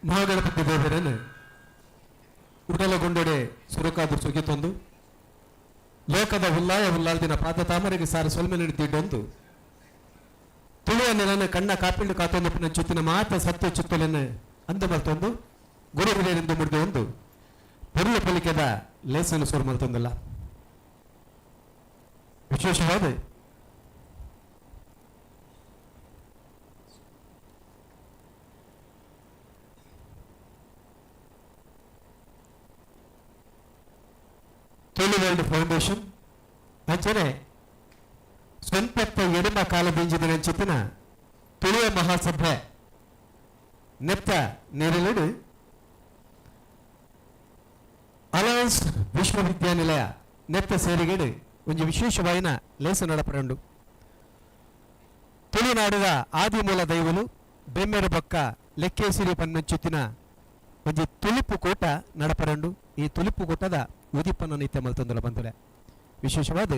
ಮಹಾಗಣಪತಿ ದೇವರನ್ನು ಉಡಲಗೊಂಡೊಡೆ ಸುರುಕಾದು ಸುಗಿತೊಂದು ಲೋಕದ ಉಲ್ಲಾಯ ಉಲ್ಲಾಲ್ದಿನ ಪಾದ ತಾಮರೆಗೆ ಸಾರ ಸೊಲ್ಮೆಲೆ ದಿಡ್ಡೊಂದು ತುಳುವ ನೆಲನ ಕಣ್ಣ ಕಾಪಿಂಡು ಕಾತೊಂದು ಪುನ ಚುತ್ತಿನ ಮಾತ ಸತ್ಯ ಚಿತ್ತೊಲೆನ್ ಅಂದು ಮಲ್ತೊಂದು ಗುರು ಹಿರಿಯರೆಂದು ಮುಡಿದು ಒಂದು ಪೊರ್ಲು ಪೊಲಿಕೆದ ಲೇಸನ್ನು ಸುರು ಮಲ್ತೊಂದಿಲ್ಲ. ವಿಶೇಷವಾದ ತುಳು ವರ್ಲ್ಡ್ ಫೌಂಡೇಶನ್ ಅಂಚನೆ ಸ್ವಂತತ್ತ ಎಡಮ ಕಾಲದಿಂಜಿದ ನಂಚಿತ್ತಿನ ತುಳುವ ಮಹಾಸಭೆ ನೆತ್ತ ನೇರಲೆಡು ಅಲಯನ್ಸ್ ವಿಶ್ವವಿದ್ಯಾನಿಲಯ ನೆತ್ತ ಸೇರಿಗೆಡು ಒಂಜಿ ವಿಶೇಷವಾಯಿನ ಲೇಸ ನಡಪರಂಡು. ತುಳುನಾಡುದ ಆದಿಮೂಲ ದೈವಲು ಬೆಮ್ಮೆರ ಬೊಕ್ಕ ಲೆಕ್ಕೇಸಿರಿ ಪನ್ನಂಚುತ್ತಿನ ಒಂಜಿ ತುಲಿಪು ಕೂಟ ನಡಪರಂಡು. ಈ ತುಲಿಪು ಕೂಟದ ಉದಿಪನ ನಿತ್ಯ ಮಲ್ತೊಂದುಲ ಬಂಧುಲೆ. ವಿಶೇಷವಾದ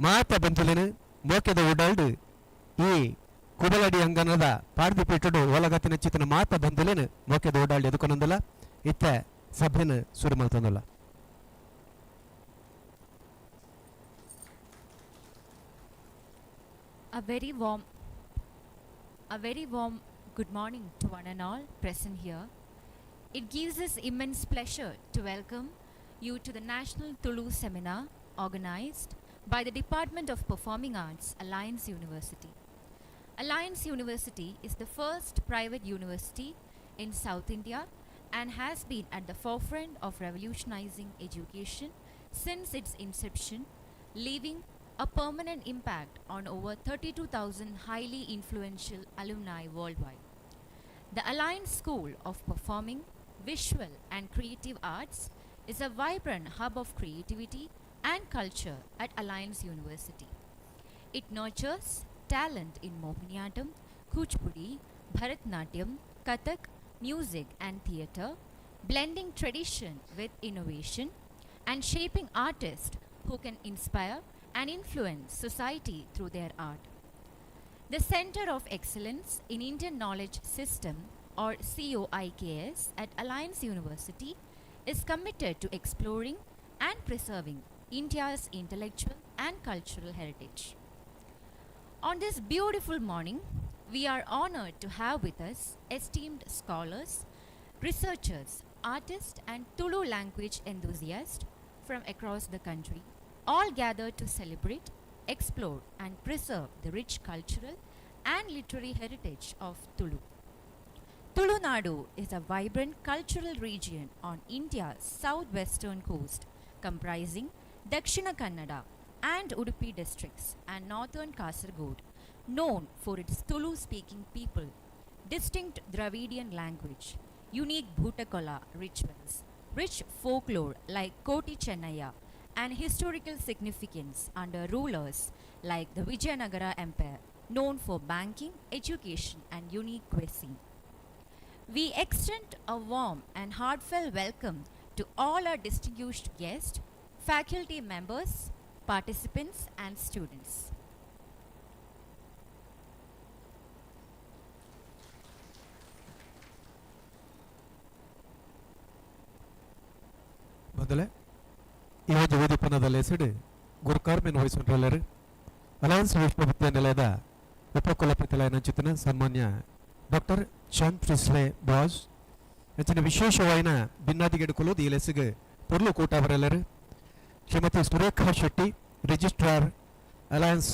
ಮಾತ ಬಂಧುಲೆನ್ ಮೋಕೆದ ಉಡಲ್ಡ್ ಈ ಕುಬಲಡಿ ಅಂಗನದ ಪಾಡ್ದಿಪೇಟುಡು ಓಲಗತಿನ ಚಿತ್ತಿನ ಮಾತ ಬಂಧುಲೆನ್ ಮೋಕೆದ ಉಡಾಲ್ಡ್ ಎದುಕೊನೊಂದುಲ ಇತ್ತೆ ಸಭೆನ್ ಸುರು ಮಲ್ತೊಂದುಲ್ಲ. A very warm good morning to one and all present here. It gives us immense pleasure to welcome you to the National Tulu Seminar organized by the Department of Performing Arts, Alliance University. Alliance University is the first private university in South India and has been at the forefront of revolutionizing education since its inception, leaving a permanent impact on over 32,000 highly influential alumni worldwide. The Alliance School of Performing, Visual and Creative Arts is a vibrant hub of creativity and culture at Alliance University. It nurtures talent in Mohiniyattam, Kuchipudi, Bharatnatyam, Kathak, music and theatre, blending tradition with innovation and shaping artists who can inspire and influence society through their art. The Center of Excellence in Indian Knowledge System, or COIKS, at Alliance University is committed to exploring and preserving India's intellectual and cultural heritage. On this beautiful morning, we are honored to have with us esteemed scholars, researchers, artists, and Tulu language enthusiasts from across the country, all gathered to celebrate, explore, and preserve the rich cultural and literary heritage of Tulu. Tulu Nadu is a vibrant cultural region on India's southwestern coast, comprising Dakshina Kannada and Udupi districts and northern Kasargod, known for its Tulu speaking people, distinct Dravidian language, unique Bhutakola rituals, rich folklore like Koti Chennaya, and historical significance under rulers like the Vijayanagara Empire, known for banking, education, and unique cuisine. We extend a warm and heartfelt welcome to all our distinguished guests, faculty members, participants, and students. ಮೊದಲೇ ಈ ಒಂಜಿ ಉದಿಪನದ ಲೇಸಿಡ್ ಗುರುಕಾರ್ಮೆನ್ ವಹಿಸಿಕೊಂಡ್ರೆಲ್ಲರು alliance ವಿಶ್ವವಿದ್ಯಾನಿಲಯದ ಉಪಕುಲಪತಿಲಾಯಿನ ಚಿತ್ತನ ಸನ್ಮಾನ್ಯ doctor ಚಾನ್ ಪ್ರಿಸ್ಲೆ boss ಅಂಚಿನ ವಿಶೇಷವಾಯಿನ ಭಿನ್ನಾದಿಗೆಡುಕುಲು ಈ ಲೆಸ್ಗ್ ಪೊರ್ಲು ಕೂಟ ಬರೆಲ್ಲರು ಶ್ರೀಮತಿ Surekha Shetty, registrar, alliance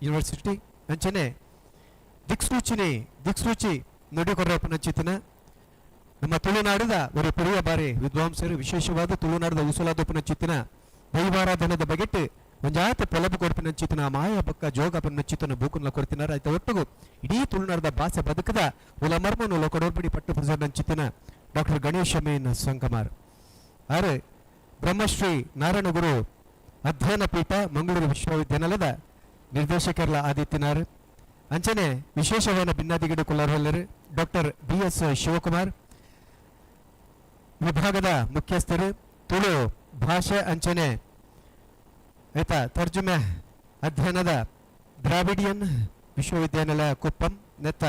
university. ಅಂಚನೆ ದಿಕ್ಸೂಚಿನಿ ದಿಕ್ಸೂಚಿ ನುಡಿಕೊರ್ರಪ್ಪನ ಚಿತ್ತನ ನಮ್ಮ ತುಳುನಾಡದ ಒಂದು ಪೆರಿಯ ಬಾರಿ ವಿದ್ವಾಂಸರು, ವಿಶೇಷವಾದ ತುಳುನಾಡದ ಉಸುಲಾದಪ್ಪನ ಚಿತ್ತಿನ ದೈವಾರಾಧನದ ಬಗೆಟ್ ಒಂಜಾತ ಪೊಲಬು ಕೊರ್ಪಿನ ಚಿತ್ತಿನ ಮಾಯ ಬಕ್ಕ ಜೋಗಪ್ಪನ ಚಿತ್ತನ ಬೂಕುನ ಕೊರ್ತಿನಾರ. ಆಯ್ತ ಒಟ್ಟುಗು ಇಡೀ ತುಳುನಾಡದ ಭಾಷೆ ಬದುಕದ ಉಲಮರ್ಮನು ಲೊಕಡೋರ್ಬಿಡಿ ಪಟ್ಟು ಪುಸರ್ನ ಚಿತ್ತಿನ ಡಾಕ್ಟರ್ ಗಣೇಶ ಮೇನ್ ಸಂಕಮಾರ್ ಆರೆ ಬ್ರಹ್ಮಶ್ರೀ ನಾರಾಯಣಗುರು ಅಧ್ಯಯನ ಪೀಠ, ಮಂಗಳೂರು ವಿಶ್ವವಿದ್ಯಾನಿಲಯದ ನಿರ್ದೇಶಕರ್ಲ ಆದಿತ್ಯನಾರ್. ಅಂಚನೆ ವಿಶೇಷವಾದ ಭಿನ್ನಾದಿಗಡೆ ಕುಲ್ಲರು ಡಾಕ್ಟರ್ ಬಿ ಎಸ್ ಶಿವಕುಮಾರ್, ವಿಭಾಗದ ಮುಖ್ಯಸ್ಥರು, ತುಳು ಭಾಷೆ ಅಂಚನೆ ಆಯ್ತಾ ತರ್ಜುಮೆ ಅಧ್ಯಯನದ ದ್ರಾವಿಡಿಯನ್ ವಿಶ್ವವಿದ್ಯಾನಿಲಯ, ಕುಪ್ಪಂ ನೆತ್ತ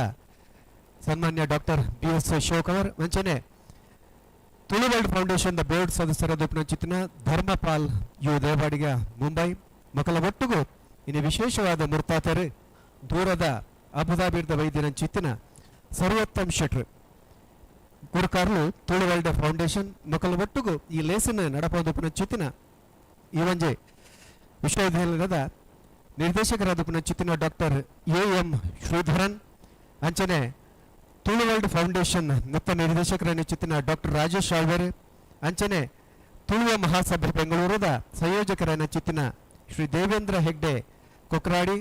ಸನ್ಮಾನ್ಯ ಡಾಕ್ಟರ್ ಬಿ ಎಸ್ ಶಿವಕುಮಾರ್ ಮಂಚನೆ Tulu world foundation the board ಸದಸ್ಯರ ಚಿತ್ತಿನ ಧರ್ಮಪಾಲ್ you Devadiga Mumbai ಮಕ್ಕಳ ಒಟ್ಟುಗು ಇನ್ನು ವಿಶೇಷವಾದ ಮುರ್ತಾತರು ದೂರದ ಅಬುದಾಬಿದ ವೈದ್ಯನ ಚಿತ್ತಿನ ಸರ್ವೋತ್ತಮ್ ಶೆಟ್ರು ಗುರುಕಾರ್ಲು ತುಳು ವರ್ಲ್ಡ್ ಫೌಂಡೇಶನ್ ಮಕ್ಕಳ ಒಟ್ಟುಗು ಈ ಲೇಸನ್ನು ನಡಪೋದು ಚಿತ್ತಿನ ಈ ಒಂಜೆ ವಿಶ್ವವಿದ್ಯಾನಿಲಯದ ನಿರ್ದೇಶಕರಾದ ಚಿತ್ತಿನ ಡಾಕ್ಟರ್ ಎ ಎಂ ಶ್ರೀಧರನ್ ಅಂಚನೆ ತುಳು ವರ್ಲ್ಡ್ ಫೌಂಡೇಶನ್ ನೃತ್ಯ ನಿರ್ದೇಶಕರನ್ನು ಚಿತ್ತಿನ ಡಾಕ್ಟರ್ ರಾಜೇಶ್ ಆಳ್ವೆರ್ ಅಂಚನೆ ತುಳುವ ಮಹಾಸಭೆ ಬೆಂಗಳೂರದ ಸಂಯೋಜಕರನ್ನು ಚಿತ್ತಿನ ಶ್ರೀ ದೇವೇಂದ್ರ ಹೆಗ್ಡೆ ಕೊಕ್ರಾಡಿ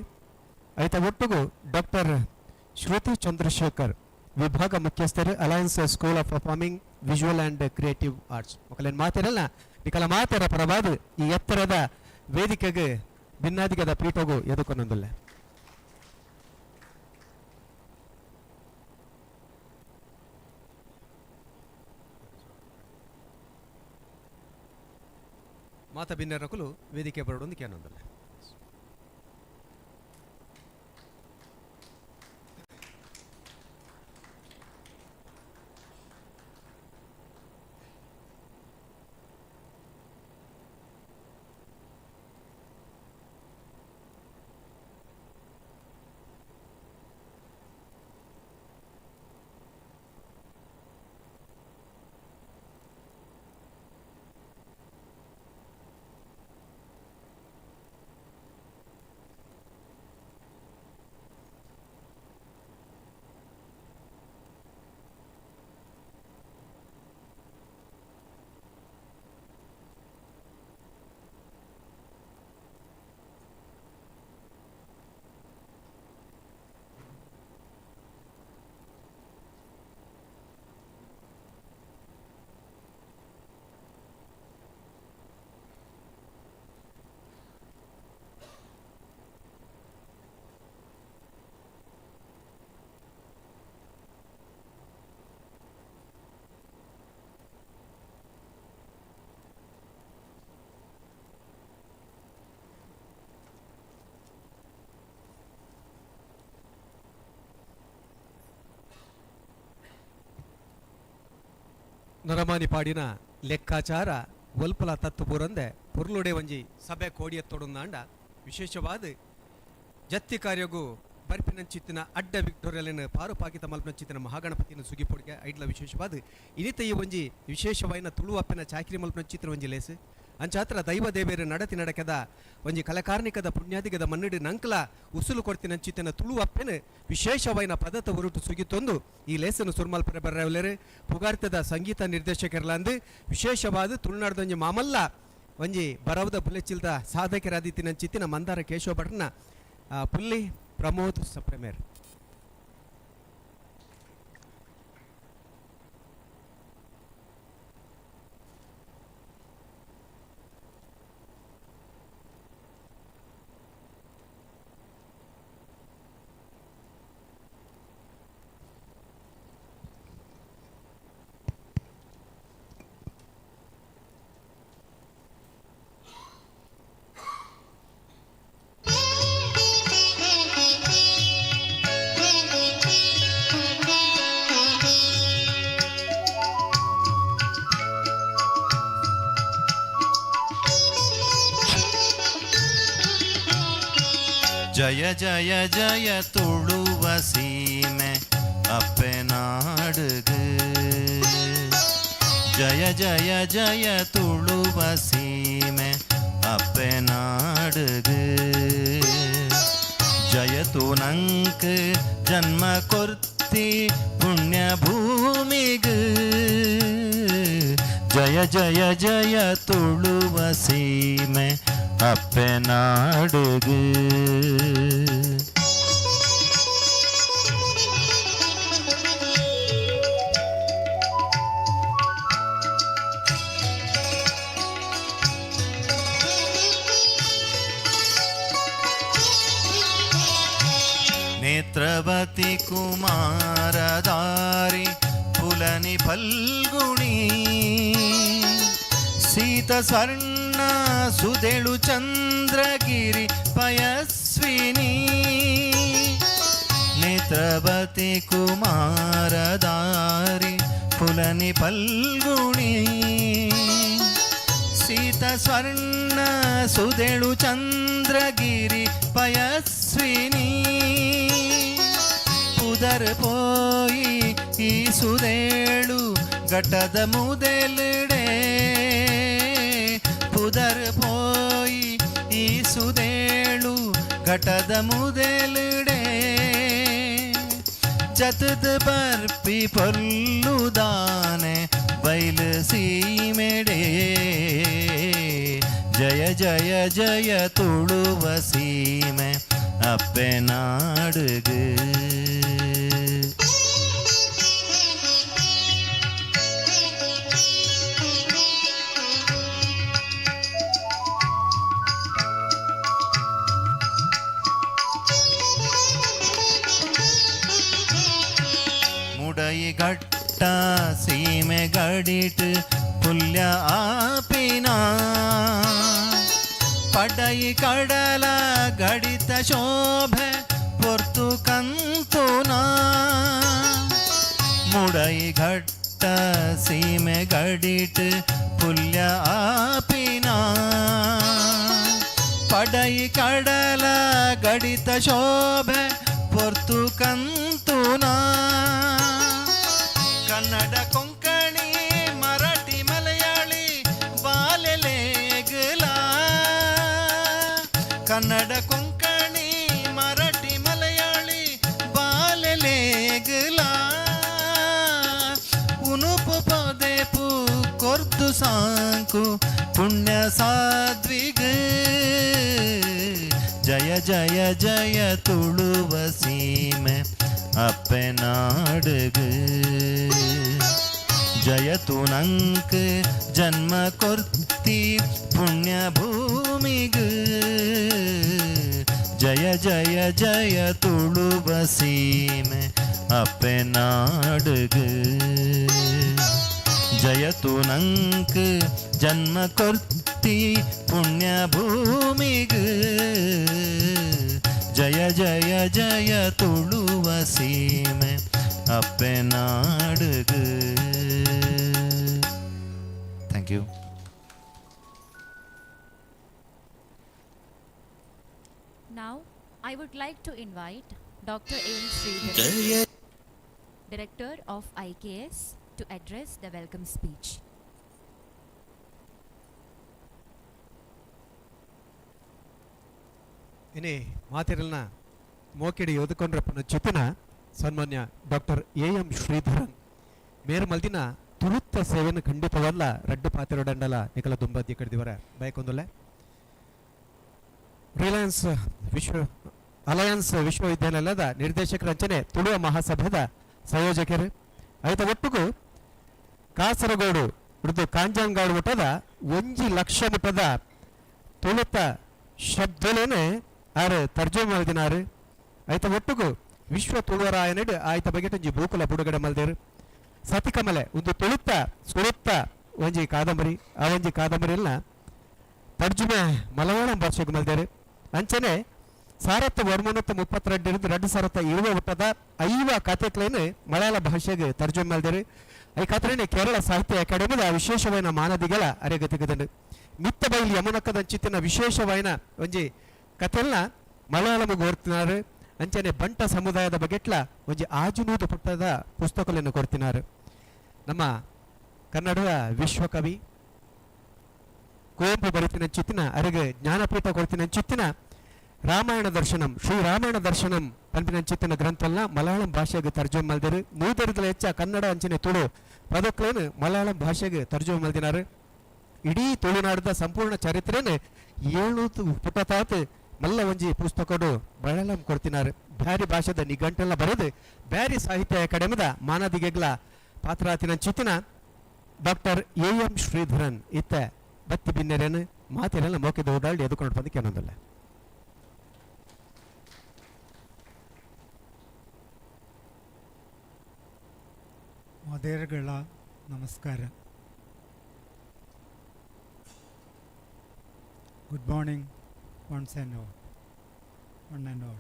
ಐತ ಒಟ್ಟುಗು ಡಾಕ್ಟರ್ ಶ್ರುತಿ ಚಂದ್ರಶೇಖರ್ ವಿಭಾಗ ಮುಖ್ಯಸ್ಥರು, Alliance School of Performing, Visual and Creative Arts. ಮಕ್ಕಳೇನು ಮಾತಿರಲ್ಲ ನಿಕಲ ಮಾತೆರ ಪರವಾದ ಈ ಎತ್ತರದ ವೇದಿಕೆಗೆ ಭಿನ್ನಾದಿಗದ ಪೀಠಗೂ ಎದುಕೊನೊಂದಿಲ್ಲ. ಮಾತ ಬಿನ್ನರಕುಲು ವೇದಿಕೆ ಬರೋಡೊಂದು ಕೇನೊಂದಿಲ್ಲ. ನರಮಾನಿ ಪಾಡಿನ ಲೆಕ್ಕಾಚಾರ ಒಲ್ಪಲ ತತ್ತು ಪೂರಂದೆ ಪುರ್ಲುಡೆ ಒಂಜಿ ಸಭೆ ಕೋಡಿಯತ್ತೊಡುಂದಾಂಡ ವಿಶೇಷವಾದ ಜತ್ತಿ ಕಾರ್ಯಗೂ ಬರ್ಪಿನಂಚಿತ್ತಿನ ಅಡ್ಡ ವಿಕ್ಟೋರಿಯಲಿನ ಪಾರುಪಾಕಿತ ಮಲ್ಪನಂಚಿತ್ತಿನ ಮಹಾಗಣಪತಿನ ಸುಗಿಪೊಡಿಗೆ ಐಡ್ಲ ವಿಶೇಷವಾದ ಇನಿತ ಈ ಒಂಜಿ ವಿಶೇಷವಾಯಿನ ತುಳುವಪ್ಪನ ಚಾಕಿರಿ ಮಲ್ಪನಂಚಿತ್ತಿನ ಒಂಜಿ ಲೇಸು. ಅಂಚಾತ್ರ ದೈವ ದೇವೇರು ನಡತಿ ನಡಕದ ಒಂಜಿ ಕಲಕಾರ್ಣಿಕದ ಪುಣ್ಯಾದಿಗದ ಮನ್ನಿಡು ನಂಕಲ ಉಸುಲು ಕೊಡ್ತಿನಂಚಿತ್ತಿನ ತುಳುವಪ್ಪೆನ ವಿಶೇಷವಾಯಿನ ಪದತ ಉರುಟು ಸುಗಿತೊಂದು ಈ ಲೇಸನ್ನು ಸುರ್ಮಲ್ಪರೆ ಬರ್ರವಲೇರು ಪುಗಾರ್ತದ ಸಂಗೀತ ನಿರ್ದೇಶಕರ್ಲಾಂದು ವಿಶೇಷವಾದ ತುಳುನಾಡ್ದೊಂಜಿ ಮಾಮಲ್ಲ ಒಂಜಿ ಬರವದ ಬುಲೆಚಿಲ್ದ ಸಾಧಕರಾದಿತ್ತಿನಂಚಿತ್ತಿನ ಮಂದಾರ ಕೇಶವ ಭಟ್ನ ಪುಲ್ಲಿ ಪ್ರಮೋದ್ ಸಪ್ರೆಮೇರ್. ಜಯ ಜಯ ಜಯ ತುಳುವ ಸೀಮೆ ಅಪ್ಪೆನಾಡುಗು. ಜಯ ಜಯ ಜಯ ತುಳುವ ಸೀಮೆ ಅಪ್ಪೆನಾಡುಗು. ಜಯತು ನಂಕ್ ಜನ್ಮ ಕೊರ್ತಿ ಪುಣ್ಯ ಭೂಮಿಗು. ಜಯ ಜಯ ಜಯ ತುಳುವ ಸೀಮೆ ಅಪ್ಪೆನಾಡುಗು. ನೇತ್ರವತಿ ಕುಮಾರದಾರಿ ಪುಲನಿ ಫಲ್ಗುಣಿ ಸೀತ ಸ್ವರ್ಣ ಸುದೆಳು ಚಂದ್ರಗಿರಿ ಪಯಸ್ವಿನಿ. ನೇತ್ರವತಿ ಕುಮಾರದಾರಿ ಪುಲನಿ ಪಲ್ಗುಣಿ. ಸೀತ ಸ್ವರ್ಣ ಸುದೆಳು ಚಂದ್ರಗಿರಿ ಪಯಸ್ವಿನಿ. ಪುದರ್ ಪೋಯಿ ಈ ಸುದೇಳು ಘಟದ ಮುದೆಲುಡೆ. ಪುದರ್ ಪೋಯಿ ಈ ಸುದೇಳು ಘಟದ ಮುದೆಲುಡೆ. ಜತದ ಬರ್ಪಿ ಪೊಲ್ಲುದಾನೆ ಬೈಲು ಸೀಮೆಡೆ. ಜಯ ಜಯ ಜಯ ತುಳುವ ಸೀಮೆ ಅಪ್ಪೆ ನಾಡುಗು. ಮುಡೈ ಘಟ್ಟ ಸೀಮೆ ಗಡಿಟ್ ಪುಲ್ಯ ಆಪಿನ. ಪಡೈ ಕಡಲ ಗಡಿತ ಶೋಭೆ ಪೊರ್ತು ಕಂತುನ. ಮುಡೈ ಘಟ್ಟ ಸೀಮೆ ಗಡಿಟ್ ಪುಲ್ಯ ಆಪಿನ. ಪಡೈ ಕಡಲ ಗಡಿತ ಶೋಭೆ ಪೊರ್ತು ಕಂತುನ. ಕನ್ನಡ ಕೊಂಕಣಿ ಮರಾಠಿ ಮಲಯಾಳಿ ಬಾಲೆಲೇಗಲ. ಕನ್ನಡ ಕೊಂಕಣಿ ಮರಾಠಿ ಮಲಯಾಳಿ ಬಾಲೆಲೇಗಲ. ಉನುಪು ಪದೇಪು ಕೊರ್ದು ಸಾಂಕು ಪುಣ್ಯ ಸಾಧ್ವಿಗ. ಜಯ ಜಯ ಜಯ ತುಳುವ ಸೀಮೆ ಅಪ್ಪೆ ನಾಡುಗು. ಜಯ ತುನಂಕ್ ಜನ್ಮ ಕೊರ್ತಿ ಪುಣ್ಯ ಭೂಮಿಗು. ಜಯ ಜಯ ಜಯ ತುಳುವ ಸೀಮೆ ಅಪ್ಪೆ ನಾಡುಗು. ಜಯ ತುನಂಕ್ ಜನ್ಮ ಕೊರ್ತಿ ಪುಣ್ಯ ಭೂಮಿಗು. ಜಯ ಜಯ ಜಯ ತುಳುವ ಸೀಮೆ ಅಪ್ಪೆ ನಾಡುಗು. Thank you. Now, I would like to invite Dr. A. N. Sridhar, Jaya Director of IKS, to address the welcome speech. ಇನಿ ಮಾತಿರಲ್ನ ಮೋಕಿಡಿ ಓದುಕೊಂಡ್ರಪ್ಪನ ಚಿತ್ತಿನ ಸನ್ಮಾನ್ಯ ಡಾಕ್ಟರ್ ಎ ಎಂ ಶ್ರೀಧರನ್ ಮೇರು ಮಲ್ದಿನ ತುಳುತ್ತ ಸೇವೆಯನ್ನು ಖಂಡಿತವಲ್ಲ ರಡ್ಡು ಪಾತಿರೊಡಂಡಲ ನಿಕಲ ದುಂಬದ್ದಿ ಕಡ್ದಿವರ ಬಯಕೊಂದುಲ್ಲೆ. ರಿಲಯನ್ಸ್ ವಿಶ್ವ ಅಲಯನ್ಸ್ ವಿಶ್ವವಿದ್ಯಾನಿಲಯದ ನಿರ್ದೇಶಕರಂಚನೆ ತುಳುವ ಮಹಾಸಭಾದ ಸಂಯೋಜಕರು. ಐತ ಒಟ್ಟುಗು ಕಾಸರಗೋಡು ಉರ್ದು ಕಾಂಜಂಗಾಡು ಮಠದ 1 ಲಕ್ಷ ಮಟ್ಟದ ತುಳುತ ಶಬ್ದಲೇನೆ ಆರು ತರ್ಜುಮೆ ಮಲ್ದಿನಾರು. ಐತ ಒಟ್ಟುಗು ವಿಶ್ವ ತುಳುವರಾಯನಡು ಆಯ್ತ ಬಗ್ಗೆ ಒಂಜಿ ಬೂಕುಲ ಬುಡುಗಡೆ ಮಲ್ದೇರು. ಸತಿಕಮಲೆ ಒಂದು ತುಳುತ್ತ ಸುಳುತ್ತ ಒಂಜಿ ಕಾದಂಬರಿ, ಆ ಒಂಜಿ ಕಾದಂಬರಿ ಎಲ್ಲ ತರ್ಜುಮೆ ಮಲಯಾಳಂ ಭಾಷೆಗೆ ಮಲ್ದೇರು. ಅಂಚನೆ ಸಾರತ್ತ ವರ್ಮನತ್ತ ಮುಪ್ಪತ್ತೆರಡು ಎರಡು ಸಾವಿರದ ಇರುವ ಹುಟ್ಟದ ಐವ ಕಥೆಕ್ಲೇನು ಮಲಯಾಳ ಭಾಷೆಗೆ ತರ್ಜುಮೆ ಮಲ್ದೇರು. I ಕಥೆನೆ ಕೇರಳ ಸಾಹಿತ್ಯ ಅಕಾಡೆಮಿದ ವಿಶೇಷವಾದ ಮಾನದಿಗಳ ಅರೆಗತಿಗದಂಡು. ಮಿತ್ತ ಬೈಲಿ ಯಮುನಕ್ಕದಂಚಿತ್ತಿನ ವಿಶೇಷವಾಯಿನ ಒಂಜಿ ಕಥೆಲ್ನ ಮಲಯಾಳಂ ಕೊರ್ತಿನಾರು. ಅಂಚನೆ ಬಂಟ ಸಮುದಾಯದ ಬಗೆಟ್ಲ ಒಂಜಿ ಆಜುನೂದು ಪುಟ್ಟದ ಪುಸ್ತಕಗಳನ್ನು ಕೊಡ್ತಿನಾರು. ನಮ್ಮ ಕನ್ನಡದ ವಿಶ್ವಕವಿ ಕುವೆಂಪು ಬರಿತಿನ ಚಿತ್ತಿನ ಅರಿಗೆ ಜ್ಞಾನಪೀಠ ಕೊಡ್ತಿನ ಚಿತ್ತಿನ ರಾಮಾಯಣ ದರ್ಶನಂ, ಶ್ರೀ ರಾಮಾಯಣ ದರ್ಶನಂ ಪನ್ಪಿನ ಚಿತ್ತಿನ ಗ್ರಂಥಲ್ನ ಮಲಯಾಳಂ ಭಾಷೆಗೆ ತರ್ಜುಮೆ ಮಲ್ದಿರು. ನೂದರಿದಲ ಹೆಚ್ಚ ಕನ್ನಡ ಅಂಚನೆ ತುಳು ಪದಕ್ಲೇನು ಮಲಯಾಳಂ ಭಾಷೆಗೆ ತರ್ಜುಮೆ ಮಲ್ದಿನಾರು. ಇಡೀ ತುಳುನಾಡದ ಸಂಪೂರ್ಣ ಚರಿತ್ರೆನೆ 700 ಪುಟತಾತ್ ಮಲ್ಲ ಒಂಜಿ ಪುಸ್ತಕಡು ಮಲಯಾಳಂ ಕೊಡ್ತಿನಾರು. ಬ್ಯಾರಿ ಭಾಷೆದ ನಿಘಂಟೆಲ್ಲ ಬರೆದು ಬ್ಯಾರಿ ಸಾಹಿತ್ಯ ಅಕಾಡೆಮಿದ ಮಾನದಿಗೆಗ್ಲ ಪಾತ್ರಾತಿನ ಚಿತ್ತಿನ ಡಾಕ್ಟರ್ ಎ ಎಂ ಶ್ರೀಧರನ್ ಇತ್ತ ಬತ್ತಿ ಬಿನ್ನೆರೇನು ಮಾತಿರೆಲ್ಲ ಮೋಕಿದ ಓಡಾಡಿ ಎದುಕೊಂಡು ಬಂದಕ್ಕೆ ಏನೊಂದಲ್ಲ. ಮದೇರ್ಗಳ ನಮಸ್ಕಾರ. Good morning once and all, one and all.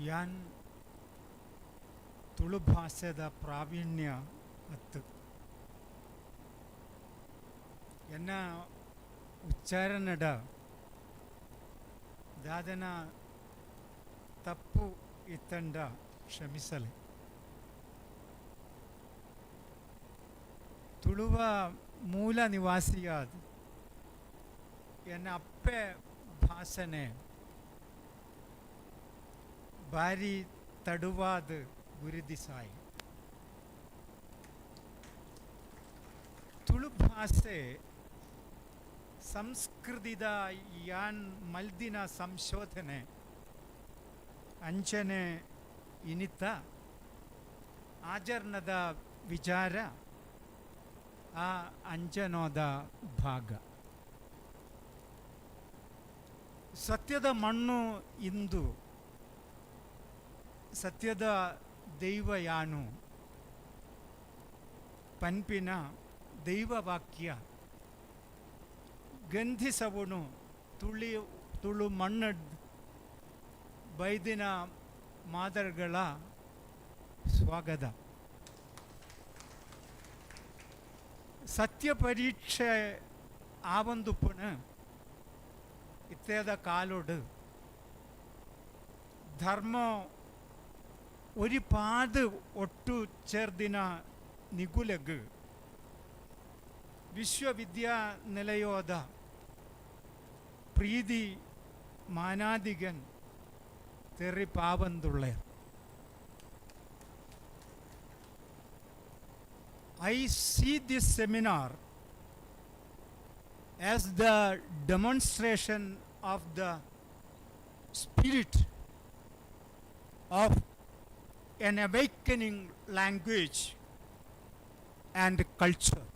ಯಾನ್ ತುಳು ಭಾಷೆದ ಪ್ರಾವೀಣ್ಯ ಅತ್ತು. ಎನ್ನ ಉಚ್ಚಾರಣೆಡ ದಾದನ ತಪ್ಪು ಇತ್ತಂಡ ಕ್ಷಮಿಸಲೆ. ತುಳುವ ಮೂಲ ನಿವಾಸಿಯಾದ ಎನ್ನ ಅಪ್ಪೆ ಭಾಷನೆ ಬಾರಿ ತಡುವಾದ ಗುರುದಿಸಾಯಿ. ತುಳು ಭಾಷೆ ಸಂಸ್ಕೃತಿದ ಯಾನ್ ಮಲ್ದಿನ ಸಂಶೋಧನೆ ಅಂಚನೆ ಇನಿತ ಆಚರಣದ ವಿಚಾರ ಆ ಅಂಚನೋದ ಭಾಗ. ಸತ್ಯದ ಮಣ್ಣು ಇಂದು ಸತ್ಯದ ದೈವ ಯಾನು ಪನ್ಪಿನ ದೈವವಾಕ್ಯ ಗಂಧಿಸವುನು ತುಳಿ ತುಳು ಮಣ್ಣು ಬೈದಿನ ಮಾದರ್ಗಳ ಸ್ವಾಗತ. ಸತ್ಯ ಪರೀಕ್ಷೆ ಆವಂದುಪ್ಪಣ ಇತ್ಯದ ಕಾಲೋಡು ಧರ್ಮ ഒരുപാട് ഒട്ടു ചേർദിന നികുലഗ് ವಿಶ್ವವಿದ್ಯಾನಿಲಯೋದ ಪ್ರೀತಿ ಮಾನಾದಿಗನ್ തെറി പാവന്തുള്ളേർ. I see this seminar as the demonstration of the spirit of an awakening language and culture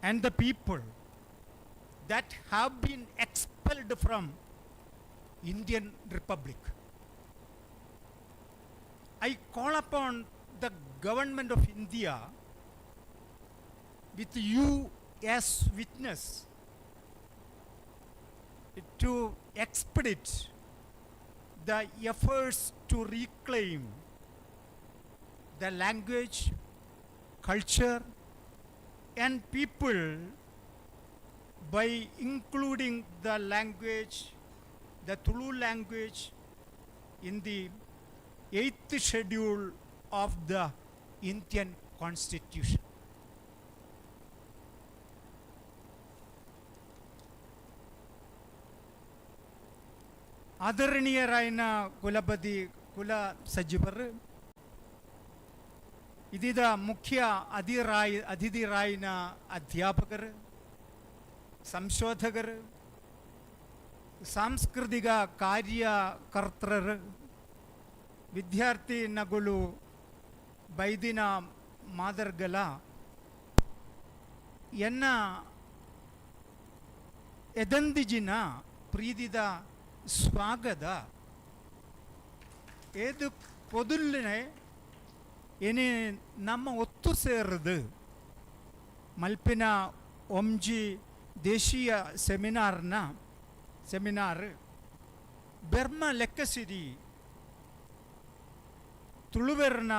and the people that have been expelled from Indian Republic. I call upon the government of India with you as witness to expedite the efforts to reclaim the language, culture, and people by including the language, the Tulu language, in the eighth schedule of the Indian Constitution. ಆದರಣೀಯರಾಯನ ಕುಲಪತಿ ಕುಲ ಸಚಿವರು, ಇದೀಗ ಮುಖ್ಯ ಅತಿಥಿರಾಯನ ಅಧ್ಯಾಪಕರು, ಸಂಶೋಧಕರು, ಸಾಂಸ್ಕೃತಿಕ ಕಾರ್ಯಕರ್ತರು, ವಿದ್ಯಾರ್ಥಿ ನಗುಲು, ಬೈದಿನ ಮಾದರ್ಗಲ ಎನ್ನ ಎದಂದಿಜಿನ ಪ್ರೀತಿದ ಸ್ವಾಗತ. ಏದು ಪೊದುಲ್ಲನೆ ಇನಿ ನಮ್ಮ ಒತ್ತು ಸೇರದು ಮಲ್ಪಿನ ಒಂಜಿ ದೇಶೀಯ ಸೆಮಿನಾರ್ನ ಸೆಮಿನಾರ್ ಬೆರ್ಮ ಲೆಕ್ಕಸಿರಿ ತುಳುವೆರ್ನ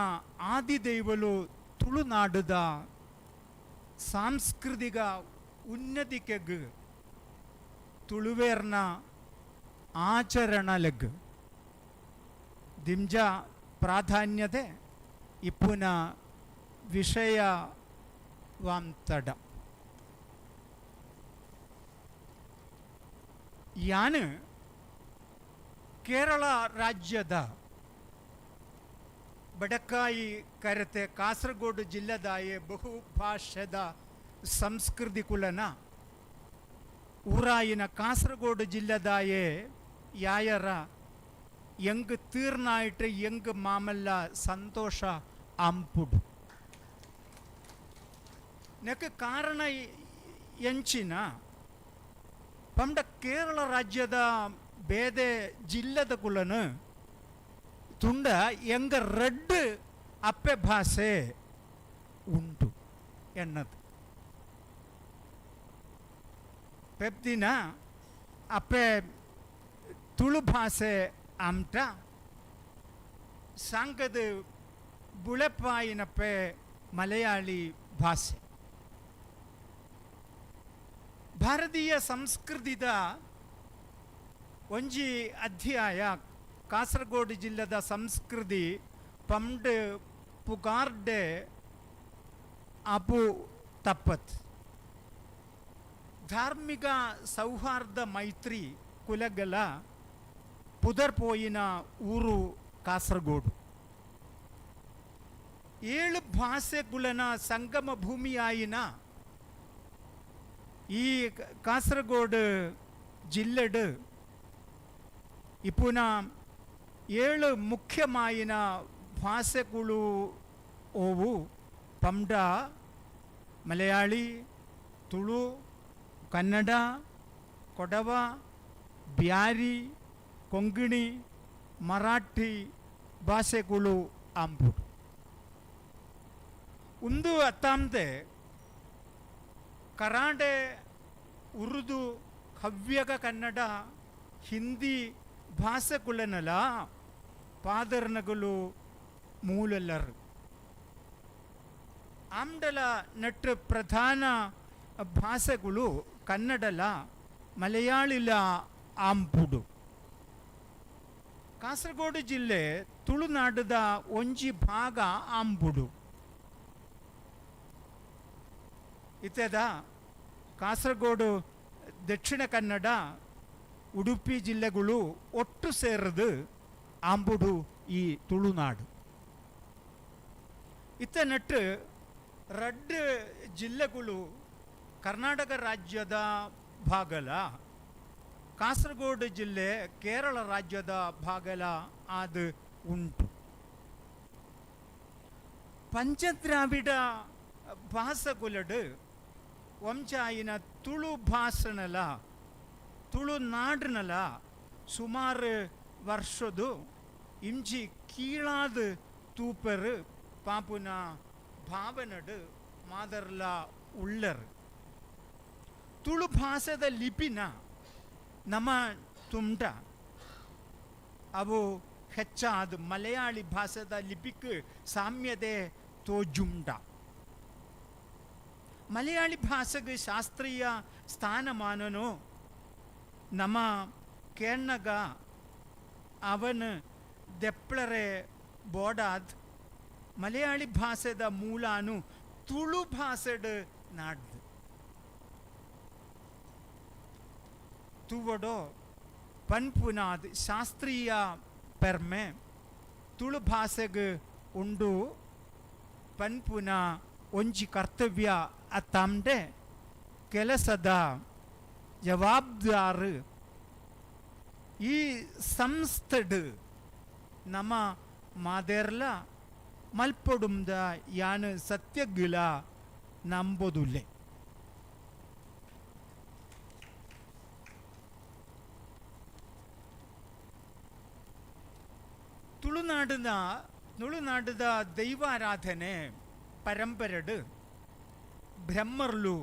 ಆದಿದೈವಲು ತುಳುನಾಡುದ ಸಾಂಸ್ಕೃತಿಕ ಉನ್ನತಿಕೆಗ್ ತುಳುವೇರ್ನ ಆಚರಣಲೆಗ್ ದಿಂಜ ಪ್ರಾಧಾನ್ಯತೆ ಇಪ್ಪುನ ವಿಷಯವಾಂತಡ. ಯಾನು ಕೇರಳ ರಾಜ್ಯದ ಬಡಕಾಯಿ ಕರತೆ ಕಾಸರಗೋಡು ಜಿಲ್ಲೆದಾಯೆ ಬಹುಭಾಷೆದ ಸಂಸ್ಕೃತಿ ಕುಲನ ಊರಾಯಿನ ಕಾಸರಗೋಡು ಜಿಲ್ಲೆದಾಯೆ ಯಾಯರ ಎಂಗ್ ತೀರ್ನಾಯಿട്ട് ಎಂಗ್ ಮಾಮಲ್ಲ ಸಂತೋಷ ಅಂಪುಡು. ನೆಕ್ ಕಾರಣ ಎಂಚಿನ ಪಂಡ ಕೇರಳ ರಾಜ್ಯದ ಬೇದೆ ಜಿಲ್ಲೆದ ಕುಲನು ತುಂಡ ಎಂಗ ರೆಡ್ ಅಪ್ಪೆ ಭಾಷೆ ಉಂಟು ಎನ್ನದು. ಪೆಪ್ದಿನ ಅಪ್ಪೆ ತುಳು ಭಾಷೆ ಆಮ್ಟ ಸಾಂಗದ ಬುಳೆಪಾಯಿನಪ್ಪೆ ಮಲಯಾಳಿ ಭಾಷೆ. ಭಾರತೀಯ ಸಂಸ್ಕೃತಿದ ಒಂಜಿ ಅಧ್ಯಾಯ ಕಾಸರಗೋಡು ಜಿಲ್ಲೆದ ಸಂಸ್ಕೃತಿ ಪಂಡ್ ಪುಗಾರ್ಡೆ ಅಬು ತಪ್ಪತ್. ಧಾರ್ಮಿಕ ಸೌಹಾರ್ದ ಮೈತ್ರಿ ಕುಲಗಲ ಪುದರ್ಪೋಯಿನ ಊರು ಕಾಸರಗೋಡು. 7 ಭಾಷೆಗುಳನ ಸಂಗಮ ಭೂಮಿಯಾಯಿನ ಈ ಕಾಸರಗೋಡು ಜಿಲ್ಲೆಡು ಇಪ್ಪುನ 7 ಮುಖ್ಯಮಾಯಿನ ಭಾಷೆಗಳು ಓವು ಪಂಡ ಮಲಯಾಳಿ, ತುಳು, ಕನ್ನಡ, ಕೊಡವ, ಬ್ಯಾರಿ, ಕೊಂಕಣಿ, ಮರಾಠಿ ಭಾಷೆಗಳು ಆಂಬುಡು. ಉಂದು ಅತ್ತಾಂತೆ ಕರಾಡೆ, ಉರ್ದು, ಹವ್ಯಕ ಕನ್ನಡ, ಹಿಂದಿ ಭಾಷೆಗುಳನೆಲ್ಲ ಪಾದರ್ನಗಳು ಮೂಲಲ್ಲರು. ಆಂಡಲ ನೆಟ್ಟು ಪ್ರಧಾನ ಭಾಷೆಗಳು ಕನ್ನಡಲ, ಮಲಯಾಳಿಲ ಆಂಪುಡು. ಕಾಸರಗೋಡು ಜಿಲ್ಲೆ ತುಳುನಾಡದ ಒಂಜಿ ಭಾಗ ಆಂಬುಡು. ಇತ್ತೆದ ಕಾಸರಗೋಡು, ದಕ್ಷಿಣ ಕನ್ನಡ, ಉಡುಪಿ ಜಿಲ್ಲೆಗಳು ಒಟ್ಟು ಸೇರಿದು ಆಂಬುಡು ಈ ತುಳುನಾಡು. ಇತ್ತ ನೆಟ್ಟು 2 ಜಿಲ್ಲೆಗಳು ಕರ್ನಾಟಕ ರಾಜ್ಯದ ಭಾಗಲ, ಕಾಸರಗೋಡು ಜಿಲ್ಲೆ ಕೇರಳ ರಾಜ್ಯದ ಭಾಗಲ ಅದು ಉಂಟು. ಪಂಚದ್ರಾವಿಡ ಭಾಷೆಗುಲಡು ವಂಚಾಯಿನ ತುಳು ಭಾಷಣಲ ತುಳುನಾಡಿನಲ ಸುಮಾರು ವರ್ಷದು ಇಂಚಿ ಕೀಳಾದ ತೂಪರು ಪಾಪುನ ಭಾವನಡು ಮಾದರ್ಲ ಉಳ್ಳರು. ತುಳು ಭಾಷೆದ ಲಿಪಿನ ನಮ್ಮ ತುಂಡ ಅವು ಹೆಚ್ಚಾದ ಮಲಯಾಳಿ ಭಾಷೆದ ಲಿಪಿಕ್ ಸಾಮ್ಯತೆ ತೋಜುಂಡ. ಮಲಯಾಳಿ ಭಾಷೆಗೆ ಶಾಸ್ತ್ರೀಯ ಸ್ಥಾನಮಾನನು ನಮ್ಮ ಕೇಣ್ಣಗ ಅವನು ದೆಪ್ಳರೆ ಬೋಡಾದ್ ಮಲಯಾಳಿ ಭಾಷೆದ ಮೂಲಾನು ತುಳು ಭಾಷೆಡ್ ನಾಡ್ದು. ತುವಡೋ ಪನ್ಪುನಾದ್ ಶಾಸ್ತ್ರೀಯ ಪೆರ್ಮೆ ತುಳು ಭಾಷೆಗೆ ಉಂಡು ಪನ್ಪುನ ಒಂಜಿ ಕರ್ತವ್ಯ ಅತ್ತಾಂಡೆ ಕೆಲಸದ ಜವಾಬ್ದಾರು ಈ ಸಂಸ್ಥೆಡ್ ನಮ್ಮ ಮಾದೇರ್ಲ ಮಲ್ಪೊಡುಂದ ಯಾನು ಸತ್ಯಗಿಲ ನಂಬೊದುಲ್ಲೆ. ತುಳುನಾಡದ ದೈವಾರಾಧನೆ ಪರಂಪರೆಡು ಬ್ರಹ್ಮರ್ಲು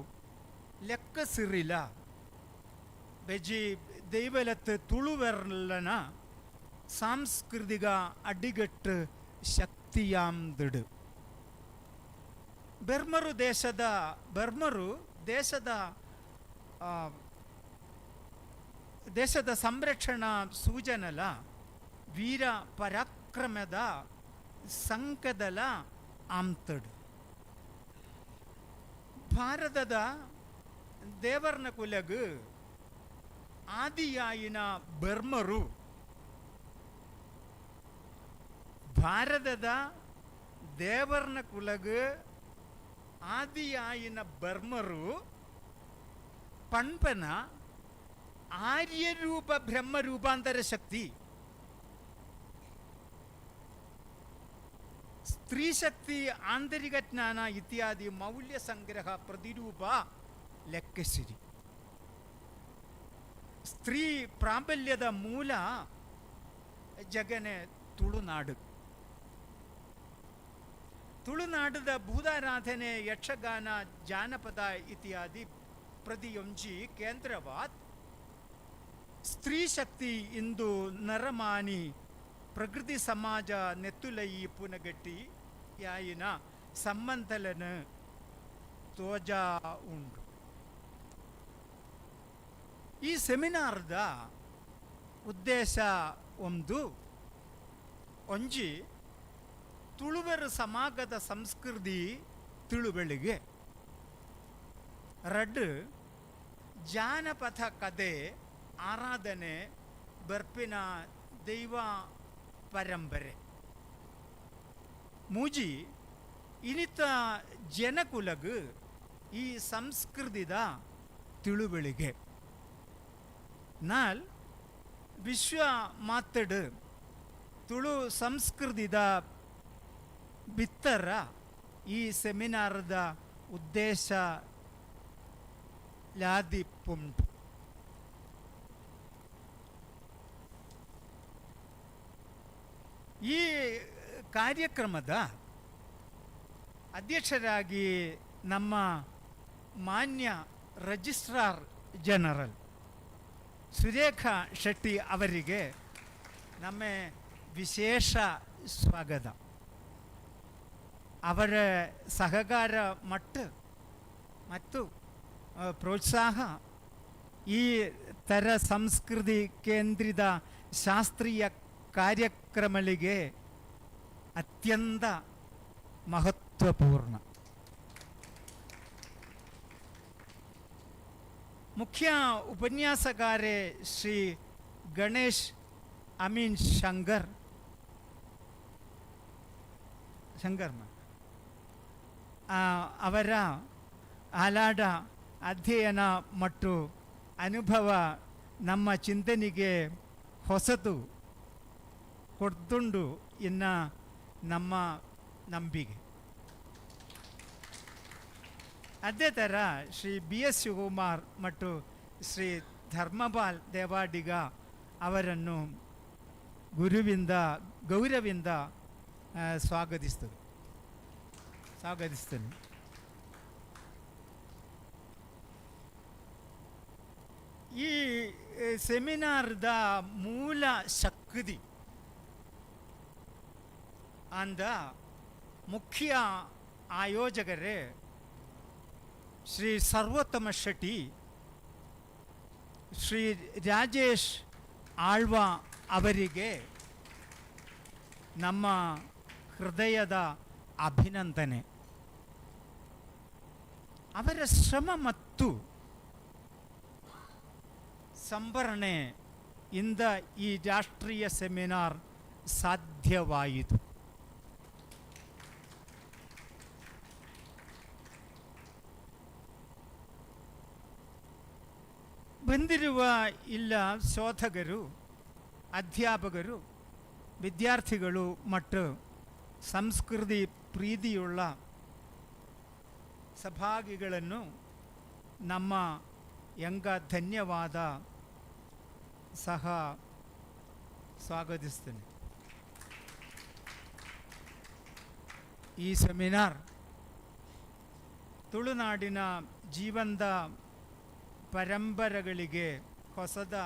ಲೆಕ್ಕಸಿರಿಲ ಬೆಜಿ ದೈವಲತ್ತು ತುಳುವೆರ್ಲನ ಸಾಂಸ್ಕೃತಿಕ ಅಡಿಗಟ್ಟು ಶಕ್ತಿಯಾಂದಿಡು. ಬೆರ್ಮರು ದೇಶದ ಸಂರಕ್ಷಣಾ ಸೂಚನಲ ವೀರ ಪರಾಕ್ರಮದ ಸಂಕದಲ ಆಮ್ತಡು. ಭಾರತದ ದೇವರ್ನ ಕುಲಗು ಆದಿಯಾಯಿನ ಬೆರ್ಮರು ಭಾರತದ ದೇವರ್ನ ಕುಲಗು ಆದಿಯಾಯಿನ ಬೆರ್ಮರು ಪಣ್ಪನ ಆರ್ಯರೂಪ ಬ್ರಹ್ಮ ರೂಪಾಂತರ ಶಕ್ತಿ ಸ್ತ್ರೀಶಕ್ತಿ ಆಂತರಿಕ ಜ್ಞಾನ ಇತ್ಯಾದಿ ಮೌಲ್ಯ ಸಂಗ್ರಹ ಪ್ರತಿರೂಪ ಲೆಕ್ಕಸಿರಿ. ಸ್ತ್ರೀ ಪ್ರಾಬಲ್ಯದ ಮೂಲ ಜಗನೆ ತುಳುನಾಡು. ತುಳುನಾಡದ ಭೂತಾರಾಧನೆ, ಯಕ್ಷಗಾನ, ಜಾನಪದ ಇತ್ಯಾದಿ ಪ್ರತಿಯೊಂಜಿ ಕೇಂದ್ರವಾದ್ ಸ್ತ್ರೀ ಶಕ್ತಿ ಇಂದು ನರಮಾನಿ ಪ್ರಕೃತಿ ಸಮಾಜ ನೆತ್ತುಲಯಿ ಪುನಗಟ್ಟಿ ಯಾಯಿನ ಸಂಬಂಧಲನ ತೋಜಾ ಉಂಡು. ಈ ಸೆಮಿನಾರ್ದ ಉದ್ದೇಶ ಒಂದು ಒಂಜಿ ತುಳುವೆರು ಸಮಾಗದ ಸಂಸ್ಕೃತಿ ತಿಳುವಳಿಗೆ, ರಡ್ಡು ಜಾನಪದ ಕತೆ ಆರಾಧನೆ ಬರ್ಪಿನ ದೈವ ಪರಂಪರೆ, ಮೂಜಿ ಇನಿತ ಜನಕುಲಗು ಈ ಸಂಸ್ಕೃತಿದ ತಿಳುವಳಿಗೆ, ನಾಲ್ ವಿಶ್ವ ಮಾತಡು ತುಳು ಸಂಸ್ಕೃತಿದ ಬಿತ್ತರ ಈ ಸೆಮಿನಾರದ ಉದ್ದೇಶ ಲಾದಿಪುಂಟು. ಈ ಕಾರ್ಯಕ್ರಮದ ಅಧ್ಯಕ್ಷರಾಗಿ ನಮ್ಮ ಮಾನ್ಯ ರಿಜಿಸ್ಟ್ರಾರ್ ಜನರಲ್ ಸುರೇಖಾ ಶೆಟ್ಟಿ ಅವರಿಗೆ ನಮ್ಮ ವಿಶೇಷ ಸ್ವಾಗತ. ಅವರ ಸಹಕಾರ ಮತ್ತು ಪ್ರೋತ್ಸಾಹ ಈ ಥರ ಸಂಸ್ಕೃತಿ ಕೇಂದ್ರಿತ ಶಾಸ್ತ್ರೀಯ ಕಾರ್ಯಕ್ರಮಗಳಿಗೆ ಅತ್ಯಂತ ಮಹತ್ವಪೂರ್ಣ. ಮುಖ್ಯ ಉಪನ್ಯಾಸಕಾರೆ ಶ್ರೀ ಗಣೇಶ್ ಅಮೀನ್ ಶಂಕರ್ ಶಂಕರ್ ಅವರ ಆಲಾಡ ಅಧ್ಯಯನ ಮತ್ತು ಅನುಭವ ನಮ್ಮ ಚಿಂತನೆಗೆ ಹೊಸತು ಕೊಡ್ತುಂಡು ಎನ್ನ ನಮ್ಮ ನಂಬಿಕೆ. ಅದೇ ಥರ ಶ್ರೀ ಬಿ ಎಸ್ ಶಿವಕುಮಾರ್ ಮತ್ತು ಶ್ರೀ ಧರ್ಮಪಾಲ್ ದೇವಾಡಿಗ ಅವರನ್ನು ಗುರುವಿಂದ ಗೌರವಿಂದ ಸ್ವಾಗತಿಸ್ತೇನೆ. ಈ ಸೆಮಿನಾರ್ದ ಮೂಲ ಶಕ್ತಿ ಅಂದ ಮುಖ್ಯ ಆಯೋಜಕರೇ ಶ್ರೀ ಸರ್ವೋತ್ತಮ ಶೆಟ್ಟಿ, ಶ್ರೀ ರಾಜೇಶ್ ಆಳ್ವ ಅವರಿಗೆ ನಮ್ಮ ಹೃದಯದ ಅಭಿನಂದನೆ. ಅವರ ಶ್ರಮ ಮತ್ತು ಸಂಭರಣೆಯಿಂದ ಈ ರಾಷ್ಟ್ರೀಯ ಸೆಮಿನಾರ್ ಸಾಧ್ಯವಾಯಿತು. ಬಂದಿರುವ ಇಲ್ಲ ಶೋಧಕರು, ಅಧ್ಯಾಪಕರು, ವಿದ್ಯಾರ್ಥಿಗಳು ಮತ್ತು ಸಂಸ್ಕೃತಿ ಪ್ರೀತಿಯುಳ್ಳ ಸಭಾಗಿಗಳನ್ನು ನಮ್ಮ ಎಂಗ ಧನ್ಯವಾದ ಸಹ ಸ್ವಾಗತಿಸ್ತೇನೆ. ಈ ಸೆಮಿನಾರ್ ತುಳುನಾಡಿನ ಜೀವಂತ ಪರಂಪರೆಗಳಿಗೆ ಹೊಸದ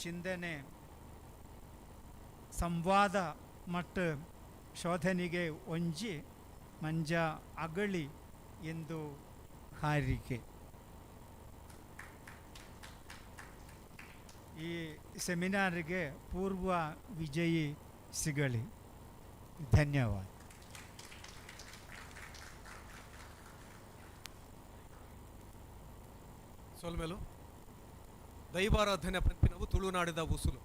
ಚಿಂತನೆ, ಸಂವಾದ ಮತ್ತು ಶೋಧನೆಗೆ ಒಂಜಿ ಮಂಜ ಅಗಳಿ ಎಂದು ಹಾರಿಕೆ. ಈ ಸೆಮಿನಾರಿಗೆ ಪೂರ್ವ ವಿಜಯಿ ಸಿಗಲಿ. ಧನ್ಯವಾದ. ಸೊಲ್ಮೆಲು ದೈವಾರಾಧನೆ ಪನ್ಪಿನವು ತುಳುನಾಡಿದ ಉಸುಲು.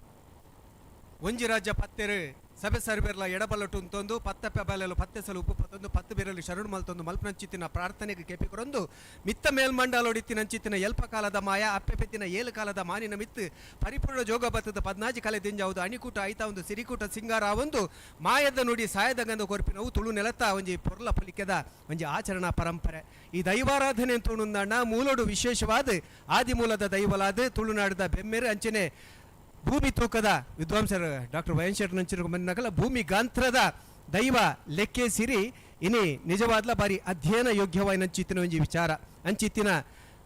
ಒಂಜಿ ರಾಜ್ಯ ಪತ್ತೆರು ಸಭೆ ಸರ್ವೆರ್ಲ ಎಡಬಲ್ಲಟು ಅಂತೊಂದು ಪತ್ತಪ್ಪೆ ಬಾಲೆಲು ಪತ್ತೆಸಲು ಉಪ್ಪು ಪತ್ತೊಂದು ಪತ್ತು ಬೇರಲು ಶರಣು ಮಲ್ತೊಂದು ಮಲ್ಪನಂಚಿತ್ತಿನ ಪ್ರಾರ್ಥನೆಗೆ ಕೆಪಿಕೊರೊಂದು ಮಿತ್ತ ಮೇಲ್ಮಂಡಲೊಡಿತ್ತಿನಂಚಿತ್ತಿನ ಎಲ್ಪ ಕಾಲದ ಮಾಯ ಅಪ್ಪೆ ಪೆತ್ತಿನ ಏಳು ಕಾಲದ ಮಾನಿನ ಮಿತ್ತು ಪರಿಪೂರ್ಣ ಜೋಗ ಬತ್ತದ ಪದ್ನಾಜಿ ಕಲೆ ದಿಂಜಾವುದು ಅಣಿಕೂಟ ಐತ ಒಂದು ಸಿರಿಕೂಟ ಸಿಂಗಾರ ಒಂದು ಮಾಯದ ನುಡಿ ಸಾಯದ ಗಂಧ ಕೊರ್ಪಿನವು ತುಳು ನೆಲತ್ತ ಒಂಜಿ ಪೊರ್ಲ ಪೊಲಿಕೆದ ಒಂಜಿ ಆಚರಣಾ ಪರಂಪರೆ. ಈ ದೈವಾರಾಧನೆ ತುಳುಂದಣ್ಣ ಮೂಲೋಡು ವಿಶೇಷವಾದ ಆದಿಮೂಲದ ದೈವಲಾದ ತುಳುನಾಡದ ಬೆಮ್ಮೆರು ಅಂಚನೆ ಭೂಮಿ ತೂಕದ ವಿದ್ವಾಂಸರು ಡಾಕ್ಟರ್ ವೈನ್ ಶೆಟ್ಟರ್ ಬಂದನಕಲ ಭೂಮಿ ಗಾಂತ್ರದ ದೈವ ಲೆಕ್ಕೆ ಸಿರಿ ಇನಿ ನಿಜವಾದ್ಲ ಬಾರಿ ಅಧ್ಯಯನ ಯೋಗ್ಯವಾಯಿನ ಅಂಚಿತ್ತಿನ ಒಂಜಿ ವಿಚಾರ. ಅಂಚಿತ್ತಿನ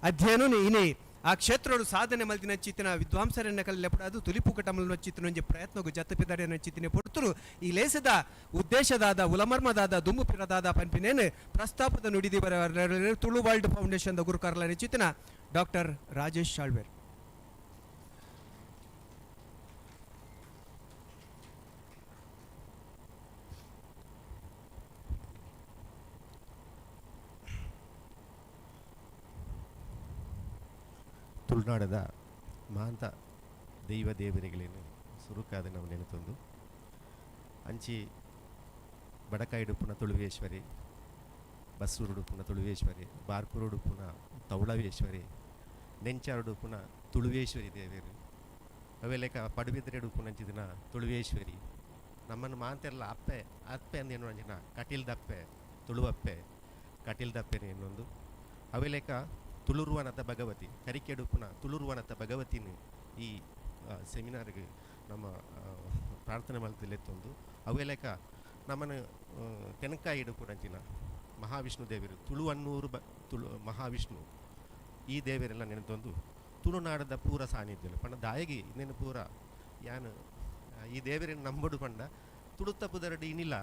ಅಧ್ಯಯನ ಇನಿ ಆ ಕ್ಷೇತ್ರಡು ಸಾಧನೆ ಮಲ್ದಿನ ಚಿತ್ತಿನ ವಿದ್ವಾಂಸರನ್ನ ಕಲ್ಲೆಪಡಾದು ತುಲಿಪು ಕಟಮಲ್ ಚಿತ್ತಿನ ಒಂಜಿ ಪ್ರಯತ್ನಗು ಜತ್ತಪಿದಾರಿನ ಚಿತ್ತಿನ ಪೊರ್ತುರು ಈ ಲೇಸದ ಉದ್ದೇಶದಾದ ಉಲಮರ್ಮದಾದ ದುಂಬು ಪಿರದಾದ ಪನ್ಪಿನೇನು ಪ್ರಸ್ತಾಪದ ನುಡಿದಿ ಬರ ತುಳು ವರ್ಲ್ಡ್ ಫೌಂಡೇಶನ್ the ಗುರುಕಾರ್ಲ ಚಿತ್ತಿನ ಡಾಕ್ಟರ್ ರಾಜೇಶ್ ಶಾಳ್ವೇರ್. ತುಳುನಾಡದ ಮಹಾಂತ ದೈವ ದೇವರಿಗಳೇನು ಸುರುಕಾದ ನಾವು ನೆನೆತೊಂದು ಅಂಚಿ ಬಡಕಾಯಿಡುಪ್ಪುನ ತುಳುವೇಶ್ವರಿ, ಬಸ್ಸೂರುಡುಪ್ಪುನ ತುಳುವೇಶ್ವರಿ, ಬಾರ್ಕೂರುಡುಪ್ಪುನ ತೌಳವೇಶ್ವರಿ, ನೆಂಚಾರುಡುಪ್ಪುನ ತುಳುವೇಶ್ವರಿ ದೇವರು, ಅವೆಲೆಕ ಪಡುಬಿದ್ರೆಡುಪ್ಪುನಂಚಿದಿನ ತುಳುವೇಶ್ವರಿ, ನಮ್ಮನ್ನು ಮಾಂತೆಲ್ಲ ಅಪ್ಪೆ ಅಪ್ಪೆ ಅಂದೇನು ಅಂಚಿನ ಕಟೀಲ್ದಪ್ಪೆ ತುಳುವಪ್ಪೆ ಕಟೀಲ್ದಪ್ಪೆನೆ ಇನ್ನೊಂದು ಅವೆಲೆಕ ತುಳುರುವನತ ಭಗವತಿ ಕರಿಕೆಡುಪ್ಪುನ ತುಳುರುವನತ ಭಗವತಿನ ಈ ಸೆಮಿನಾರ್ಗೆ ನಮ್ಮ ಪ್ರಾರ್ಥನೆ ಮಲ್ತಿಲೆತ್ತೊಂದು ಅವೆಲೆಕ ನಮ್ಮನ್ನು ತೆನಕಾಯಿ ಇಡುಪುನಂಚಿನ ಮಹಾವಿಷ್ಣು ದೇವರು ತುಳುವನ್ನೂರು ತುಳು ಮಹಾವಿಷ್ಣು ಈ ದೇವರೆಲ್ಲ ನೆನೆತೊಂದು ತುಳುನಾಡದ ಪೂರ ಸಾನ್ನಿಧ್ಯ ಪಂಡ ದಾಯಗಿ ಇನ್ನೇನು ಪೂರ ಯಾನು ಈ ದೇವರನ್ನು ನಂಬುಡು ಪಂಡ ತುಳುತ್ತ ಪುದರಡು ಇನಿಲ್ಲ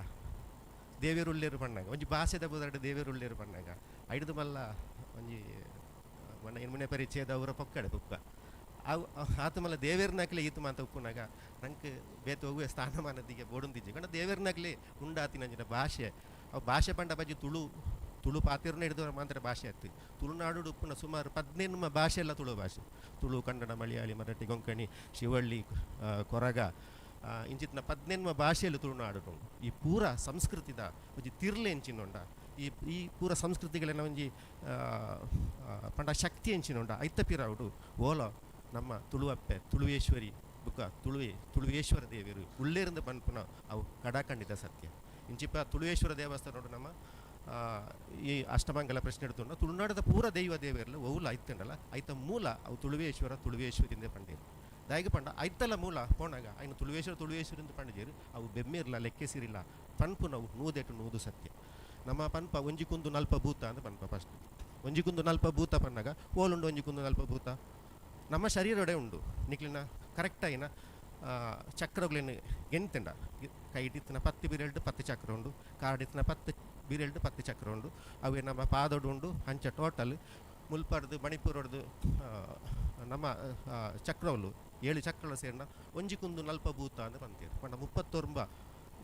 ದೇವೇರುಳ್ಳೇರು ಪಣ್ಣಾಗ ಒಂಜಿ ಭಾಷೆದ ಪುದರಡು ದೇವೇರುಳ್ಳೇರು ಪಣ್ಣಾಗ ಐಡ್ದು ಮಲ್ಲ ಒಂಜಿ ಮಣ್ಣ ಇನ್ಮುನೆ ಪರಿಚಯದ ಅವರ ಪೊಕ್ಕಡೆ ಪುಕ್ಕ ಅವು ಆತ ಮಲ್ಲ ದೇವೇರ್ನಾಕ್ಲೆ ಈತು ಮಾತ ಉಪ್ಪುನಾಗ ನಂಗೆ ಬೇತ ಹೋಗುವೆ ಸ್ಥಾನಮಾನದಿಗೆ ಬೋಡುಂದಿಜ್ಜಿ ಕಂಡ ದೇವೇರ್ನಾಕ್ಲೆ ಉಂಡಾತಿನಂಚಿನ ಭಾಷೆ ಅವು ಭಾಷೆ ಪಂಡ ಬಜ್ಜಿ ತುಳು ತುಳು ಪಾತಿರ್ನ ಹಿಡಿದವರ ಮಾತ್ರ ಭಾಷೆ ಆಯ್ತು. ತುಳುನಾಡು ಉಪ್ಪುನ ಸುಮಾರು 15 ಭಾಷೆ ಎಲ್ಲ ತುಳು ಭಾಷೆ, ತುಳು, ಕನ್ನಡ, ಮಲಯಾಳಿ, ಮರಾಠಿ, ಕೊಂಕಣಿ, ಶಿವಳ್ಳಿ, ಕೊರಗ, ಇಂಚಿತ್ತಿನ 15 ಭಾಷೆಯಲ್ಲಿ ತುಳುನಾಡು ಈ ಪೂರ ಸಂಸ್ಕೃತಿದ ಒಂಜಿ ತಿರ್ಲೆ ಎಂಚಿನೊಂಡ ಈ ಈ ಪೂರ ಸಂಸ್ಕೃತಿಗಳನ್ನ ಒಂಜಿ ಪಂಡ ಶಕ್ತಿ ಎಂಚಿನೊಂಡ ಐತ ಪಿರಾವುಡು ಓಲ ನಮ್ಮ ತುಳುವಪ್ಪೆ ತುಳುವೇಶ್ವರಿ ಬುಕ್ಕ ತುಳುವೆ ತುಳುವೇಶ್ವರ ದೇವರು ಉಳ್ಳೇರಿಂದ ಪನ್ಪುನ ಅವು ಕಡಾಖಂಡಿತ ಸತ್ಯ. ಇಂಚಿಪ ತುಳುವೇಶ್ವರ ದೇವಸ್ಥಾನ ನಮ್ಮ ಈ ಅಷ್ಟಮಂಗಲ ಪ್ರಶ್ನೆ എടുത്തുണ്ട് ತುಳುನಾಡದ ಪೂರ ದೈವ ದೇವರಲ್ಲ ಒವುಲ ಐತಂಡಲ್ಲ ಐತ ಮೂಲ ಅವು ತುಳುವೇಶ್ವರ ತುಳುವೇಶ್ವರಿಂದ ಪಂಡೇರು ದಾಯಿಗೆ ಪಂಡ ಐತಲ ಮೂಲ ಪೋಣಾಗ ಐನ ತುಳುವೇಶ್ವರ ತುಳುವೇಶ್ವರಿಂದ ಪಂಡಜೇರು ಅವು ಬೆಮ್ಮಿರ್ಲ ಲೆಕ್ಕೆಸಿರಿಲ್ಲ ಪನ್ಪುನವು ನೂದೆಟು ನೂದು ಸತ್ಯ. ನಮ್ಮ ಪನ್ಪ ಒಂಜಿಕುಂದು ನಲ್ಪ ಭೂತ ಅಂತ ಪನ್ಪ ಫಸ್ಟ್ ಒಂಜಿಕುಂದು ನಲ್ಪ ಭೂತ ಪನ್ನಾಗ ಓಲುಂಡು ಒಂಜಿಕುಂದು ನಲ್ಪ ಭೂತ ನಮ್ಮ ಶರೀರೊಡೆ ಉಂಡು ನಿಕ್ಲಿನ ಕರೆಕ್ಟಾಯಿನ ಚಕ್ರಗಳನ್ನ ಗೆಂತಂಡ ಕೈಟಿತ್ತಿನ 10 ಬಿರೆಲ್ಡು 10 ಚಕ್ರ ಉಂಡು, ಕಾಡಿತ್ತಿನ 10 ಬಿರೆಲ್ಡು 10 ಚಕ್ರ ಉಂಡು, ಅವೇ ನಮ್ಮ ಪಾದೊಡು ಉಂಡು ಅಂಚ ಟೋಟಲ್ ಮುಲ್ಪಡ್ದು ಮಣಿಪುರಡ್ದು ನಮ್ಮ ಚಕ್ರವಲು 7 ಚಕ್ರಗಳು ಸೇರಿನ ಒಂಜಿಕುಂದು ನಲ್ಪ ಭೂತ ಅಂತ ಬಂತೀರು ಪಂಡ 39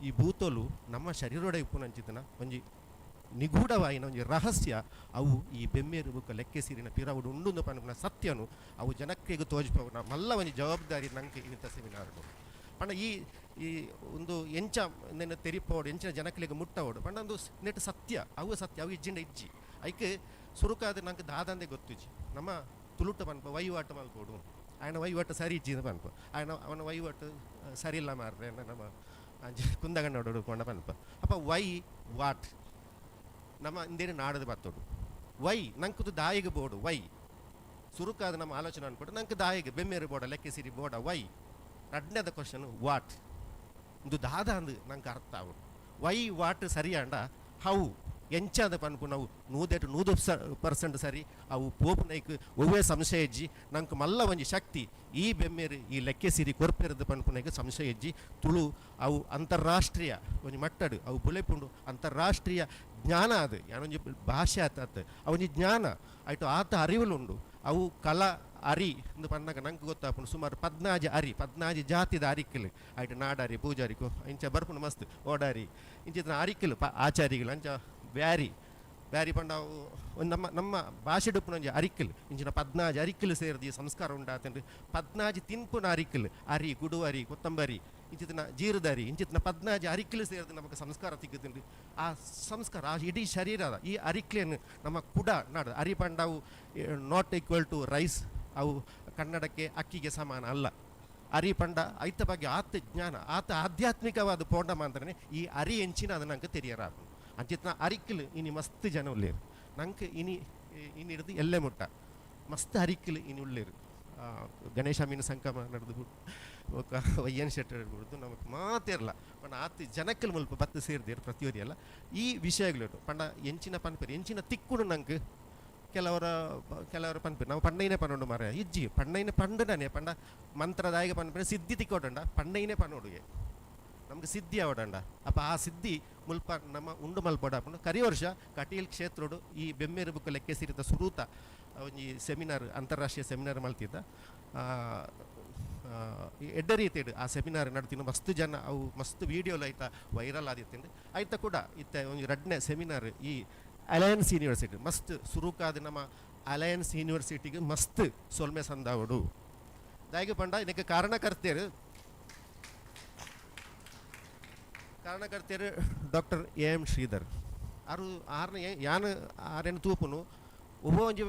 ಈ ಭೂತಲು ನಮ್ಮ ಶರೀರೊಡೆ ಉಪ್ಪುನಂಚಿತನ ಒಂಜಿ ನಿಗೂಢವಾಯಿನ ಒಂಜಿ ರಹಸ್ಯ ಅವು ಈ ಬೆಮ್ಮೇರು ಬುಕ್ಕ ಲೆಕ್ಕೆ ಸೀರಿನ ಪಿರವುಡು ಉಂಡುಂದು ಪನ್ಪುನ ಸತ್ಯನು ಅವು ಜನಕ್ಕೆಗೆ ತೋಜ್ಪವುನ ಮಲ್ಲ ಒಂಜಿ ಜವಾಬ್ದಾರಿ ನಂಗೆ ಇನ್ನಿತ ಸೆಮಿನಾರ್ಡು ಪಂಡ ಈ ಈ ಒಂದು ಎಂಚ ನೆನ್ನ ತೆರಿಪೋಡು ಎಂಚಿನ ಜನಕ್ಲೆಗ್ ಮುಟ್ಟವೋಡು ಪಂಡ ಒಂದು ನೆಟ್ ಸತ್ಯ ಅವು ಸತ್ಯ ಅವು ಇಜ್ಜಿಂಡ ಇಜ್ಜಿ ಐಕೆ ಸುರುಕಾದ ನಂಗೆ ದಾದಂದೆ ಗೊತ್ತಿಜ್ಜಿ ನಮ್ಮ ತುಳುಟ ಪನ್ಪ ವಹಿವಾಟು ಮಲ್ಪೋಡು ಆಯನ ವಹಿವಾಟು ಸರಿ ಇಜ್ಜಿ ಪನ್ಪ ಆಯನ ಅವನ ವಹಿವಾಟು ಸರಿ ಇಲ್ಲ ಮಾರ್ರೆ ನಮ್ಮ ಕುಂದಗಣ್ಣೋಡು ಕೊಂಡ ಪನ್ಪ ಅಪ್ಪ ವೈ what ನಮ್ಮ ಇಂದೇನು ನಾಡದು ಬತ್ತೋಡು ವೈ ನಂಕುದು ದಾಯಿಗೆ ಬೋಡು ವೈ ಸುರುಕಾದ ನಮ್ಮ ಆಲೋಚನೆ ಅನ್ಕೊಟ್ಟು ನಂಗೆ ದಾಯಿಗೆ ಬೆಮ್ಮೇರು ಬೋಡ ಲೆಕ್ಕೆಸಿರಿ ಬೋಡ ವೈ ರಡ್ನೇದ ಕ್ವಶನ್ what ಇಂದು ದಾದ ಅಂದು ನಂಗೆ ಅರ್ಥ ಆವಡು ವೈ what ಸರಿಯಾಂಡ how ಎಂಚಾದ ಪನ್ಪು ನಾವು ನೂದೆಟು 100% ಸರಿ ಅವು ಪೋಪುನೈಕ್ ಒವ್ವೇ ಸಂಶಯ ಇಜ್ಜಿ ನಂಗೆ ಮಲ್ಲ ಒಂಜಿ ಶಕ್ತಿ ಈ ಬೆಮ್ಮೇರು ಈ ಲೆಕ್ಕೆ ಸಿರಿ ಕೊರ್ಪೆರದು ಪನ್ಪುನೈಕ್ ಸಂಶಯ ಇಜ್ಜಿ ತುಳು ಅವು ಅಂತಾರಾಷ್ಟ್ರೀಯ ಒಂಜಿ ಮಟ್ಟಡು ಅವು ಬುಲೆಪುಂಡು ಅಂತಾರಾಷ್ಟ್ರೀಯ ಜ್ಞಾನ ಅದು ಯಾನೊಂಜಿ ಭಾಷೆ ಆತ ಅವೊಂಜಿ ಜ್ಞಾನ ಆಯ್ತು ಆತ ಅರಿವುಲುಂಡು ಅವು ಕಲಾ ಅರಿ ಇಂದು ಪನ್ನಾಗ ನಂಗೆ ಗೊತ್ತಾಪುಂಡು ಸುಮಾರು 14 ಅರಿ 14 ಜಾತಿದ ಅರಿಕಲು ಆಯ್ತು ನಾಡಾರಿ ಪೂಜಾರಿಕು ಇಂಚ ಬರ್ಪುಂಡು ಮಸ್ತ್ ಓಡಾರಿ ಇಂಚಿನ ಅರಿಕಲು ಆಚಾರಿಗಳು ಅಂಚ ಬ್ಯಾರಿ ಬ್ಯಾರಿ ಪಂಡ ಅವು ಒಂದು ನಮ್ಮ ನಮ್ಮ ಭಾಷೆ ಡುಪ್ಪುನ ಒಂಜಿ ಅರಿಕಲು ಇಂಚಿನ 14 ಅರಿಕಲು ಸೇರಿದ ಈ ಸಂಸ್ಕಾರ ಉಂಡಾತಂದ್ರೆ 14 ತಿನ್ಪುನ ಅರಿಕಲು ಅರಿ ಗುಡುವರಿ ಕೊತ್ತಂಬರಿ ಇಂಚಿತ್ತಿನ ಜೀರದರಿ ಇಂಚಿತ್ತಿನ 14 ಅರಿಕಲು ಸೇರಿದ ನಮಗೆ ಸಂಸ್ಕಾರ ತಿಕ್ಕುತ್ತುಂಡು ಆ ಸಂಸ್ಕಾರ ಆ ಇಡೀ ಶರೀರದ ಈ ಅರಿಕ್ಲೇನು ನಮ್ಮ ಕುಡ ನಾಡು ಅರಿ ಪಂಡವು not equal to rice ಅವು ಕನ್ನಡಕ್ಕೆ ಅಕ್ಕಿಗೆ ಸಮಾನ ಅಲ್ಲ. ಅರಿ ಪಂಡ ಐತ ಬಗ್ಗೆ ಆತ ಜ್ಞಾನ ಆತ ಆಧ್ಯಾತ್ಮಿಕವಾದ ಪೋಂಡ ಮಾತ್ರನೇ ಈ ಅರಿ ಎಂಚಿನ ಅದು ನಂಗೆ ತೆರಿಯರಾಪು ಅಂಚಿತ್ನ ಅರಿಕಲು ಇನಿ ಮಸ್ತ್ ಜನ ಉಳ್ಳೇರು ನಂಗೆ ಇನಿ ಇನಿ ಹಿಡಿದು ಎಲ್ಲೆ ಮುಟ್ಟ ಮಸ್ತ್ ಅರಿಕಲು ಇನಿ ಉಳ್ಳೇರು ಗಣೇಶ ಮೀನು ಸಂಕಮ ನಡೆದು ಬೊಕ್ಕ ವಯ್ಯನ್ ಶೆಟ್ಟರ್ ಹಿಡ್ದು ನಮಗೆ ಮಾತಿರಲ್ಲ ಪಂಡ ಆತ ಜನಕ್ಕಲ್ ಮುಲ್ಪ ಬತ್ತು ಸೇರಿದೇರು ಪ್ರತಿಯೊರಿ ಅಲ್ಲ ಈ ವಿಷಯಗಳು ಪಂಡ ಎಂಚಿನ ಪನ್ಪೇರು ಎಂಚಿನ ತಿಕ್ಕುಡು ನಂಗೆ ಕೆಲವರ ಕೆಲವರು ಪನ್ಪಿ ನಾವು ಪಣ್ಣೈನೇ ಪನ್ನೊಂಡು ಮಾರ ಇಜ್ಜಿ ಪಣ್ಣೈನೆ ಪಂಡನೇ ಪಂಡ ಮಂತ್ರದಾಯಕ ಪನ್ಪಿನ ಸಿದ್ಧಿ ತಿಕ್ಕೋಟಂಡ ಪಣ್ಣೈನೇ ಪನ್ನೊಡುಗೆ ನಮ್ಗೆ ಸಿದ್ಧಿ ಅವಡಂಡ. ಅಪ್ಪ ಆ ಸಿದ್ಧಿ ಮುಲ್ಪ ನಮ್ಮ ಉಂಡು ಮಲ್ಪಡ ಪಂಡ ಕರಿ ವರ್ಷ ಕಟೀಲ್ ಕ್ಷೇತ್ರಡು ಈ ಬೆಮ್ಮೇರು ಬುಕ್ಕ ಲೆಕ್ಕೆಸಿರಿತ ಸುರೂತ ಒಂಜಿ ಸೆಮಿನಾರ್, ಅಂತಾರಾಷ್ಟ್ರೀಯ ಸೆಮಿನಾರ್ ಮಲ್ತಿದ್ದ. ಎಡ್ಡೆ ರೀತಿಡ್ ಆ ಸೆಮಿನಾರ್ ನಡ್ತಿನ ಮಸ್ತ್ ಜನ ಅವು ಮಸ್ತ್ ವೀಡಿಯೋಲು ಐತ ವೈರಲ್ ಆದಿತ್ತಿಂಡು. ಐತ ಕೂಡ ಇತ್ತೆ ಒಂಜಿ ರಡ್ನೆ ಸೆಮಿನಾರ್ ಈ ಅಲಯನ್ಸ್ ಯೂನಿವರ್ಸಿಟಿ ಮಸ್ತ್ ಸುರುಕಾದ ನಮ್ಮ ಅಲಯನ್ಸ್ ಯೂನಿವರ್ಸಿಟಿಗೆ ಮಸ್ತ್ ಸೊಲ್ಮೆ ಸಂದಾವಡು. ದಾಯಿಗೆ ಪಂಡ ಇದಕ್ಕೆ ಕಾರಣಕರ್ತೇರು ಕಾರಣಕರ್ತೇರು doctor A M Sridhar ಆರು ಆರ್ನ ಯಾನ್ ಆರೇನು ತೂಪುನು ಒಬ್ಬ ಒಂಜಿ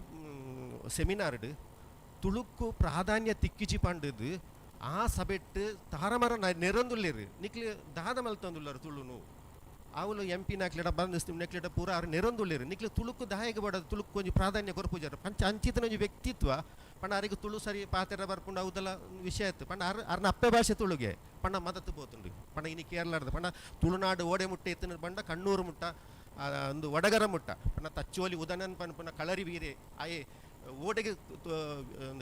ಸೆಮಿನಾರ್ಡ್ ತುಳುಕ್ಕು ಪ್ರಾಧಾನ್ಯ ತಿಕ್ಕಿಚಿ ಪಂಡದು ಆ ಸಭೆಟ್ ತಾರಮರ ನೆರೊಂದುಲ್ಲೇರು ನಿಕ್ಲೆ ದಾದ ಮಲ್ತೊಂದುಲ್ಲರು ತುಳುನು ಆವುಲು ಎಂ ಪಿ ನಾಕ್ಲೆಡ ಬಂದು ನೆಕ್ಲೆಡ ಪೂರ ಆರು ನೆರೊಂದುಲ್ಲೇರು ನಿಕ್ಲೆ ತುಳುಕು ದಾಯಕ ಬಡದು ತುಳುಕು ಒಂಜಿ ಪ್ರಾಧಾನ್ಯ ಕೊರ್ಪುಜಾರು ಪಂಚ ಅಂಚಿತನ ಒಂಜಿ ವ್ಯಕ್ತಿತ್ವ ಪಂಡ ಆರಿಗೆ ತುಳು ಸರಿ ಪಾತೆರ ಬರ್ಪುಂಡು ಅವುದೆಲ್ಲ ವಿಷಯ ಇತ್ತು ಪಂಡ ಆರ್ ಆರ್ನ ಅಪ್ಪೆ ಭಾಷೆ ತುಳುಗೆ ಪಂಡ ಮದತ್ತು ಪೋತುಂಡು ಪಂಡ ಇನಿ ಕೇರಳದ ಪಂಡ ತುಳುನಾಡು ಓಡೆ ಮುಟ್ಟೆ ಎತ್ತಿನ ಪಂಡ ಕಣ್ಣೂರು ಮುಟ್ಟ ಒಂದು ವಡಗರ ಮುಟ್ಟ ಪಂಡ ತಚ್ಚೋಲಿ ಉದನನ್ ಪನ್ಪುನ ಕಳರಿ ವೀರೆ ಆಯೆ ಓಡೆಗೆ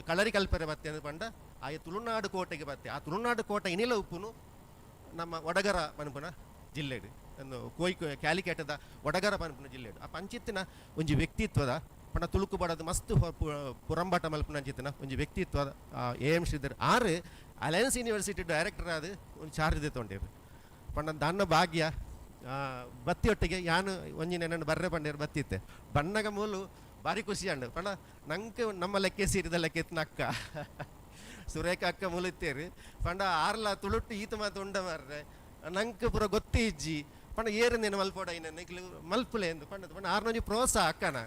ಕಳರಿ ಕಲ್ಪರೆ ಬತ್ತೆ ಅಂದ್ ಪಂಡ ಆಯೆ ತುಳುನಾಡು ಕೋಟೆಗೆ ಬತ್ತೆ ಆ ತುಳುನಾಡು ಕೋಟೆ ಇನಿಲ ಉಪ್ಪುನು ನಮ್ಮ ವಡಗರ ಪನ್ಪುನ ಜಿಲ್ಲೆಡು ಒಂದು ಕೋಯ್ ಕ್ಯಾಲಿಕೇಟದ ವಡಗರ ಪನ್ಪುನ ಜಿಲ್ಲೆಡು ಆ ಪಂಚಿತ್ತಿನ ಒಂಜಿ ವ್ಯಕ್ತಿತ್ವದ ಪಂಡ ತುಳುಕು ಬಡದು ಮಸ್ತ್ ಪುರಂಬಾಟ ಮಲ್ಪುನ ಅಂಚಿತ್ತಿನ ಒಂಜಿ ವ್ಯಕ್ತಿತ್ವದ A M Sridhar are alliance university director ಆದ್ ಒಂದು ಚಾರ್ಜ್ ದೆತ್ತೊಂಡೇರು ಪಂಡ ದಾನ್ನ ಭಾಗ್ಯ ಬತ್ತಿಯೊಟ್ಟಿಗೆ ಯಾನು ಒಂಜಿ ನೆನನ್ನು ಬರ್ರೆ ಪಂಡೇರು ಬತ್ತಿತ್ತೆ ಬಣ್ಣಗ ಮೂಲು ಭಾರಿ ಖುಷಿ ಅಂಡು ಪಂಡ ನಂಗೆ ನಮ್ಮ ಲೆಕ್ಕೆ ಸೀರಿದ ಲೆಕ್ಕೆ ಎತ್ತಿನ ಅಕ್ಕ ಸುರೇಖ ಅಕ್ಕ ಮೂಲಿತ್ತೇರು ಪಂಡ ಆರ್ಲ ತುಳುಟ್ಟು ಈತ ಮಾತು ಉಂಡ ಮಾರ್ರೆ ನಂಗೆ ಪೂರ ಗೊತ್ತೇ ಇಜ್ಜಿ ಪಂಡ ಏರು ನೇನು ಮಲ್ಪೋಡ ಇನ್ನ ನಿಕ್ಲು ಮಲ್ಪುಲೆ ಎಂದು ಪಂಡದು ಪಂಡ ಆರ್ನೊಂಜಿ ಪ್ರೋತ್ಸಾಹ ಅಕ್ಕನ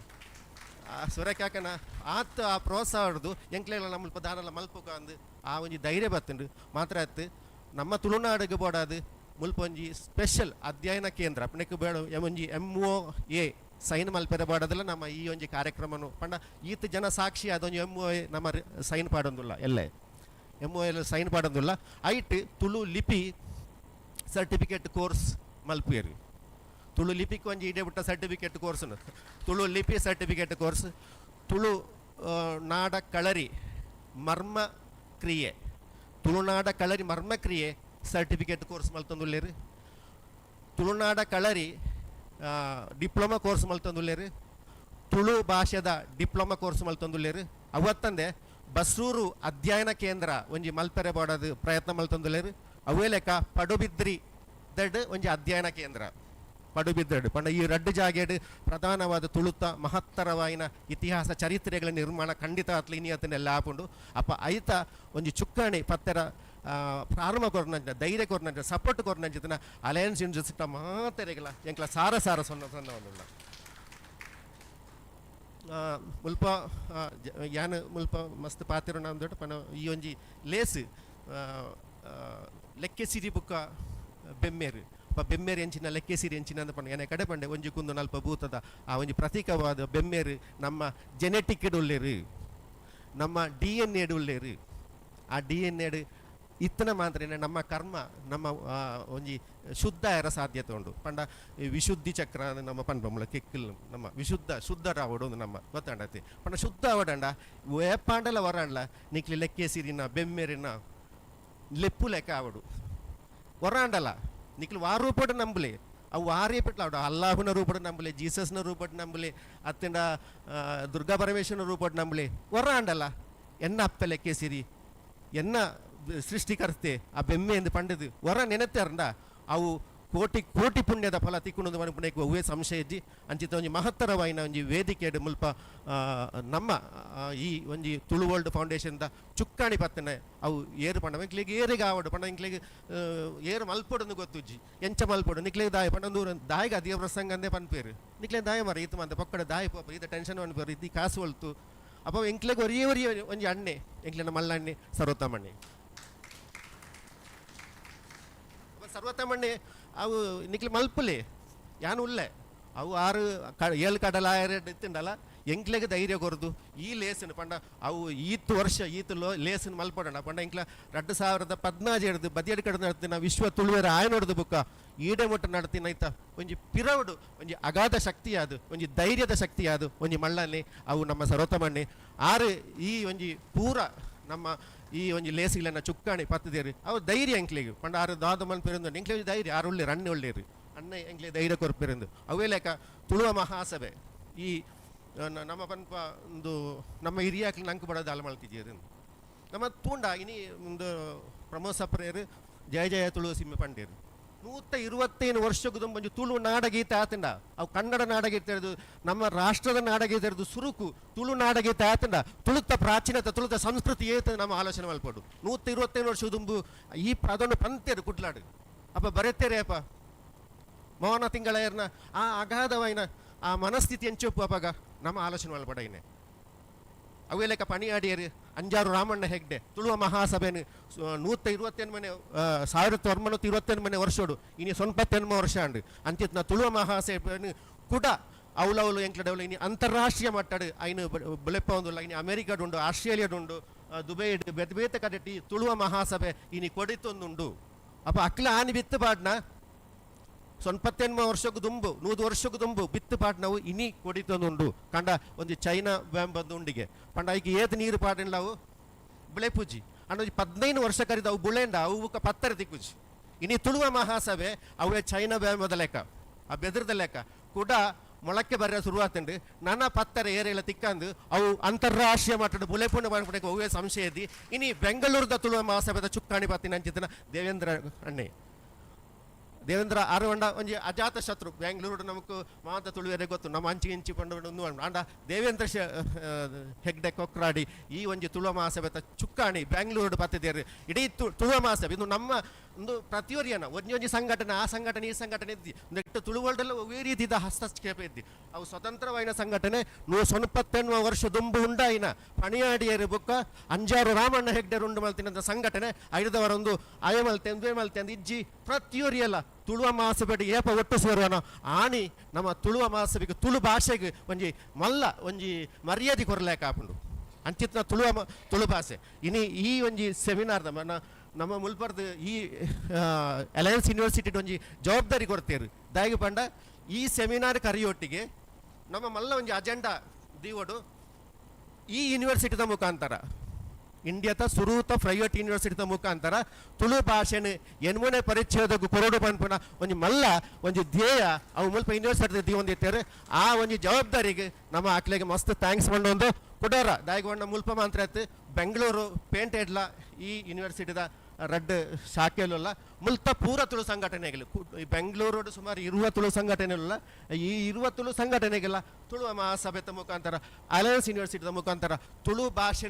ಆ ಸುರೇಖ ಅಕ್ಕನ ಆತ ಆ ಪ್ರೋತ್ಸಾಹ ಹೊಡ್ದು ಎಂಕ್ಲೆಲ್ಲ ನಮ್ಮ ದಾನಲ್ಲ ಮಲ್ಪುಕ ಅಂದು ಆ ಒಂಜಿ ಧೈರ್ಯ ಬತ್ತುಂಡು ಮಾತ್ರ ಅತ್ತು ನಮ್ಮ ತುಳುನಾಡಿಗೆ ಬೋಡಾದು ಮುಲ್ಪ ಒಂಜಿ ಸ್ಪೆಷಲ್ ಅಧ್ಯಯನ ಕೇಂದ್ರ ಅಪ್ಪಣೆಕ್ ಬೇಡ ಒಂಜಿ M O A sign ಮಲ್ಪೆರೆ ಬೋಡದಲ್ಲ ನಮ್ಮ ಈ ಒಂಜಿ ಕಾರ್ಯಕ್ರಮನು ಪಂಡ ಈತ ಜನ ಸಾಕ್ಷಿ ಅದೊಂಜಿ M O A ನಮ್ಮ ಸೈನ್ ಪಾಡೊಂದುಲ್ಲ ಎಲ್ಲೆ M O L sign ಪಾಡೊಂದುಲ್ಲ ಐಟ್ ತುಳು ಲಿಪಿ ಸರ್ಟಿಫಿಕೇಟ್ ಕೋರ್ಸ್ ಮಲ್ಪುವೆರ್ ತುಳು ಲಿಪಿಕ್ ಒಂಜಿ ಇಡೆ ಬಿಟ್ಟ ಸರ್ಟಿಫಿಕೇಟ್ ಕೋರ್ಸ್ ತುಳು ಲಿಪಿ ಸರ್ಟಿಫಿಕೇಟ್ ಕೋರ್ಸ್ ತುಳು ನಾಡ ಕಳರಿ ಮರ್ಮ ಕ್ರಿಯೆ ತುಳುನಾಡ ಕಳರಿ ಮರ್ಮ ಕ್ರಿಯೆ ಸರ್ಟಿಫಿಕೇಟ್ ಕೋರ್ಸ್ ಮಲ್ತೊಂದುಲ್ಲೆರ್ ತುಳುನಾಡ ಕಳರಿ ಡಿಪ್ಲೊಮಾ ಕೋರ್ಸ್ ಮಲ್ತೊಂದುಲ್ಲೆರ್ ತುಳು ಭಾಷೆದ ಡಿಪ್ಲೊಮಾ ಕೋರ್ಸ್ ಮಲ್ತೊಂದುಲ್ಲೆರ್ ಅವತ್ತಂದೆ ಬಸ್ರೂರು ಅಧ್ಯಯನ ಕೇಂದ್ರ ಒಂಜಿ ಮಲ್ಪೆರೆ ಬೋಡದು ಪ್ರಯತ್ನ ಮಲ್ತೊಂದುಲ್ಲೆರ್ ಅವೇ ಲೆಕ್ಕ ಪಡುಬಿದ್ರಿ ದಡ್ ಒಂಜಿ ಅಧ್ಯಯನ ಕೇಂದ್ರ ಪಡುಬಿದ್ರಡು ಪಂಡ ಈ ರಡ್ಡು ಜಾಗೆಡ್ ಪ್ರಧಾನವಾದ ತುಳುತ ಮಹತ್ತರವಾಯಿನ ಇತಿಹಾಸ ಚರಿತ್ರೆಗಳ ನಿರ್ಮಾಣ ಖಂಡಿತ ಅತ್ಲ ಇನಿಯತ್ತನೆಲ್ಲ ಆಪುಂಡು. ಅಪ್ಪ ಐತ ಒಂಜಿ ಚುಕ್ಕಾಣಿ ಪತ್ತೆರ ಪ್ರಾರಂಭ ಕೊರ್ನಂಚ ಧೈರ್ಯ ಕೊರ್ನಂಚ ಸಪೋರ್ಟ್ ಕೊರ್ನಂಚಿತನ ಅಲಯನ್ಸ್ ಯೂನಿವರ್ಸಿಟಿ ಮಾತೆರೆಗಳ ಎಂಕ್ಲ ಸಾರ ಸಾರ ಸೊನ್ನ ಸೊನ್ನ ಒಂದುಲ್ಲ. ಮುಲ್ಪ ಯಾನ್ ಮುಲ್ಪ ಮಸ್ತ್ ಪಾತಿರೋಣ ಅಂದೊಟ್ಟು ಪನ ಈ ಒಂಜಿ ಲೇಸ್ ಲೆಕ್ಕೆ ಸಿರಿ ಬುಕ್ಕ ಬೆಮ್ಮೇರು ಪ ಬೆಮ್ಮೇರು ಎಂಚಿನ ಲೆಕ್ಕೆ ಸಿರಿ ಎಂಚಿನ ಅಂದ ಪಂಡ ಎನೆ ಕಡೆ ಪಂಡೆ ಒಂಜಿ ಕುಂದು ನಲ್ಪ ಭೂತದ ಆ ಒಂಜಿ ಪ್ರತೀಕವಾದ ಬೆಮ್ಮೇರು ನಮ್ಮ ಜೆನೆಟಿಕ್ ಉಲ್ಲೇರು ನಮ್ಮ ಡಿ ಎನ್ ಎಡ್ ಉಲ್ಲೇರು ಆ ಡಿ ಎನ್ ಎಡ್ ಇತ್ತನ ಮಾತ್ರ ನಮ್ಮ ಕರ್ಮ ನಮ್ಮ ಒಂಜಿ ಶುದ್ಧ ಎರ ಸಾಧ್ಯತೆ ಉಂಡು ಪಂಡ ಈ ವಿಶುದ್ಧಿ ಚಕ್ರ ನಮ್ಮ ಪನ್ಪಂಬಳ ಕೆಕ್ಕಿಲ್ ನಮ್ಮ ವಿಶುದ್ಧ ಶುದ್ಧ ರಾವಡು ಒಂದು ನಮ್ಮ ಗೊತ್ತಾಂಡತಿ ಪಂಡ ಶುದ್ಧ ಅವಡಂಡ ವೇಪಾಂಡಲ ವರಾಂಡ್ಲ ನಿಕ್ಲಿ ಲೆಕ್ಕೆ ಸಿರಿನ ಬೆಮ್ಮೆರಿನ ಲೆಪ್ಪು ಲೆಕ್ಕ ಆವಡು ವರಾಂಡಲ ನಿಕ್ಲು ವಾ ರೂಪಡ್ ನಂಬಲಿ ಅವು ವಾರೇ ಪೆಟ್ಲ ಅವಡು ಅಲ್ಲಾಹುನ ರೂಪಡ್ ನಂಬಲಿ ಜೀಸಸ್ನ ರೂಪಡ್ ನಂಬಲಿ ಅತ್ತಿಂಡ ದುರ್ಗಾ ಪರಮೇಶ್ವರನ ರೂಪಡ್ ನಂಬಲಿ ವರಾಂಡಲ ಎನ್ನ ಅಪ್ಪೆ ಲೆಕ್ಕೆ ಸಿರಿ ಎನ್ನ ಸೃಷ್ಟಿಕರ್ತೆ ಆ ಬೆಮ್ಮೆ ಎಂದು ಪಂಡದು ವರ ನೆನೆತ್ತಾರಂಡ ಅವು ಕೋಟಿ ಕೋಟಿ ಪುಣ್ಯದ ಫಲ ತಿಕ್ಕುಣದು ಮನಪುಣ್ಯಕ್ಕೆ ಒವ್ವೇ ಸಂಶಯ ಇಜ್ಜಿ ಅಂಚಿತ ಒಂಜಿ ಮಹತ್ತರವಾಯಿನ ಒಂಜಿ ವೇದಿಕೆಡ್ ಮುಲ್ಪ ನಮ್ಮ ಈ ಒಂಜಿ ತುಳು ವರ್ಲ್ಡ್ ಫೌಂಡೇಶನ್ದ ಚುಕ್ಕಾಣಿ ಪತ್ತನೆ ಅವು ಏರು ಪಂಡ ಎಂಕ್ಲೆಗ್ ಏರಿಗೆ ಆವಡು ಪಂಡ ಎಂಕ್ಲೆಗ್ ಏರು ಮಲ್ಪೊಡಂದು ಗೊತ್ತುಜ್ಜಿ ಎಂಚ ಮಲ್ಪೊಡು ನಿಕ್ಲೆಗ್ ದಾಯ ಪಂಡ ದೂರ ದಾಯಿಗೆ ಅದಿಯ ಪ್ರಸಂಗ ಅಂದೇ ಪನ್ಪೇರು ನಿಕ್ಲೆ ದಾಯ ಮರ ಈತ ಮಂತ ಪೊಕ್ಕಡ ದಾಯ ಪೋಪ ಈತ ಟೆನ್ಷನ್ ಪನ್ಪೇರು ಇದ್ದಿ ಕಾಸು ಒಲ್ತು ಅಪ್ಪ ಎಂಕ್ಲೆಗ್ ಒರಿಯೇ ಒರಿಯ ಒಂಜಿ ಅಣ್ಣೆ ಎಂಕ್ಲೆನ ಮಲ್ಲಣ್ಣೆ ಸರ್ವೋತ್ತಮಣ್ಣೆ ಸರ್ವೋತ್ತಮಣ್ಣೆ ಅವು ನಿಕ್ಲೆ ಮಲ್ಪುಲೆ ಯಾನ್ ಉಲ್ಲೆ ಅವು ಆರು ಏಳು ಕಡಲ ಇತ್ತಿಂಡಲ್ಲ ಎಂಕ್ಲೆಗ್ ಧೈರ್ಯ ಕೊರದು ಈ ಲೇಸನ್ ಪಂಡ ಅವು ಈತ್ ವರ್ಷ ಈತ್ ಲೇಸನ್ ಮಲ್ಪಡೋಣ ಪಂಡ ಎಂಕ್ಲ 2014 ಹಿಡ್ದು ಬದಿಯಡ್ ಕಡೆ ನಡ್ತಿನ ವಿಶ್ವ ತುಳುವೆರ ಆಯನೊಡ್ದು ಬುಕ್ಕ ಈಡೆ ಮುಟ್ಟ ನಡ್ತಿನ ಐತ ಒಂಜಿ ಪಿರವಡು ಒಂಜಿ ಅಗಾಧ ಶಕ್ತಿ ಅದು ಒಂಜಿ ಧೈರ್ಯದ ಶಕ್ತಿ ಅದು ಒಂಜಿ ಮಳ್ಳಲ್ಲಿ ಅವು ನಮ್ಮ ಸರ್ವೋತ್ತಮಣ್ಣೆ ಆರು ಈ ಒಂಜಿ ಪೂರ ನಮ್ಮ ಈ ಒಂಜಿ ಲೇಸಿಗಳನ್ನ ಚುಕ್ಕಾಣಿ ಪತ್ತದೇರು ಅವು ಧೈರ್ಯ ಎಂಕ್ಲೆಗ್ ಪಂಡ ಆರು ದಾದ ಮಲ್ಪೆರಂದು ಎಂಕ್ಲೆ ಒಂಜಿ ಧೈರ್ಯ ಆರು ಉಳ್ಳೇರು ಅಣ್ಣೆ ಉಳ್ಳೇರು ಅಣ್ಣ ಎಂಕ್ಲೆ ಧೈರ್ಯ ಕೊರ್ಪೆರಂದು ಅವೇ ಲೆಕ್ಕ ತುಳುವ ಮಹಾಸಭೆ ಈ ನಮ್ಮ ಪನ್ಪ ಒಂದು ನಮ್ಮ ಹಿರಿಯಾಕ್ಲು ನಂಗೆ ಬಡೋದು ಅಲ ಮಲ್ತಿದ್ದೀರು ನಮ್ಮ ತೂಂಡ ಇನಿ ಒಂದು ಪ್ರಮೋದ್ ಸಪ್ರೇರು ಜಯ ಜಯ ತುಳುವ ಸಿಮ್ಮೆ ಪಂಡೇರು 125 ವರ್ಷಕ್ಕೂ ಒಂಜಿ ತುಳು ನಾಡಗೀತೆ ಆತಂಡ ಅವು ಕನ್ನಡ ನಾಡಗೀತೆ ಹಿಡಿದು ನಮ್ಮ ರಾಷ್ಟ್ರದ ನಾಡಗೀತೆ ಹಿಡಿದು ಸುರುಕು ತುಳು ನಾಡಗೀತೆ ಆತಂಡ ತುಳುತ್ತ ಪ್ರಾಚೀನತೆ ತುಳುತ್ತ ಸಂಸ್ಕೃತಿ ಏತ ನಮ್ಮ ಆಲೋಚನೆ ಮಲ್ಪಡು 125 ವರ್ಷ ದುಂಬು ಈ ಅದನ್ನು ಪಂತೇರು ಕುಡ್ಲಾಡು ಅಪ್ಪ ಬರೆತೇರೆ ಅಪ್ಪ ಮೌನ ತಿಂಗಳ ಆ ಅಗಾಧವಾಯಿನ ಆ ಮನಸ್ಥಿತಿ ಎಂಚೊಪ್ಪು ಅಪಗ ನಮ್ಮ ಆಲೋಚನೆ ಮಲ್ಪಡೈನೆ ಅವೇ ಲೆಕ್ಕ ಪಣಿಯಾಡಿಯರು ಅಂಜಾರು ರಾಮಣ್ಣ ಹೆಗ್ಡೆ ತುಳುವ ಮಹಾಸಭೆನು 128 ಮನೆ 1928 ವರ್ಷೋಡು ಇನಿ 98 ವರ್ಷ ಅಂಡು ಅಂಚಿತ್ನ ತುಳುವ ಮಹಾಸಭೆನು ಕೂಡ ಅವಲವಲು ಎಂಕ್ಲಡವಲು ಇನಿ ಅಂತಾರಾಷ್ಟ್ರೀಯ ಮಟ್ಟಡು ಐನು ಬುಲೆಪ್ಪ ಒಂದುಲ್ಲ ಇನಿ ಅಮೆರಿಕಡುಂಡು ಆಸ್ಟ್ರೇಲಿಯಾಡುಂಡು ದುಬೈ ಬೇತೆ ಬೇತೆ ಕಡೆಟಿ ತುಳುವ ಮಹಾಸಭೆ ಇನಿ ಕೊಡಿತೊಂದುಂಡು ಅಪ್ಪ ಅಕ್ಲ ಆನಿ ಬಿತ್ತು ಪಾಡ್ನ 98 ವರ್ಷಕ್ಕೂ ದುಂಬು 100 ವರ್ಷಕ್ಕೂ ದುಂಬು ಬಿತ್ತು ಪಾಡ್ನವು ಇನಿ ಕೊಡಿತೊಂದುಂಡು ಕಂಡ ಒಂದು ಚೈನಾ ಬ್ಯಾಮ್ ಬಂದು ಉಂಡಿಗೆ ಪಂಡ ಐಕ್ ಏತ್ ನೀರು ಪಾಡಿಲ್ಲ ಅವು ಬುಳೆಪೂಜಿ ಅಂಡ ಒಂಜಿ 15 ವರ್ಷ ಕರಿದ ಅವು ಬುಳೆಂಡ ಅವು ಬುಕ್ಕ ಪತ್ತರ ತಿಕ್ಕುಜಿ ಇನಿ ತುಳುವ ಮಹಾಸಭೆ ಅವೇ ಚೈನಾ ಬ್ಯಾಂಬದ ಲೆಕ್ಕ ಆ ಬೆದರದ ಲೆಕ್ಕ ಕೂಡ ಮೊಳಕೆ ಬರ ಶುರುವಾತುಂಡು ನನ್ನ ಪತ್ತರ ಏರೆಲ್ಲ ತಿಕ್ಕಂದು ಅವು ಅಂತಾರಾಷ್ಟ್ರೀಯ ಮಟ್ಟದ ಬುಲೆಪುಂಡ ಮಾಡ್ಬಿಡಕ್ಕೆ ಅವೇ ಸಂಶಯ ಇದ್ದಿ ಇನಿ ಬೆಂಗಳೂರದ ತುಳುವ ಮಹಾಸಭೆದ ಚುಕ್ಕಾಣಿ ಪತ್ತಿನ ಅಂಚಿತನ ದೇವೇಂದ್ರ ಅಣ್ಣೆ ದೇವೇಂದ್ರ ಅರವಂಡ ಒಂಜಿ ಅಜಾತ ಶತ್ರು ಬೆಂಗಳೂರು ನಮಕ್ ಮಾತ ತುಳುವೆರೆ ಗೊತ್ತು ನಮ್ಮ ಅಂಚಿ ಇಂಚಿ ಪಂಡ ಅಂಡ ದೇವೇಂದ್ರ ಹೆಗ್ಡೆ ಕೊಕ್ರಾಡಿ ಈ ಒಂಜಿ ತುಳುವ ಮಹಾಸಭೆತ ಚುಕ್ಕಾಣಿ ಬೆಂಗಳೂರು ಪತ್ತಿದ್ದೇರು ಇಡೀ ತುಳುವ ಮಹಾಸಭೆ ಇದು ನಮ್ಮ ಒಂದು ಪ್ರತಿಯೊರಿಯನ ಒಂಜಿ ಒಂಜಿ ಸಂಘಟನೆ ಆ ಸಂಘಟನೆ ಈ ಸಂಘಟನೆ ಇದ್ದಿ ನೆಟ್ಟು ತುಳುವಲ್ಡೆಲ್ಲ ಒವ್ವೇ ರೀತಿದ ಹಸ್ತಕ್ಷೇಪ ಇದ್ದಿ ಅವು ಸ್ವತಂತ್ರವಾಯಿನ ಸಂಘಟನೆ 198 ವರ್ಷ ದುಂಬು ಉಂಡಾಯಿನ ಪಣಿಯಾಡಿಯರು ಬುಕ್ಕ ಅಂಜಾರು ರಾಮಣ್ಣ ಹೆಗ್ಡೆರು ಉಂಡು ಮಲ್ತಿನಂತ ಸಂಘಟನೆ ಐದವರೊಂದು ಅಯ ಮಲ್ತೆ ಒಂದೇ ಮಲ್ತೆ ಅಂದ್ ಇಜ್ಜಿ ಪ್ರತಿಯೊರಿಯಲ್ಲ ತುಳುವ ಮಹಾಸಭೆಡ್ ಏಪ ಒಟ್ಟು ಸೇರುವನ ಆಣಿ ನಮ್ಮ ತುಳುವ ಮಹಾಸಭೆಗೆ ತುಳು ಭಾಷೆಗೆ ಒಂಜಿ ಮಲ್ಲ ಒಂಜಿ ಮರ್ಯಾದೆ ಕೊರಲೇಕ ಆಪುಂಡು ಅಂಚಿತ್ನ ತುಳುವ ತುಳು ಭಾಷೆ ಇನಿ ಈ ಒಂಜಿ ಸೆಮಿನಾರ್ ನಮ್ಮ ಮುಲ್ಪರ್ದು ಈ ಅಲಯನ್ಸ್ ಯೂನಿವರ್ಸಿಟಿ ಒಂಜಿ ಜವಾಬ್ದಾರಿ ಕೊಡ್ತೇರು ದಾಯಿಗೆ ಪಂಡ ಈ ಸೆಮಿನಾರ್ ಕರಿಯೊಟ್ಟಿಗೆ ನಮ್ಮ ಮಲ್ಲ ಒಂಜಿ ಅಜೆಂಡಾ ದೀವಡು ಈ ಯೂನಿವರ್ಸಿಟಿದ ಮುಖಾಂತರ ಇಂಡಿಯಾದ ಸುರೂತ ಪ್ರೈವೇಟ್ ಯೂನಿವರ್ಸಿಟಿದ ಮುಖಾಂತರ ತುಳು ಭಾಷೆನ ಎನ್ಮೂನೆ ಪರಿಚ್ಛೇದಕ್ಕೂ ಕೊರಡು ಪನ್ಪುನ ಒಂಜಿ ಮಲ್ಲ ಒಂಜಿ ಧ್ಯೇಯ ಅವು ಮುಲ್ಪ ಯೂನಿವರ್ಸಿಟಿ ದೀವೊಂದಿತ್ತೇರು ಆ ಒಂಜಿ ಜವಾಬ್ದಾರಿಗೆ ನಮ್ಮ ಆಕ್ಲೆಗೆ ಮಸ್ತ್ thanks ಒಂದು ಕುಡೋರ ದಾಯಿಗೊಂಡ ಮುಲ್ಪ ಮಾತ್ರ ಆಯ್ತು ಬೆಂಗಳೂರು ಪೇಂಟೆಡ್ಲ ಈ ಯೂನಿವರ್ಸಿಟಿದ ರಡ್ಡ್ ಶಾಖೆಲುಲ್ಲ ಮುಲ್ತ ಪೂರ ತುಳು ಸಂಘಟನೆಗಳು ಈ ಬೆಂಗಳೂರು ಸುಮಾರು ಇರುವ ತುಳು ಸಂಘಟನೆಗಳುಲ್ಲ ಈ ಇರುವ ತುಳು ಸಂಘಟನೆಗೆಲ್ಲ ತುಳು ಮಹಾಸಭೆತ ಮುಖಾಂತರ ಅಲಯನ್ಸ್ ಯೂನಿವರ್ಸಿಟಿದ ಮುಖಾಂತರ ತುಳು ಭಾಷೆ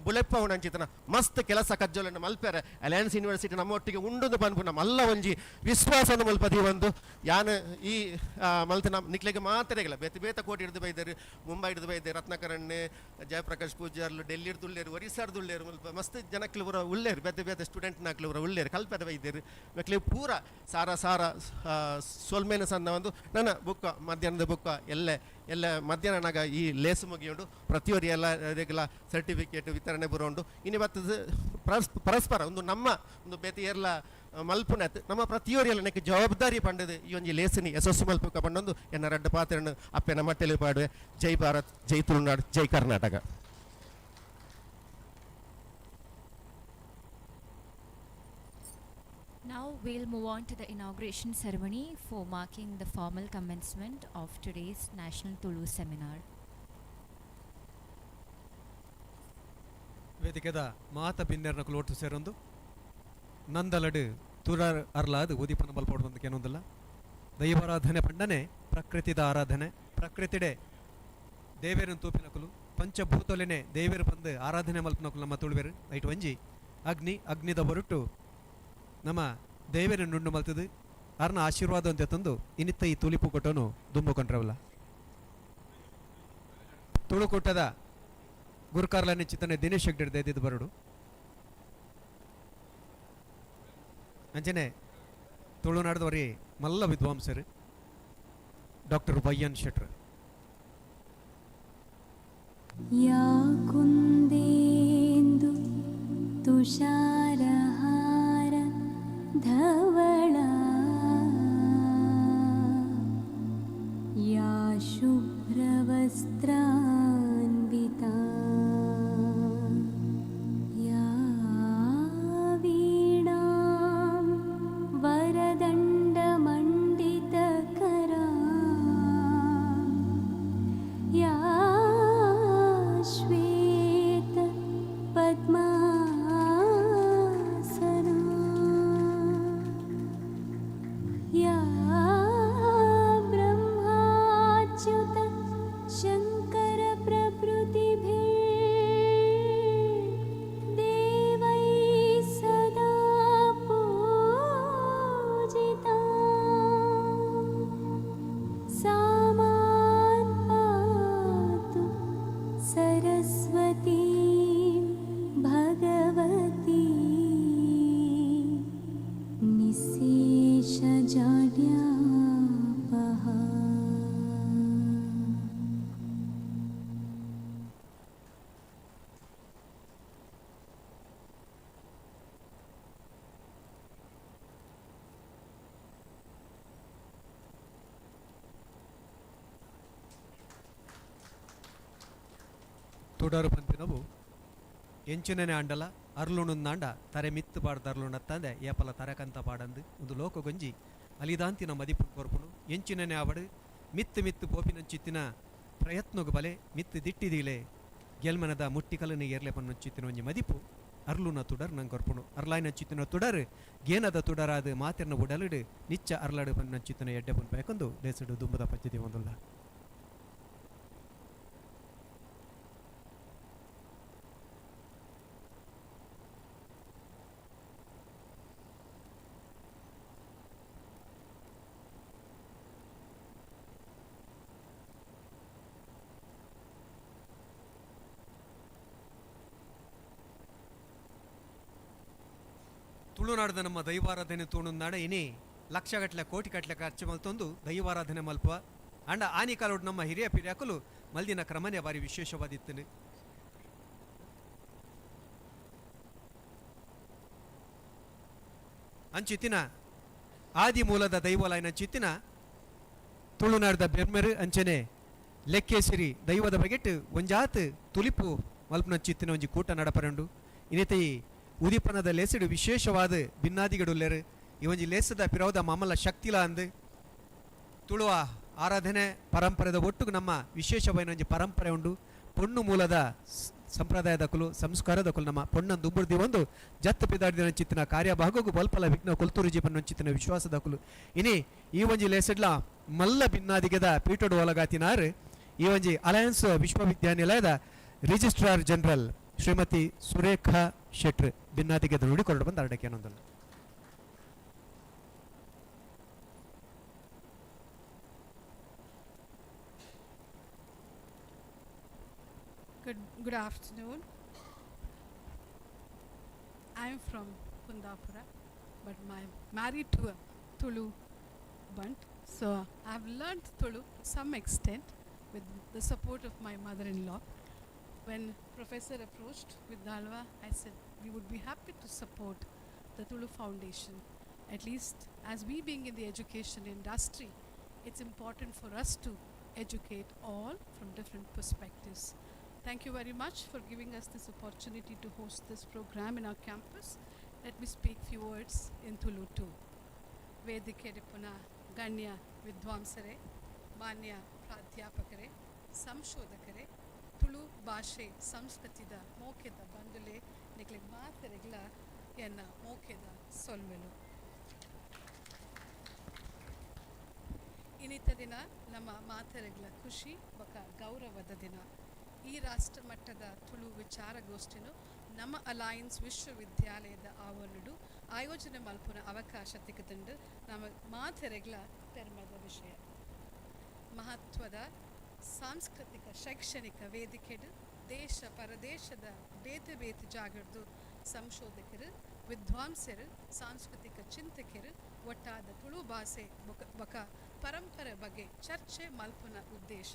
ಬುಲೆಪ್ಪವನಂಚಿತನ ಮಸ್ತ್ ಕೆಲಸ ಕಜ್ಜೋಲನ್ನು ಮಲ್ಪೆರೆ ಅಲಯನ್ಸ್ ಯೂನಿವರ್ಸಿಟಿ ನಮ್ಮ ಒಟ್ಟಿಗೆ ಉಂಡುಂದು ಪನ್ಪುನ ಮಲ್ಲ ಒಂಜಿ ವಿಶ್ವಾಸನ ಮಲ್ಪ ಒಂದು ಯಾನ್ ಈ ಮಲ್ತ ನಮ್ಮ ನಿಕ್ಲೆಗೆ ಮಾತ್ರೆಗಳ ಬೇತೆ ಬೇತೆ ಕೋಟಿ ಹಿಡಿದು ಬೈದರು ಮುಂಬೈ ಹಿಡಿದು ಬೈದೆ ರತ್ನಾಕರಣ್ಣೆ ಜಯಪ್ರಕಾಶ್ ಪೂಜಾರ್ಲು ಡೆಲ್ಲಿ ಹಿಡ್ದು ಒರಿಸ್ಸಾರ್ದು ಉಳ್ಳೇರು ಮುಲ್ಪ ಮಸ್ತ್ ಜನಕ್ಲು ಪೂರ ಉಳ್ಳೇರು ಬೇತೆ ಬೇತೆ ಸ್ಟೂಡೆಂಟ್ ನಾಕ್ಲು ಪೂರ ಉಳ್ಳೇರು ಕಲ್ಪೆದ ಬೈದೇರು ಮಕ್ಳು ಪೂರ ಸಾರ ಸಾರ ಸೊಲ್ಮೇನ ಸಣ್ಣ ಒಂದು ನನ್ನ ಬುಕ್ಕ ಮಧ್ಯಾಹ್ನದ ಬುಕ್ಕ ಎಲ್ಲ ಎಲ್ಲ ಮಧ್ಯಾಹ್ನ ನಾಗ ಈ ಲೇಸು ಮುಗಿಯುಂಡು ಪ್ರತಿಯೊರಿ ಎಲ್ಲ ರೆಗ್ಲ ಸರ್ಟಿಫಿಕೇಟ್ ವಿತರಣೆ ಬರೋಂಡು ಇನ್ನು ಬತ್ತದ ಪರಸ್ಪರ ಒಂದು ನಮ್ಮ ಒಂದು ಬೇತೆ ಏರ್ಲ ಮಲ್ಪುನತ್ ನಮ್ಮ ಪ್ರತಿಯೊರಿ ಎಲ್ಲ ನೆಕ್ ಜವಾಬ್ದಾರಿ ಪಂಡದು ಈ ಒಂಜಿ ಲೇಸಿನಿ ಯಶಸ್ಸು ಮಲ್ಪುಕ ಪಂಡೊಂದು ಎನ್ನ ರಡ್ಡ ಪಾತ್ರನು ಅಪ್ಪೆನ ಮಟ್ಟೆಲಿ ಪಾಡುವೆ. ಜೈ ಭಾರತ್, ಜೈ ತುಳುನಾಡು, ಜೈ Karnataka. Now we'll move on to the inauguration ceremony for marking the formal commencement of today's National Tulu Seminar. ವೇದಿಕೆದ ಮಾತ ಬಿನ್ನೆರ್ನ ಒಟ್ಟು ಸೇರೊಂದು ನಂದಲಡು ತುರಾರ್ ಅರ್ಲಾದ್ ಉದೀಪನ ಬಲ್ಪೋಡು ಬಂದಕ್ಕೆ ಏನೊಂದಿಲ್ಲ. ದೈವಾರಾಧನೆ ಪಂಡನೆ ಪ್ರಕೃತಿದ ಆರಾಧನೆ, ಪ್ರಕೃತಿಡೆ ದೇವೇರನ್ ತೂಪಿನಕುಲು ಪಂಚಭೂತೊಲೆನೆ ದೇವೇರು ಬಂದು ಆರಾಧನೆ ಮಲ್ಪನಕುಲು ನಮ್ಮ ತುಳುವೆರು. ಐಟ್ ಒಂಜಿ ಅಗ್ನಿ, ಅಗ್ನಿದ ಹೊರಟು ನಮ್ಮ ದೇವೇರ ನುಂಡು ಮಲ್ತದು ಅರ್ನ ಆಶೀರ್ವಾದ ಅಂತ ತಂದು ಇನ್ನಿತ್ತ ಈ ತುಲಿಪು ಕೊಟ್ಟನು ದುಂಬು ಕೊಂಡ್ರವಲ್ಲ. ತುಳುಕೂಟದ ಗುರುಕಾರ್ಲನೆ ಚಿತ್ತನೆ ದಿನೇಶ್ ಹೆಗ್ಡೆ ದೇದಿದ್ದು ಬರಡು. ಅಂಚನೆ ತುಳುನಾಡದವರಿ ಮಲ್ಲ ವಿದ್ವಾಂಸರು ಡಾಕ್ಟರ್ ವೈ ಎನ್ ಶೆಟ್ರ್. या कुन्देन्दु तुषारहार धवला या शुभ्रवस्त्रान्विता या वीणां वरदण्डमण्डितकरा या श्वेत पद्मासना या ब्रह्माच्युत शङ्करप्रभृतिभिर्देवैः सदा पूजिता सा मां पातु सरस्वती भगवती निःशेषजाड्यापहा. ತುಡರು ಪನ್ಪಿನವು ಎಂಚಿನನೆ ಆಂಡಲ ಅರ್ಲುಣುಂದಾಂಡ ತರೆ ಮಿತ್ತು ಪಾಡ್ದ ಅರ್ಲುಣತ್ತಂದೆ ಏಪಲ ತರಕಂತ ಪಾಡಂದು ಒಂದು ಲೋಕಗೊಂಜಿ ಅಲಿದಾಂತಿನ ಮದಿಪು ಕೊರ್ಪುಣು. ಎಂಚಿನನೆ ಆವಡು ಮಿತ್ತು ಮಿತ್ತು ಪೋಪಿನಂಚಿತ್ತಿನ ಪ್ರಯತ್ನಗು ಬಲೆ ಮಿತ್ತು ದಿಟ್ಟಿದೀಲೆ ಗೆಲ್ಮನದ ಮುಟ್ಟಿಕಲನ ಏರ್ಲೆ ಪನ್ನಂಚಿತ್ತಿನ ಒಂಜಿ ಮದಿಪು ಅರ್ಲುನ ತುಡರ್ ನಂಗೆ ಕೊರ್ಪುಣು. ಅರ್ಲಾಯಿನ ತುಡರ್ ಗೇನದ ತುಡರಾದ ಮಾತೆರ್ನ ಉಡಲಿಡು ನಿಚ್ಚ ಅರ್ಲಾಡು ಪನ್ನಂಚಿತ್ತಿನ ಎಡ್ಡೆ ಪನ್ಪೇಕೊಂದು ಲೇಸಡು ದುಂಬದ ಪಚ್ಚದಿ ಒಂದುಲ್ಲ. ತುಳುನಾಡದ ನಮ್ಮ ದೈವಾರಾಧನೆ ತೂಣುಂದಾಡ ಇನಿ ಲಕ್ಷಗಟ್ಟಲೆ ಕೋಟಿಗಟ್ಟಲೆ ಖರ್ಚು ಮಲ್ತೊಂದು ದೈವಾರಾಧನೆ ಮಲ್ಪ ಅಂಡ ಆನಿ ಕಾಲೋಡು ನಮ್ಮ ಹಿರಿಯ ಪಿರಿಯಾಕಲು ಮಲ್ದಿನ ಕ್ರಮನೇ ಬಾರಿ ವಿಶೇಷವಾದಿತ್ತನು. ಅಂಚಿತ್ತಿನ ಆದಿ ಮೂಲದ ದೈವಲಾಯನ ಚಿತ್ತಿನ ತುಳುನಾಡದ ಬೆರ್ಮೆರು ಅಂಚನೆ ಲೆಕ್ಕೇಸಿರಿ ದೈವದ ಬಗೆಟ್ ಒಂಜಾತ್ ತುಲಿಪು ಮಲ್ಪನ ಚಿತ್ತಿನ ಒಂಜಿ ಕೂಟ ನಡಪರಂಡು. ಇನ್ನಿತೈ ಉದಿಪನದ ಲೇಸಿಡು ವಿಶೇಷವಾದ ಭಿನ್ನಾದಿಗಡುಲ್ಲೆರು ಈ ಒಂಜಿ ಲೇಸದ ಪಿರೌದ ಮಾಮಲ್ಲ ಶಕ್ತಿಲ ಅಂದು ತುಳುವ ಆರಾಧನೆ ಪರಂಪರೆದ ಒಟ್ಟುಗು ನಮ್ಮ ವಿಶೇಷವಾದ ಒಂಜಿ ಪರಂಪರೆ ಉಂಡು. ಪೊಣ್ಣು ಮೂಲದ ಸಂಪ್ರದಾಯದ ಕುಲು ಸಂಸ್ಕಾರದ ಕುಲು ನಮ್ಮ ಪೊಣ್ಣನ್ ದುಂಬುರ್ದಿ ಒಂದು ಜತ್ತು ಪಿದಾಡಿದ ಚಿತ್ತಿನ ಕಾರ್ಯಭಾಗಕ್ಕೂ ಬಲ್ಪಲ ವಿಘ್ನ ಕೊಲ್ತೂರು ಜೀಪನ ಚಿತ್ತಿನ ವಿಶ್ವಾಸದ ಕುಲು. ಇನಿ ಈ ಒಂಜಿ ಲೇಸಿಡ್ಲ ಮಲ್ಲ ಭಿನ್ನಾದಿಗೆದ ಪೀಠೋಡು ಒಲಗಾತಿನಾರು ಈ ಒಂಜಿ ಅಲಯನ್ಸ್ ವಿಶ್ವವಿದ್ಯಾನಿಲಯದ ರಿಜಿಸ್ಟ್ರಾರ್ ಜನರಲ್ ಶ್ರೀಮತಿ ಸುರೇಖಾ ಶೆಟ್ರ್ ಭಿನ್ನಾದಿಗೆದ ನುಡಿ ಕೊರಡು ಬಂದ ಅರಡಕ್ಕೆ ಏನೊಂದಲ್ಲ. Good afternoon. I'm from Kundapura, but I'm married to a Tulu Bunt. So I've learned Tulu to some extent with the support of my mother-in-law. When Professor approached with Dalva, I said we would be happy to support the Tulu Foundation. At least as we being in the education industry, it's important for us to educate all from different perspectives. Thank you very much for giving us this opportunity to host this program in our campus. Let me speak few words in Tulu too. ವೇದಿಕೆಡಿಪ್ಪುನ ಗಣ್ಯ ವಿದ್ವಾಂಸರೇ, ಮಾನ್ಯ ಪ್ರಾಧ್ಯಾಪಕರೇ, ಸಂಶೋಧಕರೇ, ತುಳು ಭಾಷೆ ಸಂಸ್ಕೃತಿದ ಮೋಕೆದ ಬಂಧುಲೆ, ನಿಕ್ಲೆ ಮಾತೆರೆಗ್ಲ ಎನ್ನ ಮೋಕೆದ ಸೊಲ್ಮೆಲು. ಇನ್ನಿತ ದಿನ ನಮ್ಮ ಮಾತೆರೆಗ್ಲ ಖುಷಿ ಬೊಕ ಗೌರವದ ದಿನ. ಈ ರಾಷ್ಟ್ರ ಮಟ್ಟದ ತುಳು ವಿಚಾರಗೋಷ್ಠಿನು ನಮ್ಮ ಅಲಯನ್ಸ್ ವಿಶ್ವವಿದ್ಯಾಲಯದ ಆವರಣಡು ಆಯೋಜನೆ ಮಲ್ಪುನ ಅವಕಾಶ ತಿಕ್ಕದುಂಡು ನಮ್ಮ ಮಾತೆರೆಗ್ಲ ಪೆರ್ಮದ ವಿಷಯ. ಮಹತ್ವದ ಸಾಂಸ್ಕೃತಿಕ ಶೈಕ್ಷಣಿಕ ವೇದಿಕೆಡು ದೇಶ ಪರದೇಶದ ಬೇತೆ ಬೇತೆ ಜಾಗರ್ದು ಸಂಶೋಧಕರು, ವಿದ್ವಾಂಸರು, ಸಾಂಸ್ಕೃತಿಕ ಚಿಂತಕರು ಒಟ್ಟಾದ ತುಳು ಭಾಷೆ ಬೊಕ ಪರಂಪರೆ ಬಗ್ಗೆ ಚರ್ಚೆ ಮಲ್ಪುನ ಉದ್ದೇಶ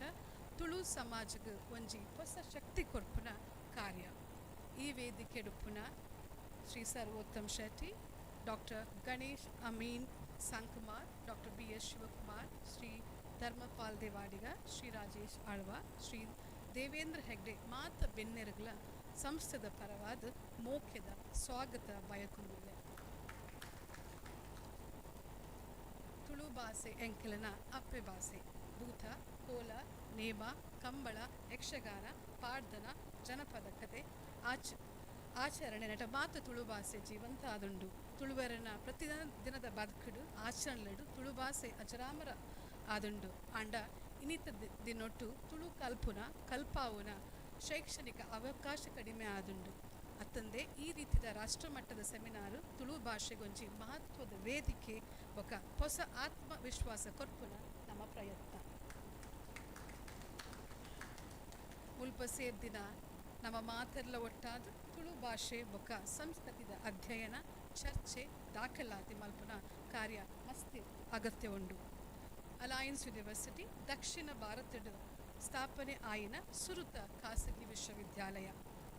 ತುಳು ಸಮಾಜಗ್ ಒಂಜಿ ಹೊಸ ಶಕ್ತಿ ಕೊರ್ಪುನ ಕಾರ್ಯ. ಈ ವೇದಿಕೆಡುಪ್ಪುನ Shri Sarvottam Shetty, doctor Ganesh Amin Sankumar, doctor B S Shivakumar, Shri Dharmapal Devadiga, Shri Rajesh Alva, Shri Devendra Hegde ಮಾತ ಬೆನ್ನೆರುಗಳ ಸಂಸ್ಥೆದ ಪರವಾದ ಮೋಕ್ಯದ ಸ್ವಾಗತ ಬಯಕುಂದುಲ್ಲೆ. ತುಳು ಬಾಸೆ ಎಂಕಲನ ಅಪ್ಪೆ ಬಾಸೆ. ಭೂತ, ಕೋಲ, ನೇಮ, ಕಂಬಳ, ಯಕ್ಷಗಾನ, ಪಾಡ್ದನ, ಜನಪದ ಕತೆ, ಆಚರಣೆ ನಟ ಮಾತು ತುಳು ಭಾಷೆ ಜೀವಂತ ಆದುಂಡು. ತುಳುವರನ ಪ್ರತಿದಿನ ದಿನದ ಬದುಕುಡು ಆಚರಣೆಡು ತುಳು ಭಾಷೆ ಅಜರಾಮರ ಆದುಂಡು. ಆಂಡ ಇನ್ನಿತ ದಿನೊಟ್ಟು ತುಳು ಕಲ್ಪುನ ಕಲ್ಪಾವುನ ಶೈಕ್ಷಣಿಕ ಅವಕಾಶ ಕಡಿಮೆ ಆದುಂಡು. ಅತ್ತಂದೆ ಈ ರೀತಿಯ ರಾಷ್ಟ್ರಮಟ್ಟದ ಸೆಮಿನಾರು ತುಳು ಭಾಷೆಗೊಂಜಿ ಮಹತ್ವದ ವೇದಿಕೆ ಬೊಕ ಹೊಸ ಆತ್ಮವಿಶ್ವಾಸ ಕೊರ್ಪುನ ನಮ್ಮ ಪ್ರಯತ್ನ. ಮುಲ್ಪ ಸೇರ್ದಿನ ನಮ್ಮ ಮಾತೆರ್ಲ ಒಟ್ಟಾದ ತುಳು ಭಾಷೆ ಬೊಕ ಸಂಸ್ಕೃತಿದ ಅಧ್ಯಯನ, ಚರ್ಚೆ, ದಾಖಲಾತಿ ಮಲ್ಪುನ ಕಾರ್ಯ ಮಸ್ತಿ ಅಗತ್ಯ ಉಂಡು. ಅಲಯನ್ಸ್ ಯೂನಿವರ್ಸಿಟಿ ದಕ್ಷಿಣ ಭಾರತದ ಸ್ಥಾಪನೆ ಆಯಿನ ಸುರುತ ಖಾಸಗಿ ವಿಶ್ವವಿದ್ಯಾಲಯ.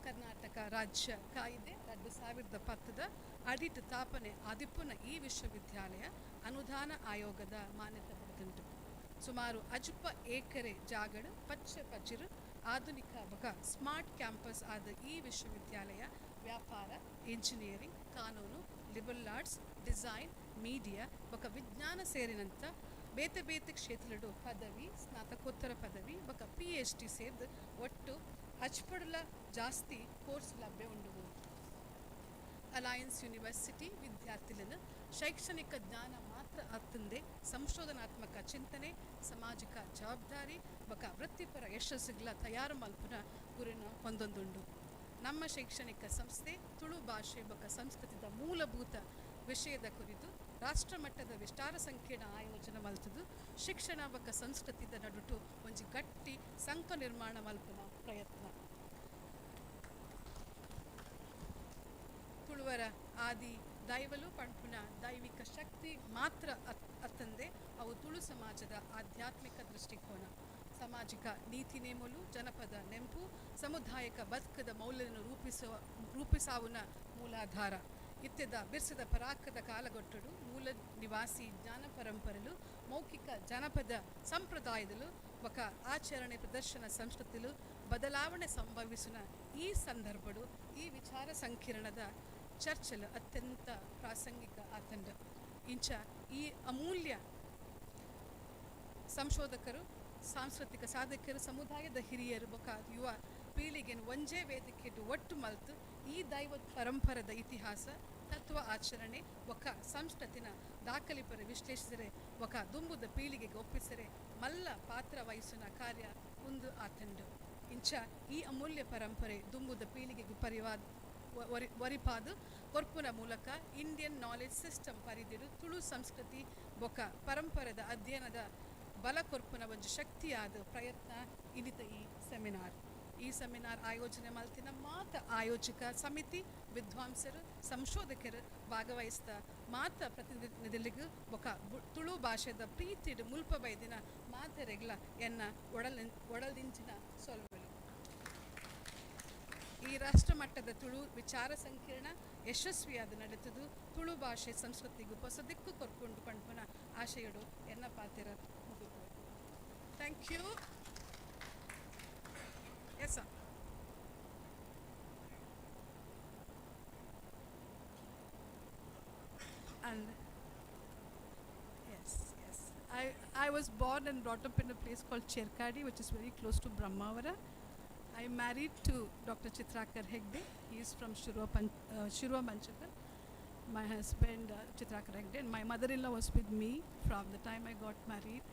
ಕರ್ನಾಟಕ ರಾಜ್ಯ ಕಾಯಿದೆ 2010 ಅಡಿಟ್ ಸ್ಥಾಪನೆ ಆದಿಪ್ಪುನ ಈ ವಿಶ್ವವಿದ್ಯಾಲಯ ಅನುದಾನ ಆಯೋಗದ ಮಾನ್ಯತೆ ಪಡೆದುಂಟು. ಸುಮಾರು ಅಜುಪ ಏಕರೆ ಜಾಗಡು ಪಚ್ಚೆ ಪಚಿರು ಆಧುನಿಕ ಬೊಕ ಸ್ಮಾರ್ಟ್ ಕ್ಯಾಂಪಸ್ ಆದ ಈ ವಿಶ್ವವಿದ್ಯಾಲಯ ವ್ಯಾಪಾರ, ಇಂಜಿನಿಯರಿಂಗ್, ಕಾನೂನು, ಲಿಬರಲ್ ಆರ್ಟ್ಸ್, ಡಿಸೈನ್, ಮೀಡಿಯಾ ಬೊಕ ವಿಜ್ಞಾನ ಸೇರಿನಂತ ಬೇತೆ ಬೇತೆ ಕ್ಷೇತ್ರಡು ಪದವಿ, ಸ್ನಾತಕೋತ್ತರ ಪದವಿ ಬೊಕ PhD ಸೇರ್ದು ಒಟ್ಟು ಅಚ್ಪಡುಲ ಜಾಸ್ತಿ ಕೋರ್ಸ್ ಲಭ್ಯ ಉಂಡು. ಅಲಯನ್ಸ್ ಯೂನಿವರ್ಸಿಟಿ ವಿದ್ಯಾರ್ಥಿಗಳನ್ನು ಶೈಕ್ಷಣಿಕ ಜ್ಞಾನ ಮಾತ್ರ ಅತ್ತಂದೆ ಸಂಶೋಧನಾತ್ಮಕ ಚಿಂತನೆ, ಸಾಮಾಜಿಕ ಜವಾಬ್ದಾರಿ ಬೊಕ ವೃತ್ತಿಪರ ಯಶಸ್ಸುಗಳ ತಯಾರು ಮಲ್ಪುನ ಗುರಿನ ಹೊಂದೊಂದುಂಡು. ನಮ್ಮ ಶೈಕ್ಷಣಿಕ ಸಂಸ್ಥೆ ತುಳು ಭಾಷೆ ಬೊಕ ಸಂಸ್ಕೃತಿದ ಮೂಲಭೂತ ವಿಷಯದ ಕುರಿತು ರಾಷ್ಟ್ರಮಟ್ಟದ ವಿಸ್ತಾರ ಸಂಕೀರ್ಣ ಆಯೋಜನೆ ಮಲ್ತದು ಶಿಕ್ಷಣ ಬೊಕ ಸಂಸ್ಕೃತಿದ ನಡುಟು ಒಂಜಿ ಗಟ್ಟಿ ಸಂಕ ನಿರ್ಮಾಣ ಮಲ್ಪುನ ಪ್ರಯತ್ನ. ತುಳುವರ ಆದಿ ದೈವಲು ಪಣ್ಪುನ ದೈವಿಕ ಶಕ್ತಿ ಮಾತ್ರ ಅತ್ತಂದೆ ಅವು ತುಳು ಸಮಾಜದ ಆಧ್ಯಾತ್ಮಿಕ ದೃಷ್ಟಿಕೋನ, ಸಾಮಾಜಿಕ ನೀತಿ ನೇಮಲು, ಜನಪದ ನೆಂಪು, ಸಮುದಾಯಕ ಬದುಕದ ಮೌಲ್ಯವನ್ನು ರೂಪಿಸಾವುನ ಮೂಲಾಧಾರ. ಇತ್ಯದ ಬಿರ್ಸದ ಪರಾಕದ ಕಾಲಗೊಟ್ಟಡು ಮೂಲ ನಿವಾಸಿ ಜ್ಞಾನ ಪರಂಪರೆಲು ಮೌಖಿಕ ಜನಪದ ಸಂಪ್ರದಾಯದಲ್ಲೂ ಬೊಕ ಆಚರಣೆ ಪ್ರದರ್ಶನ ಸಂಸ್ಕೃತಿಲು ಬದಲಾವಣೆ ಸಂಭವಿಸುವ ಈ ಸಂದರ್ಭಡು ಈ ವಿಚಾರ ಸಂಕಿರಣದ ಚರ್ಚಲು ಅತ್ಯಂತ ಪ್ರಾಸಂಗಿಕ ಆತಂಡ. ಇಂಚ ಈ ಅಮೂಲ್ಯ ಸಂಶೋಧಕರು, ಸಾಂಸ್ಕೃತಿಕ ಸಾಧಕರು, ಸಮುದಾಯದ ಹಿರಿಯರು ಬೊಕ ಯುವ ಪೀಳಿಗೆಯನ್ನು ಒಂಜೇ ವೇದಿಕೆಡು ಒಟ್ಟು ಮಲ್ತು ಈ ದೈವ ಪರಂಪರದ ಇತಿಹಾಸ, ತತ್ವ ಆಚರಣೆ ಬೊಕ ಸಂಸ್ಕೃತಿನ ದಾಖಲಿಪರ ವಿಶ್ಲೇಷಿಸಿದರೆ ಬೊಕ ದುಂಬುದ ಪೀಳಿಗೆಗೆ ಒಪ್ಪಿಸರೆ ಮಲ್ಲ ಪಾತ್ರ ವಹಿಸುವ ಕಾರ್ಯ ಉಂದು ಆತಂಡು. ಇಂಚ ಈ ಅಮೂಲ್ಯ ಪರಂಪರೆ ದುಂಬುದ ಪೀಳಿಗೆಗೆ ವರಿಪಾದು ಕೊರ್ಪುನ ಮೂಲಕ ಇಂಡಿಯನ್ ನಾಲೆಜ್ ಸಿಸ್ಟಮ್ ಪರಿದಿಡು ತುಳು ಸಂಸ್ಕೃತಿ ಬೊಕ ಪರಂಪರೆದ ಅಧ್ಯಯನದ ಬಲ ಕೊರ್ಪುನ ಒಂದು ಶಕ್ತಿಯಾದ ಪ್ರಯತ್ನ ಇನಿತ ಈ ಸೆಮಿನಾರ್. ಈ ಸೆಮಿನಾರ್ ಆಯೋಜನೆ ಮಲ್ತಿನ ಮಾತ ಆಯೋಜಕ ಸಮಿತಿ, ವಿದ್ವಾಂಸರು, ಸಂಶೋಧಕರು ಭಾಗವಹಿಸಿದ ಮಾತ ಪ್ರತಿನಿಧಿಗಳಿಗೂ ಬೊಕ ತುಳು ಭಾಷೆದ ಪ್ರೀತಿಡು ಮುಲ್ಪ ಬೈದಿನ ಮಾತೆರೆಗ್ಲ ಎನ್ನ ಒಡಲಿಂಚಿನ ಸೊಲ್ವೆಲು. ಈ ರಾಷ್ಟ್ರಮಟ್ಟದ ತುಳು ವಿಚಾರ ಸಂಕಿರಣ ಯಶಸ್ವಿಯಾದ ನಡೆತದು ತುಳು ಭಾಷೆ ಸಂಸ್ಕೃತಿಗೂ ಹೊಸ ದಿಕ್ಕು ಕೊರ್ಕೊಂಡು ಪಣ್ಪುನ ಆಶಯಡು ಎನ್ನ ಪಾತ್ರ ಮುಗಿತು. Thank you. Yes sir. And yes, yes. I was born and brought up in a place called Cherkadi, which is very close to Brahmavara. I am married to Dr. Chitrakar Hegde. He is from Shirua Manchakal. My husband, Chitrakar Hegde, and my mother-in-law was with me from the time I got married,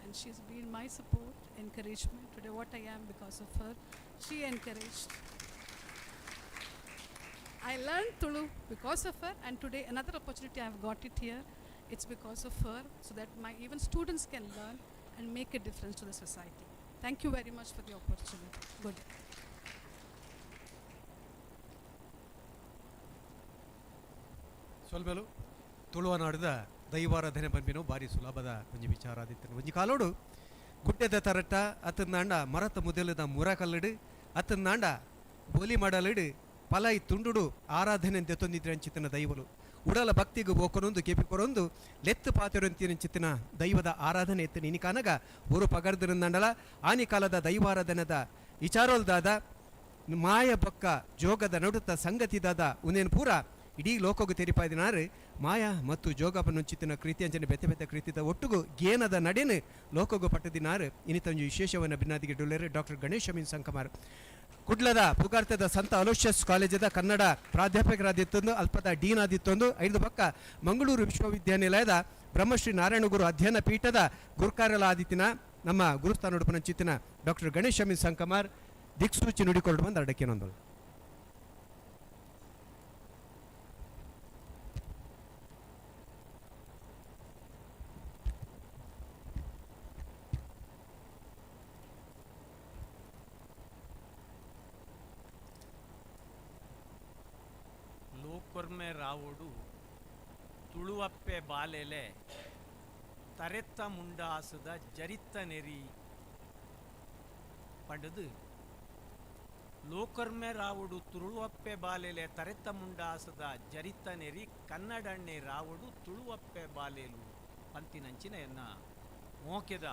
and she's been my support, encouragement. Today what I am because of her. She encouraged. I learned Tulu because of her, and today another opportunity I have got it here. It's because of her, so that my even students can learn and make a difference to the society. Thank you very much for the opportunity. Good. ಸೊಲ್ಮೆಲು ತುಳುವನಾಡದ ದೈವಾರಾಧನೆ ಪನ್ಪಿನವು ಭಾರಿ ಸುಲಭದ ಒಂಜಿ ವಿಚಾರ ಆದಿತ್ತು. ಒಂಜಿ ಕಾಲೋಡು ಗುಡ್ಡೆದ ತರಟ ಅತ್ತಂದಾಂಡ ಮರತ ಮುದೆಲದ ಮುರಕಲ್ಲಡು ಅತ್ತಂದಾಂಡ ಬೋಲಿ ಮಾಡಲಡು ಪಲೈ ತುಂಡುಡು ಆರಾಧನೆ ದೆತ್ತೊಂದಿದ್ರೆ ಅಂಚಿತನ ದೈವಲು ಉಡಲ ಭಕ್ತಿಗೂ ಬೋಕನೊಂದು ಕೆಪಿಕೊರೊಂದು ಲೆತ್ತು ಪಾತಿರಂತಿನ ದೈವದ ಆರಾಧನೆ ಎತ್ತು ನಿನಿಕಾನಗ ಊರು ಪಗರ್ದರಂದಂಡಲ ಆನಿ ಕಾಲದ ದೈವಾರಾಧನೆದ ವಿಚಾರೋಲ್ದಾದ ಮಾಯ ಬೊಕ್ಕ ಜೋಗದ ನಡುತ್ತ ಸಂಗತಿದಾದ ಉನೇನು ಪೂರ ಇಡೀ ಲೋಕಗೂ ತೆರಿಪಾದಿನಾರು ಮಾಯಾ ಮತ್ತು ಜೋಗಪನುಂಚಿತ್ತಿನ ಕೃತಿಯಂಚನೆ ಬೆತ್ತೆ ಬೆತ್ತೆ ಕೃತಿದ ಒಟ್ಟುಗು ಗೇನದ ನಡೆನು ಲೋಕಗೂ ಪಟ್ಟದಿನಾರು ಇನ್ನಿತೊಂಜಿ ವಿಶೇಷವನ್ನು ಬಿನ್ನಾದಿಗೆ ಡೊಲ್ಲೆರು ಡಾಕ್ಟರ್ ಗಣೇಶ್ ಅಮೀನ್ ಸಂಕಮಾರ್. ಕುಡ್ಲದ ಪುಗಾರ್ತದ ಸಂತ ಅಲೋಷಿಯಸ್ ಕಾಲೇಜದ ಕನ್ನಡ ಪ್ರಾಧ್ಯಾಪಕರಾದಿತ್ತೊಂದು, ಅಲ್ಪದ ಡೀನ್ ಆದಿತ್ತೊಂದು, ಐದು ಪಕ್ಕ ಮಂಗಳೂರು ವಿಶ್ವವಿದ್ಯಾನಿಲಯದ ಬ್ರಹ್ಮಶ್ರೀ ನಾರಾಯಣಗುರು ಅಧ್ಯಯನ ಪೀಠದ ಗುರುಕಾರ್ಯಲ ಆದಿತ್ತಿನ ನಮ್ಮ ಗುರುಸ್ಥಾನ ಡಾಕ್ಟರ್ ಗಣೇಶ್ ಅಮೀನ್ ಸಂಕಮಾರ್ ದಿಕ್ಸೂಚಿ ನುಡಿಕೊಂಡು ಬಂದು ಅಡಕ್ಕೇನೊಂದು. ಲೋಕೊರ್ಮೆ ರಾವೋಡು ತುಳುವಪ್ಪೆ ಬಾಲೆಲೆ ತರೆತ್ತ ಮುಂಡಾಸದ ಜರಿತ್ತ ನೆರಿ ಪಂಡದು. ಲೋಕರ್ಮೆ ರಾವುಡು ತುಳುವಪ್ಪೆ ಬಾಲೆಲೆ ತರೆತ್ತ ಮುಂಡಾಸದ ಜರಿತ್ತ ನೆರಿ ಕನ್ನಡಣ್ಣೆ ರಾವುಡು ತುಳುವಪ್ಪೆ ಬಾಲೇಲು ಪಂತಿನಂಚಿನ ಎನ್ನ ಮೋಕೆದ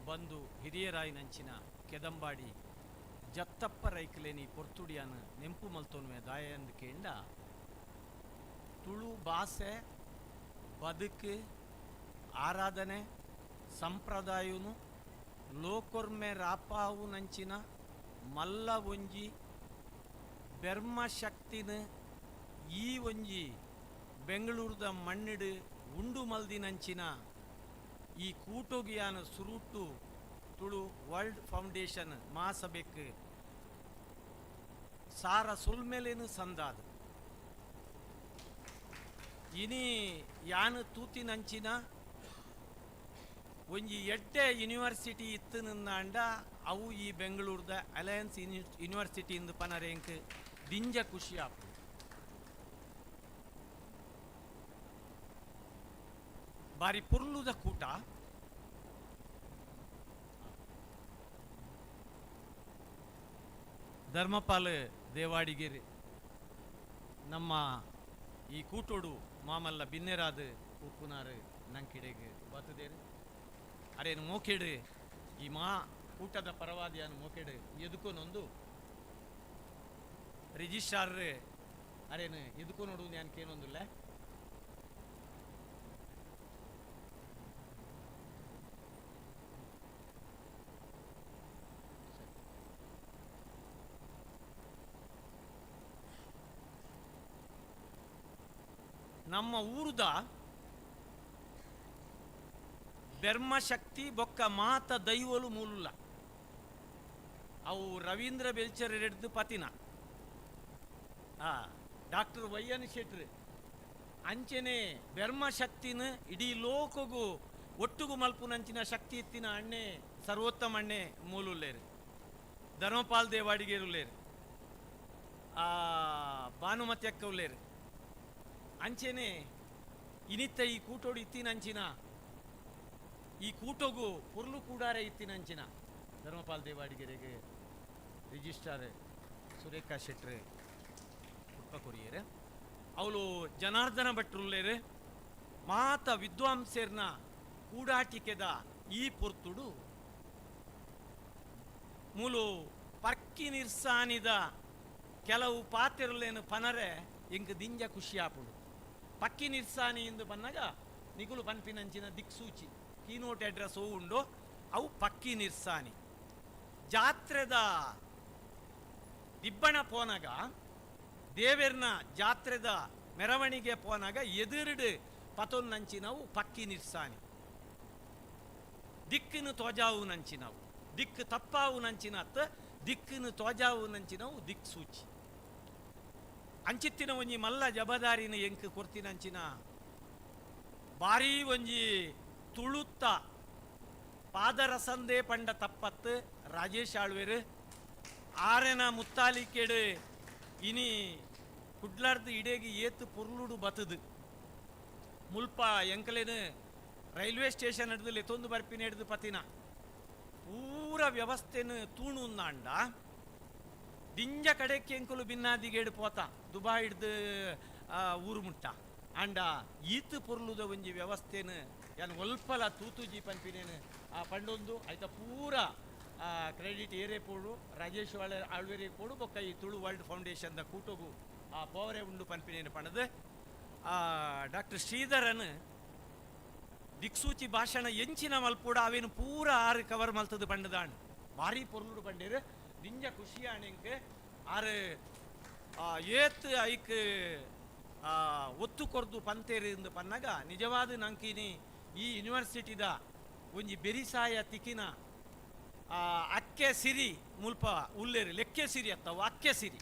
ಬಂದು ಹಿರಿಯರಾಯಿನಂಚಿನ ಕೆದಂಬಾಡಿ ಜತ್ತಪ್ಪ ರೈಕಲೇನಿ ಪೊರ್ತುಡಿಯಾನ ನೆಂಪು ಮಲ್ತೋನ್ವೆ ದಾಯಂದು ಕೇಂಡ. ತುಳು ಭಾಷೆ ಬದುಕು ಆರಾಧನೆ ಸಂಪ್ರದಾಯನು ಲೋಕೊರ್ಮೆ ರಾಪಾವು ನಂಚಿನ ಮಲ್ಲ ಒಂಜಿ ಬೆರ್ಮ ಶಕ್ತಿನ ಈ ಒಂಜಿ ಬೆಂಗಳೂರದ ಮಣ್ಣಿಡು ಉಂಡು ಮಲ್ದಿನಂಚಿನ ಈ ಕೂಟೋಗಿಯಾನ ಸುರುಟು ತುಳು ವರ್ಲ್ಡ್ ಫೌಂಡೇಶನ್ ಮಹಾಸಭೆಕ್ ಸಾರ ಸುಲ್ಮೇಲೇನು ಸಂದಾದ. ಇನಿ ಯಾನು ತೂತಿನಂಚಿನ ಒಂಜಿ ಎಡ್ಡೆ ಯೂನಿವರ್ಸಿಟಿ ಇತ್ತು ನಿಂದಾಂಡ ಅವು ಈ ಬೆಂಗಳೂರದ ಅಲಯನ್ಸ್ ಯೂನಿವರ್ಸಿಟಿ ಇಂದು ಪನರೇಂಕ್ ದಿಂಜ ಖುಷಿ ಆಪು. ಬಾರಿ ಪುರ್ಲುದ ಕೂಟ. ಧರ್ಮಪಾಲ್ ದೇವಾಡಿಗೆರೆ ನಮ್ಮ ಈ ಕೂಟೋಡು ಮಾಮಲ್ಲ ಬಿನ್ನೆರಾದ ಉಪ್ಪುನಾರು ನಂಕಿಡೆಗೆ ಬತ್ತದೇರು. ಅರೇನು ಮೋಕೆಡು ಈ ಮಾ ಕೂಟದ ಪರವಾದಿಯಾನು ಮೋಕೆಡು ಎದುಕೊನೊಂದು ರಿಜಿಸ್ಟ್ರಾರ್ ಅರೇನು ಎದುಕೊ ನೋಡು ಕೇನೊಂದಿಲ್ಲ. ನಮ್ಮ ಊರುದ ಬೆರ್ಮಶಕ್ತಿ ಬೊಕ್ಕ ಮಾತ ದೈವಲು ಮೂಲುಲ್ಲ ಅವು ರವೀಂದ್ರ ಬೆಲ್ಚರ್ ರೆಡ್ದು ಪತಿನ ಡಾಕ್ಟರ್ ವೈಯನ್ ಶೆಟ್ರು ಅಂಚೆನೆ ಬೆರ್ಮಶಕ್ತಿನ ಇಡೀ ಲೋಕಗೂ ಒಟ್ಟುಗು ಮಲ್ಪುನಂಚಿನ ಶಕ್ತಿ ಇತ್ತಿನ ಅಣ್ಣೆ ಸರ್ವೋತ್ತಮ ಅಣ್ಣೆ ಮೂಲುಲ್ಲೇರು, ಧರ್ಮಪಾಲ್ ದೇವಾಡಿಗೇರುಲ್ಲೇರು, ಭಾನುಮತಿ ಅಕ್ಕ ಉಲ್ಲೇರು. ಅಂಚೆನೆ ಇನಿತ್ತ ಈ ಕೂಟೋಡು ಇತ್ತಿನಂಚಿನ ಈ ಕೂಟೋಗು ಪೊರ್ಲು ಕೂಡಾರೆ ಇತ್ತಿನಂಚಿನ ಧರ್ಮಪಾಲ್ ದೇವಾಡಿಗೆರೆಗೆ ರಿಜಿಸ್ಟ್ರಾರ್ ಸುರೇಖಾ ಶೆಟ್ರು ಪುಟ್ಪ ಕೊರಿಯರು, ಅವಳು ಜನಾರ್ದನ ಭಟ್ರುಲ್ಲೇರು ಮಾತ ವಿದ್ವಾಂಸೇರ್ನ ಕೂಡಾಟಿಕೆದ ಈ ಪೊರ್ತುಡು ಮೂಲು ಪರ್ಕಿ ನಿರ್ಸಾನಿದ ಕೆಲವು ಪಾತೆರುಲೇನು ಪನರೆ ಎಂಕ್ ದಿಂಜ ಖುಷಿ ಆಪುಡು. ಪಕ್ಕಿ ನಿರ್ಸಾನಿ ಎಂದು ಬನ್ನಾಗ ನಿಗುಲು ಪನ್ಪಿನಂಚಿನ ದಿಕ್ಸೂಚಿ ಕೀನೋಟ್ ಅಡ್ರೆಸ್ ಉಂಡು ಅವು ಪಕ್ಕಿ ನಿರ್ಸಾನಿ. ಜಾತ್ರೆದ ದಿಬ್ಬಣ ಪೋನಾಗ ದೇವೆರ್ನ ಜಾತ್ರೆದ ಮೆರವಣಿಗೆ ಪೋನಾಗ ಎದುರುಡು ಪತೊನ್ನಂಚಿನವು ಪಕ್ಕಿ ನಿರ್ಸಾನಿ. ದಿಕ್ಕಿನ ತೋಜಾವು ನಂಚಿನವು ದಿಕ್ಕು ತಪ್ಪಾವು ನಂಚಿನ ಅತ್ತ ದಿಕ್ಕಿನ ತೋಜಾವು ನಂಚಿನವು ದಿಕ್ಸೂಚಿ. ಅಂಚಿತ್ತಿನ ಒಂಜಿ ಮಲ್ಲ ಜಬದಾರಿನ ಎಂಕ್ ಕೊರ್ತಿನಂಚಿನ ಭಾರೀ ಒಂಜಿ ತುಳುತ್ತ ಪಾದರಸಂದೇ ಪಂಡ ತಪ್ಪತ್ತು ರಾಜೇಶ್ ಆಳ್ವೇರು ಆರೆನ ಮುತ್ತಾಲಿಕೆಡು ಇನಿ ಕುಡ್ಲಾರ್ದು ಇಡೇಗಿ ಏತು ಪೊರ್ಲುಡು ಬತ್ತದು. ಮುಲ್ಪ ಎಂಕಲೇನು ರೈಲ್ವೆ ಸ್ಟೇಷನ್ ಹಿಡ್ದು ಲೆತ್ತೊಂದು ಬರ್ಪಿನ ಹಿಡ್ದು ಪತಿನ ಪೂರ ವ್ಯವಸ್ಥೆನು ತೂಣುಂದಾಂಡ ದಿಂಜ ಕಡೆಕ್ಕೆ ಎಂಕುಲು ಬಿನ್ನಾದಿಗೇಡು ಪೋತ ದುಬಾಯಿಡ್ದು ಊರು ಮುಟ್ಟ ಆಂಡ ಈತ್ ಪೊರ್ಲುದ ಒಂಜಿ ವ್ಯವಸ್ಥೆನು ಯಾನ್ ಒಲ್ಪಲ ತೂತುಜಿ ಪನ್ಪಿನೇನು ಆ ಪಂಡೊಂದು ಐತ ಪೂರ ಕ್ರೆಡಿಟ್ ಏರೇ ಪೋಡು ರಾಜೇಶ್ ಆಳ್ವೇರೆ ಪೋಡು ಬೊಕ್ಕ ಈ ತುಳು ವರ್ಲ್ಡ್ ಫೌಂಡೇಶನ್ the ಕೂಟಗು ಆ ಪೋವರೆ ಉಂಡು ಪನ್ಪಿನೇನು ಪಣದು ಡಾಕ್ಟರ್ ಶ್ರೀಧರನ್ ದಿಕ್ಸೂಚಿ ಭಾಷಣ ಎಂಚಿನ ಮಲ್ಪೋಡ ಅವೇನು ಪೂರ ಆರು ಕವರ್ ಮಲ್ತದ ಪಂಡದಾಣ್ ಭಾರಿ ಪೊರ್ಲುಡು ಪಂಡೇರು ದಿಂಜ ಖುಷಿಯಾಣೆಂಕ್ ಆರು ಏತ್ ಐಕ್ ಒತ್ತು ಕೊರ್ದು ಪಂತೇರು ಇಂದು ಪನ್ನಗ ನಿಜವಾದ ನಂಕಿನಿ ಈ ಯೂನಿವರ್ಸಿಟಿದ ಒಂಜಿ ಬೆರಿಸಾಯ ತಿಕಿನ ಅಕ್ಕೆ ಸಿರಿ ಮುಲ್ಪ ಉಲ್ಲೇರು ಲೆಕ್ಕೆ ಸಿರಿ ಅತ್ತವು ಅಕ್ಕೆ ಸಿರಿ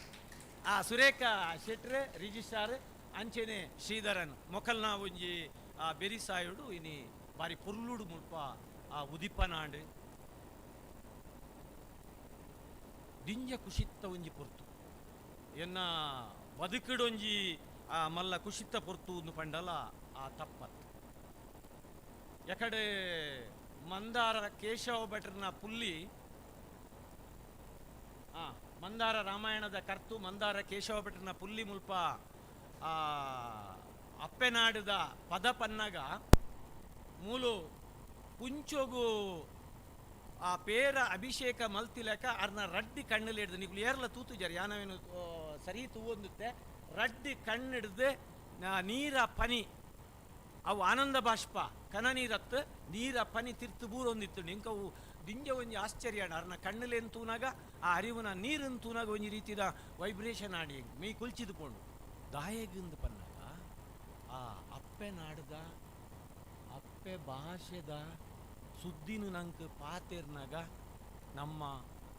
ಆ ಸುರೇಖ ಶೆಟ್ರೆ ರಿಜಿಸ್ಟ್ರಾರ್ ಅಂಚೆನೆ ಶ್ರೀಧರನ್ ಮೊಕಲ್ನ ಒಂಜಿ ಆ ಬೆರಿಸಾಯುಡು ಇನಿ ಬಾರಿ ಪೊರ್ಲುಡು ಮುಲ್ಪ ಆ ಉದಿಪನಾಂಡ್ ದಿಂಜ ಕುಶಿತ್ತ ಒಂಜಿ ಪೊರ್ತು ಎನ್ನ ಬದುಕಿಡೊಂಜಿ ಆ ಮಲ್ಲ ಕುಶಿತ್ತ ಪೊರ್ತು ಒಂದು ಪಂಡಲ ಆ ತಪ್ಪತ್ತು ಎಕಡೆ ಮಂದಾರ ಕೇಶವ ಭಟ್ರನ ಪುಲ್ಲಿ ಮಂದಾರ ರಾಮಾಯಣದ ಕರ್ತು ಮಂದಾರ ಕೇಶವ ಭಟ್ರನ ಪುಲ್ಲಿ ಮುಲ್ಪ ಅಪ್ಪೆನಾಡುದ ಪದ ಪನ್ನಗ ಮೂಲು ಪುಂಚೊಗು ಆ ಪೇರ ಅಭಿಷೇಕ ಮಲ್ತಿಲಕ ಅರ್ನ ರಡ್ಡಿ ಕಣ್ಣಲ್ಲಿ ಹಿಡ್ದು ನಿಕ್ಲು ಏರ್ಲ ತೂತುಜಾರ ಯಾನವೇನು ಸರಿ ತೂವೊಂದುತ್ತೆ ರಡ್ಡಿ ಕಣ್ಣಿಡ್ದು ನೀರ ಪನಿ ಅವು ಆನಂದ ಬಾಷ್ಪ ಕನ ನೀರತ್ತು ನೀರ ಪನಿ ತಿರ್ತು ಬೂರೊಂದಿತ್ತು ನಿಂಕವು ದಿಂಜ ಒಂಜಿ ಆಶ್ಚರ್ಯ ಅರ್ನ ಕಣ್ಣುಲೇನು ತೂನಾಗ ಆ ಅರಿವುನ ನೀರನ್ನು ತೂನಾಗ ಒಂಜಿ ರೀತಿದ ವೈಬ್ರೇಷನ್ ಆಡಿ ಮೀ ಕುಲ್ಚಿದುಕೊಂಡು ದಾಯಗಿಂದ ಪನ್ನಾಗ ಆ ಅಪ್ಪೆ ನಾಡ್ದ ಅಪ್ಪೆ ಭಾಷೆದ ಸುದ್ದಿನ ನಂಗೆ ಪಾತೆರ್ನಾಗ ನಮ್ಮ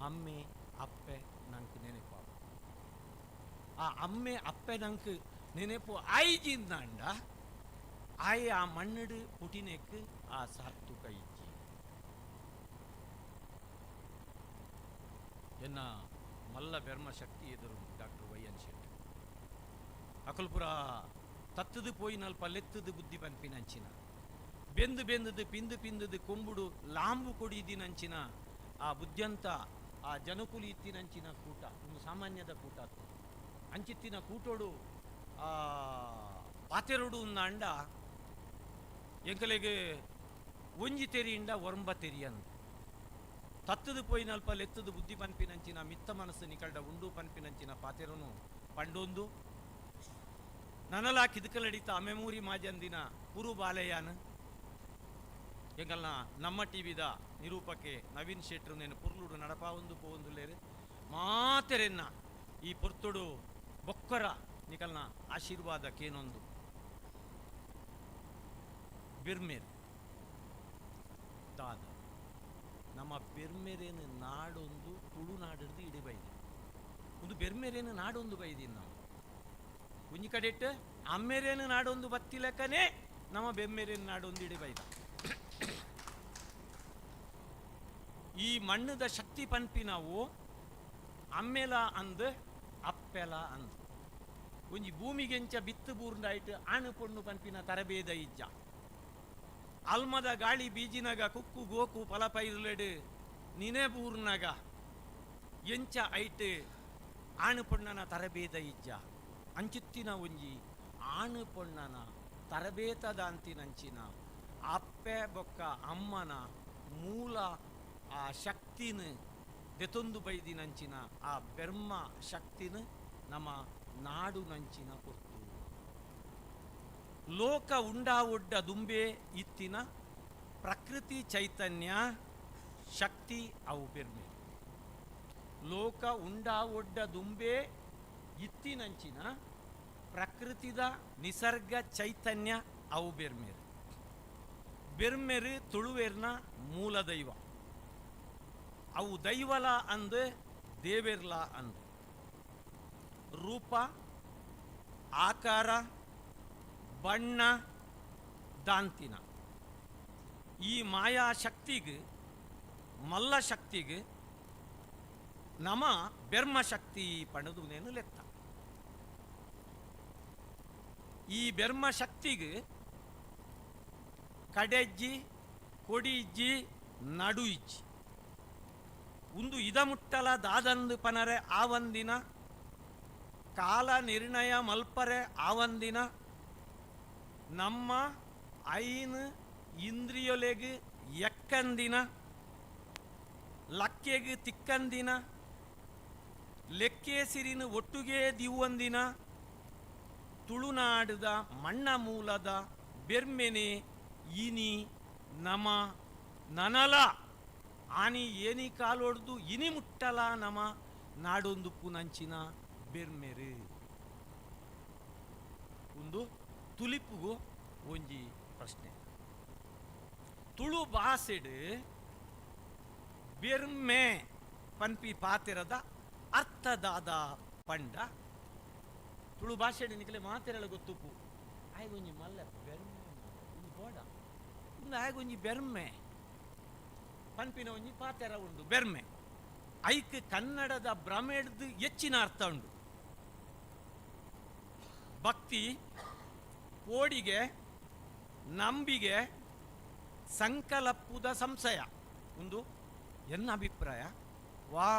ಅಮ್ಮೆ ಅಪ್ಪೆ ನಂಗೆ ನೆನಪು ಆ ಅಮ್ಮೆ ಅಪ್ಪೆ ನಂಗೆ ನೆನಪು ಆಯ್ಜಿಂದಾಂಡ ಆಯ್ ಆ ಮಣ್ಣಿಡು ಪುಟಿನೆಕ್ ಆ ಸಾರ್ತುಕ ಇಜ್ಜಿ ಎನ್ನ ಮಲ್ಲ ಬೆರ್ಮ ಶಕ್ತಿ ಎದುರು ಡಾಕ್ಟರ್ ವೈ ಎನ್ ಶೆಟ್ಟಿ ಅಕಲ್ಪುರ ತತ್ತದು ಪೋಯಿನಲ್ಪ ಲೆತ್ತದು ಬುದ್ಧಿ ಪನ್ಪಿನಂಚಿನ ಬೆಂದು ಬೆಂದದು ಪಿಂದು ಪಿಂದದು ಕೊಂಬುಡು ಲಾಂಬು ಕೊಡಿದಿನಂಚಿನ ಆ ಬುದ್ಧಿಯಂತ ಆ ಜನಕುಲಿ ಇತ್ತಿನಂಚಿನ ಕೂಟ ಒಂದು ಸಾಮಾನ್ಯದ ಕೂಟ ಅಂಚಿತ್ತಿನ ಕೂಟೋಡು ಆ ಪಾತೆರೊಡು ಅಂಡ ಎಂಕಲೆಗೆ ಒಂಜಿ ತೆರಿಯಿಂದ ಒರಂಬ ತೆರಿಯಂದು ತತ್ತದು ಪೋಯಿನಲ್ಪ ಲೆತ್ತದು ಬುದ್ಧಿ ಪನ್ಪಿನಂಚಿನ ಮಿತ್ತ ಮನಸ್ಸು ನಿಕಲ್ಡ ಉಂಡು ಪನ್ಪಿನಂಚಿನ ಪಾತೆರನು ಪಂಡೊಂದು ನನಲಾ ಕಿದಕಲಡಿತ ಅಮೆಮೂರಿ ಮಾಜಂದಿನ ಪುರು ಬಾಲೆಯಾನ ಎಂಕಲ್ನ ನಮ್ಮ ಟಿ ವಿದ ನಿರೂಪಕ್ಕೆ ನವೀನ್ ಶೆಟ್ರು ನೇನು ಪುರ್ಲುಡು ನಡಪಾವೊಂದು ಪೋವೊಂದುಲ್ಲೇರು ಮಾತೆರೆನ್ನ ಈ ಪೊರ್ತುಡು ಬೊಕ್ಕರ ನಿಕಲ್ನ ಆಶೀರ್ವಾದಕ್ಕೇನೊಂದು ಬಿರ್ಮೇರ್ ದಾದ ನಮ್ಮ ಬೆರ್ಮೆರೇನು ನಾಡೊಂದು ತುಳುನಾಡಿಡ್ದು ಇಡೀ ಬೈದಿ ಒಂದು ಬೆರ್ಮೆರೇನು ನಾಡೊಂದು ಬೈದಿ ನಾವು ಒಂಜಿ ಕಡೆಟ್ ಅಮ್ಮೆರೇನು ನಾಡೊಂದು ಬತ್ತಿಲಕ್ಕನೇ ನಮ್ಮ ಬೆಮ್ಮೆರೇನು ನಾಡೊಂದು ಇಡೀ ಬೈದ. ಈ ಮಣ್ಣದ ಶಕ್ತಿ ಪನ್ಪಿ ನಾವು ಅಮ್ಮೆಲ ಅಂದ್ ಅಪ್ಪೆಲ ಅಂದ್ ಒಂಜಿ ಭೂಮಿಗೆಂಚ ಬಿತ್ತು ಬೂರ್ಂದಾಯ್ತು ಆಣು ಪೊಣ್ಣು ಪನ್ಪಿನ ತರಬೇದ ಇಜ್ಜ ಅಲ್ಮದ ಗಾಳಿ ಬೀಜಿನಾಗ ಕುಕ್ಕು ಗೋಕು ಫಲಪೈರ್ಲೆಡು ನಿನೆ ಬೂರ್ನಾಗ ಎಂಚ ಐಟ್ ಆಣು ಪೊಣ್ಣನ ತರಬೇದ ಇಜ್ಜ ಅಂಚುತ್ತಿನ ಒಂಜಿ ಆಣು ಪೊಣ್ಣನ ತರಬೇತದ ಅಂತಿನಂಚಿನ ಅಪ್ಪೆ ಬೊಕ್ಕ ಅಮ್ಮನ ಮೂಲ ಆ ಶಕ್ತಿನ ದೆತೊಂದು ಬೈದಿನಂಚಿನ ಆ ಬೆರ್ಮ ಶಕ್ತಿನ ನಮ್ಮ ನಾಡು ನಂಚಿನ ಕೊರ್ತು ಲೋಕ ಉಂಡಾ ಒಡ್ಡ ದುಂಬೆ ಇತ್ತಿನ ಪ್ರಕೃತಿ ಚೈತನ್ಯ ಶಕ್ತಿ ಅವು ಬೆರ್ಮೆ ಲೋಕ ಉಂಡಾ ಒಡ್ಡ ದುಂಬೆ ಇತ್ತಿನಂಚಿನ ಪ್ರಕೃತಿದ ನಿಸರ್ಗ ಚೈತನ್ಯ ಅವು ಬೆರ್ಮೇರು ಬೆರ್ಮೆರು ತುಳುವೇರ್ನ ಮೂಲ ದೈವ ಅವು ದೈವಲ ಅಂದು ದೇವೆರ್ಲ ಅಂದು ರೂಪ ಆಕಾರ ಬಣ್ಣ ದಾಂತಿನ ಈ ಮಾಯಾ ಶಕ್ತಿಗೆ ಮಲ್ಲ ಶಕ್ತಿಗೆ ನಮ ಬೆರ್ಮ ಶಕ್ತಿ ಪಣದುನೇನು ಲೆತ್ತ ಈ ಬೆರ್ಮ ಶಕ್ತಿಗೆ ಕಡೆಜ್ಜಿ ಕೊಡಿಜ್ಜಿ ನಡು ಇಜ್ಜಿ. ಉಂದು ಇದಮುಟ್ಟಲ ದಾದಂದು ಪನರೆ ಆವಂದಿನ ಕಾಲ ನಿರ್ಣಯ ಮಲ್ಪರೆ ಆವಂದಿನ ನಮ್ಮ ಐನ್ ಇಂದ್ರಿಯೊಲೆಗ್ ಎಕ್ಕಂದಿನ ಲಕ್ಕೆಗ್ ತಿಕ್ಕಂದಿನ ಲೆಕ್ಕೇಸಿರಿನ ಒಟ್ಟುಗೇ ದಿವ್ವಂದಿನ ತುಳುನಾಡುದ ಮಣ್ಣ ಮೂಲದ ಬೆರ್ಮೆನೆ ಇನಿ ನಮ ನನಲ ಆನಿ ಏನಿ ಕಾಲೊಡ್ದು ಇನಿ ಮುಟ್ಟಲ ನಮ ನಾಡೊಂದು ಪುನಂಚಿನ ಬೆರ್ಮೆರು ಒಂದು ತುಲಿಪುಗು ಒಂಜಿ ಪ್ರಶ್ನೆ. ತುಳು ಭಾಷೆಡ್ ಬೆರ್ಮೆ ಪನ್ಪಿ ಪಾತಿರದ ಅರ್ಥದಾದ ಪಂಡ ತುಳು ಭಾಷೆಡ್ ನಿಕಲೆ ಮಾತೆರಳ ಗೊತ್ತುಪ್ಪು ಆಯ್ಗೊಂಜಿ ಮಲ್ಲ ಬೆರ್ಮೆ ಒಂದು ಬೋಡ ಒಂದು ಆಯ್ಗೊಂಜಿ ಬೆರ್ಮೆ ಪನ್ಪಿನ ಒಂಜಿ ಪಾತೆರ ಉಂಡು ಬೆರ್ಮೆ ಐಕ್ ಕನ್ನಡದ ಭ್ರಮೆಡ್ದು ಹೆಚ್ಚಿನ ಅರ್ಥ ಉಂಡು. ಭಕ್ತಿ ಕೋಡಿಗೆ ನಂಬಿಗೆ ಸಂಕಲಪ್ಪುದ ಸಂಶಯ ಒಂದು ಎನ್ನ ಅಭಿಪ್ರಾಯ ವಾ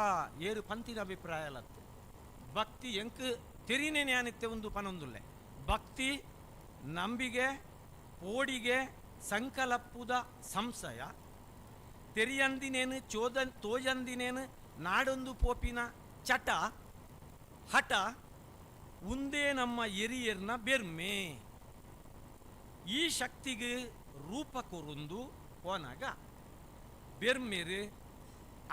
ಏರು ಪಂತಿನ ಅಭಿಪ್ರಾಯ ಅಲ್ಲತ್ತೆ. ಭಕ್ತಿ ಎಂಕ್ ತೆರಿನೇ ಜ್ಞಾನಿತ್ತೆ ಒಂದು ಪನೊಂದುಲ್ಲೆ ಭಕ್ತಿ ನಂಬಿಗೆ ಪೋಡಿಗೆ ಸಂಕಲಪ್ಪುದ ಸಂಶಯ ತೆರಿಯಂದಿನೇನು ಚೋದನ್ ತೋಜಂದಿನೇನು ನಾಡೊಂದು ಪೋಪಿನ ಚಟ ಹಠ ಉಂದೇ ನಮ್ಮ ಎರಿಯರ್ನ ಬೆರ್ಮೆ ಈ ಶಕ್ತಿಗೆ ರೂಪ ಕೊರುಂದು ಹೋನಾಗ ಬೆರ್ಮೆರು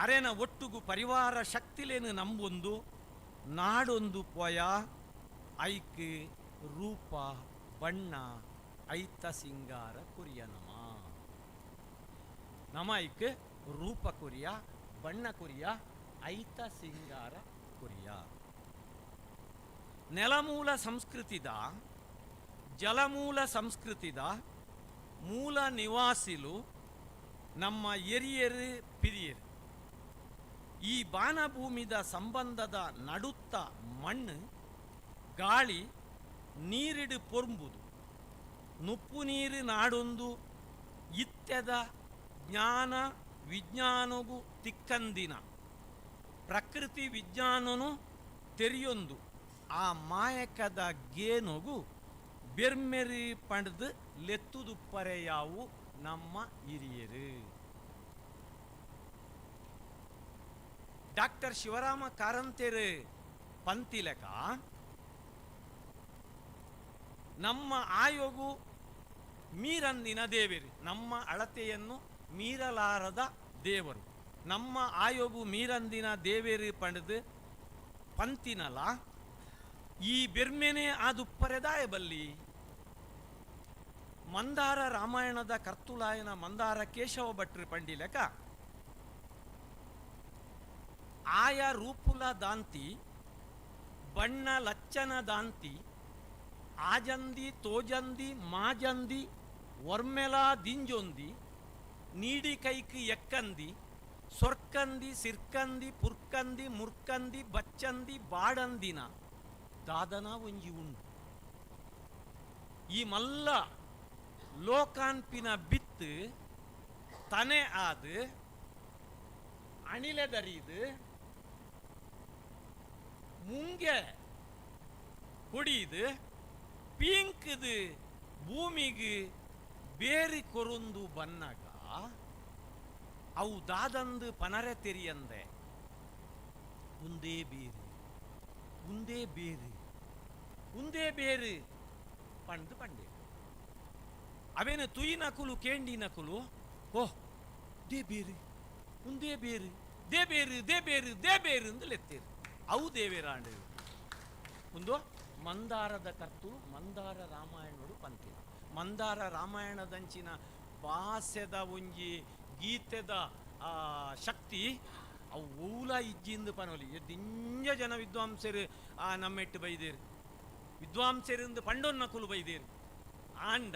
ಅರೆನ ಒಟ್ಟುಗು ಪರಿವಾರ ಶಕ್ತಿಲೇನು ನಂಬೊಂದು ನಾಡೊಂದು ಪೋಯ ಐಕ್ ರೂಪ ಬಣ್ಣ ಐತ ಸಿಂಗಾರ ಕುರಿಯ ನಮ ನಮ ಐಕ್ ರೂಪ ಕುರಿಯ ಬಣ್ಣ ಕುರಿಯ ಐತ ಸಿಂಗಾರ ಕುರಿಯ. ನೆಲಮೂಲ ಸಂಸ್ಕೃತಿದ ಜಲಮೂಲ ಸಂಸ್ಕೃತಿದ ಮೂಲ ನಿವಾಸಿಲು ನಮ್ಮ ಎರಿಯರು ಪಿರಿಯರು. ಈ ಬಾನಭೂಮಿದ ಸಂಬಂಧದ ನಡುತ್ತ ಮಣ್ಣು ಗಾಳಿ ನೀರಿಡು ಪೊರ್ಂಬುದು ನುಪ್ಪು ನೀರು ನಾಡೊಂದು ಇತ್ಯದ ಜ್ಞಾನ ವಿಜ್ಞಾನಗು ತಿಕ್ಕಂದಿನ ಪ್ರಕೃತಿ ವಿಜ್ಞಾನನು ತೆರಿಯೊಂದು ಆ ಮಾಯಕದ ಗೇನೊಗು ಬೆರ್ಮೆರಿ ಪಂಡ್ದು ಲೆತ್ತುದುಪ್ಪರೆಯಾವು ನಮ್ಮ ಹಿರಿಯರು. ಡಾಕ್ಟರ್ ಶಿವರಾಮ ಕಾರಂತೆರು ಪಂತಿಲಕ ನಮ್ಮ ಆಯೋಗು ಮೀರಂದಿನ ದೇವರು, ನಮ್ಮ ಅಳತೆಯನ್ನು ಮೀರಲಾರದ ದೇವರು, ನಮ್ಮ ಆಯೋಗು ಮೀರಂದಿನ ದೇವೇರು ಪಂಡ್ದು ಪಂತಿನಲ ಈ ಬೆರ್ಮೆನೆ ಆದುಪ್ಪರೆದಾಯ ಬಲ್ಲಿ. ಮಂದಾರ ರಾಮಾಯಣದ ಕರ್ತುಲಾಯನ ಮಂದಾರ ಕೇಶವ ಭಟ್ರು ಪಂಡಿಲಕ ಆಯ ರೂಪುಲ ದಾಂತಿ ಬಣ್ಣ ಲಚ್ಚನ ದಾಂತಿ ಆಜಂದಿ ತೋಜಂದಿ ಮಾಜಂದಿ ಒರ್ಮೆಲಾ ದಿಂಜೊಂದಿ ನೀಡಿ ಕೈಕ್ ಎಕ್ಕಂದಿ ಸೊರ್ಕಂದಿ ಸಿರ್ಕಂದಿ ಪುರ್ಕಂದಿ ಮುರ್ಕಂದಿ ಬಚ್ಚಂದಿ ಬಾಡಂದಿನ ದಾದನ ಒಂಜಿ ಉಂಡು. ಈ ಮಲ್ಲ ಲೋಕಾನ್ಪಿನ ಬಿತ್ತು ತನೆ ಆದು ಅಣಿಲೆದರಿದು ಮುಂಗೆ ಕೊಡಿದು ಪೀಂಕದು ಭೂಮಿಗೆ ಬೇರಿ ಕೊರೊಂದು ಬನ್ನಾಗ ಅವು ದಾದಂದು ಪನರೆ ತೆರಿಯಂದೆ ಉಂದೇ ಬೇರು ಉಂದೇ ಬೇರು ಉಂದೇ ಬೇರು ಪಂಡು ಪಂಡೆ ಅವೇನು ತುಯಿನಕುಲು ಕೇಂಡಿನಕುಲು ಓಹ್ they ಬೇರು ಉಂದೇ ಬೇರು they ಬೇರು they ಬೇರು they ಬೇರು ಅಂದು ಲೆತ್ತೇರು ಅವು ದೇವೇರಾಂಡು. ಒಂದು ಮಂದಾರದ ಕರ್ತು ಮಂದಾರ ರಾಮಾಯಣೋಡು ಪಂತಿನ ಮಂದಾರ ರಾಮಾಯಣದಂಚಿನ ಭಾಷೆದ ಒಂಜಿ ಗೀತೆದ ಶಕ್ತಿ ಅವು ಓಲ ಇಜ್ಜಿಂದು ಪನೋಲಿ ದಿಂಜ ಜನ ವಿದ್ವಾಂಸರು ಆ ನಮ್ಮೆಟ್ಟು ಬೈದೇರು ವಿದ್ವಾಂಸರಿಂದ ಪಂಡೊನ್ನಕುಲು ಬೈದೇರು. ಆಂಡ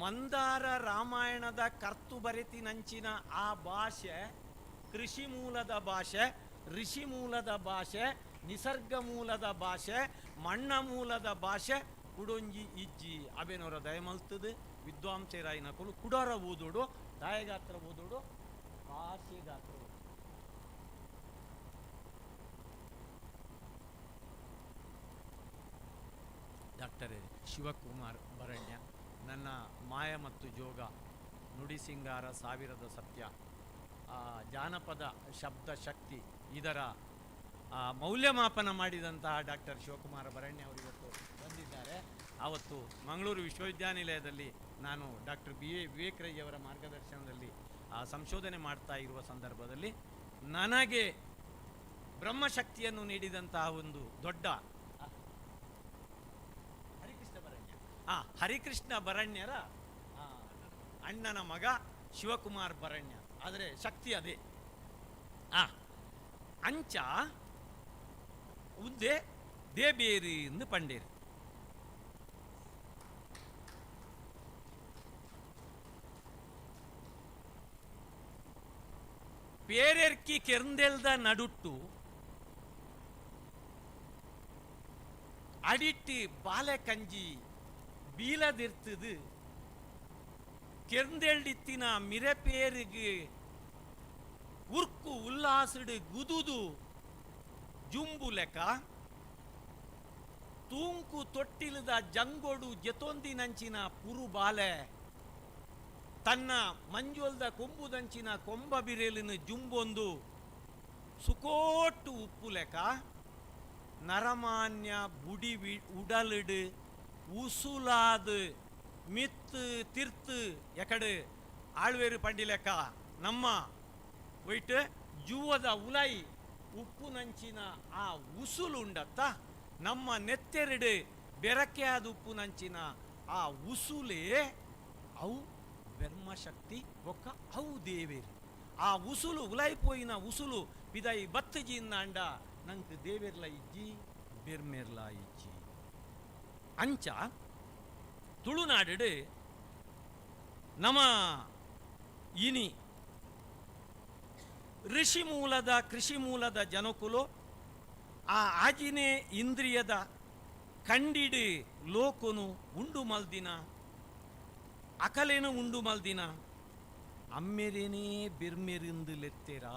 ಮಂದಾರ ರಾಮಾಯಣದ ಕರ್ತು ಬರೆತಿನಂಚಿನ ಆ ಭಾಷೆ ಕೃಷಿ ಮೂಲದ ಭಾಷೆ, ಋಷಿ ಮೂಲದ ಭಾಷೆ, ನಿಸರ್ಗ ಮೂಲದ ಭಾಷೆ, ಮಣ್ಣ ಮೂಲದ ಭಾಷೆ ಕುಡೊಂಜಿ ಇಜ್ಜಿ ಅಬೇನೋರ ದಯಮಲ್ತದು ವಿದ್ವಾಂಸರಾಯಿನಕುಲು ಕುಡರ ಓದೋಡು ದಾಯಗಾತ್ರ ಓದೋಡು ಭಾಷೆಗಾತ್ರ ಓದೋಡು. ಡಾಕ್ಟರ್ ಶಿವಕುಮಾರ್ ಬರಣ್ಯ ನನ್ನ ಮಾಯ ಮತ್ತು ಜೋಗ ನುಡಿಸಿಂಗಾರ ಸಾವಿರದ ಸತ್ಯ ಜಾನಪದ ಶಬ್ದ ಶಕ್ತಿ ಇದರ ಮೌಲ್ಯಮಾಪನ ಮಾಡಿದಂತಹ ಡಾಕ್ಟರ್ ಶಿವಕುಮಾರ ಬರಣ್ಯ ಅವರು ಇವತ್ತು ಬಂದಿದ್ದಾರೆ. ಆವತ್ತು ಮಂಗಳೂರು ವಿಶ್ವವಿದ್ಯಾನಿಲಯದಲ್ಲಿ ನಾನು ಡಾಕ್ಟರ್ ಬಿ ಎ ವಿವೇಕ್ ರೈ ಅವರ ಮಾರ್ಗದರ್ಶನದಲ್ಲಿ ಸಂಶೋಧನೆ ಮಾಡ್ತಾ ಇರುವ ಸಂದರ್ಭದಲ್ಲಿ ನನಗೆ ಬ್ರಹ್ಮಶಕ್ತಿಯನ್ನು ನೀಡಿದಂತಹ ಒಂದು ದೊಡ್ಡ ಹರಿಕೃಷ್ಣ ಬರಣ್ಯ, ಹರಿಕೃಷ್ಣ ಬರಣ್ಯರ ಅಣ್ಣನ ಮಗ ಶಿವಕುಮಾರ್ ಬರಣ್ಯ. ಆದರೆ ಶಕ್ತಿ ಅದೇ. ಅಂಚ ಉದ್ದೆ ದೇಬೇರಿ ಎಂದು ಪಂಡೇರಿ. ಪೇರೆರ್ಕಿ ಕೆರ್ಂದೆಲ್ದ ನಡುಟ್ಟು ಅಡಿಟ್ಟು ಬಾಲೆ ಕಂಜಿ ಬೀಲದಿರ್ತದು ಕೆರ್ಂದೆಲ್ಡಿತ್ತಿನ ಮಿರೆಪೇರಿಗೆ ಉರ್ಕು ಉಲ್ಲಾಸಡು ಗುದುದು ಜುಂಬುಲೆಕ ತೂಂಕು ತೊಟ್ಟಿಲದ ಜಂಗೋಡು ಜತೊಂದಿನಂಚಿನ ಪುರು ಬಾಲೆ ತನ್ನ ಮಂಜೋಲ್ದ ಕೊಂಬುದಂಚಿನ ಕೊಂಬ ಬಿರೇಲಿನ ಜುಂಬೊಂದು ಸುಕೋಟ್ಟು ಉಪ್ಪುಲೆಕ ನರಮಾನ್ಯ ಬುಡಿ ಉಡಲಿಡು ಉಸುಲಾದು ಮಿತ್ತು ತಿರ್ತು ಎಕಡು ಆಳ್ವೇರು ಪಂಡಿಲೆಕ್ಕ ನಮ್ಮ ಒಯ್ಟ್ ಜುವದ ಉಲೈ ಉಪ್ಪುನಂಚಿನ ಆ ಉಸುಲು ಉಂಡತ್ತ ನಮ್ಮ ನೆತ್ತೆರಡು ಬೆರಕೆಯಾದ ಉಪ್ಪುನಂಚಿನ ಆ ಉಸುಲೇ ಅವು ಬ್ರಹ್ಮಶಕ್ತಿ ಬೊಕ್ಕ ಅವು ದೇವೇರು. ಆ ಉಸುಲು ಉಲೈಪೋಯಿನ ಉಸುಲು ಬಿದೈ ಬತ್ತು ಜಿನ್ನಾಂಡ ನಂಗೆ ದೇವೇರ್ಲ ಇಜ್ಜಿ ಬೆರ್ಮೆರ್ಲ ಇಜ್ಜಿ. ಅಂಚ ತುಳುನಾಡು ನಮ್ಮ ಇನಿ ಋಷಿ ಮೂಲದ ಕೃಷಿ ಮೂಲದ ಜನಕುಲು ಆ ಆಜಿನೇ ಇಂದ್ರಿಯದ ಕಂಡಿಡು ಲೋಕನು ಉಂಡು ಮಲ್ದಿನ ಅಕಲೇನು ಉಂಡು ಮಲ್ದಿನ ಅಮ್ಮೆರೇನೇ ಬಿರ್ಮೆರಿಂದು ಲೆತ್ತೆರಾ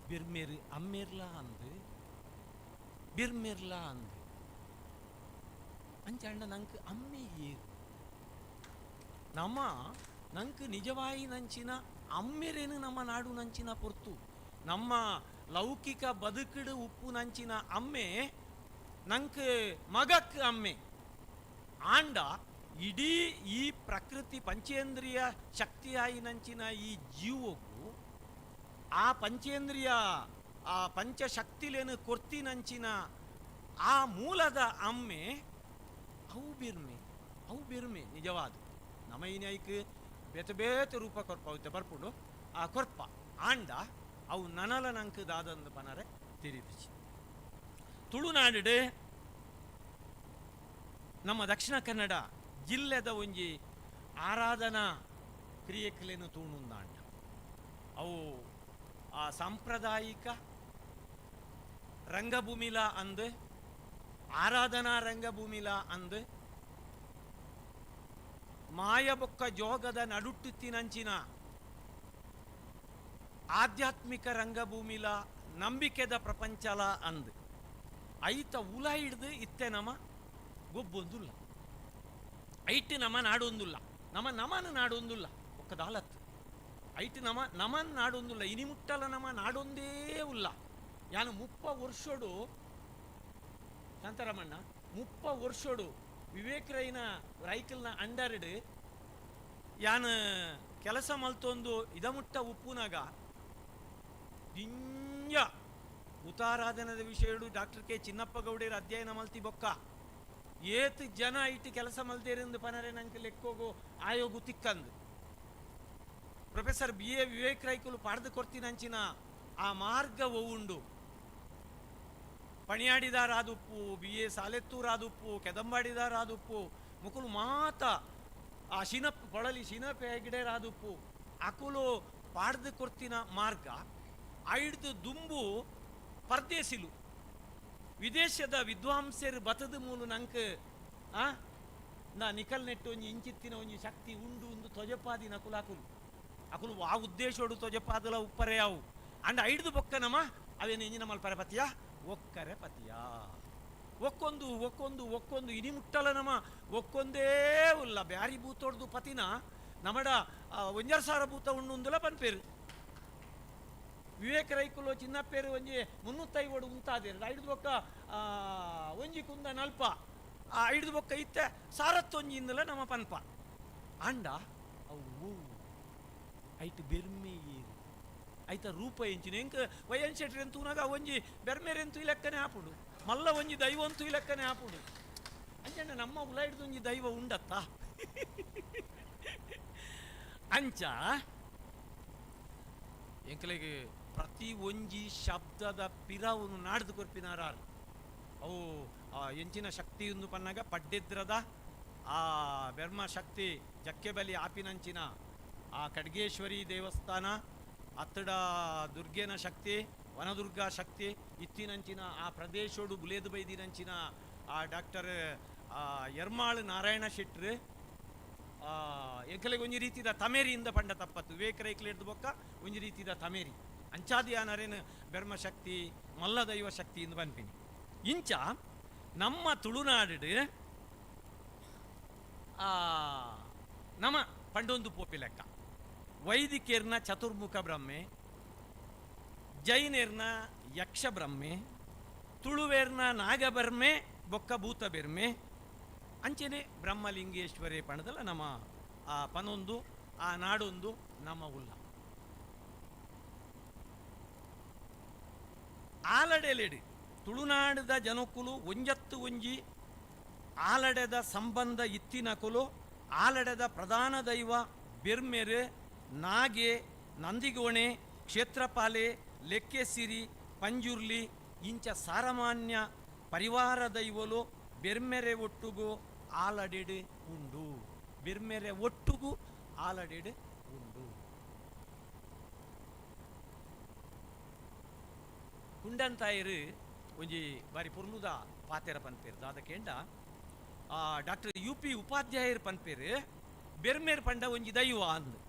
ಬಿರ್ಮೆರು ಅಮ್ಮೆರ್ಲಾ ಅಂದು ಬಿರ್ಮೆರ್ಲಾ ಅಂದು ಅಂಚಂಡ ನಂಗೆ ಅಮ್ಮೆ ಏರು ನಮ್ಮ ನಂಗೆ ನಿಜವಾಯಿ ನಂಚಿನ ಅಮ್ಮೆರೇನು ನಮ್ಮ ನಾಡು ನಂಚಿನ ಪೊರ್ತು ನಮ್ಮ ಲೌಕಿಕ ಬದುಕಿಡು ಉಪ್ಪು ನಂಚಿನ ಅಮ್ಮೆ ನಂಗೆ ಮಗಕ್ಕೆ ಅಮ್ಮೆ ಆಂಡ ಇಡೀ ಈ ಪ್ರಕೃತಿ ಪಂಚೇಂದ್ರಿಯ ಶಕ್ತಿಯಾಯಿ ನಂಚಿನ ಈ ಜೀವಕ್ಕೂ ಆ ಪಂಚೇಂದ್ರಿಯ ಆ ಪಂಚಶಕ್ತಿಲೇನು ಕೊರ್ತಿನಂಚಿನ ಆ ಮೂಲದ ಅಮ್ಮೆ ಅವು ಬಿರ್ಮೆ ಅವು ಬಿರ್ಮೆ ನಿಜವಾದ ನಮ್ಮ ಐಕ್ ಬೇತೆ ಬೇತೆ ರೂಪ ಕೊರ್ಪ ಅವತ್ತೆ ಬರ್ಪುಂಡು ಆ ಕೊರ್ಪ ಆಂಡ ಅವು ನನಲ ನಂಕ್ ದಾದಂದು ಪನರೆ ತಿರಿದಿಚಿ. ತುಳುನಾಡು ನಮ್ಮ ದಕ್ಷಿಣ ಕನ್ನಡ ಜಿಲ್ಲೆದ ಒಂಜಿ ಆರಾಧನಾ ಕ್ರಿಯೆಕ್ಲೇನು ತೂಣುಂದಾಂಡ ಅವು ಆ ಸಾಂಪ್ರದಾಯಿಕ ರಂಗಭೂಮಿಲ ಅಂದು ಆರಾಧನಾ ರಂಗಭೂಮಿಲ ಅಂದು ಮಾಯಬೊಕ್ಕ ಜೋಗದ ನಡುಟ್ಟುತ್ತಿನಂಚಿನ ಆಧ್ಯಾತ್ಮಿಕ ರಂಗಭೂಮಿಲ ನಂಬಿಕೆದ ಪ್ರಪಂಚಲ ಅಂದು ಐತ ಉಲ ಹಿಡ್ದು ಇತ್ತೆ ನಮ ಗೊಬ್ಬೊಂದುಲ್ಲ ಐಟ್ ನಮ ನಾಡೊಂದುಲ್ಲ ನಮ ನಮನ ನಾಡೊಂದುಲ್ಲ ಒಕ್ಕದಾಲತ್ತು ಐಟ್ ನಮ ನಮನ್ ನಾಡೊಂದುಲ್ಲ ಇನಿ ಮುಟ್ಟಲ ನಮ ನಾಡೊಂದೇ ಉಲ್ಲ. ಯಾನು 30 ವರ್ಷೋಡು ಶಾಂತರಾಮಣ್ಣ 30 ವರ್ಷೋಡು ವಿವೇಕ್ ರೈನ ರೈಕಲ್ನ ಅಂಡರ್ಡ್ ಯಾನು ಕೆಲಸ ಮಲ್ತೊಂದು ಇದಮುಟ್ಟ ಉಪ್ಪುನಾಗ ದಿಂಜ ಭೂತಾರಾಧನದ ವಿಷಯಡು ಡಾಕ್ಟರ್ ಕೆ ಚಿನ್ನಪ್ಪ ಗೌಡೇರ ಅಧ್ಯಯನ ಮಲ್ತಿ ಬೊಕ್ಕ ಏತ್ ಜನ ಇಟ್ಟು ಕೆಲಸ ಮಲ್ತೇರೆಂದು ಪನರೆ ನಂಗೆ ಲೆಕ್ಕೋಗೋ ಆಯೋಗು ತಿಕ್ಕಂದು ಪ್ರೊಫೆಸರ್ ಬಿ ಎ ವಿವೇಕ್ ರೈಕುಲು ಪಾಡ್ದು ಕೊರ್ತಿನಂಚಿನ ಆ ಮಾರ್ಗ ಉಂಡು ಪಣಿಯಾಡಿದಾರಾದುಪ್ಪು ಬಿ ಎ ಸಾಲೆತ್ತೂರಾದುಪ್ಪು ಕೆದಂಬಾಡಿದಾರಾದುಪ್ಪು ಮುಕುಲು ಮಾತ ಆ ಶಿನಪ್ ಕೊಳಲಿ ಶಿನಪ್ ಹೆಗ್ಡೆರಾದುಪ್ಪು ಅಕುಲು ಪಾಡ್ದು ಕೊರ್ತಿನ ಮಾರ್ಗ ಐಡ್ದು ದುಂಬು ಪರ್ದೇಸಿಲು ವಿದೇಶದ ವಿದ್ವಾಂಸರು ಬತದ ಮೂಲು ನಂಕ್ ನಾ ನಿಕಲ್ ನೆಟ್ಟು ಒಂಜಿ ಇಂಚಿತ್ತಿನ ಒಂಜಿ ಶಕ್ತಿ ಉಂಡು ಉಂದು ತೊಜಪಾದಿ ನಕುಲು ಅಕುಲು ಅಕುಲು ಆ ಉದ್ದೇಶೋಡು ತೊಜಪಾದಲ ಉಪ್ಪರೆ ಅವು ಅಂಡ ಐಡ್ದು ಬೊಕ್ಕ ನಮ ಅವೇನು ಇಂಜಿನ ಮಲ್ಪರೆ ಪತಿಯ ಒಕ್ಕರೆ ಪತಿಯ. ಒಕ್ಕೊಂದು ಒಕ್ಕೊಂದು ಒಕ್ಕೊಂದು ಇನಿ ಮುಟ್ಟಲ ನಮ ಒಕ್ಕೊಂದೇ ಉಲ್ಲ ಬ್ಯಾರಿ ಭೂತೊಡ್ದು ಪತಿನ ನಮಡ ಒಂಜರ್ ಸಾರ ಭೂತ ಉಣ್ಣುಂದುಲ ಪನ್ಪೇರು. ವಿವೇಕ ರೈಕುಲು ಚಿನ್ನಪ್ಪೇರು ಒಂಜಿ ಮುನ್ನೂತ್ತೈವಡು ಉಂತಾದೇರು ಐದು ಬೊಕ್ಕ ಒಂಜಿ ಕುಂದ ನಲ್ಪ ಆ ಐದು ಬೊಕ್ಕ ಇತ್ತೆ ಸಾರತ್ತೊಂಜಿ ಇಂದಲ ನಮ್ಮ ಪನ್ಪ ಅಂಡ ಅವು ಐಟ್ ಬೆರ್ಮೆ ಏರು ಐತ ರೂಪ ಎಂಚಿನ ಎಂಕ್ ವಯನ್ ಶೆಟ್ರ್ ಎಂತೂನಾಗ ಒಂಜಿ ಬೆರ್ಮೆರೆಂತು ಲೆಕ್ಕನೆ ಆಪುಡು ಮಲ್ಲ ಒಂಜಿ ದೈವಂತು ಲೆಕ್ಕನೆ ಆಪುಡು ಅಂಚಂಡ ನಮ್ಮ ಉಲ ಹಿಡ್ದು ಒಂಜಿ ದೈವ ಉಂಡತ್ತ ಅಂಚ ಎಂಕಲೆಗೆ ಪ್ರತಿ ಒಂಜಿ ಶಬ್ದದ ಪಿರವನ್ನು ನಾಡ್ದು ಕೊರ್ಪಿನಾರಾರು ಅವು ಎಂಚಿನ ಶಕ್ತಿಯೊಂದು ಪನ್ನಾಗ ಪಡ್ಡೆದ್ರದ ಆ ಬೆರ್ಮ ಶಕ್ತಿ ಜಕ್ಕೆಬಲಿ ಆಪಿನಂಚಿನ ಆ ಖಡ್ಗೇಶ್ವರಿ ದೇವಸ್ಥಾನ ಅತ್ತಡ ದುರ್ಗೆನ ಶಕ್ತಿ ವನದುರ್ಗಾ ಶಕ್ತಿ ಇತ್ತಿನಂಚಿನ ಆ ಪ್ರದೇಶೋಡು ಬುಲೇದು ಬೈದಿನಂಚಿನ ಆ ಡಾಕ್ಟರ್ ಎರ್ಮಾಳು ನಾರಾಯಣ ಶೆಟ್ರು ಎಂಕಲೆಗೆ ಒಂಜಿ ರೀತಿದ ತಮೇರಿಯಿಂದ ಪಂಡ ತಪ್ಪತ್ತು ವಿವೇಕ ರೈಕ್ಲೆಡ್ದು ಬೊಕ್ಕ ಒಂಜಿ ರೀತಿದ ತಮೇರಿ ಅಂಚಾದಿಯ ನರೇನು ಬೆರ್ಮ ಶಕ್ತಿ ಮಲ್ಲ ದೈವ ಶಕ್ತಿ ಎಂದು ಪನ್ಪಿನಿ. ಇಂಚ ನಮ್ಮ ತುಳುನಾಡು ನಮ ಪಂಡೊಂದು ಪೋಪಿ ಲೆಕ್ಕ ವೈದಿಕೇರ್ನ ಚತುರ್ಮುಖ ಬ್ರಹ್ಮೆ, ಜೈನೇರ್ನ ಯಕ್ಷ ಬ್ರಹ್ಮೆ, ತುಳುವೇರ್ನ ನಾಗಬರ್ಮೆ ಬೊಕ್ಕ ಭೂತ ಬೆರ್ಮೆ ಅಂಚನೆ ಬ್ರಹ್ಮಲಿಂಗೇಶ್ವರೇ ಪಣದಲ್ಲ ನಮ್ಮ ಆ ಪನೊಂದು ಆ ನಾಡೊಂದು ನಮ್ಮ ಉಲ್ಲ. ಆಲಡೆಲೆಡು ತುಳುನಾಡದ ಜನಕುಲು ಒಂಜತ್ತು ಒಂಜಿ ಆಲಡೆದ ಸಂಬಂಧ ಇತ್ತಿನಕುಲು ಆಲಡೆದ ಪ್ರಧಾನ ದೈವ ಬೆರ್ಮೆರು ನಾಗೆ ನಂದಿಗೋಣೆ ಕ್ಷೇತ್ರಪಾಲೆ ಲೆಕ್ಕೆಸಿರಿ ಪಂಜುರ್ಲಿ ಇಂಚ ಸಾರಮಾನ್ಯ ಪರಿವಾರ ದೈವಲು ಬೆರ್ಮೆರೆ ಒಟ್ಟುಗು ಆಲಡೆಡು ಉಂಡು, ಬೆರ್ಮೆರೆ ಒಟ್ಟುಗು ಆಲಡೆಡು ಉಂಡು. ಕುಂಡಂತಾಯರು ಒಂಜಿ ಬಾರಿ ಪೊರ್ಲುದ ಪಾತೆರ ಪನ್ಪೇರು ದಾದ ಕೇಂಡ ಡಾಕ್ಟರ್ ಯು ಪಿ ಉಪಾಧ್ಯಾಯರು ಪನ್ಪೇರು ಬೆರ್ಮೇರ್ ಪಂಡ ಒಂಜಿ ದೈವ ಅಂದು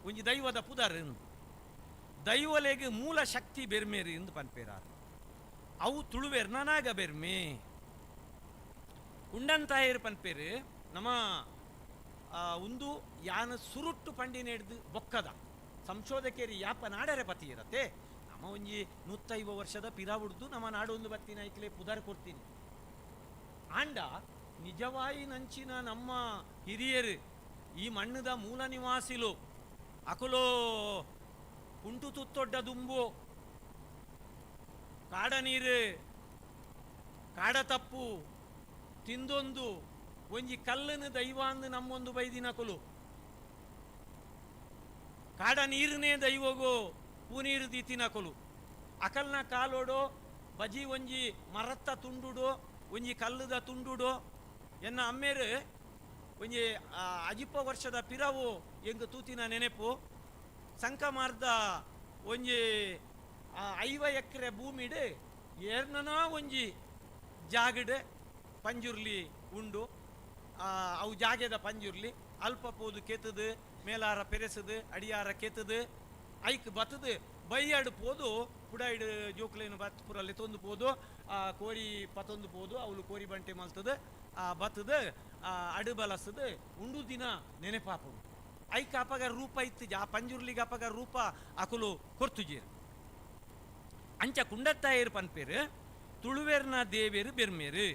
ಒಂಜಿ ದೈವದ ಪುದರ್ ಅಂದು ದೈವಲೆಗ್ ಮೂಲ ಶಕ್ತಿ ಬೆರ್ಮೇರು ಎಂದು ಪನ್ಪೇರಾರು ಅವು ತುಳುವೇರ್ನ ನಾಗ ಬೆರ್ಮೆ. ಕುಂಡಂತಾಯರು ಪನ್ಪೇರು ನಮ್ಮ ಒಂದು ಯಾನ ಸುರುಟ್ಟು ಪಂಡಿನ ಹಿಡ್ದು ಬೊಕ್ಕದ ಸಂಶೋಧಕರು ಯಾಪ ನಾಡರೆ ಪತಿ ಇರತ್ತೆ ನಮ್ಮ ಒಂಜಿ 150 ವರ್ಷದ ಪಿರಾವುಡ್ದು ನಮ್ಮ ನಾಡೊಂದು ಬತ್ತಿನ ಐಕ್ಲೆ ಪುದರ್ ಕೊಡ್ತೀನಿ. ಆಂಡ ನಿಜವಾಯಿ ನಂಚಿನ ನಮ್ಮ ಹಿರಿಯರು ಈ ಮಣ್ಣದ ಮೂಲ ನಿವಾಸಿಲು ಅಕುಲೋ ಕುಂಟು ತುತ್ತೊಡ್ಡ ದುಂಬು ಕಾಡ ನೀರು ಕಾಡ ತಪ್ಪು ತಿಂದೊಂದು ಒಂಜಿ ಕಲ್ಲನ್ನು ದೈವ ಅಂದು ನಮ್ಮೊಂದು ಬೈದಿನ ಕುಲು ಕಾಡ ನೀರನ್ನೇ ದೈವಗೋ ಪೂನೀರು ದೀತಿನ ಕೊಲು ಅಕಲ್ನ ಕಾಲೋಡೋ ಬಜಿ ಒಂಜಿ ಮರತ್ತ ತುಂಡುಡೋ ಒಂಜಿ ಕಲ್ಲುದ ತುಂಡುಡೋ ಎನ್ನ ಅಮ್ಮೇರು ಒಂಜಿ ಅಜಿಪ್ಪ ವರ್ಷದ ಪಿರವು ಎಂಗ್ ತೂತಿನ ನೆನೆಪು ಸಂಕಮಾರ್ದ ಒಂಜಿ 50 ಎಕರೆ ಭೂಮಿಡು ಏರ್ನನೋ ಒಂಜಿ ಜಾಗಡು ಪಂಜುರ್ಲಿ ಉಂಡು ಅವು ಜಾಗೆದ ಪಂಜುರ್ಲಿ ಅಲ್ಪ ಪೋದು ಕೆತ್ತದು ಮೇಲಾರ ಪೆರೆಸದು ಅಡಿಯಾರ ಕೆತ್ತದು ಐಕ್ ಬತ್ತದು ಬೈಯಾಡು ಪೋದು ಪುಡಾಯ್ಡು ಜೋಕ್ಲೇನು ಬತ್ ಪುರಲ್ಲಿ ತೊಂದು ಪೋದು ಕೋರಿ ಪತೊಂದು ಪೋದು ಅವಳು ಕೋರಿ ಬಂಟೆ ಮಲ್ತದು ಬತ್ತದು ಅಡು ಬಲಸದು ಉಂಡು ದಿನ ನೆನೆಪಾಪು ಐಕ್ ಅಪಗ ರೂಪ ಇತ್ತು ಆ ಪಂಜುರ್ಲಿಗೆ ಅಪಗ ರೂಪ ಅಕುಲು ಕೊರ್ತುಜೀರು. ಅಂಚ ಕುಂಡತ್ತಾಯರು ಪನ್ಪೇರು ತುಳುವೇರ್ನ ದೇವೇರು ಬೆರ್ಮೇರು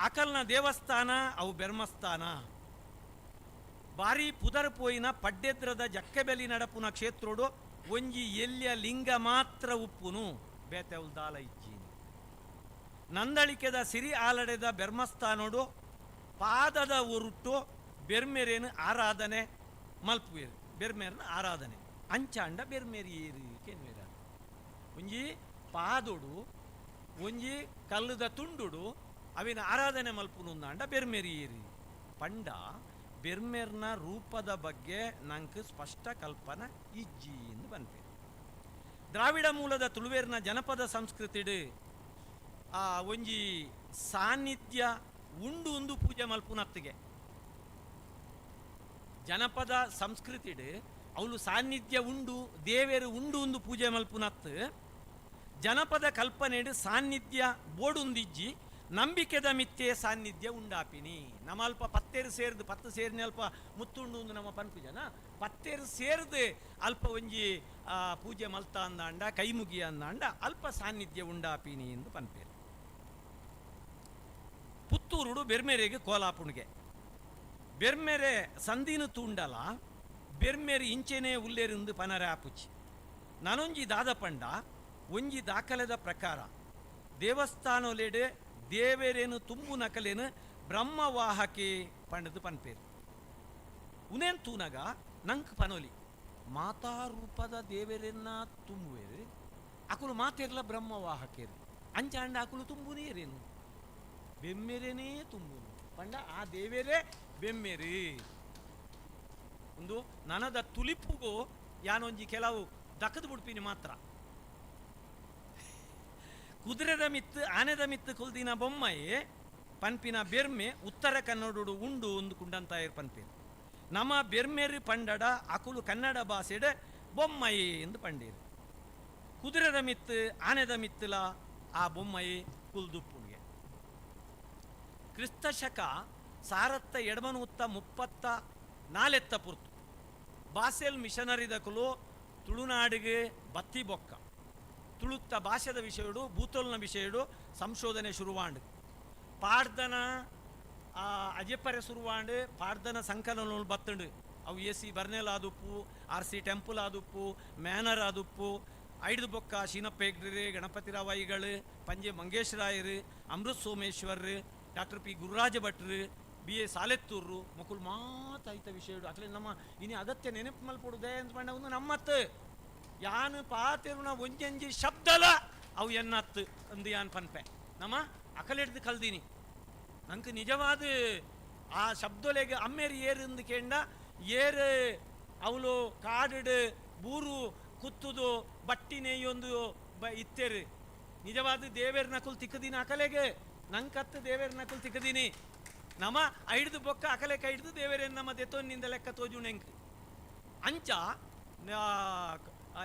ಅಕಲ್ನ ದೇವಸ್ಥಾನ ಅವು ಬೆರ್ಮಸ್ಥಾನ ಬಾರಿ ಪುದರ್ ಪೋಯಿನ ಪಡ್ಡೆದ್ರದ ಜಕ್ಕೆಬೆಲಿ ನಡಪುನ ಕ್ಷೇತ್ರೋಡು ಒಂಜಿ ಎಲ್ಲಿಯ ಲಿಂಗ ಮಾತ್ರ ಉಪ್ಪುನು ಬೇತೆ ದಾಲ ಇಜ್ಜೀನಿ. ನಂದಳಿಕೆದ ಸಿರಿ ಆಲಡೆದ ಬೆರ್ಮಸ್ಥಾನೋಡು ಪಾದದ ಉರುಟ್ಟು ಬೆರ್ಮೆರೇನು ಆರಾಧನೆ ಮಲ್ಪುವೇರು ಬೆರ್ಮೇರನ ಆರಾಧನೆ ಅಂಚಾಂಡ ಬೆರ್ಮೇರಿ ಏರು ಕೆನ್ವೇರ ಒಂಜಿ ಪಾದೋಡು ಒಂಜಿ ಕಲ್ಲುದ ತುಂಡುಡು ಅವಿನ ಆರಾಧನೆ ಮಲ್ಪುನುಂದಾಂಡ ಬೆರ್ಮೇರಿ ಏರಿ ಪಂಡ ಬೆರ್ಮೇರ್ನ ರೂಪದ ಬಗ್ಗೆ ನಂಗೆ ಸ್ಪಷ್ಟ ಕಲ್ಪನೆ ಇಜ್ಜಿ ಎಂದು ಬಂತೆ. ದ್ರಾವಿಡ ಮೂಲದ ತುಳುವೇರ್ನ ಜನಪದ ಸಂಸ್ಕೃತಿಡು ಆ ಒಂಜಿ ಸಾನ್ನಿಧ್ಯ ಉಂಡು ಉಂದು ಪೂಜೆ ಮಲ್ಪುನತ್ತಿಗೆ ಜನಪದ ಸಂಸ್ಕೃತಿಡು ಅವಳು ಸಾನ್ನಿಧ್ಯ ಉಂಡು ದೇವೇರು ಉಂಡು ಉಂದು ಪೂಜೆ ಮಲ್ಪುನತ್ತು ಜನಪದ ಕಲ್ಪನೆಡು ಸಾನ್ನಿಧ್ಯ ಬೋಡುಂದಿಜ್ಜಿ ನಂಬಿಕೆದ ಮಿತ್ತೆ ಸಾನ್ನಿಧ್ಯ ಉಂಡಾಪಿನಿ. ನಮ್ಮ ಅಲ್ಪ ಪತ್ತೇರು ಸೇರ್ದು ಪತ್ತು ಸೇರಿನ ಅಲ್ಪ ಮುತ್ತುಂಡು ನಮ್ಮ ಪನ್ಪು ಜನ ಪತ್ತೇರು ಸೇರ್ದು ಅಲ್ಪ ಒಂಜಿ ಪೂಜೆ ಮಲ್ತ ಅಂದಾಂಡ ಕೈ ಮುಗಿ ಅಂದಾಂಡ ಅಲ್ಪ ಸಾನ್ನಿಧ್ಯ ಉಂಡಾಪಿನಿ ಎಂದು ಪನ್ಪೇರು. ಪುತ್ತೂರುಡು ಬೆರ್ಮೆರೆಗೆ ಕೋಲಾಪುಣಿಗೆ ಬೆರ್ಮೆರೆ ಸಂದಿನ ತೂಂಡಲ ಬೆರ್ಮೆರೆ ಇಂಚೆನೆ ಉಲ್ಲೇರಿಂದು ಪನರೆ ಆಪುಚಿ. ನಾನೊಂಜಿ ದಾದ ಪಂಡ ಒಂಜಿ ದಾಖಲೆದ ಪ್ರಕಾರ ದೇವಸ್ಥಾನೊಲೆಡೆ ದೇವೆರೇನು ತುಂಬು ನಕಲೇನು ಬ್ರಹ್ಮವಾಹಕೆ ಪಂಡದು ಪನ್ಪೇರು. ಉನೇನ್ ತೂನಗ ನಂಕ್ ಪನೊಲಿ ಮಾತಾ ರೂಪದ ದೇವೆರೆನ್ನ ತುಂಬುವೇರು ಅಕುಲು ಮಾತೆರ್ಲ ಬ್ರಹ್ಮವಾಹಕೇರು ಅಂಚಾಂಡ ಅಕುಲು ತುಂಬುನೇರೇನು ಬೆಮ್ಮೆರೇನೇ ತುಂಬುನು ಪಂಡ ಆ ದೇವೆರೇ ಬೆಮ್ಮೆರಿ. ಒಂದು ನನದ ತುಲಿಪುಗು ಯಾನೊಂಜಿ ಕೆಲವು ದಕ್ಕದು ಬಿಡ್ಪಿನಿ ಮಾತ್ರ. ಕುದುರೆದ ಮಿತ್ತು ಆನೆದ ಮಿತ್ತು ಕುಲ್ದಿನ ಬೊಮ್ಮಯೇ ಪನ್ಪಿನ ಬೆರ್ಮೆ ಉತ್ತರ ಕನ್ನಡೋಡು ಉಂಡು ಒಂದು ಕುಂಡಂತಾಯರ್ ಪನ್ಪೇರು. ನಮ್ಮ ಬೆರ್ಮೆರು ಪಂಡಡ ಅಕುಲು ಕನ್ನಡ ಭಾಷೆಡ ಬೊಮ್ಮಯೇ ಎಂದು ಪಂಡೇರು. ಕುದುರೆದ ಮಿತ್ತು ಆನೆದ ಮಿತ್ತುಲ ಆ ಬೊಮ್ಮಯೇ ಕುಲ್ದುಪ್ಪುಣಿಗೆ. ಕ್ರಿಸ್ತ ಶಕ 1834 ಪುರ್ತು ಬಾಸೆಲ್ ಮಿಷನರಿದಕುಲು ತುಳುನಾಡಿಗೆ ಬತ್ತಿ ಬೊಕ್ಕ ತುಳುತ್ತ ಭಾಷೆದ ವಿಷಯಡು ಭೂತೋಲ್ನ ವಿಷಯಡು ಸಂಶೋಧನೆ ಶುರುವಾಂಡು. ಪಾಡ್ದನ ಅಜೆಪ್ಪರೆ ಶುರುವಾಂಡು ಪಾಡ್ದನ ಸಂಕಲನ ಬತ್ತಂಡು. ಅವು ಎ ಸಿ ಬರ್ನೆಲ್ ಆದುಪ್ಪು, ಆರ್ ಸಿ ಟೆಂಪಲ್ ಆದುಪ್ಪು, ಮ್ಯಾನರ್ ಆದುಪ್ಪು, ಐದು ಬೊಕ್ಕ ಶೀನಪ್ಪ ಹೆಗ್ಡ್ರಿ, ಗಣಪತಿರಾವ್ ಐಗಳು, ಪಂಜೆ ಮಂಗೇಶ್ ರಾಯರು, ಅಮೃತ್ ಸೋಮೇಶ್ವರ್, ಡಾಕ್ಟರ್ ಪಿ ಗುರುರಾಜ ಭಟ್ರು, ಬಿ ಎ ಸಾಲೆತ್ತೂರು ಮಕ್ಕಳು ಮಾತಾಯ್ತ ವಿಷಯಡು. ಅಟ್ಲೆ ನಮ್ಮ ಇನಿ ಅಗತ್ಯ ನೆನಪು ಮಲ್ಪಡುದೇ ಅಂತ ಪಂಡ ಒಂದು ನಮ್ಮತ್ತು ಯಾನು ಪಾತಿರುನ ಒಂಜಂಜಿ ಶಬ್ದಲ ಅವು ಎನ್ನತ್ತು ಅಂದು ಯಾನ್ ಪನ್ಪೆ. ನಮ್ಮ ಅಕಲೆಡ್ದು ಕಲ್ದೀನಿ ನಂಗೆ ನಿಜವಾದ ಆ ಶಬ್ದಲೆಗೆ ಅಮ್ಮೇರು ಏರು ಅಂದು ಕೇಂಡ ಏರು ಅವಳು ಕಾಡುಡು ಬೂರು ಕುತ್ತುದು ಬಟ್ಟಿ ನೇಯೊಂದು ಬ ಇತ್ತೇರು. ನಿಜವಾದ ದೇವೇರ್ ನಕುಲ್ ತಿಕ್ಕದೀನಿ ಅಕಲೆಗೆ ನಂಕತ್ತು ದೇವೇರ್ ನಕುಲ್ ತಿಕ್ಕದೀನಿ. ನಮ್ಮ ಐಡ್ದು ಬೊಕ್ಕ ಅಕಲೆ ಕೈ ಹಿಡ್ದು ದೇವೇರೇನು ನಮ್ಮ ದೆತ್ತೊನ್ನಿಂದ ಲೆಕ್ಕ ತೋಜುಣೆಂಕ್ ಅಂಚ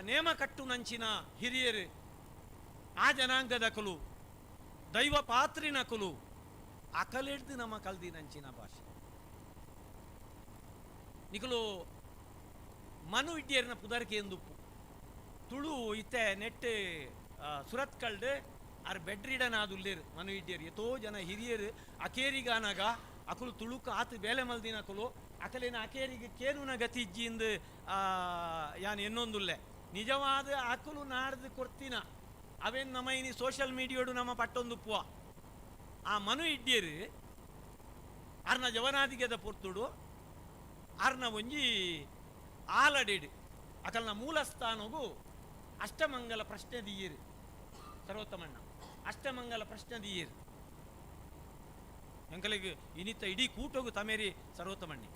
ನೇಮ ಕಟ್ಟು ನಂಚಿನ ಹಿರಿಯರು ಆ ಜನಾಂಗದ ಕುಲು ದೈವ ಪಾತ್ರಿನ ಕುಲು ಅಕಲೆಡ್ದು ನಮ್ಮ ಕಲ್ದಿ ನಂಚಿನ ಭಾಷೆ. ನಿಕಲು ಮನು ಇಡ್ಡಿಯರ್ನ ಪುದರ್ಕೆ ಎಂದುಪ್ಪು ತುಳು ಇತ್ತೆ ನೆಟ್ ಸುರತ್ಕಲ್ಡ್ ಆರ್ ಬೆಡ್ ರಿಡನ್ ಆದುಲ್ಲೇರು ಮನು ಇಡ್ಡಿಯರು ಎತೋ ಜನ ಹಿರಿಯರು ಅಕೇರಿಗಾನಾಗ ಅಕುಲು ತುಳುಕು ಆತು ಬೇಲೆ ಮಲ್ದಿನ ಅಕುಲು ಅಕಲೇನ ಅಕೇರಿಗೆ ಕೇನುನ ಗತಿ ಇಜ್ಜಿಂದು ಯಾನ್ ಎನ್ನೊಂದುಲ್ಲೆ. ನಿಜವಾದ ಅಕುಲು ನಾಡ್ದು ಕೊಡ್ತಿನ ಅವೇನು ನಮ್ಮ ಇನಿ ಸೋಷಿಯಲ್ ಮೀಡಿಯೋಡು ನಮ್ಮ ಪಟ್ಟೊಂದುಪ್ಪುವ ಆ ಮನು ಇಡ್ಡಿಯರು ಅರ್ನ ಜವನಾದಿಗೆದ ಪೊರ್ತುಡು ಅರ್ನ ಒಂಜಿ ಆಲಡಿಡು ಅಕಲ್ನ ಮೂಲಸ್ಥಾನಗು ಅಷ್ಟಮಂಗಲ ಪ್ರಶ್ನೆ ದಿಯೇರು ಸರ್ವೋತ್ತಮಣ್ಣ ಅಷ್ಟಮಂಗಲ ಪ್ರಶ್ನೆ ದಿಯೇರು ಎಂಕಲಿಗೆ ಇನಿತ ಇಡೀ ಕೂಟೋಗು ತಮೇರಿ ಸರ್ವೋತ್ತಮಣ್ಣಿ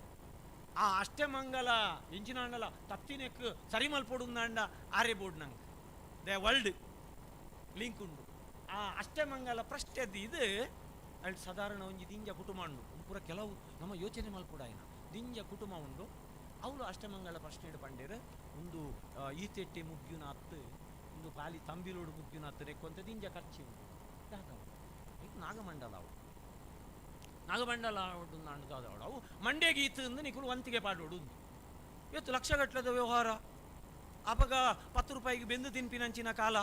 ಆ ಅಷ್ಟಮಂಗಲ ಎಂಚಿನಾಂಡಲ ತಪ್ತಿನೆಕ್ ಸರಿ ಮಲ್ಪೊಡುಂದಾಂಡ ಆರೆ ಬೋರ್ಡ್ ನಂಗೆ they world link ಉಂಡು ಆ ಅಷ್ಟಮಂಗಲ ಪ್ರಶ್ನೆ ಇದು ಅಲ್ಲಿ ಸಾಧಾರಣ ಒಂಜಿ ದಿಂಜ ಕುಟುಂಬ ಉಂಡು ಪೂರ ಕೆಲವು ನಮ್ಮ ಯೋಚನೆ ಮಲ್ಪೊಡಾಯಿನ ದಿಂಜ ಕುಟುಂಬ ಉಂಡು ಅವಳು ಅಷ್ಟಮಂಗಲ ಪ್ರಶ್ನೆ ಪಂಡೇರು ಒಂದು ಈತೆಟ್ಟೆ ಮುಗ್ಯುನ ಅತ್ತು ಒಂದು ಖಾಲಿ ತಂಬಿಲೋಡು ಮುಗ್ಯುನ ಅತ್ತು ರೆಕ್ಕೊಂತ ದಿಂಜ ಖರ್ಚು ಉಂಡು ದಾದವು ಈಗ ನಾಗಮಂಡಲ ಅವು ನಾಗಮಂಡಲ ನಾಡು ಅವು ಮಂಡ್ಯಗೆ ಈತು ಅಂದು ನಿಕುಲು ವಂತಿಗೆ ಪಾಡೋಡು ಇವತ್ತು ಲಕ್ಷಗಟ್ಟಲೆದ ವ್ಯವಹಾರ ಅಪಗ 10 ರೂಪಾಯಿಗೆ ಬೆಂದು ತಿನ್ಪಿನಂಚಿನ ಕಾಲ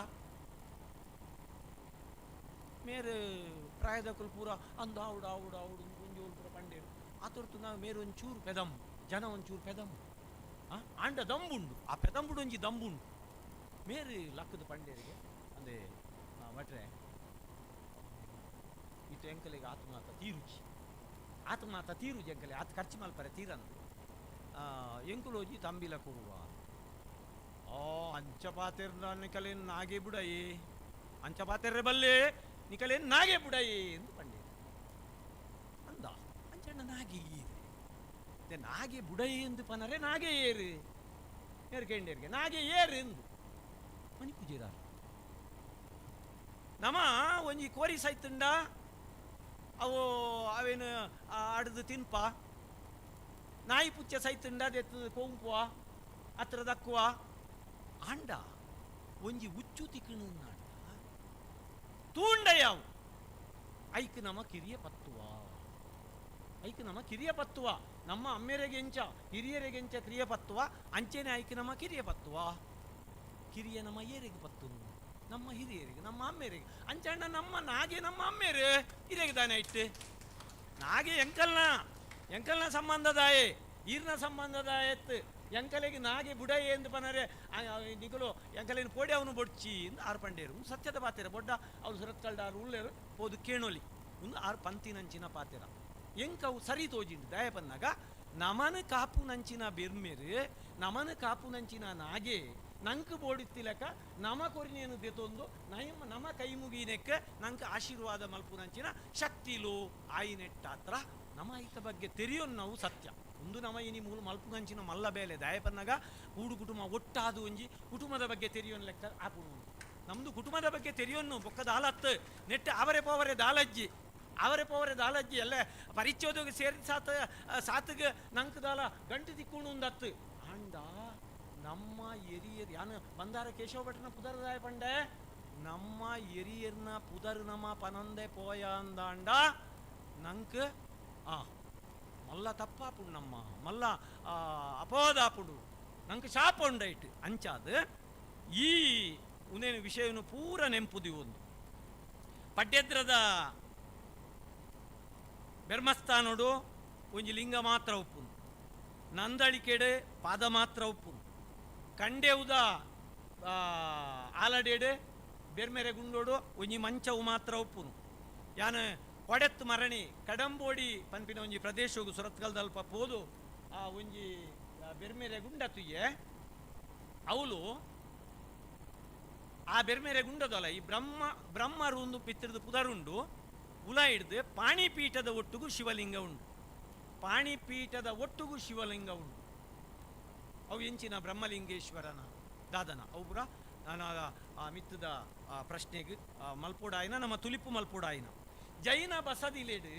ಮೇರು ಪ್ರಾಯದಕುಲು ಪೂರ ಅಂದು ಆವುಡು ಆವುಡು ಆವುಡು ಒಂಜಿ ಪೂರ ಪಂಡೇರು ಆತೊರ್ತು ನಾವು ಮೇರು ಒಂಚೂರು ಪೆದಮ್ ಜನ ಒಂಚೂರು ಪೆದಮ್ ಆಂಡ ದಂಬುಂಡು ಆ ಪೆದಂಬುಡು ಒಂಜಿ ದಂಬುಂಡು ಮೇರು ಲಕ್ಕದ ಪಂಡೇರಿಗೆ ಅಂದೆ ಭಟ್ರೆ ಇತ್ತು ಎಂಕಲಿಗೆ ಆತ್ಮಾತ ತೀರುಚಿ ಆತ್ಮಾತ ತೀರುಜಿ ಎಂಕಲೆ ಆತ ಖರ್ಚು ಮಲ್ಪರೆ ತೀರಂದು ಎಂಕುಲೋಜಿ ತಂಬಿಲ ಕೊರುವ ಆ ಅಂಚಪಾತೆರ್ ನಿಕಲೇನು ನಾಗೆ ಬುಡಯಿ ಅಂಚಪಾತೆರ್ರೆ ಬಲ್ಲೆ ನಿಕಲೇನು ನಾಗೆ ಬುಡಯಿ ಎಂದು ಪಂಡೇರು ಅಂದ ಅಂಚಣ್ಣ ನಾಗೆ ಏರು ನಾಗೆ ಬುಡಯಿ ಎಂದು ಪನರೆ ನಾಗೆ ಏರು ಏರ್ಕೆಂಡೇರಿಗೆ ನಾಗೆ ಏರು ಎಂದು ಮನಿ ಪೂಜೆದಾರ ನಮ ಒಂಜಿ ಕೋರಿ ಸೈತುಂಡ ಅವು ಅವೇನು ಆಡ್ದು ತಿನ್ಪ ನಾಯಿ ಪುಚ್ಚ ಸೈತುಂಡ ಅದೆತ್ತು ಕೋಂಪುವ ಹತ್ರ ದಕ್ಕುವ ಆಂಡ ಒಂಜಿ ಉಚ್ಚು ತಿಕ್ಕಣ ತೂಂಡಯಾವು ಐಕ್ ನಮ ಕಿರಿಯ ಪತ್ತುವ ಐಕ್ ನಮ ಕಿರಿಯ ಪತ್ತುವ ನಮ್ಮ ಅಮ್ಮೆರೆಗೆಂಚ ಹಿರಿಯರೆಗೆಂಚ ಕ್ರಿಯ ಪತ್ತುವ ಅಂಚೆನೆ ಐಕ್ ನಮ ಕಿರಿಯ ಪತ್ತುವ ಕಿರಿಯ ನಮ್ಮ ಏರಿಗೆ ಪತ್ತುನು ನಮ್ಮ ಹಿರಿಯರಿಗೆ ನಮ್ಮ ಅಮ್ಮೆರಿಗೆ ಅಂಚಣ್ಣ ನಮ್ಮ ನಾಗೆ ನಮ್ಮ ಅಮ್ಮೇರು ಹಿರಿಯಗೆ ದಾನೆ ಇಟ್ಟು ನಾಗೆ ಎಂಕಲ್ನ ಎಂಕಲ್ನ ಸಂಬಂಧದಾಯೆ ಈರ್ನ ಸಂಬಂಧದಾಯತ್ತು ಎಂಕಲೆಗೆ ನಾಗೆ ಬುಡಯೆ ಎಂದು ಪನರೆ ನಿಕಲು ಎಂಕಲೇನು ಪೋಡಿ ಅವನು ಬೊಡ್ಚಿ ಎಂದು ಆರು ಪಂಡೇರು ಸತ್ಯದ ಪಾತೆರ ಬೊಡ್ಡ ಅವ್ರು ಸುರತ್ಕಲ್ಡಾರು ಉಳ್ಳೇರು ಪೋದು ಕೇಣೋಲಿ ಒಂದು ಆರು ಪಂತಿನಂಚಿನ ಪಾತೆರ ಎಂಕವು ಸರಿ ತೋಜಿಂಡು ದಯಪನ್ನಾಗ ನಮನ ಕಾಪು ನಂಚಿನ ಬೆರ್ಮೆರು ನಮನ ಕಾಪು ನಂಚಿನ ನಾಗೆ ನಂಕ್ ಬೋಡಿತ್ತಿಲಕ ನಮ ಕೊರಿನೇನು ದೆತೊಂದು ನಯಮ ನಮ ಕೈ ಮುಗಿನೆಕ್ಕ ನಂಕ್ ಆಶೀರ್ವಾದ ಮಲ್ಪುನಂಚಿನ ಶಕ್ತಿಲು ಆಯಿನೆಟ್ಟಾತ್ರ ನಮ ಐತ ಬಗ್ಗೆ ತೆರಿಯೋನ್ ನಾವು ಸತ್ಯ ಒಂದು ನಮ ಇನಿ ಮೂಲ ಮಲ್ಪುನಂಚಿನ ಮಲ್ಲ ಬೇಲೆ ದಯಪನ್ನಾಗ ಕೂಡು ಕುಟುಂಬ ಒಟ್ಟಾದು ಒಂಜಿ ಕುಟುಂಬದ ಬಗ್ಗೆ ತೆರಿಯೋನ್ ಲೆಕ್ಕ ಆಪುನು ನಮ್ದು ಕುಟುಂಬದ ಬಗ್ಗೆ ತೆರಿಯೋನ್ನು ಬೊಕ್ಕ ದಾಲತ್ತು ನೆಟ್ಟ ಅವರೆ ಪೋವರೆ ದಾಲಜ್ಜಿ ಅವರೆ ಪೋವರೆ ದಾಲಜ್ಜಿ ಎಲ್ಲ ಪರಿಚೋದಗೆ ಸೇರಿ ಸಾತ ಸಾತಗೆ ನಂಕ್ ದಾಲ ಗಂಟು ತಿಕ್ಕುಣು ಒಂದತ್ತು ಆಂಡ ನಮ್ಮ ಎರಿಯರ್ ಯಾನು ಬಂದಾರ ಕೇಶವ ಭಟ್ರನ ಪುದರ್ದಾಯ ಪಂಡೆ ನಮ್ಮ ಎರಿಯರ್ನ ಪುದರ್ ನಮ್ಮ ಪನಂದೆ ಪೋಯ ಅಂದಾಂಡ ನಂಕ್ ಆ ಮಲ್ಲ ತಪ್ಪಾಪುಡು ನಮ್ಮ ಮಲ್ಲ ಅಪೋದಾಪುಡು ನಂಗೆ ಶಾಪ ಉಂಡೈಟ್ ಅಂಚಾದ ಈ ಉನೇನು ವಿಷಯವನ್ನು ಪೂರ ನೆಂಪುದಿ ಒಂದು ಪಡ್ಯದ್ರದ ಬೆರ್ಮಸ್ಥಾನೋಡು ಒಂಜಿ ಲಿಂಗ ಮಾತ್ರ ಉಪ್ಪುನು ನಂದಳಿಕೆಡೆ ಪಾದ ಮಾತ್ರ ಉಪ್ಪುನು ಕಂಡೆವುದ ಆಲಡೇಡು ಬೆರ್ಮೆರೆ ಗುಂಡೋಡು ಒಂಜಿ ಮಂಚವು ಮಾತ್ರ ಉಪ್ಪುನು ಯಾನು ಕೊಡೆತ್ತು ಮರಣಿ ಕಡಂಬೋಡಿ ಪನ್ಪಿನ ಒಂಜಿ ಪ್ರದೇಶವು ಸುರತ್ಕಲ್ದಲ್ಪ ಪೋದು ಆ ಒಂಜಿ ಬೆರ್ಮೆರೆ ಗುಂಡ ತುಯ್ಯೆ ಅವಳು ಆ ಬೆರ್ಮೆರೆ ಗುಂಡದಲ್ಲ ಈ ಬ್ರಹ್ಮ ಬ್ರಹ್ಮರು ಪಿತ್ರದ ಪುದರುಂಡು ಉಲ ಹಿಡ್ದು ಪಾಣಿಪೀಠದ ಒಟ್ಟುಗು ಶಿವಲಿಂಗ ಉಂಡು ಪಾಣಿಪೀಠದ ಒಟ್ಟುಗು ಶಿವಲಿಂಗ ಉಂಡು ಅವು ಎಂಚಿನ ಬ್ರಹ್ಮಲಿಂಗೇಶ್ವರನ ದಾದನ ಅವು ಪೂರ ನಾನು ಆ ಮಿತ್ತದ ಆ ಪ್ರಶ್ನೆಗೆ ಮಲ್ಪೋಡಾಯಿನ ನಮ್ಮ ತುಲಿಪು ಮಲ್ಪೋಡಾಯಿನ ಜೈನ ಬಸದಿಲೇಡು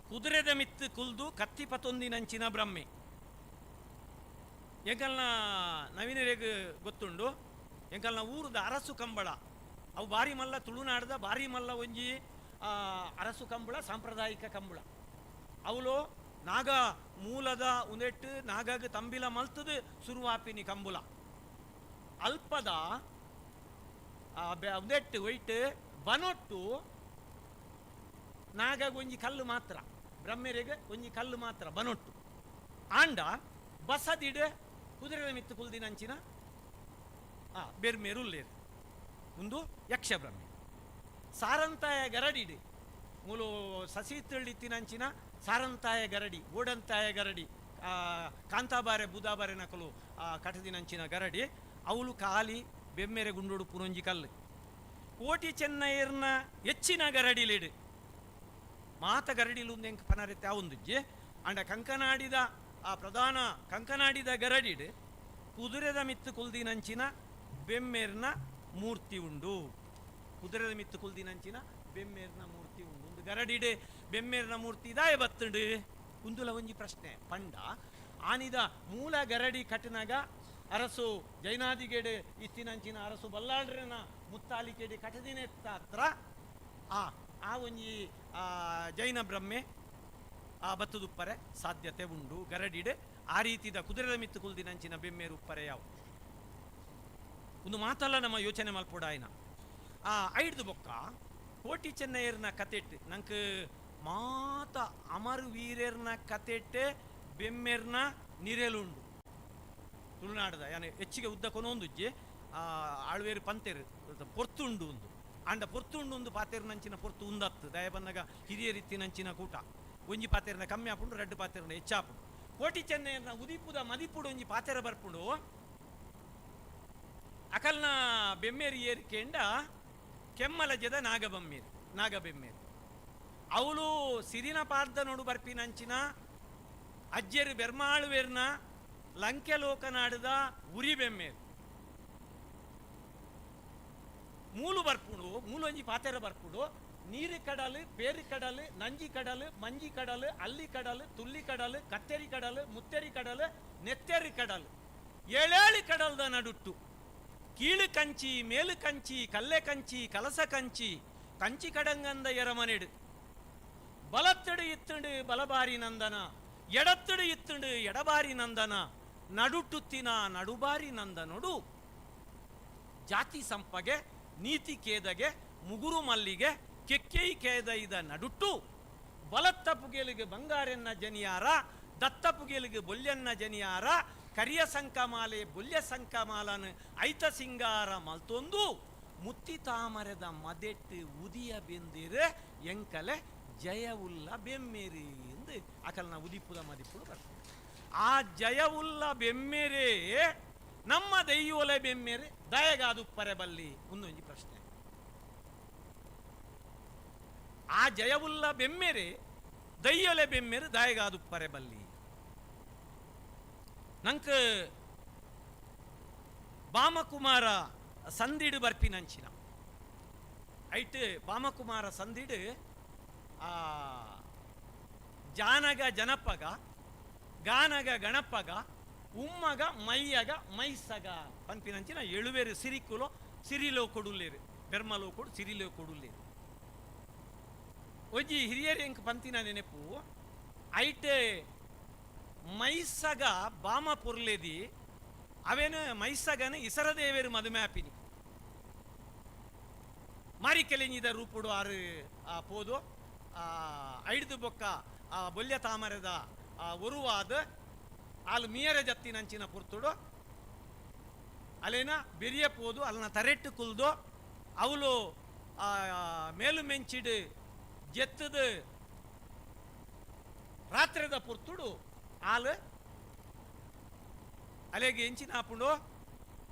ಕುದುರೆದ ಮಿತ್ತು ಕುಲ್ದು ಕತ್ತಿ ಪತೊಂದಿನಂಚಿನ ಬ್ರಹ್ಮೆ ಎಂಕಲ್ನ ನವೀನರಿಗೆ ಗೊತ್ತುಂಡು ಎಂಕಲ್ನ ಊರದ ಅರಸು ಕಂಬಳ ಅವು ಬಾರಿ ಮಲ್ಲ ತುಳುನಾಡದ ಬಾರಿ ಮಲ್ಲ ಒಂಜಿ ಅರಸು ಕಂಬಳ ಸಾಂಪ್ರದಾಯಿಕ ಕಂಬಳ ಅವಳು ನಾಗ ಮೂಲದ ಉಂದೆಟ್ಟು ನಾಗಾಗ ತಂಬಿಲ ಮಲ್ತದು ಸುರುವಾಪಿನಿ ಕಂಬುಲ ಅಲ್ಪದ ಉಂದೆಟ್ಟು ಒಯ್ಟ್ ಬನೊಟ್ಟು ನಾಗಾಗ ಒಂಜಿ ಕಲ್ಲು ಮಾತ್ರ ಬ್ರಹ್ಮೆರೆಗೆ ಒಂಜಿ ಕಲ್ಲು ಮಾತ್ರ ಬನೊಟ್ಟು ಆಂಡ ಬಸದಿಡು ಕುದುರೆ ಮಿತ್ತು ಕುಲ್ದಿನಂಚಿನ ಬೆರ್ಮೆರುಲ್ಲೇರು ಒಂದು ಯಕ್ಷ ಬ್ರಹ್ಮೆ ಸಾರಂತಾಯ ಗರಡಿಡು ಮೂಲು ಸಸಿ ತಿಂಚಿನ ಸಾರಂತಾಯ ಗರಡಿ ಓಡಂತಾಯ ಗರಡಿ ಕಾಂತಾಬಾರೆ ಬೂದಾಬಾರೆ ನಕಲು ಕಟದಿನಂಚಿನ ಗರಡಿ ಅವಳು ಕಾಲಿ ಬೆಮ್ಮೆರೆ ಗುಂಡೋಡು ಪುನೊಂಜಿ ಕಲ್ಲು ಕೋಟಿ ಚೆನ್ನೈರ್ನ ಹೆಚ್ಚಿನ ಗರಡಿಲಿಡು ಮಾತ ಗರಡಿಲು ಎಂಕ್ ಪನರೆತ್ತೆ ಆವೊಂದುಜ್ಜಿ ಅಂಡ ಕಂಕನಾಡಿದ ಆ ಪ್ರಧಾನ ಕಂಕನಾಡಿದ ಗರಡಿಡು ಕುದುರೆದ ಮಿತ್ತು ಕುಲ್ದಿನಂಚಿನ ಬೆಮ್ಮೇರ್ನ ಮೂರ್ತಿ ಉಂಡು ಕುದುರೆದ ಮಿತ್ತು ಕುಲ್ದಿನಂಚಿನ ಬೆಮ್ಮೇರ್ನ ಮೂರ್ತಿ ಉಂಡು ಒಂದು ಗರಡಿಡೆ ಬೆಮ್ಮೇರ್ನ ಮೂರ್ತಿ ಇದಾಯ ಬತ್ತುಂಡು ಉಂದುಲ ಒಂಜಿ ಪ್ರಶ್ನೆ ಪಂಡ ಆನಿದ ಮೂಲ ಗರಡಿ ಕಟ್ಟನಾಗ ಅರಸು ಜೈನಾದಿಗೆಡೆ ಇತ್ತಿನಂಚಿನ ಅರಸು ಬಲ್ಲಾಳ್ರನ ಮುತ್ತಾಲಿಕೆಡೆ ಕಟದಿನೆತ್ತ ಆ ಆ ಒಂಜಿ ಜೈನ ಬ್ರಹ್ಮೆ ಆ ಬತ್ತದುಪ್ಪರೆ ಸಾಧ್ಯತೆ ಉಂಡು ಗರಡಿಡೆ ಆ ರೀತಿದ ಕುದುರೆದ ಮಿತ್ತು ಕುಲ್ದಿನಂಚಿನ ಬೆಮ್ಮೇರು ಉಪ್ಪರೆ ಯಾವ ಒಂದು ಮಾತಲ್ಲ ನಮ್ಮ ಯೋಚನೆ ಮಲ್ಪೋಡಾಯ್ನ ಆ ಐಡ್ದು ಬೊಕ್ಕ ಕೋಟಿ ಚೆನ್ನಯ್ಯರ್ನ ಕತೆಟ್ಟು ನಂಗೆ ಮಾತ ಅಮರು ವೀರರ್ನ ಕತೆಟ್ಟೆ ಬೆಮ್ಮೆರ್ನ ನಿರೆಲುಂಡು ತುಳುನಾಡದ ಯಾನೆ ಹೆಚ್ಚಿಗೆ ಉದ್ದ ಕೊನೊಂದುಜ್ಜಿ ಆಳ್ವೇರು ಪಂತೇರು ಪೊರ್ತುಂಡು ಒಂದು ಅಂಡ ಪೊರ್ತುಂಡು ಒಂದು ಪಾತೇರ್ನಂಚಿನ ಪೊರ್ತು ಉಂದತ್ತು ದಯಬನ್ನಗ ಹಿರಿಯರಿತ್ತಿನಂಚಿನ ಕೂಟ ಒಂಜಿ ಪಾತೇರ್ನ ಕಮ್ಮಿ ಆಪುಂಡು ರಡ್ಡು ಪಾತೇರ್ನ ಹೆಚ್ಚಾಪುಂಡು ಕೋಟಿ ಚೆನ್ನಯ್ಯನ ಉದಿಪುದ ಮದಿಪುಡು ಒಂಜಿ ಪಾತೆರ ಬರ್ಪುಂಡು ಅಕಲ್ನ ಬೆಮ್ಮೇರಿ ಏರಿಕೆಂಡ ಕೆಮ್ಮಲಜದ ನಾಗಬೊಮ್ಮೇರಿ ನಾಗಬೆಮ್ಮೇರಿ ಅವಳು ಸಿರಿನ ಪಾರ್ದ ನೋಡು ಬರ್ಪಿನಂಚಿನ ಅಜ್ಜರು ಬೆರ್ಮಾಳುವೆರ್ನ ಲಂಕೆ ಲೋಕನಾಡದ ಉರಿ ಬೆಮ್ಮೇರು ಮೂಲು ಬರ್ಪುಂಡು ಮೂಲು ಒಂಜಿ ಪಾತೆರ ಬರ್ಪುಂಡು ನೀರು ಕಡಲು ಪೇರು ಕಡಲು ನಂಜಿ ಕಡಲು ಮಂಜಿ ಕಡಲು ಅಲ್ಲಿ ಕಡಲು ತುಲ್ಲಿ ಕಡಲು ಕತ್ತೆರಿ ಕಡಲು ಮುತ್ತೆರಿ ಕಡಲು ನೆತ್ತೆರಿ ಕಡಲು ಏಳೇಳು ಕಡಲ್ದ ನಡುಟ್ಟು ಕೀಳು ಕಂಚಿ ಮೇಲು ಕಂಚಿ ಕಲ್ಲೆ ಕಂಚಿ ಕಲಸ ಕಂಚಿ ಕಂಚಿ ಕಡಂಗಂದ ಎರಮನೆಡು ಬಲತ್ತಡು ಇತ್ತುಂಡು ಬಲಬಾರಿ ನಂದನ ಎಡತ್ತಡು ಇತ್ತುಂಡು ಎಡಬಾರಿ ನಂದನ ನಡುಟುತ್ತಿನ ನಡುಬಾರಿ ನಂದನೊಡು ಜಾತಿ ಸಂಪಗೆ ನೀತಿ ಕೇದಗೆ ಮುಗುರು ಮಲ್ಲಿಗೆ ಕೆಕ್ಕೈ ಕೇದೈದ ನಡುಟ್ಟು ಬಲತ್ತ ಪುಗೆಲಿಗೆ ಬಂಗಾರೆನ್ನ ಜನಿಯಾರ ದತ್ತ ಪುಗೆಲಿಗೆ ಬೊಲ್ಯನ್ನ ಜನಿಯಾರ ಕರಿಯ ಸಂಕಮಾಲೆ ಬೊಲ್ಯ ಸಂಕಮಾಲನ ಐತ ಸಿಂಗಾರ ಮಲ್ತೊಂದು ಮುತ್ತಿ ತಾಮರದ ಮದೆಟ್ಟು ಉದಿಯ ಬೆಂದಿರ ಎಂಕಲೆ ಜಯವುಲ್ಲ ಬೆಮ್ಮೆರಿ ಎಂದು ಅಕಲ್ನ ಉದಿಪುದ ಮದಿಪುಡು ಬರ್ತದೆ. ಆ ಜಯವುಲ್ಲ ಬೆಮ್ಮೆರೇ ನಮ್ಮ ದೈಯೋಲೆ ಬೆಮ್ಮೆರೆ ದಯಗಾದುಪ್ಪರೆ ಬಲ್ಲಿ ಒಂದೊಂದು ಪ್ರಶ್ನೆ. ಆ ಜಯವುಲ್ಲ ಬೆಮ್ಮೆರೆ ದೈಯೋಲೆ ಬೆಮ್ಮೆರೆ ದಯಗಾದುಪ್ಪರೆ ಬಲ್ಲಿ. ನಂಕ ಬಾಮಕುಮಾರ ಸಂದಿಡು ಬರ್ಪಿನಂಚಿನ ಐಟ್ ಬಾಮಕುಮಾರ ಸಂದಿಡು ಆ ಜಾನಗ ಜನಪಗ ಗಾನಗ ಗಣಪಗ ಉಮ್ಮಗ ಮೈಯಗ ಮೈಸಗ ಪನ್ಪಿನಂಚಿನ ಎಳುವೇರು ಸಿರಿಕುಲೋ ಸಿರಿಲೋ ಕೊಡುಲ್ಲೇರು ಬೆರ್ಮಲೋ ಕೊಡು ಸಿರಿಲೋ ಕೊಡುಲ್ಲೇರು. ಒಂಜಿ ಹಿರಿಯರು ಎಂಕ್ ಪಂತಿನ ನೆನಪು ಐಟ್ ಮೈಸಗ ಬಾಮ ಪೊರ್ಲೇದಿ ಅವೇನು ಮೈಸಗನ ಇಸರದೇವೇರು ಮದುಮ್ಯಾಪಿನಿ ಮಾರಿಕೆಲೆಂಜಿದ ರೂಪುಡು ಆರು ಆ ಪೋದು ಆ ಐಡ್ದು ಬೊಕ್ಕ ಆ ಬೊಲ್ಯ ತಾಮರದ ಆ ಒರುವಾದ ಆಲ್ ಮಿಯರ ಜತ್ತಿನಂಚಿನ ಪುರ್ತುಡು ಅಲೇನ ಬೆರಿಯ ಪೋದು ಅಲ್ನ ತರೆಟ್ಟು ಕುಲ್ದು ಅವಳು ಮೇಲು ಮೆಂಚಿಡು ಜೆತ್ತದು ರಾತ್ರಿದ ಪುರ್ತುಡು ಆಲ್ ಅಲೆಗೆ ಎಂಚಿನ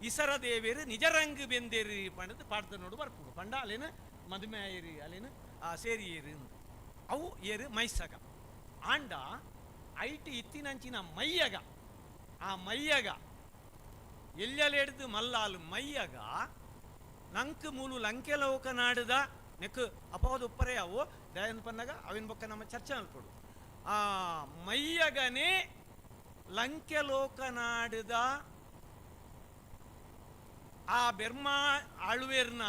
ಇಸರ ದೇವೇರು ನಿಜರಂಗು ಬೆಂದೇರಿ ಪಂಡದು ಪಾಡ್ದ ನೋಡು ಬರ್ಪುಡು ಪಂಡ ಅಲೇನ ಮದುಮೆಯರಿ ಅಲೇನ ಆ ಸೇರಿಯೇರು ಅವು ಏರು ಮೈಸಗ ಆಂಡ ಐಟ್ ಇತ್ತಿನಂಚಿನ ಮೈಯಗ ಆ ಮೈಯಗ ಎಲ್ಲೆಲೆಡ್ದು ಮಲ್ಲಾಲು ಮೈಯಗ ನಂಕ್ ಮೂಲು ಲಂಕೆ ಲೋಕ ನಾಡುದ ನೆಕ್ ಅಪವಾದ ಉಪ್ಪರೆ ಅವು ದಯನ್ ಪನ್ನಗ ಅವಿನ ಬೊಕ್ಕ ನಮ್ಮ ಚರ್ಚೆ ಅಲ್ಪಡು ಆ ಮೈಯಗನೇ ಲಂಕೆ ಲೋಕ ನಾಡುದ ಆ ಬೆರ್ಮಾ ಆಳುವೇರ್ನ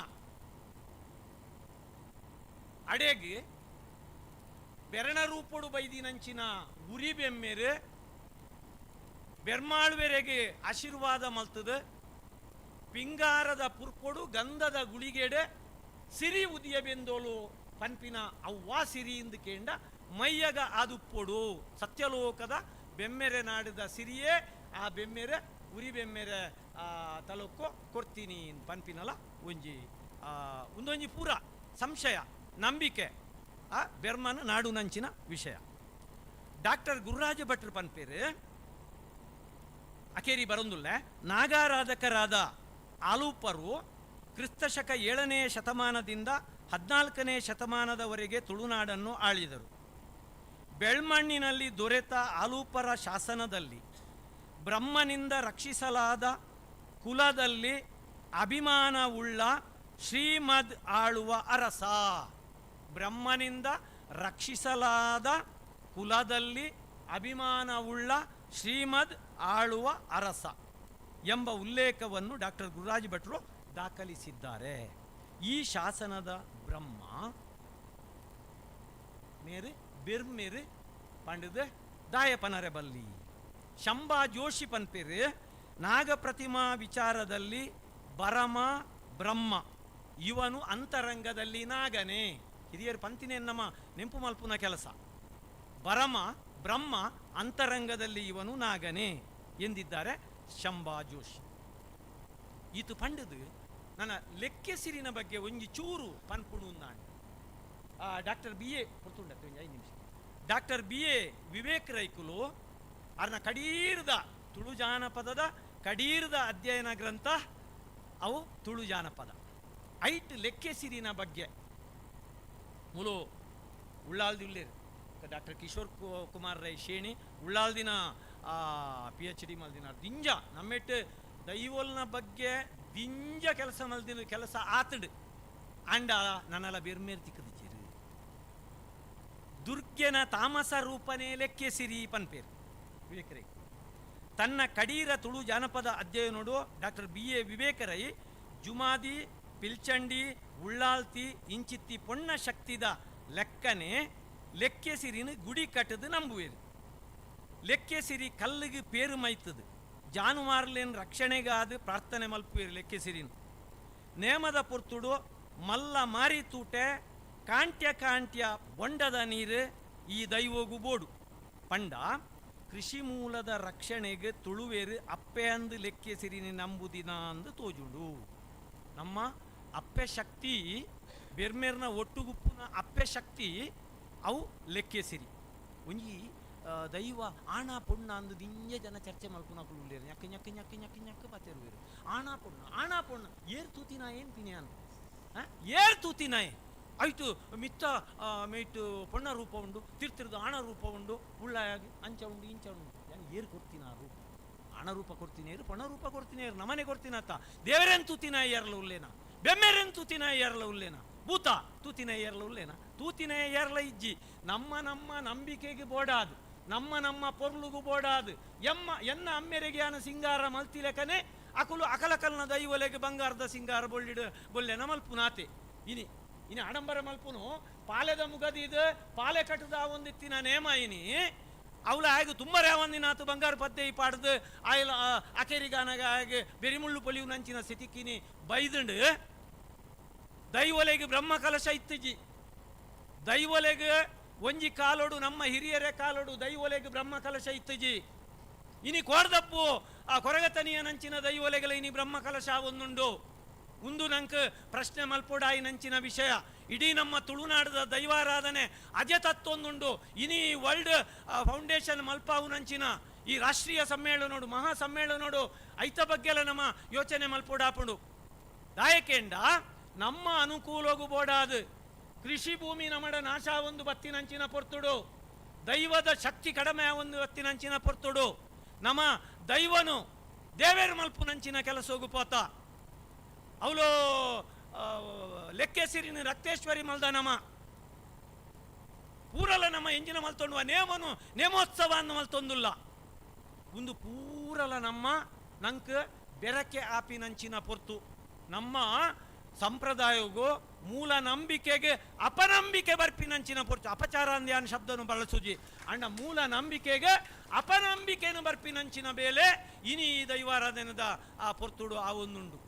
ಅಡೆಗೆ ಬೆರಣ ರೂಪೊಡು ಬೈದಿನಂಚಿನ ಉರಿ ಬೆಮ್ಮೆರು ಬೆರ್ಮಾಳ್ವೆರೆಗೆ ಆಶೀರ್ವಾದ ಮಲ್ತದ ಪಿಂಗಾರದ ಪುರ್ಪೊಡು ಗಂಧದ ಗುಳಿಗೆಡೆ ಸಿರಿ ಉದಿಯ ಬೆಂದೋಲು ಪನ್ಪಿನ ಅವ್ವಾ ಸಿರಿ ಇಂದು ಕೇಂಡ ಮೈಯಗ ಆದುಪ್ಪೊಡು ಸತ್ಯಲೋಕದ ಬೆಮ್ಮೆರೆ ನಾಡಿದ ಸಿರಿಯೇ ಆ ಬೆಮ್ಮೆರೆ ಉರಿ ಬೆಮ್ಮೆರೆ ತಲುಕ್ಕೋ ಕೊಡ್ತೀನಿ ಪನ್ಪಿನಲ ಒಂಜಿ ಒಂದೊಂಜಿ ಪೂರ ಸಂಶಯ ನಂಬಿಕೆ ಆ ಬೆರ್ಮನ ನಾಡು ನಂಚಿನ ವಿಷಯ. ಡಾಕ್ಟರ್ ಗುರುರಾಜ ಭಟ್ರು ಪನ್ಪೇರು ಅಕೇರಿ ಬರಂದುಲ್ಲ ನಾಗಾರಾಧಕರಾದ ಆಲೂಪರು ಕ್ರಿಸ್ತಶಕ 7ನೇ ಶತಮಾನದಿಂದ 14ನೇ ಶತಮಾನದವರೆಗೆ ತುಳುನಾಡನ್ನು ಆಳಿದರು. ಬೆಳ್ಮಣ್ಣಿನಲ್ಲಿ ದೊರೆತ ಆಲೂಪರ ಶಾಸನದಲ್ಲಿ ಬ್ರಹ್ಮನಿಂದ ರಕ್ಷಿಸಲಾದ ಕುಲದಲ್ಲಿ ಅಭಿಮಾನವುಳ್ಳ ಶ್ರೀಮದ್ ಆಳುವ ಅರಸ, ಬ್ರಹ್ಮನಿಂದ ರಕ್ಷಿಸಲಾದ ಕುಲದಲ್ಲಿ ಅಭಿಮಾನವುಳ್ಳ ಶ್ರೀಮದ್ ಆಳುವ ಅರಸ ಎಂಬ ಉಲ್ಲೇಖವನ್ನು ಡಾಕ್ಟರ್ ಗುರುರಾಜ್ ಭಟ್ರು ದಾಖಲಿಸಿದ್ದಾರೆ. ಈ ಶಾಸನದ ಬ್ರಹ್ಮ ಮೇರು ಬೆರ್ಮೇರು ಪಂಡದ ದಾಯಪನರೆ ಬಲ್ಲಿ ಶಂಬಾ ಜೋಶಿ ಪನ್ಪೇರು ನಾಗಪ್ರತಿಮಾ ವಿಚಾರದಲ್ಲಿ ಬರಮ ಬ್ರಹ್ಮ ಇವನು ಅಂತರಂಗದಲ್ಲಿ ನಾಗನೇ. ಹಿರಿಯರು ಪಂತಿನೇ ನಮ್ಮ ನೆಂಪು ಮಲ್ಪುನ ಕೆಲಸ. ಬರಮ ಬ್ರಹ್ಮ ಅಂತರಂಗದಲ್ಲಿ ಇವನು ನಾಗನೇ ಎಂದಿದ್ದಾರೆ ಶಂಬಾ ಜೋಶಿ. ಈತು ಪಂಡದು ನನ್ನ ಲೆಕ್ಕೆಸಿರಿನ ಬಗ್ಗೆ ಒಂಜಿ ಚೂರು ಪನ್ಪುಣು ನಾನು ಡಾಕ್ಟರ್ ಬಿ ಎ ಪುರ್ತುಂಡತ್ತೆ ಒಂಜಿ 5 ನಿಮಿಷ. ಡಾಕ್ಟರ್ ಬಿ ಎ ವಿವೇಕ್ ರೈಕುಲು ಅರ್ನ ಕಡೀರ್ದ ತುಳು ಜಾನಪದದ ಕಡೀರ್ದ ಅಧ್ಯಯನ ಗ್ರಂಥ ಅವು ತುಳು ಜಾನಪದ ಐಟ್ ಲೆಕ್ಕೆಸಿರಿನ ಬಗ್ಗೆ ಮೂಲು ಉಳ್ಳಾಲ್ದಿಲ್ಲೇರು ಡಾಕ್ಟರ್ ಕಿಶೋರ್ ಕುಮಾರ್ ರೈ ಶೇಣಿ ಉಳ್ಳಾಲ್ದಿನ PhD ಮಲ್ದಿನ ದಿಂಜ ನಮ್ಮೆಟ್ಟು ದೈವೋಲ್ನ ಬಗ್ಗೆ ದಿಂಜ ಕೆಲಸ ಮಲ್ದಿನ ಕೆಲಸ ಆತಡು ಅಂಡ ನನ್ನೆಲ್ಲ ಬೆರ್ಮೇರ್ ತಿಕ್ಕದಿಚ್ಚೇರು ದುರ್ಗೆನ ತಾಮಸ ರೂಪನೇ ಲೆಕ್ಕೆಸಿರಿ ಪನ್ಪೇರು ವಿವೇಕರೇ. ತನ್ನ ಕಡೀರ ತುಳು ಜಾನಪದ ಅಧ್ಯಯನೋಡು ಡಾಕ್ಟರ್ ಬಿ ಎ ವಿವೇಕರೈ ಜುಮಾದಿ ಪಿಲ್ಚಂಡಿ ಉಳ್ಳಾಲ್ತಿ ಇಂಚಿತ್ತಿ ಪೊಣ್ಣ ಶಕ್ತಿದ ಲೆಕ್ಕನೆ ಲೆಕ್ಕೆಸಿರಿನ ಗುಡಿ ಕಟ್ಟದು ನಂಬುವೇರು. ಲೆಕ್ಕೆಸಿರಿ ಕಲ್ಲಿಗೆ ಪೇರು ಮೈತದು ಜಾನುವಾರುಲೇನು ರಕ್ಷಣೆಗಾದ ಪ್ರಾರ್ಥನೆ ಮಲ್ಪುವೇರು ಲೆಕ್ಕೆಸಿರಿನ. ನೇಮದ ಪೊರ್ತುಡು ಮಲ್ಲ ಮಾರಿ ತೂಟೆ ಕಾಂಟ್ಯ ಕಾಂಟ್ಯ ಬೊಂಡದ ನೀರು ಈ ದೈವೋಗು ಬೋಡು ಪಂಡ ಕೃಷಿ ಮೂಲದ ರಕ್ಷಣೆಗೆ ತುಳುವೇರು ಅಪ್ಪೆ ಅಂದು ಲೆಕ್ಕೆಸಿರಿನಿ ನಂಬುದಿನ ಅಂದು ತೋಜುಂಡು. ನಮ್ಮ ಅಪ್ಪೆ ಶಕ್ತಿ ಬೆರ್ಮೆರ್ನ ಒಟ್ಟುಗುಪ್ಪುನ ಅಪ್ಪೆ ಶಕ್ತಿ ಅವು ಲೆಕ್ಕೆಸಿರಿ. ಒಂಜಿ ದೈವ ಆಣ ಪೊಣ್ಣ ಅಂದು ದಿಂಜ ಜನ ಚರ್ಚೆ ಮಲ್ಪುನಕುಲು ಉಲ್ಲೇರು. ñಕ್ಕ ñಕ್ಕ ñಕ್ಕ ñಕ್ಕ ñಕ್ಕ ಪತೆರುವೆರು ಆಣ ಪೊಣ್ಣ ಆಣ ಪೊಣ್ಣ ಏರ್ ತೂತಿನ ಏನು ತಿನ್ಯಾನ್ ಏರ್ ತೂತಿನಾಯೆ ಆಯ್ತು ಮಿತ್ತ ಮೇಟು ಪೊಣ್ಣ ರೂಪ ಉಂಡು ತಿರ್ತಿರ್ದು ಆಣ ರೂಪ ಉಂಡು ಉಳ್ಳಾಯಾಗಿ ಅಂಚ ಉಂಡು ಇಂಚ ಉಂಡು ನಾನು ಏರು ಕೊಡ್ತೀನ ಆ ರೂಪ ಆಣ ರೂಪ ಕೊಡ್ತೀನಿ ಪೊಣ್ಣ ರೂಪ ಕೊಡ್ತೀನಿ ನಮನೆ ಕೊಡ್ತೀನತ್ತ ದೇವರೇನು ತೂತಿನ ಏರ್ಲ ಉಲ್ಲೇನ ಬೆಮ್ಮೆರೇನು ತೂತಿನ ಏರ್ಲ ಉಲ್ಲೇನ ಭೂತ ತೂತಿನ ಏರ್ಲ ಉಲ್ಲೇನ ತೂತಿನ ಏರ್ಲ ಇಜ್ಜಿ. ನಮ್ಮ ನಮ್ಮ ನಂಬಿಕೆಗೆ ಬೋಡಾದು ನಮ್ಮ ನಮ್ಮ ಪೊರ್ಲುಗು ಬೋಡಾದು ಎಮ್ಮ ಎನ್ನ ಅಮ್ಮೆರೆಗೆ ಆನ ಸಿಂಗಾರ ಮಲ್ತಿಲೆಕನೆ ಅಕುಲು ಅಕಲಕಲ್ನ ದೈವಲೆಗೆ ಬಂಗಾರದ ಸಿಂಗಾರ ಬೊಳ್ಳಿಡು ಬೊಲ್ಲೆನ ಮಲ್ಪುನಾತೆ. ಇನಿ ಇನಿ ಆಡಂಬರ ಮಲ್ಪುನು ಪಾಲೆದ ಮುಗದಿದು ಪಾಲೆ ಕಟ್ಟದ ಒಂದಿತ್ತಿನ ನೇಮ ಇನಿ ಅವಳ ಆಗ ತುಂಬರೆ ಒಂದಿನಾತು ಬಂಗಾರ ಪದ್ದೆ ಈ ಪಾಡ್ದು ಆಯ್ಲ ಅಕೇರಿಗಾನಗ ಹಾಗೆ ಬೆರಿಮುಳ್ಳು ಪೊಲಿಯು ನಂಚಿನ ಸ್ಥಿತಿಕ್ಕಿನಿ ಬೈದುಂಡು. ದೈವಲೆಗೆ ಬ್ರಹ್ಮ ಕಲಶ ಇತ್ತಿಜಿ ದೈವಲೆಗೆ ಒಂಜಿ ಕಾಲೋಡು ನಮ್ಮ ಹಿರಿಯರೇ ಕಾಲೋಡು ದೈವಲೆಗೆ ಬ್ರಹ್ಮ ಕಲಶ ಇತ್ತಿಜಿ. ಇನಿ ಕೋರ್ದಪ್ಪು ಆ ಕೊರಗತನಿಯ ನಂಚಿನ ದೈವಲೆಗಲ ಇನಿ ಬ್ರಹ್ಮ ಕಲಶ ಒಂದುಂಡು. ಉಂದು ನಂಕ್ ಪ್ರಶ್ನೆ ಮಲ್ಪೊಡಾಯಿ ನಂಚಿನ ವಿಷಯ. ಇಡೀ ನಮ್ಮ ತುಳುನಾಡದ ದೈವಾರಾಧನೆ ಅಜ ತತ್ವೊಂದುಂಡು. ಇನಿ ವರ್ಲ್ಡ್ ಫೌಂಡೇಶನ್ ಮಲ್ಪಾವು ನಂಚಿನ ಈ ರಾಷ್ಟ್ರೀಯ ಸಮ್ಮೇಳನೋಡು ಮಹಾ ಸಮ್ಮೇಳನೋಡು ಐತ ಬಗ್ಗೆಲ್ಲ ನಮ್ಮ ಯೋಚನೆ ಮಲ್ಪೊಡಾಪುಂಡು. ದಾಯಕೆಂಡ ನಮ್ಮ ಅನುಕೂಲಗು ಬೋಡಾದು ಕೃಷಿ ಭೂಮಿ ನಮಡ ನಾಶ ಒಂದು ಬತ್ತಿನಂಚಿನ ಪೊರ್ತುಡು ದೈವದ ಶಕ್ತಿ ಕಡಿಮೆ ಒಂದು ಬತ್ತಿನಂಚಿನ ಪೊರ್ತುಡು ನಮ್ಮ ದೈವನು ದೇವೇರು ಮಲ್ಪುನಂಚಿನ ಕೆಲಸೋಗು ಪೋತ ಅವಳು ಲೆಕ್ಕೆಸಿರಿನ ರಕ್ತೇಶ್ವರಿ ಮಲ್ದ ನಮ ಪೂರಲ ನಮ್ಮ ಎಂಜಿನ ಮಲ್ತೊಂಡುವ ನೇಮನು ನೇಮೋತ್ಸವ ಅನ್ನು ಮಲ್ತೊಂದುಲ್ಲ. ಒಂದು ಪೂರಲ ನಮ್ಮ ನಂಕ್ ಬೆರಕೆ ಆಪಿನಂಚಿನ ಪೊರ್ತು ನಮ್ಮ ಸಂಪ್ರದಾಯಗೂ ಮೂಲ ನಂಬಿಕೆಗೆ ಅಪನಂಬಿಕೆ ಬರ್ಪಿನಂಚಿನ ಪೊರ್ತು. ಅಪಚಾರ ಅಂದ್ಯಾನ್ ಶಬ್ದನು ಬಳಸುಜಿ ಅಣ್ಣ ಮೂಲ ನಂಬಿಕೆಗೆ ಅಪನಂಬಿಕೆನು ಬರ್ಪಿನಂಚಿನ ಬೇಲೆ ಇನಿ ಈ ದೈವಾರಾಧನದ ಆ ಪೊರ್ತುಡು ಆ ಒಂದುಂಡು.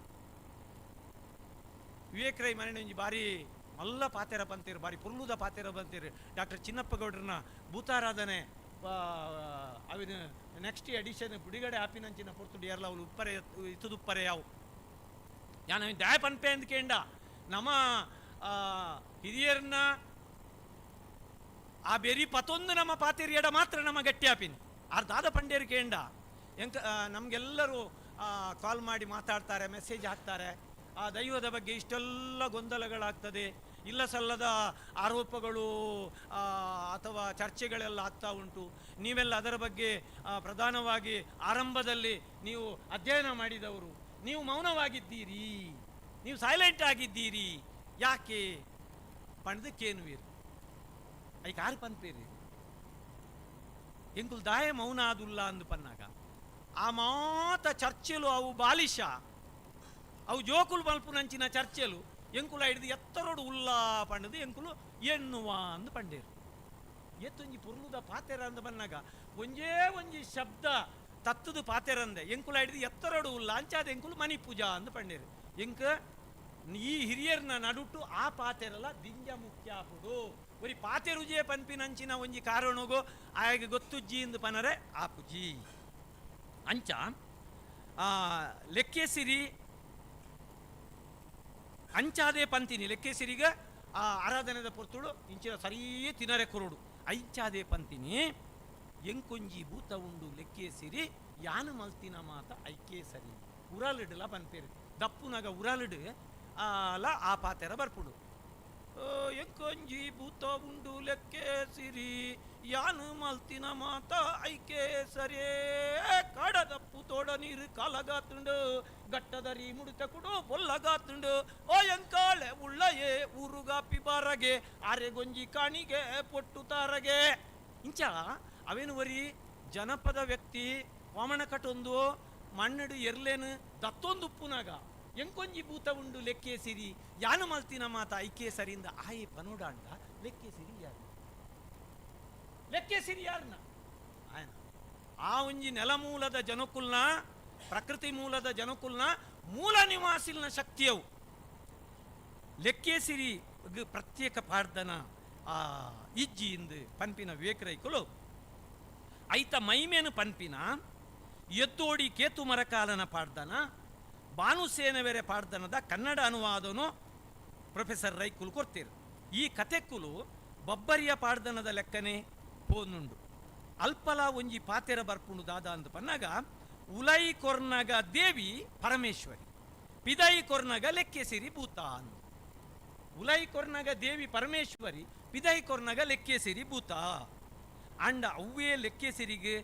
ವಿವೇಕ್ ರೈ ಮನೆಯೊಂಜಿ ಬಾರಿ ಮಲ್ಲ ಪಾತೆರ ಬಂತೀರು ಬಾರಿ ಪುರ್ಲುದ ಪಾತೆರ ಬಂತೀರು ಡಾಕ್ಟರ್ ಚಿನ್ನಪ್ಪ ಗೌಡ್ರನ ಭೂತಾರಾಧನೆ ಅವಿನ ನೆಕ್ಸ್ಟ್ ಎಡಿಷನ್ ಬಿಡುಗಡೆ ಆಪಿನಂಚಿನ ಪೊರ್ತುಡು ಏರ್ಲ ಅವಳು ಉಪ್ಪರೆ ಇತ್ತುದುಪ್ಪರೆ ಯಾವು ಯಾನ ದಾಯ ಪನ್ಪೆ ಅಂದ್ ಕೇಂಡ ನಮ್ಮ ಹಿರಿಯರನ್ನ ಆ ಬೆರಿ ಪತೊಂದು ನಮ್ಮ ಪಾತೆರಿಯಡ ಮಾತ್ರ ನಮ್ಮ ಗಟ್ಟಿ ಆಪಿನ ಆರ್ ದಾದ ಪಂಡೇರು ಕೇಂಡ ಎಂಕ ನಮಗೆಲ್ಲರೂ ಕಾಲ್ ಮಾಡಿ ಮಾತಾಡ್ತಾರೆ ಮೆಸೇಜ್ ಹಾಕ್ತಾರೆ. ಆ ದೈವದ ಬಗ್ಗೆ ಇಷ್ಟೆಲ್ಲ ಗೊಂದಲಗಳಾಗ್ತದೆ, ಇಲ್ಲ ಸಲ್ಲದ ಆರೋಪಗಳು ಅಥವಾ ಚರ್ಚೆಗಳೆಲ್ಲ ಆಗ್ತಾ ಉಂಟು. ನೀವೆಲ್ಲ ಅದರ ಬಗ್ಗೆ ಪ್ರಧಾನವಾಗಿ ಆರಂಭದಲ್ಲಿ ನೀವು ಅಧ್ಯಯನ ಮಾಡಿದವರು, ನೀವು ಮೌನವಾಗಿದ್ದೀರಿ, ನೀವು ಸೈಲೆಂಟ್ ಆಗಿದ್ದೀರಿ ಯಾಕೆ ಪಣದಕ್ಕೇನುವೀರು ಐಕ್ ಆರು ಪನ್ಪೇರಿ ಎಂಕುಲ್ ದಾಯ ಮೌನ ಆದುಲ್ಲ ಅಂದು ಪನ್ನಾಗ ಆ ಮಾತ ಚರ್ಚೆಲು ಅವು ಬಾಲಿಶ ಅವು ಜೋಕುಲು ಮಲ್ಪುನಂಚಿನ ಚರ್ಚೆಲು ಎಂಕುಲ ಹಿಡಿದು ಎತ್ತರೋಡು ಉಲ್ಲ ಪಂಡದು ಎಂಕುಲು ಎನ್ನುವ ಅಂದು ಪಂಡೇರು. ಎತ್ತೊಂಜಿ ಪುರ್ಲುದ ಪಾತೆರ ಅಂದು ಬನ್ನಾಗ ಒಂಜೇ ಒಂಜಿ ಶಬ್ದ ತತ್ತದು ಪಾತೆರಂದೆ ಎಂಕುಲ ಹಿಡಿದು ಎತ್ತರೋಡು ಉಲ್ಲ ಅಂಚಾದ ಎಂಕುಲು ಮನಿ ಪೂಜಾ ಅಂದು ಪಂಡೇರು. ಎಂಕ ಈ ಹಿರಿಯರ್ನ ನಡುಟು ಆ ಪಾತೆರಲ್ಲ ದಿಂಜ ಮುಖ್ಯ ಆಪುಡು ಒರಿ ಪಾತೆರುಜೇ ಪನ್ಪಿನಂಚಿನ ಒಂಜಿ ಕಾರಣಗೋ ಆಯಗೆ ಗೊತ್ತುಜ್ಜಿ ಇಂದು ಪನರೆ ಆಪುಜಿ. ಅಂಚ ಲೆಕ್ಕೆಸಿರಿ ಅಂಚಾದೇ ಪಂತಿನಿ ಲೆಕ್ಕೆಸಿರಿಗ ಆ ಆರಾಧನೆದ ಪೊರ್ತುಡು ಇಂಚಿನ ಸರಿಯೇ ತಿನರೆ ಕುರುಡು ಅಂಚಾದೇ ಪಂತಿನಿ ಎಂಕೊಂಜಿ ಭೂತ ಉಂಡು ಲೆಕ್ಕೆಸಿರಿ ಯಾನು ಮಲ್ತಿನ ಮಾತ ಐಕೆ ಸರಿ ಉರಾಲಿಡ್ಲ ಪನ್ಪೇರು ದಪ್ಪುನಾಗ ಉರಾಲಿಡು ಅಲ್ಲ ಆ ಪಾತೆರ ಬರ್ಪುಡು ಎಂಕೊಂಜಿ ಭೂತ ಉಂಡು ಲೆಕ್ಕೆಸಿರಿ ಯಾನು ಮಲ್ತಿನ ಮಾತ ಐಕೆ ಸರಿಯೇ ಕಾಡದಪ್ಪು ತೋಡ ನೀರು ಕಾಲಗಾತುಂಡು ಗಟ್ಟದರಿ ಮುಡಿತ ಕುಡು ಬೊಲ್ಲಗಾತುಂಡು ಓ ಎಂಕಾಳೆ ಉಳ್ಳಯೇ ಊರುಗಾಪಿ ಬಾರಗೆ ಆರೆಗೊಂಜಿ ಕಾಣಿಗೆ ಪೊಟ್ಟು ತಾರಗೆ. ಇಂಚ ಅವೇನು ವರಿ ಜನಪದ ವ್ಯಕ್ತಿ ವಾಮಣ ಕಟೊಂದು ಮಣ್ಣಡು ಎರ್ಲೇನು ದತ್ತೊಂದು ಉಪ್ಪುನಾಗ ಎಂಕೊಂಜಿ ಭೂತ ಉಂಡು ಲೆಕ್ಕೆ ಸಿರಿ ಯಾನು ಮಲ್ತಿನ ಮಾತ ಐಕೆ ಸರಿಂದ ಆಯೆ ಪನೋಡಾಂಡ ಲೆಕ್ಕೆ ಸಿರಿ ಯಾರು ಲೆಕ್ಕೆ ಸಿರಿ ಯಾರನ್ನ ಆಯನ ಆ ಒಂಜಿ ನೆಲಮೂಲದ ಜನಕುಲ್ನ ಪ್ರಕೃತಿ ಮೂಲದ ಜನಕುಲ್ನ ಮೂಲ ನಿವಾಸಿಲ್ನ ಶಕ್ತಿಯವು ಲೆಕ್ಕೆ ಸಿರಿ ಪ್ರತ್ಯೇಕ ಪಾಡ್ದನ ಆ ಇಜ್ಜಿ ಇಂದು ಪನ್ಪಿನ ವಿವೇಕರೈಕುಲು ಐತ ಮೈಮೇನು ಪನ್ಪಿನ ಎತ್ತೋಡಿ ಕೇತು ಮರಕಾಲನ ಪಾಡ್ದನ ಬಾನುಸೇನವೆರೆ ಪಾಡ್ದನದ ಕನ್ನಡ ಅನುವಾದನು ಪ್ರೊಫೆಸರ್ ರೈಕುಲು ಕೊಡ್ತೀರು. ಈ ಕತೆಕ್ಕುಲು ಬಬ್ಬರಿಯ ಪಾಡ್ದನದ ಲೆಕ್ಕನೆ ಪೋನುಂಡು. ಅಲ್ಪಲ ಒಂಜಿ ಪಾತೆರ ಬರ್ಪುಂಡು ದಾದ ಅಂದು ಪನ್ನಾಗ ಉಲೈ ಕೊರ್ನಗ ದೇವಿ ಪರಮೇಶ್ವರಿ ಪಿದೈ ಕೊರ್ನಗ ಲೆಕ್ಕೆಸಿರಿ ಭೂತ ಅಂದು. ಉಲೈ ಕೊರ್ನಗ ದೇವಿ ಪರಮೇಶ್ವರಿ ಪಿದೈ ಕೊರ್ನಗ ಲೆಕ್ಕೆಸಿರಿ ಭೂತ ಅಂಡ ಅವ್ವೇ ಲೆಕ್ಕೆಸಿರಿಗೆ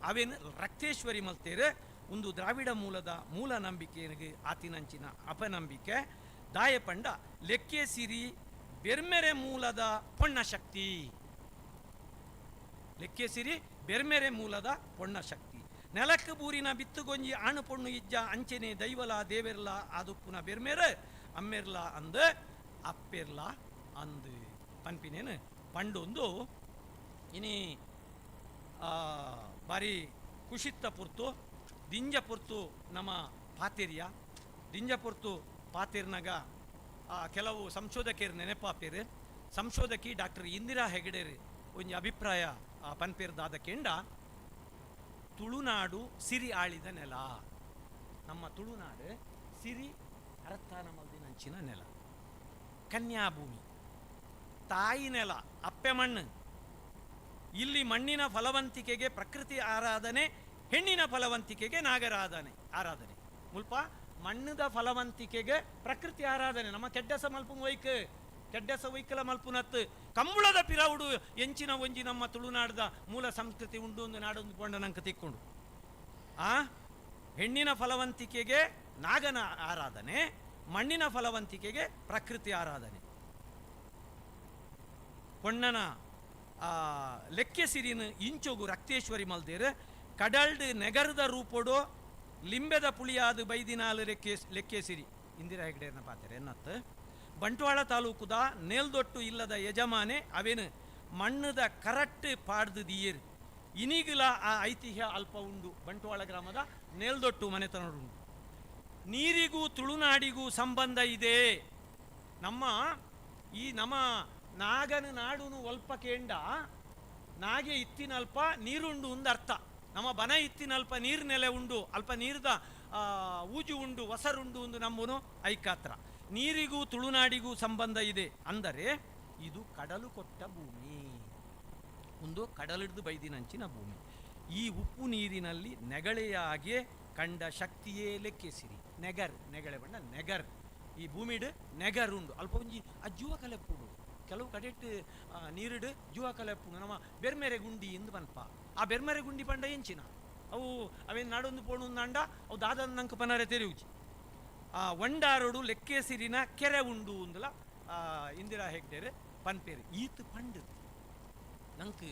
ಅವೇನು ರಕ್ತೇಶ್ವರಿ ಮಲ್ತೇರೆ. ಒಂದು ದ್ರಾವಿಡ ಮೂಲದ ಮೂಲ ನಂಬಿಕೆಗೆ ಆತಿನಂಚಿನ ಅಪನಂಬಿಕೆ ದಾಯಪಂಡ ಲೆಕ್ಕೆಸಿರಿ ಬೆರ್ಮೆರೆ ಮೂಲದ ಪೊಣ್ಣ ಶಕ್ತಿ ಲೆಕ್ಕೆಸಿರಿ ಬೆರ್ಮೆರೆ ಮೂಲದ ಪೊಣ್ಣ ಶಕ್ತಿ ನೆಲಕ್ಕೆ ಬೂರಿನ ಬಿತ್ತುಗೊಂಜಿ ಆಣು ಪೊಣ್ಣು ಇಜ್ಜ ಅಂಚೆನೆ ದೈವಲ ದೇವೆರ್ಲ ಆದುಪ್ಪುನ ಬೆರ್ಮೆರೆ ಅಮ್ಮೆರ್ಲ ಅಂದ ಅಪ್ಪೆರ್ಲ ಅಂದು ಪನ್ಪಿನೇನು ಪಂಡೊಂದು ಇನಿ ಬಾರಿ ಕುಶಿತ್ತ ಪುರ್ತು ದಿಂಜ ಪುರ್ತು ನಮ್ಮ ಪಾತಿರ್ಯ ದಿಂಜ ಪುರ್ತು ಪಾತಿರ್ನಾಗ ಕೆಲವು ಸಂಶೋಧಕರು ನೆನಪಾಪೇರು. ಸಂಶೋಧಕಿ ಡಾಕ್ಟರ್ ಇಂದಿರಾ ಹೆಗಡೆರು ಒಂಜಿ ಅಭಿಪ್ರಾಯ ಪನ್ಪೇರ್ದಾದ ಕೆಂಡ ತುಳುನಾಡು ಸಿರಿ ಆಳಿದ ನೆಲ. ನಮ್ಮ ತುಳುನಾಡು ಸಿರಿ ಅರತ್ತಾನ ಮಲ್ದಿನಂಚಿನ ನೆಲ, ಕನ್ಯಾಭೂಮಿ, ತಾಯಿ ನೆಲ, ಅಪ್ಪೆ ಮಣ್ಣು. ಇಲ್ಲಿ ಮಣ್ಣಿನ ಫಲವಂತಿಕೆಗೆ ಪ್ರಕೃತಿ ಆರಾಧನೆ, ಹೆಣ್ಣಿನ ಫಲವಂತಿಕೆಗೆ ನಾಗರಾಧನೆ ಆರಾಧನೆ. ಮುಲ್ಪ ಮಣ್ಣದ ಫಲವಂತಿಕೆಗೆ ಪ್ರಕೃತಿ ಆರಾಧನೆ. ನಮ್ಮ ಕೆಡ್ಡಸ ಮಲ್ಪುನ ವೈಕ್ ಕೆಡ್ಡಸ ವೈಕಲ ಮಲ್ಪುನತ್ತು ಕಂಬಳದ ಪಿರವುಡು ಎಂಚಿನ ಒಂಜಿ ನಮ್ಮ ತುಳುನಾಡದ ಮೂಲ ಸಂಸ್ಕೃತಿ ಉಂಡು ಒಂದು ನಾಡೊಂದು ಕೊಂಡ ನಂಗೆ ತಿಕ್ಕೊಂಡು ಆ ಹೆಣ್ಣಿನ ಫಲವಂತಿಕೆಗೆ ನಾಗನ ಆರಾಧನೆ, ಮಣ್ಣಿನ ಫಲವಂತಿಕೆಗೆ ಪ್ರಕೃತಿ ಆರಾಧನೆ. ಪೊಣ್ಣನ ಲೆಕ್ಕೆ ಸಿರಿನ ಇಂಚೊಗು ರಕ್ತೇಶ್ವರಿ ಮಲ್ದೇರು ಕಡಲ್ಡ್ ನೆಗರದ ರೂಪೊಡು ಲಿಂಬೆದ ಪುಳಿಯಾದ ಬೈದಿನಾಲು ಲೆಕ್ಕೆ ಸಿರಿ ಇಂದಿರಾ ಹೆಗ್ಡೇರ್ನ ಪಾತೆರೆ ಎನ್ನತ್ತು. ಬಂಟ್ವಾಳ ತಾಲೂಕುದ ನೇಲ್ದೊಟ್ಟು ಇಲ್ಲದ ಯಜಮಾನೆ ಅವೇನು ಮಣ್ಣದ ಕರಟ್ಟು ಪಾಡ್ದು ದಿಯೇರು. ಇನಿಗಿಲ ಆ ಐತಿಹ್ಯ ಅಲ್ಪ ಉಂಡು. ಬಂಟ್ವಾಳ ಗ್ರಾಮದ ನೇಲ್ದೊಟ್ಟು ಮನೆತನಡುಂಡು. ನೀರಿಗೂ ತುಳುನಾಡಿಗೂ ಸಂಬಂಧ ಇದೆ. ನಮ್ಮ ಈ ನಮ್ಮ ನಾಗನ ನಾಡುನು ಒಲ್ಪ ಕೇಂಡ ನಾಗೆ ಇತ್ತಿನಲ್ಪ ನೀರುಂಡು ಒಂದು ಅರ್ಥ. ನಮ್ಮ ಬನ ಇತ್ತಿನಲ್ಪ ನೀರು ನೆಲೆ ಉಂಡು, ಅಲ್ಪ ನೀರ್ದ ಊಜು ಉಂಡು, ಒಸರುಂಡು ಒಂದು ನಮ್ಮನು ಐಕಾತ್ರ. ನೀರಿಗೂ ತುಳುನಾಡಿಗೂ ಸಂಬಂಧ ಇದೆ ಅಂದರೆ ಇದು ಕಡಲು ಕೊಟ್ಟ ಭೂಮಿ, ಒಂದು ಕಡಲಿಡ್ದು ಬೈದಿನಂಚಿನ ಭೂಮಿ. ಈ ಉಪ್ಪು ನೀರಿನಲ್ಲಿ ನೆಗಳೆಯಾಗೆ ಕಂಡ ಶಕ್ತಿಯೇ ಲೆಕ್ಕೆಸಿರಿ. ನೆಗರ್, ನೆಗಳೆ ಬಣ್ಣ ನೆಗರ್, ಈ ಭೂಮಿಡು ನೆಗರ್ ಉಂಡು. ಅಲ್ಪ ಒಂಜಿ ಆ ಜೀವ ಕಲೆಪ್ಪುಡು ಕೆಲವು ಕಡೆಟ್ಟು ನೀರಿಡು ಜೀವ ಕಲೆಪ್ಪುಡು. ನಮ್ಮ ಬೆರ್ಮೆರೆ ಗುಂಡಿ ಎಂದು ಪನ್ಪ. ಆ ಬೆರ್ಮೆರೆ ಗುಂಡಿ ಪಂಡ ಎಂಚಿನ ಅವು ಅವೇನು ನಾಡೊಂದು ಪೋಣು ಅಂಡ ಅವು ದಾದ ನಂಗೆ ಪನರೆ ತೆರೆಯುಜಿ. ಆ ಒಂಡಾರೋಡು ಲೆಕ್ಕೆಸಿರಿನ ಕೆರೆ ಉಂಡು ಅಂದಲ ಇಂದಿರಾ ಹೆಗ್ಡೇರು ಪನ್ಪೇರು. ಈತ್ ಪಂಡು ನಂಗೆ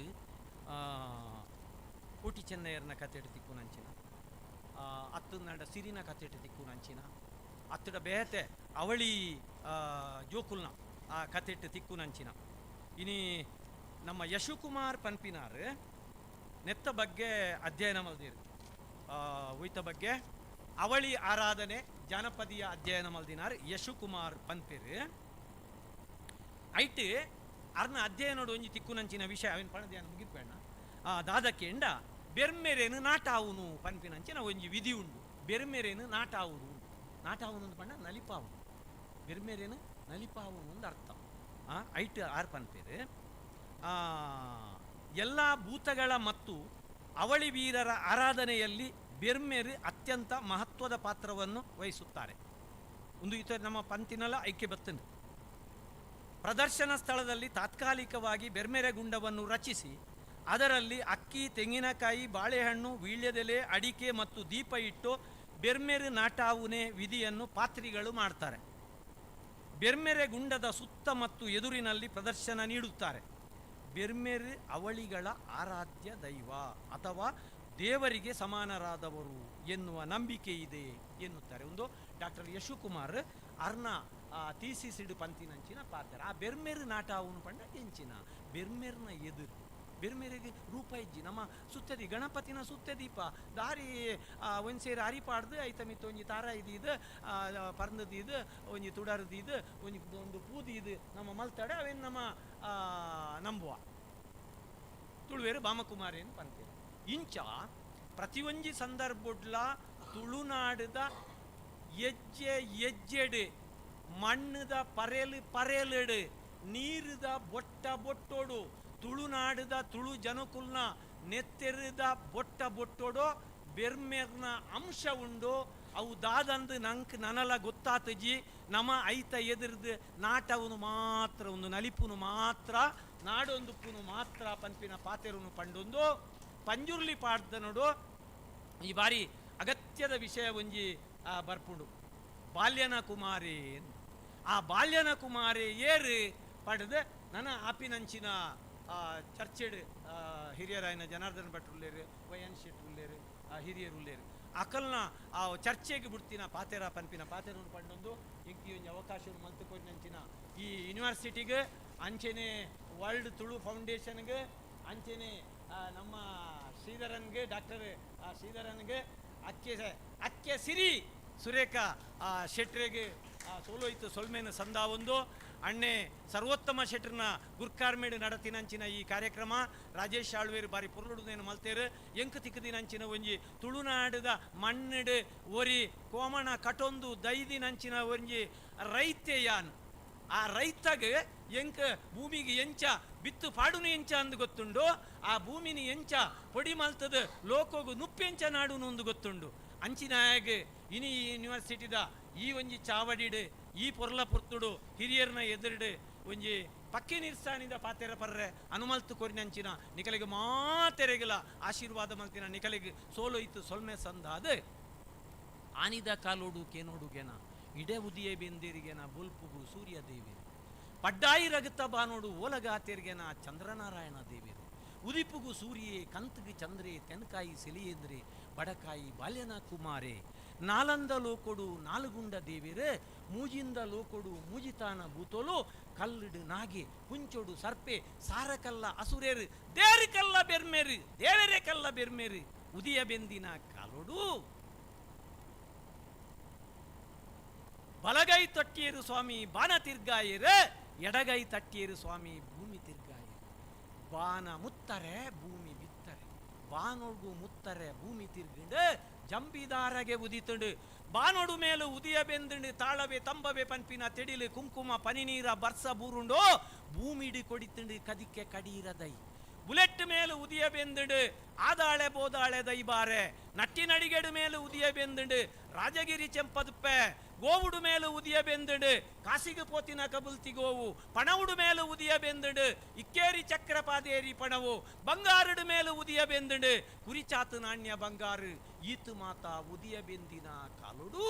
ಕೋಟಿ ಚೆನ್ನಯ್ಯರ್ನ ಕತೆಡು ತಿಕ್ಕು ನಂಚಿನ, ಅತ್ತು ನಡ ಸಿರಿನ ಕತೆಟು ತಿಕ್ಕು ನಂಚಿನ, ಅತ್ತಡ ಬೇತೆ ಅವಳಿ ಜೋಕುಲ್ನ ಆ ಕತೆಟ್ಟು ತಿಕ್ಕು ನಂಚಿನ. ಇನಿ ನಮ್ಮ ಯಶುಕುಮಾರ್ ಪನ್ಪಿನಾರ್ ನೆತ್ತ ಬಗ್ಗೆ ಅಧ್ಯಯನ ಮಲ್ದಿರು. ಉಯ್ತ ಬಗ್ಗೆ ಅವಳಿ ಆರಾಧನೆ ಜಾನಪದೀಯ ಅಧ್ಯಯನ ಮಲ್ದಿನಾರ್ ಯಶುಕುಮಾರ್ ಪನ್ಪೇರು. ಐಟ್ ಅರ್ನ ಅಧ್ಯಯನೋಡು ಒಂಜಿ ತಿಕ್ಕು ನಂಚಿನ ವಿಷಯ ಅವಿನ ಪಣಧ್ಯಾನ ಮುಗಿಪೇಣ ದಾದಕೆಂಡ ಬೆರ್ಮೆರೇನು ನಾಟಾವುನು ಪನ್ಪಿನಂಚಿನ ಒಂಜಿ ವಿಧಿ ಉಂಡು. ಬೆರ್ಮೆರೇನು ನಾಟಾವುದು, ನಾಟಾವುನು ಪಂಡ ನಲಿಪಾವುನು, ಬೆರ್ಮೆರೇನು ನಲಿಪಾವುನು ಒಂದು ಅರ್ಥ. ಐಟ್ ಆರ್ ಪನ್ಪೇರು. ಎಲ್ಲ ಭೂತಗಳ ಮತ್ತು ಅವಳಿ ವೀರರ ಆರಾಧನೆಯಲ್ಲಿ ಬೆರ್ಮೆರು ಅತ್ಯಂತ ಮಹತ್ವದ ಪಾತ್ರವನ್ನು ವಹಿಸುತ್ತಾರೆ. ಒಂದು ಈತ ನಮ್ಮ ಪಂತಿನಲ್ಲ ಐಕ್ಯ ಬತ್ತನು. ಪ್ರದರ್ಶನ ಸ್ಥಳದಲ್ಲಿ ತಾತ್ಕಾಲಿಕವಾಗಿ ಬೆರ್ಮೆರೆ ಗುಂಡವನ್ನು ರಚಿಸಿ ಅದರಲ್ಲಿ ಅಕ್ಕಿ, ತೆಂಗಿನಕಾಯಿ, ಬಾಳೆಹಣ್ಣು, ವೀಳ್ಯದೆಲೆ, ಅಡಿಕೆ ಮತ್ತು ದೀಪ ಇಟ್ಟು ಬೆರ್ಮೆರು ನಾಟಾವುನೆ ವಿಧಿಯನ್ನು ಪಾತ್ರಿಗಳು ಮಾಡ್ತಾರೆ. ಬೆರ್ಮೆರೆ ಗುಂಡದ ಸುತ್ತ ಮತ್ತು ಎದುರಿನಲ್ಲಿ ಪ್ರದರ್ಶನ ನೀಡುತ್ತಾರೆ. ಬೆರ್ಮೆರು ಅವಳಿಗಳ ಆರಾಧ್ಯ ದೈವ ಅಥವಾ ದೇವರಿಗೆ ಸಮಾನರಾದವರು ಎನ್ನುವ ನಂಬಿಕೆ ಇದೆ ಎನ್ನುತ್ತಾರೆ. ಒಂದು ಡಾಕ್ಟರ್ ಯಶುಕುಮಾರ್ ಅರ್ನ ಥೀಸಿಸ್ಡ್ ಪಂತಿನಂಚಿನ ಪಾತ್ರ. ಆ ಬೆರ್ಮೆರ್ ನಾಟ ಅವನು ಪಂಡ ಎಂಚಿನ ಬೆರ್ಮೆರ್ನ ಎದುರು ಬೆರ್ಮೆರಿಗೆ ರೂಪ ಇಜ್ಜಿ ನಮ್ಮ ಸುತ್ತದಿ ಗಣಪತಿನ ಸುತ್ತದೀಪ ದಾರಿ ಒಂದು ಸೇರು ಅರಿಪಾಡ್ದು ಐತ ಮಿತ್ತ ಒಂಜಿ ತಾರ ಇದು ಪರ್ಂದದಿದು ಒಂಜಿ ತುಡರ್ದಿದು ಒಂಜಿ ಒಂದು ಪೂದಿದು ನಮ್ಮ ಮಲ್ತಡೆ ಅವೇನು ನಮ್ಮ ನಂಬುವ ತುಳುವೇರು ಬಾಮಕುಮಾರೇನು ಪಂತೇರು. ಇಂಚ ಪ್ರತಿಯೊಂಜಿ ಸಂದರ್ಭಡ್ಲ ತುಳುನಾಡದ ಎಜ್ಜೆ ಎಜ್ಜೆಡು ಮಣ್ಣದ ಪರೇಲು ಪರೇಲೆಡು ನೀರುದ ಬೊಟ್ಟ ಬೊಟ್ಟೋಡು ತುಳುನಾಡದ ತುಳು ಜನಕುಲ್ನ ನೆತ್ತೆರದ ಬೊಟ್ಟ ಬೊಟ್ಟೋಡು ಬೆರ್ಮೆರ್ನ ಅಂಶ ಉಂಡು. ಅವು ದಾದಂದು ನಂಕ್ ನನಲ ಗೊತ್ತಾತಜಿ. ನಮ ಐತ ಎದುರ್ದು ನಾಟವನು ಮಾತ್ರ ಒಂದು ನಲಿಪುನು ಮಾತ್ರ ನಾಡೊಂದುಪ್ಪುನು ಮಾತ್ರ ಪನ್ಪಿನ ಪಾತೆರುನು ಪಂಡೊಂದು ಪಂಜುರ್ಲಿ ಪಾಡ್ದ ನೋಡು. ಈ ಬಾರಿ ಅಗತ್ಯದ ವಿಷಯ ಒಂಜಿ ಬರ್ಪುಂಡು ಬಾಲ್ಯನ ಕುಮಾರಿ. ಆ ಬಾಲ್ಯನ ಕುಮಾರಿ ಏರು ಪಡೆದು ನನ್ನ ಆಪಿನಂಚಿನ ಚರ್ಚೆಡ್ ಹಿರಿಯರಾಯನ ಜನಾರ್ದನ್ ಭಟ್ರು ಉಲ್ಲೇರು, ವೈ ಎನ್ ಶೆಟ್ರು ಉಲ್ಲೇರು, ಹಿರಿಯರು ಉಲ್ಲೇರು. ಅಕಲ್ನ ಆ ಚರ್ಚೆಗೆ ಬಿಡ್ತಿನ ಪಾತೆರ ಪನ್ಪಿನ ಪಾತೆರನ್ನು ಪಂಡೊಂದು ಇಂಕಿ ಒಂಜಿ ಅವಕಾಶವನ್ನು ಮಲ್ತುಕೊರಿನಂಚಿನ ಈ ಯೂನಿವರ್ಸಿಟಿಗೆ ಅಂಚೆನೆ ವರ್ಲ್ಡ್ ತುಳು ಫೌಂಡೇಶನ್ಗೆ ಅಂಚೆನೆ ನಮ್ಮ ಶ್ರೀಧರನ್ಗೆ ಡಾಕ್ಟರ್ ಶ್ರೀಧರನ್ಗೆ ಅಕ್ಕೆ ಅಕ್ಕೆ ಸಿರಿ ಸುರೇಖ ಶೆಟ್ರೆಗೆ ಸೋಲೋಯ್ತು ಸೊಲ್ಮೇನ ಸಂದ ಒಂದು ಅಣ್ಣೆ ಸರ್ವೋತ್ತಮ ಶೆಟ್ರನ ಗುರ್ಕಾರ್ಮೇಡು ನಡತಿನಂಚಿನ ಈ ಕಾರ್ಯಕ್ರಮ ರಾಜೇಶ್ ಆಳ್ವೇರು ಬಾರಿ ಪೊರ್ಲುಡುನೇನು ಮಲ್ತೇರು ಎಂಕು ತಿಕ್ಕದಿನಂಚಿನ ಒಂಜಿ ತುಳುನಾಡದ ಮಣ್ಣಡು ಒರಿ ಕೋಮಣ ಕಟೊಂದು ದೈದಿನಂಚಿನ ಒಂಜಿ ರೈತೆಯಾನ್. ಆ ರೈತಗೆ ಎಂಕ ಭೂಮಿಗೆ ಎಂಚ ಬಿತ್ತು ಪಾಡುನು ಎಂಚ ಅಂದು ಗೊತ್ತುಂಡು, ಆ ಭೂಮಿನಿ ಎಂಚ ಪೊಡಿ ಮಲ್ತದ ಲೋಕೋಗು ನುಪ್ಪೆಂಚ ನಾಡುನು ಒಂದು ಗೊತ್ತುಂಡು. ಅಂಚಿನಾಯಗ್ ಇನಿ ಈ ಯೂನಿವರ್ಸಿಟಿದ ಈ ಒಂಜಿ ಚಾವಡಿಡು ಈ ಪೊರ್ಲ ಪೊರ್ತುಡು ಹಿರಿಯರ್ನ ಎದುರುಡು ಒಂಜಿ ಪಕ್ಕಿ ನಿರ್ಸಾನಿದ ಪಾತೆರ ಪರ್ರೆ ಅನುಮಲ್ತು ಕೊರಿನಂಚಿನ ನಿಕಲಿಗೆ ಮಾತೆರೆಗಲ ಆಶೀರ್ವಾದ ಮಲ್ತಿನ ನಿಕಲಿಗೆ ಸೋಲೊಯ್ತು ಸೊಲ್ಮೆ ಸಂದಾದ ಆನಿದ ಕಾಲೋಡು ಕೇನೋಡುಗೆನ ಇಡೆ ಉದಿಯೆ ಬೆಂದಿರಿಗೆನ ಬುಲ್ಪುಗು ಸೂರ್ಯ ದೇವಿರು ಪಡ್ಡಾಯಿ ರಗತ ಬಾನೋಡು ಓಲಗಾತೆರ್ಗೆನ ಚಂದ್ರನಾರಾಯಣ ದೇವಿರು ಉದಿಪುಗು ಸೂರ್ಯೆ ಕಂತುಗು ಚಂದ್ರೆ ತೆನ್ಕಾಯಿ ಸೆಲಿಯೇಂದ್ರೆ ಬಡಕಾಯಿ ಬಾಲ್ಯನ ಕುಮಾರೆ ನಾಲಂದ ಲೋಕೊಡು ನಾಲ್ಗುಂಡ ದೇವಿರು ಮೂಜಿಂದ ಲೋಕೊಡು ಮೂಜಿತಾನ ಭೂತೋಲು ಕಲ್ಲಿಡು ನಾಗೆ ಕುಂಚೊಡು ಸರ್ಪೆ ಸಾರಕಲ್ಲ ಅಸುರೇರು ದೇರು ಕಲ್ಲ ಬೆರ್ಮೇರು ದೇವರೇ ಕಲ್ಲ ಬೆರ್ಮೇರು ಉದಿಯ ಬೆಂದಿನ ಕಾಲೋಡು ಬಲಗೈ ತೊಟ್ಟಿಯರು ಸ್ವಾಮಿ ಬಾನ ತಿರ್ಗಾಯರು ಎಡಗೈ ತಟ್ಟಿಯರು ಸ್ವಾಮಿ ಭೂಮಿ ತಿರ್ಗಾಯರು. ಬಾನ ಮುತ್ತರೆ ಭೂಮಿ ಬಿತ್ತರೆ ಬಾನೊಡ್ಗು ಮುತ್ತರೆ ಭೂಮಿ ತಿರ್ಗಂಡು ಜಂಬಿದಾರಗೆ ಉದಿತಂಡು ಬಾನೊಡು ಮೇಲು ಉದಿಯ ಬೆಂದುಂಡು ತಾಳವೆ ತಂಬವೆ ಪನ್ಪಿನ ತೆಡಿಲು ಕುಂಕುಮ ಪನಿನೀರ ಬರ್ಸ ಬೂರುಂಡೋ ಭೂಮಿಡಿ ಕೊಡಿತಂಡು ಕದಿಕ್ಕೆ ಕಡೀರ ದೈ ಬುಲೆಟ್ ಮೇಲು ಉದಿಯ ಬೆಂದುಂಡು ಆದಾಳೆ ಬೋದಾಳೆ ದೈಬಾರೆ ನಟ್ಟಿನಡಿಗೆಡು ಮೇಲು ಉದಿಯ ಬೆಂದುಂಡು ರಾಜಗಿರಿ ಚೆಂಪದುಪ್ಪೆ ಗೋವುಡು ಮೇಲು ಉದಿಯ ಬೆಂದುಂಡು ಕಾಸಿಗೆ ಪೋತಿನ ಕಬುಲ್ತಿ ಗೋವು ಪಣವುಡು ಮೇಲು ಉದಿಯ ಬೆಂದುಂಡು ಇಕ್ಕೇರಿ ಚಕ್ರಪಾದೇರಿ ಪಣವು ಬಂಗಾರಡು ಮೇಲು ಉದಿಯ ಬೆಂದುಂಡು ಕುರಿಚಾತು ನಾಣ್ಯ ಬಂಗಾರು ಈತು ಮಾತಾ ಉದಿಯ ಬೆಂದಿನ ಕಾಲುಡು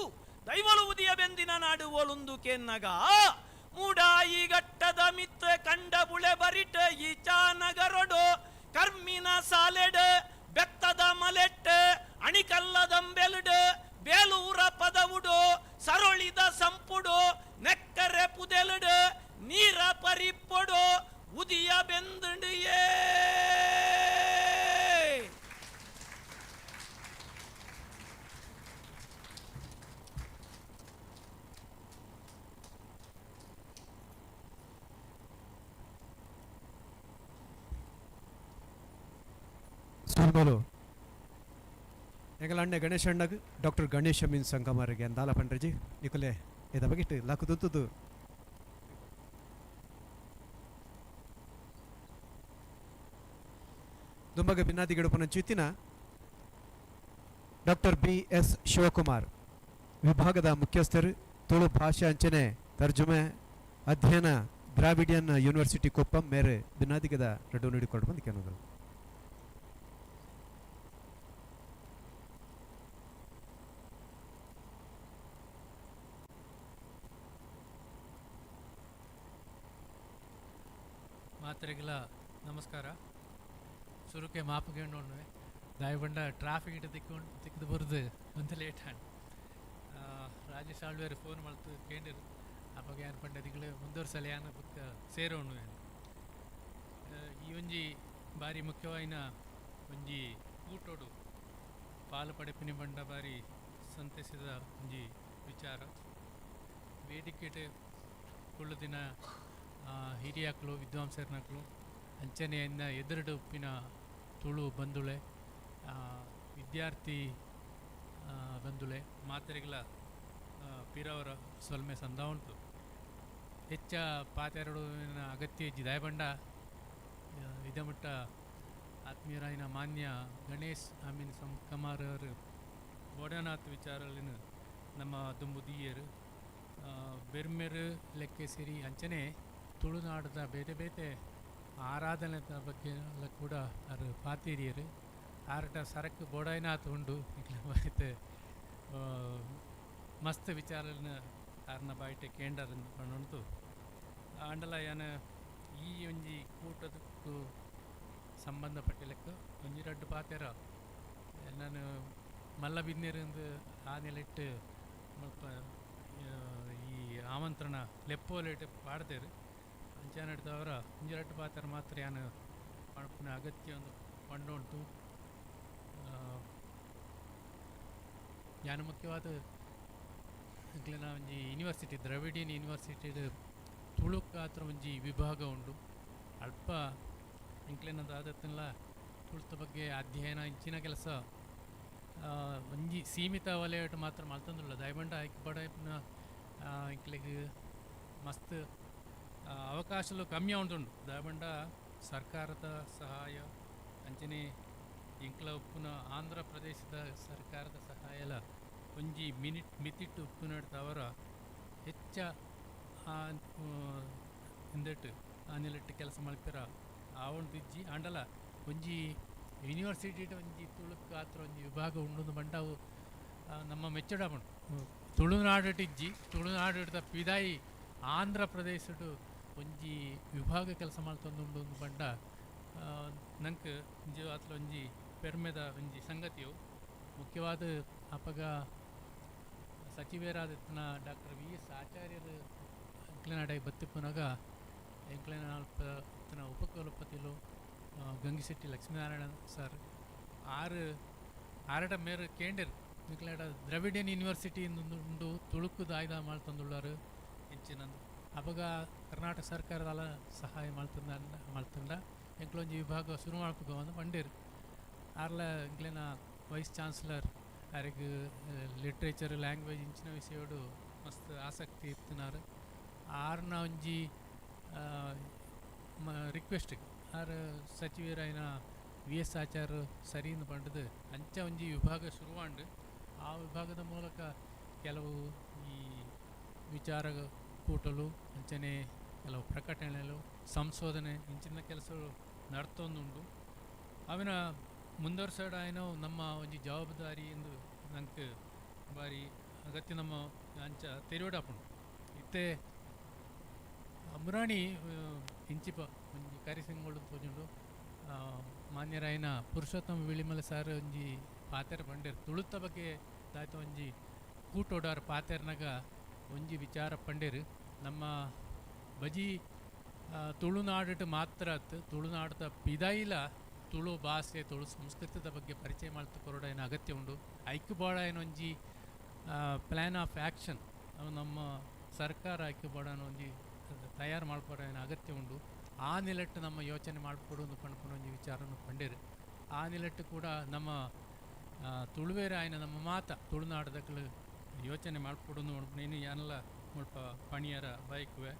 ದೈವಲು ಉದಿಯ ಬೆಂದಿನ ನಾಡು ಓಲುಂದು ಕೆನ್ನಗ ಮೂಡಾಯಿ ಗಟ್ಟದ ಮಿತ್ತ ಕಂಡ ಬುಳೆ ಬರಿಟ ಈಚಾ ನಗರೊಡು ಕರ್ಮಿನ ಸಾಲೆಡ್ ಬೆತ್ತದ ಮಲೆಟ್ ಅಣಿಕಲ್ಲದಂಬೆಲುಡು ಬೇಲೂರ ಪದವುಡು ಸರೊಳಿದ ಸಂಪುಡು ನೆಕ್ಕರೆ ಪುದೆಲುಡು ನೀರ ಪರಿಪ್ಪೊಡು ಉದಿಯ ಬೆಂದುಂಡು. ಸೋಲ್ಬೋಲು ಎಂಗಲ ಅಣ್ಣೆ ಗಣೇಶ್ ಅಣ್ಣಗ್ ಡಾಕ್ಟರ್ ಗಣೇಶ ಮೀನ್ ಸಂಗಮರಿಗೆ ಅಂದಾಲ ಪಂಡ್ರಜಿ ನಿಕುಲೆ ಇದ ಬಗೆಟ್ ಲಾಕುದುತ್ತದು ದುಂಬಗ ಭಿನ್ನಾದಿಗಡುಪನ ಚುತ್ತಿನ ಡಾಕ್ಟರ್ ಬಿ ಎಸ್ ಶಿವಕುಮಾರ್ ವಿಭಾಗದ ಮುಖ್ಯಸ್ಥರು ತುಳು ಭಾಷೆ ಅಂಚನೆ ತರ್ಜುಮೆ ಅಧ್ಯಯನ ದ್ರಾವಿಡಿಯನ್ ಯೂನಿವರ್ಸಿಟಿ ಕೊಪ್ಪಂ ಮೇರೆ ಭಿನ್ನಾದಿಗದ ರಡ್ಡು ನೀಡಿಕೊಂಡು ಬಂದು ಕೆನದು. ಮಾತ್ರೆಗಳ ನಮಸ್ಕಾರ. ಸುರುಕೆ ಮಾಪುಗೆಂಡೊಣ್ಣುವೆ ದಾಯಬಂಡ ಟ್ರಾಫಿಕ್ ಇಟ್ಟು ತಿಕ್ಕೊಂಡು ತಿಕ್ಕದು ಬರುದು ಒಂತೆ ಲೇಟ್ ಆಂಡ್. ರಾಜೇಶ್ ಆಳ್ವೇರು ಫೋನ್ ಮಲ್ತು ಕೇಂಡಿರು ಅಪಗ ಯಾನ್ ಪಂಡ ದಿಗಳು ಮುಂದುವರ್ಸಲ ಯಾನ್ ಬುಕ್ಕ ಸೇರೋಣು ಯಾನ್. ಈ ಒಂಜಿ ಬಾರಿ ಮುಖ್ಯವಾಯಿನ ಒಂಜಿ ಕೂಟೋಡು ಪಾಲು ಪಡೆಪಿನಿ ಬಂಡ ಬಾರಿ ಸಂತಸಿದ ಒಂಜಿ ವಿಚಾರ. ವೇದಿಕೆಟ್ ಕುಳ್ಳುದಿನ ಹಿರಿಯಾಕ್ಲು ವಿದ್ವಾಂಸರ್ನಕ್ಲು ಅಂಚನೆಯನ್ನ ಎದುರುಡು ಉಪ್ಪಿನ ತುಳು ಬಂಧುಳೆ, ವಿದ್ಯಾರ್ಥಿ ಬಂಧುಳೆ ಮಾತೆರೆಗ್ಲ ಪಿರವರ ಸೊಲ್ಮೆ ಸಂದ ಉಂಟು. ಹೆಚ್ಚ ಪಾತೆರಡು ಅಗತ್ಯ ಇಜ್ಜಿ ದಾಯಬಂಡ ಇದಮುಟ್ಟ ಆತ್ಮೀಯರಾಯಿನ ಮಾನ್ಯ ಗಣೇಶ್ ಅಮೀನ್ ಸಂಕಮಾರವರು ಬೋಡನಾಥ್ ವಿಚಾರಲಿನ ನಮ್ಮ ದುಂಬುದಿಯರು ಬೆರ್ಮೆರು ಲೆಕ್ಕೆಸಿರಿ ಅಂಚನೆ ತುಳುನಾಡದ ಬೇತೆ ಬೇತೆ ಆರಾಧನೆದ ಬಗ್ಗೆ ಎಲ್ಲ ಕೂಡ ಅರು ಪಾತೀರಿಯರು. ಆರಟ ಸರಕು ಬೋಡಾಯ್ನಾಥ್ ಉಂಡು ಇಕ್ಲೆ ಬಾಯ್ತೆ ಮಸ್ತ್ ವಿಚಾರನ ಆರ್ನ ಬಾಯ್ಟೆ ಕೇಂಡರ್ ಪಂಡುಂಟು. ಆಂಡಲ ಯಾನ ಈ ಒಂಜಿ ಕೂಟದಕ್ಕೂ ಸಂಬಂಧಪಟ್ಟ ಲೆಕ್ಕ ಒಂಜಿ ರಡ್ಡು ಪಾತೆರ ನಾನು ಮಲ್ಲ ಬಿನ್ನೆರಂದು ಆ ನೆಲೆಟ್ಟು ಮುಲ್ಪ ಈ ಆಮಂತ್ರಣ ಲೆಪ್ಪೋಲೆಟ್ ಪಾಡ್ದೇರು. ಅಂಚಾನಡ್ದವರ ಒಂಜಿ ರಡ್ಡು ಪಾತೆರ ಮಾತ್ರ ಯಾನ ಪಣಪುನ ಅಗತ್ಯ ಒಂದು ಪಂಡುಂಟು. ಯಾನ ಮುಖ್ಯವಾದ ಎಂಕ್ಲೆನ ಒಂಜಿ ಯೂನಿವರ್ಸಿಟಿ ದ್ರವಿಡಿಯನ್ ಯೂನಿವರ್ಸಿಟಿಡ್ ತುಳುಕಾತ್ರ ಒಂಜಿ ವಿಭಾಗ ಉಂಡು. ಅಲ್ಪ ಎಂಕ್ಲೆನ ದಾದತ್ತನ್ಲ ತುಳುತ ಬಗ್ಗೆ ಅಧ್ಯಯನ ಇಂಚಿನ ಕೆಲಸ ಒಂಜಿ ಸೀಮಿತ ವಲಯಟ್ ಮಾತ್ರ ಮಲ್ತೊಂದುಲ್ಲ. ದಯಬಂಡ ಐಕ್ ಬಡಪುನ ಎಂಕ್ಲೆಗ್ ಮಸ್ತ್ ಅವಕಾಶಲು ಕಮ್ಮಿ ಉಂಟುಂಡು. ದಯಬಂಡ ಸರ್ಕಾರದ ಸಹಾಯ ಅಂಚನೆ ಎಂಕ್ಲ ಉಪ್ಪುನ ಆಂಧ್ರ ಪ್ರದೇಶದ ಸರ್ಕಾರದ ಸಹಾಯಲ ಒಂಜಿ ಮಿನಿಟ್ ಮಿತಿಟ್ಟು ಉಪ್ಪುನಡ್ತವರ ಹೆಚ್ಚ ಇಂದೆಟ್ ಆ ನೆಲೆಟ್ ಕೆಲಸ ಮಲ್ಪೆರ ಆವೊಂದು ಇಜ್ಜಿ. ಆಂಡಲ ಒಂಜಿ ಯೂನಿವರ್ಸಿಟಿ ಒಂಜಿ ತುಳುಕು ಆತ್ರ ಒಂಜಿ ವಿಭಾಗ ಉಂಡು ಬಂಡವು ನಮ್ಮ ಮೆಚ್ಚಡ ಉಂಡು. ತುಳುನಾಡು ಇಜ್ಜಿ, ತುಳುನಾಡು ಪಿದಾಯಿ ಆಂಧ್ರ ಪ್ರದೇಶಡ್ ಒಂಜಿ ವಿಭಾಗ ಕೆಲಸ ಮಲ್ತೊಂದುಂಡು ಒಂದು ಬಂಡ ನಂಕ್ ಒಂಜಿ ಆತ್ಲ ಒಂಜಿ ಪೆರ್ಮೆದ ಒಂಜಿ ಸಂಗತಿಯು. ಮುಖ್ಯವಾದ ಅಪಗ ಸಚಿವರಾದ ಡಾಕ್ಟರ್ ವಿ ಎಸ್ ಆಚಾರ್ಯರು ಎಂಕ್ಲೆನಾಡೆ ಬತ್ತಿಪ್ಪುನಗ ಎಂಕ್ಲೆನ ಅಲ್ಪ ಇತ್ತಿನ ಉಪಕುಲಪತಿಲು ಗಂಗಿಶೆಟ್ಟಿ ಲಕ್ಷ್ಮೀನಾರಾಯಣ ಸರ್ ಆರು ಆರಟ ಮೇರು ಕೇಂಡಿರ್ ಎಂಕ್ಲೆನಾಡ ದ್ರವಿಡಿಯನ್ ಯೂನಿವರ್ಸಿಟಿ ಉಂಡು ತುಳುಕು ದಾಯ್ದ ಮಲ್ತೊಂದುಳ್ಳಾರು ಇಂಚಿನಂದು. ಅಪಗ ಕರ್ನಾಟಕ ಸರ್ಕಾರದಲ್ಲ ಸಹಾಯ ಮಲ್ತಂದ ಮಲ್ತಂಡ ಎಂಕ್ಲೊಂಜಿ ವಿಭಾಗ ಶುರು ಮಲ್ಪುಗ ಒಂದು ಪಂಡೇರು. ಆರ್ಲ ಎಂಕ್ಲೆನ ವೈಸ್ ಚಾನ್ಸಲರ್ ಅರೆಗ್ ಲಿಟ್ರೇಚರ್ ಲ್ಯಾಂಗ್ವೇಜ್ ಇಂಚಿನ ವಿಷಯಡು ಮಸ್ತ್ ಆಸಕ್ತಿ ಇತ್ತಿನಾರು. ಆರ್ನ ಒಂಜಿ ರಿಕ್ವೆಸ್ಟ್ ಆರ್ ಸಚಿವರಾಯಿನ ವಿ ಎಸ್ ಆಚಾರ್ ಸರಿಯಿಂದ ಪಂಡದು ಅಂಚ ಒಂಜಿ ವಿಭಾಗ ಶುರುವಾಂಡು. ಆ ವಿಭಾಗದ ಮೂಲಕ ಕೆಲವು ಈ ವಿಚಾರ ಕೂಟಲು ಅಂಚನೆ ಕೆಲವು ಪ್ರಕಟಣೆಗಳು ಸಂಶೋಧನೆ ಇಂಚಿನ ಕೆಲಸ ನಡ್ತೊಂದುಂಡು. ಅವಿನ ಮುಂದುವರ್ಸೋಡಾಯನೋ ನಮ್ಮ ಒಂಜಿ ಜವಾಬ್ದಾರಿ ಎಂದು ನಂಗೆ ಬಾರಿ ಅಗತ್ಯ ನಮ್ಮ ಅಂಚ ತೆರಿವಡಾಪುಂಡು. ಇತ್ತೆ ಮುರಾಣಿ ಇಂಚಿಪ ಒಂಜಿ ಕರಿಸಿಂಗೋಳು ತೋಜುಂಡು. ಮಾನ್ಯರಾಯನ ಪುರುಷೋತ್ತಮ ವಿಳಿಮಲೆ ಸಾರ್ ಒಂಜಿ ಪಾತೆರ ಪಂಡೇರು ತುಳುತ ಬಗ್ಗೆ ದಾಯ್ತ ಒಂಜಿ ಕೂಟೋಡಾರ್ ಪಾತೆರ್ನಾಗ ಒಂಜಿ ವಿಚಾರ ಪಂಡೇರು. ನಮ್ಮ ಬಜಿ ತುಳುನಾಡು ಮಾತ್ರ ತುಳುನಾಡದ ಪಿದಾಯಿಲ ತುಳು ಭಾಷೆ ತುಳು ಸಂಸ್ಕೃತದ ಬಗ್ಗೆ ಪರಿಚಯ ಮಾಡ್ತು ಕೊರಡೇನ ಅಗತ್ಯ ಉಂಡು. ಐಕ್ಯಬೋಡ ಒಂಜಿ ಪ್ಲ್ಯಾನ್ ಆಫ್ ಆ್ಯಕ್ಷನ್ ಅವು ನಮ್ಮ ಸರ್ಕಾರ ಐಕ್ಯಬೋಡನ ಒಂಜಿ ತಯಾರು ಮಾಡ್ಕೊಡೋನ ಅಗತ್ಯ ಉಂಡು. ಆ ನಿಲೆಟ್ಟು ನಮ್ಮ ಯೋಚನೆ ಮಾಡಿಕೊಡು ಪಣ್ಪುನ ಒಂಜಿ ವಿಚಾರನು ಪಂಡೇರು. ಆ ನಿಲೆಟ್ಟು ಕೂಡ ನಮ್ಮ ತುಳುವೇರಾಯನ ನಮ್ಮ ಮಾತ ತುಳುನಾಡದಕ್ಲು ಯೋಚನೆ ಮಾಡ್ಕೊಡು ನೀನು ಯಾನೆಲ್ಲ ಮುಲ್ಪ ಪಣಿಯರ ಬಯಕುವೆ.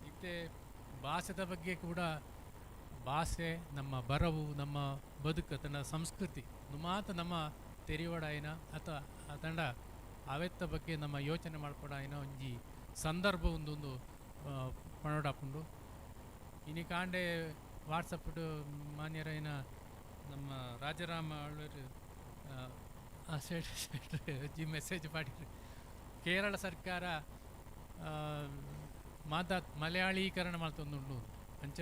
ಇತ್ತೆ ಭಾಷೆದ ಬಗ್ಗೆ ಕೂಡ ಭಾಷೆ ನಮ್ಮ ಬರವು ನಮ್ಮ ಬದುಕು ತನ್ನ ಸಂಸ್ಕೃತಿ ಮಾತ ನಮ್ಮ ತೆರಿವಡಾಯಿನ ಅಥವಾ ತಂಡ ಅವೆತ್ತ ಬಗ್ಗೆ ನಮ್ಮ ಯೋಚನೆ ಮಾಡ್ಕೊಡಾಯಿನ ಒಂಜಿ ಸಂದರ್ಭ ಒಂದೊಂದು ಪಣೋಡಾಪುಂಡು. ಇನಿ ಕಾಂಡೆ ವಾಟ್ಸಪ್ ಮಾನ್ಯರಾಯಿನ ನಮ್ಮ ರಾಜಾರಾಮ ಆಳ್ವರು ಜಿ ಮೆಸೇಜ್ ಪಾಡಿರು. ಕೇರಳ ಸರ್ಕಾರ ಮಾತಾ ಮಲಯಾಳೀಕರಣ ಮಲ್ತೊಂದುಂಡು ಅಂಚ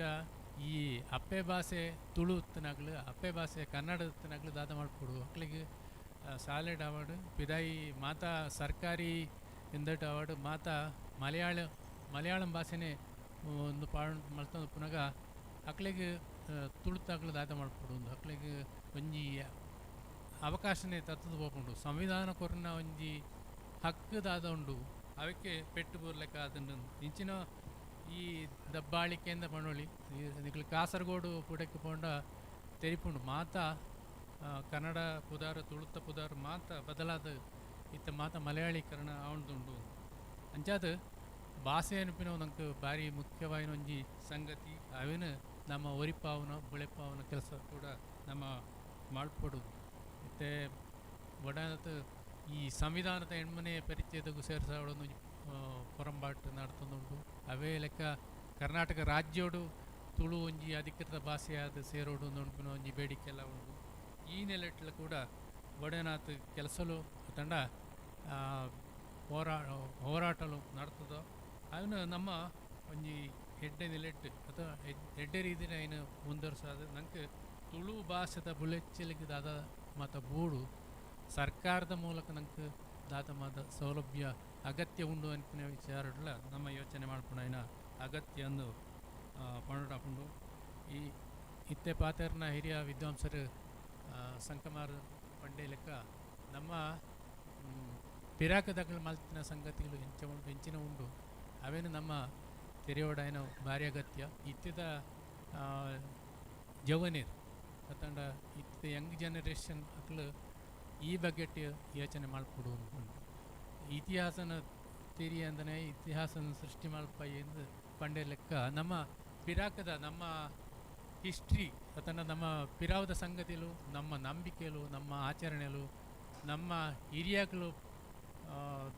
ಈ ಅಪ್ಪೆ ಭಾಷೆ ತುಳು ಇತ್ತನಾಗ್ಲು, ಅಪ್ಪೆ ಭಾಷೆ ಕನ್ನಡ ಇತ್ತನಾಗ್ಲು ದಾದ ಮಲ್ಪೊಡು ಅಕ್ಲೆಗ್ ಸಾಲೆಡ್ ಆವಡ್ ಪಿದಾಯಿ ಮಾತಾ ಸರ್ಕಾರಿ ಇಂದಟ್ ಆವಡ್ ಮಾತಾ ಮಲಯಾಳಂ ಭಾಷೆನೇ ಒಂದು ಪಾಡ್ ಮಲ್ತೊಂದು ಪುನಗ ಅಕ್ಲೆಗ್ ತುಳುತಾಗ್ಲು ದಾದ ಮಲ್ಪೊಡು ಉಂದು ಅಕ್ಲೆಗ್ ಒಂಜಿ ಅವಕಾಶನೇ ತತ್ತುದು ಪೋಪುಂಡು. ಸಂವಿಧಾನ ಕೊರ್ನ ಒಂಜಿ ಹಕ್ಕು ದಾದ ಉಂಡು ಅವಕ್ಕೆ ಪೆಟ್ಟು ಬೂರ್ಲೆಕ್ಕ ಅದನ್ನು ಇಂಚಿನ ಈ ದಬ್ಬಾಳಿಕೆಯಿಂದ ಪಣೋಳಿ ನಿಕ್ಲು ಕಾಸರಗೋಡು ಪುಡಕ್ಕೆ ಪೋಂಡ ತೆರಿಪುಂಡು ಮಾತಾ ಕನ್ನಡ ಪುದಾರು ತುಳುತ ಪುದಾರು ಮಾತ ಬದಲಾದ ಇತ್ತ ಮಾತ ಮಲಯಾಳೀಕರಣ ಆವೊಂದುಂಡು. ಅಂಚಾದ್ ಭಾಷೆ ಅನ್ಪಿನವು ನಂಕ್ ಬಾರಿ ಮುಖ್ಯವಾಯಿನ ಒಂಜಿ ಸಂಗತಿ. ಅವೆನ್ ನಮ್ಮ ಒರಿಪಾವುನ ಬುಳೆಪಾವುನ ಕೆಲಸ ಕೂಡ ನಮ್ಮ ಮಲ್ಪೊಡು. ಇತ್ತೆ ಬಡಾತ್ ಈ ಸಂವಿಧಾನದ ಎಣ್ಮನೆ ಪರಿಚ್ಛೇದಕ್ಕೂ ಸೇರ್ಸಾವೊಂದು ಒಂಜಿ ಪೊರಂಬಾಟ್ ನಡತೊಂದುಂಡು. ಅವೇ ಲೆಕ್ಕ ಕರ್ನಾಟಕ ರಾಜ್ಯೋಡು ತುಳು ಒಂಜಿ ಅಧಿಕೃತ ಭಾಷೆಯಾದ ಸೇರೋಡು ಉಂಡುಪಿನ ಒಂಜಿ ಬೇಡಿಕೆ ಎಲ್ಲ ಉಂಡು. ಈ ನೆಲೆಟ್ಲ ಕೂಡ ಬಡನಾಥ್ ಕೆಲಸಲು ತಂಡ ಹೋರಾಟಲು ನಡ್ತದೋ ಅವನು ನಮ್ಮ ಒಂಜಿ ಎಡ್ಡೆ ನೆಲೆಟ್ ಅಥವಾ ಎಡ್ಡೆ ರೀತಿಯ ಐನು ಮುಂದುವರ್ಸಾದ ನಂಗೆ ತುಳು ಭಾಷೆದ ಬುಲೆಚ್ಚಿಲಿಗೆ ದಾದ ಮಾತ ಬೂಡು ಸರ್ಕಾರದ ಮೂಲಕ ನಂಗೆ ದಾದ ಮಾತ ಸೌಲಭ್ಯ ಅಗತ್ಯ ಉಂಡು ಅನ್ಪಿನ ವಿಚಾರಡ್ಲ ನಮ್ಮ ಯೋಚನೆ ಮಾಡ್ಕೊಂಡು ಐನ ಅಗತ್ಯ ಅಂದು ಪಂಡುಡಾಪುಂಡು. ಈ ಇತ್ತೆ ಪಾತೆರ್ನ ಹಿರಿಯ ವಿದ್ವಾಂಸರು ಸಂಕಮಾರ್ ಪಂಡೆ ಲೆಕ್ಕ ನಮ್ಮ ಪಿರಾಕದಗಳು ಮಲ್ತಿನ ಸಂಗತಿಗಳು ಎಂಚ ಉಂಡು ಎಂಚಿನ ಉಂಡು ಅವೇನು ನಮ್ಮ ತೆರೆಯೋಡಾಯನ ಭಾರಿ ಅಗತ್ಯ. ಇತ್ತಿದ ಜವನೀರ್ ಅತ್ತಂಡ ಇತ್ತ ಯಂಗ್ ಜನರೇಷನ್ ಅಕ್ಲು ಈ ಬಗ್ಗೆ ಯೋಚನೆ ಮಲ್ಪೊಡು ಉಂಡು. ಇತಿಹಾಸನ ತೆರಿ ಅಂದರೆ ಇತಿಹಾಸನ ಸೃಷ್ಟಿ ಮಲ್ಪ ಎಂದು ಪಂಡೆ ಲೆಕ್ಕ ನಮ್ಮ ಪಿರಾಕದ ನಮ್ಮ ಹಿಸ್ಟ್ರಿ ಅತಂಡ ನಮ್ಮ ಪಿರಾವದ ಸಂಗತಿಲು ನಮ್ಮ ನಂಬಿಕೆಲು ನಮ್ಮ ಆಚರಣೆಲು ನಮ್ಮ ಹಿರಿಯಾಕ್ಲು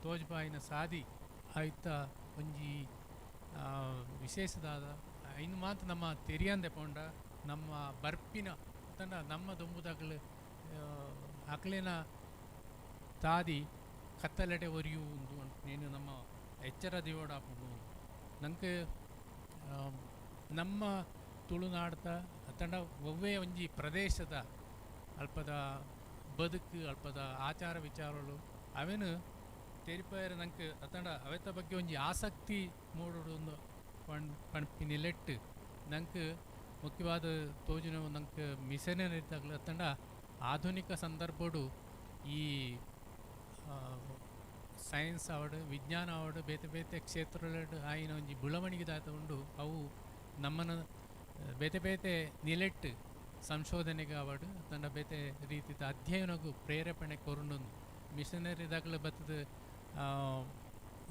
ತೋಜ್ಬಾಯಿನ ಸಾದಿ ಆಯ್ತ ಒಂಜಿ ವಿಶೇಷದಾದ ಇನ್ನು ಮಾತ್ರ ನಮ್ಮ ತೆರಿಯಂದೆ ಪೋಂಡ ನಮ್ಮ ಬರ್ಪಿನ ಅತಂಡ ನಮ್ಮ ದೊಂಬುದಾಗಲು ಅಕ್ಲೇನ ತಾದಿ ಕತ್ತಲೆಡೆ ಒರಿಯು ಉಂದು ನೀನು ನಮ್ಮ ಎಚ್ಚರ ದಿವೋಡಾಪುಂಡು. ನಂಗೆ ನಮ್ಮ ತುಳುನಾಡ್ದ ಅತಂಡ ಒವ್ವೇ ಒಂಜಿ ಪ್ರದೇಶದ ಅಲ್ಪದ ಬದುಕು ಅಲ್ಪದ ಆಚಾರ ವಿಚಾರಗಳು ಅವೇನು ತೆರಿಪಾಯರ ನಂಗೆ ಅತಂಡ ಅವೆತ ಬಗ್ಗೆ ಒಂಜಿ ಆಸಕ್ತಿ ಮೂಡೋಡು ಒಂದು ಪಣ್ ನಿಲೆಟ್ಟು ನಂಗೆ ಮುಖ್ಯವಾದ ತೋಜಿನ ನಂಗೆ ಮಿಷನರಿ ಅತಂಡ ಆಧುನಿಕ ಸಂದರ್ಭಡು ಈ ಸೈನ್ಸ್ ಆವಡ್ ವಿಜ್ಞಾನ ಆವಡ್ ಬೇತೆ ಬೇತೆ ಕ್ಷೇತ್ರಗಳು ಆಯಿನ ಒಂಜಿ ಬೆಳವಣಿಗೆ ದಾತ ಉಂಡು ಅವು ನಮ್ಮನ ಬೇತೆ ಬೇತೆ ನಿಲೆಟ್ಟು ಸಂಶೋಧನೆಗೆ ಆವಡ್ ಅತಂಡ ಬೇತೆ ರೀತಿದ ಅಧ್ಯಯನಕ್ಕೂ ಪ್ರೇರೇಪಣೆ ಕೊರುಂಡೊಂದು ಮಿಷನರಿ ದಾಖಲೆ ಬತ್ತದ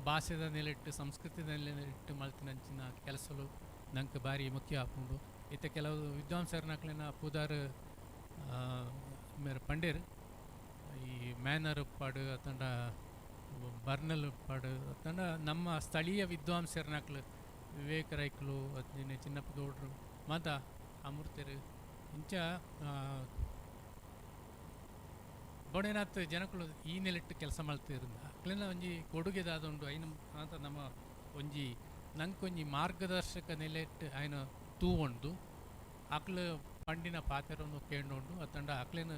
ಭಾಷೆದ ನೆಲೆಟ್ಟು ಸಂಸ್ಕೃತಿದ ನೆಲೆಟ್ಟು ಮಲ್ತಿನಂಚಿನ ಕೆಲಸಲು ನಂಗೆ ಭಾರಿ ಮುಖ್ಯ ಆಪುಂಡು. ಇತ್ತೆ ಕೆಲವು ವಿದ್ವಾಂಸರ್ನಕ್ಲೆನ ಪುದಾರ್ ಮೇರ್ ಪಂಡೇರ್ ಈ ಮ್ಯಾನರ್ ಪಾಡು ಅತಂಡ ಬರ್ನಲ್ ಪಾಡು ಅತಂಡ ನಮ್ಮ ಸ್ಥಳೀಯ ವಿದ್ವಾಂಸರ್ನಕ್ಲು ವಿವೇಕ ರೈಕ್ಲು ಅತ್ನಿನ ಚಿನ್ನಪ್ಪ ಗೌಡ್ರು ಮಾತ ಅಮೃತರು ಇಂಚ ಬೊಡೆನಾಥ್ ಜನಕುಲು ಈ ನೆಲೆಟ್ಟು ಕೆಲಸ ಮಲ್ತಿರಿಂದ ಅಕ್ಲೆನ ಒಂಜಿ ಕೊಡುಗೆ ದಾದ ಉಂಡು ಐನ ಅಂತ ನಮ್ಮ ಒಂಜಿ ನಂಕೊಂಜಿ ಮಾರ್ಗದರ್ಶಕ ನೆಲೆಟ್ಟು ಐನ ತೂವೊಂಡು ಅಕ್ಲು ಪಂಡಿನ ಪಾತೆರನ್ನು ಕೇಂಡೋಂಡು ಅತ್ತಂಡ ಅಕ್ಲೆನ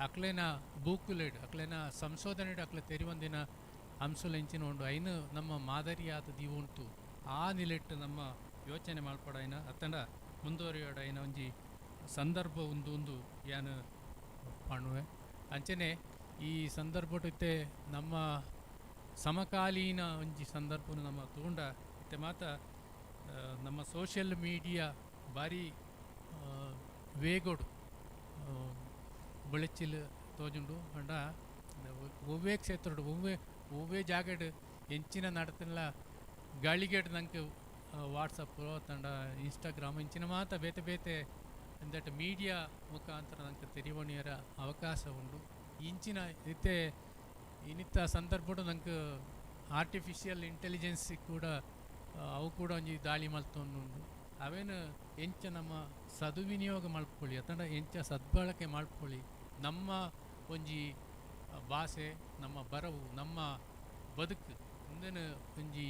ಅಕ್ಲೆನ ಬೂಕುಲೆಡ್ ಅಕ್ಲೆನ ಸಂಶೋಧನೆ ಅಕ್ಲೆ ತೆರಿವಂದಿನ ಅಂಶಲು ಎಂಚಿನ ಉಂಡು ಐನು ನಮ್ಮ ಮಾದರಿಯಾದ ದೀವುಂಟು ಆ ನಿಲೆಟ್ಟು ನಮ್ಮ ಯೋಚನೆ ಮಲ್ಪಡೈನ ಅತ್ತಂಡ ಮುಂದುವರಿಯೋಡೈನ ಒಂಜಿ ಸಂದರ್ಭ ಒಂದು ಒಂದು ಯಾನು ಪಣುವೆ. ಅಂಚನೆ ಈ ಸಂದರ್ಭ ಇತ್ತೆ ನಮ್ಮ ಸಮಕಾಲೀನ ಒಂಜಿ ಸಂದರ್ಭನು ನಮ್ಮ ತೂಂಡ ಇತ್ತೆ ಮಾತ ನಮ್ಮ ಸೋಷಿಯಲ್ ಮೀಡಿಯಾ ಭಾರಿ ವೇಗೋಡು ಬೊಳೆಚಿಲ್ ತೋಜುಂಡು. ಪಂಡ ಒವ್ವೇ ಕ್ಷೇತ್ರಡು ಒವ್ವೇ ಒವ್ವೇ ಜಾಗಡ್ ಎಂಚಿನ ನಡತಿಲ್ಲ ಗಾಳಿಗೇಟ್ ನಂಗೆ ವಾಟ್ಸಪ್ ತಂಡ ಇನ್ಸ್ಟಾಗ್ರಾಮ್ ಇಂಚಿನ ಮಾತ ಬೇತೆ ಬೇತೆ ಅಂದಟ್ ಮೀಡಿಯಾ ಮುಖಾಂತರ ನಂಗೆ ತೆರಿವಣಿಯರ ಅವಕಾಶ ಉಂಡು. ಇಂಚಿನ ಇತ್ತೆ ಇನ್ನಿತ್ತ ಸಂದರ್ಭಡು ನಂಗೆ ಆರ್ಟಿಫಿಷಿಯಲ್ ಇಂಟೆಲಿಜೆನ್ಸ್ ಕೂಡ ಅವು ಕೂಡ ಒಂಜಿ ದಾಳಿ ಮಲ್ತೊಂದುಂಡು. ಅವೇನು ಎಂಚ ನಮ್ಮ ಸದುವಿನಿಯೋಗ ಮಲ್ಪೊಳಿ ಅತಂಡ ಎಂಚ ಸದ್ಬಳಕೆ ಮಲ್ಪೊಳಿ ನಮ್ಮ ಒಂಜಿ ಭಾಷೆ ನಮ್ಮ ಬರವು ನಮ್ಮ ಬದುಕು ಇಂದನು ಒಂಜಿ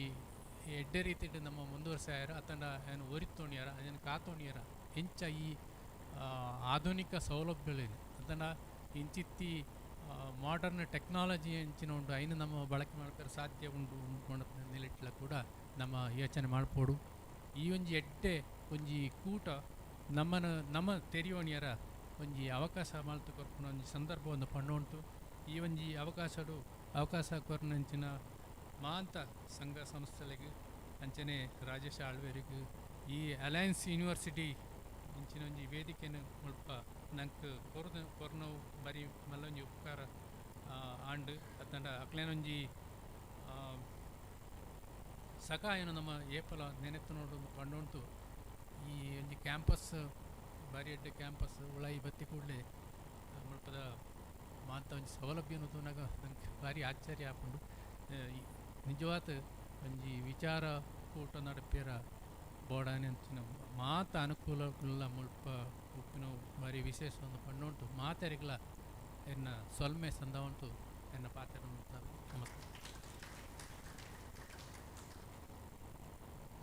ಎಡ್ಡೆ ರೀತಿಡ್ ನಮ್ಮ ಮುಂದುವರ್ಸಾಯರ ಅತಂಡ ಏನು ಒರಿತೋಣಿಯರ ಅದನ್ನು ಕಾತೋಣಿಯರ ಎಂಚ ಈ ಆಧುನಿಕ ಸೌಲಭ್ಯಗಳೇನು ಅದನ್ನು ಇಂಚಿತ್ತಿ ಮಾಡರ್ನ್ ಟೆಕ್ನಾಲಜಿ ಎಂಚಿನ ಉಂಡು ಐನು ನಮ್ಮ ಬಳಕೆ ಮಾಡ್ತಾರೆ ಸಾಧ್ಯ ಉಂಡು ನಿಲೆಟ್ಲ ಕೂಡ ನಮ್ಮ ಯೋಚನೆ ಮಾಡ್ಪೋಡು. ಈ ಒಂಜಿ ಎಡ್ಡೆ ಒಂಜಿ ಕೂಟ ನಮ್ಮನ ನಮ್ಮ ತೆರಿಯೋಣಿಯರ ಒಂಜಿ ಅವಕಾಶ ಮಲ್ತು ಕೊರ್ಪುನ ಒಂಜಿ ಸಂದರ್ಭ ಒಂದು ಪಂಡುಂಟು. ಈ ಒಂಜಿ ಅವಕಾಶಡು ಅವಕಾಶ ಕೊರ್ನಂಚಿನ ಮಾಂತ ಸಂಘ ಸಂಸ್ಥೆಗಳಿಗೆ ಅಂಚನೆ ರಾಜೇಶ್ ಆಳ್ವೇರಿಗೆ ಈ ಅಲಯನ್ಸ್ ಯೂನಿವರ್ಸಿಟಿ ಇಂಚಿನ ಒಂಜಿ ವೇದಿಕೆಯನ್ನು ಮುಲ್ಪ ನಂಕ್ ಕೊರ್ದು ಕೊರ್ನವು ಬರಿ ಮಲ್ಲೊಂಜಿ ಉಪಕಾರ ಆಂಡ್ ಅತ್ತಂಡ ಅಕ್ಲೇನೊಂಜಿ ಸಕಾಯನು ನಮ್ಮ ಏಪಲ ನೆನೆತ್ತು ನೋಡು ಪಂಡುಂಟು. ಈ ಒಂಜಿ ಕ್ಯಾಂಪಸ್ ಬಾರಿ ಎಡ್ಡೆ ಕ್ಯಾಂಪಸ್ ಉಳಾಯಿ ಬತ್ತಿ ಕೂಡಲೇ ಮುಲ್ಪದ ಮಾತ ಒಂಜಿ ಸೌಲಭ್ಯನು ತೂನಗ ನಂಗೆ ಭಾರಿ ಆಶ್ಚರ್ಯ ಆಪುಂಡು. ನಿಜವಾದ ಒಂಜಿ ವಿಚಾರ ಕೂಟ ನಡಪೇರ ಬೋಡಾನೆ ಅಂಚಿನ ಮಾತ ಅನುಕೂಲಗಳ ಮುಲ್ಪ ಉಪ್ಪಿನ ಭಾರಿ ವಿಶೇಷ ಒಂದು ಪಂಡುಂಟು. ಮಾತೆರಿಗ್ಲ ಎನ್ನ ಸೊಲ್ಮೆ ಸಂದ ಉಂಟು ಎನ್ನ ಪಾತ್ರ ನಮಸ್ಕಾರ.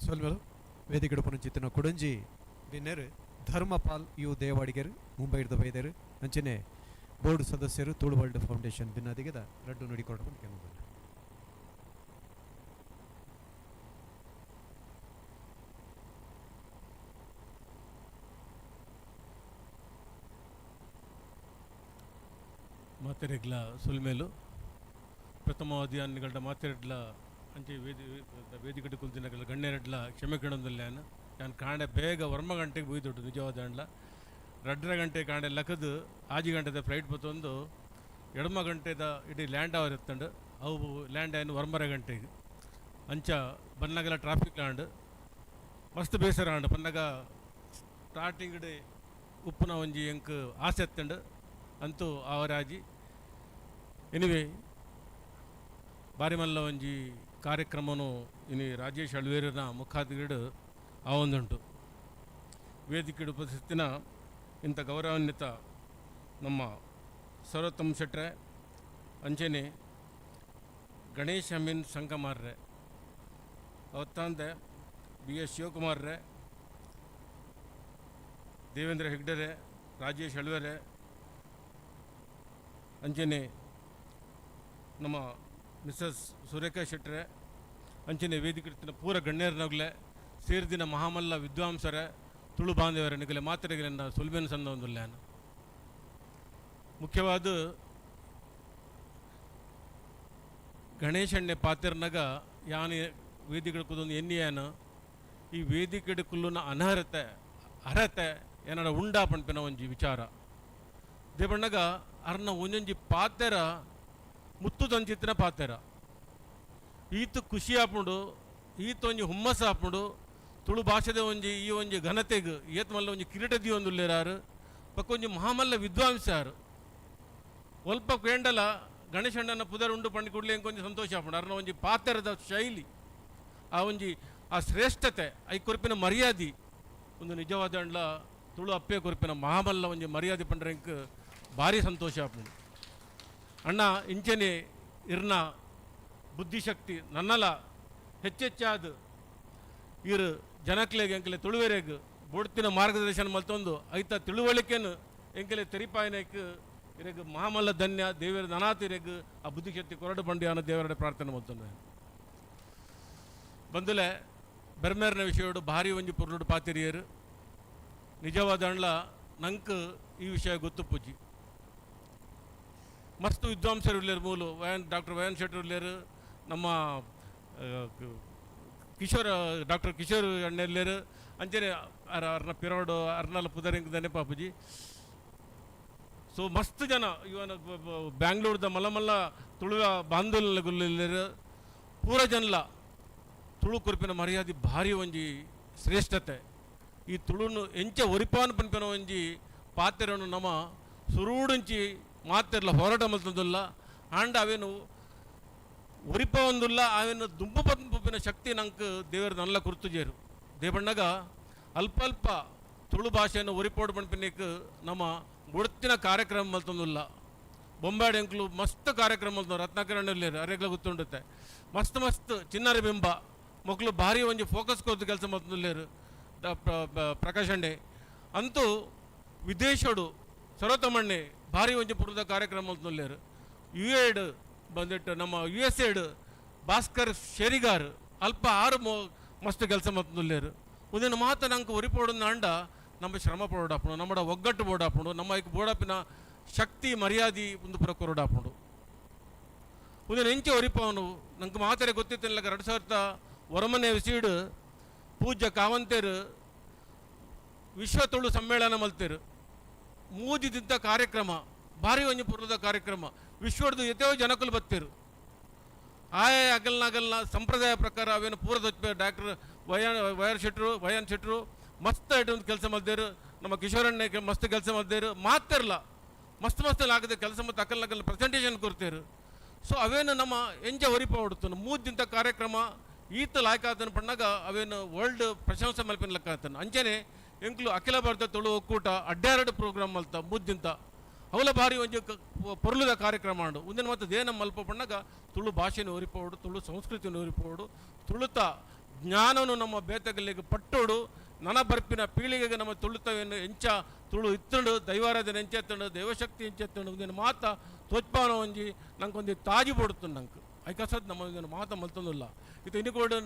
ಸೊಲ್ಮೆಲು ವೇದಿಕೆ ಪುನಂಚಿತ್ತಿನ ಕುಡಂಜಿ ಬಿನ್ನೆರು ಧರ್ಮಪಾಲ್ you Devadiger ಮುಂಬೈದ ಬೈದರು ಅಂಚನೆ ಬೋರ್ಡ್ ಸದಸ್ಯರು ತುಳು ವರ್ಲ್ಡ್ ಫೌಂಡೇಶನ್ ಬಿನ್ನದಿಗೆದ ರಡ್ಡು ನುಡಿಕೊರಡು ಬಂದು. ಮಾತೆರೆಗ್ಲ ಸುಲ್ಮೇಲು ಪ್ರಥಮವಾದಿ ಅನ್ನಿಗಳ್ಡ ಮಾತೆರೆಡ್ಲ ಅಂಚೆ ವೇದಿಕೆ ಕುಲ್ತಿನಗಲ ಗಣ್ಯರೆಡ್ಲ ಕ್ಷಮೆ ಕೇಳೊಂದಿಲ್ಲ. ನಾನು ಕಾಂಡೆ ಬೇಗ ವರ್ಮ ಗಂಟೆಗೆ ಬೂಯ್ದೊಡ್ಡು ನಿಜವಾದ ಅಂಡ್ಲ ರಡ್ಡರ ಗಂಟೆ ಕಾಂಡೆ ಲಕದು ಆಜಿ ಗಂಟೆದ ಫ್ಲೈಟ್ ಬತ್ತೊಂದು ಎಡಮ ಗಂಟೆದ ಇಡೀ ಲ್ಯಾಂಡ್ ಅವರ್ ಎತ್ತಂಡು ಅವು ಲ್ಯಾಂಡ್ ಆಯ್ನು ವರ್ಮರ ಗಂಟೆಗೆ ಅಂಚ ಬನ್ನಗಲ ಟ್ರಾಫಿಕ್ ಲ್ಯಾಂಡ್ ಮಸ್ತ್ ಬೇಸರ ಆಂಡ್ ಬನ್ನಗ ಸ್ಟಾರ್ಟಿಂಗ್ ಡೇ ಉಪ್ಪುನ ಒಂಜಿ ಎಂಕ್ ಆಸೆ ಎತ್ತಂಡು ಅಂತೂ ಅವರಾಜಿ. ಎನಿವೆ ಬಾರಿಮಲ್ಲ ಒಂಜಿ ಕಾರ್ಯಕ್ರಮನು ಇನಿ ರಾಜೇಶ್ ಅಳ್ವೇರನ ಮುಖಾದಿಗಡು ಆವೊಂದುಂಟು. ವೇದಿಕೆ ಉಪಸ್ಥಿತಿನ ಇಂಥ ಗೌರವಾನ್ವಿತ ನಮ್ಮ ಸರ್ವೋತ್ತಮ ಶೆಟ್ರೆ ಅಂಚನೆ ಗಣೇಶ್ ಅಮೀನ್ ಸಂಕಮಾರ್ರೆ ಅವತ್ತಂದೆ ಬಿ ಎಸ್ ಶಿವಕುಮಾರ್ರೆ ದೇವೇಂದ್ರ ಹೆಗ್ಡರೆ ರಾಜೇಶ್ ಅಳ್ವೇರೆ ಅಂಚನೆ ನಮ್ಮ ಮಿಸಸ್ ಸುರೇಖಾ ಶೆಟ್ರೆ ಅಂಚನೆ ವೇದಿಕೆ ಪೂರ ಗಣ್ಯರನಗ್ಲೆ ಸೇರ್ದಿನ ಮಹಾಮಲ್ಲ ವಿದ್ವಾಂಸರೇ ತುಳು ಬಾಂಧವರ ನಿಗಲೆ ಮಾತ್ರೆಗಳನ್ನ ಸುಲ್ಬೇನ ಸಂದ ಒಂದುಲ್ಲಾನ. ಮುಖ್ಯವಾದ ಗಣೇಶಣ್ಣೆ ಪಾತ್ರನಗ ಯಾನು ವೇದಿಕೆ ಕುದೊಂದು ಎನ್ನಿಯಾನ ಈ ವೇದಿಕೆ ಕುಲ್ಲುನ ಅನರ್ಹತೆ ಅರ್ಹತೆ ಏನಾರ ಉಂಡಾ ಪಣ್ಪಿನ ಒಂಜಿ ವಿಚಾರ ದೇವಣ್ಣಗ ಅರ್ನ ಒಂಜೊಂಜಿ ಪಾತೆರ ಮುತ್ತು ತಂಚಿತ್ತಿನ ಪಾತೆರ ಈತ ಖುಷಿ ಆಪುಂಡು ಈತ ಒಂಜಿ ಹುಮ್ಮಸ್ಸು ಆಪುಂಡು ತುಳು ಭಾಷೆದ ಒಂಜಿ ಈ ಒಂಜಿ ಘನತೆಗ್ ಏತ್ ಮಲ್ಲ ಒಂಜಿ ಕಿರೀಟ ದಿಯೊಂದುಲ್ಲೇರಾರು ಬೊಕ್ಕ ಒಂಜಿ ಮಹಾಮಲ್ಲ ವಿದ್ವಾಂಸಾರು ಒಲ್ಪ ಕೇಂಡಲ ಗಣೇಶಣ್ಣನ ಪುದರ್ ಉಂಡು ಪಂಡಿ ಕೂಡಲೇ ಒಂಜಿ ಸಂತೋಷ ಆಪುಂಡು ಅರ್ನ ಒಂಜಿ ಪಾತೆರದ ಶೈಲಿ ಆ ಒಂಜಿ ಆ ಶ್ರೇಷ್ಠತೆ I ಕೊರ್ಪಿನ ಮರ್ಯಾದೆ ಒಂದು ನಿಜವಾದ ಅಂಡ್ಲ ತುಳು ಅಪ್ಪೆ ಕೊರ್ಪಿನ ಮಹಾಮಲ್ಲ ಒಂಜಿ ಮರ್ಯಾದೆ ಪಂಡ್ರೆಂಕ್ ಭಾರಿ ಸಂತೋಷ ಆಪುಂಡು. ಅಣ್ಣ ಇಂಚನೆ ಇರ್ನ ಬುದ್ಧಿಶಕ್ತಿ ನನ್ನಲ ಹೆಚ್ಚೆಚ್ಚಾದ ಇರು ಜನಕ್ಲೆಗ್ ಎಂಕಲೆ ತುಳುವೆರೆಗ್ ಬೊಡ್ತಿನ ಮಾರ್ಗದರ್ಶನ ಮಲ್ತೊಂದು ಐತ ತಿಳುವಳಿಕೆನು ಎಂಕಲೆ ತೆರಿಪಾಯನಕ್ ಇರೆಗ್ ಮಹಾಮಲ್ಲ ಧನ್ಯ ದೇವರ ನನಾತ್ ಇರೆಗ್ ಆ ಬುದ್ಧಿಶಕ್ತಿ ಕೊರಡು ಬಂಡಿ ಅನ್ನೋ ದೇವರ ಪ್ರಾರ್ಥನೆ ಮಲ್ತೊಂದು. ಬಂದುಲೆ ಬೆರ್ಮೇರ್ನ ವಿಷಯಡು ಭಾರಿ ಒಂಜಿ ಪೊರ್ಲುಡು ಪಾತಿರಿಯರು ನಿಜವಾದ ಅಂಡ್ಲ ನಂಕ್ ಈ ವಿಷಯ ಗೊತ್ತು ಪೂಜಿ ಮಸ್ತ್ ವಿದ್ವಾಂಸರು ಇಲ್ಲೇರು ಮೂಲು ವಯನ್ ಡಾಕ್ಟರ್ ವಯನ್ ಶೆಟ್ಟರ್ ಇಲ್ಲೇರು ನಮ್ಮ ಕಿಶೋರ್ ಡಾಕ್ಟರ್ ಕಿಶೋರ್ ಅಣ್ಣೆಲ್ಲೇರು ಅಂಚನೆ ಅರ್ನ ಪಿರೋಡು ಅರ್ನಲ ಪುದರಿಂಗ್ ಪಾಪುಜಿ. ಸೊ ಮಸ್ತ್ ಜನ ಇವನ ಬ್ಯಾಂಗ್ಳೂರ್ದ ಮಲ್ಲ ಮಲ್ಲ ತುಳುವ ಬಾಂಧವ್ಯ ಪೂರ ಜನಲ ತುಳು ಕುರುಪಿನ ಮರ್ಯಾದೆ ಭಾರಿ ಒಂಜಿ ಶ್ರೇಷ್ಠತೆ. ಈ ತುಳುನು ಎಂಚ ಒರಿಪಾನ್ ಪನ್ಪಿನ ಒಂಜಿ ಪಾತೆರನು ನಮ ಸುರೂಡುಂಚಿ ಮಾತೆರ್ಲ ಹೋರಾಟ ಮಲ್ತೊಂದುಲ್ಲ ಆಂಡ ಅವೇನು ಒರಿಪ ಒಂದುಲ್ಲ ಅವೇನು ದುಂಬು ಪನ್ಪಿನ ಶಕ್ತಿ ನಂಗೆ ದೇವರ ನಲ್ಲ ಕುರ್ತುಜೇರು ದೇವಣ್ಣಗ ಅಲ್ಪ ಅಲ್ಪ ತುಳು ಭಾಷೆಯನ್ನು ಒರಿಪೋಡು ಪನ್ಪಿನಕ್ ನಮ್ಮ ಬುಡತಿನ ಕಾರ್ಯಕ್ರಮ ಮಲ್ತೊಂದುಲ್ಲ. ಬೊಂಬಾಡಿ ಅಂಕ್ಲು ಮಸ್ತ್ ಕಾರ್ಯಕ್ರಮ ಮಲ್ತೊಂದು ರತ್ನಾಕರಣ್ಣ ಅರೆಗ್ಲ ಗೊತ್ತುಂಡುತ್ತೆ ಮಸ್ತ್ ಮಸ್ತ್ ಚಿನ್ನರ ಬಿಂಬ ಮಕ್ಕಳು ಭಾರಿ ಒಂಜಿ ಫೋಕಸ್ ಕೊರ್ದು ಕೆಲಸ ಮಲ್ತೊಂದುಲ್ಲೇರು ಪ್ರಕಾಶ್ ಅಂಡೆ ಅಂತೂ ವಿದೇಶಡು ಸರ್ವತಮಣ್ಣೆ ಭಾರಿ ಒಂಜಿ ಪುರದ ಕಾರ್ಯಕ್ರಮ ಮಲ್ತೊಲ್ಲೇರು. ಯು ಎಡ್ ಬಂದಿಟ್ಟು ನಮ್ಮ ಯು ಎಸ್ ಎಡ್ ಭಾಸ್ಕರ್ ಶೆರಿಗಾರ್ ಅಲ್ಪ ಆರು ಮಸ್ತ್ ಕೆಲಸ ಮಲ್ತೊಲ್ಲೇರು. ಉಂದೆನ್ ಮಾತ ನಂಗೆ ಒರಿಪೋಡು ಅಂಡ ನಮ್ಮ ಶ್ರಮ ಪೋಡಾಪುಂಡು, ನಮ್ಮಡ ಒಗ್ಗಟ್ಟು ಬೋಡಾಪುಂಡು, ನಮ್ಮ ಐಕ್ ಬೋಡಾಪಿನ ಶಕ್ತಿ ಮರ್ಯಾದೆ ಒಂದು ಪುರ ಕೊರಡಾಪುಂಡು. ಉಂದೆನ್ ಎಂಚೆ ಒರಿಪವನು ನಂಗೆ ಮಾತರೆ ಗೊತ್ತಿತ್ತಿಲ್ಲ. 2009 ವಿಸೀಡ್ ಪೂಜ್ಯ ಕಾವಂತೇರು ವಿಶ್ವ ತುಳು ಸಮ್ಮೇಳನ ಮಲ್ತೇರು. ಮೂಜಿದಿಂತ ಕಾರ್ಯಕ್ರಮ ಭಾರಿ ಒಂಜಿ ಪುರದ ಕಾರ್ಯಕ್ರಮ. ವಿಶ್ವದ ಎತೆಯೋ ಜನಕುಲು ಬತ್ತೇರು. ಆಯಾ ಅಗಲ್ನ ಸಂಪ್ರದಾಯ ಪ್ರಕಾರ ಅವೇನು ಪೂರದ ಡಾಕ್ಟರ್ ವೈಆರ್ ಶೆಟ್ರು ವೈಎನ್ ಶೆಟ್ರು ಮಸ್ತ್ ಐಟಮ್ ಕೆಲಸ ಮಲ್ದೇರು. ನಮ್ಮ ಕಿಶೋರಣ್ಣ ಮಸ್ತ್ ಕೆಲಸ ಮಲ್ದೇರು. ಮಾತಿರಲ್ಲ ಮಸ್ತ್ ಮಸ್ತ್ ಆಗದೆ ಕೆಲಸ ಮತ್ತು ಅಕಲ್ ಪ್ರೆಸೆಂಟೇಷನ್ ಕೊಡ್ತೇರು. ಸೊ ಅವೇನು ನಮ್ಮ ಎಂಜ ಒರಿಪ ಹೊಡ್ತಾನೆ ಮೂಜಿಂತ ಕಾರ್ಯಕ್ರಮ ಈತ ಲಾಯ್ಕಾತನ ಪಣ್ಣಾಗ ಅವೇನು ವರ್ಲ್ಡ್ ಪ್ರಶಂಸೆ ಮಲ್ಪಿನ ಲೆಕ್ಕ ಆತನ. ಅಂಚನೆ ಎಂಕ್ಲು ಅಖಿಲ ಭಾರತ ತುಳು ಒಕ್ಕೂಟ ಅಡ್ಡಾರಡು ಪ್ರೋಗ್ರಾಮ್ ಮಲ್ತ ಮುದ್ದಿಂತ ಅವಲ ಭಾರಿ ಒಂಜಿ ಪೊರ್ಲುದ ಕಾರ್ಯಕ್ರಮ ಉಂಡು. ಒಂದಿನ ಮತ್ತು ದೇನ ಮಲ್ಪ ಪಣ್ಣಾಗ ತುಳು ಭಾಷೆನ ಒರಿಪೋಡು, ತುಳು ಸಂಸ್ಕೃತಿನ ಒರಿಪೋಡು, ತುಳುತ ಜ್ಞಾನನು ನಮ್ಮ ಬೇತಗಲ್ಲಿಗೆ ಪಟ್ಟೋಡು, ನನ ಬರ್ಪಿನ ಪೀಳಿಗೆಗೆ ನಮ್ಮ ತುಳುತವೇನು ಎಂಚ ತುಳು ಇತ್ತಂಡು, ದೈವಾರಾಧನೆ ಎಂಚೆತ್ತಂಡು, ದೇವಶಕ್ತಿ ಎಂಚೆತ್ತಂಡು, ಒಂದಿನ ಮಾತ ತೋಚ್ಪಾನ ಒಂಜಿ ನಂಗೊಂದು ತಾಜಿ ಪೊಡುತ್ತಂಡು ನಂಗೆ ಐಕಸದ್ ನಮ್ಮ ಒಂದಿನ ಮಾತ ಮಲ್ತೊಂದಿಲ್ಲ. ಇದು ಇನ್ನಿಕೋಡು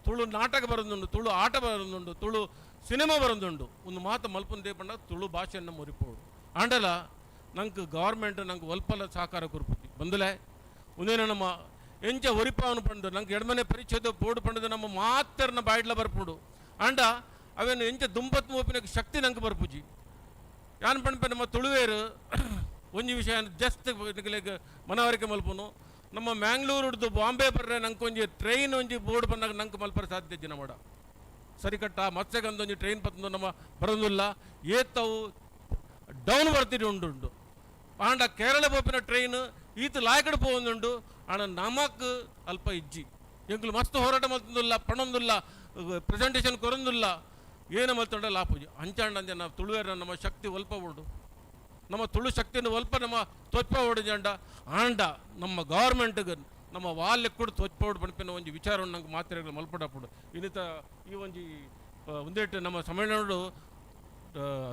ತುಳು ನಾಟಕ ಬರೋದುಂಡು, ತುಳು ಆಟ ಬರೋದುಂಡು, ತುಳು ಸಿನಿಮಾ ಬರೋದುಂಡು. ಒಂದು ಮಾತ ಮಲ್ಪಂದೇ ಪಂಡ ತುಳು ಭಾಷೆಯನ್ನು ಮುರಿಪೋಡು. ಆಂಡಲ ನಂಗೆ ಗೌರ್ಮೆಂಟ್ ನಂಗೆ ಒಲ್ಪಲ ಸಹಕಾರ ಕೊರ್ಪುತಿ ಬಂದುಲೆ ಒಂದೇನ ನಮ್ಮ ಎಂಚ ಒರಿಪಾವನು ಪಂಡು ನಂಗೆ ಎಡಮನೆ ಪರಿಚಯದ ಬೋರ್ಡು ಪಂಡದು ನಮ್ಮ ಮಾತರ್ನ ಬಾಯ್ಡ್ಲ ಬರ್ಪುಂಡು. ಆಂಡ ಅವೇನು ಎಂಚ ದುಂಬತ್ ಮೋಪಿನ ಶಕ್ತಿ ನಂಗೆ ಬರ್ಪುಜಿ. ಯಾನ್ ಪಂಡ್ಪೆ ನಮ್ಮ ತುಳುವೇರು ಒಂಜಿ ವಿಷಯ ಜಸ್ಟ್ ಮನವರಿಕೆ ಮಲ್ಪುನು. ನಮ್ಮ ಮ್ಯಾಂಗ್ಳೂರುಡ್ದು ಬಾಂಬೆ ಬರ್ರೆ ನಂಗೆ ಒಂಜಿ ಟ್ರೈನ್ ಒಂಜಿ ಬೋರ್ಡ್ ಬಂದಾಗ ನಂಗೆ ಮಲ್ಪರ ಸಾಧ್ಯ ಇಜ್ಜಿ ನಮ್ಮಡ ಸರಿಕಟ್ಟ ಮತ್ಸ್ಯಗಂಧ ಒಂಜಿ ಟ್ರೈನ್ ಪತ್ತಂದು ನಮ್ಮ ಬರೋದಿಲ್ಲ, ಏತವು ಡೌನ್ ಬರ್ತಿರಿ ಉಂಡುಂಡು. ಆಂಡ ಕೇರಳ ಪೋಪಿನ ಟ್ರೈನ್ ಈತ ಲಾಯಕಡೆ ಪೋವೊಂದುಂಡು. ಆಂಡ ನಮಕ್ ಅಲ್ಪ ಇಜ್ಜಿ ಎಂಕ್ಲು ಮಸ್ತ್ ಹೋರಾಟ ಮಲ್ತೊಂದುಲ್ಲ, ಪಣೊಂದುಲ್ಲ, ಪ್ರೆಸೆಂಟೇಷನ್ ಕೊರೊಂದುಲ್ಲ, ಏನು ಮಲ್ತೊಂಡ ಲಾಪುಜಿ. ಅಂಚಾಂಡ ಅಂದೆ ನಾವು ತುಳುವೇರ ನಮ್ಮ ಶಕ್ತಿ ಒಲ್ಪ ಉಂಡು, ನಮ್ಮ ತುಳು ಶಕ್ತಿಯನ್ನು ಒಲ್ಪ ನಮ್ಮ ತೋಚ್ಪ ಓಡು. ಆಂಡ ನಮ್ಮ ಗೌರ್ಮೆಂಟ್ಗೆ ನಮ್ಮ ವಾಲ್ಯ ಕೂಡ ತೋಚ್ಪೋಡು ಪನ್ಪಿನ ಒಂಜಿ ವಿಚಾರವನ್ನು ನಂಗೆ ಮಾತ್ರೆಗಳು ಮಲ್ಪಡಪುಡು. ಇನ್ನಿತ ಈ ಒಂಜಿ ಒಂದೇಟು ನಮ್ಮ ಸಮ್ಮೇಳನಡು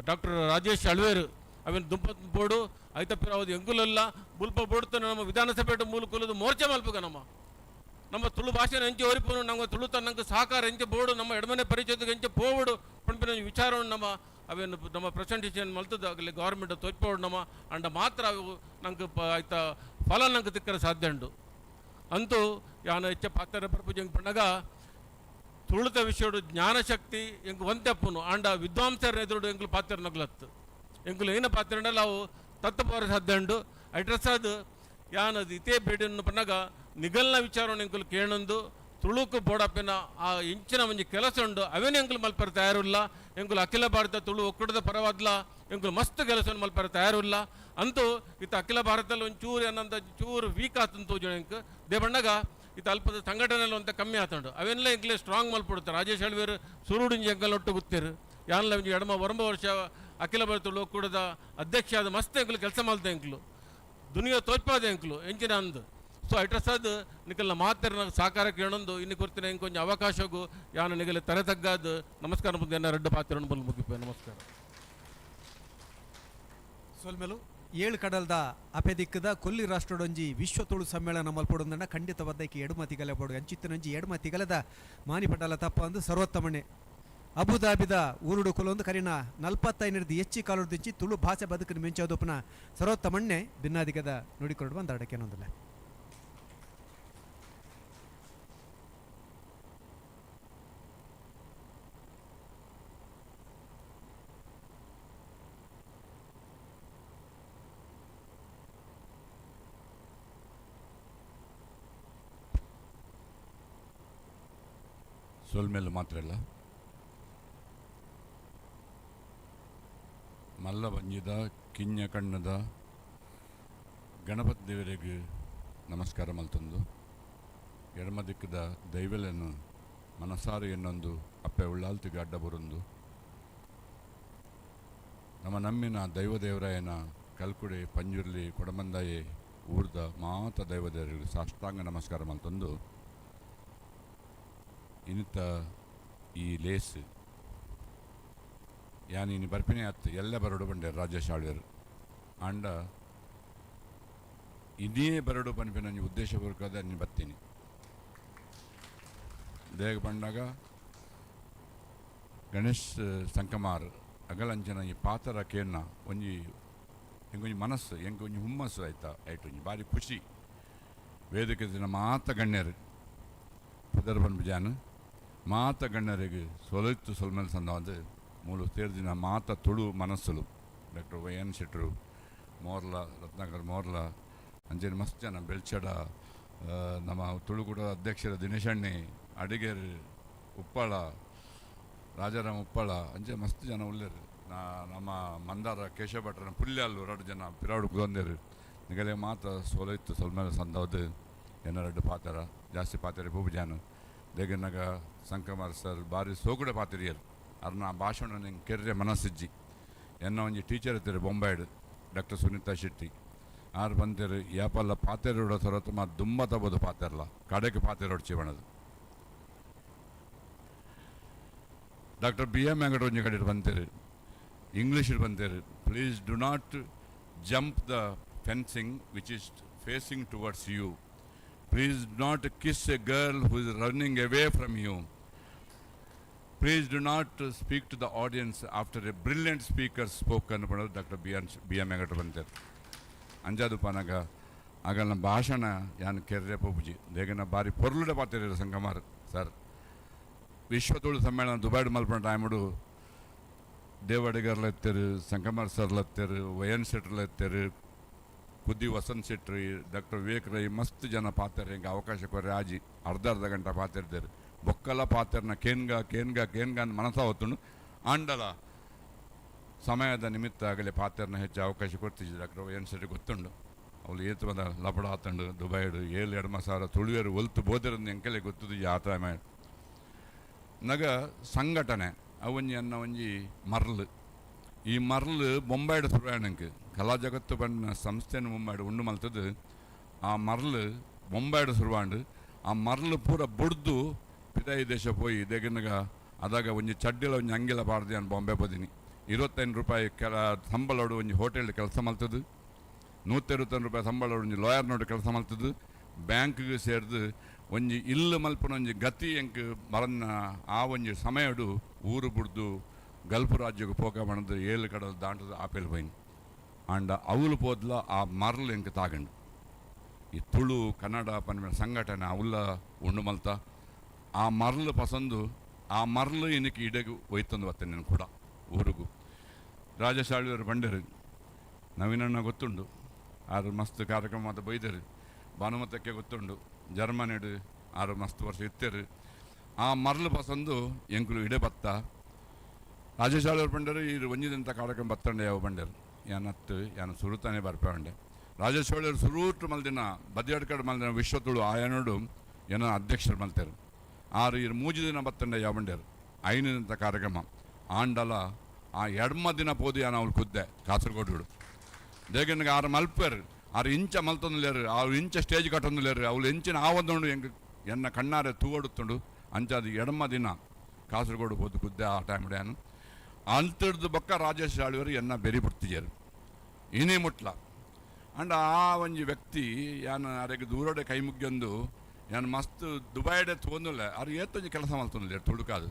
ಡಾಕ್ಟರ್ ರಾಜೇಶ್ ಅಳ್ವೇರು ಅವೇನು ದುಂಪ ಬೋರ್ಡು ಐತಪ್ಪಿರಾವದು ಎಂಕುಲಲ್ಲ ಬುಲ್ಪ ಬೋಡ್ತಾನೆ ನಮ್ಮ ವಿಧಾನಸಭೆ ಮೂಲಕುಲದು ಮೋರ್ಚೆ ಮಲ್ಪುಗ ನಮ್ಮ ನಮ್ಮ ತುಳು ಭಾಷೆನ ಎಂಚೆ ಒರಿಪುನು, ನಮ್ಮ ತುಳು ತನ್ನಂಗೆ ಸಹಕಾರ ಎಂಚೆ ಬೋರ್ಡು, ನಮ್ಮ ಎಡಮನೆ ಪರಿಚಯದ ಎಂಚೆ ಪೋವಡು ಪನ್ಪಿನ ವಿಚಾರವನ್ನು ನಮ್ಮ ಅವೇನು ನಮ್ಮ ಪ್ರೆಸೆಂಟೇಷನ್ ಮಲ್ತದ್ದು ಆಗಲಿ ಗೌರ್ಮೆಂಟ್ ತೋಚ್ಪೋಡು ನಮ್ಮ ಅಂಡ ಮಾತ್ರ ಅವು ನಂಗೆ ಆಯ್ತಾ ಫಲ ನಂಗೆ ತಿಕ್ಕರೆ ಸಾಧ್ಯ ಉಂಡು. ಅಂತೂ ಯಾನ ಹೆಚ್ಚ ಪಾತ್ರ ಬರ್ಪುಜಿ ಪಣ್ಣಾಗ ತುಳುತ ವಿಷಯಡು ಜ್ಞಾನಶಕ್ತಿ ಎಂಕ್ ಒಂತೆಪ್ಪುನು. ಆಂಡ ವಿದ್ವಾಂಸರ ಎದುರುಡು ಎಂಕ್ಲು ಪಾತ್ರ ನಗ್ಲತ್ತು ಎಂಕುಲು ಏನ ಪಾತ್ರ ಅವು ತತ್ತಪೋರ ಸಾಧ್ಯ ಉಂಡು. ಅಡ್ರೆಸ್ ಅದು ಯಾನದು ಇತೇ ಬೇಡಿನ ಪಣ್ಣಾಗ ನಿಗಲ್ನ ವಿಚಾರವನ್ನು ಎಂಕುಲು ಕೇಳೊಂದು ತುಳುಕು ಬೋಡಪ್ಪಿನ ಆ ಇಂಚಿನ ಒಂಜಿ ಕೆಲಸ ಉಂಡು ಅವೇನು ಎಂಕುಲು ಮಲ್ಪರ ತಯಾರಿಲ್ಲ. ಎಂಕುಲು ಅಖಿಲ ಭಾರತ ತುಳು ಒಕ್ಕೂಟದ ಪರವಾದ್ಲ ಎಂಕುಲು ಮಸ್ತ್ ಕೆಲಸವನ್ನು ಮಲ್ಪರ ತಯಾರಿಲ್ಲ. ಅಂತೂ ಇತ್ತ ಅಖಿಲ ಭಾರತದಲ್ಲಿ ಒಂದು ಚೂರು ಏನಂತ ಚೂರು ವೀಕ್ ಆತಂತ ತೋಜು ಎಂಕ್ ದೇಬಣ್ಣಗ ಇತ್ತ ಅಲ್ಪದ ಸಂಘಟನೆಯಲ್ಲಿ ಅಂತ ಕಮ್ಮಿ ಆತಂಡು ಅವೆಲ್ಲ ಎಂಕ್ಲೆ ಸ್ಟ್ರಾಂಗ್ ಮಲ್ಪಡುತ್ತಾರೆ. ರಾಜೇಶ್ ಅಳ್ವೇರು ಸುರುಡಿಂಜಿ ಎಂಕಲ್ ಒಟ್ಟು ಗೊತ್ತಿರು ಯಾನ್ಲ ಒಂಜಿ ಎಡಮ ಒರಂಬ ವರ್ಷ ಅಖಿಲ ಭಾರತ ತುಳು ಒಕ್ಕೂಟದ ಅಧ್ಯಕ್ಷ ಆದ ಮಸ್ತ್ ಎಂಕುಲು ಕೆಲಸ ಮಲ್ತ ಎಂಕುಲು ದುನಿಯಾ ತೋಚ್ಪಾದ ಎಂಕುಲು ಎಂಚಿನ ಅಂದು. ಸೊ ಐಟ್ರಸಾದ್ ನಿಕಲ್ನ ಮಾತ್ರ ಸಹಕಾರ ಕೇಳೊಂದು ಇನ್ನು ಕೊರ್ತಿನ ಇಂಕೊಂಚ ಅವಕಾಶಗೂ ಯಾನು ನಿಗಲ ತಲೆ ತಗ್ಗಾದ ನಮಸ್ಕಾರ ಮುಂದೆ ಎನ್ನ ರೆಡ್ಡು ಪಾತ್ರ ಬಲ್ ಮುಗಿಪೆ ನಮಸ್ಕಾರ. ಸೊಲ್ಮೆಲು ಏಳು ಕಡಲ್ದ ಅಪೆದಿಕ್ಕದ ಕೊಲ್ಲಿ ರಾಷ್ಟ್ರಡೊಂಜಿ ವಿಶ್ವ ತುಳು ಸಮ್ಮೇಳನ ಮಲ್ಪೊಡೊಂದನ್ನ ಖಂಡಿತವಾದಕ್ಕೆ ಎಡುಮತಿಗಲೆ ಬೋಡು ಅಂಚಿತ್ತನೊಂಜಿ ಎಡುಮತಿಗಲದ ಮಾನಿಪಟಲ ತಪ್ಪ ಅಂದು ಸರ್ವೋತ್ತಮಣ್ಣೆ ಅಬುದಾಬಿದ ಊರುಡು ಕುಲೊಂದು ಕರಿನ 45 ಹೆಚ್ಚಿ ಕಾಲುಡ್ದಿಂಚಿ ತುಳು ಭಾಷೆ ಬದುಕಿನ ಮಿಂಚೋದೊಪ್ಪನ ಸರ್ವೋತ್ತಮಣ್ಣೆ ಭಿನ್ನಾದಿಗದ ನುಡಿಕೊರಡು ಬಂದ ಅಡಕೆನೊಂದಲ್ಲ. ಸೊಲ್ಮೆಲ್ಲು ಮಾತ್ರ ಅಲ್ಲ ಮಲ್ಲ ಬಂಜಿದ ಕಿಂಜ ಕಣ್ಣದ ಗಣಪತಿ ದೇವರಿಗೆ ನಮಸ್ಕಾರ ಮಲ್ತಂದು ಎಡಮ ದಿಕ್ಕದ ದೈವಲೆನು ಮನಸಾರು ಎನ್ನೊಂದು ಅಪ್ಪೆ ಉಳ್ಳಾಲ್ತಿಗೆ ಅಡ್ಡ ಬರೊಂದು ನಮ್ಮ ನಮ್ಮಿನ ದೈವದೇವರಾಯನ ಕಲ್ಕುಡೆ ಪಂಜುರ್ಲಿ ಕೊಡಮಂದಾಯಿ ಊರ್ದ ಮಾತ ದೈವದೇವರಿಗೆ ಸಾಷ್ಟಾಂಗ ನಮಸ್ಕಾರ ಮಲ್ತಂದು ಇನ್ನಿತ ಈ ಲೇಸ್ ಯಾನ್ ಇನಿ ಬರ್ಪಿನೇ ಅತ್ತು ಎಲ್ಲ ಬರಡು ಬಂಡೆ ರಾಜೇಶ್ ಆಳ್ವೆರ್ ಆಂಡ ಇದೇ ಬರಡು ಪನ್ಪಿನ ಒಂಜಿ ಉದ್ದೇಶಪೂರ್ವಕದ ನೀನು ಬತ್ತೀನಿ. ದೇಗ ಬಂಡಾಗ ಗಣೇಶ್ ಸಂಕಮಾರ್ ಅಗಲಂಚನ ಈ ಪಾತ್ರ ಕೇನ್ನ ಒಂಜಿ ಎಂಕೊಂಜಿ ಮನಸ್ಸು ಎಂಕೊಂಜಿ ಹುಮ್ಮಸ್ಸು ಆಯ್ತಾ ಆಯ್ತು ಒಂಜಿ ಭಾರಿ ಖುಷಿ. ವೇದಿಕೆ ದಿನ ಮಾತ ಗಣ್ಯರು ಪುದರ್ ಬಂದ್ಬಿಜಾನು ಮಾತ ಗಣ್ಯರಿಗೆ ಸೊಲೈತು ಸೊಲ್ಮೆಲ್ ಸಂದ ಮೂಲು ತೇರ್ದಿನ ಮಾತ ತುಳು ಮನಸ್ಸುಲು ಡಾಕ್ಟರ್ ವೈ ಎನ್ ಶೆಟ್ರು ಮೋರ್ಲ ರತ್ನಾಕರ್ ಮೋರ್ಲ ಅಂಚನೆ ಮಸ್ತ್ ಜನ ಬೆಳ್ಚಡ ನಮ್ಮ ತುಳುಕೂಟದ ಅಧ್ಯಕ್ಷರ ದಿನೇಶಣ್ಣಿ ಅಡಿಗೇರ್ ಉಪ್ಪಾಳ ರಾಜಾರಾಮ್ ಉಪ್ಪಾಳ ಅಂಚೆ ಮಸ್ತ್ ಜನ ಉಲ್ಲೇರು. ನಾ ನಮ್ಮ ಮಂದಾರ ಕೇಶವ ಭಟ್ರನ ಪುಲ್ಯಾಲು ಎರಡು ಜನ ಪಿರಾಡು ಕುದೊಂದೇರು ನಿಗಲೆ ಮಾತ ಸೋಲೈತು ಸೊಲ್ಮೇಲೆ ಸಂದವದು ಎನ್ನ ಪಾತ್ರ ಜಾಸ್ತಿ ಪಾತ್ರ ಪೂಜಾನು ದೇಗನಗ ಸಂಕಮಾರ್ ಸರ್ ಬಾರಿ ಸೋಗುಡ ಪಾತ್ರಿಯರು ಅರ್ನ ಭಾಷಣ ನಿಂಗೆ ಕೆರ್ರೆ ಮನಸ್ಸಿಜ್ಜಿ. ಎನ್ನ ಒಂಜಿ ಟೀಚರ್ ಇರ್ತಾರೆ ಬೊಂಬಾಯ್ಡು ಡಾಕ್ಟರ್ ಸುನೀತಾ ಶೆಟ್ಟಿ ಆರು ಬಂತೇರು ಯಾಪಲ್ಲ ಪಾತೆರೋಡ ಸೊರತು ಮಾ ದುಮ್ಮ ತಬೋದು ಪಾತೆರ್ಲ ಕಡೆಗೆ ಪಾತೆರೋಡ್ಚಿ ಬಣದು. ಡಾಕ್ಟರ್ ಬಿ ಎಂ ವೆಂಕಟ ಒಂಜಿ ಕಡೆ ಬಂತೇರು English ಬಂತೇರು please do not jump the fencing which is facing towards you. Please do not kiss a girl who is running away from you. Please do not speak to the audience after a brilliant speaker spoken. Doctor B M Venkata ಬಂತೇರು ಅಂಜಾದು ಪನಗ ಆಗಲ್ನ ಭಾಷಣ ಯಾನ್ ಕೆರ್ರೆ ಪೂಜಿ ದೇಗನ ಬಾರಿ ಪೊರ್ಲುಡ ಪಾತಿರ ಸಂಗಮಾರ್ sir. ವಿಶ್ವ ತುಳು ಸಮ್ಮೇಳನ ದುಬೈಡ್ ಮಲ್ಪನ ಟೈಮುಡು ದೇವಡಿಗರ್ಲ ಎತ್ತೇರು ಸಂಗಮಾರ್ ಸರ್ಲ ಎತ್ತೇರು Y ಎನ್ ಶೆಟ್ರ್ಲ ಎತ್ತೇರು ಕುದ್ದಿ Vasanth Shetty doctor Vivek Rai ಮಸ್ತ್ ಜನ ಪಾತೆರ್ ಹಿಂಗೆ ಅವಕಾಶ ಕೊರ್ರೆ ಆಜಿ ಅರ್ಧ ಅರ್ಧ ಗಂಟೆ ಪಾತಿರ್ದೇರು ಬೊಕ್ಕಲ ಪಾತೆರ್ನ ಕೇನ್ಗ ಕೇನ್ಗ ಕೇನ್ಗ ಅಂತ ಮನಸ್ಸ ಹೊತ್ತುಂಡು ಆಂಡಲ ಸಮಯದ ನಿಮಿತ್ತ ಆಗಲಿ ಪಾತೆರ್ನ ಹೆಚ್ಚು ಅವಕಾಶ ಕೊಡ್ತಿದ್ದೆ ಡಾಕ್ಟರ್ ವೈ ಎನ್ ಶೆಟ್ಟಿ ಗೊತ್ತುಂಡು ಅವಳು ಏತು ಬಂದ ಲಪಡ ಆತಂಡು ದುಬೈಡು ಏಳು ಎಡಮ ಸಾವಿರ ತುಳುವೇರು ಒಲ್ತು ಬೋದಿರಂದು ಎಂಕೆಲೆ ಗೊತ್ತದು ಯಾತ್ರೆ ಮಾಡಿ ನಗ ಸಂಘಟನೆ ಅವೊಂಜಿ ಅನ್ನ ಒಂಜಿ ಮರ್ಲು ಈ ಮರ್ಲು ಬೊಂಬಾಯ್ಡು ಶುರುವಾಯಣಂಕ್ ಕಲಾ ಜಗತ್ತು ಬಣ್ಣ ಸಂಸ್ಥೆನ ಮುಂಬೈಡು ಉಂಡು ಮಲ್ತದ್ದು ಆ ಮರ್ಲು ಬೊಂಬಾಯ್ಡು ಶುರುವಾಂಡು ಆ ಮರ್ಲು ಪೂರ ಬುಡ್ದು ಪಿದಾಯಿ ದೇಶ ಪೋಯಿ ದೇಗನಗ ಅದಾಗ ಒಂಜಿ ಚಡ್ಡಿಲ ಒಂಜಿ ಅಂಗಿಲ ಪಾಡ್ದು ನಾನು ಬಾಂಬೆ ಪೋದಿನಿ 25 ರೂಪಾಯಿ ಕೆಲ ಸಂಬಳೋಡು ಒಂಜಿ ಹೋಟೆಲ್ ಕೆಲಸ ಮಲ್ತದ್ದು 125 ರೂಪಾಯಿ ಸಂಬಳೋಡು ಒಂಜಿ ಲಾಯರ್ ನೋಡು ಕೆಲಸ ಮಲ್ತದ್ದು ಬ್ಯಾಂಕ್ಗೆ ಸೇರ್ದು ಒಂಜಿ ಇಲ್ಲು ಮಲ್ಪನ ಒಂಜಿ ಗತಿ ಎಂಕ್ ಮರನ್ನ ಆ ಒಂಜಿ ಸಮಯಡು ಊರು ಬುಡ್ದು ಗಲ್ಫ್ ರಾಜ್ಯಕ್ಕೆ ಪೋಕ ಬಣದು ಏಳು ಕಡಲು ದಾಂಟದ ಆಪೇಲ್ ಪೋಯಿನಿ ಆಂಡ ಅವಲು ಪೋದ್ಲ ಆ ಮರ್ಲು ಎಂಕ್ ತಾಗಂಡು ಈ ತುಳು ಕನ್ನಡ ಪನ್ಪಿನ ಸಂಘಟನೆ ಅವುಲ್ಲ ಉಂಡು ಮಲ್ತ ಆ ಮರ್ಲು ಪಸಂದು ಆ ಮರ್ಲು ಇನಕ್ಕೆ ಇಡಗು ಒಯ್ತಂದು ಬರ್ತೇನೆ ನಾನು ಕೂಡ ಊರಿಗೂ. ರಾಜೇಶ್ ಆಳ್ವಿಯವರು ಬಂಡರು ನವೀನಣ್ಣ ಗೊತ್ತುಂಡು ಆರು ಮಸ್ತ್ ಕಾರ್ಯಕ್ರಮ ಮಾತ ಬೈದರು ಭಾನುಮತಕ್ಕೆ ಗೊತ್ತುಂಡು ಜರ್ಮನಿಡು ಆರು ಮಸ್ತ್ ವರ್ಷ ಇತ್ತರು ಆ ಮರ್ಲು ಪಸಂದು ಎಂಕುಲು ಇಡೆ ಬತ್ತ ರಾಜೇಶ್ ಆಳ್ವರು ಬಂಡರು ಈ ಒಂಜಿದಂಥ ಕಾರ್ಯಕ್ರಮ ಬತ್ತಂಡೆ ಯಾವ ಬಂಡರು ಯಾನತ್ತು ಯಾನ ಸುರುತಾನೆ ಬರ್ಪೆ ಬಂಡೆ ರಾಜೇಶ್ ಆಳ್ವರು ಸುರೂಟ್ ಮಲ್ದಿನ ಬದಿಯಡ್ಕಡ್ ಮಲ್ದಿನ ವಿಶ್ವತುಳು ಆಯನೋಡು ಏನೋ ಅಧ್ಯಕ್ಷರು ಮಲ್ತೇರು ಆರು ಇರು ಮೂಜಿ ದಿನ ಬತ್ತಂಡೆ ಯಾವ ಬಂಡೇರು ಐನಂಥ ಕಾರ್ಯಕ್ರಮ ಆಂಡಲ ಆ ಎಡ್ಮ ದಿನ ಪೋದು ಯಾನ ಅವಳು ಕುದ್ದೆ ಕಾಸರಗೋಡು ದೇಗನಿಗೆ ಆರು ಮಲ್ಪೇರು ಆರು ಇಂಚ ಮಲ್ತೊಂದು ಆರು ಇಂಚ ಸ್ಟೇಜ್ ಕಟ್ಟೊಂದು ಅವಳು ಇಂಚಿನ ಆವೊಂದುಂಡು ಎಂಕ್ ಎನ್ನ ಕಣ್ಣಾರೆ ತೂವಡುತ್ತುಂಡು ಅಂಚಾದ ಎಡಮ ದಿನ ಕಾಸರಗೋಡು ಪೋದು ಕುದ್ದೆ ಆ ಟೈಮ್ ಡ್ಯಾನು ಅಂತಿಡ್ದು ಬೊಕ್ಕ ರಾಜೇಶ್ ಆಳ್ವರು ಎನ್ನ ಬೆರಿ ಬಿಡ್ತಿಜಾರು ಇನೇ ಮುಟ್ಲ ಅಂಡ ಆ ಒಂಜಿ ವ್ಯಕ್ತಿ ಯಾನ್ ಅರೆಗೆ ದೂರಡೆ ಕೈ ಮುಗ್ಯೊಂದು ಯಾನ್ ಮಸ್ತ್ ದುಬೈಡೆ ತೋಂದುಲ್ಲ ಅರು ಏತೊಂಜಿ ಕೆಲಸ ಮಲ್ತೊಂದುಲ್ಲೆರ್ ತುಳುಕಾದು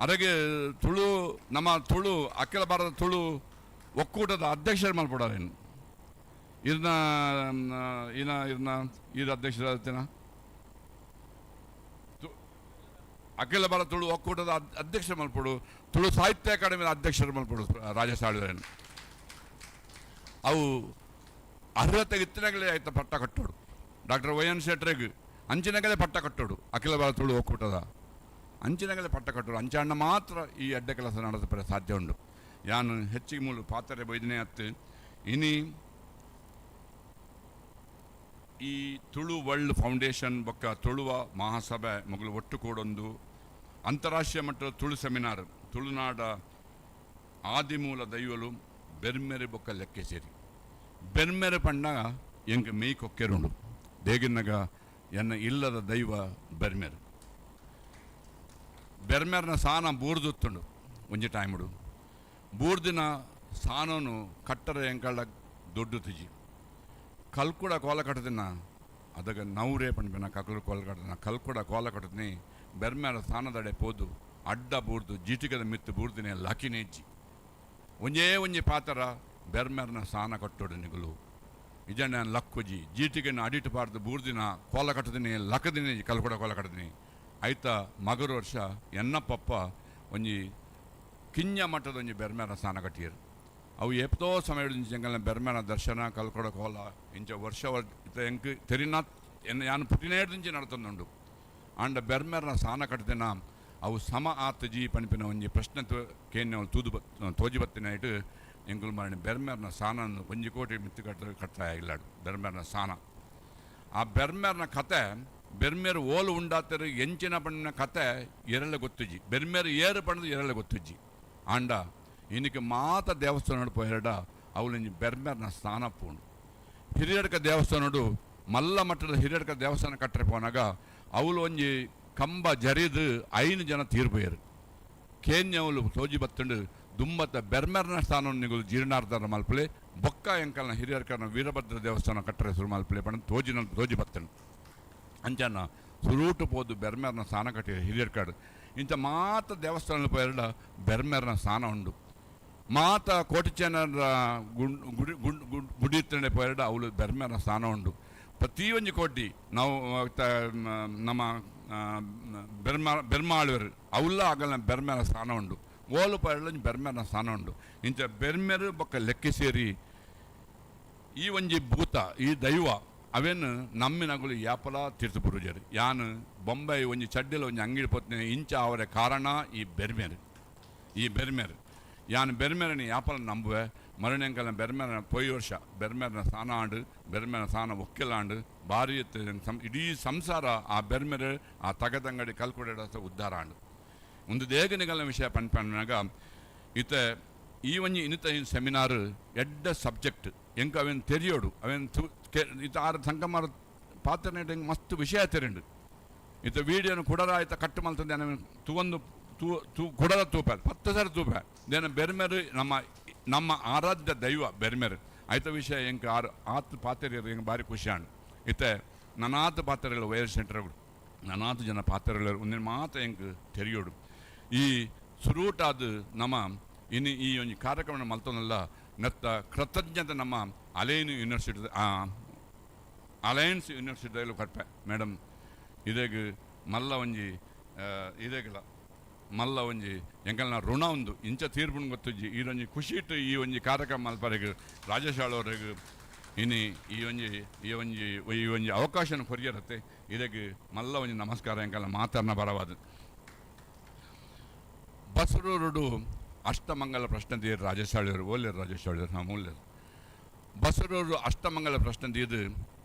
ಅರೆಗೆ ತುಳು ನಮ್ಮ ತುಳು ಅಖಿಲ ಭಾರತ ತುಳು ಒಕ್ಕೂಟದ ಅಧ್ಯಕ್ಷರು ಮಲ್ಪಡಾರೇನು ಇರ್ನ ಇನ ಇರ್ನ ಈರ ಅಧ್ಯಕ್ಷರಾಗ್ತೇನ ಅಖಿಲ ಭಾರತ ತುಳು ಒಕ್ಕೂಟದ ಅಧ್ಯಕ್ಷರು ಮಲ್ಪಡು ತುಳು ಸಾಹಿತ್ಯ ಅಕಾಡೆಮಿಯ ಅಧ್ಯಕ್ಷರು ಮಲ್ಪಡು ರಾಜೇಶ್ ಆಳ್ವರೇನು ಅವು ಅರ್ಹತೆಗೆ ಇತ್ತಿನಗಲೇ ಆಯ್ತ ಪಟ್ಟ ಕಟ್ಟೋಡು ಡಾಕ್ಟರ್ ವೈ ಎನ್ ಶೆಟ್ರೆಗ್ ಅಂಚಿನಗಲೇ ಪಟ್ಟ ಕಟ್ಟೋಡು ಅಖಿಲ ಭಾರತ ತುಳು ಒಕ್ಕೂಟದ ಅಂಚಿನಗಲೇ ಪಟ್ಟ ಕಟ್ಟೋಡು ಅಂಚಾಣ್ಣ ಮಾತ್ರ ಈ ಅಡ್ಡ ಕೆಲಸ ನಡೆಸಪರೆ ಸಾಧ್ಯ ಉಂಡು ಯಾನು ಹೆಚ್ಚಿಗೆ ಮೂಲು ಪಾತ್ರೆ ಬೈದನೆ ಅತ್ತು ಇನಿ ಈ ತುಳು ವರ್ಲ್ಡ್ ಫೌಂಡೇಶನ್ ಬೊಕ್ಕ ತುಳುವ ಮಹಾಸಭೆ ಮೊಗಲು ಒಟ್ಟು ಕೂಡೊಂದು ಅಂತಾರಾಷ್ಟ್ರೀಯ ಮಟ್ಟದ ತುಳು ಸೆಮಿನಾರ್ ತುಳುನಾಡ ಆದಿಮೂಲ ದೈವಲು ಬೆರ್ಮೆರೆ ಬೊಕ್ಕ ಲೆಕ್ಕೆ ಸೇರಿ ಬೆರ್ಮೆರೆ ಪಂಡ ಎಂಕ್ ಮೇಯ್ ಕೊಕ್ಕೆರುಂಡು ದೇಗಿನಗ ಎನ್ನ ಇಲ್ಲದ ದೈವ ಬೆರ್ಮೆರ್ ಬೆರ್ಮೆರ್ನ ಸಾನ ಬೂರ್ದುತ್ತುಂಡು ಒಂಜಿ ಟೈಮುಡು ಬೂರ್ದಿನ ಸಾನೋನು ಕಟ್ಟರ ಎಂಕಳ ದೊಡ್ಡ ತಿಜಿ ಕಲ್ಕುಡ ಕೋಲ ಕಟ್ಟದಿನ ಅದಗ ನೌರೇ ಪಣ್ಪಿನ ಕಕಲು ಕೋಲ ಕಟ್ಟದಿನ ಕಲ್ಕುಡ ಕೋಲ ಕಟ್ಟದಿನಿ ಬೆರ್ಮೇರ ಸ್ಥಾನದಡೆ ಪೋದು ಅಡ್ಡ ಬೂರ್ದು ಜೀಟಿಗದ ಮಿತ್ತು ಬೂರ್ದಿನ ಲಕಿನೇಜ್ಜಿ ಒಂಜೇ ಒಂಜಿ ಪಾತರ ಬೆರ್ಮೆರ್ನ ಸ್ಥಾನ ಕಟ್ಟೋಡು ನಿಗುಲು ಇಜಣ್ಣ ಲಕ್ಕುಜಿ ಜೀಟಿಗೆನ ಅಡಿಟು ಪಾಡ್ದು ಬೂರ್ದಿನ ಕೋಲ ಕಟ್ಟದಿನಿ ಲಕ್ಕದಿನಿ ಕಲ್ಕುಡ ಕೋಲ ಕಟ್ಟದಿನಿ ಐತ ಮಗರು ವರ್ಷ ಎನ್ನಪ್ಪಪ್ಪ ಒಂಜಿ ಕಿಂಜ ಮಠದ ಒಂಜಿ ಬೆರ್ಮೇರ ಸ್ನಾನ ಕಟ್ಟಿಯರು ಅವು ಎಪ್ತೋ ಸಮಯ ಎಂಕಲ್ನ ಬೆರ್ಮೇನ ದರ್ಶನ ಕಲ್ಕೊಡ ಕೋಲ ಇಂಚ ವರ್ಷ ಎಂಕ್ ತೆರಿನಾಥ್ ಎನ್ನ ಯಾನು ಪುಟಿನೇಡ್ದಿಂಚಿ ನಡತೊಂದುಂಡು ಆಂಡ ಬೆರ್ಮೇರ್ನ ಸ್ನಾನ ಕಟ್ಟದಿನ ಅವು ಸಮ ಆತಜಿ ಪಣಿಪಿನ ಒಂಜಿ ಪ್ರಶ್ನೆ ಕೇನ್ಯ ತೂದು ತೋಜಿ ಬತ್ತಿನ ಇಟ್ಟು ಎಂಕುಲು ಮರಣಿ ಬೆರ್ಮೇರ್ನ ಸ್ನಾನ ಒಂಜಿ ಕೋಟಿ ಮಿತ್ತು ಕಟ್ಟ ಕಟ್ಟ ಇಲ್ಲಾಡು ಬೆರ್ಮೇರ್ನ ಸ್ನಾನ. ಆ ಬೆರ್ಮೇರ್ನ ಕತೆ ಬೆರ್ಮೇರು ಓಲು ಉಂಡಾತರು ಎಂಚಿನ ಪಣ್ಣಿನ ಕತೆ ಎರಳೆ ಗೊತ್ತುಜಿ ಬೆರ್ಮೇರು ಏರು ಪಣ್ಣದು ಎರಳೆ ಗೊತ್ತುಜಿ. ಆಂಡ ಇನ್ನಕ್ಕೆ ಮಾತ ದೇವಸ್ಥಾನ ಪೋಯರಡ ಅವಳಿಂಜಿ ಬೆರ್ಮೇರ್ನ ಸ್ನಾನ ಪೋಂಡು. ಹಿರಿಯಡ್ಕ ದೇವಸ್ಥಾನಡು ಮಲ್ಲ ಮಟ್ಟದ ಹಿರಿಯಡ್ಕ ದೇವಸ್ಥಾನ ಕಟ್ಟರೆ ಪೋನಾಗ ಅವಳು ಒಂಜಿ ಕಂಬ ಜರಿದು 5 ಜನ ತೀರ್ಪೋಯರು. ಕೇನ್ಯವಳು ತೋಜಿ ಬತ್ತಂಡು ದುಂಬತ್ತ ಬೆರ್ಮೆರ್ನ ಸ್ಥಾನ ನಿಗುಲು ಜೀರ್ಣಾರ್ಧರ ಮಲ್ಪಲೆ ಬೊಕ್ಕ ಎಂಕಲ್ನ ಹಿರಿಯರ್ಕನ ವೀರಭದ್ರ ದೇವಸ್ಥಾನ ಕಟ್ಟರೆ ಸುರು ಮಲ್ಪಲೆ ಪಣ ತೋಜಿನ ತೋಜಿ ಬತ್ತಂಡು. ಅಂಚನ ಸುರೂಟು ಪೋದು ಬೆರ್ಮೆರ್ನ ಸ್ನಾನ ಕಟ್ಟಿ ಹಿರಿಯರ್ಕಾಡು ಇಂಥ ಮಾತ ದೇವಸ್ಥಾನ ಪೋಯರಡ ಬೆರ್ಮೆರ್ನ ಸ್ನಾನ ಉಂಡು. ಮಾತ ಕೋಟಿಚೇನರ ಗುಡಿ ಗುಡಿ ಪೋಯರಡ ಅವಳು ಬೆರ್ಮೆರ್ನ ಸ್ನಾನ ಉಂಡು. ಪ್ರತಿಯೊಂದು ಕೋಟಿ ನಾವು ನಮ್ಮ ಬೆರ್ಮಾಳುವರು ಅವುಲ್ಲ ಆಗಲ್ಲ ಬೆರ್ಮೇರ ಸ್ಥಾನ ಉಂಡು. ಓಲು ಪರಳ ಬೆರ್ಮೇರ ಸ್ಥಾನ ಉಂಡು. ಇಂಚ ಬೆರ್ಮೆರು ಬೊಕ್ಕ ಲೆಕ್ಕ ಸೇರಿ ಈ ಒಂಜಿ ಭೂತ ಈ ದೈವ ಅವೇನು ನಮ್ಮಿನಗುಲು ಯಾಪಲ ತೀರ್ಥ ಪುರುಜರು. ಯಾನು ಬೊಂಬೈ ಒಂಜಿ ಚಡ್ಡಿಲ ಒಂಜಿ ಅಂಗಡಿ ಪೊತ್ನೆ ಇಂಚ ಅವರ ಕಾರಣ ಈ ಬೆರ್ಮೇರು. ಈ ಬೆರ್ಮೇರು ಯಾನು ಬೆರ್ಮೇರని ಯಾಪಲ ನಂಬುವೆ ಮರಣೆಂಕಲ್ನ ಬೆರ್ಮೇರನ ಪೊಯ್ ವರ್ಷ ಬೆರ್ಮೇರನ ಸ್ನಾನ ಆಂಡು ಬೆರ್ಮೇರ ಸ್ನಾನ ಒಕ್ಕೆಲಾಂಡು ಭಾರಿ ಇಡೀ ಸಂಸಾರ ಆ ಬೆರ್ಮೆರು ಆ ತಗದಂಗಡಿ ಕಲ್ಕೊಡ ಉದ್ಧಾರ ಆಂಡು. ಒಂದು ದೇಗನಿಗಲ್ನ ವಿಷಯ ಪನ್ಪನ್ನಾಗ ಇತ ಈ ಒಂಜಿ ಇನ್ನಿತ ಸೆಮಿನಾರ್ ಎಡ್ಡ ಸಬ್ಜೆಕ್ಟ್ ಎಂಕ ಅವೇನು ತೆರಿಯೋಡು ಅವೇನು ಇತ ಆರು ಸಂಕಮಾರ ಪಾತ್ರ ಹೆಂಗೆ ಮಸ್ತ್ ವಿಷಯ ತೆರಿಂಡು. ಇತ ವೀಡಿಯೋನು ಕುಡರ ಆಯ್ತ ಕಟ್ಟು ಮಲ್ತಂದೆ ತೂವೊಂದು ತೂ ತೂ ಕುಡರ ತೂಪ 10 ಸಾರಿ ತೂಪ ದೇನ ಬೆರ್ಮೆರು ನಮ್ಮ ನಮ್ಮ ಆರಾಧ್ಯ ದೈವ ಬೆರ್ಮೆರು ಆಯ್ತ ವಿಷಯ ಎಂಕ ಆರು ಆತ್ ಪಾತ್ರೆಯರು ಹೆಂಗೆ ಭಾರಿ ಖುಷಿ ಆಂಡು. ಇತ್ತೆ ನನಾತ್ ಪಾತ್ರೆಗಳು ವೈರ್ ಸೆಂಟರ್ಗಳು ನನಾತ್ ಜನ ಪಾತ್ರೆಗಳು ಒಂದಿನ ಮಾತ್ರ ಎಂಕ್ ತೆರಿಯೋಡು. ಈ ಸುರೂಟಾದ ನಮ್ಮ ಇನ್ನು ಈ ಒಂಜಿ ಕಾರ್ಯಕ್ರಮ ಮಲ್ತೊಂದಲ್ಲ ನತ್ತ ಕೃತಜ್ಞತೆ ನಮ್ಮ ಅಲೈನ್ ಯೂನಿವರ್ಸಿಟಿ ಅಲಯನ್ಸ್ ಯೂನಿವರ್ಸಿಟಿದಲ್ಲಿ ಕಟ್ಪೆ ಮೇಡಮ್ ಇದೇಗ ಮಲ್ಲ ಒಂಜಿ ಇದೇಗಲ ಮಲ್ಲ ಒಂಜಿ ಎಂಕಲ್ನ ಋಣ ಒಂದು ಇಂಚ ತೀರ್ಪುನ್ ಗೊತ್ತುಜ್ಜಿ ಈ ಒಂಜಿ ಖುಷಿ ಇಟ್ಟು ಈ ಒಂಜಿ ಕಾರ್ಯಕ್ರಮ ಮಲ್ಪರೆಗ್ ರಾಜೇಶ್ ಆಳವರೆಗ್ ಇನಿ ಈ ಒಂಜಿ ಈ ಒಂಜಿ ಈ ಒಂಜಿ ಅವಕಾಶನ ಕೊರಿಯರತ್ತೆ ಇದಕ್ಕೆ ಮಲ್ಲ ಒಂಜಿ ನಮಸ್ಕಾರ ಎಂಕಲ್ನ ಮಾತಾಡ್ನ ಬರವಾದ. ಬಸರೂರುಡು ಅಷ್ಟಮಂಗಲ ಪ್ರಶ್ನೆ ತೀರು ರಾಜೇಶ್ ಆಳಿಯವರು ಓಲ್ಲೇರು ರಾಜೇಶ್ ಆಳಿಯವರು ಹಾಂ ಓಲ್ಲೇರು ಬಸರೂರು ಅಷ್ಟಮಂಗಲ ಪ್ರಶ್ನೆ ತೀರು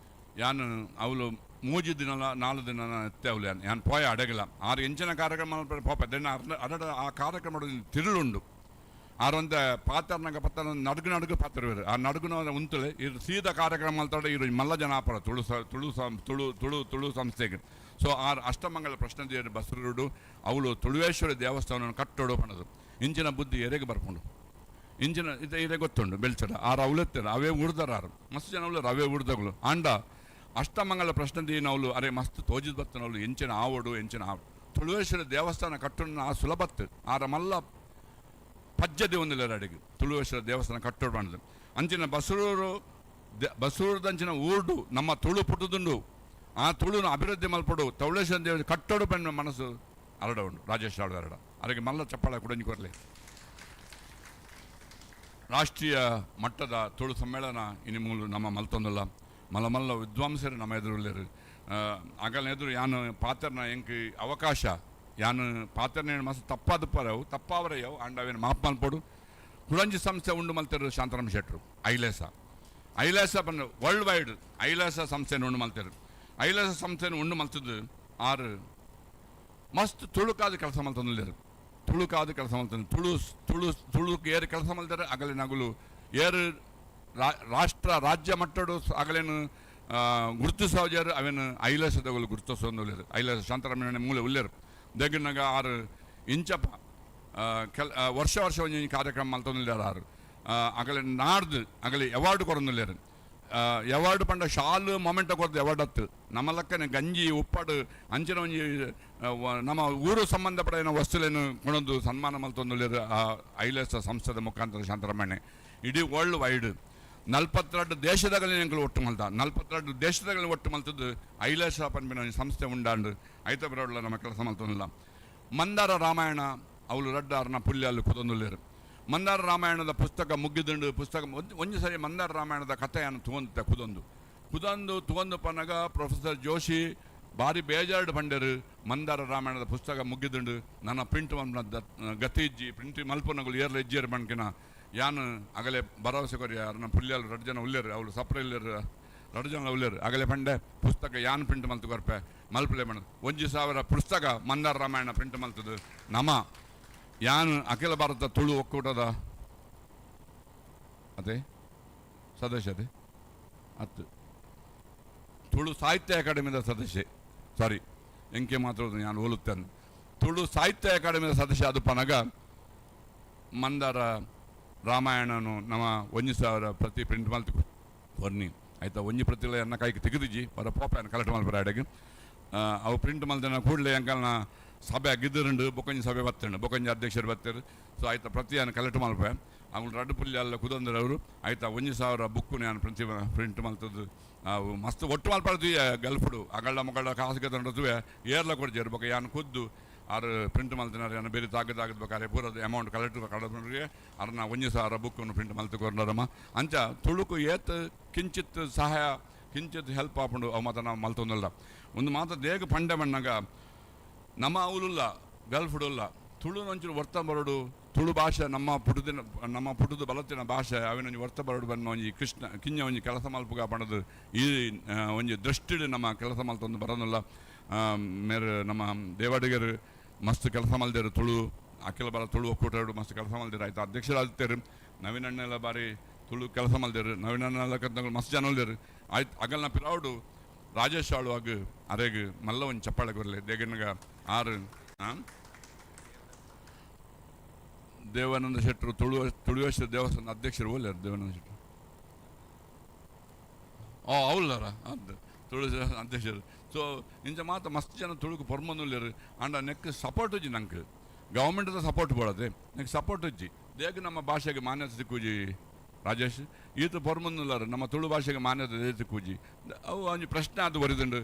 ಯಾನು ಅವಳು 3 ದಿನ 4 ದಿನ ಎತ್ತೆ ಅವಳು ಯಾನ್ ಯಾನ್ ಪೋಯ ಅಡಗಲ 6 ಎಂಚಿನ ಕಾರ್ಯಕ್ರಮ ಪೋಪ ದೆನ್ನ ಅರಡ ಆ ಕಾರ್ಯಕ್ರಮ ತಿರುಳುಂಡು ಆರೊಂದ ಪಾತ್ರನಾಗ ಪತ್ರ ನಡುಗು ನಡುಗು ಪಾತ್ರ ಆ ನಡುಗುನ ಉಂತಲೆ ಇದು ಸೀದಾ ಕಾರ್ಯಕ್ರಮ ಅಲ್ತಾಡ ಇರು ಮಲ್ಲ ಜನ ಆಪರ ತುಳು ತುಳು ತುಳು ತುಳು ತುಳು ಸಂಸ್ಥೆಗೆ. ಸೊ ಆ ಅಷ್ಟಮಂಗಲ ಪ್ರಶ್ನೆ ದೇವರು ಬಸರೂರುಡು ಅವಳು ತುಳುವೇಶ್ವರ ದೇವಸ್ಥಾನವನ್ನು ಕಟ್ಟೋಡು ಪಣದು ಇಂಚಿನ ಬುದ್ಧಿ ಎರೆಗೆ ಬರ್ಕೊಂಡು ಇಂಚಿನ ಇದು ಇದೇ ಗೊತ್ತುಂಡು ಬೆಳ್ಚಡ ಆರು ಅವಳೆತ್ತಾರೆ ಅವೇ ಉಡ್ದಾರ ಆರು ಮಸ್ತ್ ಜನ ಅವಳು ಅವೇ ಉಡ್ದಗಳು ಆಂಡ ಅಷ್ಟಮಂಗಲ ಪ್ರಶ್ನೆ ಅವಳು ಅರೆ ಮಸ್ತ್ ತೋಜಿದ್ ಬತ್ತನವಳು ಎಂಚಿನ ಆವಡು ಎಂಚಿನ ಆವಡು ತುಳುವೇಶ್ವರ ದೇವಸ್ಥಾನ ಕಟ್ಟೋಣ ಆ ಸುಲಭತ್ತು ಆರ ಮಲ್ಲ ಪಜ್ಜದೆ ಒಂದಿಲ್ಲ ಅಡಿಗೆ ತುಳುವೇಶ್ವರ ದೇವಸ್ಥಾನ ಕಟ್ಟೋಡು ಬಂದು ಅಂಚಿನ ಬಸರೂರು ಬಸರೂರದಂಚಿನ ಊರ್ಡು ನಮ್ಮ ತುಳು ಪುಟ್ಟದುಂಡು ಆ ತುಳುನ ಅಭಿವೃದ್ಧಿ ಮಲ್ಪಡು ತುಳುವೇಶ್ವರ ದೇವ ಕಟ್ಟೋಡು ಪಣ್ಣ ಮನಸ್ಸು ಅರಡ ಉಂಡು ರಾಜೇಶ್ ಆಳು ಅರಡ ಅದಕ್ಕೆ ಮಲ್ಲ ಚಪ್ಪಾಳ ಕುಡಂಜಿ ಕೊರಲಿ. ರಾಷ್ಟ್ರೀಯ ಮಟ್ಟದ ತುಳು ಸಮ್ಮೇಳನ ಇನ್ನು ಮೂಲು ನಮ್ಮ ಮಲ್ತೊಂದಲ್ಲ ಮಲ್ಲ ಮಲ್ಲ ವಿದ್ವಾಂಸರು ನಮ್ಮ ಎದುರುಳ್ಳರು ಆಗಲ ಎದುರು ಯಾನು ಪಾತ್ರನ ಎಂಕ್ ಅವಕಾಶ ಯಾನು ಪಾತ್ರನ ಮಸ್ತ್ ತಪ್ಪಾದ ಪರವು ತಪ್ಪಾವರೆಯವು ಅಂಡ್ ಅವೇನು ಮಾಪ್ ಮಲ್ಪಡು ಕುಳಂಜಿ ಸಂಸ್ಥೆ ಉಂಡು ಮಲ್ತಿರು ಶಾಂತರಾಮ್ ಶೆಟ್ರು ಐಲೇಸ ಐಲೇಸ ಬಂದು ವರ್ಲ್ಡ್ ವೈಡ್ ಐಲೇಸ ಸಂಸ್ಥೆನ ಉಂಡು ಮಲ್ತಿರು ಐಲೇಸ ಸಂಸ್ಥೆನ ಉಂಡು ಮಲ್ತಿದ್ದು ಆರು ಮಸ್ತ್ ತುಳುಕಾದ ಕೆಲಸ ಮಲ್ತೊಂದಿಲ್ಲೇರು ತುಳುಕಾದ ಕೆಲಸ ಮಲ್ತಂದು ತುಳು ತುಳು ತುಳುಕ್ ಏರು ಕೆಲಸ ಮಲ್ತಾರೆ ಅಗಲೆ ನಗುಲು ಏರು ರಾಷ್ಟ್ರ ರಾಜ್ಯ ಮಟ್ಟಡು ಅಗಲೇನು ಗುರುತಿಸೋಜಾರು ಅವೇನು ಐಲೇಸದಗಳು ಗುರುತಿಸೋದು ಐಲೇಸ ಶಾಂತರಾಮಣ್ಣ ಮೂಲೆ ಉಲ್ಲೇರು దగ్గరನಗ ಆರು ಇಂಚಪ್ಪ ಕೆಲ ವರ್ಷ ವರ್ಷ ಒಂಜಿ ಕಾರ್ಯಕ್ರಮ ಮಲ್ತೊಂದುಲ್ಲೆರ್ ಆರು. ಅಗಲೆ ನಾಡ್ದು ಅಗಲೆ ಅವಾರ್ಡ್ ಕೊರೊಂದುಲ್ಲೆರ್. ಅವಾರ್ಡ್ ಪಂಡ ಶಾಲ್ ಮೊಮೆಂಟ ಕೊರ್ದು ಅವಾರ್ಡ್ ಅತ್ತು. ನಮ್ಮ ಲಕ್ಕನೆ ಗಂಜಿ ಉಪ್ಪಡು ಅಂಚಿನ ಒಂಜಿ ನಮ್ಮ ಊರು ಸಂಬಂಧಪಡಿನ ವಸ್ತುలను ಕೊಣೊಂದು ಸನ್ಮಾನ ಮಲ್ತೊಂದುಲ್ಲೆರ್ ಆ ಐಲೇಸ ಸಂಸ್ಥೆದ ಮುಖಾಂತರ ಶಾಂತರಮಣ್ಣೆ. ಇಡೀ ವರ್ಲ್ಡ್ ವೈಡ್ 42 ದೇಶದಗಲಿ ಎಂಕುಲು ಒಟ್ಟು ಮಲ್ತ, 42 ದೇಶದಗಲಿ ಒಟ್ಟು ಮಲ್ತದ್ದು ಐಲೇಸ ಪನ್ಪಿನ ಒಂಜಿ ಸಂಸ್ಥೆ ಉಂಡಾಂಡು. ಐತ ಬರೋಡ್ಲ ನಮ್ಮ ಕೆಲಸ ಮಲ್ತೊಂದಿಲ್ಲ. ಮಂದಾರ ರಾಮಾಯಣ ಅವಳು ರಡ್ಡ ಅರ್ನ ಪುಲ್ಯಾಲು ಕುದೊಂದುಲ್ಲೆರ್. ಮಂದಾರ ರಾಮಾಯಣದ ಪುಸ್ತಕ ಮುಗ್ಗಿದುಂಡು. ಪುಸ್ತಕ ಒಂಜಿ ಸರಿ ಮಂದಾರ ರಾಮಾಯಣದ ಕಥೆಯನ್ನು ತುವಂತ ಕುದೊಂದು ಕುದೊಂದು ತುವಂದು ಪನ್ನಗ ಪ್ರೊಫೆಸರ್ ಜೋಶಿ ಭಾರಿ ಬೇಜಾರ್ಡ್ ಪಂಡೆರು, ಮಂದಾರ ರಾಮಾಯಣದ ಪುಸ್ತಕ ಮುಗ್ಗಿದುಂಡು, ನನ್ನ ಪ್ರಿಂಟ್ ಮಲ್ಪುನ ಗತಿ ಇಜ್ಜಿ, ಪ್ರಿಂಟ್ ಮಲ್ಪುನಗುಲು ಏರ್ಲ ಇಜ್ಜೇರು ಪಣ್ಕಿನ ಯಾನ್ ಅಗಲೆ ಭರವಸೆ ಕೊರಿಯ. ಅರ್ನ ಪುಲ್ಯಾಲು ರಡ್ಡು ಜನ ಉಲ್ಲೇರು, ಅವಳು ಸಪ್ರ ಇಲ್ಲೇರು, ರಡ್ಡು ಜನ ಉಲ್ಲೇರು. ಅಗಲೆ ಪಂಡೆ ಪುಸ್ತಕ ಯಾನ್ ಪ್ರಿಂಟ್ ಮಲ್ತು ಕೊರ್ಪೆ ಮಲ್ಪಲೆ ಮಣ 1000 ಪುಸ್ತಕ ಮಂದಾರ ರಾಮಾಯಣ ಪ್ರಿಂಟ್ ಮಲ್ತದು ನಮ ಯಾನ್ ಅಖಿಲ ಭಾರತ ತುಳು ಒಕ್ಕೂಟದ ಅದೇ ಸದಸ್ಯ, ಅದೇ ಅತ್ತು ತುಳು ಸಾಹಿತ್ಯ ಅಕಾಡೆಮಿದ ಸದಸ್ಯೆ, ಸಾರಿ ಎಂಕೆ ಮಾತ್ರ ನಾನು ಹೋಲುತ್ತೇನೆ, ತುಳು ಸಾಹಿತ್ಯ ಅಕಾಡೆಮಿದ ಸದಸ್ಯ ಅದು ಪನಗ ಮಂದಾರ ರಾಮಾಯಣನು ನಮ್ಮ 1000 ಪ್ರತಿ ಪ್ರಿಂಟ್ ಮಲ್ತು ಕೊರ್ನಿ ಆಯ್ತಾ. ಒಂಜಿ ಪ್ರತಿಲ ಎನ್ನ ಕೈಗೆ ತೆಗೆದಿಜ್ಜಿ ಬರ ಪೋಪೆಯನ್ನು ಕಲೆಕ್ಟ್ ಮಲ್ಪರ ಅಡೆಗೆ ಅವು ಪ್ರಿಂಟ್ ಮಲ್ದಿನ ಕೂಡಲೇ ಅಂಕಲ್ನ ಸಭೆ ಗಿದ್ದುಂಡು, ಬೊಕೊಂಜಿ ಸಭೆ ಬತ್ತಂಡು, ಬೊಕೊಂಜಿ ಅಧ್ಯಕ್ಷರು ಬತ್ತರು. ಸೊ ಆಯ್ತಾ ಪ್ರತಿಯನ್ನು ಕಲೆಕ್ಟ್ ಮಲ್ಪೆ ಅವ್ನು ರಡ್ಡು ಪುಲ್ಯ ಅಲ್ಲ ಕುದಂದ್ರೆ ಅವರು ಆಯ್ತಾ 1000 ಬುಕ್ಕು ನಾನು ಪ್ರತಿ ಪ್ರಿಂಟ್ ಮಲ್ತದ್ದು. ಅವು ಮಸ್ತ್ ಒಟ್ಟು ಮಲ್ಪಡ್ದು ಗಲ್ಫುಡು ಅಗಳ್ಳ ಮಗಳ ಕಾಸು ತಂಡದುವೆ ಏರ್ಲ ಕೊಡ್ಜೇರು ಬೊಕ ಯಾನ್ ಖುದ್ದು ಆರು ಪ್ರಿಂಟ್ ಮಲ್ತಿನಾರು ಯಾನ್ ಬೇರೆ ತಾಗದ ತಾಗದ ಬೇಕಾರೆ ಪೂರದ ಅಮೌಂಟ್ ಕಲೆಕ್ಟ್ ಕಳೆದ್ರೆ ಅರ್ನ 1000 ಬುಕ್ಕನ್ನು ಪ್ರಿಂಟ್ ಮಲ್ತು ಕೊರ್ನರಮ್ಮ. ಅಂಚ ತುಳುಕು ಏತ್ ಕಿಂಚಿತ್ ಸಹಾಯ ಕಿಂಚಿತ್ ಹೆಲ್ಪ್ ಆಪುಂಡು ಅವು ಮಾತ್ರ ನಾವು ಮಲ್ತೊಂದಲ್ಲ. ಒಂದು ಮಾತ್ರ ದೇಗ ಪಂಡೆ ಮಣ್ಣಾಗ ನಮ್ಮ ಅವಲುಲ್ಲ ಗಲ್ಫುಡುಲ್ಲ ತುಳು ಒಂಚೂರು ವರ್ತ ಬರೋಡು, ತುಳು ಭಾಷೆ ನಮ್ಮ ಪುಟದಿನ ನಮ್ಮ ಪುಟದ ಬಲತ್ತಿನ ಭಾಷೆ ಅವಿನೊಂಜಿ ವರ್ತ ಬರೋಡು ಬನ್ನ ಒಂಜಿ ಕೃಷ್ಣ ಕಿಂಜ ಒಂಜಿ ಕೆಲಸ ಮಲ್ಪುಗ ಪಣದು ಈ ಒಂಜಿ ದೃಷ್ಟಿಡ್ ನಮ್ಮ ಕೆಲಸ ಮಲ್ತೊಂದು ಬರೋದಿಲ್ಲ. ಮೇರೆ ನಮ್ಮ ದೇವಾಡಿಗರು ಮಸ್ತ್ ಕೆಲಸ ಮಲ್ದೇರು, ತುಳು ಅಖಿಲ ಭಾರತ ತುಳು ಒಕ್ಕೂಟರು ಮಸ್ತ್ ಕೆಲಸ ಮಲ್ದೇರು ಆಯ್ತು ಅಧ್ಯಕ್ಷರಾಗ್ತೇರು. ನವೀನಣ್ಣೆಲ್ಲ ಬಾರಿ ತುಳು ಕೆಲಸ ಮಲ್ದೇರು, ನವೀನಣ್ಣೆಲ್ಲ ಕತ್ನಗಳು ಮಸ್ತ್ ಜನ ಉಲ್ದೇರು ಆಯ್ತು. ಅಗಲ್ನ ಪಿರಾವುಡು ರಾಜೇಶ್ ಆಳುವಾಗ ಅರೆಗ್ ಮಲ್ಲ ಒಂಜಿ ಚಪ್ಪಾಳೆ ಕೊರ್ಲೆ ದೇಗನಗ ಆರು ದೇವಾನಂದ ಶೆಟ್ಟರು ತುಳುವೇಶ್ವರ ದೇವಸ್ಥಾನದ ಅಧ್ಯಕ್ಷರು ಓಲ್ಯಾರು ದೇವಾನಂದ ಶೆಟ್ಟರು. ಓ ಅವಲ್ಲಾರ ಅದು ತುಳು ಅಧ್ಯಕ್ಷರು. ಸೊ ಇಂಚ ಮಾತ ಮಸ್ತ್ ಜನ ತುಳುಕು ಪೊರ್ಮೊಂದುಲ್ಲೆರ್. ಆಂಡ ನೆಕ್ ಸಪೋರ್ಟ್ ಇಜ್ಜಿ ನಂಗೆ, ಗೌರ್ಮೆಂಟ್ದ ಸಪೋರ್ಟ್ ಬೋಡದೆ ನೆಕ್ ಸಪೋರ್ಟ್ ಇಜ್ಜಿ. ದೇಗ ನಮ್ಮ ಭಾಷೆಗೆ ಮಾನ್ಯತೆ ಸಿಕ್ಕುಜಿ ರಾಜೇಶ್, ಈತ ಪೊರ್ಮೊಂದುಲ್ಲಾರ ನಮ್ಮ ತುಳು ಭಾಷೆಗೆ ಮಾನ್ಯತೆ ಸಿಕ್ಕುಜಿ. ಅವು ಒಂಜಿ ಪ್ರಶ್ನೆ ಅದು ಬರಿದುಂಡು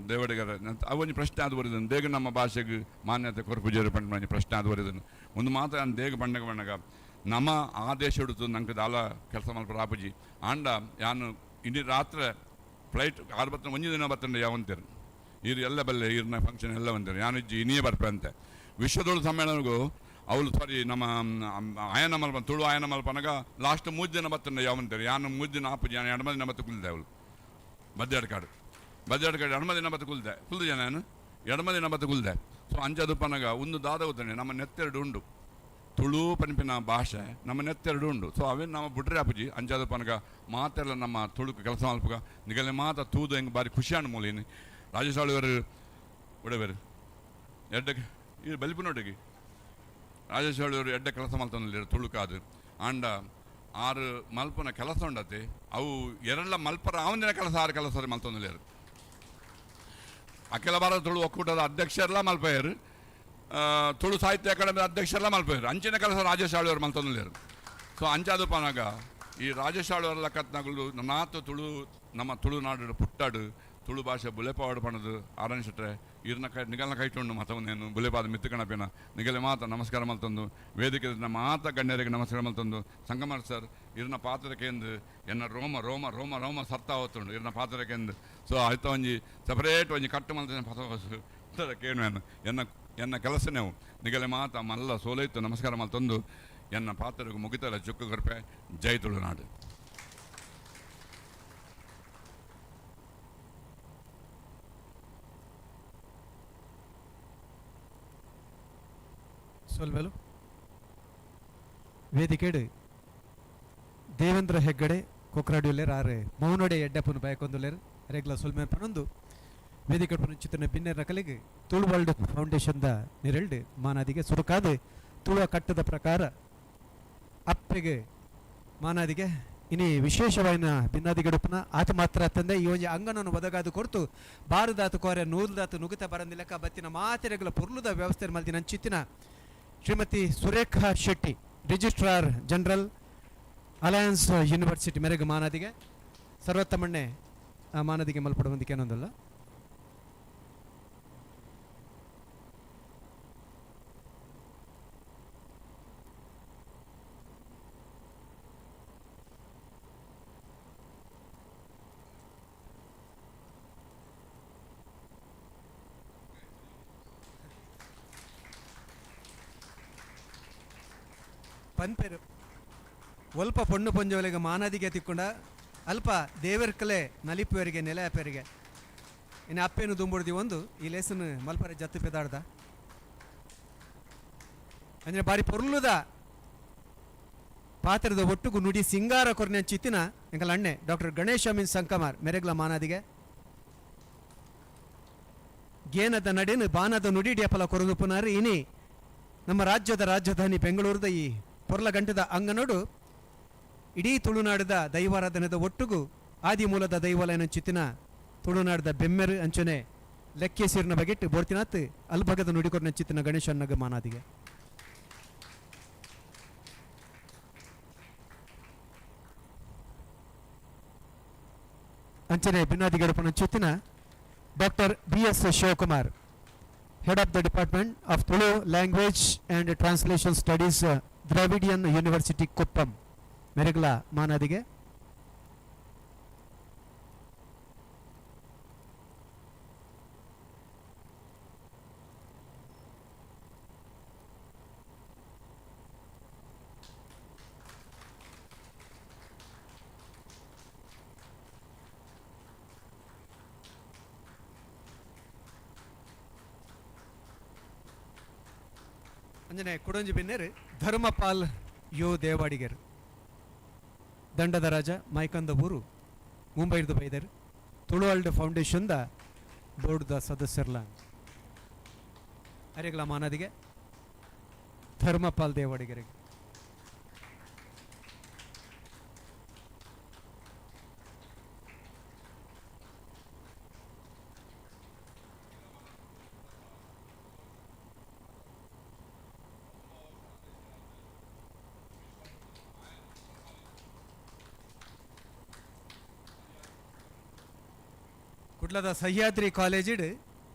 ದೇವಡಿಗರ, ಅವು ಒಂಜಿ ಪ್ರಶ್ನೆ ಅದು ಬರಿದುಂಡು ದೇಗ ನಮ್ಮ ಭಾಷೆಗೆ ಮಾನ್ಯತೆ ಕೊರ್ಪುಜೇರು ಪಂಡ ಒಂಜಿ ಪ್ರಶ್ನೆ ಅದು ಬರಿದುಂಡು. ಒಂದು ಮಾತ್ರ ನಾನು ದೇಗ ಬಣ್ಣಗ ಬಣ್ಣಗ ನಮ್ಮ ಆದೇಶ ಹಿಡಿದು ನಂಗೆ ದಾಲ ಕೆಲಸ ಮಲ್ಪರ ಆಪುಜಿ. ಆಂಡ ಯಾನು ಇಡೀ ರಾತ್ರಿ ಫ್ಲೈಟ್ ಆರು ಬತ್ತ ಒಂಜಿ ದಿನ ಬತ್ತಂಡೆ ಯಾವಂತೇರು ಈರು ಎಲ್ಲ ಬಲ್ಲೆ ಈರಿನ ಫಂಕ್ಷನ್ ಎಲ್ಲ ಬಂತೇರು ಯಾನು ಇಜ್ಜಿ ಇನ್ನೇ ಬರ್ಪೆ ಅಂತೆ. ವಿಶ್ವದೊಳು ಸಮ್ಮೇಳನಗೂ ಅವಳು ಸಾರಿ ನಮ್ಮ ಆಯನ ಮಲ್ಪ ತುಳು ಆಯನ ಮಲ್ಪನಗ ಲಾಸ್ಟ್ 3 ದಿನ ಬತ್ತಂಡೆ ಯಾವಂತೇರು ಯಾನು 3 ದಿನ ಆಪುಜಿ ಯಾನು 2 ದಿನ ಬತ್ತ ಕುಲ್ದೆ ಅವಳು ಬದ್ಯಾಡ್ಕಾಡು ಬದ್ಯಾಡ್ಕಾಡು 2 ದಿನ ಬತ್ತ ಕುಲ್ದೆ ಕುಲ್ದು ಜನ ನಾನು 2 ದಿನ ಬತ್ತ ಕುಲ್ದೆ. ಸೊ ಅಂಚದು ಪನಗ ಒಂದು ದಾದ ಗೊತ್ತಂಡೆ ನಮ್ಮ ನೆತ್ತೆರಡು ಉಂಡು ತುಳು ಪನ್ಪಿನ ಭಾಷೆ ನಮ್ಮ ನೆತ್ತೆರಡು ಉಂಡು. ಸೊ ಅವೇನು ನಮ್ಮ ಬುಡ್ರೆ ಅಪ್ಪುಜಿ ಅಂಚಾದ ಪನಗ ಮಾತೆಲ್ಲ ನಮ್ಮ ತುಳುಕು ಕೆಲಸ ಮಲ್ಪುಗ ನಿಗಲೆ ಮಾತ ತೂದು ಹೆಂಗೆ ಭಾರಿ ಖುಷಿಯಾಣ ಮೂಲಿನಿ. ರಾಜೇಶ್ ಆಳುವರು ಉಡಬೇರು ಎಡ್ಡೆ ಈ ಬಲಿಪುನೊಟ್ಟಿಗೆ ರಾಜೇಶ್ ಆಳುವರು ಎಡ್ಡೆ ಕೆಲಸ ಮಲ್ತೊಂದಿಲ್ಲ ತುಳುಕಾದು. ಆಂಡ ಆರು ಮಲ್ಪನ ಕೆಲಸ ಉಂಡತೆ ಅವು ಎರಡ್ಲ ಮಲ್ಪರ ಆವಂದಿನ ಕೆಲಸ ಆರು ಕೆಲಸ ಮಲ್ತೊಂದಿಲ್ಲೇರು. ಅಖಿಲ ಭಾರತ ತುಳು ಒಕ್ಕೂಟದ ಅಧ್ಯಕ್ಷರೆಲ್ಲ ಮಲ್ಪೆಯರು, ತುಳು ಸಾಹಿತ್ಯ ಅಕಾಡೆಮಿ ಅಧ್ಯಕ್ಷರೆಲ್ಲ ಮಲ್ಪೆಯರು ಅಂಚಿನ ಕೆಲಸ ರಾಜೇಶ್ ಆಳುವರು ಮಲ್ತೊಂದಿಲ್ಲೇರು. ಸೊ ಅಂಚಾದು ಪನಗ ಈ ರಾಜೇಶ್ ಆಳುವರ ಕತ್ನಗಳು ನಾತು ತುಳು ನಮ್ಮ ತುಳುನಾಡು ಪುಟ್ಟಾಡು ತುಳು ಭಾಷೆ ಬುಲೆಪಾಡು ಪಣದು ಆರನ್ ಶೆಟ್ರೆ ಈರ್ನ ಕೈ ನಿಗಲ್ನ ಕೈಟುಂಡು ಮತವನ್ನೇನು ಬುಲೆಪಾದ ಮಿತ್ತುಕಣಪಿನ ನಿಗಲೆ ಮಾತ ನಮಸ್ಕಾರ ಮಲ್ತೊಂದು ವೇದಿಕೆ ಮಾತ ಗಣ್ಯರಿಗೆ ನಮಸ್ಕಾರ ಮಲ್ತೊಂದು ಸಂಗಮರ್ ಸರ್ ಇರ್ನ ಪಾತ್ರಕ್ಕೆಂದು ಎನ್ನ ರೋಮ ರೋಮ ರೋಮ ರೋಮ ಸರ್ತಾ ಹೊತ್ತುಂಡು ಇರ್ನ ಪಾತ್ರಕ್ಕೆಂದು. ಸೊ ಆಯ್ತ ಒಂಜಿ ಸಪರೇಟ್ ಒಂಜಿ ಕಟ್ಟು ಮಲ್ತ ಪಥ ಕೇನು ಎನ್ನ ಎನ್ನ ಕೆಲಸನೇವು ನಿಗಲೆ ಮಾತ ಮಲ್ಲ ಸೋಲೈತು ನಮಸ್ಕಾರ ಮಲ್ತೊಂದು ಎನ್ನ ಪಾತ್ರಕ್ಕೆ ಮುಗಿತಲ್ಲ ಚುಕ್ಕು ಕೃಪೆ. ಜೈ ತುಳುನಾಡು. ಸೊಲ್ವೆಲು ವೇದಿಕೆಡು ದೇವೇಂದ್ರ ಹೆಗ್ಗಡೆ ಕೊಕ್ರಾಡಿಯುಲ್ಲೇರ್ ಆರೆ ಮೌನಡೆ ಎಡ್ಡಪ್ಪನ ಬಯಕೊಂದುಲ್ಲೇರು ರೆಗ್ಲ ಸೊಲ್ಮೆ ಪನೊಂದು. ವೇದಿಕೆ ಚಿತ್ರನ ಬಿನ್ನೆರ್ ನಕಲಿಗೆ ತುಳು ವರ್ಲ್ಡ್ ಫೌಂಡೇಶನ್ the ನಿರಲ್ಡ್ ಮಾನಾದಿಗೆ ಸುರುಕಾದ ತುಳುವ ಕಟ್ಟದ ಪ್ರಕಾರ ಅಪ್ಪೆಗೆ ಮಾನಾದಿಗೆ. ಇನಿ ವಿಶೇಷವಾಯಿನ ಬಿನ್ನಾದಿಗಡುಪನ ಆತ ಮಾತ್ರ ತಂದೆ ಈ ಒಂಜಿ ಅಂಗನನ್ನು ಒದಗಾದು ಕೊರ್ತು ಬಾರದಾತು ಕೋರೆ ನೂಲ್ದಾತು ನುಗುತ ಬರಂದಿಲೆಕ್ಕ ಬತ್ತಿನ ಮಾತೆರೆಗಳ ಪೊರ್ಲುದ ವ್ಯವಸ್ಥೆ ಮಲ್ದಿನ ಅಂಚಿತ್ತಿನ Shrimati Surekha Shetty, registrar general, Alliance University ಮೆರೆಗ್ ಮಾನಾದಿಗೆ. ಸರ್ವೋತ್ತಮಣ್ಣೆ ಆ ಮಾನದಿಗೆ ಮಲ್ಪಡುವಂದಿಕೆ ಏನೊಂದಲ್ಲ. ಪನ್ಪೆರು ಒಲ್ಪ ಪೊಣ್ಣು ಪೊಂಜೋಲೆಗೆ ಮಾನಾದಿಗೆ ತಿಕ್ಕೊಂಡ ಅಲ್ಪ ದೇವರ್ಕಲೆ ನಲಿಪುವರಿಗೆ ನೆಲೆ ಅಪ್ಪರಿಗೆ ಇನ್ನು ಅಪ್ಪೇನು ದುಂಬುಡ್ದಿ ಒಂದು ಈ ಲೇಸನ್ ಮಲ್ಪರೆ ಜತ್ತು ಪೆದಾಡ್ದ. ಅಂದರೆ ಬಾರಿ ಪೊರ್ಲುದ ಪಾತ್ರದ ಒಟ್ಟುಗು ನುಡಿ ಸಿಂಗಾರ ಕೊರ್ನೆ ಚಿತ್ತಿನ ಎಂಕಲ ಅಣ್ಣೆ ಡಾಕ್ಟರ್ ಗಣೇಶ ಅಮೀನ್ ಸಂಕಮಾರ್ ಮೆರೆಗ್ಲ ಮಾನಾದಿಗೆ. ಗೇನದ ನಡೆನು ಬಾನದ ನುಡಿ ಡ್ಯಾಪಲ ಕೊರದು ಪುನಾರು. ಇನಿ ನಮ್ಮ ರಾಜ್ಯದ ರಾಜಧಾನಿ ಬೆಂಗಳೂರದ ಈ ಪೊರ್ಲಗಂಟದ ಅಂಗನೋಡು ಇಡೀ ತುಳುನಾಡದ ದೈವಾರಾಧನೆದ ಒಟ್ಟುಗು ಆದಿಮೂಲದ ದೈವಾಲಯನ ಚಿತ್ತಿನ ತುಳುನಾಡದ ಬೆಮ್ಮೆರು ಅಂಚನೆ ಲೆಕ್ಕೆ ಸೀರ್ನ ಬಗೆಟ್ ಬೋರ್ತಿನಾತ್ ಅಲ್ಭಗದ ನುಡಿಕೊರ್ನ ಚಿತ್ತಿನ ಗಣೇಶನ್ನಗ ಮಾನಾದಿಗೆ. ಅಂಚನೆ ಬಿನ್ನಾದಿಗಡಪನ ಚಿತ್ತಿನ doctor B S Shivakumar, head of the department of Tulu language and translation studies, Dravidian University, Koppam ಮೆರೆಗ್ಲ ಮಾನಾದಿಗೆ. ಅಂಜನೆ ಕುಡೊಂಜಿ ಬಿನ್ನೇರು ಧರ್ಮಪಾಲ್ ಯೋ ದೇವಾಡಿಗರ್, ದಂಡದ ರಾಜ, ಮೈಕಂದ ಊರು, ಮುಂಬೈರ್ದು ಬೈದರ್, ತುಳುವರ್ಲ್ಡ್ ಫೌಂಡೇಶನ್ದ ಬೋರ್ಡ್ದ ಸದಸ್ಯರ್ಲ. ಅರೆಗ್ಲ ಮಾನದಿಗೆ ಧರ್ಮಪಾಲ್ ದೇವಾಡಿಗರಿಗೆ. ಕುಡ್ಲದ ಸಹ್ಯಾದ್ರಿ ಕಾಲೇಜಿಡ್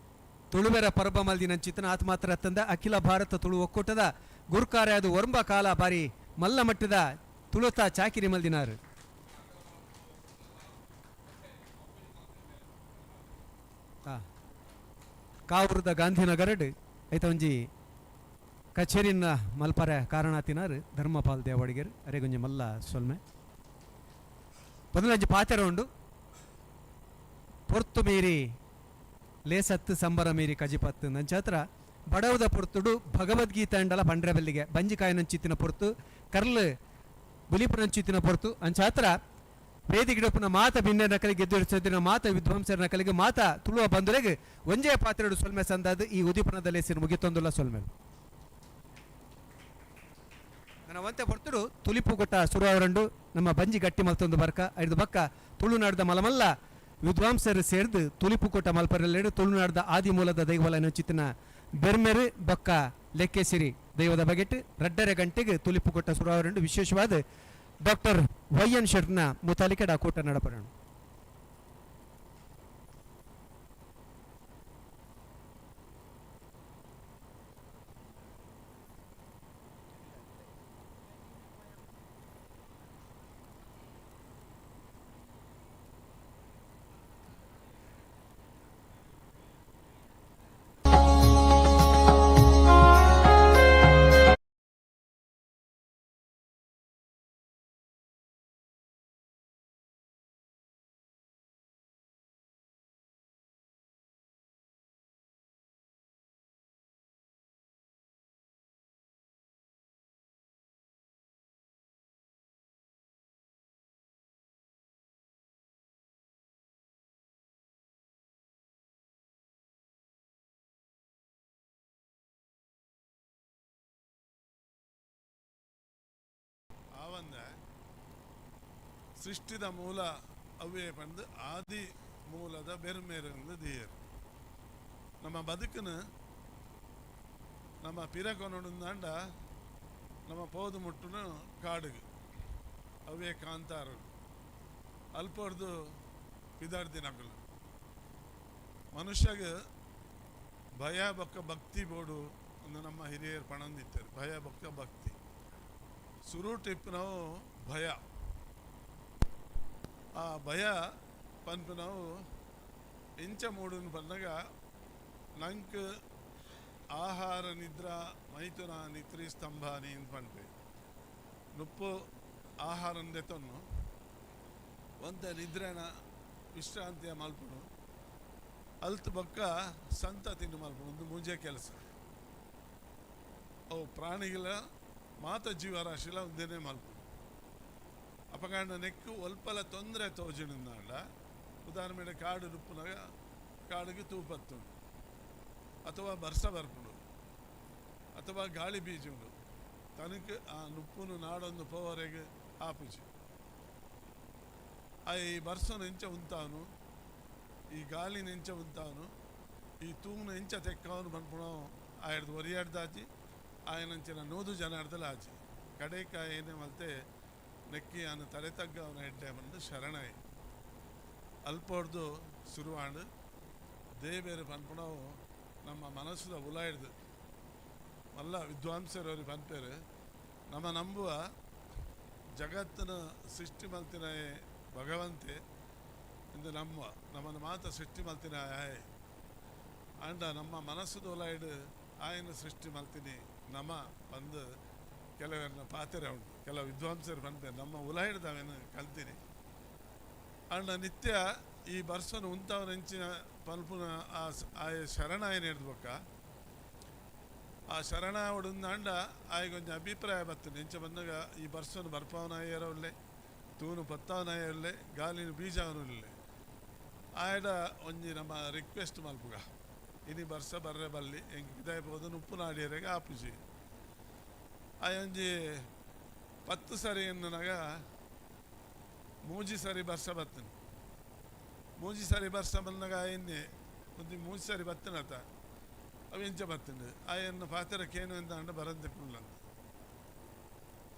ತುಳುವೆರ ಪರ್ಬ ಮಲ್ದಿನ ಚಿತ್ತನ ಆತ್ಮಾತ್ರ ತಂದ ಅಖಿಲ ಭಾರತ ತುಳು ಒಕ್ಕೂಟದ ಗುರ್ಕಾರೆ ಅದು ಒರಂಬ ಕಾಲ ಬಾರಿ ಮಲ್ಲ ಮಟ್ಟದ ತುಳುತ ಚಾಕಿರಿ ಮಲ್ದಿನಾರು. ಕಾವೂರದ ಗಾಂಧಿನಗರಡ್ ಐತ ಒಂಜಿ ಕಚೇರಿನ ಮಲ್ಪರೆ ಕಾರಣಾತಿನಾರು ಧರ್ಮಪಾಲ್ ದೇವಾಡಿಗರ್ ಅರೆಗೊಂಜಿ ಮಲ್ಲ ಸೊಲ್ಮೆ. ಪದಿನಂಜಿ ಪಾತೆರ ಉಂಡು. ಪೊರ್ತು ಮೀರಿ ಲೇಸತ್ತು ಸಂಬರ ಮೀರಿ ಕಜಿಪತ್ತು ನಂಚಾತ್ರ ಬಡವದ ಪೊರ್ತುಡು ಭಗವದ್ಗೀತೆ ಅಂಡಲ ಪಂಡ್ರೆಬಲ್ಲಿಗೆ ಬಂಜಿಕಾಯಿನಂಚಿತ್ತಿನ ಪೊರ್ತು ಕರ್ಲು ಬುಲಿಪುನಂಚಿತ್ತಿನ ಪೊರ್ತು ಅಂಚಾತ್ರ ವೇದಿಗಿಡಪುನ ಮಾತ ಭಿನ್ನ ನಕಲಿಗೆ ಗೆದ್ದಿನ ಮಾತ ವಿದ್ವಾಂಸರ ನಕಲಿಗೆ ಮಾತ ತುಳುವ ಬಂಧುಲೆಗೆ ಒಂಜೇ ಪಾತ್ರೆಡು ಸೊಲ್ಮೆ ಸಂದಾದ ಈ ಉದೀಪನದ ಲೇಸಿನ ಮುಗಿತೊಂದುಲ್ಲ ಸೊಲ್ಮೆ. ನನ್ನ ಒಂತೆ ಪೊರ್ತುಡು ತುಲಿಪು ಕೊಟ್ಟ ಸುರುವರಂಡು ನಮ್ಮ ಬಂಜಿ ಗಟ್ಟಿ ಮಲ್ತೊಂದು ಬರ್ಕ ಐದು ಬಕ್ಕ ತುಳುನಾಡದ ಮಲಮಲ್ಲ ವಿದ್ವಾಂಸರು ಸೇರ್ದು ತುಲಿಪು ಕೊಟ್ಟ ಮಲ್ಪರೆಲ್ಲೆಡು ತುಳುನಾಡದ ಆದಿಮೂಲದ ದೈವಲನ ಚಿತ್ತಿನ ಬೆರ್ಮೆರು ಬೊಕ್ಕ ಲೆಕ್ಕೆಸಿರಿ ದೈವದ ಬಗೆಟ್ 2.5 ಗಂಟೆಗೆ ತುಲಿಪು ಕೊಟ್ಟ ಸುರುವರಂಡು ವಿಶೇಷವಾದ ಡಾಕ್ಟರ್ ವೈ ಎನ್ ಶೆಟ್ನ ಮುತಾಲಿಕೆ ಕೂಟ ನಡಪರಣ. ಸೃಷ್ಟಿದ ಮೂಲ ಅವೇ ಪಂದು ಆದಿ ಮೂಲದ ಬೆರ್ಮೇರಂದು ದಿಯರ್. ನಮ್ಮ ಬದುಕನ ನಮ್ಮ ಪಿರಕೊನೊಂದಾಂಡ ನಮ್ಮ ಪೋದು ಮುಟ್ಟುನ ಕಾಡುಗು ಅವೇ ಕಾಂತಾರರು ಅಲ್ಪೊರ್ದು ಪಿದಾಡ್ದಿನಕುಲು. ಮನುಷ್ಯಗ ಭಯ ಬೊಕ್ಕ ಭಕ್ತಿ ಬೋಡು ಒಂದು ನಮ್ಮ ಹಿರಿಯರು ಪಣಂದಿತ್ತಾರೆ. ಭಯ ಬೊಕ್ಕ ಭಕ್ತಿ ಸುರುಟಿಪ್ಪು ನಾವು ಭಯ, ಆ ಭಯ ಪನ್ಪು ನಾವು ಇಂಚ ಮೂಡುನು ಪನ್ನಾಗ ನಂಗೆ ಆಹಾರ ನಿದ್ರಾ ಮೈಥುನ ನಿತ್ರಿ ಸ್ತಂಭಾನಿ ಅಂತ ಪನ್ಪೆ. ನುಪ್ಪು ಆಹಾರ ತೊನ್ನು ಒಂತ ನಿದ್ರೆನ ವಿಶ್ರಾಂತಿಯ ಮಲ್ಪುನು ಅಲ್ತ್ ಬೊಕ್ಕ ಸಂತ ತಿಂಡು ಮಲ್ಪುನು ಒಂದು ಮೂಜೆ ಕೆಲಸ. ಅವು ಪ್ರಾಣಿಗಳ ಮಾತ ಜೀವರಾಶಿಲ ಒಂದೇನೆ ಮಲ್ಪುನು. ಅಪಗಾಂಡ ನೆಕ್ಕು ಒಲ್ಪಲ ತೊಂದರೆ ತೋಜಿನಾಂಡ ಉದಾಹರಣೆ ಕಾಡು ರುಪ್ಪುನಾಗ ಕಾಡಿಗೆ ತೂಪತ್ತುಂಡು ಅಥವಾ ಬರ್ಸ ಬರ್ಪುಂಡು ಅಥವಾ ಗಾಳಿ ಬೀಜುಂಡು ತನಕ ಆ ನುಪ್ಪುನು ನಾಡೊಂದು ಪೋವರೆಗೆ ಆಪುಜಿ. ಆ ಈ ಬರ್ಸನ ಎಂಚ ಉಂತಾನು, ಈ ಗಾಳಿನ ಎಂಚ ಉಂತಾನು, ಈ ತೂನು ಎಂಚ ತೆಕ್ಕವನು ಪನ್ಪುಣೋ ಆಯಡ್ದು ಒರಿಯಾಡ್ದಾಚಿ ಆಯನಂಚಿನ ನೂದು ಜನ ಅಡ್ದಲ ಆಚಿ ಕಡೆಕಾಯೇನೆ ಮಲ್ತೆ ನೆಕ್ಕಿ ಆನ ತಲೆ ತಗ್ಗ ಅವನ ಎಡ್ಡೆ ಬಂದು ಶರಣಾಯಿ ಅಲ್ಪೊಡ್ದು ಶುರುವಾಂಡು ದೇವೇರು ಪನ್ಪುಣವು ನಮ್ಮ ಮನಸ್ಸುದ ಉಲ ಹಿಡ್ದು ಮಲ್ಲ ವಿದ್ವಾಂಸರವ್ರಿಗೆ ಪನ್ಪೇರು ನಮ್ಮ ನಂಬುವ ಜಗತ್ತಿನ ಸೃಷ್ಟಿ ಮಲ್ತಿನ ಭಗವಂತೆ ಎಂದು ನಮ್ಮ ನಮ್ಮನ್ನು ಮಾತ್ರ ಸೃಷ್ಟಿ ಮಲ್ತಿನ ಆಯ್ ಅಂಡ ನಮ್ಮ ಮನಸ್ಸುದ ಉಲ ಹಿಡು ಆಯನ ಸೃಷ್ಟಿ ಮಲ್ತೀನಿ ನಮ್ಮ ಬಂದು ಕೆಲವರನ್ನ ಪಾತ್ರೆ ಉಂಟು ಕೆಲವು ವಿದ್ವಾಂಸರು ಬಂದೆ ನಮ್ಮ ಉಲ ಹಿಡ್ದವೇನು ಕಲ್ತೀನಿ ಅಂಡ ನಿತ್ಯ ಈ ಬರ್ಸನ ಉಂತವನ ಪಲ್ಪುನ ಆ ಆಯ ಶರಣಾಯನ ಹಿಡ್ದ್ಬೊಕ್ಕ ಆ ಶರಣ ಉಡುಂದಾಂಡ ಆಯ್ಗೊಂಜ ಅಭಿಪ್ರಾಯ ಬರ್ತದೆ ಎಂಚ ಬಂದಾಗ ಈ ಬರ್ಸನ ಬರ್ಪವನಾಯರವಲ್ಲೇ ತೂನು ಪತ್ತವನಾಯರಲ್ಲೇ ಗಾಲಿನ ಬೀಜವನಲ್ಲೇ ಆಯಡ ಒಂಜಿ ನಮ್ಮ ರಿಕ್ವೆಸ್ಟ್ ಮಲ್ಪುಗ ಇನಿ ಬರ್ಸ ಬರ್ರೆ ಬಲ್ಲಿ ಎಂಕ್ ಇದಾಯ ಪೋದು ಉಪ್ಪು ನಾಡಿಯರೆಗೆ ಆಪುಜಿ ಆಯೊಂಜಿ 10 ಸರಿ ಎನ್ನುನಾಗ 3 ಸರಿ ಬರ್ಸ ಬರ್ತನೆ 3 ಸರಿ ಬರ್ಸ ಬಂದಾಗ ಆಯನ್ನೇ ಒಂದು 3 ಸರಿ ಬತ್ತನತ ಅವು ಎಂಚ ಬತ್ತಂಡು ಆಯನ್ನ ಪಾತ್ರಕ್ಕೇನು ಅಂತ ಅಂಡ ಬರಂತೆ ಪುಲ್ಲಂತ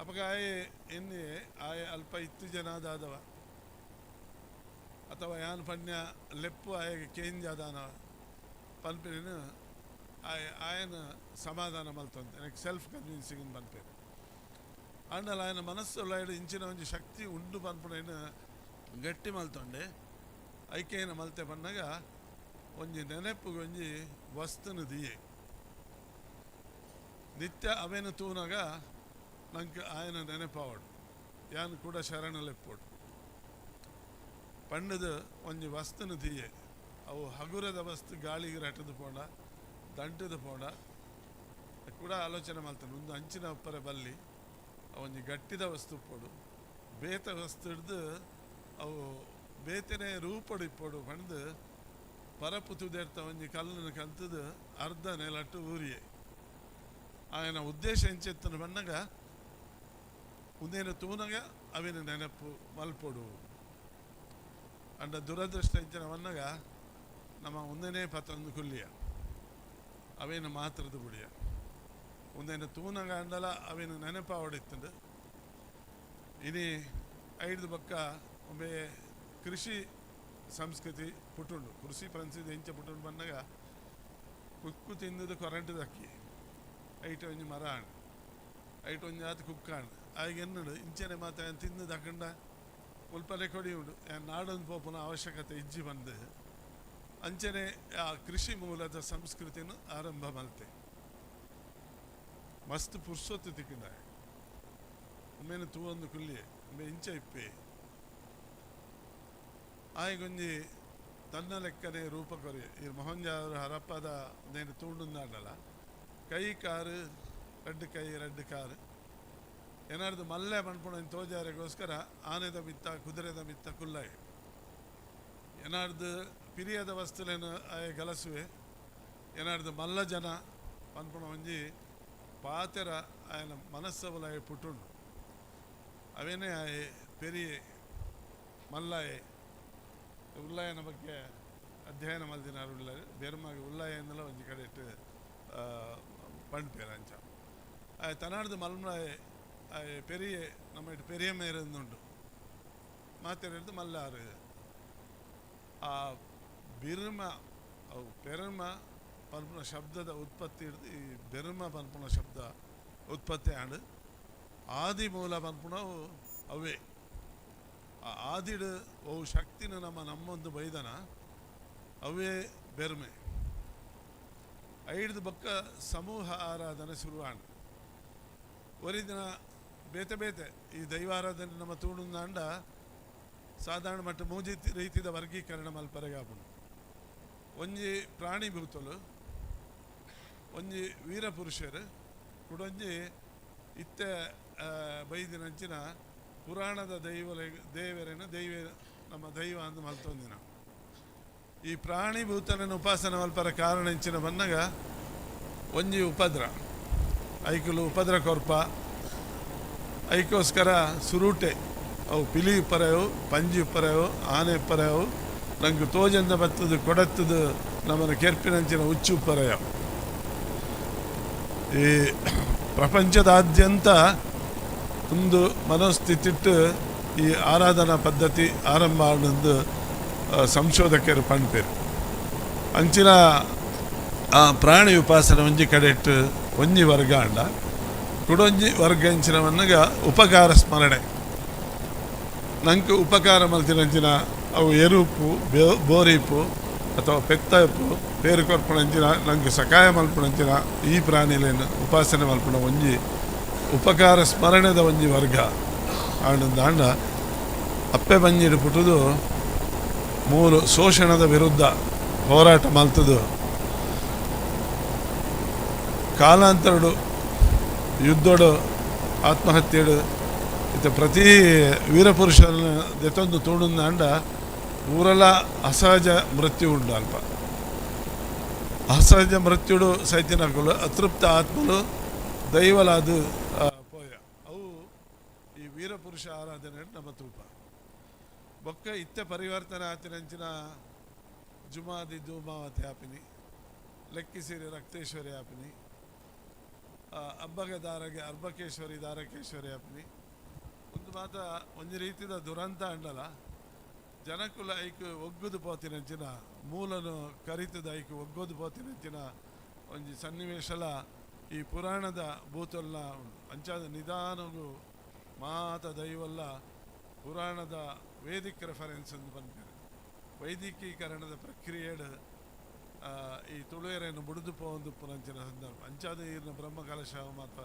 ಅಪ್ಪಗ ಆಯೆ ಎನ್ನೆ ಆಯ ಅಲ್ಪ ಇತ್ತು ಜನಾದಾದವ ಅಥವಾ ಯಾನ್ ಪಣ್ಯ ಲೆಪ್ಪು ಆಯಗೆ ಕೇಂಜಾದಾನವ ಪಲ್ಪಿನ ಆಯ ಆಯನ ಸಮಾಧಾನ ಮಲ್ತಂತ எனக்கு ಸೆಲ್ಫ್ ಕನ್ವಿನ್ಸಿಂಗ್ ಪನ್ಪೇರು ಆಂಡಲ ಆಯನ ಮನಸ್ಸು ಇಂಚಿನ ಒಂಜಿ ಶಕ್ತಿ ಉಂಡು ಪನ್ಪುನ ಗಟ್ಟಿ ಮಲ್ತೊಂಡೆ ಐಕೇನ ಮಲ್ತೆ ಪನ್ನಾಗ ಒಂಜಿ ನೆನಪುಗೆ ಒಂಜಿ ವಸ್ತುನು ದಿಯೆ ನಿತ್ಯ ಅವೇನು ತೂನಾಗ ನಂಗೆ ಆಯನ ನೆನಪಾವಡು ಯಾನ್ ಕೂಡ ಶರಣಲೆಪ್ಪೋಡು ಪಂಡದ ಒಂಜಿ ವಸ್ತುನು ದಿಯೆ ಅವು ಹಗುರದ ವಸ್ತು ಗಾಳಿಗೆ ರಟದು ಪೋಂಡ ದಂಟದ ಪೋಂಡ ಕೂಡ ಆಲೋಚನೆ ಮಾಡ್ತಾನೆ ಒಂದು ಅಂಚಿನ ಉಪ್ಪರೆ ಬಲ್ಲಿ ಒಂಜಿ ಗಟ್ಟಿದ ವಸ್ತು ಉಪ್ಪೋಡು ಬೇತ ವಸ್ತು ಹಿಡ್ದು ಅವು ಬೇತನೆ ರೂಪಡು ಇಪ್ಪೋಡು ಪಂಡ್ದು ಪರಪು ತುದೇರ್ತ ಒಂಜಿ ಕಲ್ಲನ್ನು ಕಲ್ತದು ಅರ್ಧ ನೆಲಟ್ಟು ಊರಿಯೆ ఆయన ಉದ್ದೇಶ ಎಂಚೆತ್ತನ ಬಣ್ಣಗ ಉಂದೇನು ತೂನಗ ಅವಿನ ನೆನಪು ಮಲ್ಪೊಡು ಅಂಡ ದುರದೃಷ್ಟ ಎಂಚಿನ ಬಣ್ಣಗ ನಮ್ಮ ಒಂದನೇ ಪತ್ತೊಂದು ಕುಲ್ಲಿಯ ಅವೇನು ಮಾತ್ರದ ಬುಡಿಯ ಒಂದೇನು ತೂನಗ ಅಂಡಲ ಅವೇನು ನೆನಪಾವಡಿತ್ತಂಡು ಇನಿ ಐದು ಬಕ್ಕ ಒಮ್ಮೆ ಕೃಷಿ ಸಂಸ್ಕೃತಿ ಪುಟ್ಟುಂಡು ಕೃಷಿ ಪಂಚಿದ ಎಂಚ ಪುಟ್ಟುಂಡು ಬಂದಾಗ ಕುಕ್ಕು ತಿಂದದು ಕೊರಂಟದ ಅಕ್ಕಿ ಐಟ್ ಒಂಜಿ ಮರ ಆಣ್ ಐಟ್ ಒಂಜಿ ಆತ ಕುಕ್ಕಾಣ್ ಆಗ ಎನ್ನುಡು ಇಂಚನೆ ಮಾತ್ರ ತಿಂದು ದಕ್ಕಂಡ ಉಲ್ಪಲೆ ಕೊಡಿ ಉಂಡು ನಾಡೊಂದು ಪೋಪುನ ಅವಶ್ಯಕತೆ ಇಜ್ಜಿ ಬಂದು ಅಂಚನೆ ಆ ಕೃಷಿ ಮೂಲದ ಸಂಸ್ಕೃತಿಯನ್ನು ಆರಂಭ ಮಲ್ತೆ ಮಸ್ತ್ ಪುರ್ಸೊತ್ತು ತಿಕ್ಕಂಡ ಒಮ್ಮೆನು ತೂವೊಂದು ಕುಲ್ಲಿ ಒಮ್ಮೆ ಇಂಚ ಇಪ್ಪೆ ಆಯ್ಗೊಂಜಿ ತನ್ನ ಲೆಕ್ಕನೆ ರೂಪ ಕೊರಿ ಈ ಮೊಹಂಜಾದರು ಹರಪ್ಪದ ನೇನು ತೂಂಡುಂದಾಡಲ್ಲ ಕೈ ಕಾರು ರಡ್ಡು ಕೈ ರಡ್ಡು ಕಾರು ಏನಾರ್ದು ಮಲ್ಲೆ ಮಣ್ಪುಣ ತೋಜಾರಿಗೋಸ್ಕರ ಆನೆದ ಮಿತ್ತ ಕುದುರೆದ ಮಿತ್ತ ಕುಲ್ಲಾಯಿ ಏನಾರ್ದು ಪಿರಿಯದ ವಸ್ತುಲೇನು ಆಯ ಗಲಸುವೆ ಏನಾರ್ದು ಮಲ್ಲ ಜನ ಪನ್ಪುಣ ಒಂಜಿ ಪಾತೆರ ಆಯನ ಮನಸ್ಸವಲಾಯ ಪುಟ್ಟುಂಡು ಅವೇನೇ ಆಯೆ ಪೆರಿಯೆ. ಮಲ್ಲಾಯೆ ಉಲ್ಲಾಯನ ಬಗ್ಗೆ ಅಧ್ಯಯನ ಮಲ್ದಿನಾರು ಉಳ್ಳಾರು ಬೆರ್ಮಗೆ ಉಲ್ಲಾಯ ಎಂದಲ ಒಂಜಿ ಕಡೆಟ್ ಪಂಡ್ಪೇರ್ ಅಂಚ. ಆಯ್ ತನಾಡ್ದು ಮಲ್ಮಲಾಯೆ ಆಯ್ ಪೆರಿಯ ನಮ್ಮ ಇಟ್ಟು ಪೆರಿಯ ಮೇರಂದುಂಡು ಮಾತೆರೆಡ್ದು ಮಲ್ಲಾರು. ಆ ಬಿರ್ಮ ಅವು ಪೆರ್ಮ ಪನ್ಪುನ ಶಬ್ದದ ಉತ್ಪತ್ತಿ ಹಿಡ್ದು ಈ ಬೆರ್ಮ ಪನ್ಪುನ ಶಬ್ದ ಉತ್ಪತ್ತಿ ಆಂಡ್. ಆದಿ ಮೂಲ ಪನ್ಪುನವು ಅವೇ. ಆ ಆದಿಡು ಅವು ಶಕ್ತಿನ ನಮ್ಮ ನಮ್ಮೊಂದು ಬೈದನ ಅವೇ ಬೆರ್ಮೆ. ಐಡ್ದು ಬೊಕ್ಕ ಸಮೂಹ ಆರಾಧನೆ ಶುರುವಾಂಡ್. ಒರಿದಿನ ಬೇತೆ ಬೇತೆ ಈ ದೈವಾರಾಧನೆ ನಮ್ಮ ತೂಣುಂದಾಂಡ ಸಾಧಾರಣ ಮಟ್ಟ ಮೂಜಿ ರೀತಿದ ವರ್ಗೀಕರಣ ಮಲ್ಪರೆಗಾಪುಂಡು. ಒಂಜಿ ಪ್ರಾಣಿ ಭೂತಲು, ಒಂಜಿ ವೀರಪುರುಷರು, ಕುಡೊಂಜಿ ಇತ್ತೆ ಬೈದಿನಂಚಿನ ಪುರಾಣದ ದೈವ ದೇವರೇನು ದೈವ ನಮ್ಮ ದೈವ ಅಂದು ಮಲ್ತೊಂದಿನ. ಈ ಪ್ರಾಣಿ ಭೂತನನ್ನು ಉಪಾಸನೆ ಮಲ್ಪರ ಕಾರಣ ಇಂಚಿನ ಬನ್ನಗ ಒಂಜಿ ಉಪದ್ರ ಐಕುಲು ಉಪದ್ರ ಕೊರ್ಪ ಐಕೋಸ್ಕರ ಸುರೂಟೆ ಅವು ಪಿಲಿ ಉಪ್ಪರೆವು ಪಂಜಿ ಉಪ್ಪರೆವು ಆನೆ ಉಪ್ಪರೆವು ನಂಗೆ ತೋಜಂದ ಬತ್ತದು ಕೊಡತ್ತದು ನಮ್ಮನ್ನು ಕೆರ್ಪಿನಂಚಿನ ಉಚ್ಚು ಉಪ್ಪರೆವು. ಈ ಪ್ರಪಂಚದಾದ್ಯಂತ ಒಂದು ಮನಸ್ಥಿತಿಟ್ಟು ಈ ಆರಾಧನಾ ಪದ್ಧತಿ ಆರಂಭ ಆನಂದು ಸಂಶೋಧಕರು ಪಣ್ಪೇರು. ಅಂಚಿನ ಆ ಪ್ರಾಣಿ ಉಪಾಸನೆ ಒಂಜಿ ಕಡೆಟ್ಟು ಒಂಜಿ ವರ್ಗ ಅಂಡ ಕುಡೊಂಜಿ ವರ್ಗ ಅಂಚಿನವನ್ನಗ ಉಪಕಾರ ಸ್ಮರಣೆ. ನಂಗೆ ಉಪಕಾರ ಮಲ್ತಿನಂಚಿನ ಅವು ಎರುಪು ಬೋರಿಪು ಅಥವಾ ಪೆತ್ತಪ್ಪು ಪೇರು ಕೊರ್ಪುಣಂಚಿನ ನಂಗೆ ಸಕಾಯ ಮಲ್ಪುಣಂಚಿನ ಈ ಪ್ರಾಣಿಲೇನು ಉಪಾಸನೆ ಮಲ್ಪುಣ ಒಂಜಿ ಉಪಕಾರ ಸ್ಮರಣೆದ ಒಂಜಿ ವರ್ಗ ಆಂಡ ಆಂಡ. ಅಪ್ಪೆ ಬಂಜಿಡು ಪುಟ್ಟುದು ಮೂರು ಶೋಷಣದ ವಿರುದ್ಧ ಹೋರಾಟ ಮಲ್ತದು ಕಾಲಾಂತರಡು ಯುದ್ಧೋಡು ಆತ್ಮಹತ್ಯೆಡು ಇತ್ತ ಪ್ರತಿ ವೀರಪುರುಷನ ದೆತ್ತೊಂದು ತೋಡುಂದಾಂಡ ಊರೆಲ್ಲ ಅಸಹಜ ಮೃತ್ಯು ಉಂಡು. ಅಲ್ಪ ಅಸಹಜ ಮೃತ್ಯುಡು ಸೈತಿನಕುಲು ಅತೃಪ್ತ ಆತ್ಮಲು ದೈವಲಾದು ಪೋಯ. ಅವು ಈ ವೀರಪುರುಷ ಆರಾಧನೆ ನಮ್ಮ ತೂಪ ಬೊಕ್ಕ ಇತ್ತೆ ಪರಿವರ್ತನೆ ಆತಿನಂಚಿನ ಜುಮಾದಿ ಧೂಮಾವತಿ ಆಪಿನಿ, ಲೆಕ್ಕಿಸಿರಿ ರಕ್ತೇಶ್ವರಿ ಆಪಿನಿ, ಅಬ್ಬಗ ದಾರಗೆ ಅರ್ಬಕೇಶ್ವರಿ ದಾರಕೇಶ್ವರಿ ಆಪಿನಿ. ಒಂದು ಮಾತ ಒಂಜಿ ರೀತಿದ ದುರಂತ ಅಂಡಲ ಜನಕುಲ ಐಕ್ ಒಗ್ಗುದು ಪೋತಿನಂಚಿನ ಮೂಲನು ಕರಿತದ ಐಕ್ ಒಗ್ಗೋದು ಪೋತಿನಂಚಿನ ಒಂಜಿ ಸನ್ನಿವೇಶಲ ಈ ಪುರಾಣದ ಭೂತೊಲ್ಲ ಉಂಡು. ಅಂಚಾದ ನಿಧಾನಗು ಮಾತ ದೈವಲ್ಲ ಪುರಾಣದ ವೇದಿಕ್ ರೆಫರೆನ್ಸ್ ಎಂದು ಪನ್ಪೇರು. ವೈದಿಕೀಕರಣದ ಪ್ರಕ್ರಿಯೆಡ್ ಈ ತುಳುವೆರೆಯನ್ನು ಬುಡುದು ಪೋವೊಂದು ಪುನಂಚಿನ ಸಂದರ್ಭ. ಅಂಚಾದ ಈರ್ನ ಬ್ರಹ್ಮಕಲಶ ಮಾತ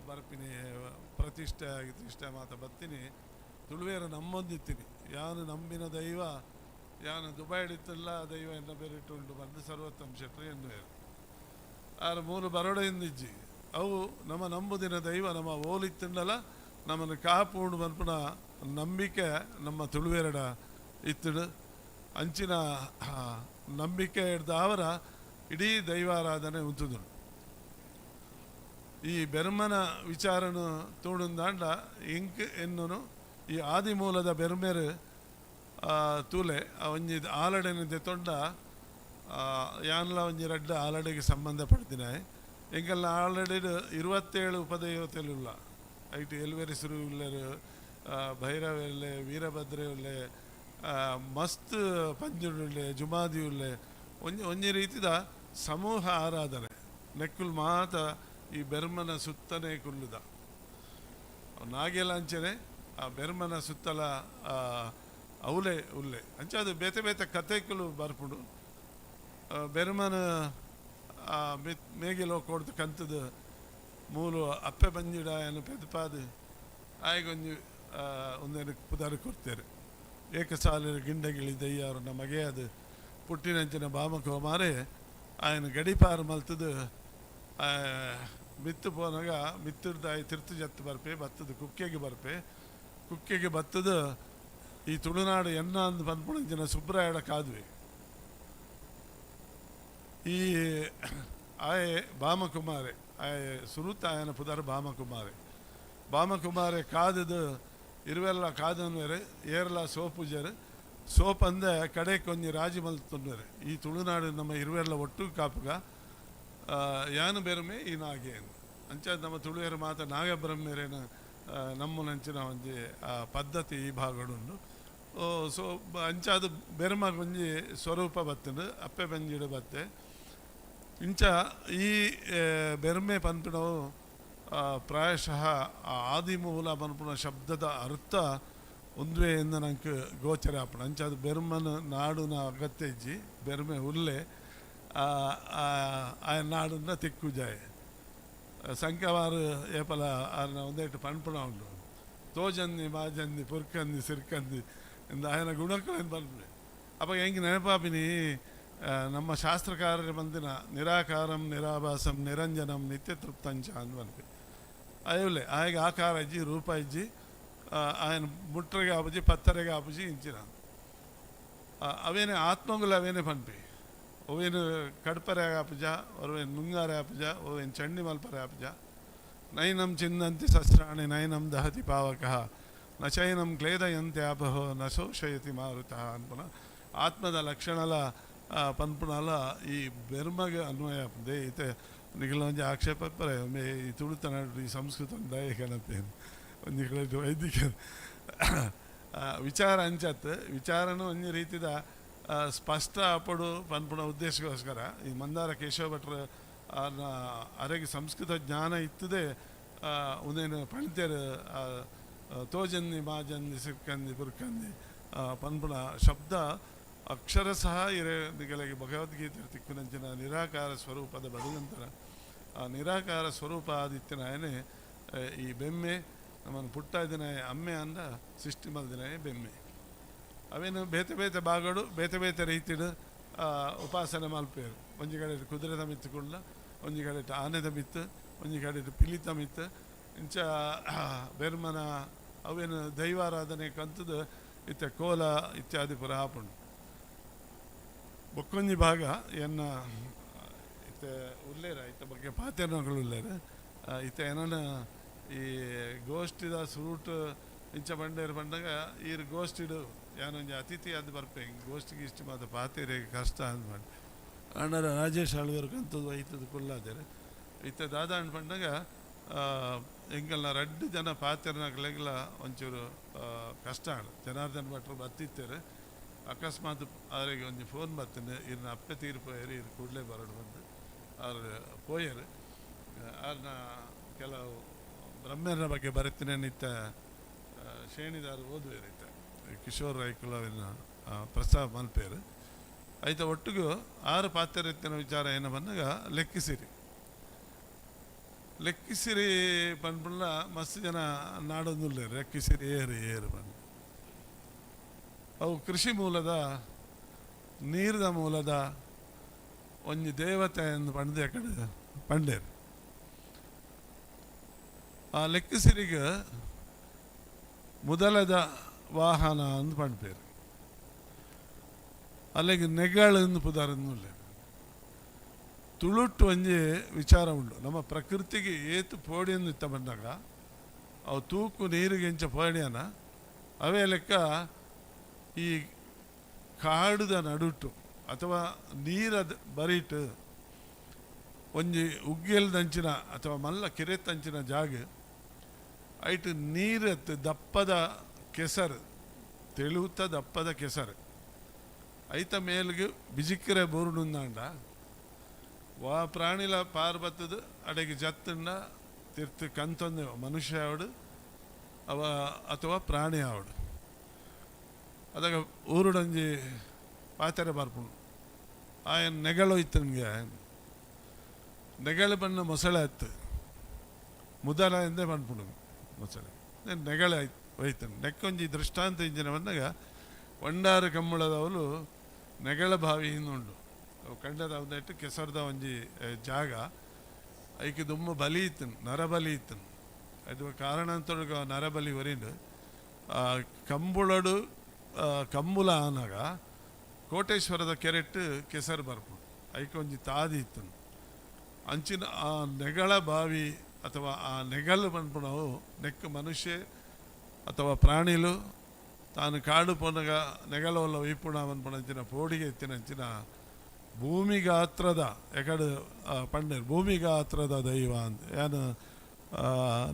ಬರ್ಪಿನಿ ಪ್ರತಿಷ್ಠೆ ಗಿತಿಷ್ಠೆ ಮಾತ ಬತ್ತೀನಿ ತುಳುವೇರ ನಮ್ಮೊಂದಿತ್ತೀನಿ. ಯಾನು ನಂಬಿನ ದೈವ ಯಾನು ದುಬೈಡಿತ್ತಲ್ಲ ದೈವ ಎನ್ನ ಬೇರಿಟ್ಟುಂಡು ಬಂದು ಸರ್ವೋತ್ತಮ ಶೆಟ್ರು ಎನ್ನುವೇರು. ಆರು ಮೂರು ಬರೋಡೆಯಿಂದಿಜ್ಜಿ ಅವು ನಮ್ಮ ನಂಬುದಿನ ದೈವ ನಮ್ಮ ಓಲಿತ್ತುಂಡಲ ನಮ್ಮನ್ನು ಕಾಪುಂಡು ಬನ್ಪುನ ನಂಬಿಕೆ ನಮ್ಮ ತುಳುವೆರಡ ಇತ್ತಡು. ಅಂಚಿನ ನಂಬಿಕೆ ಹಿಡ್ದ ಅವರ ಇಡೀ ದೈವಾರಾಧನೆ ಉಂತುದು. ಈ ಬೆರ್ಮನ ವಿಚಾರನು ತೋಡುಂದಾಂಡ ಇಂಕ್ ಎನ್ನುನು ಈ ಆದಿಮೂಲದ ಬೆರ್ಮೆರು ತೂಲೆ ಒಂಜಿ ಆಲಡೆನ ದೆತೊಂಡ ಯಾನ್ಲ ಒಂಜಿ ರಡ್ಡ ಆಲಡೆಗೆ ಸಂಬಂಧಪಡ್ತಿನ. ಎಂಕಲ್ನ ಆಲ್ರೆಡಿ 27 ಉಪದೈವತೆಲುಲ್ಲ. ಐಟ್ ಎಲ್ವೆರಿ ಸುರು ಉಲ್ಲೆರ್, ಭೈರವ ಉಲ್ಲೆ, ವೀರಭದ್ರೆ ಉಲ್ಲೆ, ಮಸ್ತ್ ಪಂಜುರುಳ್ಳೆ, ಜುಮಾದಿ ಉಲ್ಲೆ. ಒಂಜಿ ಒಂಜಿ ರೀತಿದ ಸಮೂಹ ಆರಾಧನೆ ನೆಕ್ಕುಲ್ ಮಾತ ಈ ಬೆರ್ಮನ ಸುತ್ತನೆ ಕುಲ್ಲುದ ನಾಗೆಲ ಅಂಚನೆ ಆ ಬೆರ್ಮನ ಸುತ್ತಲ ಅವಲೆ ಉಲ್ಲೆ ಅಂಚ ಅದು ಬೇತೆ ಬೇತೆ ಕತೆಕುಲು ಬರ್ಪುಂಡು. ಬೆರ್ಮನ ಮೇಗಿಲೋ ಕೊಡ್ದು ಕಂತದ ಮೂಲು ಅಪ್ಪೆ ಬಂಜಿಡ ಏನು ಪೆದಪಾದು ಆಯ್ಗೊಂಜಿ ಒಂದೇನು ಪುದಾರು ಕೊಡ್ತೇವೆ. ಏಕಸಾಲಿನ ಗಿಂಡಗಿಳಿ ದಯ್ಯಾರು ನಮಗೆ ಅದು ಪುಟ್ಟಿನಂಚಿನ ಬಾಮಕೋಮಾರೆ ఆయన ಗಡಿಪಾರು ಮಲ್ತದು ಮಿತ್ತು ಪೋನಾಗ ಮಿತ್ತುಡ್ದಾಯಿ ತಿರ್ತು ಜತ್ತು ಬರ್ಪೆ ಬತ್ತದ ಕುಕ್ಕೆಗೆ ಬರ್ಪೆ ಕುಕ್ಕೆಗೆ ಬತ್ತದ ಈ ತುಳುನಾಡು ಎನ್ನ ಅಂದು ಪನ್ಪುಣಂಚಿನ ಸುಬ್ರಾಯಡ ಕಾದ್ವೆ. ಈ ಆಯೆ ಬಾಮಕುಮಾರೆ ಆಯೆ ಸುರುತ ಆಯನ ಪುದರ್ ಬಾಮಕುಮಾರೆ ಬಾಮಕುಮಾರೆ ಕಾದದು ಇರುವೆಲ್ಲ ಕಾದನ್ವೇರು, ಏರ್ಲ ಸೋಪುಜರು, ಸೋಪ್ ಅಂದೆ ಕಡೆಕ್ ಒಂಜಿ ರಾಜಿ ಮಲ್ತೊಂದುವೆರ್. ಈ ತುಳುನಾಡು ನಮ್ಮ ಇರುವೆರ್ಲ ಒಟ್ಟು ಕಾಪುಗ ಯಾನು ಬೆರ್ಮೆ ಈ ನಾಗೇನು ಅಂಚ ನಮ್ಮ ತುಳುವೆರ್ ಮಾತ ನಾಗಬ್ರಹ್ಮೆರೇನ ನಮ್ಮನಂಚಿನ ಒಂಜಿ ಪದ್ಧತಿ ಈ ಭಾಗಡುಂಡು. ಸೊ ಅಂಚಾದ ಬೆರ್ಮಗ್ ಒಂಜಿ ಸ್ವರೂಪ ಬತ್ತುಂಡು, ಅಪ್ಪೆ ಬಂಜಿಡು ಬತ್ತೆ. ಇಂಚ ಈ ಬೆರ್ಮೆ ಪನ್ಪಿನವು ಪ್ರಾಯಶಃ ಆದಿಮೂಲ ಪನ್ಪುನ ಶಬ್ದದ ಅರ್ಥ ಒಂದುವೇ ಎಂದು ನಂಗೆ ಗೋಚರ ಆಪುಂಡು. ಅಂಚಾದ ಬೆರ್ಮನ ನಾಡುನ ಅಗತ್ಯ ಇಜ್ಜಿ, ಬೆರ್ಮೆ ಉಲ್ಲೆ ಆ ನಾಡುನ ತಿಕ್ಕು ಜಾಯ ಸಂಕವಾರು ಏಪಲ ಆರ್ನ ಒಂದೇಟು ಪನ್ಪುಣ ಉಂಡು. ತೋಜಂದಿ ಮಾಜಂದಿ ಪುರ್ಕಂದಿ ಸಿರ್ಕಂದಿ ಇಂದ ಆಯನ ಗುಣಕ್ಕಲೇನು ಪನ್ಪುಣೆ. ಅಪ್ಪ ಹೆಂಗೆ ನೆನಪಾಪಿನಿ, ನಮ್ಮ ಶಾಸ್ತ್ರಕಾರರು ಬಂದಿನ ನಿರಾಕಾರಂ ನಿರಾಭಾಸಂ ನಿರಂಜನಂ ನಿತ್ಯ ತೃಪ್ತಂಚ ಅಂದ್ ಪನ್ಪೆ. ಅಯ್ಯುಲೆ ಆಯಗ ಆಕಾರ ಇಜ್ಜಿ, ರೂಪ ಇಜ್ಜಿ, ఆయన ಮುಟ್ರೆಗೆ ಆಪುಜಿ, ಪತ್ತರೆಗೆ ಆಪುಜಿ ಇಂಚಿನ ಅವೇನೆ ಆತ್ಮಗುಲ ಅವೇನೆ ಪನ್ಪಿ. ಒವೇನು ಕಡ್ಪರೆ ಆಪುಜ, ಒವೇನು ನುಂಗಾರೆ ಆಪುಜ, ಒವೇನು ಚಂಡಿ ಮಲ್ಪರೆ ಆಪುಜ. ನೈನಂ ಚಿನ್ನಂತಿ ಶಸ್ತ್ರಾಣಿ ನೈನಂ ದಹತಿ ಪಾವಕಃ ನ ಚೈನಂ ಕ್ಲೇದಯಂತೆ ಆಪಹೋ ನ ಶೋಷಯತಿ ಮಾರುತಃ ಅನ್ಪುನ ಆತ್ಮದ ಲಕ್ಷಣಲ ಪನ್ಪುನಲ ಈ ಬೆರ್ಮಗ ಅನ್ವಯ ಆಪುಂಡು. ಇತ್ತೆ ನಿಖಿಲ ಒಂಜಿ ಆಕ್ಷೇಪ ಪರೆ ಮೇ ಈ ತುಳುತ ನಡು ಈ ಸಂಸ್ಕೃತ ದಯ ಕಣಪೇನು ಒಂಜಿ ಕಡೆ ವೈದಿಕ ವಿಚಾರ ಅಂಚತ್ ವಿಚಾರನು ಒಂಜಿ ರೀತಿದ ಸ್ಪಷ್ಟ ಆಪಡು ಪನ್ಪುನ ಉದ್ದೇಶಕ್ಕೋಸ್ಕರ ಈ ಮಂದಾರ ಕೇಶವ ಭಟ್ರು ಆರ್ನ ಅರೆಗೆ ಸಂಸ್ಕೃತ ಜ್ಞಾನ ಇತ್ತದೆ ಉಂದೇನು ಪಣಿತೇರು ತೋಜಂದಿ ಮಾಜಂದಿ ಸಿಕ್ಕಂದಿ ಪುರ್ಕಂದಿ ಪನ್ಪುನ ಶಬ್ದ ಅಕ್ಷರಶಃ ಇರೆ ನಿಗಲಿಗೆ ಭಗವದ್ಗೀತೆ ತಿಕ್ಕುನಂಚಿನ ನಿರಾಕಾರ ಸ್ವರೂಪದ ಬದುಗಂತರ ಆ ನಿರಾಕಾರ ಸ್ವರೂಪ ಆದಿತ್ಯನಾಯನೆ ಈ ಬೆಮ್ಮೆ ನಮ್ಮನ್ನು ಪುಟ್ಟ ದಿನ ಅಮ್ಮೆ ಅಂದ ಸೃಷ್ಟಿ ಮಲ್ದಿನಾಯ ಬೆಮ್ಮೆ. ಅವೇನು ಬೇತೆ ಬೇತೆ ಭಾಗಡು ಬೇತೆ ಬೇತೆ ರೀತಿಡು ಉಪಾಸನೆ ಮಲ್ಪೇರು. ಒಂಜಿ ಕಡೆ ಕುದುರೆದ ಮಿತ್ತು ಕುಳ್ಳ, ಒಂಜಿ ಕಡೆ ಆನೆದ ಮಿತ್ತು, ಒಂಜಿ ಕಡೆ ಪಿಲಿತ ಮಿತ್ತು, ಇಂಚ ಬೆರ್ಮನ ಅವೇನು ದೈವಾರಾಧನೆ ಕಂತದ ಇತ್ತ ಕೋಲ ಇತ್ಯಾದಿ ಪುರ ಆಪುಂಡು. ಬೊಕ್ಕೊಂಜಿ ಭಾಗ ಎನ್ನ ಇತ್ತೆ ಉಲ್ಲೇರ ಇತ್ತ ಬಗ್ಗೆ ಪಾತೆರ್ನಗಳು ಉಲ್ಲೇರ ಇತ್ತೆ ಏನನ ಈ ಗೋಷ್ಠಿದ ಸುರುಟ್ ಇಂಚ ಬಂಡೇರು ಬಂಡಾಗ ಈರ್ ಗೋಷ್ಠಿಡು ಯಾನೊಂಜಿ ಅತಿಥಿ ಅದು ಬರ್ಪೆ ಗೋಷ್ಠಿ ಗೀಷ್ಠಿ ಮಾತ ಪಾತೆರೆ ಕಷ್ಟ ಅಂದ್ ಮಾಡಿ ಅಣ್ಣರ ರಾಜೇಶ್ ಆಳ್ವೆರ್ ಕಂತದ್ದು ಐತದ ಕುಲ್ಲಾದೇರು. ಇತ್ತೆ ದಾದ ಅಂದ್ ಪಂಡಾಗ ಎಂಕಲ್ನ ರಡ್ಡು ಜನ ಪಾತೆರ್ನಕ್ಲೆಗ್ಲ ಒಂಚೂರು ಕಷ್ಟ ಆಂಡ್. ಜನಾರ್ದನ್ ಭಟ್ರು ಬತ್ತಿತ್ತೇರು, ಅಕಸ್ಮಾತ್ ಅವರಿಗೆ ಒಂಜಿ ಫೋನ್ ಬತ್ತನೆ ಇರ್ನ ಅಪ್ಪೆ ತೀರು ಪೋಯರು, ಇರ್ ಕೂಡಲೇ ಬರಡು ಬಂದು ಅವ್ರು ಪೋಯರು. ಅವ್ರನ್ನ ಕೆಲವು ಬ್ರಹ್ಮರ ಬಗ್ಗೆ ಬರೆತಿನ ನಿತ್ತ ಶ್ರೇಣಿದಾರು ಓದುವೇರು ಇತ್ತ ಕಿಶೋರ್ ರೈಕುಲವಿನ ಪ್ರಸ್ತಾವ ಮಲ್ಪೇರು. ಐತ ಒಟ್ಟಿಗೂ ಆರು ಪಾತ್ರರಿತ್ತಿನ ವಿಚಾರ ಏನ ಬಂದಾಗ ಲೆಕ್ಕಿಸಿರಿ ಲೆಕ್ಕಿಸಿರಿ ಪನ್ಪುಂಡ ಮಸ್ತ್ ಜನ ನಾಡೊಂದುಲ್ಲೇರು ಲೆಕ್ಕಿಸಿರಿ ಏರು ಏರು ಬಂದು ಅವು ಕೃಷಿ ಮೂಲದ ನೀರ್ದ ಮೂಲದ ಒಂಜಿ ದೇವತೆ ಎಂದು ಪಂಡೆ ಕಡೆ ಪಂಡೇರು. ಆ ಲೆಕ್ಕಿಸಿರಿಗೆ ಮೊದಲದ ವಾಹನ ಅಂದ್ ಪಂಡ್ಪೇರು. ಅಲ್ಲಿಗೆ ನೆಗಳು ಎಂದು ಪುದಾರನ್ನುಲ್ಲೆ ತುಳುಟ್ಟು ಒಂಜಿ ವಿಚಾರ ಉಂಡು. ನಮ್ಮ ಪ್ರಕೃತಿಗೆ ಏತು ಪೋಡಿಯನ್ನು ಇತ್ತ ಬಂದಾಗ ಅವು ತೂಕು ನೀರಿಗೆ ಇಂಚ ಪೋಡಿಯನ ಅವೇ ಲೆಕ್ಕ ಈ ಕಾಡುದ ನಡುಟು ಅಥವಾ ನೀರದ ಬರಿಟು ಒಂಜಿ ಉಗ್ಗೆಲ್ದಂಚಿನ ಅಥವಾ ಮಲ್ಲ ಕೆರೆತಂಚಿನ ಜಾಗ ಐಟ್ ನೀರತ್ತು ದಪ್ಪದ ಕೆಸರು ತೆಳುತ್ತ ದಪ್ಪದ ಕೆಸರು ಐತ ಮೇಲ್ಗೆ ಬಿಜಿಕ್ರೆ ಬೋರ್ಡುಂದಾಂಡ ವಾ ಪ್ರಾಣಿಲ ಪಾರ್ ಬತ್ತದ ಅಡೆಗೆ ಜತ್ತಂಡ ತಿರ್ತು ಕಂತೊಂದು ಮನುಷ್ಯ ಆವಡು ಅವ ಅಥವಾ ಪ್ರಾಣಿ ಆವಡು. ಅದಾಗ ಊರುಡಂಜಿ ಪಾತೆರೆ ಬರ್ಪುಂಡು ಆಯನ್ ನೆಗಳೊಯ್ತನ್ಗೆ ನೆಗಳ ಬಣ್ಣ ಮೊಸಳೆ ಆಯ್ತು ಮುದಲ ಎಂದೇ ಪನ್ಪುಂಡು ಮೊಸಳೆ ನೆಗಳ ಒಯ್ತನ್ ನೆಕ್ಕೊಂಜಿ ದೃಷ್ಟಾಂತ ಇಂಜಿನ ಬಂದಾಗ ಒಂಡಾರು ಕಂಬಳದವಳು ನೆಗಳ ಬಾವಿ ಉಂಡು. ಅವು ಕಂಡದ ಒಂದೆಟ್ಟು ಕೆಸರ್ದ ಒಂಜಿ ಜಾಗ ಐಕೆ ದುಮ್ಮ ಬಲಿ ಇತ್ತನ್ ನರಬಲಿ ಇತ್ತನ್ ಅದು ಕಾರಣ ಅಂತ ನರಬಲಿ ಒರಿಂಡು ಕಂಬುಳಡು ಕಂಬುಲ ಆನಾಗ ಕೋಟೇಶ್ವರದ ಕೆರೆಟ್ಟು ಕೆಸರು ಬರ್ಪುಂಡು ಐಕೆ ಒಂಜಿ ತಾದಿ ಇತ್ತನ್ ಅಂಚಿನ ಆ ನೆಗಳ ಬಾವಿ ಅಥವಾ ಆ ನೆಗಲ್ ಪನ್ಪುನವು ನೆಕ್ ಮನುಷ್ಯ ಅಥವಾ ಪ್ರಾಣಿಲು ತಾನು ಕಾಡು ಪೊನಗ ನೆಗಲವಲ್ಲ ವೈಪುಣ ಪನ್ಪುನಂಚಿನ ಪೋಡಿಗೆ ಎತ್ತಿನಂಚಿನ ಭೂಮಿಗಾತ್ರದ ಎಕಡು ಪಂಡರ್ ಭೂಮಿಗಾತ್ರದ ದೈವ ಅಂತ ಯಾನು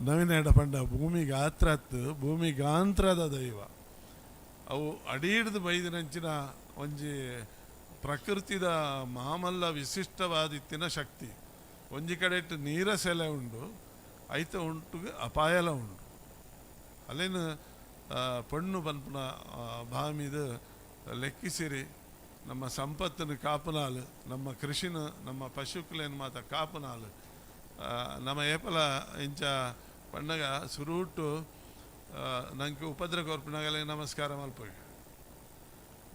ನವೀನ ಪಂಡ ಭೂಮಿಗಾತ್ರತ್ತು ಭೂಮಿಗಾಂತ್ರದ ದೈವ ಅವು ಅಡೀಡ್ದು ಬೈದಿನಂಚಿನ ಒಂಜಿ ಪ್ರಕೃತಿದ ಮಾಮಲ್ಲ ವಿಶಿಷ್ಟವಾದಿತ್ತಿನ ಶಕ್ತಿ. ಒಂಜಿ ಕಡೆ ಇಟ್ಟು ನೀರ ಸೆಲೆ ಉಂಡು, ಐತ ಉಂಟು ಅಪಾಯಲ ಉಂಡು. ಅಲ್ಲೇನು ಪಣ್ಣು ಪನ್ಪುನ ಭಾಮಿದ ಲೆಕ್ಕಿಸಿರಿ ನಮ್ಮ ಸಂಪತ್ತನ್ನು ಕಾಪುನಾಲು, ನಮ್ಮ ಕೃಷಿನ ನಮ್ಮ ಪಶುಕುಲೇನು ಮಾತ ಕಾಪುನಾಲು. ನಮ್ಮ ಏಪಲ ಇಂಚ ಪಂಡಗ ಸುರೂಟು ನಂಗೆ ಉಪದ್ರ ಕೊರ್ಪಿನಾಗಲೇ ನಮಸ್ಕಾರ ಮಲ್ಪಗೆ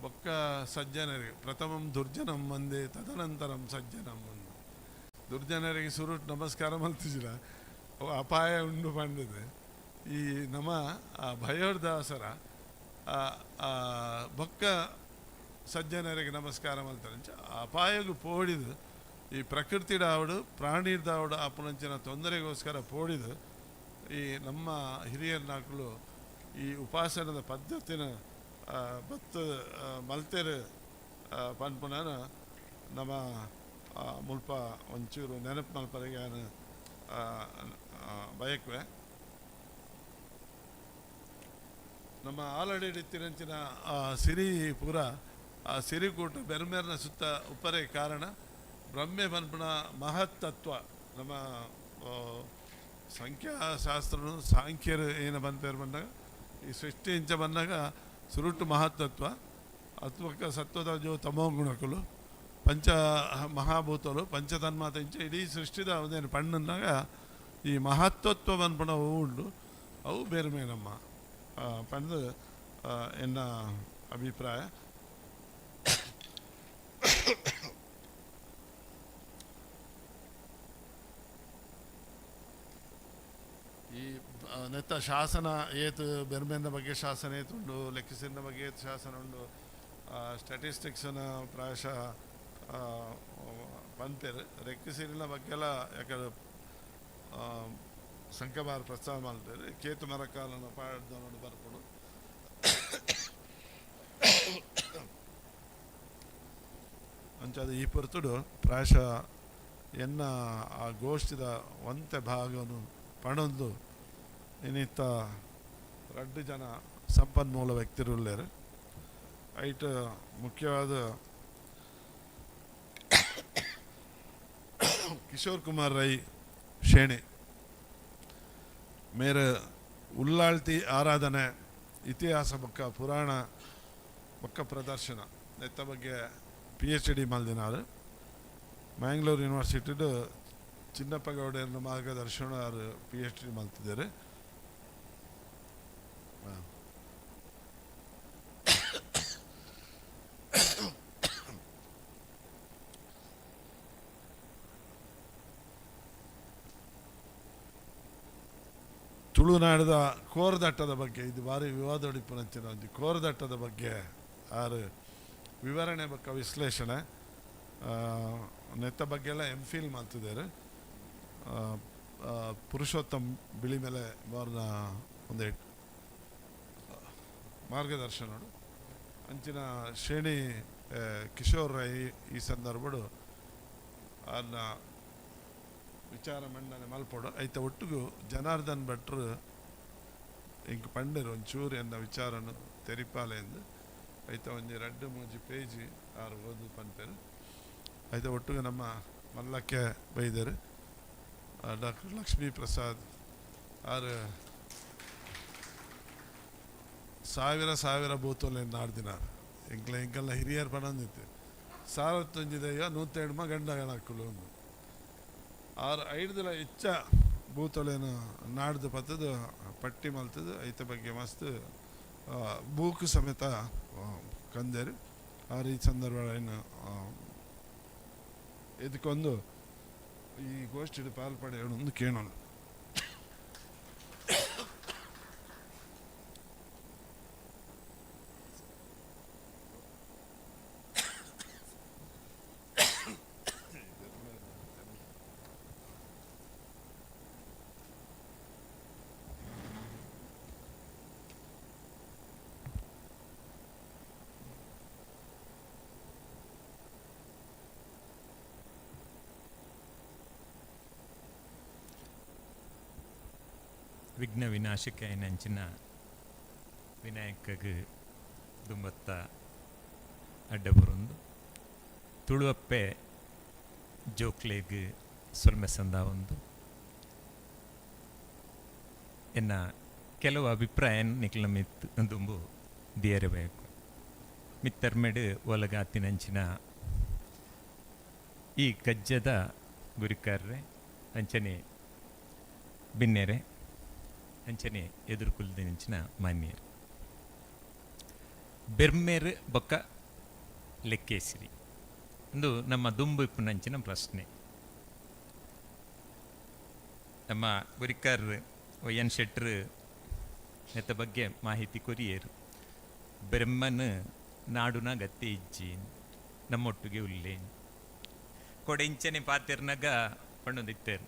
ಬೊಕ್ಕ ಸಜ್ಜನರಿಗೆ ಪ್ರಥಮಂ ದುರ್ಜನಂ ಮಂದೆ ತದನಂತರಂ ಸಜ್ಜನಂ ಮಂದೆ. ದುರ್ಜನರಿಗೆ ಸುರುಟ್ ನಮಸ್ಕಾರ ಮಲ್ತಿಜಿರ ಅವು ಅಪಾಯ ಉಂಡು ಪಂಡದೆ. ಈ ನಮ್ಮ ಭಯೋರ್ದಾಸರ ಬೊಕ್ಕ ಸಜ್ಜನರಿಗೆ ನಮಸ್ಕಾರ ಮಲ್ತಾರೆ. ಅಪಾಯಗೂ ಪೋಡಿದು ಈ ಪ್ರಕೃತಿಡಾವಡು ಪ್ರಾಣಿದಾವಡು ಅಪನಂಚಿನ ತೊಂದರೆಗೋಸ್ಕರ ಪೋಡಿದು ಈ ನಮ್ಮ ಹಿರಿಯರ್ನಾಕಲು ಈ ಉಪಾಸನದ ಪದ್ಧತಿನ ಬತ್ತು ಮಲ್ತೆರು ಪನ್ಪುನ ನಮ್ಮ ಮುಲ್ಪ ಒಂಚೂರು ನೆನಪು ಮಲ್ಪರಿಗೆ ಬಯಕುವೆ. ನಮ್ಮ ಆಲ್ರೆಡಿ ಇತ್ತಿನಂಚಿನ ಸಿರಿ ಪೂರ ಆ ಸಿರಿಕೂಟ ಬೆರ್ಮೆರ್ನ ಸುತ್ತ ಉಪ್ಪರೆ ಕಾರಣ ಬ್ರಹ್ಮೆ ಪನ್ಪುನ ಮಹತ್ತತ್ವ. ನಮ್ಮ ಸಂಖ್ಯಾಶಾಸ್ತ್ರನು ಸಾಂಖ್ಯರು ಏನು ಬಂತೇರು ಬಂದಾಗ ಈ ಸೃಷ್ಟಿ ಇಂಚ ಬಂದಾಗ ಸುರುಟು ಮಹತ್ತತ್ವ ಅತ್ವಕ್ಕ ಸತ್ವದ ಜೋ ತಮೋ ಗುಣಕುಲು ಪಂಚ ಮಹಾಭೂತಲು ಪಂಚತನ್ಮಾತ ಇಂಚ ಇಡೀ ಸೃಷ್ಟಿದ ಒಂದೇನು ಪಣ್ಣನ್ನಾಗ ಈ ಮಹತ್ವತ್ವ ಪನ್ಪುನ ಅವು ಉಂಡು, ಅವು ಬೇರೆ ನಮ್ಮ ಪಂದು ಎನ್ನ ಅಭಿಪ್ರಾಯ. ಈ ನೆತ್ತ ಶಾಸನ ಏತು ಬೆರ್ಮೆನ ಬಗ್ಗೆ ಶಾಸನ ಏತುಂಡು, ಲೆಕ್ಕಿಸಿನ ಬಗ್ಗೆ ಏತು ಶಾಸನ ಉಂಡು, ಸ್ಟ್ಯಾಟಿಸ್ಟಿಕ್ಸ್ನ ಪ್ರಾಯಶಃ ಪನ್ಪೇರು ಲೆಕ್ಕಿಸಿರಿನ ಬಗ್ಗೆಲ್ಲ ಯಾಕಂದ್ರೆ ಸಂಕಬಾರ್ ಪ್ರಸ್ತಾವ ಮಾಡ್ತಾರೆ. ಕೇತು ಮರಕಾಲನ ಪಾಡ್ದವನು ಬರ್ಪುಡು. ಅಂಚಾದ ಈ ಪೊರ್ತುಡು ಪ್ರಾಯಶಃ ಎನ್ನ ಆ ಗೋಷ್ಠಿದ ಒಂತೆ ಭಾಗನು ಪಣೊಂದು ಇನ್ನಿತ್ತ ರಡ್ಡು ಜನ ಸಂಪನ್ಮೂಲ ವ್ಯಕ್ತಿರುಳ್ಳೇರು. ಐಟ್ ಮುಖ್ಯವಾದ ಕಿಶೋರ್ ಕುಮಾರ್ ರೈ ಶೇಣಿ ಮೇರೆ ಉಲ್ಲಾಳ್ತಿ ಆರಾಧನೆ ಇತಿಹಾಸ ಬೊಕ್ಕ ಪುರಾಣ ಬೊಕ್ಕ ಪ್ರದರ್ಶನ ನೆತ್ತ ಬಗ್ಗೆ PhD ಮಲ್ದಿನಾರು. ಮ್ಯಾಂಗ್ಳೂರು ಯೂನಿವರ್ಸಿಟಿಡು ಚಿನ್ನಪ್ಪ ಗೌಡರ ಮಾರ್ಗದರ್ಶನ ಅವರು PhD ಮಲ್ತಿದ್ದಾರೆ. ತುಳುನಾಡದ ಕೋರದಟ್ಟದ ಬಗ್ಗೆ ಇದು ಭಾರಿ ವಿವಾದೊಡಿಪುನಂಚಿನ ಒಂಜಿ ಕೋರದಟ್ಟದ ಬಗ್ಗೆ ಆರು ವಿವರಣೆ ಬೊಕ್ಕ ವಿಶ್ಲೇಷಣೆ ನೆತ್ತ ಬಗ್ಗೆ ಎಲ್ಲ ಎಮ್ ಫಿಲ್ ಮಾಡ್ತಿದ್ದಾರೆ. ಪುರುಷೋತ್ತಮ್ ಬಿಳಿಮೆಲೆ ಅವರನ್ನ ಒಂದು ಮಾರ್ಗದರ್ಶನಡು ಅಂಚಿನ ಶ್ರೇಣಿ ಕಿಶೋರ್ ರೈ ಈ ಸಂದರ್ಭಡು ಅನ್ನ ವಿಚಾರ ಮಂಡನೆ ಮಲ್ಪೊಡು. ಐತ ಒಟ್ಟಿಗೂ ಜನಾರ್ದನ್ ಭಟ್ರು ಇಂಕ್ ಪಂಡರು ಒಂಚೂರು ಎನ್ನ ವಿಚಾರನು ತೆರಿಪಾಲೆ ಎಂದು ಐತ ಒಂಜಿ ರಡ್ಡು ಮೂಜಿ ಪೇಜಿ ಆರು ಓದು ಪನ್ಪೇರು. ಐತ ಒಟ್ಟಿಗೆ ನಮ್ಮ ಮಲ್ಲಕ್ಕೆ ಬೈದರು ಡಾಕ್ಟರ್ ಲಕ್ಷ್ಮೀ ಪ್ರಸಾದ್ ಆರು ಸಾವಿರ ಸಾವಿರ ಬೂತೋಲೆ ನಾಡ್ದಿನಾರು. ಎಂಕ್ಲ ಎಂಕೆಲ್ಲ ಹಿರಿಯರ್ ಪಣಂದಿತ್ತು ಸಾರತ್ತೊಂಜಿ ದೈವ ನೂತೆಡ್ಮ ಗಂಡಗಣಕ್ಕುಲು ಒಂದು ಆರು ಐಡ್ದಲ ಹೆಚ್ಚ ಬೂತೊಲೆನ ನಾಡ್ದು ಪತ್ತದು ಪಟ್ಟಿ ಮಲ್ತದು ಐತ ಬಗ್ಗೆ ಮಸ್ತ್ ಬೂಕು ಸಮೇತ ಕಂದೇರು. ಆರು ಈ ಸಂದರ್ಭ ಏನು ಇದಕ್ಕೊಂದು ಈ ಗೋಷ್ಠಿಡು ಪಾಲ್ಪಡೆಯೋಣ ಕೇಳೋಣ. ವಿಘ್ನ ವಿನಾಶಕ ವಿನಾಯಕಗ್ ದುಂಬತ್ತ ಅಡ್ಡಬರೊಂದು ತುಳುವಪ್ಪೆ ಜೋಕ್ಲೆಗ್ ಸೊಲ್ಮೆ ಸಂದಾವೊಂದು ಎನ್ನ ಕೆಲವು ಅಭಿಪ್ರಾಯ ನಿಕ್ಲ ಮಿತ್ ದುಂಬು ದಿಯರೆ ಬೇಕು. ಮಿತ್ತರ್ಮೆಡ್ ಒಲಗಾತಿನಂಚಿನ ಈ ಕಜ್ಜದ ಗುರಿಕಾರ್ರೆ, ಅಂಚನೆ ಬಿನ್ನೆರೆ, ಅಂಚನೆ ಎದುರುಕುಲ್ದಿನಂಚಿನ ಮಾನ್ಯರು, ಬೆರ್ಮೇರ್ ಬೊಕ್ಕ ಲೆಕ್ಕೇಸಿರಿ ಒಂದು ನಮ್ಮ ದುಂಬು ಇಪ್ಪುನಂಚಿನ ಪ್ರಶ್ನೆ. ನಮ್ಮ ಗುರಿಕಾರ್ ಎನ್ ಶೆಟ್ರು ನೆತ್ತ ಬಗ್ಗೆ ಮಾಹಿತಿ ಕೊರಿಯೇರು. ಬ್ರಹ್ಮನ ನಾಡುನ ಗತ್ತೆ ಇಜ್ಜಿ, ನಮ್ಮೊಟ್ಟಿಗೆ ಉಲ್ಲೆ ಕೊಡೆಂಚನೆ ಪಾತಿರ್ನಗ ಪಣ್ಣೊಂದಿತ್ತೇರು.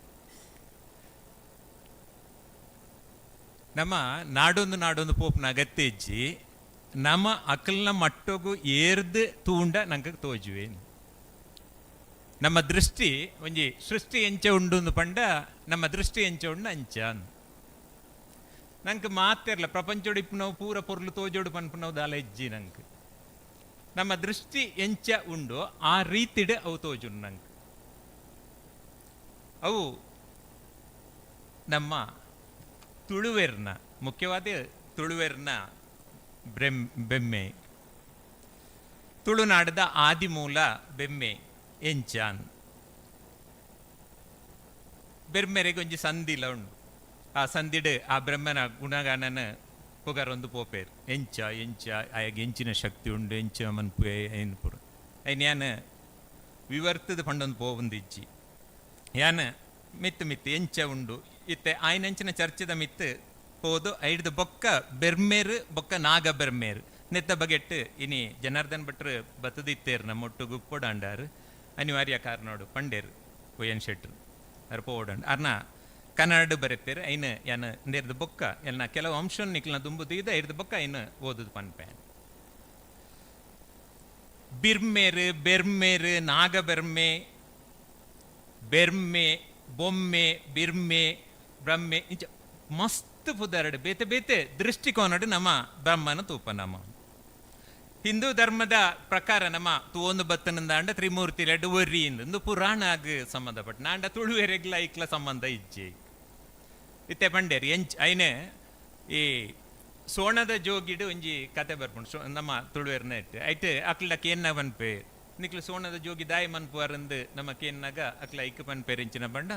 ನಮ್ಮ ನಾಡೊಂದು ನಾಡೊಂದು ಪೋಪುನ ಅಗತ್ಯ ಇಜ್ಜಿ, ನಮ್ಮ ಅಕಲ್ನ ಮಟ್ಟೊಗು ಏರ್ದು ತೂಂಡ ನಂಗೆ ತೋಜುವೆ. ನಮ್ಮ ದೃಷ್ಟಿ ಒಂಜಿ ಸೃಷ್ಟಿ ಎಂಚ ಉಂಡು ಪಂಡ ನಮ್ಮ ದೃಷ್ಟಿ ಎಂಚ ಉಂಡು ಅಂಚ ನಂಗೆ ಮಾತಿರ್ಲ ಪ್ರಪಂಚೋಡು ಇಪ್ಪುನವು ಪೂರ ಪೊರ್ಲು ತೋಜೋಡು ಪನ್ಪುನವು ದಾಲ ಇಜ್ಜಿ. ನಂಗೆ ನಮ್ಮ ದೃಷ್ಟಿ ಎಂಚ ಉಂಡು ಆ ರೀತಿಡ್ ಅವು ತೋಜುಂಡು ನಂಗೆ. ಅವು ನಮ್ಮ ತುಳುವೆರ್ನ, ಮುಖ್ಯವಾದ ತುಳುವೆರ್ನ ಬೆಮ್ಮೆ, ತುಳುನಾಡದ ಆದಿಮೂಲ ಬೆಮ್ಮೆ ಎಂಚಾನ್ ಬೆರ್ಮೆರೆಗೆ ಒಂಜಿ ಸಂದಿಲ ಉಂಡು. ಆ ಸಂದಿಡ್ ಆ ಬ್ರಹ್ಮನ ಗುಣಗಾನನ ಪುಗರೊಂದು ಪೋಪೇರ್. ಎಂಚ ಎಂಚ ಆಯಗ್ ಎಂಚಿನ ಶಕ್ತಿ ಉಂಡು, ಎಂಚ ಮನ್ಪು ಏನು ಪುರ ಐನ್ ಯಾನ್ ವಿವರ್ತದ ಪಂಡೊಂದು ಪೋವೊಂದಿಜ್ಜಿ. ಯಾನ್ ಮಿತ್ತು ಮಿತ್ತು ಎಂಚ ಉಂಡು ಇತ್ತೆ ಆಯ್ನಂಚಿನ ಚರ್ಚೆದ ಮಿತ್ತು ಪೋದು ಐಡ್ದು ಬೊಕ್ಕ ಬೆರ್ಮೇರು ಬೊಕ್ಕ ನಾಗ ಬೆರ್ಮೇರು ನೆತ್ತ ಬಗೆಟ್ ಇನಿ ಜನಾರ್ದನ್ ಭಟ್ರು ಬತ್ತದಿತ್ತೇರು ನಮ್ಮೊಟ್ಟುಗು ಉಪ್ಪೊಡಾಂಡಾರು ಅನಿವಾರ್ಯ ಕಾರಣೋಡು ಪಂಡೇರು ಒಯ್ಯನ್ ಶೆಟ್ರು ಅರ್ ಪೋಡಂಡ್ ಅರ್ನ ಕನ್ನಡ ಬರೆತೇರು. ಐನ್ ಯಾನ್ ನೇರ್ದ ಬೊಕ್ಕ ಎನ್ನ ಕೆಲವು ಅಂಶ ನಿಕ್ಲನ ದುಂಬು ದೀದ ಐರ್ದ ಬೊಕ್ಕ ಐನ್ ಓದುದು ಪನ್ಪೆ. ಬಿರ್ಮೇರು ಬೆರ್ಮೇರು ನಾಗಬೆರ್ಮೆ ಬೆರ್ಮೆ ಬೊಮ್ಮೆ ಬಿರ್ಮೆ ಬ್ರಹ್ಮೆ ಇಂಚ ಮಸ್ತ್ ಪುದರಡು ಬೇತೆ ಬೇತೆ ದೃಷ್ಟಿಕೋನಡು ನಮ್ಮ ಬ್ರಹ್ಮನ ತೂಪ. ನಮ್ಮ ಹಿಂದೂ ಧರ್ಮದ ಪ್ರಕಾರ ನಮ್ಮ ತೂವೊಂದು ಬತ್ತನಂದಾಂಡ ತ್ರಿಮೂರ್ತಿ ಲೆಡ್ ಒರ್ರಿ ಇಂದು ಪುರಾಣ ಆಗ ಸಂಬಂಧಪಟ್ಟ ನಾಂಡ ತುಳುವೆರೆಗ್ಲ ಐಕ್ಲ ಸಂಬಂಧ ಇಜ್ಜೆ. ಇತ್ತೆ ಪಂಡೇರು ಎಂಚ್ ಐನೆ ಈ ಸೋಣದ ಜೋಗಿಡು ಒಂಜಿ ಕತೆ ಬರ್ಪುಂಡು ನಮ್ಮ ತುಳುವೆರ್ನ ಇಟ್ಟು ಐಟ್ ಅಕ್ಲ ಕೇನ್ನ ಪನ್ಪೆ ನಿಕ್ಲು ಸೋಣದ ಜೋಗಿ ದಾಯಿ ಮನ್ಪುವರಂದು ನಮ್ಮ ಕೇನ್ನಾಗ ಅಕ್ಲ ಐಕ್ ಪನ್ಪೇರು ಎಂಚಿನ ಪಂಡ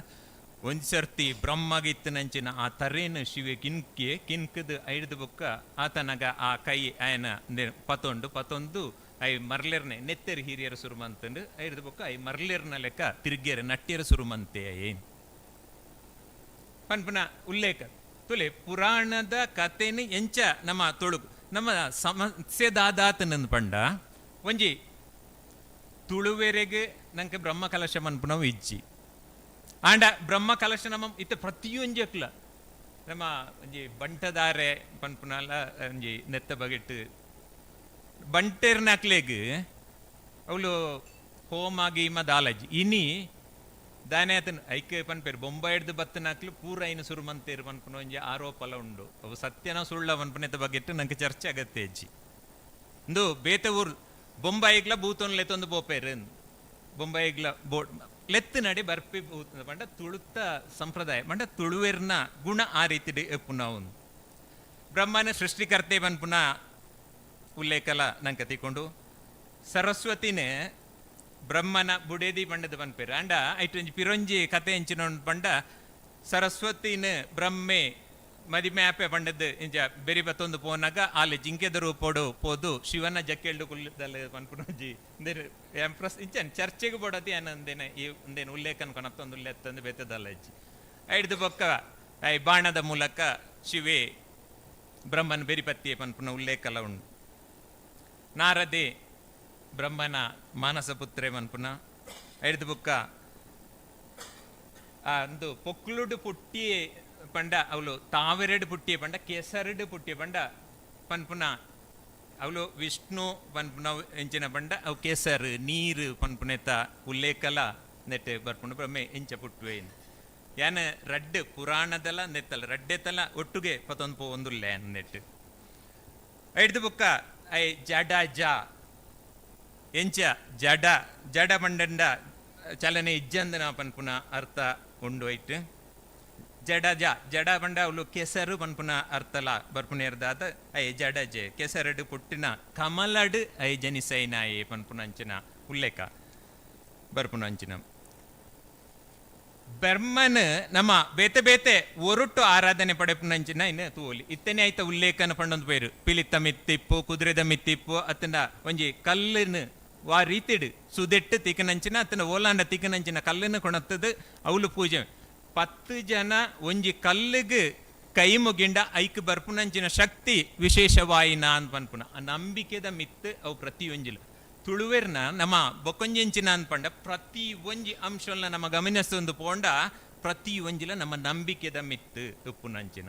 ಒಂಜಿ ಸರ್ತಿ ಬ್ರಹ್ಮಗಿತ್ತನಂಚಿನ ಆ ತರೇನು ಶಿವೆ ಕಿನ್ಕಿ ಕಿನ್ಕದ ಐಡ್ದು ಬೊಕ್ಕ ಆತನಗ ಆ ಕೈ ಆಯನ ಪತೊಂಡು ಪತೊಂದು I ಮರ್ಲೆರ್ನೆ ನೆತ್ತೆರ್ ಹಿರಿಯರ ಸುರುಮಂತಂಡು ಐಡ್ದು ಬೊಕ್ಕ I ಮರ್ಲೆರ್ನ ಲೆಕ್ಕ ತಿರ್ಗೇರ ನಟ್ಟಿಯರ ಸುರುಮಂತೆ ಏನ್ ಪನ್ಪುನ ಉಲ್ಲೇಖ. ತುಲೆ ಪುರಾಣದ ಕಥೆನ ಎಂಚ ನಮ್ಮ ತುಳುಕು ನಮ್ಮ ಸಮಸ್ಯೆ ದಾದಾತನಂದು ಪಂಡ ಒಂಜಿ ತುಳುವೆರೆಗೆ ನಂಗೆ ಬ್ರಹ್ಮ ಕಲಶ ಮನ್ಪುನವು ಇಜ್ಜಿ. ಆಂಡ ಬ್ರಹ್ಮ ಕಲಶ ನಮ್ಮ ಇತ್ತ ಪ್ರತಿಯೊಂಜಿ ಅಕ್ಲ ನಮ್ಮ ಒಂಜಿ ಬಂಟದಾರೆ ಪನ್ಪುನಲ ಒಂಜಿ ನೆತ್ತ ಬಗೆಟ್ ಬಂಟೆರ್ನಕ್ಲೆಗ್ ಅವಳು ಹೋಮ ಗೀಮ ದಾಲಜಿ ಇನಿ ದಾನೆ ಆತನ ಐಕೆ ಪನ್ಪೇರು ಬೊಂಬಾಯಿಡ್ದು ಬತ್ತನಾಕ್ಲು ಪೂರ ಐನು ಸುರುಮಂತೇರು ಪನ್ಪುನ ಒಂಜಿ ಆರೋಪಲ ಉಂಡು. ಅವು ಸತ್ಯನ ಸುಳ್ಳ ಪನ್ಪುನೆತ್ತ ಬಗೆಟ್ ನಂಗೆ ಚರ್ಚೆ ಅಗತ್ಯ ಇಜ್ಜಿ. ಇಂದು ಬೇತೆ ಊರು ಬೊಂಬಾಯಿಗ್ಲ ಬೂತೊನ್ ಲೆತ್ತೊಂದು ಪೋಪೇರು ಬೊಂಬಾಯಿಗ್ಲ ಬೋ ಲೆತ್ತು ನಡಿ ಬರ್ಪಿ ಬೂತ ಪಂಡ ತುಳುತ್ತ ಸಂಪ್ರದಾಯ ಪಂಡ ತುಳುವೆರ್ನ ಗುಣ ಆ ರೀತಿ ಎಪ್ಪುನ ಬ್ರಹ್ಮನ ಸೃಷ್ಟಿಕರ್ತೆ ಪನ್ಪುನ ಉಲ್ಲೇಖಲ ನಂಗೆ ತಿಕೊಂಡು ಸರಸ್ವತಿನೇ ಬ್ರಹ್ಮನ ಬುಡೇದಿ ಪಂಡದ ಪನ್ಪೇರು. ಅಂಡ ಐಟ್ ಒಂಜಿ ಪಿರೊಂಜಿ ಕತೆ ಎಂಚಿನ ಪಂಡ ಸರಸ್ವತಿನ ಬ್ರಹ್ಮೆ ಮದಿಮೆ ಆಪೆ ಪಂಡದ್ದು ಇಂಚ ಬೆರಿ ಬತ್ತೊಂದು ಪೋನಾಗ ಆಲೆ ಜಿಂಕೆದ ರೂಪೋಡು ಪೋದು ಶಿವನ ಜಕ್ಕೆಲ್ಡು ಕುಲ್ಲದಲ್ಲ ಪನ್ಪುನೊಂಜಿ ಎಂಪ್ರಸ್ ಇಂಚ ಚರ್ಚೆಗೆ ಬೋಡತಿ ಅಂದೇನ ಈ ಒಂದೇನು ಉಲ್ಲೇಖನ ಕೊನತ್ತೊಂದು ಉಲ್ಲೇಖಂದು ಬೇತದಲ್ಲ ಇಜ್ಜಿ. ಐಡ್ದು ಬೊಕ್ಕ I ಬಾಣದ ಮೂಲಕ ಶಿವೆ ಬ್ರಹ್ಮನ ಬೆರಿಪತ್ತಿಯ ಪನ್ಪುನ ಉಲ್ಲೇಖಲ ಉಂಡು. ನಾರದೆ ಬ್ರಹ್ಮನ ಮಾನಸ ಪುತ್ರೆ ಮನ್ಪುನ ಐಡ್ದು ಬೊಕ್ಕ ಅಂದು ಪೊಕ್ಲುಡು ಪುಟ್ಟಿ ಪಂಡ ಅವಳು ತಾವೆರಡು ಪುಟ್ಟಿಯ ಪಂಡ ಕೇಸರಡು ಪುಟ್ಟಿಯ ಪಂಡ ಪನ್ಪುನ ಅವಳು ವಿಷ್ಣು ಪನ್ಪುನ ಎಂಚಿನ ಪಂಡ ಅವು ಕೇಸರ್ ನೀರು ಪನ್ಪುನೆತ ಉಲ್ಲೇಖಲ ನೆಟ್ ಬರ್ಪುಂಡು ಬ್ರಹ್ಮೆ ಎಂಚ ಪುಟ್ಟುವೆ. ಯಾನ್ ರಡ್ಡ್ ಪುರಾಣದಲ ನೆತ್ತಲ ರಡ್ಡೆತಲ ಒಟ್ಟುಗೆ ಪತೊಂದು ಪೋವೊಂದುಲ್ಲೆ ನೆಟ್. ಐಡ್ದ್ ಬುಕ್ಕ I ಜಡ ಜ ಎಂಚ ಜಡ ಜಡ ಪಂಡಂಡ ಚಲನೆ ಇಜ್ಜಂದನ ಪನ್ಪುನ ಅರ್ಥ ಉಂಡು ಐಟ್. ಜಡ ಜ ಜಡ ಪಂಡ ಅವಳು ಕೆಸರು ಪನ್ಪುನ ಅರ್ಥಲ ಬರ್ಪುನೇರ್ದಾದ I ಜಡ ಜೆ ಕೆಸರಡು ಪುಟ್ಟಿನ ಕಮಲಡು I ಜನಿಸೈನಾಯೆ ಪನ್ಪುನ ಅಂಚಿನ ಉಲ್ಲೇಖ ಬರ್ಪುನ ಅಂಚಿನ. ಬೆರ್ಮನ್ ನಮ್ಮ ಬೇತೆ ಬೇತೆ ಒರುಟ್ಟು ಆರಾಧನೆ ಪಡೆಪುನಂಚಿನ ಇನ್ನು ತೂಲಿ ಇತ್ತನೆ ಆಯ್ತ ಉಲ್ಲೇಖನ ಪಂಡೊಂದು ಪೇರು ಪಿಲಿತ್ತ ಮಿತ್ತಿಪ್ಪು ಕುದುರೆದ ಮಿತ್ತಿಪ್ಪು ಅತ್ತಂಡ ಒಂಜಿ ಕಲ್ಲಿನ ವಾ ರೀತಿಡು ಸುದೆಟ್ಟು ತಿಕ್ಕನಂಚಿನ ಅತ್ತನ ಓಲಾಂಡ ತಿಕ್ಕನಂಚಿನ ಕಲ್ಲನ್ನು ಕೊಣತ್ತದು ಅವಳು ಪೂಜೆ. 10 ಜನ ಒಂಜಿ ಕಲ್ಲಿಗೆ ಕೈ ಮುಗಿಂಡ ಐಕ್ ಬರ್ಪುನಂಚಿನ ಶಕ್ತಿ ವಿಶೇಷವಾಯಿನ ಅಂತ ಪನ್ಪುನ ಆ ನಂಬಿಕೆದ ಮಿತ್ತು ಅವು ಪ್ರತಿಯೊಂಜಿಲು ತುಳುವೆರ್ನ ನಮ್ಮ ಬೊಕೊಂಜೆಂಚಿನ ಅನ್ಪಂಡ ಪ್ರತಿ ಒಂಜಿ ಅಂಶವನ್ನ ನಮ್ಮ ಗಮನಿಸೊಂದು ಪೋಂಡ ಪ್ರತಿ ಒಂಜಿಲ ನಮ್ಮ ನಂಬಿಕೆದ ಮಿತ್ತು ಉಪ್ಪುನಂಚಿನ.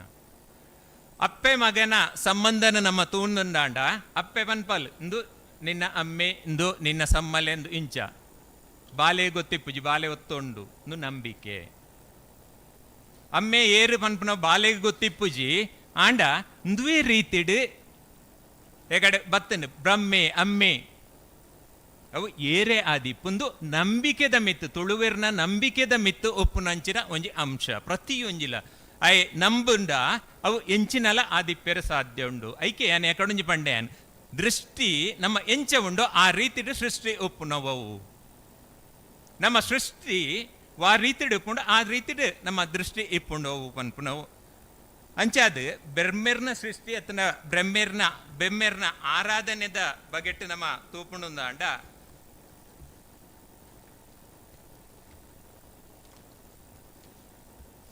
ಅಪ್ಪೆ ಮಗನ ಸಂಬಂಧನ ನಮ್ಮ ತೂಂದುಂಡಾಂಡ ಅಪ್ಪೆ ಪನ್ಪಲ್ ಇಂದು ನಿನ್ನ ಅಮ್ಮೆ ಇಂದು ನಿನ್ನ ಸಮ್ಮಲೆ ಎಂದು ಇಂಚ ಬಾಲೆ ಗೊತ್ತಿಪ್ಪುಜಿ ಬಾಲೆ ಒತ್ತೊಂಡು ಇಂದು ನಂಬಿಕೆ. ಅಮ್ಮೆ ಏರು ಪನ್ಪುನ ಬಾಲೆಗೆ ಗೊತ್ತಿಪ್ಪುಜಿ ಆಂಡ ಇಂದುವೇ ರೀತಿಡು ಎಗಡೆ ಬತ್ತನು ಬ್ರಹ್ಮೆ ಅಮ್ಮೆ ಅವು ಏರೇ ಆದಿಪ್ಪುಂದು ನಂಬಿಕೆದ ಮಿತ್ತು ತುಳುವೆರ್ನ ನಂಬಿಕೆದ ಮಿತ್ತು ಒಪ್ಪುನಂಚಿನ ಒಂಜಿ ಅಂಶ ಪ್ರತಿಯೊಂಜಿಲ I ನಂಬುಂಡ ಅವು ಎಂಚಿನಲ ಆದಿಪ್ಪೆರ ಸಾಧ್ಯ ಉಂಡು. ಐಕೆ ಯಾನ್ ಎಕಡೊಂಜಿ ಪಂಡೆ ಯಾನ್ ದೃಷ್ಟಿ ನಮ್ಮ ಎಂಚ ಉಂಡು ಆ ರೀತಿಡು ಸೃಷ್ಟಿ ಒಪ್ಪುನವವು. ನಮ್ಮ ಸೃಷ್ಟಿ ವಾ ರೀತಿಡು ಉಪ್ಪುಂಡು ಆ ರೀತಿಡು ನಮ್ಮ ದೃಷ್ಟಿ ಇಪ್ಪುಂಡು ಅವು ಪನ್ಪುನವು. ಅಂಚಾದ ಬೆರ್ಮೆರ್ನ ಸೃಷ್ಟಿ ಅತ್ತನ ಬ್ರಹ್ಮೆರ್ನ ಬೆಮ್ಮೆರ್ನ ಆರಾಧನೆದ ಬಗೆಟ್ಟು ನಮ್ಮ ತೂಪುಂಡುಂದಾಂಡ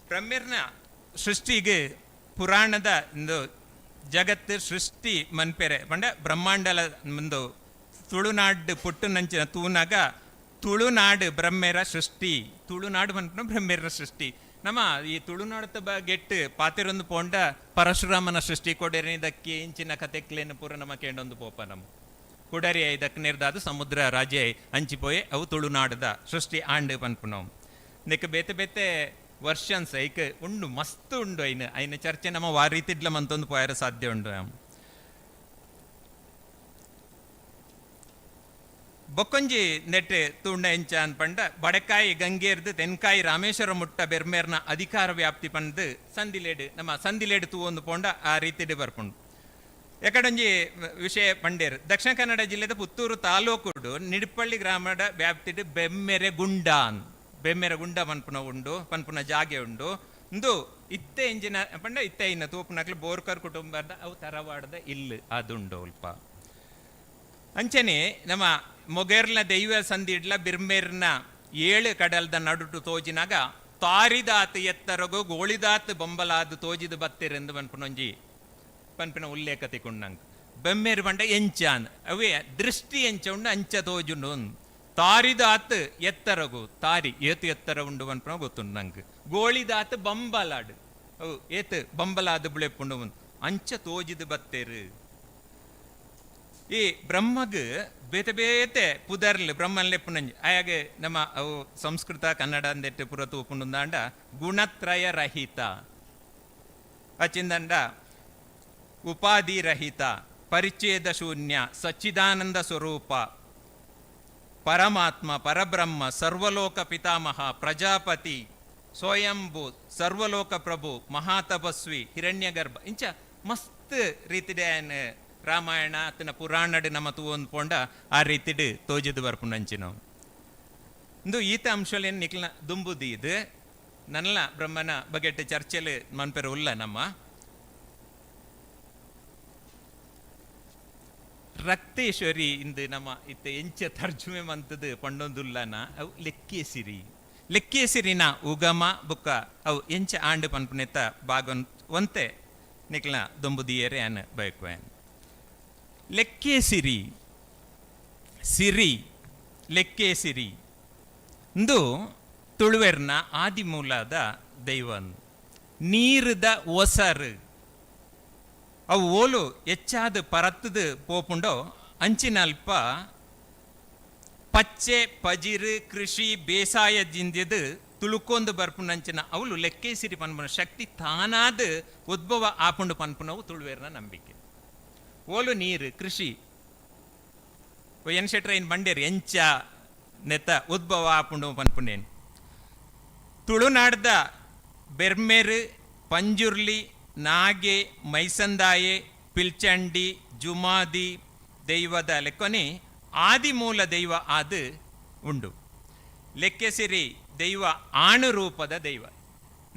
ಬ್ರಹ್ಮೆರ್ನ ಸೃಷ್ಟಿಗೆ ಪುರಾಣದ ಒಂದು ಜಗತ್ತು ಸೃಷ್ಟಿ ಮನ್ಪೆರೆ ಪಂಡ ಬ್ರಹ್ಮಾಂಡಲ ಒಂದು ತುಳುನಾಡು ಪುಟ್ಟುನಂಚಿನ ತೂನಾಗ ತುಳುನಾಡು ಬ್ರಹ್ಮೆರ ಸೃಷ್ಟಿ ತುಳುನಾಡು ಪನ್ಪುನ ಬ್ರಹ್ಮೆರ ಸೃಷ್ಟಿ. ನಮ್ಮ ಈ ತುಳುನಾಡದ ಬಗೆಟ್ಟು ಪಾತೆರೊಂದು ಪೋಂಡ ಪರಶುರಾಮನ ಸೃಷ್ಟಿ ಕೊಡರಿ ದಕ್ಕಿ ಇಂಚಿನ ಕತೆಕ್ಲೇನು ಪೂರ ನಮ್ಮ ಕೇಂಡೊಂದು ಪೋಪ ನಮ್ಮ ಕುಡರಿ ದಕ್ಕನಿರ್ದಾದ ಸಮುದ್ರ ರಾಜೆ ಅಂಚಿಪೋಯೆ ಅವು ತುಳುನಾಡದ ಸೃಷ್ಟಿ ಆಂಡು ಪನ್ಪುನವು. ನೆಕ್ ಬೇತೆ ಬೇತೆ ವರ್ಷನ್ಸ್ ಐಕ್ ಉಂಡು ಮಸ್ತ್ ಉಂಡು ಐನ ಐನ ಚರ್ಚೆ ನಮ್ಮ ವಾರೀತಿಡ್ಲ ಮಂತೊಂದು ಪೋಯರ ಸಾಧ್ಯ ಉಂಡು. ಬೊಕ್ಕೊಂಜಿ ನೆಟ್ ತೂಂಡ ಎಂಚ ಅನ್ಪಂಡ ಬಡಕಾಯಿ ಗಂಗೇರ್ದು ತೆನ್ಕಾಯಿ ರಾಮೇಶ್ವರ ಮುಟ್ಟ ಬೆರ್ಮೇರ್ನ ಅಧಿಕಾರ ವ್ಯಾಪ್ತಿ ಪಂದು ಸಂದಿಲೇಡು ನಮ್ಮ ಸಂದಿಲೇಡು ತೂವೊಂದು ಪೋಂಡ ಆ ರೀತಿಡ್ ಬರ್ಪುಂಡು. ಎಕಡೊಂಜಿ ವಿಷಯ ಪಂಡೇರು ದಕ್ಷಿಣ ಕನ್ನಡ ಜಿಲ್ಲೆದ ಪುತ್ತೂರು ತಾಲೂಕುಡು ನಿಡ್ಪಳ್ಳಿ ಗ್ರಾಮದ ವ್ಯಾಪ್ತಿಡ್ ಬೆಮ್ಮೆರೆ ಗುಂಡಾನ್ ಬೆಮ್ಮೆರೆ ಗುಂಡ ಪನ್ಪುನ ಉಂಡು ಪನ್ಪುನ ಜಾಗೆ ಉಂಡು. ಇಂದು ಇತ್ತೆ ಇಂಜಿನ ಪಂಡ ಇತ್ತೆ ಇನ್ನ ತೂಪುನಕ್ಲು ಬೋರ್ಕರ್ ಕುಟುಂಬದ ಅವು ತರವಾಡದ ಇಲ್ಲು ಅದುಂಡು ಅಲ್ಪ. ಅಂಚನೆ ನಮ್ಮ ಮೊಗೇರ್ನ ದೈವ ಸಂದಿಡ್ಲ ಬಿರ್ಮೇರ್ನ 7 ಕಡಲ್ದ ನಡುಟು ತೋಜಿನಾಗ ತಾರಿದಾತ್ ಎತ್ತರಗು ಗೋಳಿದಾತ್ ಬೊಂಬಲಾದ ತೋಜಿದ ಬತ್ತಿರೆಂದು ಪನ್ಪುನೊಂಜಿ ಪನ್ಪಿನ ಉಲ್ಲೇಖ ತಿಕೊಂಡಂಗೆ. ಬೆಮ್ಮೇರು ಪಂಡ ಎಂಚಾನ್ ಅವೇ ದೃಷ್ಟಿ ಎಂಚ ಉಂಡು ಅಂಚ ತೋಜುಂಡು. ತಾರಿದಾತ್ ಎತ್ತರಗು ತಾರಿ ಏತು ಎತ್ತರ ಉಂಡು ಪನ್ಪುನ ಗೊತ್ತುಂಡು ನಂಗೆ. ಗೋಳಿದಾತ್ ಬಂಬಲಾಡು ಅವು ಏತು ಬಂಬಲಾದ ಬುಳೆಪುಂಡು ಅಂಚ ತೋಜಿದ ಬತ್ತೇರು. ಈ ಬ್ರಹ್ಮಗ್ ಬೇತೆ ಬೇತೆ ಪುದರ್ಲು ಬ್ರಹ್ಮನ್ ಲೆಪ್ಪುನಂಜಿ ಆಯಾಗೆ ನಮ್ಮ ಅವು ಸಂಸ್ಕೃತ ಕನ್ನಡ ಅಂದೆಟ್ಟು ಪುರ ತೂಪುಂಡುಂದಾಂಡ ಗುಣತ್ರಯ ರಹಿತ ಅಚಿಂದಂಡ ಉಪಾಧಿ ರಹಿತ ಪರಿಚ್ಛೇದ ಶೂನ್ಯ ಸಚ್ಚಿದಾನಂದ ಸ್ವರೂಪ ಪರಮಾತ್ಮ ಪರಬ್ರಹ್ಮ ಸರ್ವಲೋಕ ಪಿತಾಮಹ ಪ್ರಜಾಪತಿ ಸ್ವಯಂಭು ಸರ್ವಲೋಕ ಪ್ರಭು ಮಹಾತಪಸ್ವಿ ಹಿರಣ್ಯಗರ್ಭ ಇಂಚ ಮಸ್ತ್ ರೀತಿಡೆ ರಾಮಾಯಣ ಅತನ ಪುರಾಣಡ್ ನಮ್ಮ ತೂವೊಂದು ಪೋಂಡ ಆ ರೀತಿಡ್ ತೋಜಿದ್ ಬರ್ಪುನಂಚಿನವು. ಇಂದು ಈತ ಅಂಶಲೇನು ನಿಕ್ಲ ದುಂಬುದಿ ಇದು ನನ್ನ ಬ್ರಹ್ಮನ ಬಗೆಟ್ ಚರ್ಚೆಲ್ ಮನ್ಪೆರ ಉಲ್ಲ ನಮ್ಮ ರಕ್ತೇಶ್ವರಿ ಇಂದು ನಮ್ಮ ಇತ್ತ ಎಂಚ ತರ್ಜುಮೆ ಮಂತದು ಪಂಡೊಂದುಲ್ಲನ ಅವು ಲೆಕ್ಕೇಸಿರಿ ಲೆಕ್ಕೇಸಿರಿನ ಉಗಮ ಬುಕ್ಕ ಅವು ಎಂಚ ಆಂಡು ಪನ್ಪುನೆತ್ತ ಬಾಗನ್ ಒಂತೆ ನಿಕ್ಲ ದುಂಬುದಿಯೇರೆ ಅನ್ ಬಯಕುವೆ. ಲೆಕ್ಕೇಸಿರಿ ಸಿರಿ ಲೆಕ್ಕೇಸಿರಿ ಇಂದು ತುಳುವೆರ್ನ ಆದಿಮೂಲದ ದೈವನ್ ನೀರುದ ಒಸರು ಅವು ಓಲು ಹೆಚ್ಚಾದ ಪರತ್ತದು ಪೋಪುಂಡೋ ಅಂಚಿನಲ್ಪ ಪಚ್ಚೆ ಪಜಿರು ಕೃಷಿ ಬೇಸಾಯ ಜಿಂದಿದು ತುಳುಕೊಂದು ಬರ್ಪುನಂಚಿನ ಅವಳು ಲೆಕ್ಕೇಸಿರಿ ಪನ್ಪುನ ಶಕ್ತಿ ತಾನಾದ ಉದ್ಭವ ಆಪುಂಡು ಪನ್ಪುನವು ತುಳುವೇರ್ನ ನಂಬಿಕೆ. ಓಲು ನೀರು ಕೃಷಿ ಎನ್ ಶೆಟ್ರ ಇನ್ ಬಂಡೇರು ಎಂಚ ನೆತ್ತ ಉದ್ಭವ ಆಪುಂಡು ಪನ್ಪುನೇನು. ತುಳುನಾಡ್ದ ಬೆರ್ಮೆರು, ಪಂಜುರ್ಲಿ, ನಾಗೆ, ಮೈಸಂದಾಯೆ, ಪಿಲ್ಚಂಡಿ, ಜುಮಾದಿ ದೈವದ ಲೆಕ್ಕೊನೆ ಆದಿಮೂಲ ದೈವ ಆದ ಉಂಡು. ಲೆಕ್ಕೆಸಿರಿ ದೈವ ಆಣು ರೂಪದ ದೈವ.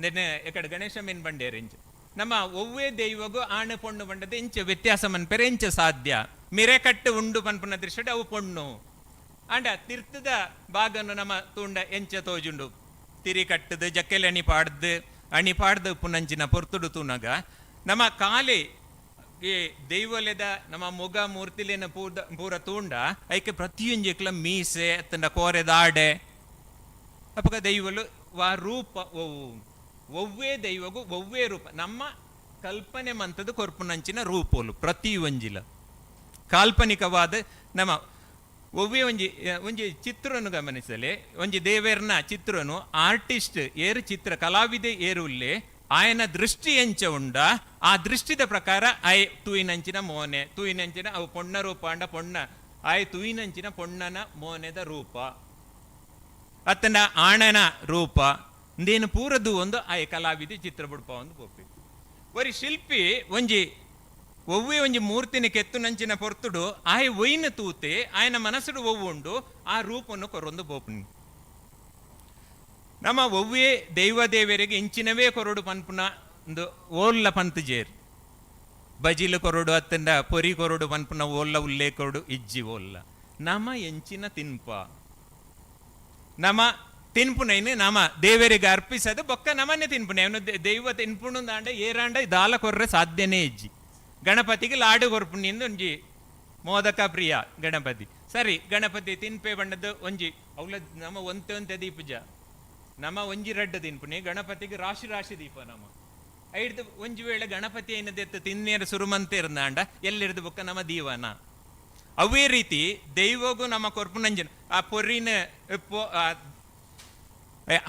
ನೆನ್ನೆ ಎಕಡೆ ಗಣೇಶ ಮೀನ್ ಬಂಡೇರು ಇಂಚ ನಮ್ಮ ಒವ್ವೇ ದೈವಗೂ ಆಣು ಪೊಣ್ಣು ಬಂಡದ ಇಂಚ ವ್ಯತ್ಯಾಸ ಮನ್ಪೆರೆ ಇಂಚ ಸಾಧ್ಯ. ಮಿರೆ ಕಟ್ಟು ಉಂಡು ಪನ್ಪುನ ದೃಶ್ಯಡ್ ಅವು ಪೊಣ್ಣು. ಆಂಡ ತಿರ್ತದ ಬಾಗನ್ನು ನಮ್ಮ ತೂಂಡ ಎಂಚ ತೋಜುಂಡು. ತಿರಿ ಕಟ್ಟದು ಜಕ್ಕೆಲೆ ಅಣಿ ಪಾಡ್ದು ಅಣಿ ಪಾಡ್ದು ಪುನಂಚಿನ ಪೊರ್ತುಡು ತೂನಗ ನಮ್ಮ ಕಾಲಿ ಈ ದೈವಲೆದ ನಮ್ಮ ಮುಗ ಮೂರ್ತಿಲೇನ ಪೂದ ಪೂರ ತೂಂಡ ಐಕೆ ಪ್ರತಿಯೊಂಜಿಕ್ಲ ಮೀಸೆ ಅತ್ತಂಡ ಕೋರೆದ ಆಡೆ. ಅಪಗ ದೈವಲು ವಾ ರೂಪ ಒವು ಒವ್ವೇ ದೈವಗೂ ಒವ್ವೇ ರೂಪ ನಮ್ಮ ಕಲ್ಪನೆ ಮಂತದ ಕೊರ್ಪುನಂಚಿನ ರೂಪೋಲು ಪ್ರತಿ ಒಂಜಿಲ ಕಾಲ್ಪನಿಕವಾದ ನಮ್ಮ ಒವ್ವೇ ಒಂಜಿ ಒಂಜಿ ಚಿತ್ರನು ಗಮನಿಸಲೆ. ಒಂಜಿ ದೇವೇರ್ನ ಚಿತ್ರನು ಆರ್ಟಿಸ್ಟ್ ಏರು ಚಿತ್ರ ಕಲಾವಿದೆ ಏರುಲ್ಲೆ ಆಯನ ದೃಷ್ಟಿ ಎಂಚ ಉಂಡ ಆ ದೃಷ್ಟಿದ ಪ್ರಕಾರ ಆಯ್ ತೂಯಿನಂಚಿನ ಮೋನೆ ತೂಯಿನಂಚಿನ ಅವು ಪೊಣ್ಣ ರೂಪ ಅಂಡ ಪೊಣ್ಣ ಆಯ್ ತೂಯಿನಂಚಿನ ಪೊಣ್ಣನ ಮೋನೆದ ರೂಪ ಅತ್ತನ ಆಣನ ರೂಪ ಇಂದೇನು ಪೂರದು ಒಂದು ಆಯ್ ಕಲಾವಿದೆ ಚಿತ್ರ ಬುಡ್ಪ ಒಂದು ಪೋಪಿ. ಒರಿ ಶಿಲ್ಪಿ ಒಂಜಿ ಒವ್ವೇ ಒಂಜಿ ಮೂರ್ತಿನ ಕೆತ್ತುನಂಚಿನ ಪೊರ್ತುಡು ಆಯ್ ಒಯ್ನ ತೂತೆ ಆಯನ ಮನಸ್ಸುಡು ಒವ್ವು ಉಂಡು ಆ ರೂಪನ್ನು ಕೊರೊಂದು ಬೋಪುನಿ. ನಮ್ಮ ಒವ್ವೇ ದೈವ ದೇವರಿಗೆ ಇಂಚಿನವೇ ಕೊರಡು ಪನ್ಪುನ ಒಂದು ಓಲ್ಲ ಪಂತ್ ಜೇರ್ ಬಜಿಲು ಕೊರಡು ಅತ್ತಂಡ ಪೊರಿ ಕೊರಡು ಪನ್ಪುನ ಓಲ್ಲ ಉಲ್ಲೇ ಕೊರಡು ಇಜ್ಜಿ ಓಲ್ಲ. ನಮ ಎಂಚಿನ ತಿನ್ಪ ನಮ ತಿನ್ಪುನೈನು ನಮ ದೇವರಿಗೆ ಅರ್ಪಿಸದು ಬೊಕ್ಕ ನಮನೆ ತಿನ್ಪುನೆ. ಅವನು ದೈವ ತಿನ್ಪುಣು ದಾಂಡ ಏರಾಂಡ ದಾಲ ಕೊರ್ರೆ ಸಾಧ್ಯನೇ ಇಜ್ಜಿ. ಗಣಪತಿಗೆ ಲಾಡು ಕೊರ್ಪುನಿಂದ ಒಂಜಿ ಮೋದಕ ಪ್ರಿಯ ಗಣಪತಿ. ಸರಿ ಗಣಪತಿ ತಿನ್ಪೆ ಬಣ್ಣದ ಒಂಜಿ ಅವಳ ನಮ್ಮ ಒಂತೆ ಒಂತೆ ದೀಪಜ ನಮ್ಮ ಒಂಜಿ ರಡ್ಡ ತಿನ್ಪುನಿ ಗಣಪತಿಗೆ ರಾಶಿ ರಾಶಿ ದೀಪ ನಮ್ಮ ಐಡ್ದು ಒಂಜಿ ವೇಳೆ ಗಣಪತಿ ಏನದೆತ್ತು ತಿನ್ನೇರ ಸುರುಮಂತೆ ಇರ್ನಾಂಡ ಎಲ್ಲಿರ್ದು ಬೊಕ್ಕ ನಮ್ಮ ದೀವನ. ಅವೇ ರೀತಿ ದೈವಗೂ ನಮ್ಮ ಕೊರ್ಪುನಂಜಿನ ಆ ಪೊರಿನ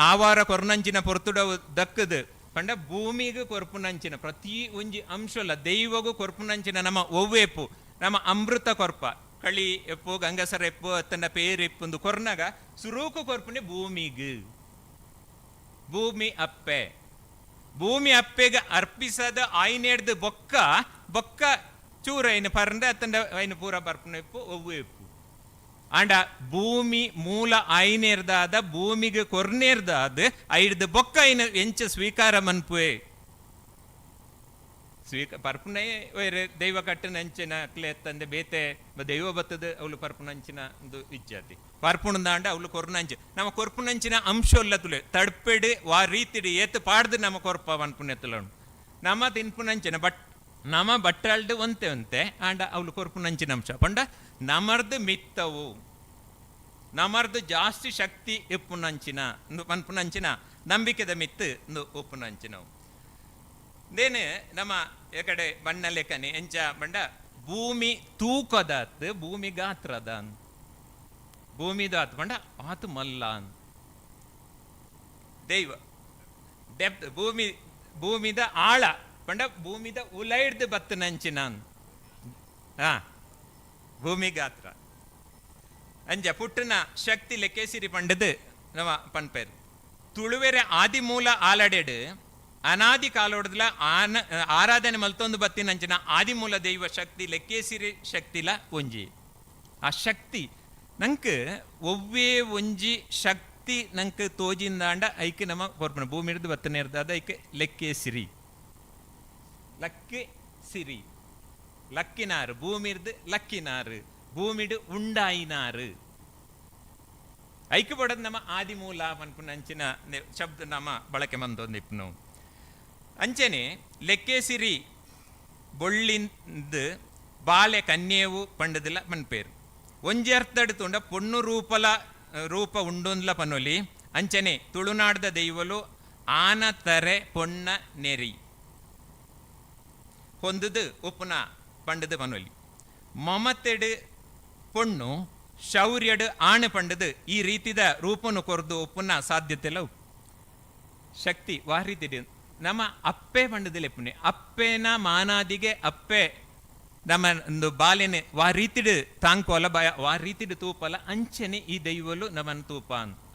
ಆವಾರ ಕೊರ್ನಂಚಿನ ಪೊರ್ತುಡವು ದಕ್ಕದು ಪಂಡ ಭೂಮಿಗೆ ಕೊರ್ಪುನಂಚಿನ ಪ್ರತಿ ಒಂಜಿ ಅಂಶಲ ದೈವಗೂ ಕೊರ್ಪುನಂಚಿನ ನಮ್ಮ ಒವ್ವೇಪು ನಮ್ಮ ಅಮೃತ ಕೊರ್ಪ ಕಳಿ ಎಪ್ಪು ಗಂಗಸರ ಎಪ್ಪು ಅತ್ತಂಡ ಪೇರು ಎಪ್ಪು ಕೊರ್ನಾಗ ಸುರೂಕು ಕೊರ್ಪುನೆ ಭೂಮಿಗೆ ಭೂಮಿ ಅಪ್ಪೆ ಭೂಮಿ ಅಪ್ಪೆಗೆ ಅರ್ಪಿಸದ ಆಯ್ನೇಡ್ದು ಬೊಕ್ಕ ಬೊಕ್ಕ ಚೂರ ಐನು ಪರಂದ ಅತ್ತಂಡ ಐನು ಪೂರ ಬರ್ಪುನ ಎಪ್ಪು ಒವ್ವು ಎಪ್ಪು. ಆಂಡ ಭೂಮಿ ಮೂಲ ಆಯ್ನೇರ್ದಾದ ಭೂಮಿಗೆ ಕೊರ್ನೇರ್ದಾದ ಐಡ್ದು ಬೊಕ್ಕ ಐನು ಎಂಚ ಸ್ವೀಕಾರ ಮನ್ಪುವೆ ಸ್ವೀಕ ಪರ್ಪುನೇ ಬೇರೆ ದೈವ ಕಟ್ಟಿನಂಚಿನ ಅಕ್ಲೆ ಎತ್ತಂದೆ ಬೇತೆ ದೈವ ಬತ್ತದ ಅವಳು ಪರ್ಪುನಂಚಿನ ಒಂದು ಇಜ್ಜಾತಿ ಪರ್ಪುಣದಾಂಡ ಅವಳು ಕೊರ್ನಂಚ ನಮ್ಮ ಕೊರ್ಪುನಂಚಿನ ಅಂಶ ಉಲ್ಲ ತುಲೆ ತಡ್ಪೆಡು ವಾ ರೀತಿಡು ಏತು ಪಾಡ್ದು ನಮ್ಮ ಕೊರ್ಪ ಪನ್ಪುನೆತ್ತಲುಂಡು ನಮ್ಮ ತಿನ್ಪುನಂಚಿನ ಬಟ್ ನಮ ಬಟ್ಟಾಳ್ದು ಒಂತೆ ಒಂತೆ ಆಂಡ ಅವಳು ಕೊರ್ಪುನಂಚಿನ ಅಂಶ ಪಂಡ ನಮರ್ದು ಮಿತ್ತವು ನಮರ್ದು ಜಾಸ್ತಿ ಶಕ್ತಿ ಇಪ್ಪುನಂಚಿನ ಪನ್ಪುನಂಚಿನ ನಂಬಿಕೆದ ಮಿತ್ತು ಒಂದು ಉಪ್ಪುನಂಚಿನವು. ದೇನೆ ನಮ್ಮ ಎಕಡೆ ಬಣ್ಣ ಲೆಕ್ಕನೆ ಎಂಚ ಬಂಡ ಭೂಮಿ ತೂಕದಾತ್ ಭೂಮಿ ಗಾತ್ರದ ಭೂಮಿದಾತ್ ಬಂಡ ಆತು ಮಲ್ಲ ದೈವ ಡೆಪ್ತ್ ಭೂಮಿ ಭೂಮಿದ ಆಳ ಪಂಡ ಭೂಮಿದ ಉಲೈಡ್ದು ಬತ್ತನಂಚಿನ ಭೂಮಿ ಗಾತ್ರ ಅಂಜ ಪುಟ್ಟನ ಶಕ್ತಿ ಲೆಕ್ಕೇಸಿರಿ ಪಂಡದು ನಮ್ಮ ಪನ್ಪೇರು. ತುಳುವೆರೆ ಆದಿಮೂಲ ಆಲಡೆಡು ಅನಾದಿ ಕಾಲೋಡದ್ಲ ಆನ ಆರಾಧನೆ ಮಲ್ತೊಂದು ಬತ್ತಿನಂಚಿನ ಆದಿಮೂಲ ದೈವ ಶಕ್ತಿ ಲೆಕ್ಕೇಸಿರಿ ಶಕ್ತಿಲ ಒಂಜಿ. ಆ ಶಕ್ತಿ ನಂಕ್ ಒವ್ವೇ ಒಂಜಿ ಶಕ್ತಿ ನಂಕ್ ತೋಜಿಂದಾಂಡ ಐಕ್ ನಮ್ಮ ಕೊರ್ಪಣ ಭೂಮಿ ಹಿಡಿದು ಬತ್ತನೆ ಇರ್ತದ ಐಕ್ ಲೆಕ್ಕೇಸಿರಿ ಲಕ್ಕೆ ಸಿರಿ ಲಕ್ಕಿನಾರು ಭೂಮಿರ್ದು ಲಕ್ಕಿನಾರು ಭೂಮಿಡು ಉಂಡಾಯಿನಾರು ಐಕ್ ಬಡದ್ ನಮ್ಮ ಆದಿಮೂಲ ಪನ್ಪುನಂಚಿನ ಶಬ್ದ ನಮ್ಮ ಬಳಕೆ ಮಂದೊಂದಿಪ್ಪನು. ಅಂಚನೆ ಲೆಕ್ಕೇಸಿರಿ ಬೊಳ್ಳಿಂದು ಬಾಲೆ ಕನ್ಯೇವು ಪಂಡದಿಲ್ಲ ಪನ್ಪೇರು. ಒಂಜಿ ಅರ್ಥಡ್ ತುಂಡ ಪೊಣ್ಣು ರೂಪಲ ರೂಪ ಉಂಡೊಂದ್ಲ ಪನೊಲಿ. ಅಂಚನೆ ತುಳುನಾಡ್ದ ದೈವಲು ಆನ ತರೆ ಪೊಣ್ಣ ನೆರಿ ಹೊಂದುದು ಉಪ್ಪುನ ಪಂಡದು ಪನೊಲಿ. ಮಮತೆಡು ಪೊಣ್ಣು ಶೌರ್ಯಡು ಆಣೆ ಪಂಡದು ಈ ರೀತಿದ ರೂಪನು ಕೊರ್ದು ಉಪ್ಪುನ ಸಾಧ್ಯತೆಲ್ಲ ಉಪ್ಪು. ಶಕ್ತಿ ವಾರಿತಿಡಿ ನಮ್ಮ ಅಪ್ಪೆ ಪಂಡದಿಲೆಪ್ಪುನೆ ಅಪ್ಪೆನ ಮಾನಾದಿಗೆ ಅಪ್ಪೆ ನಮ್ಮ ಒಂದು ಬಾಲೆನೆ ವಾ ರೀತಿಡು ತಾಂಕೋಲ ಬಯ ವಾ ರೀತಿಡು ತೂಪಲ ಅಂಚನೆ ಈ ದೈವಲು ನಮ್ಮನ್ನು ತೂಪ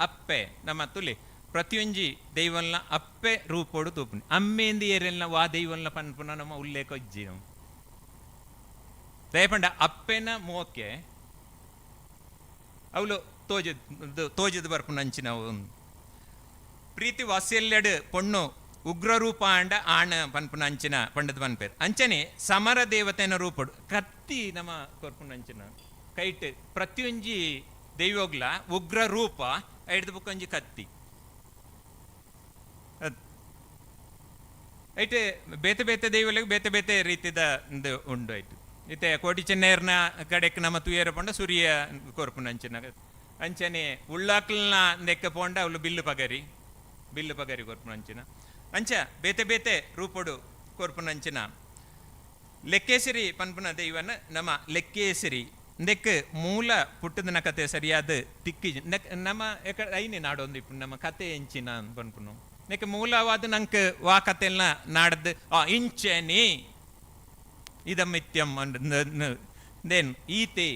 ಅಪ್ಪೆ ನಮ್ಮ ತುಲೆ ಪ್ರತಿಯೊಂಜಿ ದೈವಲ್ನ ಅಪ್ಪೆ ರೂಪೋಡು ತೂಪುನಿ ಅಮ್ಮೇಂದು ಏರೆಲ್ನ ವಾ ದೈವಲ್ನ ಪನ್ಪುನ ನಮ್ಮ ಉಲ್ಲೇಖ ಇಜ್ಜಿ ನಾವು ದಯಪಂಡ ಅಪ್ಪೆನ ಮೋಕೆ ಅವಳು ತೋಜದ ತೋಜದ ಬರ್ಪುನ ಅಂಚಿನವು ಪ್ರೀತಿ ವಾತ್ಸಲ್ಯಡ್ ಪೊಣ್ಣು ಉಗ್ರ ರೂಪ ಆಂಡ ಆಣ ಪನ್ಪುನ ಅಂಚಿನ ಪಂಡದ ಪನ್ಪೇರು ಅಂಚನೆ ಸಮರ ದೇವತೆನ ರೂಪಡು ಕತ್ತಿ ನಮ್ಮ ಕೊರ್ಪುನ ಅಂಚಿನ ಕೈಟ್ ಪ್ರತಿಯೊಂಜಿ ದೈವೋಗ್ಲ ಉಗ್ರ ರೂಪ ಐಡ್ದು ಬುಕ್ಕೊಂಜಿ ಕತ್ತಿ ಐಟ್ ಬೇತೆ ಬೇತೆ ದೈವಲಿಗೆ ಬೇತೆ ಬೇತೆ ರೀತಿದ ಒಂದು ಉಂಡು ಐಟ್ ಇತ್ತೆ ಕೋಟಿ ಚೆನ್ನೇರ್ನ ಕಡೆಕ್ ನಮ್ಮ ತುಯರ ಪಂಡ ಸೂರ್ಯ ಕೊರ್ಪುನ ಅಂಚಿನ ಅಂಚನೆ ಉಳ್ಳಾಕ್ಲನ ನೆಕ್ಕ ಪೋಂಡ ಅವಳು ಬಿಲ್ಲು ಪಗರಿ ಬಿಲ್ಲು ಪಗರಿ ಕೊರ್ಪುನ ಅಂಚಿನ ಅಂಚ ಬೇತೆ ಬೇತೆ ರೂಪೊಡು ಕೊರ್ಪುನ ಅಂಚಿನ ಲೆಕ್ಕೇಸಿರಿ ಪನ್ಪುನ ದೈವನ ನಮ್ಮ ಲೆಕ್ಕೇಸಿರಿ ನೆಕ್ ಮೂಲ ಪುಟ್ಟದನ ಕತೆ ಸರಿಯಾದ ತಿಕ್ಕಿ ನಮ್ಮ ಐನೆ ನಾಡೊಂದು ಇಪ್ಪು ನಮ್ಮ ಕತೆ ಎಂಚಿನ ಪನ್ಪುನು ನೆಕ್ ಮೂಲವಾದ ನಂಕ್ ವಾ ಕತೆಲ್ನ ನಾಡದ್ ಆ ಇಂಚನಿ ಇದಮಿತ್ಯಂ then ಈತೆ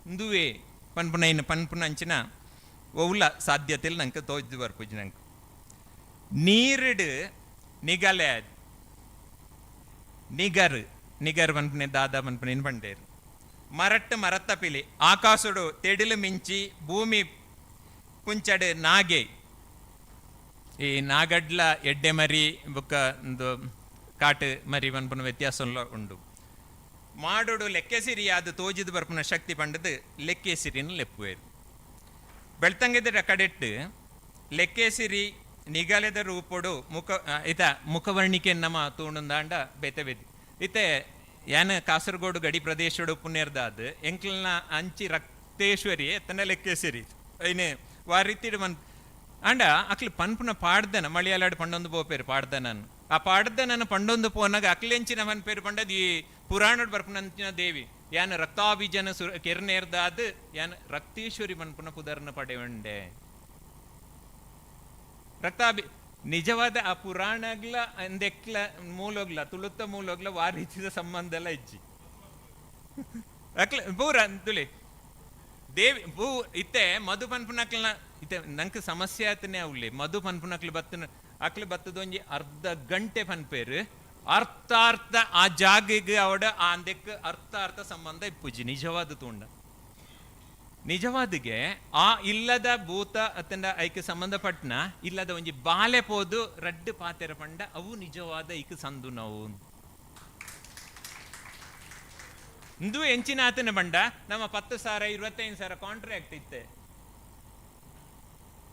ಇಂದುವೆ ಪನ್ಪುನ ಪನ್ಪುನ ಅಂಚಿನ ಒವ್ಲ ಸಾಧ್ಯತೆಲ್ ನಂಗೆ ತೋಜ್ದು ಬರ್ಪುಜಿ ನಂಗೆ ನೀರಿಡು ನಿಗಲೆ ನಿಗರ್ ನಿಗರ್ ಪನ್ಪುನೆ ದಾದಾ ಪನ್ಪುನೆ ಪಂಡೇರು ಮರಟ್ಟು ಮರತ್ತ ಪಿಲಿ ಆಕಾಶುಡು ತೆಡಿಲು ಮಿಂಚಿ ಭೂಮಿ ಪುಂಚಡು ನಾಗೆ ಈ ನಾಗಡ್ಲ ಎಡ್ಡೆ ಮರಿ ಬೊಕ್ಕ ಒಂದು ಕಾಟು ಮರಿ ಪನ್ಪುನ ವ್ಯತ್ಯಾಸಂಲ ಉಂಡು ಮಾಡೋಡು ಲೆಕ್ಕೆಸಿರಿ ಅದು ತೋಜಿದ ಬರ್ಪುನ ಶಕ್ತಿ ಪಂಡದು ಲೆಕ್ಕೆಸಿರಿನ ಲೆಪ್ಪುವೇರು ಬೆಳ್ತಂಗದ ಕಡೆಟ್ಟು ಲೆಕ್ಕೆಸಿರಿ ನಿಗಲೆದ ರೂಪೊಡು ಮುಖ ಇತ ಮುಖವರ್ಣಿಕೆ ನಮ್ಮ ತೂಣುಂದಾಂಡ ಬೇತೆ ಬೇತೆ ಇತ್ತೆ ಯಾನ ಕಾಸರಗೋಡು ಗಡಿ ಪ್ರದೇಶಡು ಪುಣ್ಯರ್ದಾದ್ ಎಂಕ್ಲನ ಅಂಚಿ ರಕ್ತೇಶ್ವರಿ ಎತ್ತನ ಲೆಕ್ಕೆಸಿರಿ ಐನೆ ವಾ ರೀತಿಡು ಮನ್ ಅಂಡ ಅಕ್ಲು ಪನ್ಪುನ ಪಾಡ್ದನ ಮಳಿಯಾಲಾಡು ಪಂಡೊಂದು ಪೋಪೇರು ಪಾಡ್ದನನ್ ಆ ಪಾಡ್ದನನ್ ಪಂಡೊಂದು ಪೋನಾಗ ಅಕ್ಲೆಂಚಿನ ಪನ್ಪೇರು ಪಂಡದ್ ಈ ಪುರಾಣಡ್ ಬರ್ಪುನಂಚಿನ ದೇವಿ ಯಾನ ರಕ್ತಾಭಿಜನ ಸುರ ಕೆರ್ನೇರ್ದಾದ್ ಯಾನ ರಕ್ತೇಶ್ವರಿ ಪನ್ಪುನ ಪುದರ್ನ ಪಡೆವಂಡೆ ರಕ್ತಾಭಿ ನಿಜವಾದ ಆ ಪುರಾಣಗ್ಲ ಅಂದೆಕ್ಲ ಮೂಲೋಗ್ಲ ತುಳುತ್ತ ಮೂಲೋಗ್ಲ ವಾ ರೀತಿದ ಸಂಬಂಧ ಎಲ್ಲ ಇಜ್ಜಿ ಅಕ್ಲ ಪೂರ ತುಳಿ ದೇವಿ ಪೂ ಇತ್ತೆ ಮಧು ಪನ್ಪುನಕ್ಲನ ಇತ್ತೆ ನಂಗೆ ಸಮಸ್ಯೆ ಆತನೇ ಅವಳಿ ಮಧು ಪನ್ಪುನಕ್ಲು ಬತ್ತನ ಅಕ್ಲು ಬತ್ತದೊಂಜಿ ಅರ್ಧ ಗಂಟೆ ಪನ್ಪೇರು ಅರ್ಥಾರ್ಥ ಆ ಜಾಗಿಗೆ ಅವಡ ಆ ಅಂದೆಕ್ ಅರ್ಥಾರ್ಥ ಸಂಬಂಧ ಇಪ್ಪುಜಿ ನಿಜವಾದ ತೂಂಡ ನಿಜವಾದಿಗೆ ಆ ಇಲ್ಲದ ಭೂತ ಅತ್ತಂಡ ಐಕ್ ಸಂಬಂಧಪಟ್ಟನ ಇಲ್ಲದ ಒಂಜಿ ಬಾಲೆ ಪೋದು ರಡ್ಡು ಪಾತೆರ ಪಂಡ ಅವು ನಿಜವಾದ ಐಕ್ ಸಂದು ನಾವು ಇಂದು ಎಂಚಿನ ಆತನ ಬಂಡ ನಮ್ಮ 10,000 25,000 ಕಾಂಟ್ರಾಕ್ಟ್ ಇತ್ತೆ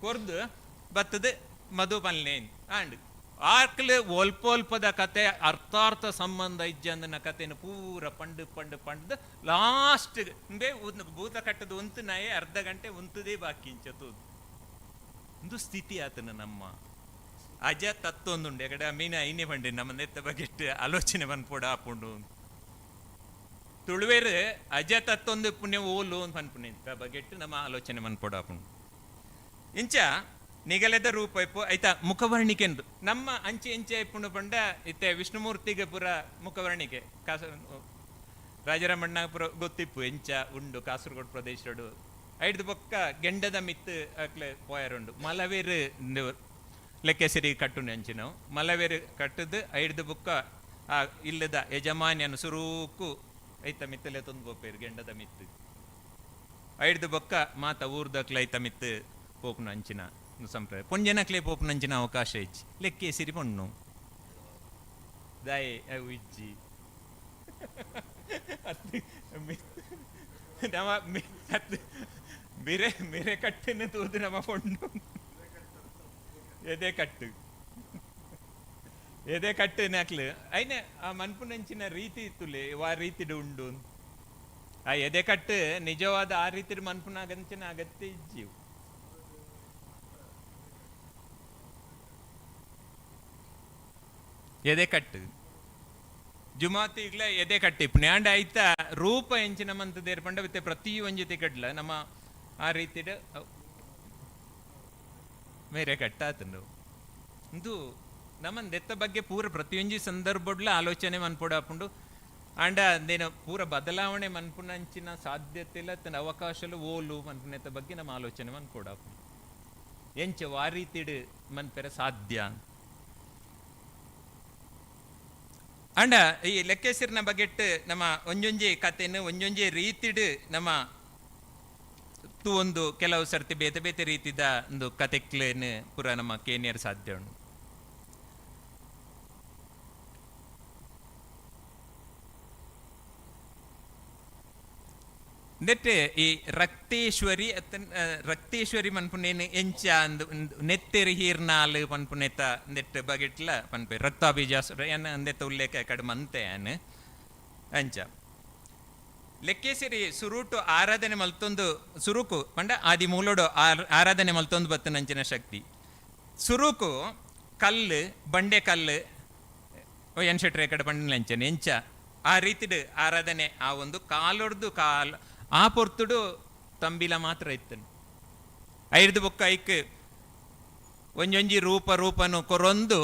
ಕೊರ್ದು ಬತ್ತದ ಮಧು ಪಲ್ನೇನ್ ಆಂಡ್ ಆಕ್ಲು ಒಲ್ಪೊಲ್ಪದ ಕತೆ ಅರ್ಥಾರ್ಥ ಸಂಬಂಧ ಇಜ್ಜಂದನ ಕತೆನ ಪೂರ ಪಂಡು ಪಂಡು ಪಂಡ್ದು ಲಾಸ್ಟ್ ಬೇ ಭೂತ ಕಟ್ಟದ ಉಂತು ನಾಯೆ ಅರ್ಧ ಗಂಟೆ ಉಂತದೇ ಬಾಕಿ ಇಂಚತು ಒಂದು ಸ್ಥಿತಿ ಆತನ ನಮ್ಮ ಅಜ ತತ್ತೊಂದುಂಡು ಎಕಡೆ ಮೀನ ಐನೆ ಪಂಡೆ ನಮ್ಮ ನೆತ್ತ ಬಗ್ಗೆ ಆಲೋಚನೆ ಪನ್ಪೋಡ ಆಪುಂಡು ತುಳುವೇರು ಅಜ ತತ್ತೊಂದು ಪುಣ್ಯ ಓಲು ಅಂತ ಪನ್ಪುಣೆ ಬಗೆಟ್ಟು ನಮ್ಮ ಆಲೋಚನೆ ಮನ್ಪೋಡ ಆಪುಂಡು ಇಂಚ ನಿಗಲೆದ ರೂಪ ಇಪ್ಪು ಐತ ಮುಖವರ್ಣಿಕೆಂದು ನಮ್ಮ ಅಂಚೆ ಇಂಚೆ ಇಪ್ಪುಂಡು ಪಂಡ ಇತ್ತೆ ವಿಷ್ಣುಮೂರ್ತಿಗೆ ಪುರ ಮುಖವರ್ಣಿಕೆ ಕಾಸ ರಾಜರಾಮಣ್ಣ ಪುರ ಗೊತ್ತಿಪ್ಪು ಎಂಚ ಉಂಡು ಕಾಸರಗೋಡು ಪ್ರದೇಶಡು ಐಡ್ದು ಬೊಕ್ಕ ಗೆಂಡದ ಮಿತ್ತು ಅಕ್ಲೆ ಪೋಯರುಂಡು ಮಲವೇರು ಲೆಕ್ಕೆಸಿರಿ ಕಟ್ಟುಂಡು ಅಂಚಿನವು ಮಲವೇರು ಕಟ್ಟದು ಐಡ್ದು ಬೊಕ್ಕ ಆ ಇಲ್ಲದ ಯಜಮಾನ್ಯನು ಸುರೂಕು ಐತ ಮಿತ್ತಲೆ ತಂದು ಪೋಪೇರು ಗೆಂಡದ ಮಿತ್ತು ಐಡ್ದು ಬೊಕ್ಕ ಮಾತ ಊರ್ದಕ್ಲೆ ಐತ ಮಿತ್ತು ಪೋಪುನ ಅಂಚಿನ ಸಂಪ್ರದಾಯ ಪೊಂಜನಕ್ಲೆ ಪೋಪುನ ಅಂಚಿನ ಅವಕಾಶ ಇಜ್ಜಿ ಲೆಕ್ಕೆ ಸಿರಿ ಪೊಣ್ಣು ದಾಯೆ ಅವು ಇಜ್ಜಿ ನಮ್ಮ ಮಿರೆ ಮಿರೆ ಕಟ್ಟಿನ ತೂದು ನಮ್ಮ ಪೊಣ್ಣು ಎದೆ ಕಟ್ಟು ಎದೆ ಕಟ್ಟು ನಾಕ್ಲು ಐನೆ ಆ ಮನ್ಪುನಂಚಿನ ರೀತಿ ಇತ್ತುಲೆ ವಾ ರೀತಿಡು ಉಂಡು ಆ ಎದೆ ಕಟ್ಟು ನಿಜವಾದ ಆ ರೀತಿ ಮನ್ಪುನಾಗಂಚಿನ ಅಗತ್ಯ ಇಜ್ಜಿ ಎದೆ ಕಟ್ಟು ಜುಮಾತಿ ಈಗಲೇ ಎದೆ ಕಟ್ಟಿ ಪುಣ್ಯಾಂಡ ಐತ ರೂಪ ಎಂಚಿನ ಮಂತ ದೇರ್ಪಂಡ ವಿತ್ತೆ ಪ್ರತಿ ಒಂಜಿ ತಿಕಡ್ಲ ನಮ್ಮ ಆ ರೀತಿಡ್ ಮೇರೆ ಕಟ್ಟಾತಂಡು. ಇಂದು ನಮ್ಮನ್ ದೆತ್ತ ಬಗ್ಗೆ ಪೂರ ಪ್ರತಿಯೊಂಜಿ ಸಂದರ್ಭಡ್ಲ ಆಲೋಚನೆ ಮನ್ಪೊಡಾಪುಂಡು. ಆಂಡ ಅಂದೇನ ಪೂರ ಬದಲಾವಣೆ ಮನ್ಪುನಂಚಿನ ಸಾಧ್ಯತೆ ಇಲ್ಲ, ತನ್ನ ಅವಕಾಶಲು ಓಲು ಮನ್ಪುನೆತ್ತ ಬಗ್ಗೆ ನಮ್ಮ ಆಲೋಚನೆ ಮನ್ಪೊಡಾಪುಂಡು. ಎಂಚ ವಾರೀತಿಡ್ ಮನ್ಪೆರೆ ಸಾಧ್ಯ. ಆಂಡ ಈ ಲೆಕ್ಕೇಸಿರಿನ ಬಗೆಟ್ ನಮ್ಮ ಒಂಜೊಂಜಿ ಕತೆನು ಒಂಜೊಂಜಿ ರೀತಿಡ್ ನಮ್ಮ ಒಂದು ಕೆಲವು ಸರ್ತಿ ಬೇತೆ ಬೇತೆ ರೀತಿದ ಒಂದು ಕತೆಕ್ಲೇನು ಪೂರ ನಮ್ಮ ಕೇನಿಯರ್ ಸಾಧ್ಯ ಉಂಡು. ನೆಟ್ಟೆ ಈ ರಕ್ತೇಶ್ವರಿ ರಕ್ತೇಶ್ವರಿ ಮನ್ಪುನೇನು ಎಂಚ ಅಂದು ನೆತ್ತೆರಿ ಹೀರ್ನಾಲ್ ಪನ್ಪುನೆತ ನೆಟ್ ಬಗೆಟ್ಲ ಪನ್ಪೆ ರಕ್ತಾಬೀಜ ಏನ್ ಅಂದೆತ್ತ ಉಲ್ಲೇಖ ಕಡೆ ಮಂತೆ ಆನ್ ಅಂಚ ಲೆಕ್ಕೇಸಿರಿ ಸುರುಟು ಆರಾಧನೆ ಮಲ್ತೊಂದು ಸುರುಕು ಪಂಡ ಆದಿ ಮೂಲೋಡು ಆರಾಧನೆ ಮಲ್ತೊಂದು ಬತ್ತನಂಚಿನ ಶಕ್ತಿ ಸುರುಕು ಕಲ್ಲು ಬಂಡೆ ಕಲ್ಲು ಎನ್ ಶೆಟ್ರೆ ಕಡೆ ಪಂಡಿನ ಎಂಚ ಆ ರೀತಿಡು ಆರಾಧನೆ ಆ ಒಂದು ಕಾಲೊಡ್ದು ಕಾಲ್ ಆ ಪೊರ್ತುಡು ತಂಬಿಲ ಮಾತ್ರ ಇತ್ತನು. ಐರ್ದು ಬೊಕ್ಕ ಐಕ್ ಒಂಜೊಂಜಿ ರೂಪ ರೂಪನು ಕೊರೊಂದು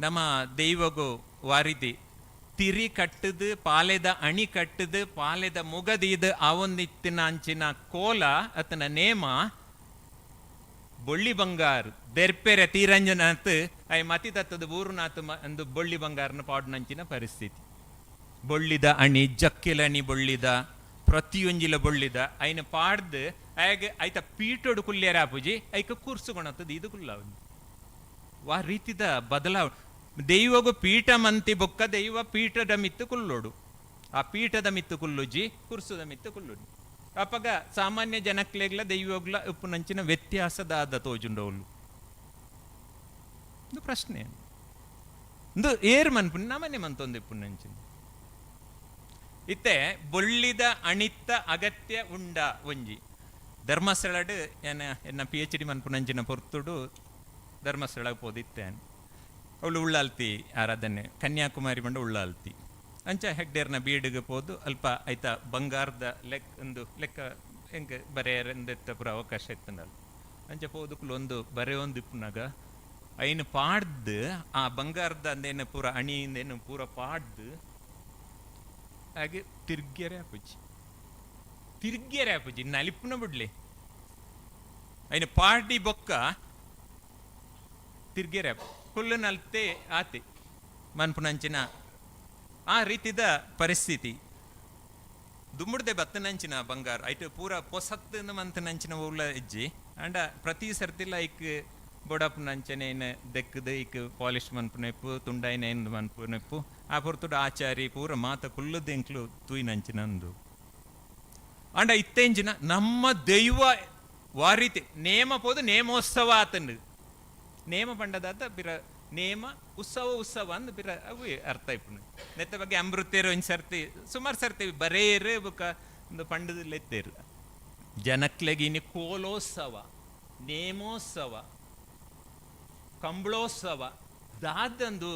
ನಮ್ಮ ದೈವಗು ವಾರಿದಿ ತಿರಿ ಕಟ್ಟದು ಪಾಲೆದ ಅಣಿ ಕಟ್ಟದು ಪಾಲೆದ ಮುಗದೀದು ಆವೊಂದಿತ್ತಿನ ಅಂಚಿನ ಕೋಲ ಅತನ ನೇಮ ಬೊಳ್ಳಿ ಬಂಗಾರ ದೆರ್ಪೆರೆ ತೀರಂಜನಾತ್ I ಮತಿ ತತ್ತದ ಊರುನಾತ್ ಅಂದು ಬೊಳ್ಳಿ ಬಂಗಾರನ ಪಾಡುನಂಚಿನ ಪರಿಸ್ಥಿತಿ. ಬೊಳ್ಳಿದ ಅಣಿ ಜಕ್ಕೆಲಣಿ ಬೊಳ್ಳಿದ ಪ್ರತಿಯೊಂಜಿಲ ಬೊಳ್ಳಿದ ಐನ ಪಾಡ್ದು ಆಗ ಐತ ಪೀಟೋಡು ಕುಲ್ಯರ ಆಪುಜಿ ಐಕ ಕೂರ್ಸುಕೊಣತ್ತದ ಇದು ಕುಲ್ಲ ವಾ ರೀತಿದ ಬದಲಾವಣೆ. ದೈವಗು ಪೀಠ ಮಂತಿ ಬೊಕ್ಕ ದೈವ ಪೀಠದ ಮಿತ್ತು ಕುಲ್ಲೋಡು, ಆ ಪೀಠದ ಮಿತ್ತು ಕುಲ್ಲುಜಿ ಕುರ್ಸುದ ಮಿತ್ತು ಕುಲ್ಲುಜಿ. ಅಪಗ ಸಾಮಾನ್ಯ ಜನಕ್ಲೆಗ್ಲ ದೈವಗ್ಲ ಉಪ್ಪುನಂಚಿನ ವ್ಯತ್ಯಾಸದಾದ ತೋಜುಂಡವಳು ಇದು ಪ್ರಶ್ನೆ. ಇಂದು ಏರ್ ಮನ್ಪುನಿ ನಮನೆ ಮಂತೊಂದು ಇಪ್ಪುನಂಚಿನ ಇತ್ತೆ ಬೊಳ್ಳಿದ ಅಣಿತ್ತ ಅಗತ್ಯ ಉಂಡ ಒಂಜಿ ಧರ್ಮಸ್ಥಳಡ್ ಎನ್ನ ಎನ್ನ PhD ಮನ್ಪುನಂಚಿನ ಪೊರ್ತುಡು ಧರ್ಮಸ್ಥಳ ಪೋದಿತ್ತೆ ಅವಳು ಉಳ್ಳಾಲ್ತಿ ಆರಾಧನೆ ಕನ್ಯಾಕುಮಾರಿ ಬಂಡ ಉಳ್ಳಾಲ್ತಿ ಅಂಚ ಹೆಗ್ಡೇರ್ನ ಬೀಡಿಗೆ ಪೋದು ಅಲ್ಪ ಐತ ಬಂಗಾರದ ಲೆಕ್ಕ ಒಂದು ಲೆಕ್ಕ ಹೆಂಗೆ ಬರೆಯರೆಂದೆತ್ತ ಪೂರ ಅವಕಾಶ ಇತ್ತಂಡಲ್ಲ ಅಂಚ ಪೋದುಕುಲು ಒಂದು ಬರೆಯೊಂದು ಇಪ್ಪುನಾಗ ಐನು ಪಾಡ್ದು ಆ ಬಂಗಾರದ ಅಂದೇನು ಪೂರ ಅಣಿಯಿಂದೇನು ಪೂರ ಪಾಡ್ದು ಹಾಗೆ ತಿರ್ಗ್ಯರೆ ಆಪುಜಿ ತಿರ್ಗ್ಯರೆ ಆಪುಜಿ ನಲಿಪುನ ಬಿಡ್ಲಿ ಐನು ಪಾಡಿ ಬೊಕ್ಕ ತಿರ್ಗ್ಯರೆ ಕುಲ್ಲು ನಲ್ತೆ ಆತಿ ಮನ್ಪುನಂಚಿನ ಆ ರೀತಿದ ಪರಿಸ್ಥಿತಿ. ದುಮ್ಮುಡ್ದೆ ಬತ್ತನಂಚಿನ ಬಂಗಾರ ಐಟ್ ಪೂರ ಪೊಸತ್ತು ಮಂತನಂಚಿನ ಉಲ್ಲ ಇಜ್ಜಿ ಅಂಡ ಪ್ರತಿ ಸರ್ತಿಲ ಐಕ್ ಬೊಡಪ್ಪನಂಚನೆ ದೆಕ್ಕದ ಐಕ್ ಪಾಲಿಶ್ ಮನ್ಪುನೆಪ್ಪು ತುಂಡಾಯಿನ ಮನ್ಪುನೆಪ್ಪು ಆ ಪೊರ್ತುಡು ಆಚಾರಿ ಪೂರ ಮಾತ ಕುಲ್ಲುದೆಂಕ್ಲು ತೂಯಿನಂಚಿನಂದು. ಅಂಡ ಇತ್ತೆಂಚಿನ ನಮ್ಮ ದೈವ ವಾರೀತಿ ನೇಮ ಪೋದು ನೇಮೋತ್ಸವ ಆತಂಡು ನೇಮ ಪಂಡದಾತ ಬಿರ ನೇಮ ಉತ್ಸವ ಉತ್ಸವ ಅಂದ್ ಬಿರ ಅವು ಅರ್ಥ ಇಪ್ಪುನು. ನೆತ್ತ ಬಗ್ಗೆ ಅಮೃತೇರು ಒಂಜಿ ಸರ್ತಿ ಸುಮಾರು ಸರ್ತಿ ಬರೇರು ಬೊಕ್ಕ ಒಂದು ಪಂಡದ ಲೆತ್ತೇರು ಜನಕ್ಲೆಗಿನಿ ಕೋಲೋತ್ಸವ ನೇಮೋತ್ಸವ ಕಂಬಳೋತ್ಸವ ದಾದಂದು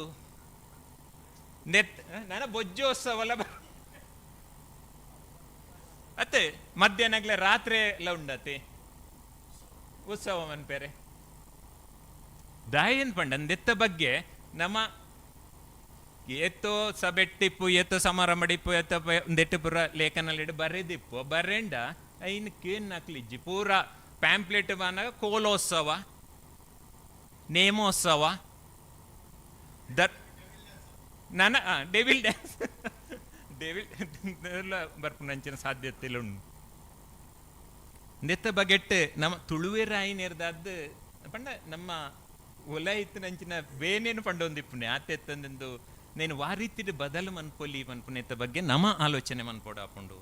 ನೆತ್ ನನ್ನ ಬೊಜ್ಜೋತ್ಸವ ಎಲ್ಲ ಅತ್ತೆ ಮಧ್ಯಾಹ್ನಗ್ಲೆ ರಾತ್ರಿ ಎಲ್ಲ ಉಂಡತೆ ಉತ್ಸವ ಮನ್ಪೇರೆ ದಾಯನ್ ಪಂಡ ದೆತ್ತ ಬಗ್ಗೆ ನಮ್ಮ ಏತೋ ಸಬೆಟ್ಟಿಪ್ಪು ಏತೋ ಸಮಾರಂಭಡಿಪ್ಪು ಏತೋ ದೆಟ್ಟು ಪೂರ ಲೇಖನಲ್ಲಿಡು ಬರೆದಿಪ್ಪು ಬರೆಂಡ ಐನ್ ಕೇನ್ ನಕ್ಲಿಜ್ಜಿ ಪೂರ ಪ್ಯಾಂಪ್ಲೆಟ್ ಬಾನಾಗ ಕೋಲೋತ್ಸವ ನೇಮೋತ್ಸವ there ನನ ಡೆವಿಲ್ ಡ್ಯಾನ್ಸ್ ಡೆವಿಲ್ ಬರ್ಪುನಂಚಿನ ಸಾಧ್ಯತೆ ಉಂಡು. ನೆತ್ತ ಬಗೆಟ್ ನಮ್ಮ ತುಳುವೆರಾಯಿನೇರ್ದಾದ್ದು ಪಂಡ ನಮ್ಮ ಒಲ ಇತ್ತಿನಂಚಿನ ಬೇನೇನು ಪಂಡೊಂದಿಪ್ಪುನೆ ಆತೆತ್ತಂದೆಂದು నేను ವಾರೀತಿಡ್ ಬದಲು ಮನ್ಪೊಲಿ ಮನ್ಪುನೆತ್ತ ಬಗ್ಗೆ ನಮ್ಮ ಆಲೋಚನೆ ಮನ್ಪೊಡಾಪುಂಡು.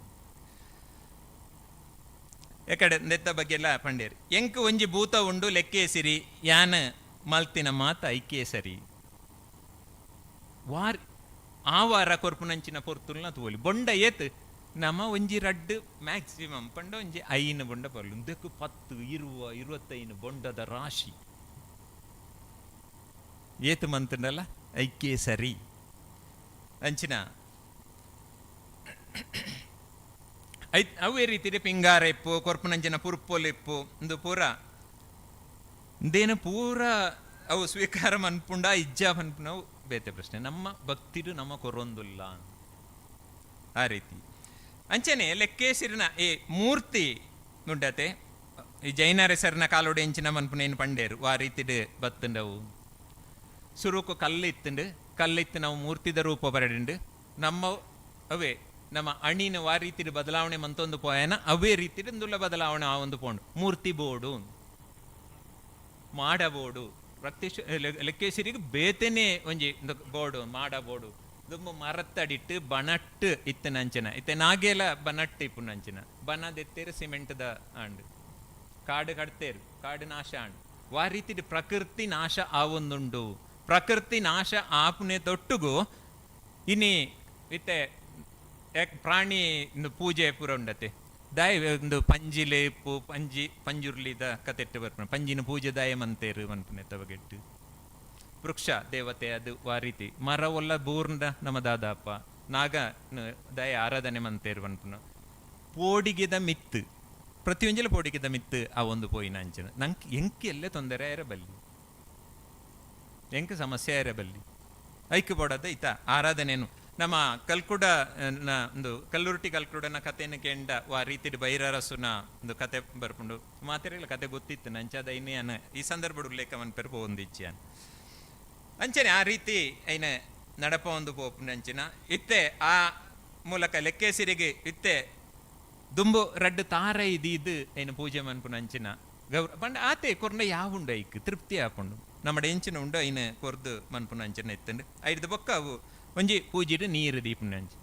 ಎಕಡೆ ನೆತ್ತ ಬಗ್ಗೆ ಎಲ್ಲ ಪಂಡೇರಿ ಎಂಕ್ ಒಂಜಿ ಭೂತ ಉಂಡು ಲೆಕ್ಕೇಸಿರಿ ಯಾನ ಮಲ್ತಿನ ಮಾತ ಐಕೇಸರಿ ವಾರ್ ಆ ವಾರ ಕೊರ್ಪುನಂಚಿನ ಪೊರ್ತುಲ್ನ ತೋಲಿ ಬೊಂಡ ಏತ್ ನಮ ಒಂಜಿ ರಡ್ಡು ಮ್ಯಾಕ್ಸಿಮಮ್ ಪಂಡ ಒಂಜಿ ಐನು ಬೊಂಡ ಪರ್ಲು ಉಂದಕ್ಕೆ 10 20 25 ಬೊಂಡದ ರಾಶಿ ಏತು ಮಂತಂಡಲ್ಲ ಐಕೆ ಸರಿ ಅಂಚಿನ ಅವೇ ರೀತಿ ಪಿಂಗಾರ ಇಪ್ಪು ಕೊರ್ಪುನಂಚಿನ ಪುರ್ಪೊಲು ಇಪ್ಪು ಇಂದು ಪೂರ ಇಂದೇನು ಪೂರ ಅವು ಸ್ವೀಕಾರ ಮನ್ಪುಂಡ ಇಜ್ಜಾ ಪನ್ಪುನವು ಬೇತೆ ಪ್ರಶ್ನೆ. ನಮ್ಮ ಭಕ್ತಿಡು ನಮ್ಮ ಕೊರೊಂದುಲ್ಲ ಆ ರೀತಿ. ಅಂಚನೆ ಲೆಕ್ಕೇಸಿರಿನ ಈ ಮೂರ್ತಿ ಉಂಡತೆ, ಈ ಜೈನರ ಹೆಸರಿನ ಕಾಲೋಡು ಎಂಚಿನ ಮನ್ಪುನೇನು ಪಂಡೇರು ಆ ರೀತಿಡ್ ಬತ್ತುಂಡವು. ಸುರುಕು ಕಲ್ಲು ಇತ್ತುಂಡು, ಕಲ್ಲಿತ್ತು ನಾವು ಮೂರ್ತಿದ ರೂಪ ಬರಡುಂಡು. ನಮ್ಮ ಅವೇ ನಮ್ಮ ಅಣಿನ ವಾ ರೀತಿಡ್ ಬದಲಾವಣೆ ಮಂತೊಂದು ಪೋಯನ ಅವೇ ರೀತಿಡ್ ಇಂದುಲ್ಲ ಬದಲಾವಣೆ ಆ ಒಂದು ಪೋಂಡು. ಮೂರ್ತಿ ಬೋಡು ಮಾಡಬೋಡು ಪ್ರತ್ಯಕ್ಷ ಲೆಕ್ಕೇಶ್ವರಿಗೆ ಬೇತನೆ ಒಂಜಿ ಬೋಡು ಮಾಡಬೋಡು ದುಂಬು ಮರತ್ತಡಿಟ್ಟು ಬನಟ್ಟು ಇತ್ತನಂಚಿನ ಇತ್ತೆ ನಾಗೇಲ ಬನಟ್ಟು ಇಪ್ಪುನಂಚಿನ ಬನ ದೆತ್ತೇರು ಸಿಮೆಂಟ್ದ ಆಂಡು ಕಾಡು ಕಡ್ತೇರು ಕಾಡು ನಾಶ ಆಂಡು. ವಾ ರೀತಿ ಪ್ರಕೃತಿ ನಾಶ ಆವೊಂದುಂಡು. ಪ್ರಕೃತಿ ನಾಶ ಆಪುನೆ ತೊಟ್ಟುಗು ಇನಿ ಇತ್ತೆ ಪ್ರಾಣಿ ಪೂಜೆ ಪೂರ ಉಂಡತೆ ದಾಯ ಒಂದು ಪಂಜಿಲೆ ಇಪ್ಪು ಪಂಜಿ ಪಂಜುರ್ಲಿದ ಕತೆಟ್ಟು ಬರ್ಪುನ ಪಂಜಿನ ಪೂಜೆ ದಾಯ ಮಂತೇರು ಮನ್ಪುನೆ ತವಗೆಟ್ಟು ವೃಕ್ಷ ದೇವತೆ ಅದು ವಾ ರೀತಿ ಮರ ಒಲ್ಲ ಬೂರ್ನ ನಮ್ಮ ದಾದಾಪ ನಾಗ ದಯ ಆರಾಧನೆ ಮಂತೇರು ಮನ್ಪುನ ಪೋಡಿಗೆದ ಮಿತ್ತು ಪ್ರತಿಯೊಂಜಲ ಪೋಡಿಗೆದ ಮಿತ್ತು ಆ ಒಂದು ಪೋಯಿನ ಅಂಚನ ನಂಗೆ ಎಂಕ್ ಎಲ್ಲೇ ತೊಂದರೆ ಇರಬಲ್ಲಿ ಎಂಕ್ ಸಮಸ್ಯೆ ಇರಬಲ್ಲಿ ಐಕ್ ಬೋಡದ ಇತ ಆರಾಧನೆನು ನಮ್ಮ ಕಲ್ಕುಡ ಒಂದು ಕಲ್ಲುರ್ಟಿ ಕಲ್ಕುಡನ ಕಥೆಯನ್ನು ಕೆಂಡ ವಾ ರೀತಿಡ್ ಬೈರರಸುನ ಒಂದು ಕತೆ ಬರ್ಪುಂಡು ಮಾತೆರೆಗಳ ಕತೆ ಗೊತ್ತಿತ್ತು ನಂಚಾದ ಇನ್ನೇನು ಈ ಸಂದರ್ಭ ಉಲ್ಲೇಖ ಮನ್ಪೆರ್ ಪೋವೊಂದಿಚ್ಚಿಯಾನ್ ಅಂಚನೆ ಆ ರೀತಿ ಐನ ನಡಪ ಒಂದು ಪೋಪುನಂಚಿನ ಇತ್ತೆ ಆ ಮೂಲಕ ಲೆಕ್ಕೇಸಿರಿಗೆ ಇತ್ತೆ ದುಂಬು ರಡ್ಡು ತಾರ ಇದು ಐನ ಪೂಜೆ ಮನ್ಪುನಂಚಿನ ಗೌರ ಪಂಡ ಆತೆ ಕೊರ್ನ ಯಾವುಂಡು ಐಕ್ ತೃಪ್ತಿ ಆಪುಂಡು ನಮ್ಮಡ ಎಂಚಿನ ಉಂಡು ಐನ ಕೊರ್ದು ಮನ್ಪುನಂಚಿನ ಇತ್ತಂಡು ಐದು ಬೊಕ್ಕ ಅವು ಒಂಜಿ ಪೂಜಿಡು ನೀರು ದೀಪುನಂಚಿ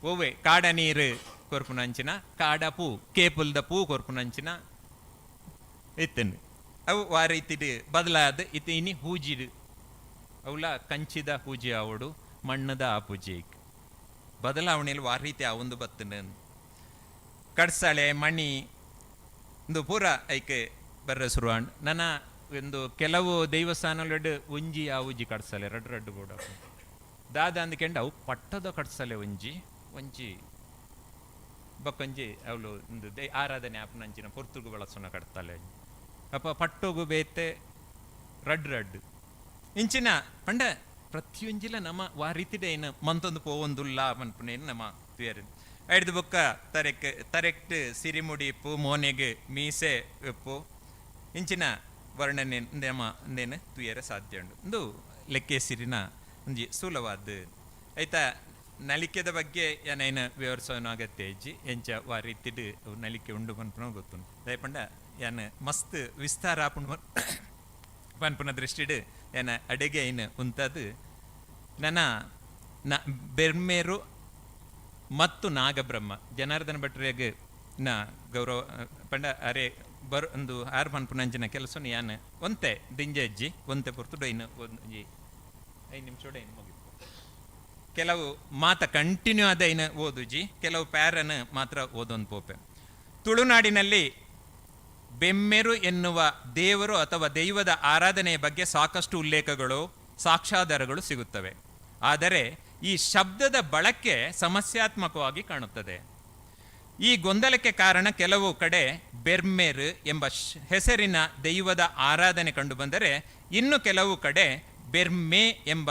ಒವ್ವೆ ಕಾಡ ನೀರು ಕೊರ್ಪುನಂಚಿನ ಕಾಡ ಪೂ ಕೇಪುಲ್ದ ಪೂ ಕೊರ್ಪುನಂಚಿನ ಇತ್ತಂಡು ಅವು ಆ ರೀತಿಡು ಬದಲಾದ ಇತ್ತೆ ಇನಿ ಹೂಜಿಡು ಅವಲ ಕಂಚಿದ ಪೂಜೆ ಆವಡು ಮಣ್ಣದ ಆ ಪೂಜೆ ಬದಲಾವಣೆಯಲ್ಲಿ ಆ ರೀತಿ ಆ ಒಂದು ಬತ್ತಂಡು. ಕಡ್ಸಳೆ ಮಣಿ ಒಂದು ಪೂರ ಐಕೆ ಬರ್ರ ಶುರುವಾಂಡ್. ನನ್ನ ಒಂದು ಕೆಲವು ದೇವಸ್ಥಾನಲೆಡ್ ಒಂಜಿ ಆ ಉಜ್ಜಿ ಕಡ್ಸಲೆ ರಡ್ಡು ರಡ್ಡು ಬೋಡ ದಾದ ಅಂದ್ಕೆಂಡು ಅವು ಪಟ್ಟದ ಕಡ್ಸಲೆ ಒಂಜಿ ಒಂಜಿ ಬೊಕ್ಕೊಂಜಿ ಅವಳು ಒಂದು they ಆರಾಧನೆ ಆಪುನಂಚಿನ ಪೊರ್ತುಗು ಬಳಸುನ ಕಡ್ತಲೆ ಅಪ್ಪ ಪಟ್ಟೋಗು ಬೇತೆ ರಡ್ಡು ರಡ್ಡು ಇಂಚಿನ ಪಂಡ ಪ್ರತಿಯೊಂಜಿಲ ನಮ್ಮ ವಾ ರೀತಿಡೆ ಏನು ಮಂತೊಂದು ಪೋವೊಂದುಲ್ಲ ಪನ್ಪುನೇನು ನಮ್ಮ ತುಯರು. ಐಡ್ದು ಬೊಕ್ಕ ತರೆಕ್ ತರೆಕ್ಟ್ ಸಿರಿಮುಡಿ ಇಪ್ಪು ಮೋನೆಗೆ ಮೀಸೆ ಉಪ್ಪು ಇಂಚಿನ ವರ್ಣನೆ ನಮ್ಮ ಅಂದೇನು ತುಯರ ಸಾಧ್ಯ ಉಂಡು. ಒಂದು ಲೆಕ್ಕೇಸಿರಿನ ಒಂಜಿ ಸ್ಥೂಲವಾದ ಆಯ್ತಾ. ನಲಿಕೆದ ಬಗ್ಗೆ ಏನೇನು ವಿವರಿಸೋನು ಅಗತ್ಯ ಇಜ್ಜಿ ಎಂಚ ವಾ ರೀತಿಡ್ ನಲಿಕೆ ಉಂಡು ಪನ್ಪುನ ಗೊತ್ತುಂಡು. ದಯ ಪಂಡ ಯಾನ್ ಮಸ್ತ್ ವಿಸ್ತಾರ ಆಪುಂಡು ಪನ್ಪುನ ದೃಷ್ಟಿಡ್ ಏನ ಅಡೆಗೆ ಐನ್ ಉಂತದು ನನ್ನ ನ ಬೆರ್ಮೇರು ಮತ್ತು ನಾಗಬ್ರಹ್ಮ ಜನಾರ್ದನ ಭಟ್ರಿಗೆ ನ ಗೌರವ ಪಂಡ ಅರೆ ಬರ್ ಒಂದು ಆರು ಪನ್ಪುನಂಚಿನ ಕೆಲಸನು ಯಾನ್ ಒಂತೆ ದಿಂಜ ಅಜ್ಜಿ ಒಂತೆ ಪೊರ್ತು ಡೈನ್ ಒಂಜಿ 5 ನಿಮಿಷ ಡೈನ್ ಮುಗಿತು. ಕೆಲವು ಮಾತ ಕಂಟಿನ್ಯೂ ಆದ ಐನ ಓದುಜಿ ಕೆಲವು ಪ್ಯಾರನ್ ಮಾತ್ರ ಓದೊಂದು ಪೋಪೆ. ತುಳುನಾಡಿನಲ್ಲಿ ಬೆಮ್ಮೆರು ಎನ್ನುವ ದೇವರು ಅಥವಾ ದೈವದ ಆರಾಧನೆಯ ಬಗ್ಗೆ ಸಾಕಷ್ಟು ಉಲ್ಲೇಖಗಳು ಸಾಕ್ಷ್ಯಾಧಾರಗಳು ಸಿಗುತ್ತವೆ. ಆದರೆ ಈ ಶಬ್ದದ ಬಳಕೆ ಸಮಸ್ಯಾತ್ಮಕವಾಗಿ ಕಾಣುತ್ತದೆ. ಈ ಗೊಂದಲಕ್ಕೆ ಕಾರಣ ಕೆಲವು ಕಡೆ ಬೆರ್ಮೇರ್ ಎಂಬ ಹೆಸರಿನ ದೈವದ ಆರಾಧನೆ ಕಂಡುಬಂದರೆ ಇನ್ನು ಕೆಲವು ಕಡೆ ಬೆರ್ಮೆ ಎಂಬ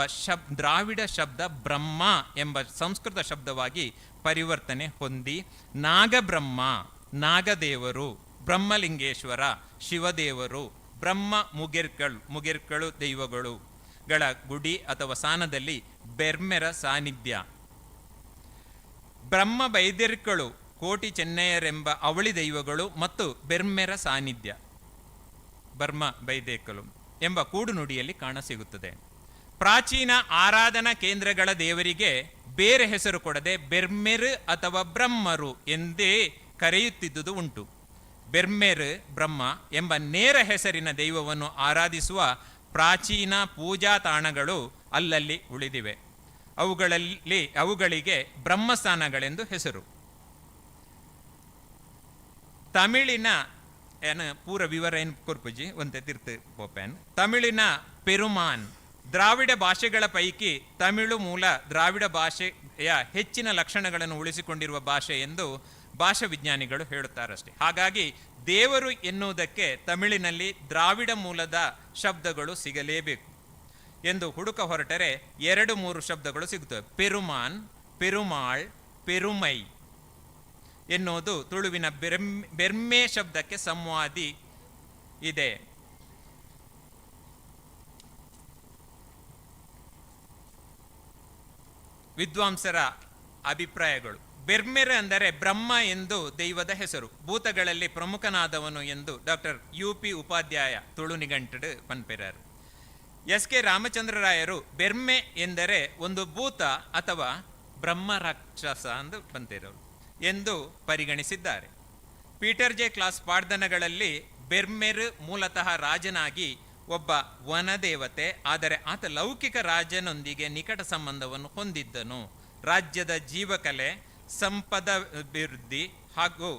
ದ್ರಾವಿಡ ಶಬ್ದ ಬ್ರಹ್ಮ ಎಂಬ ಸಂಸ್ಕೃತ ಶಬ್ದವಾಗಿ ಪರಿವರ್ತನೆ ಹೊಂದಿ ನಾಗಬ್ರಹ್ಮ, ನಾಗದೇವರು, ಬ್ರಹ್ಮಲಿಂಗೇಶ್ವರ, ಶಿವದೇವರು, ಬ್ರಹ್ಮ ಮುಗೆರ್ಕಳು ದೈವಗಳು ಗಳ ಗುಡಿ ಅಥವಾ ಸಾನದಲ್ಲಿ ಬೆರ್ಮೆರ ಸಾನ್ನಿಧ್ಯ, ಬ್ರಹ್ಮ ಬೈದಿರ್ಕಳು, ಕೋಟಿ ಚೆನ್ನಯ್ಯರೆಂಬ ಅವಳಿ ದೈವಗಳು ಮತ್ತು ಬೆರ್ಮೆರ ಸಾನ್ನಿಧ್ಯ, ಬರ್ಮ ಬೈದೇಕಲು ಎಂಬ ಕೂಡುನುಡಿಯಲ್ಲಿ ಕಾಣಸಿಗುತ್ತದೆ. ಪ್ರಾಚೀನ ಆರಾಧನಾ ಕೇಂದ್ರಗಳ ದೇವರಿಗೆ ಬೇರೆ ಹೆಸರು ಕೊಡದೆ ಬೆರ್ಮೆರು ಅಥವಾ ಬ್ರಹ್ಮರು ಎಂದೇ ಕರೆಯುತ್ತಿದ್ದುದು ಉಂಟು. ಬೆರ್ಮೆರು ಬ್ರಹ್ಮ ಎಂಬ ನೇರ ಹೆಸರಿನ ದೈವವನ್ನು ಆರಾಧಿಸುವ ಪ್ರಾಚೀನ ಪೂಜಾ ತಾಣಗಳು ಅಲ್ಲಲ್ಲಿ ಉಳಿದಿವೆ. ಅವುಗಳಿಗೆ ಬ್ರಹ್ಮಸ್ಥಾನಗಳೆಂದು ಹೆಸರು. ತಮಿಳಿನ ಏನ ಪೂರ ವಿವರ ಏನು ಕೊರ್ಪುಜಿ ಒಂತೆ ತಿರ್ತು ಪೋಪೇನ್. ತಮಿಳಿನ ಪೆರುಮಾನ್ ದ್ರಾವಿಡ ಭಾಷೆಗಳ ಪೈಕಿ ತಮಿಳು ಮೂಲ ದ್ರಾವಿಡ ಭಾಷೆಯ ಹೆಚ್ಚಿನ ಲಕ್ಷಣಗಳನ್ನು ಉಳಿಸಿಕೊಂಡಿರುವ ಭಾಷೆ ಎಂದು ಭಾಷಾ ವಿಜ್ಞಾನಿಗಳು ಹೇಳುತ್ತಾರಷ್ಟೇ. ಹಾಗಾಗಿ ದೇವರು ಎನ್ನುವುದಕ್ಕೆ ತಮಿಳಿನಲ್ಲಿ ದ್ರಾವಿಡ ಮೂಲದ ಶಬ್ದಗಳು ಸಿಗಲೇಬೇಕು ಎಂದು ಹುಡುಕ ಹೊರಟರೆ 2-3 ಶಬ್ದಗಳು ಸಿಗುತ್ತವೆ. ಪೆರುಮಾನ್, ಪೆರುಮಾಳ್, ಪೆರುಮೈ ಎನ್ನುವುದು ತುಳುವಿನ ಬೆರ್ಮೆ ಶಬ್ದಕ್ಕೆ ಸಂವಾದಿ ಇದೆ. ವಿದ್ವಾಂಸರ ಅಭಿಪ್ರಾಯಗಳು. ಬೆರ್ಮೆರ್ ಅಂದರೆ ಬ್ರಹ್ಮ ಎಂದು ದೈವದ ಹೆಸರು, ಭೂತಗಳಲ್ಲಿ ಪ್ರಮುಖನಾದವನು ಎಂದು ಡಾಕ್ಟರ್ ಯು ಪಿ ಉಪಾಧ್ಯಾಯ ತುಳು ನಿಘಂಟು ಪನ್ಪೆರರು. ಎಸ್ ಕೆ ರಾಮಚಂದ್ರರಾಯರು ಬೆರ್ಮೆ ಎಂದರೆ ಒಂದು ಭೂತ ಅಥವಾ ಬ್ರಹ್ಮ ರಾಕ್ಷಸ ಎಂದು ಬಂತಿರೋರು ಎಂದು ಪರಿಗಣಿಸಿದ್ದಾರೆ. ಪೀಟರ್ ಜೆ ಕ್ಲಾಸ್ ಪಾಡ್ದನಗಳಲ್ಲಿ ಬೆರ್ಮೆರ್ ಮೂಲತಃ ರಾಜನಾಗಿ ಒಬ್ಬ ವನದೇವತೆ, ಆದರೆ ಆತ ಲೌಕಿಕ ರಾಜನೊಂದಿಗೆ ನಿಕಟ ಸಂಬಂಧವನ್ನು ಹೊಂದಿದ್ದನು. ರಾಜ್ಯದ ಜೀವಕಲೆ, ಸಂಪದ ಅಭಿವೃದ್ಧಿ ಹಾಗೂ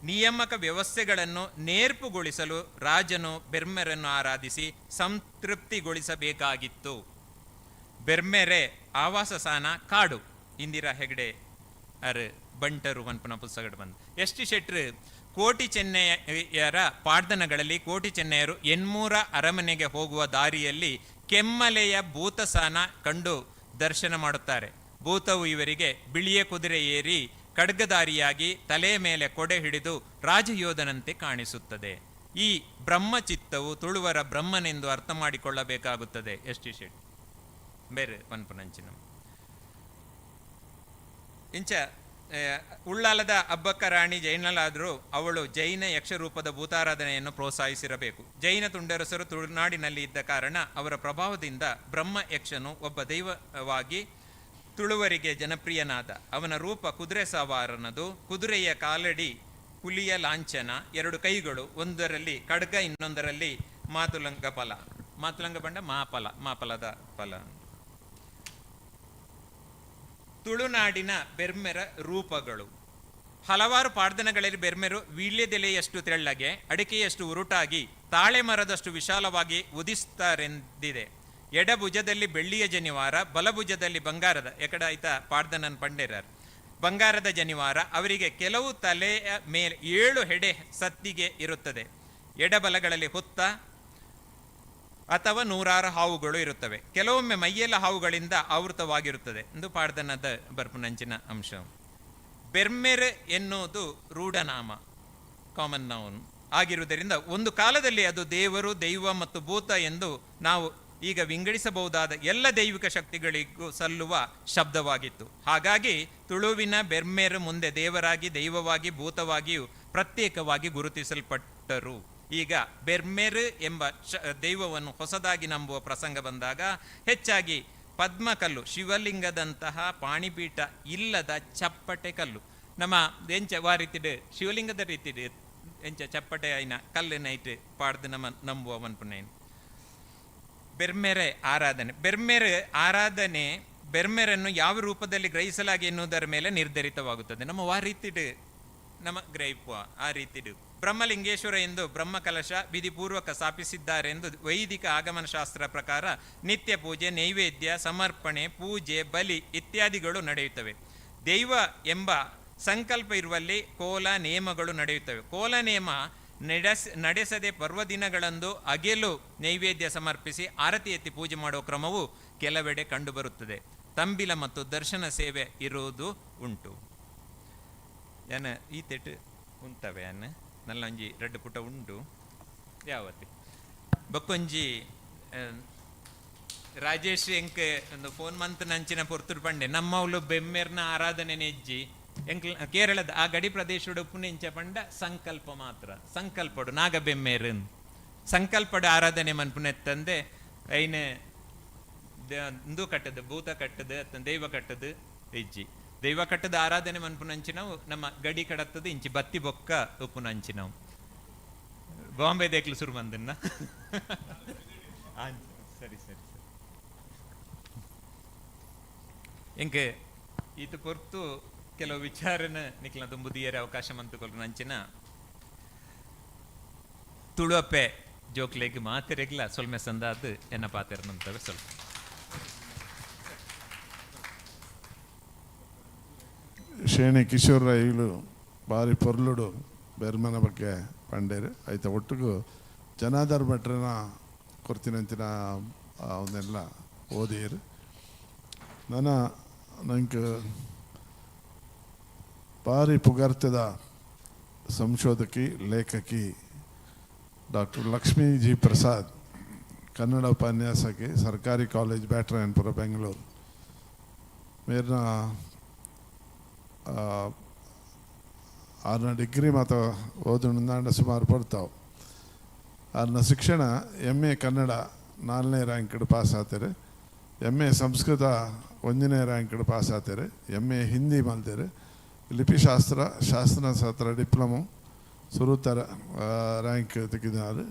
ನಿಯಾಮಕ ವ್ಯವಸ್ಥೆಗಳನ್ನು ನೇರ್ಪುಗೊಳಿಸಲು ರಾಜನು ಬೆರ್ಮೆರನ್ನು ಆರಾಧಿಸಿ ಸಂತೃಪ್ತಿಗೊಳಿಸಬೇಕಾಗಿತ್ತು. ಬೆರ್ಮೆರೆ ಆವಾಸಸ್ಥಾನ ಕಾಡು. ಇಂದಿರಾ ಹೆಗಡೆ ಅರ್ ಬಂಟರು ಮನ್ಪುನ ಪುಸ್ತಕ ಬಂದು. ಎಸ್ ಟಿ ಶೆಟ್ರು ಕೋಟಿ ಚೆನ್ನಯ್ಯರ ಪಾಡ್ದನಗಳಲ್ಲಿ ಕೋಟಿ ಚೆನ್ನಯ್ಯರು ಎನ್ಮೂರ ಅರಮನೆಗೆ ಹೋಗುವ ದಾರಿಯಲ್ಲಿ ಕೆಮ್ಮಲೆಯ ಭೂತಸಾನ ಕಂಡು ದರ್ಶನ ಮಾಡುತ್ತಾರೆ. ಭೂತವು ಇವರಿಗೆ ಬಿಳಿಯ ಕುದುರೆ ಏರಿ ಖಡ್ಗದಾರಿಯಾಗಿ ತಲೆಯ ಮೇಲೆ ಕೊಡೆ ಹಿಡಿದು ರಾಜಯೋಧನಂತೆ ಕಾಣಿಸುತ್ತದೆ. ಈ ಬ್ರಹ್ಮಚಿತ್ತವು ತುಳುವರ ಬ್ರಹ್ಮನೆಂದು ಅರ್ಥ ಮಾಡಿಕೊಳ್ಳಬೇಕಾಗುತ್ತದೆ. ಎಸ್ ಟಿ ಶೆಟ್ಟಿ ಬೇರೆ ಪನ್ಪುನಂಚಿನ ಇಂಚ ಉಳ್ಳಾಲದ ಅಬ್ಬಕ್ಕ ರಾಣಿ ಜೈನಲಾದರೂ ಅವಳು ಜೈನ ಯಕ್ಷರೂಪದ ಭೂತಾರಾಧನೆಯನ್ನು ಪ್ರೋತ್ಸಾಹಿಸಿರಬೇಕು. ಜೈನ ತುಂಡರಸರು ತುಳುನಾಡಿನಲ್ಲಿ ಇದ್ದ ಕಾರಣ ಅವರ ಪ್ರಭಾವದಿಂದ ಬ್ರಹ್ಮ ಯಕ್ಷನು ಒಬ್ಬ ದೈವವಾಗಿ ತುಳುವರಿಗೆ ಜನಪ್ರಿಯನಾದ. ಅವನ ರೂಪ ಕುದುರೆ ಸವಾರನದು, ಕುದುರೆಯ ಕಾಲಡಿ ಹುಲಿಯ ಲಾಂಛನ, 2 ಕೈಗಳು, ಒಂದರಲ್ಲಿ ಖಡ್ಗ, ಇನ್ನೊಂದರಲ್ಲಿ ಮಾತುಲಂಗ ಫಲ. ಮಾತುಲಂಗ ಬಂಡ ಮಾಫಲ, ಮಾಫಲದ ಫಲ. ತುಳುನಾಡಿನ ಬೆರ್ಮೆರ ರೂಪಗಳು ಹಲವಾರು ಪಾಡ್ದನಗಳಲ್ಲಿ ಬೆರ್ಮೆರು ವೀಳ್ಯದೆಲೆಯಷ್ಟು ತೆಳ್ಳಗೆ, ಅಡಿಕೆಯಷ್ಟು ಉರುಟಾಗಿ, ತಾಳೆ ಮರದಷ್ಟು ವಿಶಾಲವಾಗಿ ಉದಿಸ್ತಾರೆಂದಿದೆ. ಎಡಭುಜದಲ್ಲಿ ಬೆಳ್ಳಿಯ ಜನಿವಾರ, ಬಲಭುಜದಲ್ಲಿ ಬಂಗಾರದ, ಎಕಡ ಆಯ್ತ ಪಾಡ್ದನನ್ ಪಂಡೇರರ್, ಬಂಗಾರದ ಜನಿವಾರ. ಅವರಿಗೆ ಕೆಲವು ತಲೆಯ ಮೇಲೆ 7 ಹೆಡೆ ಸತ್ತಿಗೆ ಇರುತ್ತದೆ. ಎಡಬಲಗಳಲ್ಲಿ ಹುತ್ತ ಅಥವಾ ನೂರಾರು ಹಾವುಗಳು ಇರುತ್ತವೆ. ಕೆಲವೊಮ್ಮೆ ಮೈಯೆಲ್ಲ ಹಾವುಗಳಿಂದ ಆವೃತವಾಗಿರುತ್ತದೆ ಎಂದು ಪಾಡ್ದನದ ಬರ್ಪುನಂಚಿನ ಅಂಶ. ಬೆರ್ಮೆರ್ ಎನ್ನುವುದು ರೂಢನಾಮ, ಕಾಮನ್ ನೌನ್ ಆಗಿರುವುದರಿಂದ ಒಂದು ಕಾಲದಲ್ಲಿ ಅದು ದೇವರು, ದೈವ ಮತ್ತು ಭೂತ ಎಂದು ನಾವು ಈಗ ವಿಂಗಡಿಸಬಹುದಾದ ಎಲ್ಲ ದೈವಿಕ ಶಕ್ತಿಗಳಿಗೂ ಸಲ್ಲುವ ಶಬ್ದವಾಗಿತ್ತು. ಹಾಗಾಗಿ ತುಳುವಿನ ಬೆರ್ಮೇರು ಮುಂದೆ ದೇವರಾಗಿ, ದೈವವಾಗಿ, ಭೂತವಾಗಿಯೂ ಪ್ರತ್ಯೇಕವಾಗಿ ಗುರುತಿಸಲ್ಪಟ್ಟರು. ಈಗ ಬೆರ್ಮೇರು ಎಂಬ ದೈವವನ್ನು ಹೊಸದಾಗಿ ನಂಬುವ ಪ್ರಸಂಗ ಬಂದಾಗ ಹೆಚ್ಚಾಗಿ ಪದ್ಮಕಲ್ಲು, ಶಿವಲಿಂಗದಂತಹ ಪಾಣಿಪೀಠ ಇಲ್ಲದ ಚಪ್ಪಟೆ ಕಲ್ಲು, ನಮ್ಮ ಎಂಚ ವಾ ರೀತಿಡು ಶಿವಲಿಂಗದ ರೀತಿಡು ಎಂಚ ಚಪ್ಪಟೆ ಐನ ಕಲ್ಲಿನ ಇಟ್ಟು ಪಾಡ್ದು ನಮ್ಮ ನಂಬುವ ಮನ್ಪುನೇನು. ಬೆರ್ಮೆರೆ ಆರಾಧನೆ, ಬೆರ್ಮೆರೆ ಆರಾಧನೆ ಬೆರ್ಮೆರನ್ನು ಯಾವ ರೂಪದಲ್ಲಿ ಗ್ರಹಿಸಲಾಗಿ ಎನ್ನುವುದರ ಮೇಲೆ ನಿರ್ಧರಿತವಾಗುತ್ತದೆ. ನಮ್ಮ ವಾ ರೀತಿಡು ನಮ್ಮ ಗ್ರಹಿಪುವ ಆ ರೀತಿಡು ಬ್ರಹ್ಮಲಿಂಗೇಶ್ವರ ಎಂದು ಬ್ರಹ್ಮಕಲಶ ವಿಧಿಪೂರ್ವಕ ಸ್ಥಾಪಿಸಿದ್ದಾರೆಂದು ವೈದಿಕ ಆಗಮನ ಶಾಸ್ತ್ರ ಪ್ರಕಾರ ನಿತ್ಯ ಪೂಜೆ, ನೈವೇದ್ಯ ಸಮರ್ಪಣೆ, ಪೂಜೆ, ಬಲಿ ಇತ್ಯಾದಿಗಳು ನಡೆಯುತ್ತವೆ. ದೈವ ಎಂಬ ಸಂಕಲ್ಪ ಇರುವಲ್ಲಿ ಕೋಲ ನೇಮಗಳು ನಡೆಯುತ್ತವೆ. ಕೋಲ ನೇಮ ನಡೆಸದೆ ಪರ್ವದಿನಗಳಂದು ಅಗೆಲು ನೈವೇದ್ಯ ಸಮರ್ಪಿಸಿ ಆರತಿ ಎತ್ತಿ ಪೂಜೆ ಮಾಡುವ ಕ್ರಮವು ಕೆಲವೆಡೆ ಕಂಡುಬರುತ್ತದೆ. ತಂಬಿಲ ಮತ್ತು ದರ್ಶನ ಸೇವೆ ಇರುವುದು ಉಂಟು. ಏನ ಈ ತೆಟ್ಟು ಉಂಟವೆ ಅನ್ನ ನಲ್ಲೊಂಜಿ ರೆಡ್ ಪುಟ ಉಂಟು ಯಾವತ್ತಿ ಬಕ್ಕೊಂಜಿ ರಾಜೇಶ್ ಎಂಕ್ ಒಂದು ಫೋನ್ ಮಂತ್ ನಂಚಿನ ಪೊರ್ತುಡು ಪಂಡೆ ನಮ್ಮವಳು ಬೆಮ್ಮೆರ್ನ ಆರಾಧನೆ ನೆಜ್ಜಿ ಎಂಕ್ ಕೇರಳದ ಆ ಗಡಿ ಪ್ರದೇಶದ ಉಪ್ಪುನೆಂಚ ಪಂಡ ಸಂಕಲ್ಪ ಮಾತ್ರ ಸಂಕಲ್ಪಡು ನಾಗ ಬೆಮ್ಮೇರು ಸಂಕಲ್ಪಡು ಆರಾಧನೆ ಮನ್ಪುನೆತ್ತಂದೆ ಐನ ಇಂದು ಕಟ್ಟದು ಭೂತ ಕಟ್ಟದು ಅತ್ತ ದೈವ ಕಟ್ಟದು ಇಜ್ಜಿ ದೈವ ಕಟ್ಟದ ಆರಾಧನೆ ಮನ್ಪುನಂಚಿನವು ನಮ್ಮ ಗಡಿ ಕಡತ್ತದು ಇಂಚಿ ಬತ್ತಿ ಬೊಕ್ಕ ಉಪ್ಪುನಂಚಿನವು ಬಾಂಬೆ ದೇಕ್ಲು ಸುರು ಬಂದನ್ನ ಸರಿ ಸರಿ ಸರಿ ಎಂಕೆ ಈತ ಪೊರ್ತು ಕೆಲವು ವಿಚಾರನ ನಿಕ್ಲ ತುಂಬುದಿಯರೆ ಅವಕಾಶ ಮಂತುಕೊಲ್ರು ನಂಚಿನ ತುಳುವಪ್ಪೆ ಜೋಕ್ಲೆಗ್ ಮಾತೆರೆಗ್ಲ ಸೊಲ್ಮೆ ಸಂದಾದ್ ಎನ್ನ ಪಾತೆರನಂತವೆ ಸ್ವಲ್ಪ. ಶೇಣಿ ಕಿಶೋರ್ ರೈಲು ಬಾರಿ ಪೊರ್ಲುಡು ಬೆರ್ಮನ ಬಗ್ಗೆ ಪಂಡೇರು ಐತ ಒಟ್ಟಿಗೂ ಜನಾದರ್ ಭಟ್ರನ ಕೊರ್ತಿನಂಚಿನ ಅವನ್ನೆಲ್ಲ ಓದಿಯರು. ನನ್ನ ನಂಗೆ ಭಾರಿ ಪುಗರ್ತದ ಸಂಶೋಧಕಿ ಲೇಖಕಿ ಡಾಕ್ಟರ್ ಲಕ್ಷ್ಮೀ ಜಿ ಪ್ರಸಾದ್, ಕನ್ನಡ ಉಪನ್ಯಾಸಕಿ, ಸರ್ಕಾರಿ ಕಾಲೇಜ್ ಬ್ಯಾಟರಾಯನಪುರ, ಬೆಂಗಳೂರು. ಮೇರ್ನ ಆರ್ನ ಡಿಗ್ರಿ ಮಾತ ಓದುಂಡ ಸುಮಾರು ಪಡ್ತಾವೆ. ಆರ್ನ ಶಿಕ್ಷಣ ಎಮ್ ಎ ಕನ್ನಡ 4ನೇ ರ್ಯಾಂಕ್ಡ್ ಪಾಸ್ ಆತಾರೆ, ಎಮ್ ಎ ಸಂಸ್ಕೃತ 1ನೇ ರ್ಯಾಂಕ್ಡ್ ಪಾಸ್ ಆತಾರೆ, ಎಮ್ ಎ ಹಿಂದಿ ಮಲ್ತೇರೆ, ಲಿಪಿಶಾಸ್ತ್ರ ಶಾಸ್ತ್ರ ಡಿಪ್ಲೊಮೊ ಸುರುತರ ರ್ಯಾಂಕ್ ತೆಗೆದಾರು,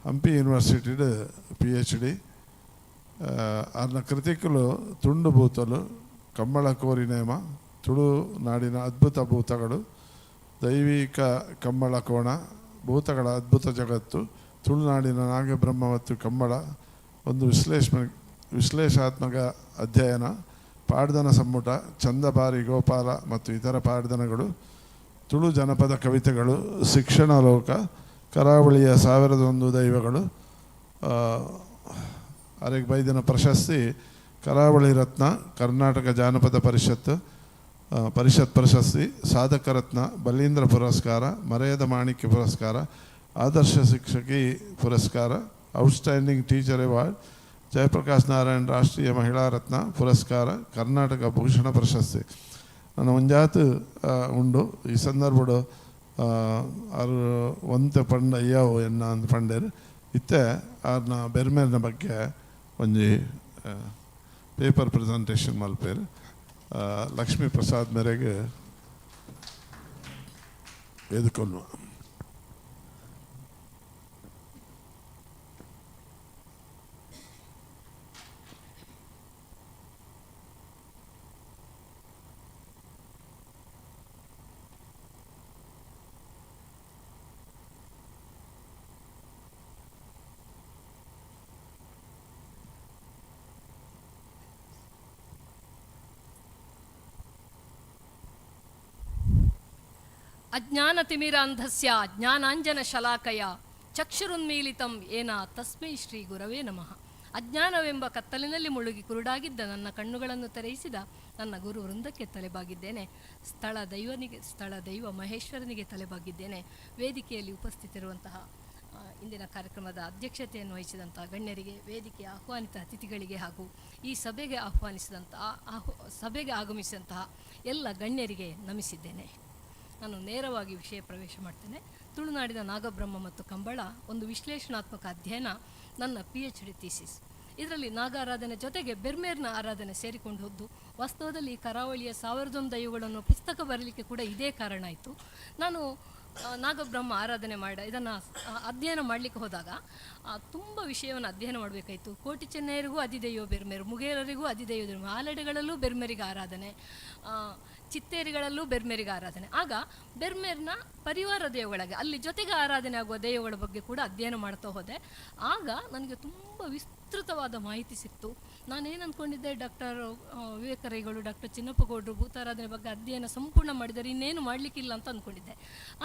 ಹಂಪಿ ಯೂನಿವರ್ಸಿಟಿಡ್ PhD. ಆರ್ನ ಕೃತಿಕಲು ತುಂಡು ಭೂತಲು, ಕಂಬಳ ಕೋರಿ ನೇಮ, ತುಳುನಾಡಿನ ಅದ್ಭುತ ಭೂತಗಳು, ದೈವಿಕ ಕಂಬಳ ಕೋಣ, ಭೂತಗಳ ಅದ್ಭುತ ಜಗತ್ತು, ತುಳುನಾಡಿನ ನಾಗಬ್ರಹ್ಮ ಮತ್ತು ಕಂಬಳ ಒಂದು ವಿಶ್ಲೇಷಾತ್ಮಕ ಅಧ್ಯಯನ, ಪಾಡ್ದನ ಸಂಪುಟ, ಚಂದಬಾರಿ ಗೋಪಾಲ ಮತ್ತು ಇತರ ಪಾಡ್ದನಗಳು, ತುಳು ಜನಪದ ಕವಿತೆಗಳು, ಶಿಕ್ಷಣ ಲೋಕ, ಕರಾವಳಿಯ 1001 ದೈವಗಳು. ಅರೆಗ್ ಬೈದಿನ ಪ್ರಶಸ್ತಿ ಕರಾವಳಿ ರತ್ನ, ಕರ್ನಾಟಕ ಜಾನಪದ ಪರಿಷತ್ ಪರಿಷತ್ ಪ್ರಶಸ್ತಿ, ಸಾಧಕ ರತ್ನ, ಬಲೀಂದ್ರ ಪುರಸ್ಕಾರ, ಮರೆಯದ ಮಾಣಿಕ್ಯ ಪುರಸ್ಕಾರ, ಆದರ್ಶ ಶಿಕ್ಷಕಿ ಪುರಸ್ಕಾರ, outstanding teacher award, Jayaprakash Narayan ರಾಷ್ಟ್ರೀಯ ಮಹಿಳಾ ರತ್ನ ಪುರಸ್ಕಾರ, ಕರ್ನಾಟಕ ಭೂಷಣ ಪ್ರಶಸ್ತಿ. ನನ್ನ ಒಂಜಾತು ಉಂಡು ಈ ಸಂದರ್ಭಡು ಆರು ಒಂತೆ ಪಂಡ ಅಯ್ಯಾವು ಎನ್ನ ಅಂದ್ ಪಂಡೇರು ಇತ್ತೆ ಆರ್ನ ಬೆರ್ಮೇರಿನ ಬಗ್ಗೆ ಒಂಜಿ ಪೇಪರ್ ಪ್ರೆಸೆಂಟೇಷನ್ ಮಲ್ಪೇರು. ಲಕ್ಷ್ಮೀ ಪ್ರಸಾದ್ ಮೇರೆಗೆ ಎದುಕೊಲ್ವ. ಅಜ್ಞಾನತಿಮಿರಾಂಧಸ್ಯ ಜ್ಞಾನಾಂಜನ ಶಲಾಕಯ ಚಕ್ಷುರುನ್ಮೀಲಿತಂ ಏನ ತಸ್ಮೈ ಶ್ರೀ ಗುರವೇ ನಮಃ. ಅಜ್ಞಾನವೆಂಬ ಕತ್ತಲಿನಲ್ಲಿ ಮುಳುಗಿ ಕುರುಡಾಗಿದ್ದ ನನ್ನ ಕಣ್ಣುಗಳನ್ನು ತೆರೆಯಿಸಿದ ನನ್ನ ಗುರು ವೃಂದಕ್ಕೆ ತಲೆಬಾಗಿದ್ದೇನೆ. ಸ್ಥಳ ದೈವ ಮಹೇಶ್ವರನಿಗೆ ತಲೆಬಾಗಿದ್ದೇನೆ. ವೇದಿಕೆಯಲ್ಲಿ ಉಪಸ್ಥಿತಿರುವಂತಹ ಇಂದಿನ ಕಾರ್ಯಕ್ರಮದ ಅಧ್ಯಕ್ಷತೆಯನ್ನು ವಹಿಸಿದಂತಹ ಗಣ್ಯರಿಗೆ, ವೇದಿಕೆಯ ಆಹ್ವಾನಿತ ಅತಿಥಿಗಳಿಗೆ ಹಾಗೂ ಈ ಸಭೆಗೆ ಸಭೆಗೆ ಆಗಮಿಸಿದಂತಹ ಎಲ್ಲ ಗಣ್ಯರಿಗೆ ನಮಿಸಿದ್ದೇನೆ. ನಾನು ನೇರವಾಗಿ ವಿಷಯ ಪ್ರವೇಶ ಮಾಡ್ತೇನೆ. ತುಳುನಾಡಿನ ನಾಗಬ್ರಹ್ಮ ಮತ್ತು ಕಂಬಳ ಒಂದು ವಿಶ್ಲೇಷಣಾತ್ಮಕ ಅಧ್ಯಯನ ನನ್ನ PhD thesis. ಇದರಲ್ಲಿ ನಾಗಾರಾಧನೆ ಜೊತೆಗೆ ಬೆರ್ಮೇರ್ನ ಆರಾಧನೆ ಸೇರಿಕೊಂಡು ಹೋದ್ದು. ವಾಸ್ತವದಲ್ಲಿ ಕರಾವಳಿಯ 1001 ದೈವಗಳನ್ನು ಪುಸ್ತಕ ಬರಲಿಕ್ಕೆ ಕೂಡ ಇದೇ ಕಾರಣ ಆಯಿತು. ನಾನು ನಾಗಬ್ರಹ್ಮ ಆರಾಧನೆ ಇದನ್ನು ಅಧ್ಯಯನ ಮಾಡಲಿಕ್ಕೆ ಹೋದಾಗ ತುಂಬ ವಿಷಯವನ್ನು ಅಧ್ಯಯನ ಮಾಡಬೇಕಾಯಿತು. ಕೋಟಿ ಚೆನ್ನೈಯರಿಗೂ ಅಧಿದೈವ ಬೆರ್ಮೇರು, ಮುಗೇರರಿಗೂ ಅಧಿದೈವ ಬೆರ್ಮೇರು, ಆಲಡೆಗಳಲ್ಲೂ ಬೆರ್ಮೇರಿಗೆ ಆರಾಧನೆ, ಚಿತ್ತೇರಿಗಳಲ್ಲೂ ಬೆರ್ಮೇರಿಗೆ ಆರಾಧನೆ. ಆಗ ಬೆರ್ಮೇರ್ನ ಪರಿವಾರ ದೈವಗಳಿಗೆ ಅಲ್ಲಿ ಜೊತೆಗೆ ಆರಾಧನೆ ಆಗುವ ದೈವಗಳ ಬಗ್ಗೆ ಕೂಡ ಅಧ್ಯಯನ ಮಾಡ್ತಾ ಹೋದೆ. ಆಗ ನನಗೆ ತುಂಬ ವಿಸ್ತೃತವಾದ ಮಾಹಿತಿ ಸಿಕ್ತು. ನಾನೇನು ಅಂದ್ಕೊಂಡಿದ್ದೆ, ಡಾಕ್ಟರ್ ವಿವೇಕ ರೈಗಳು, ಡಾಕ್ಟರ್ ಚಿನ್ನಪ್ಪ ಗೌಡರು ಭೂತಾರಾಧನೆ ಬಗ್ಗೆ ಅಧ್ಯಯನ ಸಂಪೂರ್ಣ ಮಾಡಿದರೆ ಇನ್ನೇನು ಮಾಡಲಿಕ್ಕಿಲ್ಲ ಅಂತ ಅಂದ್ಕೊಂಡಿದ್ದೆ.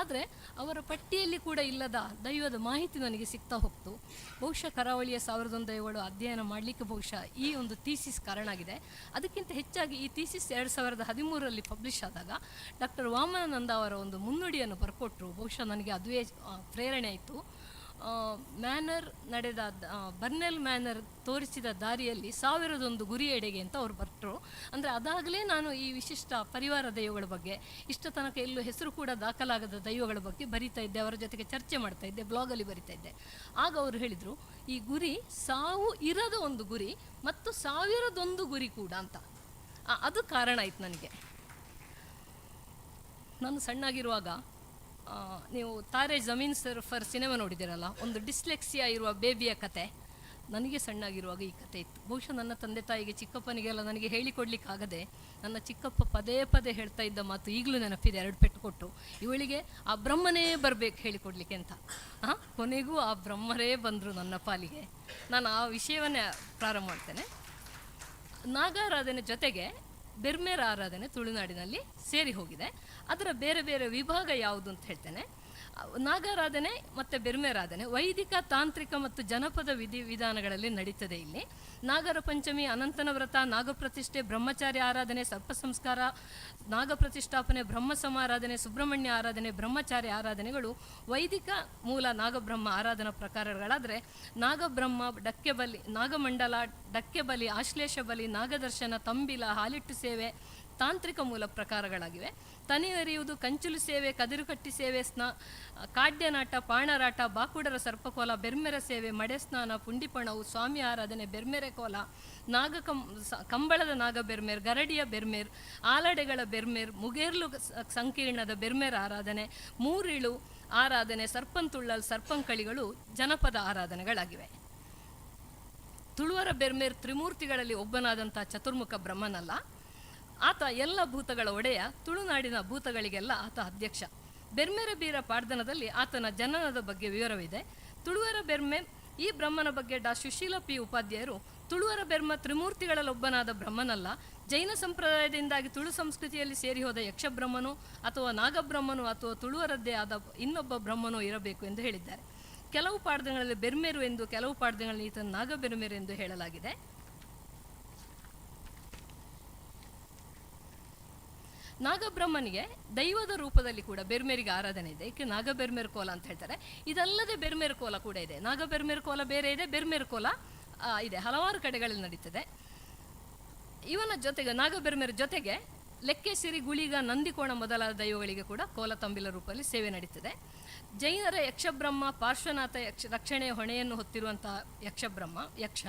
ಆದರೆ ಅವರ ಪಟ್ಟಿಯಲ್ಲಿ ಕೂಡ ಇಲ್ಲದ ದೈವದ ಮಾಹಿತಿ ನನಗೆ ಸಿಗ್ತಾ ಹೋಗ್ತು. ಬಹುಶಃ ಕರಾವಳಿಯ 1001 ದೈವಗಳು ಅಧ್ಯಯನ ಮಾಡಲಿಕ್ಕೆ ಬಹುಶಃ ಈ ಒಂದು ಥೀಸಿಸ್ ಕಾರಣ ಆಗಿದೆ. ಅದಕ್ಕಿಂತ ಹೆಚ್ಚಾಗಿ ಈ ಥೀಸಿಸ್ 2013ರಲ್ಲಿ ಪಬ್ಲಿಷ್ ಆದಾಗ ಡಾಕ್ಟರ್ ವಾಮನಾನಂದ ಅವರ ಒಂದು ಮುನ್ನುಡಿಯನ್ನು ಬರ್ಕೊಟ್ರು. ಬಹುಶಃ ನನಗೆ ಅದುವೇ ಪ್ರೇರಣೆ ಆಯಿತು. ಮ್ಯಾನರ್ ನಡೆದ ಬರ್ನೆಲ್ ಮ್ಯಾನರ್ ತೋರಿಸಿದ ದಾರಿಯಲ್ಲಿ 1001 ಗುರಿಯೆಡೆಗೆ ಅಂತ ಅವರು ಬರ್ತರು. ಅಂದರೆ ಅದಾಗಲೇ ನಾನು ಈ ವಿಶಿಷ್ಟ ಪರಿವಾರ ದೈವಗಳ ಬಗ್ಗೆ, ಇಷ್ಟ ತನಕ ಎಲ್ಲೂ ಹೆಸರು ಕೂಡ ದಾಖಲಾಗದ ದೈವಗಳ ಬಗ್ಗೆ ಬರಿತಾ ಇದ್ದೆ, ಅವರ ಜೊತೆಗೆ ಚರ್ಚೆ ಮಾಡ್ತಾ ಇದ್ದೆ, ಬ್ಲಾಗಲ್ಲಿ ಬರಿತಾ ಇದ್ದೆ. ಆಗ ಅವರು ಹೇಳಿದರು, ಈ ಗುರಿ ಸಾವು ಇರದ ಒಂದು ಗುರಿ ಮತ್ತು 1001 ಗುರಿ ಕೂಡ ಅಂತ. ಅದು ಕಾರಣ ಆಯಿತು ನನಗೆ. ನಾನು ಸಣ್ಣಾಗಿರುವಾಗ ನೀವು ತಾರೆ ಜಮೀನ್ ಫರ್ ಸಿನಿಮಾ ನೋಡಿದ್ದೀರಲ್ಲ, ಒಂದು ಡಿಸ್ಲೆಕ್ಸಿಯಾ ಇರುವ ಬೇಬಿಯ ಕತೆ. ನನಗೆ ಸಣ್ಣಾಗಿರುವಾಗ ಈ ಕತೆ ಇತ್ತು. ಬಹುಶಃ ನನ್ನ ತಂದೆ ತಾಯಿಗೆ, ಚಿಕ್ಕಪ್ಪನಿಗೆಲ್ಲ ನನಗೆ ಹೇಳಿಕೊಡ್ಲಿಕ್ಕಾಗದೆ ನನ್ನ ಚಿಕ್ಕಪ್ಪ ಪದೇ ಪದೇ ಹೇಳ್ತಾ ಇದ್ದ ಮಾತು ಈಗಲೂ ನೆನಪಿದೆ. 2 ಪೆಟ್ಟು ಕೊಟ್ಟು ಇವಳಿಗೆ ಆ ಬ್ರಹ್ಮನೇ ಬರಬೇಕು ಹೇಳಿಕೊಡ್ಲಿಕ್ಕೆ ಅಂತ. ಕೊನೆಗೂ ಆ ಬ್ರಹ್ಮರೇ ಬಂದರು ನನ್ನ ಪಾಲಿಗೆ. ನಾನು ಆ ವಿಷಯವನ್ನೇ ಪ್ರಾರಂಭ ಮಾಡ್ತೇನೆ. ನಾಗಾರಾಧನೆ ಜೊತೆಗೆ ಬೆರ್ಮೇರ ಆರಾಧನೆ ತುಳುನಾಡಿನಲ್ಲಿ ಸೇರಿ ಹೋಗಿದೆ. ಅದರ ಬೇರೆ ಬೇರೆ ವಿಭಾಗ ಯಾವುದು ಅಂತ ಹೇಳ್ತೇನೆ. ನಾಗಾರಾಧನೆ ಮತ್ತು ಬೆರ್ಮೆರಾಧನೆ ವೈದಿಕ, ತಾಂತ್ರಿಕ ಮತ್ತು ಜನಪದ ವಿಧಿ ವಿಧಾನಗಳಲ್ಲಿ ನಡೀತದೆ. ಇಲ್ಲಿ ನಾಗರ ಪಂಚಮಿ, ಅನಂತನ ವ್ರತ, ನಾಗಪ್ರತಿಷ್ಠೆ, ಬ್ರಹ್ಮಚಾರಿ ಆರಾಧನೆ, ಸರ್ಪ ಸಂಸ್ಕಾರ, ನಾಗಪ್ರತಿಷ್ಠಾಪನೆ, ಬ್ರಹ್ಮ ಸಮಾರಾಧನೆ, ಸುಬ್ರಹ್ಮಣ್ಯ ಆರಾಧನೆ, ಬ್ರಹ್ಮಚಾರಿ ಆರಾಧನೆಗಳು ವೈದಿಕ ಮೂಲ ನಾಗಬ್ರಹ್ಮ ಆರಾಧನಾ ಪ್ರಕಾರಗಳಾದರೆ, ನಾಗಬ್ರಹ್ಮ, ಡಕ್ಕೆ ಬಲಿ, ನಾಗಮಂಡಲ, ಡಕ್ಕೆ ಬಲಿ, ಆಶ್ಲೇಷ ಬಲಿ, ನಾಗದರ್ಶನ, ತಂಬಿಲ, ಹಾಲಿಟ್ಟು ಸೇವೆ ತಾಂತ್ರಿಕ ಮೂಲ ಪ್ರಕಾರಗಳಾಗಿವೆ. ತನಿ ಎರೆಯುವುದು, ಕಂಚುಲು ಸೇವೆ, ಕದಿರುಕಟ್ಟಿ ಸೇವೆ, ಕಾಡ್ಯನಾಟ, ಪಾಣರಾಟ, ಬಾಕುಡರ ಸರ್ಪಕೋಲ, ಬೆರ್ಮೆರ ಸೇವೆ, ಮಡೆ ಸ್ನಾನ, ಪುಂಡಿಪಣವು, ಸ್ವಾಮಿ ಆರಾಧನೆ, ಬೆರ್ಮೆರೆ ಕೋಲ, ನಾಗ ಕಂಬಳದ ನಾಗ ಬೆರ್ಮೆರ್, ಗರಡಿಯ ಬೆರ್ಮೆರ್, ಆಲಡೆಗಳ ಬೆರ್ಮೆರ್, ಮುಗೇರ್ಲು ಸಂಕೀರ್ಣದ ಬೆರ್ಮೆರ್ ಆರಾಧನೆ, ಮೂರಿಳು ಆರಾಧನೆ, ಸರ್ಪಂತುಳ್ಳಲ್, ಸರ್ಪಂಕಳಿಗಳು ಜನಪದ ಆರಾಧನೆಗಳಾಗಿವೆ. ತುಳುವರ ಬೆರ್ಮೆರ್ ತ್ರಿಮೂರ್ತಿಗಳಲ್ಲಿ ಒಬ್ಬನಾದಂಥ ಚತುರ್ಮುಖ ಬ್ರಹ್ಮನಲ್ಲ, ಆತ ಎಲ್ಲ ಭೂತಗಳ ಒಡೆಯ. ತುಳುನಾಡಿನ ಭೂತಗಳಿಗೆಲ್ಲ ಆತ ಅಧ್ಯಕ್ಷ. ಬೆರ್ಮೆರ ಬೀರ ಪಾಡ್ದನದಲ್ಲಿ ಆತನ ಜನನದ ಬಗ್ಗೆ ವಿವರವಿದೆ. ತುಳುವರ ಬೆರ್ಮೆ ಈ ಬ್ರಹ್ಮನ ಬಗ್ಗೆ ಡಾ ಸುಶೀಲ ಪಿ ಉಪಾಧ್ಯಾಯರು ತುಳುವರ ಬೆರ್ಮ ತ್ರಿಮೂರ್ತಿಗಳಲ್ಲೊಬ್ಬನಾದ ಬ್ರಹ್ಮನಲ್ಲ, ಜೈನ ಸಂಪ್ರದಾಯದಿಂದಾಗಿ ತುಳು ಸಂಸ್ಕೃತಿಯಲ್ಲಿ ಸೇರಿ ಹೋದ ಯಕ್ಷಬ್ರಹ್ಮನು ಅಥವಾ ನಾಗಬ್ರಹ್ಮನು ಅಥವಾ ತುಳುವರದ್ದೇ ಆದ ಇನ್ನೊಬ್ಬ ಬ್ರಹ್ಮನೂ ಇರಬೇಕು ಎಂದು ಹೇಳಿದ್ದಾರೆ. ಕೆಲವು ಪಾಡ್ದನಗಳಲ್ಲಿ ಬೆರ್ಮೆರು ಎಂದು, ಕೆಲವು ಪಾಡ್ದನಗಳಲ್ಲಿ ಈತನ ನಾಗಬೆರ್ಮೆರು ಎಂದು ಹೇಳಲಾಗಿದೆ. ನಾಗಬ್ರಹ್ಮನಿಗೆ ದೈವದ ರೂಪದಲ್ಲಿ ಕೂಡ ಬೆರ್ಮೆರಿಗೆ ಆರಾಧನೆ ಇದೆ. ಏಕೆ ನಾಗಬೆರ್ಮೆರ್ ಕೋಲ ಅಂತ ಹೇಳ್ತಾರೆ. ಇದಲ್ಲದೆ ಬೆರ್ಮೆರ್ ಕೋಲ ಕೂಡ ಇದೆ. ನಾಗಬೆರ್ಮೆರ್ ಕೋಲ ಬೇರೆ ಇದೆ, ಬೆರ್ಮೆರ್ ಕೋಲ ಇದೆ, ಹಲವಾರು ಕಡೆಗಳಲ್ಲಿ ನಡೀತದೆ. ಇವನ ಜೊತೆಗೆ ನಾಗಬೆರ್ಮೆರ್ ಜೊತೆಗೆ ಲೆಕ್ಕೆಸಿರಿ, ಗುಳಿಗ, ನಂದಿಕೋಣ ಮೊದಲಾದ ದೈವಗಳಿಗೆ ಕೂಡ ಕೋಲ ತಂಬಿಲ ರೂಪದಲ್ಲಿ ಸೇವೆ ನಡೀತದೆ. ಜೈನರ ಯಕ್ಷಬ್ರಹ್ಮ ಪಾರ್ಶ್ವನಾಥ ಯಕ್ಷ ರಕ್ಷಣೆಯ ಹೊಣೆಯನ್ನು ಹೊತ್ತಿರುವಂತಹ ಯಕ್ಷಬ್ರಹ್ಮ ಯಕ್ಷ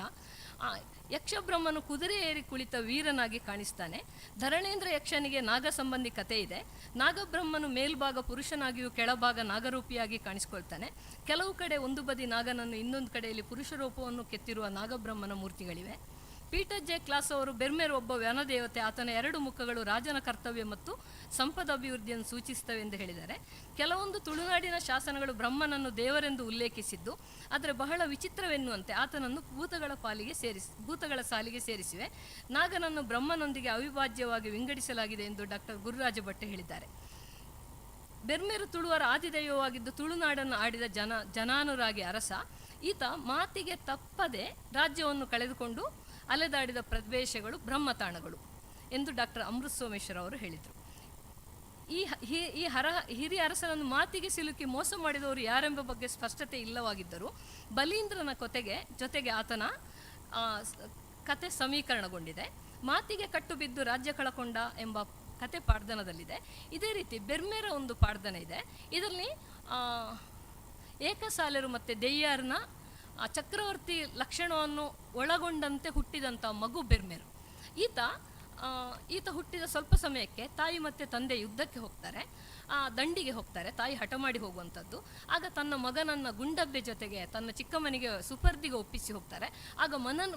ಯಕ್ಷಬ್ರಹ್ಮನು ಕುದುರೆ ಏರಿ ಕುಳಿತ ವೀರನಾಗಿ ಕಾಣಿಸ್ತಾನೆ. ಧರಣೇಂದ್ರ ಯಕ್ಷನಿಗೆ ನಾಗ ಸಂಬಂಧಿ ಕಥೆ ಇದೆ. ನಾಗಬ್ರಹ್ಮನು ಮೇಲ್ಭಾಗ ಪುರುಷನಾಗಿಯೂ ಕೆಳಭಾಗ ನಾಗರೂಪಿಯಾಗಿ ಕಾಣಿಸ್ಕೊಳ್ತಾನೆ. ಕೆಲವು ಕಡೆ ಒಂದು ಬದಿ ನಾಗನನ್ನು ಇನ್ನೊಂದು ಕಡೆಯಲ್ಲಿ ಪುರುಷ ರೂಪವನ್ನು ಕೆತ್ತಿರುವ ನಾಗಬ್ರಹ್ಮನ ಮೂರ್ತಿಗಳಿವೆ. ಪೀಟರ್ ಜೆ ಕ್ಲಾಸ್ ಅವರು ಬೆರ್ಮೆರ್ ಒಬ್ಬ ವನದೇವತೆ, ಆತನ ಎರಡು ಮುಖಗಳು ರಾಜನ ಕರ್ತವ್ಯ ಮತ್ತು ಸಂಪದ ಅಭಿವೃದ್ಧಿಯನ್ನು ಸೂಚಿಸುತ್ತವೆ ಎಂದು ಹೇಳಿದ್ದಾರೆ. ಕೆಲವೊಂದು ತುಳುನಾಡಿನ ಶಾಸನಗಳು ಬ್ರಹ್ಮನನ್ನು ದೇವರೆಂದು ಉಲ್ಲೇಖಿಸಿದ್ದು, ಆದರೆ ಬಹಳ ವಿಚಿತ್ರವೆನ್ನುವಂತೆ ಆತನನ್ನು ಭೂತಗಳ ಸಾಲಿಗೆ ಸೇರಿಸಿವೆ. ನಾಗನನ್ನು ಬ್ರಹ್ಮನೊಂದಿಗೆ ಅವಿಭಾಜ್ಯವಾಗಿ ವಿಂಗಡಿಸಲಾಗಿದೆ ಎಂದು ಡಾಕ್ಟರ್ ಗುರುರಾಜ ಭಟ್ ಹೇಳಿದ್ದಾರೆ. ಬೆರ್ಮೆರು ತುಳುವರ ಆದಿದೈವವಾಗಿದ್ದು ತುಳುನಾಡನ್ನು ಆಡಿದ ಜನಾನುರಾಗಿ ಅರಸ. ಈತ ಮಾತಿಗೆ ತಪ್ಪದೆ ರಾಜ್ಯವನ್ನು ಕಳೆದುಕೊಂಡು ಅಲೆದಾಡಿದ ಪ್ರದೇಶಗಳು ಬ್ರಹ್ಮತಾಣಗಳು ಎಂದು ಡಾಕ್ಟರ್ ಅಮೃತ್ ಸೋಮೇಶ್ವರ ಅವರು ಹೇಳಿದರು. ಈ ಹಿರಿಯ ಅರಸನನ್ನು ಮಾತಿಗೆ ಸಿಲುಕಿ ಮೋಸ ಮಾಡಿದವರು ಯಾರೆಂಬ ಬಗ್ಗೆ ಸ್ಪಷ್ಟತೆ ಇಲ್ಲವಾಗಿದ್ದರು ಬಲೀಂದ್ರನ ಜೊತೆಗೆ ಆತನ ಕತೆ ಸಮೀಕರಣಗೊಂಡಿದೆ. ಮಾತಿಗೆ ಕಟ್ಟು ಬಿದ್ದು ರಾಜ್ಯ ಕಳಕೊಂಡ ಎಂಬ ಕತೆ ಪಾಡ್ದನದಲ್ಲಿದೆ. ಇದೇ ರೀತಿ ಬೆರ್ಮೇರ ಒಂದು ಪಾಡ್ದನ ಇದೆ. ಇದರಲ್ಲಿ ಏಕಸಾಲರು ಮತ್ತು ದೆಯ್ಯಾರನ ಚಕ್ರವರ್ತಿ ಲಕ್ಷಣವನ್ನು ಒಳಗೊಂಡಂತೆ ಹುಟ್ಟಿದಂಥ ಮಗು ಬೆರ್ಮೆರು. ಈತ ಹುಟ್ಟಿದ ಸ್ವಲ್ಪ ಸಮಯಕ್ಕೆ ತಾಯಿ ಮತ್ತು ತಂದೆ ಯುದ್ಧಕ್ಕೆ ಹೋಗ್ತಾರೆ, ದಂಡಿಗೆ ಹೋಗ್ತಾರೆ. ತಾಯಿ ಹಠ ಮಾಡಿ ಹೋಗುವಂಥದ್ದು. ಆಗ ತನ್ನ ಮಗನನ್ನು ಗುಂಡಬ್ಬೆ ಜೊತೆಗೆ ತನ್ನ ಚಿಕ್ಕಮ್ಮನಿಗೆ ಸುಪರ್ದಿಗೆ ಒಪ್ಪಿಸಿ ಹೋಗ್ತಾರೆ. ಆಗ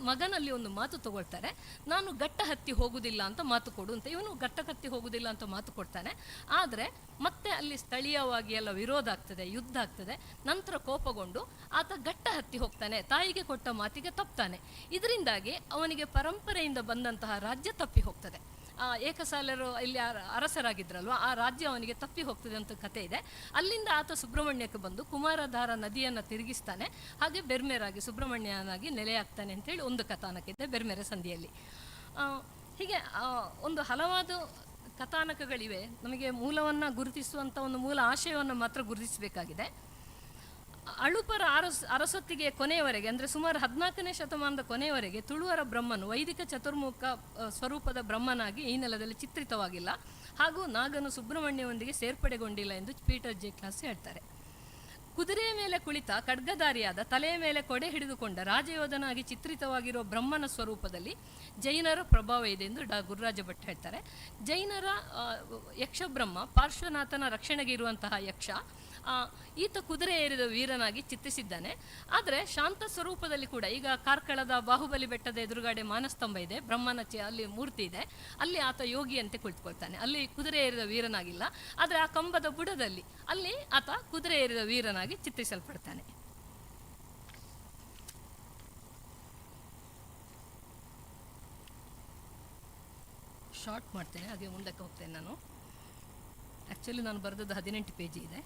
ಮಗನಲ್ಲಿ ಒಂದು ಮಾತು ತಗೊಳ್ತಾರೆ, ನಾನು ಗಟ್ಟ ಹತ್ತಿ ಹೋಗುವುದಿಲ್ಲ ಅಂತ ಮಾತು ಕೊಡು ಅಂತ. ಇವನು ಗಟ್ಟ ಹತ್ತಿ ಹೋಗುವುದಿಲ್ಲ ಅಂತ ಮಾತು ಕೊಡ್ತಾನೆ. ಆದರೆ ಮತ್ತೆ ಅಲ್ಲಿ ಸ್ಥಳೀಯವಾಗಿ ಎಲ್ಲ ವಿರೋಧ ಆಗ್ತದೆ, ಯುದ್ಧ ಆಗ್ತದೆ. ನಂತರ ಕೋಪಗೊಂಡು ಆತ ಗಟ್ಟ ಹತ್ತಿ ಹೋಗ್ತಾನೆ, ತಾಯಿಗೆ ಕೊಟ್ಟ ಮಾತಿಗೆ ತಪ್ತಾನೆ. ಇದರಿಂದಾಗಿ ಅವನಿಗೆ ಪರಂಪರೆಯಿಂದ ಬಂದಂತಹ ರಾಜ್ಯ ತಪ್ಪಿ ಹೋಗ್ತದೆ. ಏಕಸಾಲರು ಇಲ್ಲಿ ಅರಸರಾಗಿದ್ರಲ್ವ, ಆ ರಾಜ್ಯ ಅವನಿಗೆ ತಪ್ಪಿ ಹೋಗ್ತದೆ ಅಂತ ಕತೆ ಇದೆ. ಅಲ್ಲಿಂದ ಆತ ಸುಬ್ರಹ್ಮಣ್ಯಕ್ಕೆ ಬಂದು ಕುಮಾರಧಾರ ನದಿಯನ್ನು ತಿರುಗಿಸ್ತಾನೆ. ಹಾಗೆ ಬೆರ್ಮೆರಾಗಿ ಸುಬ್ರಹ್ಮಣ್ಯನಾಗಿ ನೆಲೆಯಾಗ್ತಾನೆ ಅಂತೇಳಿ ಒಂದು ಕಥಾನಕ ಇದೆ ಬೆರ್ಮೆರ ಸಂಧಿಯಲ್ಲಿ. ಹೀಗೆ ಒಂದು ಹಲವಾರು ಕಥಾನಕಗಳಿವೆ. ನಮಗೆ ಮೂಲವನ್ನು ಗುರುತಿಸುವಂಥ ಒಂದು ಮೂಲ ಆಶಯವನ್ನು ಮಾತ್ರ ಗುರುತಿಸಬೇಕಾಗಿದೆ. ಅಳುಪರ ಅರಸೊತ್ತಿಗೆಯ ಕೊನೆಯವರೆಗೆ, ಅಂದರೆ ಸುಮಾರು 14ನೇ ಶತಮಾನದ ಕೊನೆಯವರೆಗೆ ತುಳುವರ ಬ್ರಹ್ಮನು ವೈದಿಕ ಚತುರ್ಮುಖ ಸ್ವರೂಪದ ಬ್ರಹ್ಮನಾಗಿ ಈ ನೆಲದಲ್ಲಿ ಚಿತ್ರಿತವಾಗಿಲ್ಲ ಹಾಗೂ ನಾಗನು ಸುಬ್ರಹ್ಮಣ್ಯವೊಂದಿಗೆ ಸೇರ್ಪಡೆಗೊಂಡಿಲ್ಲ ಎಂದು ಪೀಟರ್ ಜೆ ಕ್ಲಾಸ್ ಹೇಳ್ತಾರೆ. ಕುದುರೆಯ ಮೇಲೆ ಕುಳಿತ ಖಡ್ಗಧಾರಿಯಾದ, ತಲೆಯ ಮೇಲೆ ಕೊಡೆ ಹಿಡಿದುಕೊಂಡ ರಾಜಯೋಧನಾಗಿ ಚಿತ್ರಿತವಾಗಿರುವ ಬ್ರಹ್ಮನ ಸ್ವರೂಪದಲ್ಲಿ ಜೈನರ ಪ್ರಭಾವ ಇದೆ ಎಂದು ಡಾ ಗುರುರಾಜ ಭಟ್ ಹೇಳ್ತಾರೆ. ಜೈನರ ಯಕ್ಷಬ್ರಹ್ಮ ಪಾರ್ಶ್ವನಾಥನ ರಕ್ಷಣೆಗೆ ಇರುವಂತಹ ಯಕ್ಷ, ಈತ ಕುದುರೆ ಏರಿದ ವೀರನಾಗಿ ಚಿತ್ರಿಸಿದ್ದಾನೆ. ಆದರೆ ಶಾಂತ ಸ್ವರೂಪದಲ್ಲಿ ಕೂಡ ಈಗ ಕಾರ್ಕಳದ ಬಾಹುಬಲಿ ಬೆಟ್ಟದ ಎದುರುಗಡೆ ಮಾನಸ್ತಂಭ ಇದೆ, ಬ್ರಹ್ಮನ ಅಲ್ಲಿ ಮೂರ್ತಿ ಇದೆ, ಅಲ್ಲಿ ಆತ ಯೋಗಿಯಂತೆ ಕುಳಿತುಕೊಳ್ತಾನೆ. ಅಲ್ಲಿ ಕುದುರೆ ಏರಿದ ವೀರನಾಗಿಲ್ಲ, ಆದರೆ ಆ ಕಂಬದ ಬುಡದಲ್ಲಿ ಅಲ್ಲಿ ಆತ ಕುದುರೆ ಏರಿದ ವೀರನಾಗಿ ಚಿತ್ರಿಸಲ್ಪಡ್ತಾನೆ. ಶಾರ್ಟ್ ಮಾಡ್ತೇನೆ, ಹಾಗೆ ಮುಂದಕ್ಕೆ ಹೋಗ್ತೇನೆ ನಾನು. ಆ್ಯಕ್ಚುಲಿ ನಾನು ಬರೆದದ್ದು 18 ಪೇಜ್ ಇದೆ.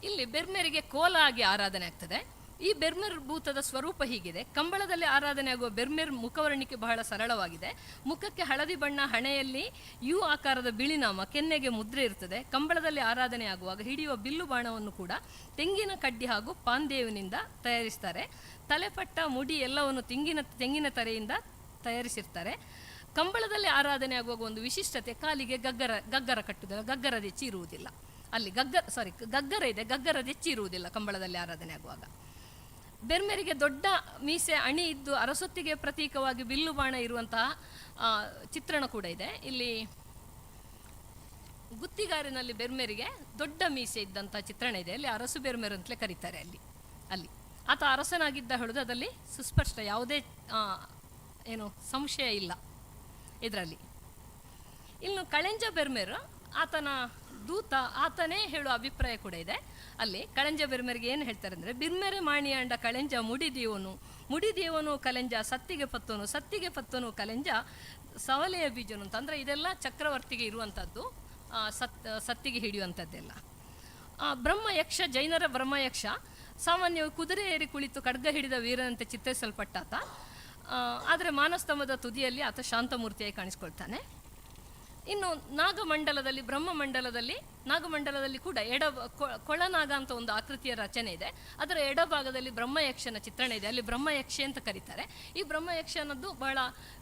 ಇಲ್ಲಿ ಬೆರ್ಮೆರಿಗೆ ಕೋಲ ಆಗಿ ಆರಾಧನೆ ಆಗ್ತದೆ. ಈ ಬೆರ್ಮೆರ್ ಭೂತದ ಸ್ವರೂಪ ಹೀಗಿದೆ. ಕಂಬಳದಲ್ಲಿ ಆರಾಧನೆ ಆಗುವ ಬೆರ್ಮೆರ್ ಮುಖವರ್ಣಿಕೆ ಬಹಳ ಸರಳವಾಗಿದೆ. ಮುಖಕ್ಕೆ ಹಳದಿ ಬಣ್ಣ, ಹಣೆಯಲ್ಲಿ you ಆಕಾರದ ಬಿಳಿನಾಮ, ಕೆನ್ನೆಗೆ ಮುದ್ರೆ ಇರ್ತದೆ. ಕಂಬಳದಲ್ಲಿ ಆರಾಧನೆ ಆಗುವಾಗ ಹಿಡಿಯುವ ಬಿಲ್ಲು ಬಾಣವನ್ನು ಕೂಡ ತೆಂಗಿನ ಕಡ್ಡಿ ಹಾಗೂ ಪಾಂದೇವಿನಿಂದ ತಯಾರಿಸ್ತಾರೆ. ತಲೆಪಟ್ಟ, ಮುಡಿ ಎಲ್ಲವನ್ನು ತೆಂಗಿನ ತೆಂಗಿನ ತರೆಯಿಂದ ತಯಾರಿಸಿರ್ತಾರೆ. ಕಂಬಳದಲ್ಲಿ ಆರಾಧನೆ ಆಗುವಾಗ ಒಂದು ವಿಶಿಷ್ಟತೆ, ಕಾಲಿಗೆ ಗಗ್ಗರ ಗಗ್ಗರ ಕಟ್ಟುವುದಿಲ್ಲ, ಗಗ್ಗರದ ಹೆಚ್ಚಿ ಇರುವುದಿಲ್ಲ. ಅಲ್ಲಿ ಗಗ್ಗರ ಇದೆ, ಗಗ್ಗರದ ಹೆಚ್ಚಿ ಇರುವುದಿಲ್ಲ ಕಂಬಳದಲ್ಲಿ ಆರಾಧನೆ ಆಗುವಾಗ. ಬೆರ್ಮೆರಿಗೆ ದೊಡ್ಡ ಮೀಸೆ ಅಣಿ ಇದ್ದು ಅರಸೊತ್ತಿಗೆ ಪ್ರತೀಕವಾಗಿ ಬಿಲ್ಲು ಬಾಣ ಇರುವಂತಹ ಚಿತ್ರಣ ಕೂಡ ಇದೆ. ಇಲ್ಲಿ ಗುತ್ತಿಗಾರಿನಲ್ಲಿ ಬೆರ್ಮೆರಿಗೆ ದೊಡ್ಡ ಮೀಸೆ ಇದ್ದಂಥ ಚಿತ್ರಣ ಇದೆ. ಅಲ್ಲಿ ಅರಸು ಬೆರ್ಮೆರ್ ಅಂತಲೇ ಕರೀತಾರೆ. ಅಲ್ಲಿ ಅಲ್ಲಿ ಆತ ಅರಸನಾಗಿದ್ದ ಹೇಳೋದು ಅದರಲ್ಲಿ ಸುಸ್ಪಷ್ಟ, ಯಾವುದೇ ಏನು ಸಂಶಯ ಇಲ್ಲ ಇದರಲ್ಲಿ. ಇನ್ನು ಕಳೆಂಜ ಬೆರ್ಮೆರು ಆತನ ದೂತ, ಆತನೇ ಹೇಳುವ ಅಭಿಪ್ರಾಯ ಕೂಡ ಇದೆ. ಅಲ್ಲಿ ಕಳೆಂಜ ಬೆರ್ಮೆರಿಗೆ ಏನು ಹೇಳ್ತಾರೆ ಅಂದರೆ, ಬಿರ್ಮೆರೆ ಮಾಣಿಯಾಂಡ ಕಳೆಂಜ ಮುಡಿದಿಯವನು, ಮುಡಿದಿಯವನು ಕಲೆಂಜ ಸತ್ತಿಗೆ ಪತ್ತೋನು, ಸತ್ತಿಗೆ ಪತ್ತೋನು ಕಲೆಂಜ ಸವಲೆಯ ಬೀಜನು ಅಂತ. ಅಂದರೆ ಇದೆಲ್ಲ ಚಕ್ರವರ್ತಿಗೆ ಇರುವಂಥದ್ದು, ಸತ್ತಿಗೆ ಹಿಡಿಯುವಂಥದ್ದೆಲ್ಲ. ಬ್ರಹ್ಮಯಕ್ಷ, ಜೈನರ ಬ್ರಹ್ಮಯಕ್ಷ ಸಾಮಾನ್ಯವಾಗಿ ಕುದುರೆ ಏರಿ ಕುಳಿತು ಖಡ್ಗ ಹಿಡಿದ ವೀರನಂತೆ ಚಿತ್ರಿಸಲ್ಪಟ್ಟಾತ. ಆದರೆ ಮಾನಸ್ತಂಭದ ತುದಿಯಲ್ಲಿ ಆತ ಶಾಂತಮೂರ್ತಿಯಾಗಿ ಕಾಣಿಸ್ಕೊಳ್ತಾನೆ. ಇನ್ನು ನಾಗಮಂಡಲದಲ್ಲಿ, ಬ್ರಹ್ಮಮಂಡಲದಲ್ಲಿ, ನಾಗಮಂಡಲದಲ್ಲಿ ಕೂಡ ಕೊಳನಾಗ ಅಂತ ಒಂದು ಆಕೃತಿಯ ರಚನೆ ಇದೆ. ಅದರ ಎಡಭಾಗದಲ್ಲಿ ಬ್ರಹ್ಮಯಕ್ಷನ ಚಿತ್ರಣ ಇದೆ. ಅಲ್ಲಿ ಬ್ರಹ್ಮಯಕ್ಷೆ ಅಂತ ಕರೀತಾರೆ. ಈ ಬ್ರಹ್ಮಯಕ್ಷ ಅನ್ನೋದು ಬಹಳ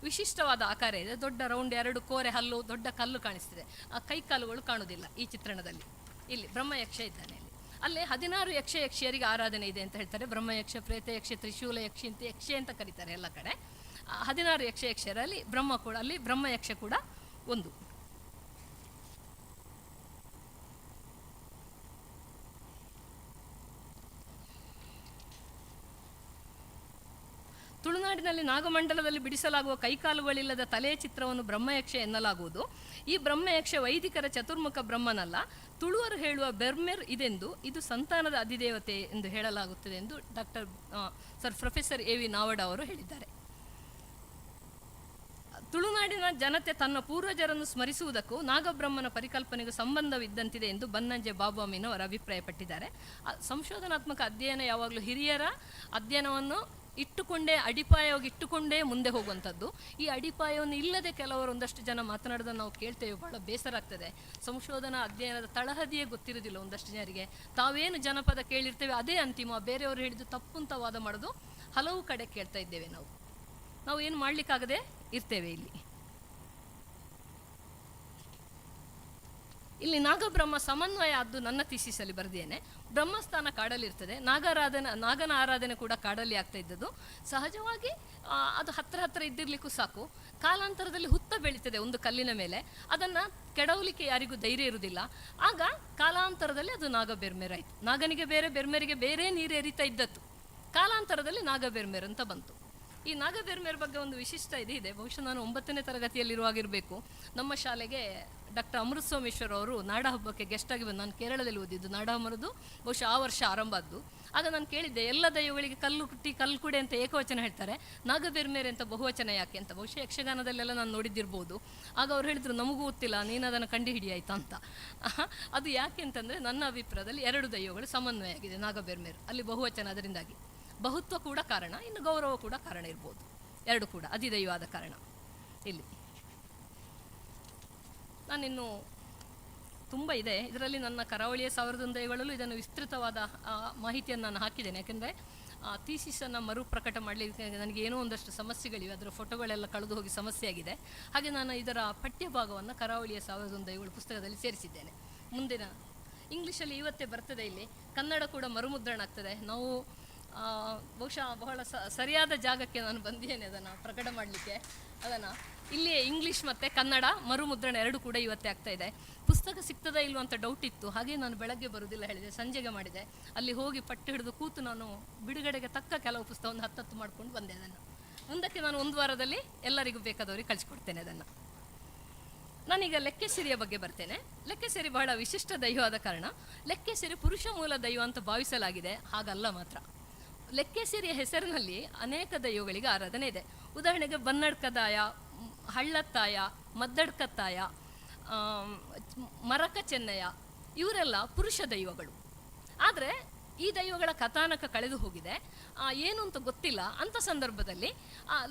ವಿಶಿಷ್ಟವಾದ ಆಕಾರ ಇದೆ. ದೊಡ್ಡ ರೌಂಡ್, ಎರಡು ಕೋರೆ ಹಲ್ಲು, ದೊಡ್ಡ ಕಲ್ಲು ಕಾಣಿಸ್ತಿದೆ. ಆ ಕೈ ಕಾಲುಗಳು ಕಾಣುವುದಿಲ್ಲ ಈ ಚಿತ್ರಣದಲ್ಲಿ. ಇಲ್ಲಿ ಬ್ರಹ್ಮಯಕ್ಷ ಇದ್ದಾನೆ. ಅಲ್ಲಿ ಅಲ್ಲಿ 16 ಯಕ್ಷ ಯಕ್ಷಿಯರಿಗೆ ಆರಾಧನೆ ಇದೆ ಅಂತ ಹೇಳ್ತಾರೆ. ಬ್ರಹ್ಮಯಕ್ಷ, ಪ್ರೇತಯಕ್ಷ, ತ್ರಿಶೂಲ ಯಕ್ಷಿ ಅಂತ ಯಕ್ಷೆ ಅಂತ ಕರೀತಾರೆ ಎಲ್ಲ ಕಡೆ. 16 ಯಕ್ಷ ಯಕ್ಷರಲ್ಲಿ ಬ್ರಹ್ಮ ಕೂಡ, ಅಲ್ಲಿ ಬ್ರಹ್ಮಯಕ್ಷ ಕೂಡ ಒಂದು. ತುಳುನಾಡಿನಲ್ಲಿ ನಾಗಮಂಡಲದಲ್ಲಿ ಬಿಡಿಸಲಾಗುವ ಕೈಕಾಲುಗಳಿಲ್ಲದ ತಲೆಯ ಚಿತ್ರವನ್ನು ಬ್ರಹ್ಮಯಕ್ಷ ಎನ್ನಲಾಗುವುದು. ಈ ಬ್ರಹ್ಮಯಕ್ಷ ವೈದಿಕರ ಚತುರ್ಮುಖ ಬ್ರಹ್ಮನಲ್ಲ, ತುಳುವರು ಹೇಳುವ ಬೆರ್ಮೆರ್ ಇದೆಂದು, ಇದು ಸಂತಾನದ ಅಧಿದೇವತೆ ಎಂದು ಹೇಳಲಾಗುತ್ತದೆ ಎಂದು ಪ್ರೊಫೆಸರ್ ಎ ವಿ ನಾವಡ ಅವರು ಹೇಳಿದ್ದಾರೆ. ತುಳುನಾಡಿನ ಜನತೆ ತನ್ನ ಪೂರ್ವಜರನ್ನು ಸ್ಮರಿಸುವುದಕ್ಕೂ ನಾಗಬ್ರಹ್ಮನ ಪರಿಕಲ್ಪನೆಗೂ ಸಂಬಂಧವಿದ್ದಂತಿದೆ ಎಂದು ಬನ್ನಂಜೆ ಬಾಬು ಅಮೀನ್ ಅವರು ಅಭಿಪ್ರಾಯಪಟ್ಟಿದ್ದಾರೆ. ಸಂಶೋಧನಾತ್ಮಕ ಅಧ್ಯಯನ ಯಾವಾಗಲೂ ಹಿರಿಯರ ಅಧ್ಯಯನವನ್ನು ಇಟ್ಟುಕೊಂಡೇ, ಅಡಿಪಾಯವಾಗಿ ಇಟ್ಟುಕೊಂಡೇ ಮುಂದೆ ಹೋಗುವಂಥದ್ದು. ಈ ಅಡಿಪಾಯವನ್ನು ಇಲ್ಲದೆ ಕೆಲವರು ಒಂದಷ್ಟು ಜನ ಮಾತನಾಡೋದನ್ನು ನಾವು ಕೇಳ್ತೇವೆ, ಬಹಳ ಬೇಸರ ಆಗ್ತದೆ. ಸಂಶೋಧನಾ ಅಧ್ಯಯನದ ತಳಹದಿಯೇ ಗೊತ್ತಿರೋದಿಲ್ಲ ಒಂದಷ್ಟು ಜನರಿಗೆ. ತಾವೇನು ಜನಪದ ಕೇಳಿರ್ತೇವೆ ಅದೇ ಅಂತಿಮ, ಬೇರೆಯವರು ಹೇಳಿದ್ದು ತಪ್ಪು ಅಂತ ವಾದ ಮಾಡೋದು ಹಲವು ಕಡೆ ಕೇಳ್ತಾ ಇದ್ದೇವೆ. ನಾವು ನಾವು ಏನು ಮಾಡಲಿಕ್ಕಾಗದೆ ಇರ್ತೇವೆ. ಇಲ್ಲಿ ಇಲ್ಲಿ ನಾಗಬ್ರಹ್ಮ ಸಮನ್ವಯ ಆದ್ದು ನನ್ನ ಥೀಸಿಸಲ್ಲಿ ಬರೆದೇನೆ. ಬ್ರಹ್ಮಸ್ಥಾನ ಕಾಡಲ್ಲಿರ್ತದೆ, ನಾಗನ ಆರಾಧನೆ ಕೂಡ ಕಾಡಲ್ಲಿ ಆಗ್ತಾ ಇದ್ದದ್ದು. ಸಹಜವಾಗಿ ಅದು ಹತ್ತಿರ ಹತ್ತಿರ ಇದ್ದಿರ್ಲಿಕ್ಕೂ ಸಾಕು. ಕಾಲಾಂತರದಲ್ಲಿ ಹುತ್ತ ಬೆಳೀತದೆ ಒಂದು ಕಲ್ಲಿನ ಮೇಲೆ, ಅದನ್ನು ಕೆಡವಲಿಕ್ಕೆ ಯಾರಿಗೂ ಧೈರ್ಯ ಇರುವುದಿಲ್ಲ. ಆಗ ಕಾಲಾಂತರದಲ್ಲಿ ಅದು ನಾಗಬೆರ್ಮೆರಾಯಿತು. ನಾಗನಿಗೆ ಬೇರೆ, ಬೆರ್ಮೆರಿಗೆ ಬೇರೆ ನೀರು ಎರಿತಾ ಇದ್ದದ್ದು ಕಾಲಾಂತರದಲ್ಲಿ ನಾಗಬೆರ್ಮೆರ್ ಅಂತ ಬಂತು. ಈ ನಾಗಬೆರ್ಮೆರ್ ಬಗ್ಗೆ ಒಂದು ವಿಶಿಷ್ಟ ಇದೆ. ಬಹುಶಃ ನಾನು 9ನೇ ತರಗತಿಯಲ್ಲಿರುವಾಗಿರಬೇಕು. ನಮ್ಮ ಶಾಲೆಗೆ ಡಾಕ್ಟರ್ ಅಮೃತ ಸೋಮೇಶ್ವರ್ ಅವರು ನಾಡಹಬ್ಬಕ್ಕೆ ಗೆಸ್ಟಾಗಿ ಬಂದು, ನಾನು ಕೇರಳದಲ್ಲಿ ಓದಿದ್ದು, ನಾಡಹಬ್ಬರದ್ದು ಬಹುಶಃ ಆ ವರ್ಷ ಆರಂಭ ಆದ್ದು. ಆಗ ನಾನು ಕೇಳಿದ್ದೆ, ಎಲ್ಲ ದೈವಗಳಿಗೆ ಕಲ್ಲು ಕುಟ್ಟಿ ಕಲ್ಲು ಕುಡೆ ಅಂತ ಏಕವಚನ ಹೇಳ್ತಾರೆ, ನಾಗಬೆರ್ಮೇರ್ ಅಂತ ಬಹುವಚನ ಯಾಕೆ ಅಂತ. ಬಹುಶಃ ಯಕ್ಷಗಾನದಲ್ಲೆಲ್ಲ ನಾನು ನೋಡಿದ್ದಿರ್ಬೋದು. ಆಗ ಅವ್ರು ಹೇಳಿದ್ರು, ನಮಗೂ ಗೊತ್ತಿಲ್ಲ, ನೀನು ಅದನ್ನು ಕಂಡು ಹಿಡಿಯಾಯ್ತಾ ಅಂತ. ಅದು ಯಾಕೆ ಅಂತಂದರೆ, ನನ್ನ ಅಭಿಪ್ರಾಯದಲ್ಲಿ ಎರಡು ದೈವಗಳು ಸಮನ್ವಯ ಆಗಿದೆ ನಾಗಬೆರ್ಮೇರ್ ಅಲ್ಲಿ ಬಹುವಚನ, ಅದರಿಂದಾಗಿ ಬಹುತ್ವ ಕೂಡ ಕಾರಣ, ಇನ್ನು ಗೌರವ ಕೂಡ ಕಾರಣ ಇರ್ಬೋದು, ಎರಡು ಕೂಡ ಅಧಿದೈವಾದ ಕಾರಣ. ಇಲ್ಲಿ ನಾನಿನ್ನು ತುಂಬ ಇದೆ ಇದರಲ್ಲಿ. ನನ್ನ ಕರಾವಳಿಯ 1001 ದೈವಗಳಲ್ಲೂ ಇದನ್ನು ವಿಸ್ತೃತವಾದ ಮಾಹಿತಿಯನ್ನು ನಾನು ಹಾಕಿದ್ದೇನೆ. ಯಾಕೆಂದರೆ ಥೀಸಿಸನ್ನು ಮರುಪ್ರಕಟ ಮಾಡಲಿಕ್ಕೆ ನನಗೆ ಏನೋ ಒಂದಷ್ಟು ಸಮಸ್ಯೆಗಳಿವೆ, ಅದರ ಫೋಟೋಗಳೆಲ್ಲ ಕಳೆದು ಹೋಗಿ ಸಮಸ್ಯೆಯಾಗಿದೆ. ಹಾಗೆ ನಾನು ಇದರ ಪಠ್ಯಭಾಗವನ್ನು ಕರಾವಳಿಯ 1001 ದೈವಗಳು ಪುಸ್ತಕದಲ್ಲಿ ಸೇರಿಸಿದ್ದೇನೆ. ಮುಂದಿನ ಇಂಗ್ಲೀಷಲ್ಲಿ ಇವತ್ತೇ ಬರ್ತದೆ, ಇಲ್ಲಿ ಕನ್ನಡ ಕೂಡ ಮರುಮುದ್ರಣ ಆಗ್ತದೆ. ನಾವು ಬಹುಶಃ ಬಹಳ ಸರಿಯಾದ ಜಾಗಕ್ಕೆ ನಾನು ಬಂದಿದ್ದೇನೆ ಅದನ್ನು ಪ್ರಕಟ ಮಾಡಲಿಕ್ಕೆ. ಅದನ್ನು ಇಲ್ಲಿಯೇ ಇಂಗ್ಲೀಷ್ ಮತ್ತು ಕನ್ನಡ ಮರುಮುದ್ರಣ ಎರಡು ಕೂಡ ಇವತ್ತೇ ಆಗ್ತಾ ಇದೆ. ಪುಸ್ತಕ ಸಿಗ್ತದಾ ಇಲ್ವ ಅಂತ ಡೌಟ್ ಇತ್ತು, ಹಾಗೆ ನಾನು ಬೆಳಗ್ಗೆ ಬರುವುದಿಲ್ಲ ಹೇಳಿದೆ, ಸಂಜೆಗೆ ಮಾಡಿದೆ. ಅಲ್ಲಿ ಹೋಗಿ ಪಟ್ಟು ಹಿಡಿದು ಕೂತು ನಾನು ಬಿಡುಗಡೆಗೆ ತಕ್ಕ ಕೆಲವು ಪುಸ್ತಕವನ್ನು 10 ಮಾಡಿಕೊಂಡು ಬಂದೆ. ಅದನ್ನು ಮುಂದಕ್ಕೆ ನಾನು ಒಂದು ವಾರದಲ್ಲಿ ಎಲ್ಲರಿಗೂ ಬೇಕಾದವರಿಗೆ ಕಳಿಸ್ಕೊಡ್ತೇನೆ ಅದನ್ನು. ನಾನೀಗ ಲೆಕ್ಕೆಸಿರಿಯ ಬಗ್ಗೆ ಬರ್ತೇನೆ. ಲೆಕ್ಕೆಸಿರಿ ಬಹಳ ವಿಶಿಷ್ಟ ದೈವವಾದ ಕಾರಣ ಲೆಕ್ಕೆಸಿರಿ ಪುರುಷ ಮೂಲ ದೈವ ಅಂತ ಭಾವಿಸಲಾಗಿದೆ, ಹಾಗಲ್ಲ ಮಾತ್ರ. ಲೆಕ್ಕೆಸಿರಿಯ ಹೆಸರಿನಲ್ಲಿ ಅನೇಕ ದೈವಗಳಿಗೆ ಆರಾಧನೆ ಇದೆ. ಉದಾಹರಣೆಗೆ ಬನ್ನಡ್ಕದಾಯ, ಹಳ್ಳತ್ತಾಯ, ಮದ್ದಡ್ಕತ್ತಾಯ, ಮರಕ ಚೆನ್ನಯ್ಯ, ಇವರೆಲ್ಲ ಪುರುಷ ದೈವಗಳು. ಆದರೆ ಈ ದೈವಗಳ ಕಥಾನಕ ಕಳೆದು ಹೋಗಿದೆ, ಏನು ಅಂತ ಗೊತ್ತಿಲ್ಲ. ಅಂಥ ಸಂದರ್ಭದಲ್ಲಿ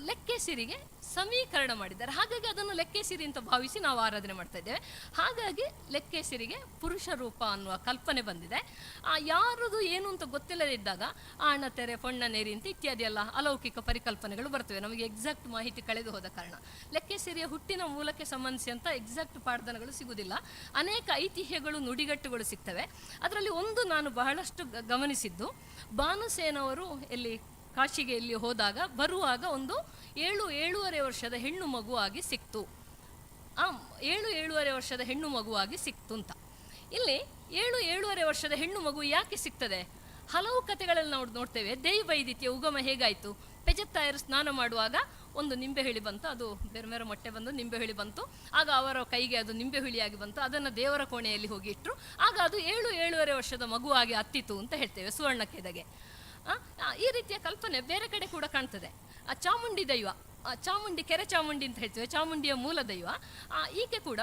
ಲೆಕ್ಕೆ ಸಿರಿಗೆ ಸಮೀಕರಣ ಮಾಡಿದ್ದಾರೆ. ಹಾಗಾಗಿ ಅದನ್ನು ಲೆಕ್ಕೆ ಸಿರಿ ಅಂತ ಭಾವಿಸಿ ನಾವು ಆರಾಧನೆ ಮಾಡ್ತಾ ಇದ್ದೇವೆ. ಹಾಗಾಗಿ ಲೆಕ್ಕೆ ಸಿರಿಗೆ ಪುರುಷ ರೂಪ ಅನ್ನುವ ಕಲ್ಪನೆ ಬಂದಿದೆ. ಯಾರದು ಏನು ಅಂತ ಗೊತ್ತಿಲ್ಲದಿದ್ದಾಗ ಆಣತೆರೆ ಪೊಣ್ಣನೇರಿ ಅಂತ ಇತ್ಯಾದಿ ಎಲ್ಲ ಅಲೌಕಿಕ ಪರಿಕಲ್ಪನೆಗಳು ಬರ್ತವೆ. ನಮಗೆ ಎಕ್ಸಾಕ್ಟ್ ಮಾಹಿತಿ ಕಳೆದು ಹೋದ ಕಾರಣ ಲೆಕ್ಕೆ ಸಿರಿಯ ಹುಟ್ಟಿನ ಮೂಲಕ್ಕೆ ಸಂಬಂಧಿಸಿದಂಥ ಎಕ್ಸಾಕ್ಟ್ ಪಾಡ್ದನಗಳು ಸಿಗುವುದಿಲ್ಲ. ಅನೇಕ ಐತಿಹ್ಯಗಳು, ನುಡಿಗಟ್ಟುಗಳು ಸಿಗ್ತವೆ. ಅದರಲ್ಲಿ ಒಂದು ನಾನು ಬಹಳಷ್ಟು ಗಮನಿಸಿದ್ದು, ಭಾನುಸೇನವರು ಎಲ್ಲಿ ಕಾಶಿಗೆ ಎಲ್ಲಿ ಹೋದಾಗ ಬರುವಾಗ ಒಂದು 7-7.5 ವರ್ಷದ ಹೆಣ್ಣು ಮಗುವಾಗಿ ಸಿಕ್ತು. ಆ 7-7.5 ವರ್ಷದ ಹೆಣ್ಣು ಮಗುವಾಗಿ ಸಿಕ್ತು ಅಂತ. ಇಲ್ಲಿ 7-7.5 ವರ್ಷದ ಹೆಣ್ಣು ಮಗು ಯಾಕೆ ಸಿಗ್ತದೆ? ಹಲವು ಕಥೆಗಳಲ್ಲಿ ನಾವು ನೋಡ್ತೇವೆ. ದೇವೈದಿತ್ಯ ಉಗಮ ಹೇಗಾಯಿತು? ಪೆಜತ್ತಾಯರು ಸ್ನಾನ ಮಾಡುವಾಗ ಒಂದು ನಿಂಬೆ ಹುಳಿ ಬಂತು, ಅದು ಬೇರೆ ಬೇರೆ ಮೊಟ್ಟೆ ಬಂದು ನಿಂಬೆ ಹುಳಿ ಬಂತು. ಆಗ ಅವರ ಕೈಗೆ ಅದು ನಿಂಬೆ ಹುಳಿಯಾಗಿ ಬಂತು. ಅದನ್ನು ದೇವರ ಕೋಣೆಯಲ್ಲಿ ಹೋಗಿ ಇಟ್ಟರು. ಆಗ ಅದು 7-7.5 ವರ್ಷದ ಮಗುವಾಗಿ ಅತ್ತಿತು ಅಂತ ಹೇಳ್ತೇವೆ ಸುವರ್ಣಕ್ಕೆದಗೆ. ಈ ರೀತಿಯ ಕಲ್ಪನೆ ಬೇರೆ ಕಡೆ ಕೂಡ ಕಾಣ್ತದೆ. ಆ ಚಾಮುಂಡಿ ದೈವ, ಆ ಚಾಮುಂಡಿ, ಕೆರೆ ಚಾಮುಂಡಿ ಅಂತ ಹೇಳ್ತೇವೆ, ಚಾಮುಂಡಿಯ ಮೂಲ ದೈವ. ಈಕೆ ಕೂಡ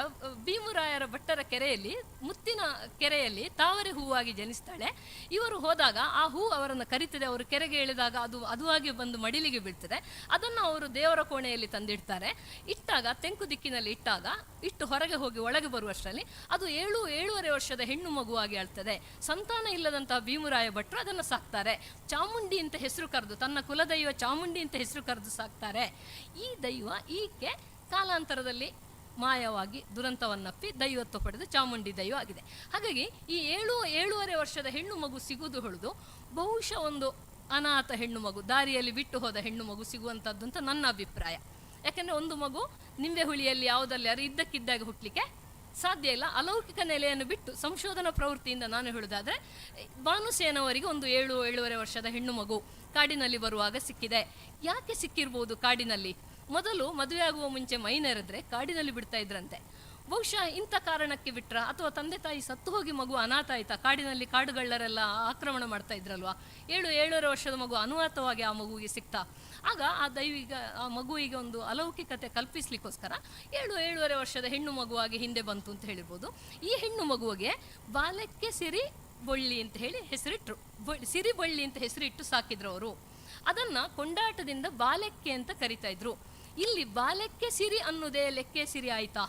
ಭೀಮರಾಯರ ಭಟ್ಟರ ಕೆರೆಯಲ್ಲಿ, ಮುತ್ತಿನ ಕೆರೆಯಲ್ಲಿ ತಾವರೆ ಹೂವಾಗಿ ಜನಿಸ್ತಾಳೆ. ಇವರು ಹೋದಾಗ ಆ ಹೂ ಅವರನ್ನು ಕರೀತದೆ. ಅವರು ಕೆರೆಗೆ ಇಳಿದಾಗ ಅದು ಅದುವಾಗಿ ಬಂದು ಮಡಿಲಿಗೆ ಬೀಳ್ತದೆ. ಅದನ್ನು ಅವರು ದೇವರ ಕೋಣೆಯಲ್ಲಿ ತಂದಿಡ್ತಾರೆ. ಇಟ್ಟಾಗ ತೆಂಕು ದಿಕ್ಕಿನಲ್ಲಿ ಇಟ್ಟಾಗ ಇಟ್ಟು ಹೊರಗೆ ಹೋಗಿ ಒಳಗೆ ಬರುವಷ್ಟರಲ್ಲಿ ಅದು 7-7.5 ವರ್ಷದ ಹೆಣ್ಣು ಮಗುವಾಗಿ ಅಳ್ತದೆ. ಸಂತಾನ ಇಲ್ಲದಂತಹ ಭೀಮರಾಯ ಭಟ್ರು ಅದನ್ನು ಸಾಕ್ತಾರೆ. ಚಾಮುಂಡಿ ಅಂತ ಹೆಸರು ಕರೆದು, ತನ್ನ ಕುಲದೈವ ಚಾಮುಂಡಿ ಅಂತ ಹೆಸರು ಕರೆದು ಸಾಕ್ತಾರೆ. ಈ ದೈವ ಈಕೆ ಕಾಲಾಂತರದಲ್ಲಿ ಮಾಯವಾಗಿ ದುರಂತವನ್ನಪ್ಪಿ ದೈವತ್ವ ಪಡೆದು ಚಾಮುಂಡಿ ದೈವ ಆಗಿದೆ. ಹಾಗಾಗಿ ಈ 7-7.5 ವರ್ಷದ ಹೆಣ್ಣು ಮಗು ಸಿಗುವುದು ಹೊಳೆದು ಬಹುಶಃ ಒಂದು ಅನಾಥ ಹೆಣ್ಣು ಮಗು, ದಾರಿಯಲ್ಲಿ ಬಿಟ್ಟು ಹೋದ ಹೆಣ್ಣು ಮಗು ಸಿಗುವಂಥದ್ದು ಅಂತ ನನ್ನ ಅಭಿಪ್ರಾಯ. ಯಾಕೆಂದರೆ ಒಂದು ಮಗು ನಿಂಬೆ ಹುಳಿಯಲ್ಲಿ ಯಾವುದಲ್ಲಿ ಯಾರು ಇದ್ದಕ್ಕಿದ್ದಾಗ ಹುಟ್ಟಲಿಕ್ಕೆ ಸಾಧ್ಯ ಇಲ್ಲ. ಅಲೌಕಿಕ ನೆಲೆಯನ್ನು ಬಿಟ್ಟು ಸಂಶೋಧನಾ ಪ್ರವೃತ್ತಿಯಿಂದ ನಾನು ಹೇಳುವುದಾದರೆ, ಭಾನುಸೇನವರಿಗೆ ಒಂದು 7-7.5 ವರ್ಷದ ಹೆಣ್ಣು ಮಗು ಕಾಡಿನಲ್ಲಿ ಬರುವಾಗ ಸಿಕ್ಕಿದೆ. ಯಾಕೆ ಸಿಕ್ಕಿರ್ಬೋದು ಕಾಡಿನಲ್ಲಿ? ಮೊದಲು ಮದುವೆ ಆಗುವ ಮುಂಚೆ ಮೈನೆರೆದ್ರೆ ಕಾಡಿನಲ್ಲಿ ಬಿಡ್ತಾ ಇದ್ರಂತೆ. ಬಹುಶಃ ಇಂಥ ಕಾರಣಕ್ಕೆ ಬಿಟ್ರ, ಅಥವಾ ತಂದೆ ತಾಯಿ ಸತ್ತು ಹೋಗಿ ಮಗು ಅನಾಥ ಆಯ್ತಾ? ಕಾಡಿನಲ್ಲಿ ಕಾಡುಗಳ್ಳರೆಲ್ಲ ಆಕ್ರಮಣ ಮಾಡ್ತಾ ಇದ್ರಲ್ವಾ? 7-7.5 ವರ್ಷದ ಮಗು ಅನಾಥವಾಗಿ ಆ ಮಗುವಿಗೆ ಸಿಕ್ತಾ? ಆಗ ಆ ದೈವಿಗ ಆ ಮಗುವಿಗೆ ಒಂದು ಅಲೌಕಿಕತೆ ಕಲ್ಪಿಸ್ಲಿಕ್ಕೋಸ್ಕರ 7-7.5 ವರ್ಷದ ಹೆಣ್ಣು ಮಗುವಾಗಿ ಹಿಂದೆ ಬಂತು ಅಂತ ಹೇಳಿರ್ಬೋದು. ಈ ಹೆಣ್ಣು ಮಗುವಿಗೆ ಬಾಲಕ್ಕೆ ಸಿರಿ ಬೊಳ್ಳಿ ಅಂತ ಹೇಳಿ ಹೆಸರಿಟ್ರು. ಸಿರಿ ಬೊಳ್ಳಿ ಅಂತ ಹೆಸರಿಟ್ಟು ಸಾಕಿದ್ರು ಅವರು. ಅದನ್ನು ಕೊಂಡಾಟದಿಂದ ಬಾಲೆಕ್ಕೆ ಅಂತ ಕರಿತಾ ಇದ್ರು. ಇಲ್ಲಿ ಬಾಲೆಕ್ಕೆ ಸಿರಿ ಅನ್ನೋದೇ ಲೆಕ್ಕೆ ಸಿರಿ ಆಯ್ತಾ?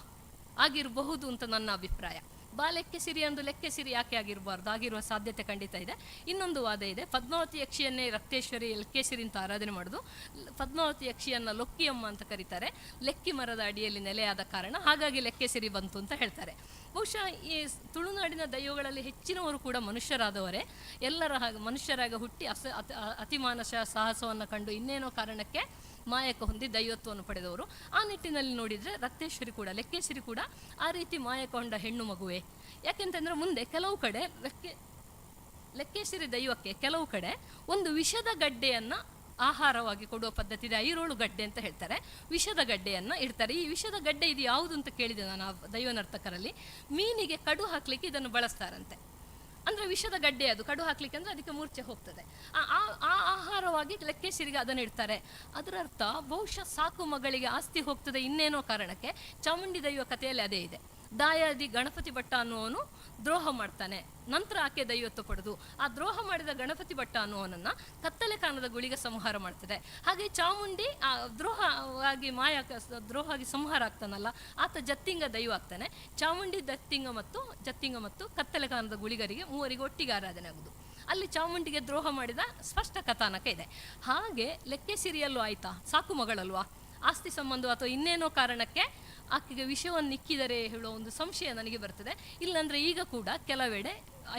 ಆಗಿರಬಹುದು ಅಂತ ನನ್ನ ಅಭಿಪ್ರಾಯ. ಬಾಲೆಕ್ಕೆ ಸಿರಿ ಅಂದು ಲೆಕ್ಕೆ ಸಿರಿ ಯಾಕೆ ಆಗಿರಬಾರ್ದು? ಆಗಿರುವ ಸಾಧ್ಯತೆ ಖಂಡಿತ ಇದೆ. ಇನ್ನೊಂದು ವಾದ ಇದೆ, ಪದ್ಮಾವತಿ ಯಕ್ಷಿಯನ್ನೇ ರಕ್ತೇಶ್ವರಿ ಲೆಕ್ಕೆ ಸಿರಿ ಅಂತ ಆರಾಧನೆ ಮಾಡೋದು. ಪದ್ಮಾವತಿ ಯಕ್ಷಿಯನ್ನು ಲೊಕ್ಕಿಯಮ್ಮ ಅಂತ ಕರೀತಾರೆ. ಲೆಕ್ಕಿ ಮರದ ಅಡಿಯಲ್ಲಿ ನೆಲೆಯಾದ ಕಾರಣ ಹಾಗಾಗಿ ಲೆಕ್ಕೆ ಸಿರಿ ಬಂತು ಅಂತ ಹೇಳ್ತಾರೆ. ಬಹುಶಃ ಈ ತುಳುನಾಡಿನ ದೈವಗಳಲ್ಲಿ ಹೆಚ್ಚಿನವರು ಕೂಡ ಮನುಷ್ಯರಾದವರೇ. ಎಲ್ಲರ ಹಾಗೆ ಮನುಷ್ಯರಾಗ ಹುಟ್ಟಿ ಅತಿಮಾನಸ ಸಾಹಸವನ್ನು ಕಂಡು ಇನ್ನೇನೋ ಕಾರಣಕ್ಕೆ ಮಾಯಕ ಹೊಂದಿ ದೈವತ್ವವನ್ನು ಪಡೆದವರು. ಆ ನಿಟ್ಟಿನಲ್ಲಿ ನೋಡಿದರೆ ರಕ್ತೇಶ್ವರಿ ಕೂಡ, ಲೆಕ್ಕೇಶ್ವರಿ ಕೂಡ ಆ ರೀತಿ ಮಾಯಕೊಂಡ ಹೆಣ್ಣು ಮಗುವೆ. ಯಾಕೆಂತಂದರೆ ಮುಂದೆ ಕೆಲವು ಕಡೆ ಲೆಕ್ಕೇಶ್ವರಿ ದೈವಕ್ಕೆ ಕೆಲವು ಕಡೆ ಒಂದು ವಿಷದ ಗಡ್ಡೆಯನ್ನು ಆಹಾರವಾಗಿ ಕೊಡುವ ಪದ್ಧತಿ ಇದೆ. ಐರೋಳು ಗಡ್ಡೆ ಅಂತ ಹೇಳ್ತಾರೆ. ವಿಷದ ಗಡ್ಡೆಯನ್ನು ಇಡ್ತಾರೆ. ಈ ವಿಷದ ಗಡ್ಡೆ ಇದು ಯಾವುದು ಅಂತ ಕೇಳಿದೆ ನಾನು ಆ ದೈವ ನರ್ತಕರಲ್ಲಿ. ಮೀನಿಗೆ ಕಡು ಹಾಕಲಿಕ್ಕೆ ಇದನ್ನು ಬಳಸ್ತಾರಂತೆ. ಅಂದರೆ ವಿಷದ ಗಡ್ಡೆ ಅದು, ಕಡು ಹಾಕ್ಲಿಕ್ಕೆ ಅಂದರೆ ಅದಕ್ಕೆ ಮೂರ್ಛೆ ಹೋಗ್ತದೆ. ಆ ಆಹಾರವಾಗಿ ಲೆಕ್ಕೇಶ್ವರಿಗೆ ಅದನ್ನು ಇಡ್ತಾರೆ. ಅದರ ಅರ್ಥ ಬಹುಶಃ ಸಾಕು ಮಗಳಿಗೆ ಆಸ್ತಿ ಹೋಗ್ತದೆ ಇನ್ನೇನೋ ಕಾರಣಕ್ಕೆ. ಚಾಮುಂಡಿ ದೈವ ಕಥೆಯಲ್ಲಿ ಅದೇ ಇದೆ. ದಾಯಾದಿ ಗಣಪತಿ ಭಟ್ಟ ಅನ್ನುವನು ದ್ರೋಹ ಮಾಡ್ತಾನೆ, ನಂತರ ಆಕೆ ದೈವತ್ವ ಪಡೆದು ಆ ದ್ರೋಹ ಮಾಡಿದ ಗಣಪತಿ ಭಟ್ಟ ಅನ್ನುವನನ್ನು ಕತ್ತಲೆ ಕಾನದ ಗುಳಿಗೆ ಸಂಹಾರ ಮಾಡ್ತದೆ. ಹಾಗೆ ಚಾಮುಂಡಿ ಆ ದ್ರೋಹವಾಗಿ ಮಾಯ ದ್ರೋಹವಾಗಿ ಸಂಹಾರ ಆಗ್ತಾನಲ್ಲ, ಆತ ಜತ್ತಿಂಗ ದೈವ ಆಗ್ತಾನೆ. ಚಾಮುಂಡಿ ದತ್ತಿಂಗ ಮತ್ತು ಜತ್ತಿಂಗ ಮತ್ತು ಕತ್ತಲೆ ಕಾನದ ಗುಳಿಗರಿಗೆ ಮೂವರಿಗೆ ಒಟ್ಟಿಗೆ ಆರಾಧನೆ ಆಗುವುದು. ಅಲ್ಲಿ ಚಾಮುಂಡಿಗೆ ದ್ರೋಹ ಮಾಡಿದ ಸ್ಪಷ್ಟ ಕಥಾನಕ ಇದೆ. ಹಾಗೆ ಲೆಕ್ಕೆ ಸಿರಿಯಲ್ಲೂ ಆಯ್ತಾ, ಸಾಕು ಮಗಳಲ್ವಾ, ಆಸ್ತಿ ಸಂಬಂಧ ಅಥವಾ ಇನ್ನೇನೋ ಕಾರಣಕ್ಕೆ ಆಕೆಗೆ ವಿಷವನ್ನು ಇಕ್ಕಿದರೆ ಹೇಳುವ ಒಂದು ಸಂಶಯ ನನಗೆ ಬರ್ತದೆ. ಇಲ್ಲಾಂದರೆ ಈಗ ಕೂಡ ಕೆಲವೆಡೆ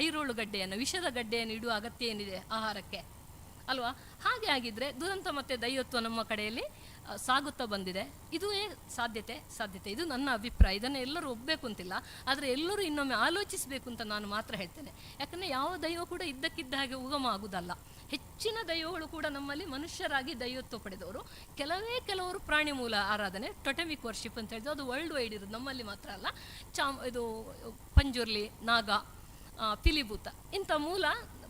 ಐರೋಳು ಗಡ್ಡೆಯನ್ನು, ವಿಷದ ಗಡ್ಡೆಯನ್ನು ಇಡುವ ಅಗತ್ಯ ಏನಿದೆ ಆಹಾರಕ್ಕೆ ಅಲ್ವಾ? ಹಾಗೆ ಆಗಿದ್ದರೆ ದುರಂತ ಮತ್ತು ದೈವತ್ವ ನಮ್ಮ ಕಡೆಯಲ್ಲಿ ಸಾಗುತ್ತಾ ಬಂದಿದೆ. ಇದುವೇ ಸಾಧ್ಯತೆ ಸಾಧ್ಯತೆ ಇದು ನನ್ನ ಅಭಿಪ್ರಾಯ. ಇದನ್ನು ಎಲ್ಲರೂ ಒಪ್ಪಬೇಕು ಅಂತಿಲ್ಲ, ಆದರೆ ಎಲ್ಲರೂ ಇನ್ನೊಮ್ಮೆ ಆಲೋಚಿಸಬೇಕು ಅಂತ ನಾನು ಮಾತ್ರ ಹೇಳ್ತೇನೆ. ಯಾಕಂದರೆ ಯಾವ ದೈವ ಕೂಡ ಇದ್ದಕ್ಕಿದ್ದ ಹಾಗೆ ಉಗಮ ಆಗುವುದಲ್ಲ. ಹೆಚ್ಚಿನ ದೈವಗಳು ಕೂಡ ನಮ್ಮಲ್ಲಿ ಮನುಷ್ಯರಾಗಿ ದೈವತ್ವ ಪಡೆದವರು. ಕೆಲವೇ ಕೆಲವರು ಪ್ರಾಣಿ ಮೂಲ ಆರಾಧನೆ, ಟೊಟೆಮಿಕ್ ವರ್ಷಿಪ್ ಅಂತ ಹೇಳಿದ್ರೆ ಅದು ವರ್ಲ್ಡ್ ವೈಡ್ ಇರೋದು, ನಮ್ಮಲ್ಲಿ ಮಾತ್ರ ಅಲ್ಲ. ಇದು ಪಂಜುರ್ಲಿ, ನಾಗ, ಪಿಲಿಭೂತ ಇಂಥ ಮೂಲ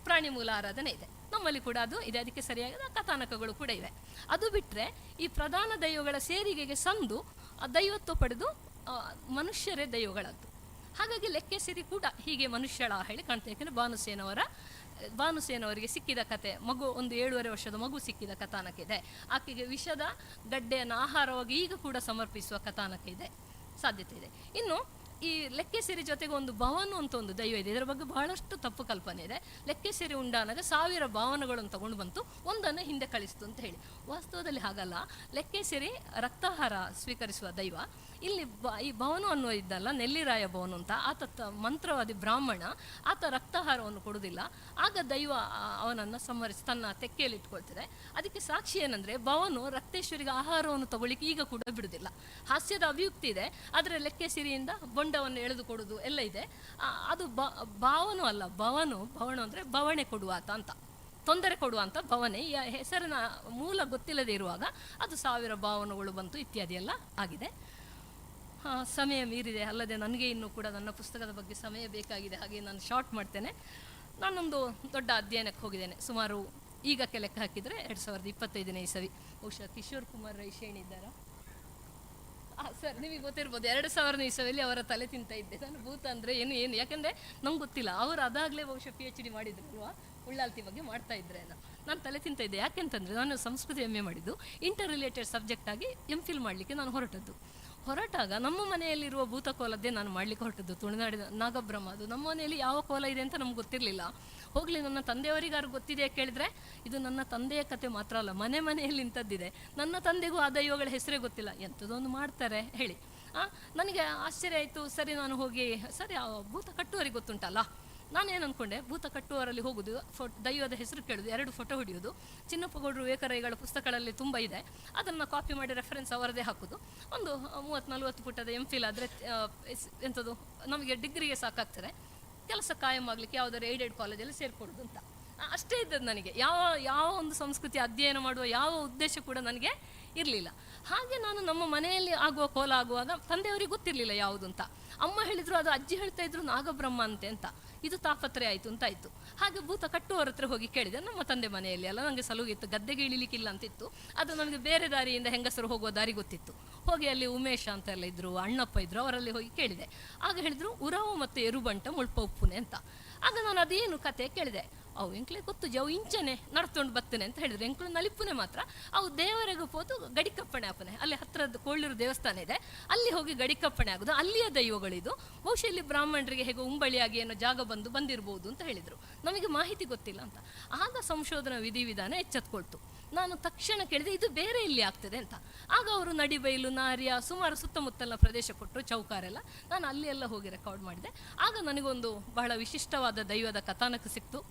ಪ್ರಾಣಿ ಮೂಲ ಆರಾಧನೆ ಇದೆ ನಮ್ಮಲ್ಲಿ ಕೂಡ, ಅದು ಇದೆ. ಅದಕ್ಕೆ ಸರಿಯಾದ ಕಥಾನಕಗಳು ಕೂಡ ಇವೆ. ಅದು ಬಿಟ್ಟರೆ ಈ ಪ್ರಧಾನ ದೈವಗಳ ಸೇರಿಗೆಗೆ ಸಂದು ಆ ದೈವತ್ವ ಪಡೆದು ಮನುಷ್ಯರೇ ದೈವಗಳದ್ದು. ಹಾಗಾಗಿ ಲೆಕ್ಕೆಸಿರಿ ಕೂಡ ಹೀಗೆ ಮನುಷ್ಯಳ ಹೇಳಿ ಕಾಣ್ತದೆ. ಯಾಕೆಂದರೆ ಭಾನುಸೇನವರಿಗೆ ಸಿಕ್ಕಿದ ಕತೆ, ಮಗು ಒಂದು 7.5 ವರ್ಷದ ಮಗು ಸಿಕ್ಕಿದ ಕಥಾನಕ ಇದೆ. ಆಕೆಗೆ ವಿಷದ ಗಡ್ಡೆಯನ್ನು ಆಹಾರವಾಗಿ ಈಗ ಕೂಡ ಸಮರ್ಪಿಸುವ ಕಥಾನಕ ಇದೆ, ಸಾಧ್ಯತೆ ಇದೆ. ಇನ್ನು ಈ ಲೆಕ್ಕೆಸಿರಿ ಜೊತೆಗೆ ಒಂದು ಭವನು ಅಂತ ಒಂದು ದೈವ ಇದೆ. ಇದರ ಬಗ್ಗೆ ಬಹಳಷ್ಟು ತಪ್ಪು ಕಲ್ಪನೆ ಇದೆ. ಲೆಕ್ಕೆಸಿರಿ ಉಂಡಾನಾಗ 1000 ಭಾವನೆಗಳನ್ನು ತಗೊಂಡು ಬಂತು, ಒಂದನ್ನು ಹಿಂದೆ ಕಳಿಸ್ತು ಅಂತ ಹೇಳಿ. ವಾಸ್ತವದಲ್ಲಿ ಹಾಗಲ್ಲ. ಲೆಕ್ಕೆಸಿರಿ ರಕ್ತಾಹಾರ ಸ್ವೀಕರಿಸುವ ದೈವ. ಇಲ್ಲಿ ಈ ಭವನು ಅನ್ನುವ ಇದ್ದಲ್ಲ, ನೆಲ್ಲಿರಾಯ ಭವನು ಅಂತ, ಆತ ಮಂತ್ರವಾದಿ ಬ್ರಾಹ್ಮಣ, ಆತ ರಕ್ತಾಹಾರವನ್ನು ಕೊಡುವುದಿಲ್ಲ. ಆಗ ದೈವ ಅವನನ್ನು ಸಂಹರಿಸಿ ತನ್ನ ತೆಕ್ಕೆಯಲ್ಲಿ ಇಟ್ಕೊಳ್ತದೆ. ಅದಕ್ಕೆ ಸಾಕ್ಷಿ ಏನಂದರೆ, ಭವನು ರಕ್ತೇಶ್ವರಿಗೆ ಆಹಾರವನ್ನು ತಗೊಳ್ಳಿಕ್ಕೆ ಈಗ ಕೂಡ ಬಿಡುವುದಿಲ್ಲ. ಹಾಸ್ಯದ ಅಭಿಯುಕ್ತಿ ಇದೆ, ಆದರೆ ಲೆಕ್ಕೆಸಿರಿಯಿಂದ ಬೊಂಡವನ್ನು ಎಳೆದು ಕೊಡುವುದು ಎಲ್ಲ ಇದೆ. ಅದು ಭಾವನು ಅಲ್ಲ, ಭವನು. ಭವನು ಅಂದರೆ ಬವಣೆ ಕೊಡುವಾತ ಅಂತ, ತೊಂದರೆ ಕೊಡುವಂಥ ಭವನೆ. ಈ ಹೆಸರಿನ ಮೂಲ ಗೊತ್ತಿಲ್ಲದೆ ಇರುವಾಗ ಅದು 1000 ಭಾವನೆಗಳು ಬಂತು ಇತ್ಯಾದಿ ಎಲ್ಲ ಆಗಿದೆ. ಸಮಯ ಮೀರಿದೆ, ಅಲ್ಲದೆ ನನಗೆ ಇನ್ನೂ ಕೂಡ ನನ್ನ ಪುಸ್ತಕದ ಬಗ್ಗೆ ಸಮಯ ಬೇಕಾಗಿದೆ, ಹಾಗೆ ನಾನು ಶಾರ್ಟ್ ಮಾಡ್ತೇನೆ. ನಾನೊಂದು ದೊಡ್ಡ ಅಧ್ಯಯನಕ್ಕೆ ಹೋಗಿದ್ದೇನೆ. ಸುಮಾರು ಈಗಕ್ಕೆ ಲೆಕ್ಕ ಹಾಕಿದರೆ 2025ನೇ ಇಸವಿ. ಬಹುಶಃ ಕಿಶೋರ್ ಕುಮಾರ್ ರೈ ಶೇಣಿ ಇದ್ದಾರಾ? ಸರ್, ನಿಮಗೆ ಗೊತ್ತಿರ್ಬೋದು, 2000ನೇ ಇಸವಿಯಲ್ಲಿ ಅವರ ತಲೆ ತಿಂತ ಇದ್ದೆ ನಾನು. ಭೂತ ಅಂದರೆ ಏನು ಏನು ಯಾಕೆಂದರೆ ನಂಗೆ ಗೊತ್ತಿಲ್ಲ. ಅವರು ಅದಾಗಲೇ ಬಹುಶಃ PhD ಮಾಡಿದ್ರು ಅಲ್ವಾ, ಉಳ್ಳಾಲ್ತಿ ಬಗ್ಗೆ ಮಾಡ್ತಾ ಇದ್ರೆ ನಾನು ತಲೆ ತಿಂತ ಇದ್ದೆ. ಯಾಕೆಂತಂದರೆ ನಾನು ಸಂಸ್ಕೃತ MA ಮಾಡಿದ್ದು, ಇಂಟರ್ ರಿಲೇಟೆಡ್ ಸಬ್ಜೆಕ್ಟ್ ಆಗಿ MPhil ಮಾಡಲಿಕ್ಕೆ ನಾನು ಹೊರಟದ್ದು. ಹೊರಟಾಗ ನಮ್ಮ ಮನೆಯಲ್ಲಿರುವ ಭೂತಕೋಲದ್ದೇ ನಾನು ಮಾಡಲಿಕ್ಕೆ ಹೊರಟದ್ದು. ತುಳುನಾಡಿನ ನಾಗಬ್ರಹ್ಮ, ಅದು ನಮ್ಮ ಮನೆಯಲ್ಲಿ ಯಾವ ಕೋಲ ಇದೆ ಅಂತ ನಮ್ಗೆ ಗೊತ್ತಿರಲಿಲ್ಲ. ಹೋಗಲಿ, ನನ್ನ ತಂದೆಯವರಿಗಾರು ಗೊತ್ತಿದೆಯಾ ಕೇಳಿದರೆ, ಇದು ನನ್ನ ತಂದೆಯ ಕತೆ ಮಾತ್ರ ಅಲ್ಲ, ಮನೆ ಮನೆಯಲ್ಲಿ ಇಂಥದ್ದಿದೆ. ನನ್ನ ತಂದೆಗೂ ಆ ದೈವಗಳ ಹೆಸರೇ ಗೊತ್ತಿಲ್ಲ, ಎಂಥದ್ದೊಂದು ಮಾಡ್ತಾರೆ ಹೇಳಿ. ನನಗೆ ಆಶ್ಚರ್ಯ ಆಯಿತು. ಸರಿ, ನಾನು ಹೋಗಿ, ಸರಿ, ಆ ಭೂತ ಕಟ್ಟುವರಿಗೆ ಗೊತ್ತುಂಟಲ್ಲ, ನಾನೇನು ಅಂದ್ಕೊಂಡೆ, ಭೂತ ಕಟ್ಟುವರಲ್ಲಿ ಹೋಗುದು, ದೈವದ ಹೆಸರು ಕೇಳೋದು, 2 ಫೋಟೋ ಹೊಡೆಯೋದು. ಚಿನ್ನಪ್ಪಗೌಡರು ವಿವೇಕರೈಗಳ ಪುಸ್ತಕಗಳಲ್ಲಿ ತುಂಬ ಇದೆ, ಅದನ್ನು ಕಾಪಿ ಮಾಡಿ ರೆಫರೆನ್ಸ್ ಅವರದೇ ಹಾಕೋದು. ಒಂದು 30-40 ಪುಟದ MPhil ಆದರೆ ಎಂಥದ್ದು ನಮಗೆ ಡಿಗ್ರಿಗೆ ಸಾಕಾಗ್ತದೆ, ಕೆಲಸ ಕಾಯಂ ಆಗಲಿಕ್ಕೆ ಯಾವುದಾದ್ರು ಏಡೆಡ್ ಕಾಲೇಜಲ್ಲಿ ಸೇರಿಕೊಡೋದು ಅಂತ ಅಷ್ಟೇ ಇದ್ದದ್ದು ನನಗೆ. ಯಾವ ಯಾವ ಒಂದು ಸಂಸ್ಕೃತಿ ಅಧ್ಯಯನ ಮಾಡುವ ಯಾವ ಉದ್ದೇಶ ಕೂಡ ನನಗೆ ಇರಲಿಲ್ಲ. ಹಾಗೆ ನಾನು ನಮ್ಮ ಮನೆಯಲ್ಲಿ ಆಗುವ ಕೋಲ ಆಗುವಾಗ ತಂದೆಯವರಿಗೆ ಗೊತ್ತಿರಲಿಲ್ಲ ಯಾವುದು ಅಂತ. ಅಮ್ಮ ಹೇಳಿದರು, ಅದು ಅಜ್ಜಿ ಹೇಳ್ತಾ ಇದ್ರು ನಾಗಬ್ರಹ್ಮ ಅಂತೆ ಅಂತ. ಇದು ತಾಪತ್ರೆ ಆಯಿತು ಅಂತ ಆಯಿತು. ಹಾಗೆ ಭೂತ ಕಟ್ಟುವವರ ಹತ್ರ ಹೋಗಿ ಕೇಳಿದೆ. ನಮ್ಮ ತಂದೆ ಮನೆಯಲ್ಲಿ ಅಲ್ಲ, ನನಗೆ ಸಲುಗಿತ್ತು, ಗದ್ದೆಗೆ ಇಳಿಲಿಕ್ಕಿಲ್ಲ ಅಂತಿತ್ತು. ಅದು ನನಗೆ ಬೇರೆ ದಾರಿಯಿಂದ ಹೆಂಗಸರು ಹೋಗುವ ದಾರಿ ಗೊತ್ತಿತ್ತು. ಹೋಗಿ ಅಲ್ಲಿ ಉಮೇಶ ಅಂತೆಲ್ಲ ಇದ್ದರು, ಅಣ್ಣಪ್ಪ ಇದ್ದರು, ಅವರಲ್ಲಿ ಹೋಗಿ ಕೇಳಿದೆ. ಆಗ ಹೇಳಿದರು, ಉರವು ಮತ್ತು ಎರುಬಂಟ ಮುಳ್ಪ ಉಪ್ಪುನೆ ಅಂತ. ಆಗ ನಾನು ಅದೇನು ಕತೆ ಕೇಳಿದೆ. ಅವು ಎಂಕ್ಲೆ ಗೊತ್ತು ಜವು ಇಂಚನೆ ನಡ್ತೊಂಡು ಬತ್ತನೆ ಅಂತ ಹೇಳಿದ್ರು. ಎಂಕ್ಲು ನಲಿಪುನೆ ಮಾತ್ರ. ಅವು ದೇವರೆಗೂ ಪೋತು ಗಡಿಕಪ್ಪಣೆ ಆಪನೆ, ಅಲ್ಲಿ ಹತ್ತಿರದ ಕೋಳ್ಳೂರು ದೇವಸ್ಥಾನ ಇದೆ, ಅಲ್ಲಿ ಹೋಗಿ ಗಡಿಕಪ್ಪಣೆ ಆಗೋದು, ಅಲ್ಲಿಯ ದೈವಗಳಿದು. ಬಹುಶಃ ಇಲ್ಲಿ ಬ್ರಾಹ್ಮಣರಿಗೆ ಹೇಗೋ ಉಂಬಳಿಯಾಗಿ ಏನೋ ಜಾಗ ಬಂದಿರ್ಬೋದು ಅಂತ ಹೇಳಿದರು. ನಮಗೆ ಮಾಹಿತಿ ಗೊತ್ತಿಲ್ಲ ಅಂತ. ಆಗ ಸಂಶೋಧನಾ ವಿಧಿವಿಧಾನ ಎಚ್ಚೆತ್ಕೊಳ್ತು. ನಾನು ತಕ್ಷಣ ಕೇಳಿದೆ, ಇದು ಬೇರೆ ಇಲ್ಲಿ ಆಗ್ತದೆ ಅಂತ. ಆಗ ಅವರು ನಡಿಬೈಲು, ನಾರ್ಯ, ಸುಮಾರು ಸುತ್ತಮುತ್ತಲ ಪ್ರದೇಶ ಕೊಟ್ಟರು, ಚೌಕಾರೆಲ್ಲ. ನಾನು ಅಲ್ಲಿ ಎಲ್ಲ ಹೋಗಿ ರೆಕಾರ್ಡ್ ಮಾಡಿದೆ. ಆಗ ನನಗೊಂದು ಬಹಳ ವಿಶಿಷ್ಟವಾದ ದೈವದ ಕಥಾನಕ ಸಿಕ್ತು.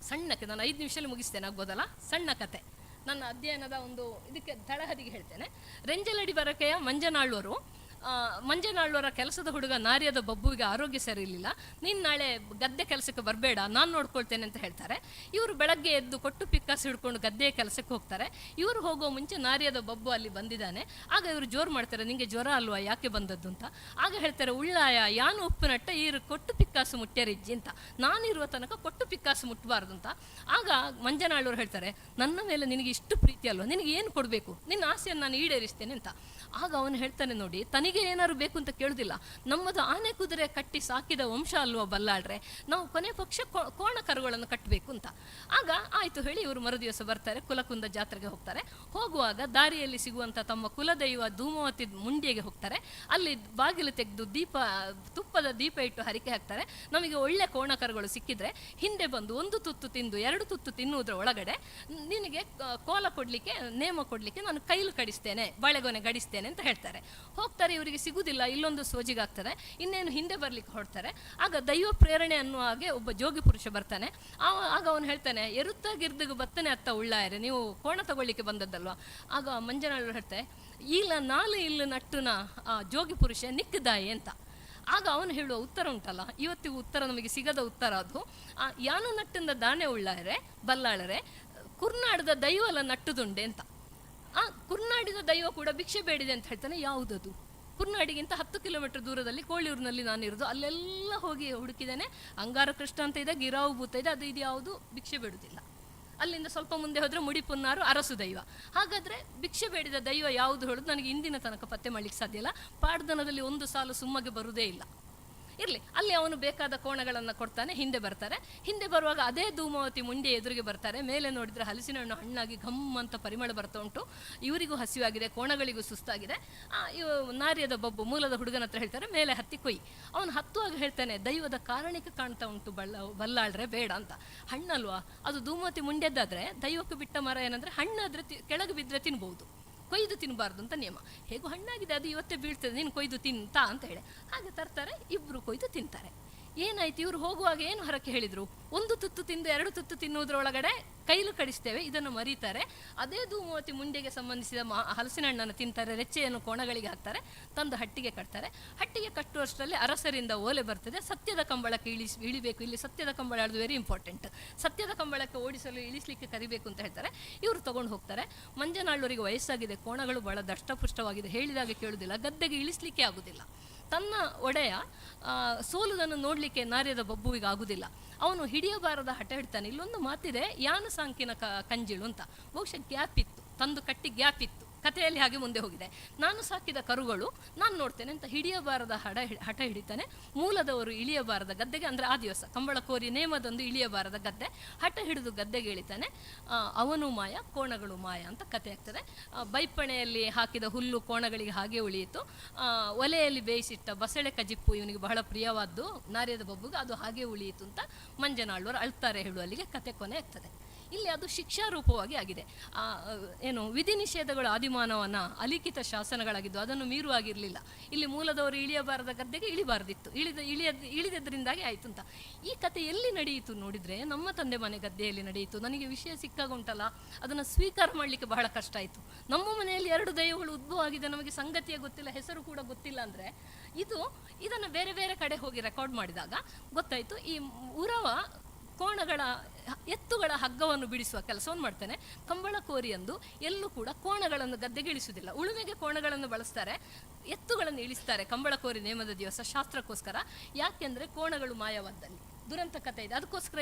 ಸಣ್ಣಕ್ಕೆ ನಾನು 5 ನಿಮಿಷದಲ್ಲಿ ಮುಗಿಸ್ತೇನೆ, ಆಗ್ಬೋದಲ್ಲ? ಸಣ್ಣ ಕತೆ, ನನ್ನ ಅಧ್ಯಯನದ ಒಂದು ಇದಕ್ಕೆ ತಳಹದಿಗೆ ಹೇಳ್ತೇನೆ. ರೆಂಜಲಡಿ ಬರಕೆಯ ಮಂಜನಾಳ್ವರು, ಮಂಜನಾಳ್ವರ ಕೆಲಸದ ಹುಡುಗ ನಾರ್ಯದ ಬಬ್ಬುವಿಗೆ ಆರೋಗ್ಯ ಸರಿ ಇರಲಿಲ್ಲ. ನೀನು ನಾಳೆ ಗದ್ದೆ ಕೆಲಸಕ್ಕೆ ಬರಬೇಡ, ನಾನು ನೋಡ್ಕೊಳ್ತೇನೆ ಅಂತ ಹೇಳ್ತಾರೆ. ಇವರು ಬೆಳಗ್ಗೆ ಎದ್ದು ಕೊಟ್ಟು ಪಿಕ್ಕಾಸು ಹಿಡ್ಕೊಂಡು ಗದ್ದೆಯ ಕೆಲಸಕ್ಕೆ ಹೋಗ್ತಾರೆ. ಇವರು ಹೋಗೋ ಮುಂಚೆ ನಾರ್ಯದ ಬಬ್ಬು ಅಲ್ಲಿ ಬಂದಿದ್ದಾನೆ. ಆಗ ಇವರು ಜೋರು ಮಾಡ್ತಾರೆ, ನಿಂಗೆ ಜ್ವರ ಅಲ್ವಾ, ಯಾಕೆ ಬಂದದ್ದು ಅಂತ. ಆಗ ಹೇಳ್ತಾರೆ, ಉಳ್ಳಾಯ ಯಾನು ಉಪ್ಪು ನಟ್ಟ ಈರು ಕೊಟ್ಟು ಪಿಕ್ಕಾಸು ಮುಟ್ಟ್ಯರಿಜ್ಜಿ ಅಂತ, ನಾನಿರುವ ತನಕ ಕೊಟ್ಟು ಪಿಕ್ಕಾಸು ಮುಟ್ಟಬಾರ್ದು ಅಂತ. ಆಗ ಮಂಜನಾಳವರು ಹೇಳ್ತಾರೆ, ನನ್ನ ಮೇಲೆ ನಿನಗೆ ಇಷ್ಟು ಪ್ರೀತಿ ಅಲ್ವಾ, ನಿನಗೆ ಏನು ಕೊಡಬೇಕು, ನಿನ್ನ ಆಸೆಯನ್ನು ನಾನು ಈಡೇರಿಸ್ತೇನೆ ಅಂತ. ಆಗ ಅವನು ಹೇಳ್ತಾನೆ, ನೋಡಿ, ತನಗೆ ಏನಾದ್ರು ಬೇಕು ಅಂತ ಕೇಳುದಿಲ್ಲ, ನಮ್ಮದು ಆನೆ ಕುದುರೆ ಕಟ್ಟಿ ಸಾಕಿದ ವಂಶ ಅಲ್ವಾ ಬಲ್ಲಾಳ್ರೆ, ನಾವು ಕೊನೆ ಪಕ್ಷ ಕೋಣ ಕರುಗಳನ್ನು ಕಟ್ಟಬೇಕು ಅಂತ. ಆಗ ಆಯಿತು ಹೇಳಿ ಇವರು ಮರುದಿವಸ ಬರ್ತಾರೆ, ಕುಲಕುಂದ ಜಾತ್ರೆಗೆ ಹೋಗ್ತಾರೆ. ಹೋಗುವಾಗ ದಾರಿಯಲ್ಲಿ ಸಿಗುವಂಥ ತಮ್ಮ ಕುಲದೈವ ಧೂಮಾವತಿ ಮುಂಡಿಗೆ ಹೋಗ್ತಾರೆ. ಅಲ್ಲಿ ಬಾಗಿಲು ತೆಗೆದು ದೀಪ, ತುಪ್ಪದ ದೀಪ ಇಟ್ಟು ಹರಿಕೆ ಹಾಕ್ತಾರೆ. ನಮಗೆ ಒಳ್ಳೆ ಕೋಣ ಕರುಗಳು ಸಿಕ್ಕಿದ್ರೆ ಹಿಂದೆ ಬಂದು 1 ತುತ್ತು ತಿಂದು 2 ತುತ್ತು ತಿನ್ನುವುದರ ಒಳಗಡೆ ನಿನಗೆ ಕೋಲ ಕೊಡಲಿಕ್ಕೆ, ನೇಮ ಕೊಡಲಿಕ್ಕೆ ನಾನು ಕೈಲು ಕಡಿಸ್ತೇನೆ, ಬಾಳೆಗೊನೆ ಗಡಿಸ್ತೇನೆ ಅಂತ ಹೇಳ್ತಾರೆ. ಹೋಗ್ತಾರೆ, ಇವರಿಗೆ ಸಿಗುವುದಿಲ್ಲ, ಇಲ್ಲೊಂದು ಸೋಜಿಗಾಗ್ತದೆ, ಇನ್ನೇನು ಹಿಂದೆ ಬರ್ಲಿಕ್ಕೆ ಹೊರಡ್ತಾರೆ. ಆಗ ದೈವ ಪ್ರೇರಣೆ ಅನ್ನುವ ಹಾಗೆ ಒಬ್ಬ ಜೋಗಿ ಪುರುಷ ಬರ್ತಾನೆ. ಆಗ ಅವನು ಹೇಳ್ತಾನೆ, ಎರುತ್ತ ಗಿರ್ದಿಗೆ ಬತ್ತನೆ ಅತ್ತ ಉಳ್ಳಾಯರೆ, ನೀವು ಕೋಣ ತಗೊಳ್ಳಿಕ್ಕೆ ಬಂದದ್ದಲ್ವ. ಆಗ ಮಂಜನಾಳು ಹೇಳ್ತಾರೆ, ಇಲ್ಲ ನಾಲು ಇಲ್ಲು ನಟ್ಟುನ ಆ ಜೋಗಿ ಪುರುಷ ನಿಕ್ಕದಾಯಿ ಅಂತ. ಆಗ ಅವನು ಹೇಳುವ ಉತ್ತರ ಉಂಟಲ್ಲ, ಇವತ್ತಿಗೂ ಉತ್ತರ ನಮಗೆ ಸಿಗದ ಉತ್ತರ ಅದು. ಯಾನು ನಟ್ಟಿಂದ ದಾನೆ ಉಳ್ಳಾಯರೆ ಬಲ್ಲಾಳರೆ, ಕುರ್ನಾಡದ ದೈವಲ ನಟ್ಟುದುಂಡೆ ಅಂತ. ಆ ಕುರ್ನಾಡಿನ ದೈವ ಕೂಡ ಭಿಕ್ಷೆ ಬೇಡಿದೆ ಅಂತ ಹೇಳ್ತಾನೆ. ಯಾವುದದು? ಕುರ್ನಾಡಿಗಿಂತ 10 ಕಿಲೋಮೀಟರ್ ದೂರದಲ್ಲಿ ಕೋಳಿಯೂರಿನಲ್ಲಿ ನಾನಿರೋದು. ಅಲ್ಲೆಲ್ಲ ಹೋಗಿ ಹುಡುಕಿದ್ದೇನೆ. ಅಂಗಾರ ಕೃಷ್ಣ ಅಂತ ಇದೆ, ಗಿರಾವು ಭೂತ ಇದೆ, ಅದು ಇದು ಯಾವುದು ಭಿಕ್ಷೆ ಬೇಡುವುದಿಲ್ಲ. ಅಲ್ಲಿಂದ ಸ್ವಲ್ಪ ಮುಂದೆ ಹೋದರೆ ಮುಡಿಪುನ್ನಾರು ಅರಸು ದೈವ. ಹಾಗಾದರೆ ಭಿಕ್ಷೆ ಬೇಡಿದ ದೈವ ಯಾವುದು ಹೇಳೋದು ನನಗೆ ಇಂದಿನ ತನಕ ಪತ್ತೆ ಮಾಡಲಿಕ್ಕೆ ಸಾಧ್ಯ ಇಲ್ಲ. ಪಾಡ್ದನದಲ್ಲಿ ಒಂದು ಸಾಲು ಸುಮ್ಮಗೆ ಬರುವುದೇ ಇಲ್ಲ. ಇರಲಿ, ಅಲ್ಲಿ ಅವನು ಬೇಕಾದ ಕೋಣಗಳನ್ನು ಕೊಡ್ತಾನೆ. ಹಿಂದೆ ಬರ್ತಾರೆ. ಹಿಂದೆ ಬರುವಾಗ ಅದೇ ಧೂಮಾವತಿ ಮುಂಡೆ ಎದುರಿಗೆ ಬರ್ತಾರೆ. ಮೇಲೆ ನೋಡಿದರೆ ಹಲಸಿನ ಹಣ್ಣು ಹಣ್ಣಾಗಿ ಘಮ್ ಅಂತ ಪರಿಮಳ ಬರ್ತಾ ಉಂಟು. ಇವರಿಗೂ ಹಸಿವಾಗಿದೆ, ಕೋಣಗಳಿಗೂ ಸುಸ್ತಾಗಿದೆ. ಇವು ನಾರ್ಯದ ಬಬ್ಬು ಮೂಲದ ಹುಡುಗನ ಹತ್ರ ಹೇಳ್ತಾರೆ, ಮೇಲೆ ಹತ್ತಿ ಕೊಯ್. ಅವನು ಹತ್ತುವಾಗ ಹೇಳ್ತಾನೆ, ದೈವದ ಕಾರಣಕ್ಕೆ ಕಾಣ್ತಾ ಉಂಟು ಬಲ್ಲಾಳ್ರೆ, ಬೇಡ ಅಂತ. ಹಣ್ಣಲ್ವಾ ಅದು, ಧೂಮಾವತಿ ಮುಂಡೆದ್ದಾದರೆ ದೈವಕ್ಕೆ ಬಿಟ್ಟ ಮರ ಏನಂದರೆ ಹಣ್ಣಾದರೆ ಕೆಳಗೆ ಬಿದ್ದರೆ ತಿನ್ಬೋದು, ಕೊಯ್ದು ತಿನ್ನಬಾರ್ದು ಅಂತ ನಿಯಮ. ಹೇಗೂ ಹಣ್ಣಾಗಿದೆ, ಅದು ಇವತ್ತೇ ಬೀಳ್ತದೆ, ನೀನು ಕೊಯ್ದು ತಿಂತಾ ಅಂತ ಹೇಳಿ ಹಾಗೆ ತರ್ತಾರೆ. ಇಬ್ಬರು ಕೊಯ್ದು ತಿಂತಾರೆ. ಏನಾಯ್ತು, ಇವರು ಹೋಗುವಾಗ ಏನು ಹರಕೆ ಹೇಳಿದರು, ಒಂದು ತುತ್ತು ತಿಂದು ಎರಡು ತುತ್ತು ತಿನ್ನುವುದರೊಳಗಡೆ ಕೈಲು ಕಡಿಸ್ತೇವೆ, ಇದನ್ನು ಮರೀತಾರೆ. ಅದೇ ಧೂಮಾವತಿ ಮುಂಡೆಗೆ ಸಂಬಂಧಿಸಿದ ಹಲಸಿನ ಹಣ್ಣನ್ನು ತಿಂತಾರೆ, ರೆಚ್ಚೆಯನ್ನು ಕೋಣಗಳಿಗೆ ಹಾಕ್ತಾರೆ, ತಂದು ಹಟ್ಟಿಗೆ ಕಟ್ತಾರೆ. ಹಟ್ಟಿಗೆ ಕಟ್ಟುವಷ್ಟರಲ್ಲಿ ಅರಸರಿಂದ ಓಲೆ ಬರ್ತದೆ, ಸತ್ಯದ ಕಂಬಳಕ್ಕೆ ಇಳಿಬೇಕು. ಇಲ್ಲಿ ಸತ್ಯದ ಕಂಬಳ ಅದು ವೆರಿ ಇಂಪಾರ್ಟೆಂಟ್. ಸತ್ಯದ ಕಂಬಳಕ್ಕೆ ಓಡಿಸಲು ಇಳಿಸಲಿಕ್ಕೆ ಕರಿಬೇಕು ಅಂತ ಹೇಳ್ತಾರೆ. ಇವರು ತೊಗೊಂಡು ಹೋಗ್ತಾರೆ. ಮಂಜನಾಳೂರಿಗೆ ವಯಸ್ಸಾಗಿದೆ, ಕೋಣಗಳು ಬಹಳ ದಷ್ಟಪುಷ್ಟವಾಗಿದೆ, ಹೇಳಿದಾಗ ಕೇಳುವುದಿಲ್ಲ, ಗದ್ದೆಗೆ ಇಳಿಸಲಿಕ್ಕೆ ಆಗುವುದಿಲ್ಲ. ತನ್ನ ಒಡೆಯ ಸೋಲುದನ್ನು ನೋಡಲಿಕ್ಕೆ ನಾರ್ಯದ ಬಬ್ಬುವಿಗೆ ಆಗುವುದಿಲ್ಲ. ಅವನು ಹಿಡಿಯಬಾರದ ಹಠ ಹಿಡ್ತಾನೆ. ಇಲ್ಲೊಂದು ಮಾತಿದೆ, ಯಾನು ಸಾಂಕಿನ ಕಂಜಿಳು ಅಂತ. ಬಹುಶಃ ಗ್ಯಾಪ್ ಇತ್ತು, ತಂದು ಕಟ್ಟಿ ಗ್ಯಾಪ್ ಇತ್ತು, ಕಥೆಯಲ್ಲಿ ಹಾಗೆ ಮುಂದೆ ಹೋಗಿದೆ. ನಾನು ಸಾಕಿದ ಕರುಗಳು ನಾನು ನೋಡ್ತೇನೆ ಅಂತ ಹಿಡಿಯಬಾರದ ಹಠ ಹಿಡಿತಾನೆ. ಮೂಲದವರು ಇಳಿಯಬಾರದ ಗದ್ದೆಗೆ, ಅಂದರೆ ಆ ದಿವಸ ಕಂಬಳ ಕೋರಿ ನೇಮದಂದು ಇಳಿಯಬಾರದ ಗದ್ದೆ, ಹಠ ಹಿಡಿದು ಗದ್ದೆಗೆ ಇಳಿತಾನೆ. ಅವನು ಮಾಯ, ಕೋಣಗಳು ಮಾಯ ಅಂತ ಕಥೆ ಆಗ್ತದೆ. ಬೈಪಣೆಯಲ್ಲಿ ಹಾಕಿದ ಹುಲ್ಲು ಕೋಣಗಳಿಗೆ ಹಾಗೆ ಉಳಿಯಿತು. ಒಲೆಯಲ್ಲಿ ಬೇಯಿಸಿಟ್ಟ ಬಸಳೆ ಕಜಿಪ್ಪು ಇವನಿಗೆ ಬಹಳ ಪ್ರಿಯವಾದ್ದು ನಾರ್ಯದ ಬಬ್ಬುಗೆ, ಅದು ಹಾಗೆ ಉಳಿಯಿತು ಅಂತ ಮಂಜನಾಳ್ವರು ಅಳ್ತಾರೆ ಹೇಳುವಲ್ಲಿಗೆ ಕತೆ ಕೊನೆ ಆಗ್ತದೆ. ಇಲ್ಲಿ ಅದು ಶಿಕ್ಷಾರೂಪವಾಗಿ ಆಗಿದೆ. ಏನು ವಿಧಿ ನಿಷೇಧಗಳು ಆದಿಮಾನವನ ಅಲಿಖಿತ ಶಾಸನಗಳಾಗಿದ್ದು ಅದನ್ನು ಮೀರುವಾಗಿರಲಿಲ್ಲ. ಇಲ್ಲಿ ಮೂಲದವರು ಇಳಿಯಬಾರದ ಗದ್ದೆಗೆ ಇಳಿಬಾರ್ದಿತ್ತು, ಇಳಿದದ್ರಿಂದಾಗಿ ಆಯಿತು ಅಂತ. ಈ ಕತೆ ಎಲ್ಲಿ ನಡೆಯಿತು ನೋಡಿದರೆ ನಮ್ಮ ತಂದೆ ಮನೆ ಗದ್ದೆಯಲ್ಲಿ ನಡೆಯಿತು. ನನಗೆ ವಿಷಯ ಸಿಕ್ಕಾಗ ಉಂಟಲ್ಲ, ಅದನ್ನು ಸ್ವೀಕಾರ ಮಾಡಲಿಕ್ಕೆ ಬಹಳ ಕಷ್ಟ ಆಯಿತು. ನಮ್ಮ ಮನೆಯಲ್ಲಿ ಎರಡು ದೈವಗಳು ಉದ್ಭವ ಆಗಿದೆ, ನಮಗೆ ಸಂಗತಿಯೇ ಗೊತ್ತಿಲ್ಲ, ಹೆಸರು ಕೂಡ ಗೊತ್ತಿಲ್ಲ. ಅಂದರೆ ಇದನ್ನು ಬೇರೆ ಬೇರೆ ಕಡೆ ಹೋಗಿ ರೆಕಾರ್ಡ್ ಮಾಡಿದಾಗ ಗೊತ್ತಾಯಿತು. ಈ ಉರವ ಕೋಣಗಳ ಎತ್ತುಗಳ ಹಗ್ಗವನ್ನು ಬಿಡಿಸುವ ಕೆಲಸವನ್ನು ಮಾಡ್ತಾನೆ. ಕಂಬಳ ಕೋರಿಯಂದು ಎಲ್ಲೂ ಕೂಡ ಕೋಣಗಳನ್ನು ಗದ್ದೆಗೆ ಇಳಿಸುವುದಿಲ್ಲ. ಉಳುಮೆಗೆ ಕೋಣಗಳನ್ನು ಬಳಸ್ತಾರೆ, ಎತ್ತುಗಳನ್ನು ಇಳಿಸ್ತಾರೆ ಕಂಬಳ ಕೋರಿ ನೇಮದ ದಿವಸ ಶಾಸ್ತ್ರಕ್ಕೋಸ್ಕರ. ಯಾಕೆಂದರೆ ಕೋಣಗಳು ಮಾಯವಾದಲ್ಲಿ ದುರಂತ ಕಥೆ ಇದೆ. ಅದಕ್ಕೋಸ್ಕರ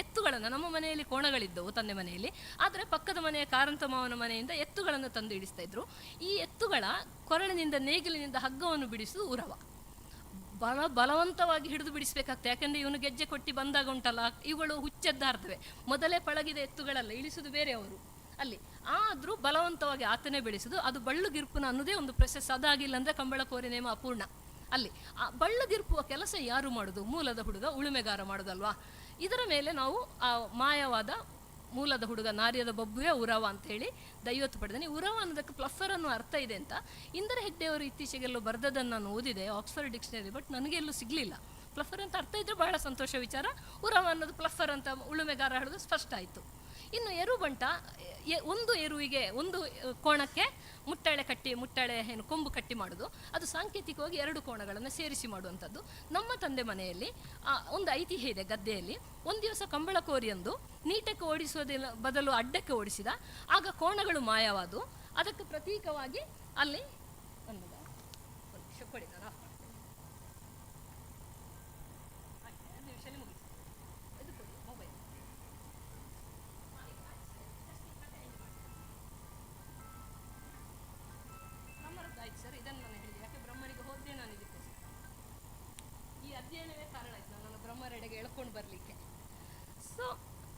ಎತ್ತುಗಳನ್ನು ನಮ್ಮ ಮನೆಯಲ್ಲಿ ಕೋಣಗಳಿದ್ದವು ತಂದೆ ಮನೆಯಲ್ಲಿ, ಆದರೆ ಪಕ್ಕದ ಮನೆಯ ಕಾರಂತ ಮಾವನ ಮನೆಯಿಂದ ಎತ್ತುಗಳನ್ನು ತಂದು ಇಳಿಸ್ತಾ ಇದ್ರು. ಈ ಎತ್ತುಗಳ ಕೊರಳಿನಿಂದ ನೇಗಿಲಿನಿಂದ ಹಗ್ಗವನ್ನು ಬಿಡಿಸುವುದು ಉರವ. ಬಲವಂತವಾಗಿ ಹಿಡಿದು ಬಿಡಿಸಬೇಕಾಗ್ತದೆ, ಯಾಕೆಂದರೆ ಇವನು ಗೆಜ್ಜೆ ಕೊಟ್ಟು ಬಂದಾಗ ಉಂಟಲ್ಲ, ಇವುಗಳು ಹುಚ್ಚೆದ್ದಾರ್ತವೆ. ಮೊದಲೇ ಪಳಗಿದ ಎತ್ತುಗಳಲ್ಲ, ಇಳಿಸುವುದು ಬೇರೆಯವರು ಅಲ್ಲಿ, ಆದರೂ ಬಲವಂತವಾಗಿ ಆತನೇ ಬೆಳೆಸುವುದು. ಅದು ಬಳ್ಳುಗಿರ್ಪುನ ಅನ್ನೋದೇ ಒಂದು ಪ್ರೊಸೆಸ್. ಅದಾಗಿಲ್ಲ ಅಂದರೆ ಕಂಬಳ ಕೋರಿ ನೇಮ ಅಪೂರ್ಣ. ಅಲ್ಲಿ ಆ ಬಳ್ಳುಗಿರ್ಪುವ ಕೆಲಸ ಯಾರು ಮಾಡೋದು? ಮೂಲದ ಹುಡುಗ ಉಳುಮೆಗಾರ ಮಾಡೋದಲ್ವಾ. ಇದರ ಮೇಲೆ ನಾವು ಆ ಮಾಯವಾದ ಮೂಲದ ಹುಡುಗ ನಾರ್ಯದ ಬಬ್ಬುವೆ ಉರವ ಅಂತ ಹೇಳಿ ದೈವತ್ತು ಪಡೆದಾನೆ. ಉರವ ಅನ್ನೋದಕ್ಕೆ ಪ್ಲಫರ್ ಅನ್ನೋ ಅರ್ಥ ಇದೆ ಅಂತ ಇಂದರ ಹೆಗ್ಡೆಯವರು ಇತ್ತೀಚೆಗೆಲ್ಲೋ ಬರೆದದನ್ನು ನಾನು ಓದಿದೆ ಆಕ್ಸ್ಫರ್ಡ್ ಡಿಕ್ಷನರಿ, ಬಟ್ ನನಗೆಲ್ಲೂ ಸಿಗಲಿಲ್ಲ. ಪ್ಲಫರ್ ಅಂತ ಅರ್ಥ ಇದ್ದರೆ ಬಹಳ ಸಂತೋಷ ವಿಚಾರ. ಉರವ ಅನ್ನೋದು ಪ್ಲಫರ್ ಅಂತ ಉಳುಮೆಗಾರ ಹೇಳೋದು ಸ್ಪಷ್ಟ ಆಯಿತು. ಇನ್ನು ಎರುಬಂಟ, ಒಂದು ಎರುವಿಗೆ ಒಂದು ಕೋಣಕ್ಕೆ ಮುಟ್ಟಾಳೆ ಕಟ್ಟಿ, ಮುಟ್ಟಾಳೆ ಏನು ಕೊಂಬು ಕಟ್ಟಿ ಮಾಡೋದು, ಅದು ಸಾಂಕೇತಿಕವಾಗಿ ಎರಡು ಕೋಣಗಳನ್ನು ಸೇರಿಸಿ ಮಾಡುವಂಥದ್ದು. ನಮ್ಮ ತಂದೆ ಮನೆಯಲ್ಲಿ ಒಂದು ಐತಿಹ್ಯ ಇದೆ ಗದ್ದೆಯಲ್ಲಿ. ಒಂದು ದಿವಸ ಕಂಬಳ ಕೋರಿಯೊಂದು ನೀಟಕ್ಕೆ ಓಡಿಸೋದಿಲ್ಲ ಬದಲು ಅಡ್ಡಕ್ಕೆ ಓಡಿಸಿದ, ಆಗ ಕೋಣಗಳು ಮಾಯವಾದವು. ಅದಕ್ಕೆ ಪ್ರತೀಕವಾಗಿ ಅಲ್ಲಿ ಒಂದು ನಿಮಿಷ ಕೊಡಿ, ನಾನು ಆಫ್ ಮಾಡ್ತೇನೆ. ಆಯ್ತು, 2 ನಿಮಿಷದಲ್ಲಿ ಮುಗೀತು. ಇದು ಕೊಡಿ ಮೊಬೈಲ್. ಬ್ರಹ್ಮರದ್ದು ಆಯ್ತು ಸರ್, ಇದನ್ನು ನಾನು ಹೇಳಿದೆ. ಯಾಕೆ ಬ್ರಹ್ಮರಿಗೆ ಹೋದ್ದೆ ನಾನು ಇದಕ್ಕೋಸ್ಕರ. ಈ ಅಧ್ಯಯನವೇ ಕಾರಣ ಆಯ್ತು ನಾನು ಬ್ರಹ್ಮರೆಡೆಗೆ ಎಳ್ಕೊಂಡು ಬರಲಿಕ್ಕೆ. ಸೊ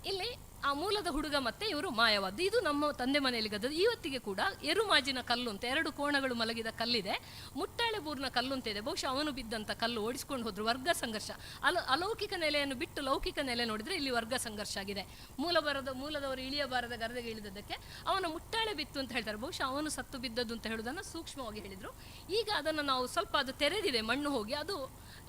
ಇಲ್ಲಿ ಆ ಮೂಲದ ಹುಡುಗ ಮತ್ತೆ ಇವರು ಮಾಯವಾದ್ದು. ಇದು ನಮ್ಮ ತಂದೆ ಮನೆಯಲ್ಲಿ ಗದ್ದದ್ದು. ಇವತ್ತಿಗೆ ಕೂಡ ಎರುಮಾಜಿನ ಕಲ್ಲು ಅಂತ ಎರಡು ಕೋಣಗಳು ಮಲಗಿದ ಕಲ್ಲಿದೆ, ಮುಟ್ಟಾಳೆ ಬೂರ್ನ ಕಲ್ಲು ಅಂತ ಇದೆ. ಬಹುಶಃ ಅವನು ಬಿದ್ದಂಥ ಕಲ್ಲು ಓಡಿಸ್ಕೊಂಡು ಹೋದ್ರು. ವರ್ಗ ಸಂಘರ್ಷ, ಅಲೌಕಿಕ ನೆಲೆಯನ್ನು ಬಿಟ್ಟು ಲೌಕಿಕ ನೆಲೆ ನೋಡಿದರೆ ಇಲ್ಲಿ ವರ್ಗ ಸಂಘರ್ಷ ಆಗಿದೆ. ಮೂಲದವರು ಇಳಿಯಬಾರದ ಗರದೆಗೆ ಇಳಿದದ್ದಕ್ಕೆ ಅವನ ಮುಟ್ಟಾಳೆ ಬಿತ್ತು ಅಂತ ಹೇಳ್ತಾರೆ. ಬಹುಶಃ ಅವನು ಸತ್ತು ಬಿದ್ದದ್ದು ಅಂತ ಹೇಳುವುದನ್ನು ಸೂಕ್ಷ್ಮವಾಗಿ ಹೇಳಿದರು. ಈಗ ಅದನ್ನು ನಾವು ಸ್ವಲ್ಪ ಅದು ತೆರೆದಿದೆ, ಮಣ್ಣು ಹೋಗಿ ಅದು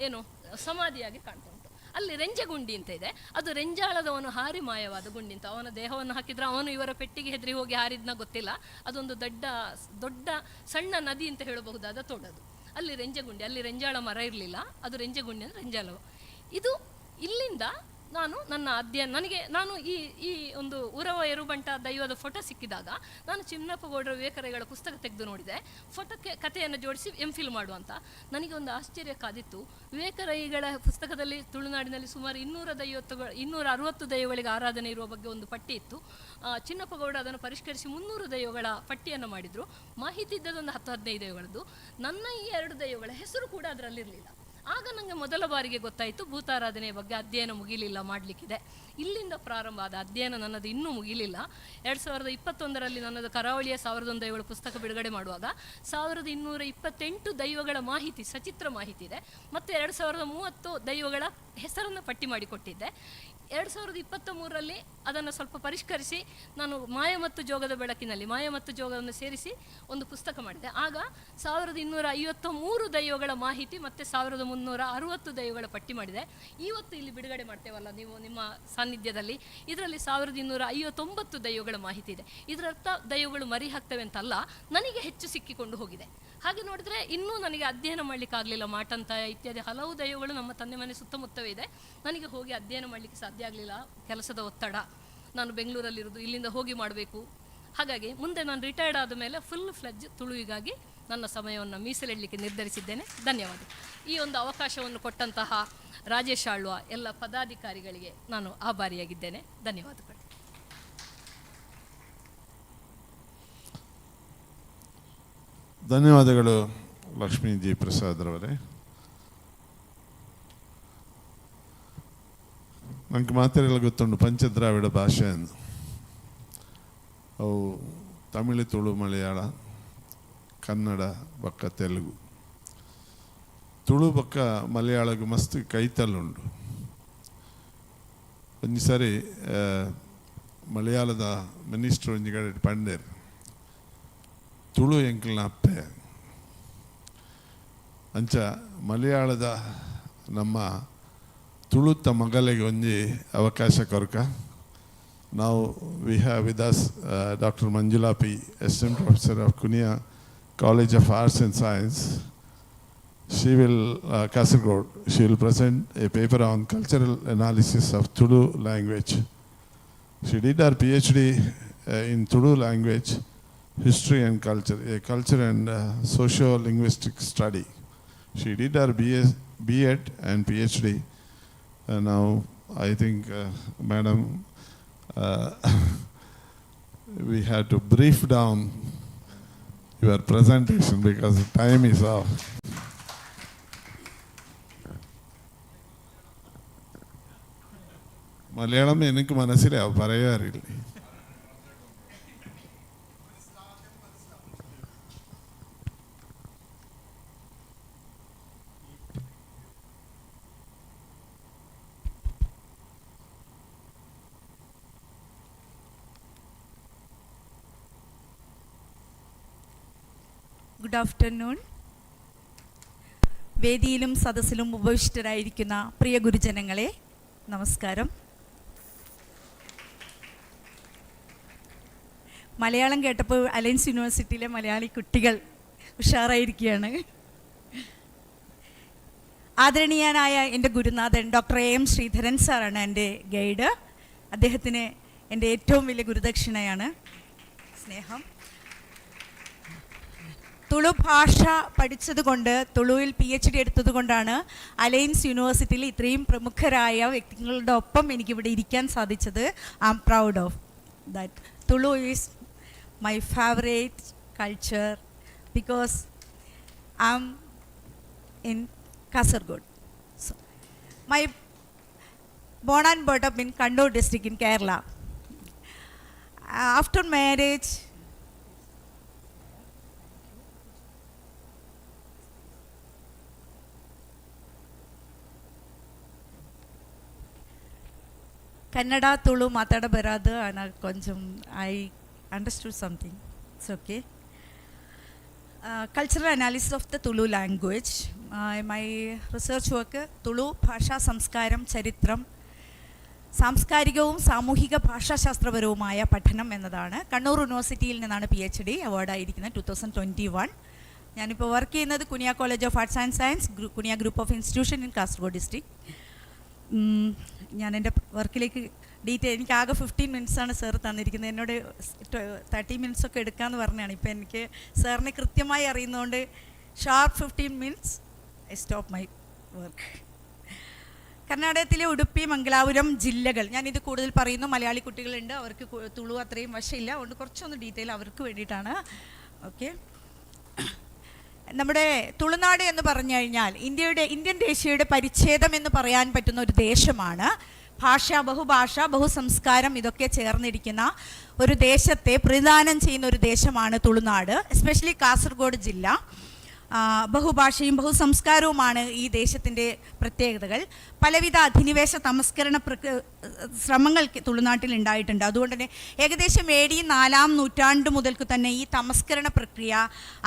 ಏನು ಸಮಾಧಿಯಾಗಿ ಕಾಣ್ತಾ ಉಂಟು. ಅಲ್ಲಿ ರೆಂಜಗುಂಡಿ ಅಂತ ಇದೆ, ಅದು ರೆಂಜಾಳದವನು ಹಾರಿ ಮಾಯವಾದ ಗುಂಡಿ ಅಂತ. ಅವನ ದೇಹವನ್ನು ಹಾಕಿದ್ರೆ ಅವನು ಇವರ ಪೆಟ್ಟಿಗೆ ಹೆದರಿ ಹೋಗಿ ಹಾರಿದ್ನ ಗೊತ್ತಿಲ್ಲ. ಅದೊಂದು ದೊಡ್ಡ ದೊಡ್ಡ ಸಣ್ಣ ನದಿ ಅಂತ ಹೇಳಬಹುದಾದ ತೋಡದು. ಅಲ್ಲಿ ರೆಂಜಗುಂಡಿ, ಅಲ್ಲಿ ರೆಂಜಾಳ ಮರ ಇರಲಿಲ್ಲ, ಅದು ರೆಂಜಗುಂಡಿ ಅಂದರೆ ರೆಂಜಾಳವು. ಇದು ಇಲ್ಲಿಂದ ನಾನು ನನ್ನ ಅಧ್ಯಯನ, ನನಗೆ ನಾನು ಈ ಈ ಒಂದು ಉರವ ಎರುಬಂಟ ದೈವದ ಫೋಟೋ ಸಿಕ್ಕಿದಾಗ ನಾನು ಚಿನ್ನಪ್ಪಗೌಡರ ವಿವೇಕರೆಗಳ ಪುಸ್ತಕ ತೆಗೆದು ನೋಡಿದೆ. ಫೋಟೋಕ್ಕೆ ಕಥೆಯನ್ನು ಜೋಡಿಸಿ ಎಂ ಫಿಲ್ ಮಾಡುವಂತ ನನಗೆ ಒಂದು ಆಶ್ಚರ್ಯ ಕಾದಿತ್ತು. ವಿವೇಕರೈಗಳ ಪುಸ್ತಕದಲ್ಲಿ ತುಳುನಾಡಿನಲ್ಲಿ ಸುಮಾರು 260 ದೈವಗಳಿಗೆ ಆರಾಧನೆ ಇರುವ ಬಗ್ಗೆ ಒಂದು ಪಟ್ಟಿ ಇತ್ತು. ಚಿನ್ನಪ್ಪಗೌಡ ಅದನ್ನು ಪರಿಷ್ಕರಿಸಿ 300 ದೈವಗಳ ಪಟ್ಟಿಯನ್ನು ಮಾಡಿದರು. ಮಾಹಿತಿ ಇದ್ದದೊಂದು 10-15 ದೈವಗಳದ್ದು. ನನ್ನ ಈ 2 ದೈವಗಳ ಹೆಸರು ಕೂಡ ಅದರಲ್ಲಿರಲಿಲ್ಲ. ಆಗ ನನಗೆ ಮೊದಲ ಬಾರಿಗೆ ಗೊತ್ತಾಯಿತು, ಭೂತಾರಾಧನೆಯ ಬಗ್ಗೆ ಅಧ್ಯಯನ ಮುಗಿಲಿಲ್ಲ, ಮಾಡಲಿಕ್ಕಿದೆ. ಇಲ್ಲಿಂದ ಪ್ರಾರಂಭ ಆದ ಅಧ್ಯಯನ ನನ್ನದು ಇನ್ನೂ ಮುಗಿಲಿಲ್ಲ. 2021ರಲ್ಲಿ ನನ್ನದು ಕರಾವಳಿಯ 1001 ದೈವಗಳ ಪುಸ್ತಕ ಬಿಡುಗಡೆ ಮಾಡುವಾಗ 1228 ದೈವಗಳ ಮಾಹಿತಿ, ಸಚಿತ್ರ ಮಾಹಿತಿ ಇದೆ. ಮತ್ತು 2030 ದೈವಗಳ ಹೆಸರನ್ನು ಪಟ್ಟಿ ಮಾಡಿಕೊಟ್ಟಿದ್ದೆ. 2023ರಲ್ಲಿ ಅದನ್ನು ಸ್ವಲ್ಪ ಪರಿಷ್ಕರಿಸಿ ನಾನು ಮಾಯ ಮತ್ತು ಜೋಗದ ಬೆಳಕಿನಲ್ಲಿ ಮಾಯ ಮತ್ತು ಜೋಗವನ್ನು ಸೇರಿಸಿ ಒಂದು ಪುಸ್ತಕ ಮಾಡಿದೆ. ಆಗ 1253 ದೈವಗಳ ಮಾಹಿತಿ ಮತ್ತು 1360 ದೈವಗಳ ಪಟ್ಟಿ ಮಾಡಿದೆ. ಇವತ್ತು ಇಲ್ಲಿ ಬಿಡುಗಡೆ ಮಾಡ್ತೇವಲ್ಲ ನೀವು ನಿಮ್ಮ ಸಾನ್ನಿಧ್ಯದಲ್ಲಿ, ಇದರಲ್ಲಿ 1259 ದೈವಗಳ ಮಾಹಿತಿ ಇದೆ. ಇದರರ್ಥ ದೈವಗಳು ಮರಿ ಹಾಕ್ತವೆ ಅಂತಲ್ಲ, ನನಗೆ ಹೆಚ್ಚು ಸಿಕ್ಕಿಕೊಂಡು ಹೋಗಿದೆ. ಹಾಗೆ ನೋಡಿದ್ರೆ ಇನ್ನೂ ನನಗೆ ಅಧ್ಯಯನ ಮಾಡಲಿಕ್ಕಾಗಲಿಲ್ಲ. ಮಾಟಂತಾಯ ಇತ್ಯಾದಿ ಹಲವು ದೈವಗಳು ನಮ್ಮ ತಂದೆ ಮನೆ ಸುತ್ತಮುತ್ತವೇ ಇದೆ. ನನಗೆ ಹೋಗಿ ಅಧ್ಯಯನ ಮಾಡಲಿಕ್ಕೆ ಸಾಧ್ಯ ಆಗಲಿಲ್ಲ, ಕೆಲಸದ ಒತ್ತಡ, ನಾನು ಬೆಂಗಳೂರಲ್ಲಿರೋದು, ಇಲ್ಲಿಂದ ಹೋಗಿ ಮಾಡಬೇಕು. ಹಾಗಾಗಿ ಮುಂದೆ ನಾನು ರಿಟೈರ್ಡ್ ಆದ ಮೇಲೆ ಫುಲ್ ಫ್ಲೆಜ್ ತುಳುವಿಗಾಗಿ ನನ್ನ ಸಮಯವನ್ನು ಮೀಸಲಿಡಲಿಕ್ಕೆ ನಿರ್ಧರಿಸಿದ್ದೇನೆ. ಧನ್ಯವಾದ. ಈ ಒಂದು ಅವಕಾಶವನ್ನು ಕೊಟ್ಟಂತಹ ರಾಜೇಶ್ ಆಳ್ವ, ಎಲ್ಲ ಪದಾಧಿಕಾರಿಗಳಿಗೆ ನಾನು ಆಭಾರಿಯಾಗಿದ್ದೇನೆ. ಧನ್ಯವಾದಗಳು. ಧನ್ಯವಾದಗಳು ಲಕ್ಷ್ಮೀ ಜಿ ಪ್ರಸಾದ್ ರವರೇ. ನಂಗೆ ಮಾತೆರೆಲ್ಲ ಗೊತ್ತುಂಟು ಪಂಚದ್ರಾವಿಡ ಭಾಷೆ ಎಂದು. ಅವು ತಮಿಳು, ತುಳು, ಮಲಯಾಳ, ಕನ್ನಡ ಬೊಕ್ಕ ತೆಲುಗು. ತುಳು ಬೊಕ್ಕ ಮಲಯಾಳಗ್ ಮಸ್ತ್ ಕೈತಲ್ಲುಂಡು. ಒಂಜಿ ಸರಿ ಮಲಯಾಳದ ಮಿನಿಸ್ಟರ್ ಒಂಜಿ ಕಡೆ ಪಂಡೇರ್ ತುಳು ಎಂಕಲ್ನ ಅಪ್ಪೆ ಅಂಚ ಮಲಯಾಳದ ನಮ್ಮ ತುಳುತ್ತ ಮಗಲಿಗೆ ಒಂಜಿ ಅವಕಾಶ ಕೊರ್ಕ. ನಾವು we have with us Doctor Manjula P, Assistant Professor of Kunia College of Arts and Science. She will, Kasargod, she will present a paper on cultural analysis of Tulu language. She did her PhD in Tulu language, history and culture, a culture and socio-linguistic study. She did her BS, B.Ed and PhD. And now I think, Madam, we had to brief down your presentation because the time is off. Malayalam എനിക്ക് മനസ്സിലാവും, പറയാറില്ല. Good afternoon. വേദിയിലും സദസ്സിലും ഉപവിഷ്ടരായിരിക്കുന്ന പ്രിയ ഗുരുജനങ്ങളെ, നമസ്കാരം. മലയാളം കേട്ടപ്പോൾ alliance യൂണിവേഴ്സിറ്റിയിലെ മലയാളി കുട്ടികൾ ഉഷാറായിരിക്കുകയാണ്. ആദരണീയനായ എൻ്റെ ഗുരുനാഥൻ ഡോക്ടർ എ എം ശ്രീധരൻ സാറാണ് എൻ്റെ ഗൈഡ്. അദ്ദേഹത്തിന് എൻ്റെ ഏറ്റവും വലിയ ഗുരുദക്ഷിണയാണ് സ്നേഹം. തുളു ഭാഷ പഠിച്ചതുകൊണ്ട്, തുളുവിൽ പിഎച്ച്ഡി എടുത്തത് കൊണ്ടാണ് അലയൻസ് യൂണിവേഴ്സിറ്റിയിൽ ഇത്രയും പ്രമുഖരായ വ്യക്തികളുടെ ഒപ്പം എനിക്കിവിടെ ഇരിക്കാൻ സാധിച്ചത്. I am proud of that. Tulu is my favourite culture because I am in Kasargod. So my born and brought up in Kannur district in Kerala. After marriage, Kannada Tulu ಮಾತಾಡ ಬರಾದು ஆனால் கொஞ்சம் I understood something, it's okay. Cultural analysis of the Tulu language, my research work. Tulu ഭാഷാ സംസ്കാരം, ചരിത്രം, സാംസ്കാരികവും സാമൂഹിക ഭാഷാശാസ്ത്രപരവുമായ പഠനം എന്നതാണ്. കണ്ണൂർ യൂണിവേഴ്സിറ്റിയിൽ നിന്നാണ് പിഎച്ച്ഡി അവാർഡായിരിക്കുന്നത്, 2021. ഞാനിപ്പോൾ വർക്ക് ചെയ്യുന്നത് Kunia College of Arts and Science, Kunia Group of Institution in Kasaragod district. ഞാൻ എൻ്റെ വർക്കിലേക്ക് ഡീറ്റെയിൽ, എനിക്ക് ആകെ 15 മിനിറ്റ്സാണ് സാർ തന്നിരിക്കുന്നത്. എന്നോട് 30 മിനിറ്റ്സ് ഒക്കെ എടുക്കാമെന്ന് പറഞ്ഞാണ്. ഇപ്പം എനിക്ക് സാറിനെ കൃത്യമായി അറിയുന്നതുകൊണ്ട് sharp 15 minutes I stop my work. കർണാടകത്തിലെ ഉടുപ്പി, മംഗലാപുരം ജില്ലകൾ, ഞാനിത് കൂടുതൽ പറയുന്നു, മലയാളി കുട്ടികളുണ്ട്, അവർക്ക് തുളു അത്രയും വശമില്ല, അതുകൊണ്ട് കുറച്ചൊന്ന് ഡീറ്റെയിൽ അവർക്ക് വേണ്ടിയിട്ടാണ്. ഓക്കെ. നമ്മുടെ തുളുനാട് എന്ന് പറഞ്ഞു കഴിഞ്ഞാൽ ഇന്ത്യൻ ദേശീയയുടെ പരിച്ഛേദം എന്ന് പറയാൻ പറ്റുന്ന ഒരു ദേശമാണ്. ഭാഷ, ബഹുഭാഷ, ബഹുസംസ്കാരം ഇതൊക്കെ ചേർന്നിരിക്കുന്ന ഒരു ദേശത്തെ പ്രതിദാനം ചെയ്യുന്ന ഒരു ദേശമാണ് തുളുനാട്. എസ്പെഷ്യലി കാസർഗോഡ് ജില്ല. ബഹുഭാഷയും ബഹുസംസ്കാരവുമാണ് ഈ ദേശത്തിൻ്റെ പ്രത്യേകതകൾ. പലവിധ അധിനിവേശ തമസ്കരണ ശ്രമങ്ങൾ തുളുനാട്ടിൽ ഉണ്ടായിട്ടുണ്ട്. അതുകൊണ്ട് തന്നെ ഏകദേശം AD 4-ാം നൂറ്റാണ്ട് മുതൽക്ക് തന്നെ ഈ തമസ്കരണ പ്രക്രിയ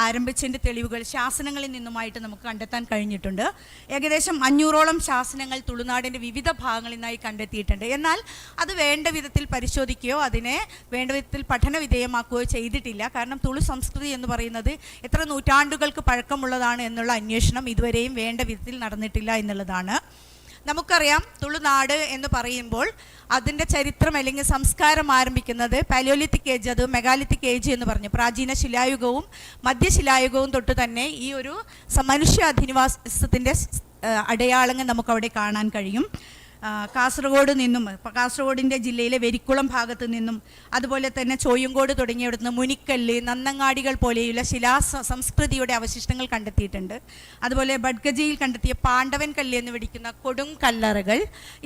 ആരംഭിച്ചതിൻ്റെ തെളിവുകൾ ശാസനങ്ങളിൽ നിന്നുമായിട്ട് നമുക്ക് കണ്ടെത്താൻ കഴിഞ്ഞിട്ടുണ്ട്. ഏകദേശം 500ഓളം ശാസനങ്ങൾ തുളുനാടിൻ്റെ വിവിധ ഭാഗങ്ങളിൽ നിന്നായി കണ്ടെത്തിയിട്ടുണ്ട്. എന്നാൽ അത് വേണ്ട വിധത്തിൽ പരിശോധിക്കുകയോ അതിനെ വേണ്ട വിധത്തിൽ പഠന വിധേയമാക്കുകയോ ചെയ്തിട്ടില്ല. കാരണം തുളു സംസ്കൃതി എന്ന് പറയുന്നത് എത്ര നൂറ്റാണ്ടുകൾക്ക് പഴക്കമുള്ളതാണ് എന്നുള്ള അന്വേഷണം ഇതുവരെയും വേണ്ട വിധത്തിൽ നടന്നിട്ടില്ല എന്നുള്ളതാണ്. നമുക്കറിയാം, തുളുനാട് എന്ന് പറയുമ്പോൾ അതിൻ്റെ ചരിത്രം അല്ലെങ്കിൽ സംസ്കാരം ആരംഭിക്കുന്നത് പാലിയോലിത്തിക് ഏജ്, അത് മെഗാലിത്തിക് ഏജ് എന്ന് പറഞ്ഞു പ്രാചീന ശിലായുഗവും മധ്യശിലായുഗവും തൊട്ട് തന്നെ ഈ ഒരു മനുഷ്യ അധിനിവാസത്തിൻ്റെ അടയാളങ്ങൾ നമുക്കവിടെ കാണാൻ കഴിയും. കാസർഗോഡ് നിന്നും, കാസർഗോഡിൻ്റെ ജില്ലയിലെ വെരിക്കുളം ഭാഗത്ത് നിന്നും, അതുപോലെ തന്നെ ചോയ്യങ്കോട് തുടങ്ങിയിടത്ത് മുനിക്കല്ല്, നന്നങ്ങാടികൾ പോലെയുള്ള ശിലാ സംസ്കൃതിയുടെ അവശിഷ്ടങ്ങൾ കണ്ടെത്തിയിട്ടുണ്ട്. അതുപോലെ ബഡ്ഗജിയിൽ കണ്ടെത്തിയ പാണ്ഡവൻ കല്ല് എന്ന് വിളിക്കുന്ന കൊടും കല്ലറകൾ,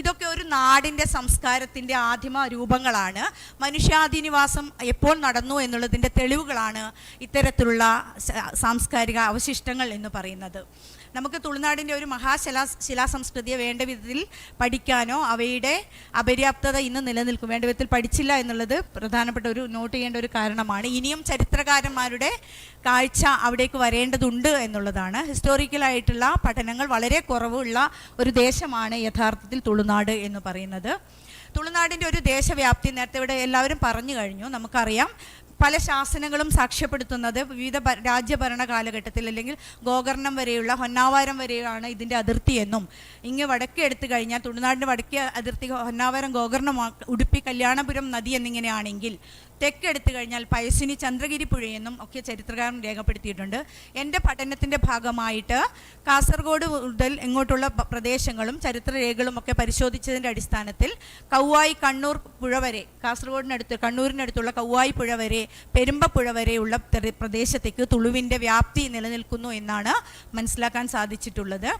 ഇതൊക്കെ ഒരു നാടിൻ്റെ സംസ്കാരത്തിൻ്റെ ആദിമ രൂപങ്ങളാണ്. മനുഷ്യാധിനിവാസം എപ്പോൾ നടന്നു എന്നുള്ളതിൻ്റെ തെളിവുകളാണ് ഇത്തരത്തിലുള്ള സാംസ്കാരിക അവശിഷ്ടങ്ങൾ എന്ന് പറയുന്നത്. നമുക്ക് തുളുനാടിൻ്റെ ഒരു ശിലാസംസ്കൃതിയെ വേണ്ട വിധത്തിൽ പഠിക്കാനോ അവയുടെ അപര്യാപ്തത ഇന്ന് നിലനിൽക്കും, വേണ്ട വിധത്തിൽ പഠിച്ചില്ല എന്നുള്ളത് പ്രധാനപ്പെട്ട ഒരു not ചെയ്യേണ്ട ഒരു കാരണമാണ്. ഇനിയും ചരിത്രകാരന്മാരുടെ കാഴ്ച അവിടേക്ക് വരേണ്ടതുണ്ട് എന്നുള്ളതാണ്. ഹിസ്റ്റോറിക്കലായിട്ടുള്ള പഠനങ്ങൾ വളരെ കുറവുള്ള ഒരു ദേശമാണ് യഥാർത്ഥത്തിൽ തുളുനാട് എന്ന് പറയുന്നത്. തുളുനാടിൻ്റെ ഒരു ദേശവ്യാപ്തി നേരത്തെ ഇവിടെ എല്ലാവരും പറഞ്ഞു കഴിഞ്ഞു. നമുക്കറിയാം, പല ശാസനങ്ങളും സാക്ഷ്യപ്പെടുത്തുന്നത് വിവിധ രാജ്യഭരണ കാലഘട്ടത്തിൽ അല്ലെങ്കിൽ ഗോകർണം വരെയുള്ള ഹൊന്നാവാരം വരെയാണ് ഇതിൻ്റെ അതിർത്തിയെന്നും, ഇങ്ങ് വടക്കേ എടുത്തു കഴിഞ്ഞാൽ തുളുനാടിൻ്റെ വടക്കേ അതിർത്തി ഹൊന്നാവാരം, ഗോകർണം, ഉടുപ്പി, കല്യാണപുരം നദി എന്നിങ്ങനെയാണെങ്കിൽ തെക്കെടുത്തു കഴിഞ്ഞാൽ പയസ്വിനി, ചന്ദ്രഗിരി പുഴയെന്നും ഒക്കെ ചരിത്രകാരൻ രേഖപ്പെടുത്തിയിട്ടുണ്ട്. എൻ്റെ പഠനത്തിൻ്റെ ഭാഗമായിട്ട് കാസർഗോഡ് മുതൽ ഇങ്ങോട്ടുള്ള പ്രദേശങ്ങളും ചരിത്രരേഖകളും ഒക്കെ പരിശോധിച്ചതിൻ്റെ അടിസ്ഥാനത്തിൽ കൗവായി കണ്ണൂർ പുഴ വരെ, കാസർഗോഡിനടുത്ത് കണ്ണൂരിനടുത്തുള്ള കൗവായി പുഴ വരെ, പെരുമ്പപ്പുഴ വരെയുള്ള പ്രദേശത്തേക്ക് തുളുവിൻ്റെ വ്യാപ്തി നിലനിൽക്കുന്നു എന്നാണ് മനസ്സിലാക്കാൻ സാധിച്ചിട്ടുള്ളത്.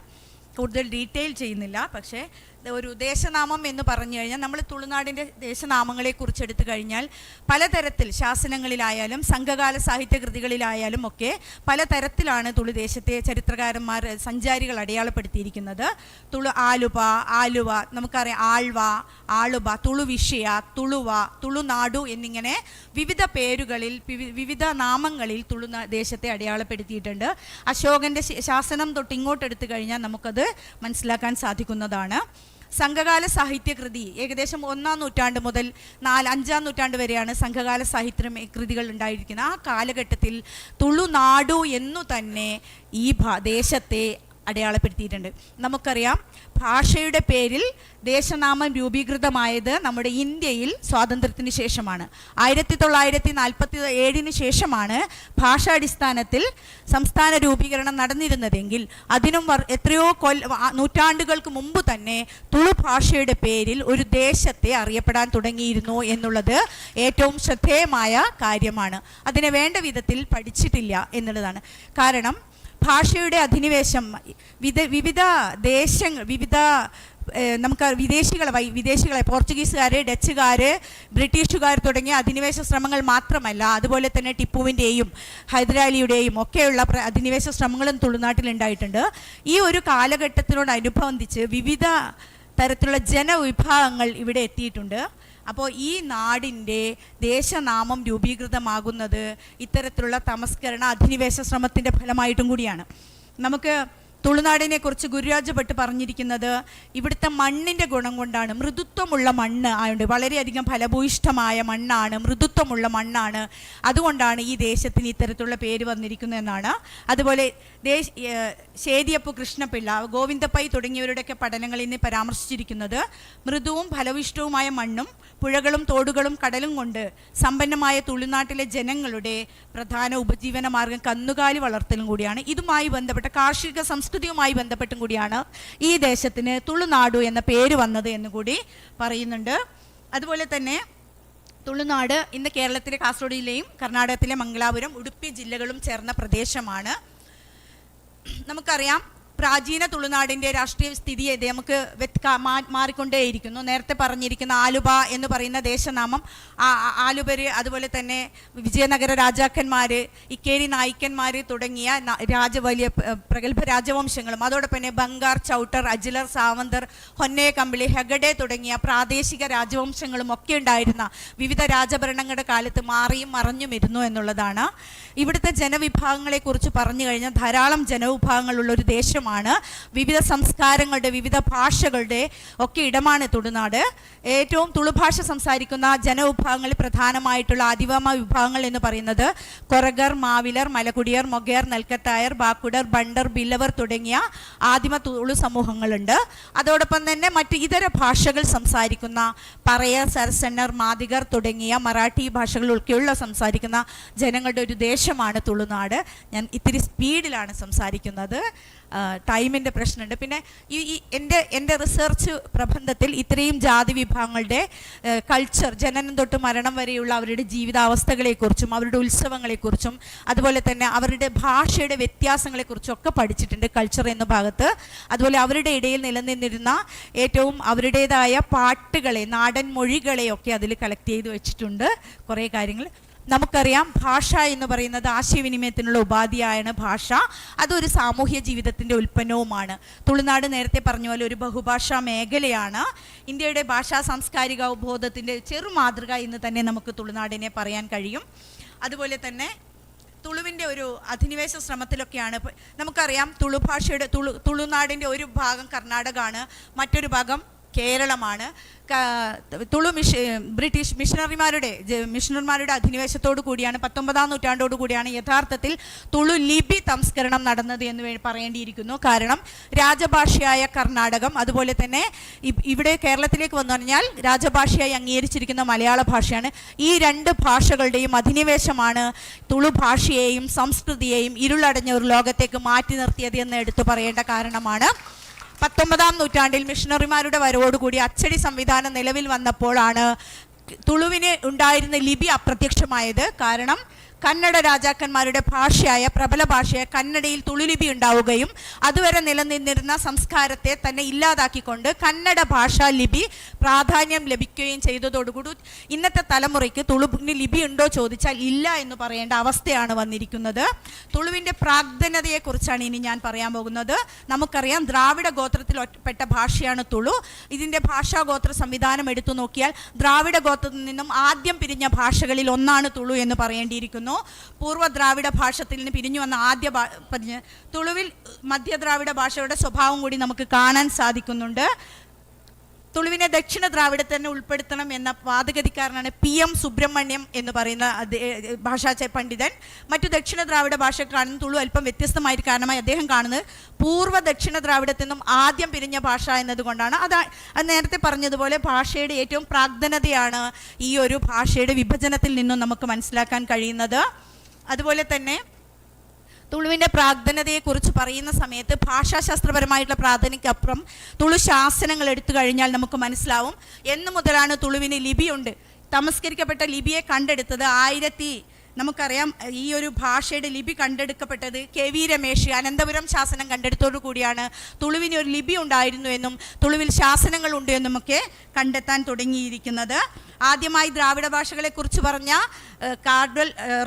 കൂടുതൽ ഡീറ്റെയിൽ ചെയ്യുന്നില്ല. പക്ഷേ ഒരു ദേശനാമം എന്ന് പറഞ്ഞു കഴിഞ്ഞാൽ നമ്മൾ തുളുനാടിൻ്റെ ദേശനാമങ്ങളെക്കുറിച്ച് എടുത്തു കഴിഞ്ഞാൽ പലതരത്തിൽ ശാസനങ്ങളിലായാലും സംഘകാല സാഹിത്യകൃതികളിലായാലും ഒക്കെ പലതരത്തിലാണ് തുളു ദേശത്തെ ചരിത്രകാരന്മാർ, സഞ്ചാരികൾ അടയാളപ്പെടുത്തിയിരിക്കുന്നത്. തുളു ആലുവ, ആലുവ നമുക്കറിയാം, ആൾവ, ആളുബ, തുളു വിഷയ, തുളുവ, തുളുനാടു എന്നിങ്ങനെ വിവിധ പേരുകളിൽ വിവിധ നാമങ്ങളിൽ തുളു ദേശത്തെ അടയാളപ്പെടുത്തിയിട്ടുണ്ട്. അശോകൻ്റെ ശാസനം തൊട്ട് ഇങ്ങോട്ടെടുത്തു കഴിഞ്ഞാൽ നമുക്കത് മനസ്സിലാക്കാൻ സാധിക്കുന്നതാണ്. സംഘകാല സാഹിത്യകൃതി ഏകദേശം 1-ാം നൂറ്റാണ്ട് മുതൽ 4-5-ാം നൂറ്റാണ്ട് വരെയാണ് സംഘകാല സാഹിത്യ കൃതികൾ ഉണ്ടായിരിക്കുന്നത്. ആ കാലഘട്ടത്തിൽ തുളുനാടു എന്നു തന്നെ ഈ ദേശത്തെ അടയാളപ്പെടുത്തിയിട്ടുണ്ട്. നമുക്കറിയാം, ഭാഷയുടെ പേരിൽ ദേശനാമം രൂപീകൃതമായത് നമ്മുടെ ഇന്ത്യയിൽ സ്വാതന്ത്ര്യത്തിന് ശേഷമാണ്. 1947 ശേഷമാണ് ഭാഷാടിസ്ഥാനത്തിൽ സംസ്ഥാന രൂപീകരണം നടന്നിരുന്നതെങ്കിൽ അതിനും എത്രയോ നൂറ്റാണ്ടുകൾക്ക് മുമ്പ് തന്നെ തുളു ഭാഷയുടെ പേരിൽ ഒരു ദേശത്തെ അറിയപ്പെടാൻ തുടങ്ങിയിരുന്നു എന്നുള്ളത് ഏറ്റവും ശ്രദ്ധേയമായ കാര്യമാണ്. അതിനെ വേണ്ട വിധത്തിൽ പഠിച്ചിട്ടില്ല എന്നുള്ളതാണ്. കാരണം ഭാഷയുടെ അധിനിവേശം വിവിധ ദേശങ്ങൾ, വിവിധ നമുക്ക് വിദേശികളെ പോർച്ചുഗീസുകാർ, ഡച്ചുകാർ, ബ്രിട്ടീഷുകാർ തുടങ്ങിയ അധിനിവേശ ശ്രമങ്ങൾ മാത്രമല്ല, അതുപോലെ തന്നെ ടിപ്പുവിൻ്റെയും ഹൈദരാലിയുടെയും ഒക്കെയുള്ള അധിനിവേശ ശ്രമങ്ങളും തുളുനാട്ടിലുണ്ടായിട്ടുണ്ട്. ഈ ഒരു കാലഘട്ടത്തിനോടനുബന്ധിച്ച് വിവിധ തരത്തിലുള്ള ജനവിഭാഗങ്ങൾ ഇവിടെ എത്തിയിട്ടുണ്ട്. അപ്പോൾ ഈ നാടിൻ്റെ ദേശനാമം രൂപീകൃതമാകുന്നത് ഇത്തരത്തിലുള്ള തമസ്കരണ അധിനിവേശ ശ്രമത്തിൻ്റെ ഫലമായിട്ടും കൂടിയാണ്. നമുക്ക് തുളുനാടിനെ കുറിച്ച് ഗുരുരാജ ഭട്ട് പറഞ്ഞിരിക്കുന്നത് ഇവിടുത്തെ മണ്ണിൻ്റെ ഗുണം കൊണ്ടാണ്, മൃദുത്വമുള്ള മണ്ണ് ആയതുകൊണ്ട്, വളരെയധികം ഫലഭൂയിഷ്ഠമായ മണ്ണാണ്, മൃദുത്വമുള്ള മണ്ണാണ്, അതുകൊണ്ടാണ് ഈ ദേശത്തിന് ഇത്തരത്തിലുള്ള പേര് വന്നിരിക്കുന്നതെന്നാണ്. അതുപോലെ ശേതിയപ്പു കൃഷ്ണപിള്ള, ഗോവിന്ദപ്പൈ തുടങ്ങിയവരുടെയൊക്കെ പഠനങ്ങളിൽ നിന്ന് പരാമർശിച്ചിരിക്കുന്നത് മൃദുവും ഫലഭൂയിഷ്ഠവുമായ മണ്ണും പുഴകളും തോടുകളും കടലും കൊണ്ട് സമ്പന്നമായ തുളുനാട്ടിലെ ജനങ്ങളുടെ പ്രധാന ഉപജീവന മാർഗം കന്നുകാലി വളർത്തലും കൂടിയാണ്. ഇതുമായി ബന്ധപ്പെട്ട കാർഷിക സംസ്കൃതിയുമായി ബന്ധപ്പെട്ടും കൂടിയാണ് ഈ ദേശത്തിന് തുളുനാടു എന്ന പേര് വന്നത് എന്നുകൂടി പറയുന്നുണ്ട്. അതുപോലെ തന്നെ തുളുനാട് ഇന്ന് കേരളത്തിലെ കാസർഗോഡ് ജില്ലയും കർണാടകത്തിലെ മംഗലാപുരം, ഉടുപ്പി ജില്ലകളും ചേർന്ന പ്രദേശമാണ്. നമുക്കറിയാം, പ്രാചീന തുളുനാടിൻ്റെ രാഷ്ട്രീയ സ്ഥിതി നമുക്ക് മാറിക്കൊണ്ടേയിരിക്കുന്നു. നേരത്തെ പറഞ്ഞിരിക്കുന്ന ആലുവ എന്ന് പറയുന്ന ദേശനാമം ആലുവര്, അതുപോലെ തന്നെ വിജയനഗര രാജാക്കന്മാർ, ഇക്കേരി നായിക്കന്മാർ തുടങ്ങിയ വലിയ പ്രഗത്ഭ രാജവംശങ്ങളും അതോടൊപ്പം തന്നെ ബംഗാർ, ചൗട്ടർ, അജ്ലർ, സാവന്തർ, ഹൊന്നേ കമ്പിളി, ഹെഗഡെ തുടങ്ങിയ പ്രാദേശിക രാജവംശങ്ങളും ഒക്കെ ഉണ്ടായിരുന്ന വിവിധ രാജഭരണങ്ങളുടെ കാലത്ത് മാറിയും മറഞ്ഞും ഇരുന്നു എന്നുള്ളതാണ്. ഇവിടുത്തെ ജനവിഭാഗങ്ങളെക്കുറിച്ച് പറഞ്ഞു കഴിഞ്ഞാൽ ധാരാളം ജനവിഭാഗങ്ങളുള്ളൊരു ദേശമാണ്. വിവിധ സംസ്കാരങ്ങളുടെ, വിവിധ ഭാഷകളുടെ ഒക്കെ ഇടമാണ് തുളുനാട്. ഏറ്റവും തുളുഭാഷ സംസാരിക്കുന്ന ജനവിഭാഗങ്ങളിൽ പ്രധാനമായിട്ടുള്ള ആദിവാമ വിഭാഗങ്ങൾ എന്ന് പറയുന്നത് കൊറഗർ, മാവിലർ, മലകുടിയർ, മൊഗേർ, നെൽക്കത്തായർ, ബാക്കുടർ, ബണ്ടർ, ബില്ലവർ തുടങ്ങിയ ആദിമ തുളു സമൂഹങ്ങളുണ്ട്. അതോടൊപ്പം തന്നെ മറ്റ് ഇതര ഭാഷകൾ സംസാരിക്കുന്ന പറയർ, സരസണ്ണർ, മാദികർ തുടങ്ങിയ മറാഠി ഭാഷകളൊക്കെയുള്ള സംസാരിക്കുന്ന ജനങ്ങളുടെ ഒരു ദേശമാണ് തുളുനാട്. ഞാൻ ഇത്തിരി സ്പീഡിലാണ് സംസാരിക്കുന്നത്, ടൈമിൻ്റെ പ്രശ്നമുണ്ട്. പിന്നെ ഈ എൻ്റെ എൻ്റെ റിസർച്ച് പ്രബന്ധത്തിൽ ഇത്രയും ജാതി വിഭാഗങ്ങളുടെ കൾച്ചർ, ജനനം തൊട്ട് മരണം വരെയുള്ള അവരുടെ ജീവിതാവസ്ഥകളെക്കുറിച്ചും അവരുടെ ഉത്സവങ്ങളെക്കുറിച്ചും അതുപോലെ തന്നെ അവരുടെ ഭാഷയുടെ വ്യത്യാസങ്ങളെക്കുറിച്ചും ഒക്കെ പഠിച്ചിട്ടുണ്ട് കൾച്ചർ എന്ന ഭാഗത്ത്. അതുപോലെ അവരുടെ ഇടയിൽ നിലനിന്നിരുന്ന ഏറ്റവും അവരുടേതായ പാട്ടുകളെ, നാടൻ മൊഴികളെയൊക്കെ അതിൽ കളക്ട് ചെയ്ത് വെച്ചിട്ടുണ്ട് കുറേ കാര്യങ്ങൾ. നമുക്കറിയാം, ഭാഷ എന്ന് പറയുന്നത് ആശയവിനിമയത്തിനുള്ള ഉപാധിയാണ് ഭാഷ. അതൊരു സാമൂഹ്യ ജീവിതത്തിൻ്റെ ഉൽപ്പന്നവുമാണ്. തുളുനാട് നേരത്തെ പറഞ്ഞ പോലെ ഒരു ബഹുഭാഷാ മേഖലയാണ്. ഇന്ത്യയുടെ ഭാഷാ സാംസ്കാരിക അവബോധത്തിൻ്റെ ചെറുമാതൃക എന്ന് തന്നെ നമുക്ക് തുളുനാടിനെ പറയാൻ കഴിയും. അതുപോലെ തന്നെ തുളുവിൻ്റെ ഒരു അധിനിവേശ ശ്രമത്തിലൊക്കെയാണ്. നമുക്കറിയാം, തുളുഭാഷയുടെ തുളുനാടിൻ്റെ ഒരു ഭാഗം കർണാടകമാണ്, മറ്റൊരു ഭാഗം കേരളമാണ്. തുളു ബ്രിട്ടീഷ് മിഷണറിമാരുടെ അധിനിവേശത്തോടു കൂടിയാണ് 19-ാം നൂറ്റാണ്ടോടു കൂടിയാണ് യഥാർത്ഥത്തിൽ തുളു ലിപി സംസ്കരണം നടന്നത് എന്ന് പറയേണ്ടിയിരിക്കുന്നു. കാരണം രാജഭാഷയായ കർണാടകം, അതുപോലെ തന്നെ ഇവിടെ കേരളത്തിലേക്ക് വന്നു കഴിഞ്ഞാൽ രാജഭാഷയായി അംഗീകരിച്ചിരിക്കുന്ന മലയാള ഭാഷയാണ്. ഈ രണ്ട് ഭാഷകളുടെയും അധിനിവേശമാണ് തുളു ഭാഷയെയും സംസ്കൃതിയെയും ഇരുളടഞ്ഞ ഒരു ലോകത്തേക്ക് മാറ്റി നിർത്തിയത് എന്ന് എടുത്തു പറയേണ്ട കാരണമാണ്. 19-ാം നൂറ്റാണ്ടിൽ മിഷണറിമാരുടെ വരവോടുകൂടി അച്ചടി സംവിധാനം നിലവിൽ വന്നപ്പോഴാണ് തുളുവിന് ഉണ്ടായിരുന്ന ലിപി അപ്രത്യക്ഷമായത്. കാരണം കന്നഡ രാജാക്കന്മാരുടെ ഭാഷയായ പ്രബല ഭാഷയായ കന്നഡയിൽ തുളുലിപി ഉണ്ടാവുകയും അതുവരെ നിലനിന്നിരുന്ന സംസ്കാരത്തെ തന്നെ ഇല്ലാതാക്കിക്കൊണ്ട് കന്നഡ ഭാഷാ ലിപി പ്രാധാന്യം ലഭിക്കുകയും ചെയ്തതോടുകൂടി ഇന്നത്തെ തലമുറയ്ക്ക് തുളുവിന് ലിപി ഉണ്ടോ ചോദിച്ചാൽ ഇല്ല എന്ന് പറയേണ്ട അവസ്ഥയാണ് വന്നിരിക്കുന്നത്. തുളുവിൻ്റെ പ്രാഗ്ധനതയെക്കുറിച്ചാണ് ഇനി ഞാൻ പറയാൻ പോകുന്നത്. നമുക്കറിയാം, ദ്രാവിഡ ഗോത്രത്തിൽ പെട്ട ഭാഷയാണ് തുളു. ഇതിൻ്റെ ഭാഷാഗോത്ര സംവിധാനം എടുത്തു നോക്കിയാൽ ദ്രാവിഡ ഗോത്രത്തിൽ നിന്നും ആദ്യം പിരിഞ്ഞ ഭാഷകളിൽ ഒന്നാണ് തുളു എന്ന് പറയേണ്ടിയിരിക്കുന്നു. പൂർവ്വ ദ്രാവിഡ ഭാഷത്തിൽ നിന്ന് പിരിഞ്ഞു വന്ന ആദ്യ തുളുവിൽ മധ്യദ്രാവിഡ ഭാഷയുടെ സ്വഭാവം കൂടി നമുക്ക് കാണാൻ സാധിക്കുന്നുണ്ട്. തുളുവിനെ ദക്ഷിണ ദ്രാവിഡത്തിൽ തന്നെ ഉൾപ്പെടുത്തണം എന്ന വാദഗതിക്കാരനാണ് പി.എം. സുബ്രഹ്മണ്യം എന്ന് പറയുന്ന ഭാഷാ പണ്ഡിതൻ. മറ്റു ദക്ഷിണ ദ്രാവിഡ ഭാഷ കാണുന്ന തുളു അല്പം വ്യത്യസ്തമായിട്ട് കാരണമായി അദ്ദേഹം കാണുന്നത് പൂർവ്വ ദക്ഷിണ ദ്രാവിഡത്തിൽ നിന്നും ആദ്യം പിരിഞ്ഞ ഭാഷ എന്നതുകൊണ്ടാണ്. അത് നേരത്തെ പറഞ്ഞതുപോലെ ഭാഷയുടെ ഏറ്റവും പ്രാഗ്ധനതയാണ് ഈ ഒരു ഭാഷയുടെ വിഭജനത്തിൽ നിന്നും നമുക്ക് മനസ്സിലാക്കാൻ കഴിയുന്നത്. അതുപോലെ തന്നെ തുളുവിൻ്റെ പ്രാഗ്ധനതയെക്കുറിച്ച് പറയുന്ന സമയത്ത് ഭാഷാശാസ്ത്രപരമായിട്ടുള്ള പ്രാധാന്യക്കപ്പുറം തുളു ശാസനങ്ങൾ എടുത്തു കഴിഞ്ഞാൽ നമുക്ക് മനസ്സിലാവും എന്നു മുതലാണ് തുളുവിന് ലിപിയുണ്ട്. തമസ്കരിക്കപ്പെട്ട ലിപിയെ കണ്ടെടുത്തത് നമുക്കറിയാം, ഈ ഒരു ഭാഷയുടെ ലിപി കണ്ടെടുക്കപ്പെട്ടത് കെ.വി. രമേശ് അനന്തപുരം ശാസനം കണ്ടെടുത്തോടു കൂടിയാണ് തുളുവിന് ഒരു ലിപി ഉണ്ടായിരുന്നു എന്നും തുളുവിൽ ശാസനങ്ങൾ ഉണ്ട് എന്നുമൊക്കെ കണ്ടെത്താൻ തുടങ്ങിയിരിക്കുന്നത്. ആദ്യമായി ദ്രാവിഡ ഭാഷകളെക്കുറിച്ച് പറഞ്ഞ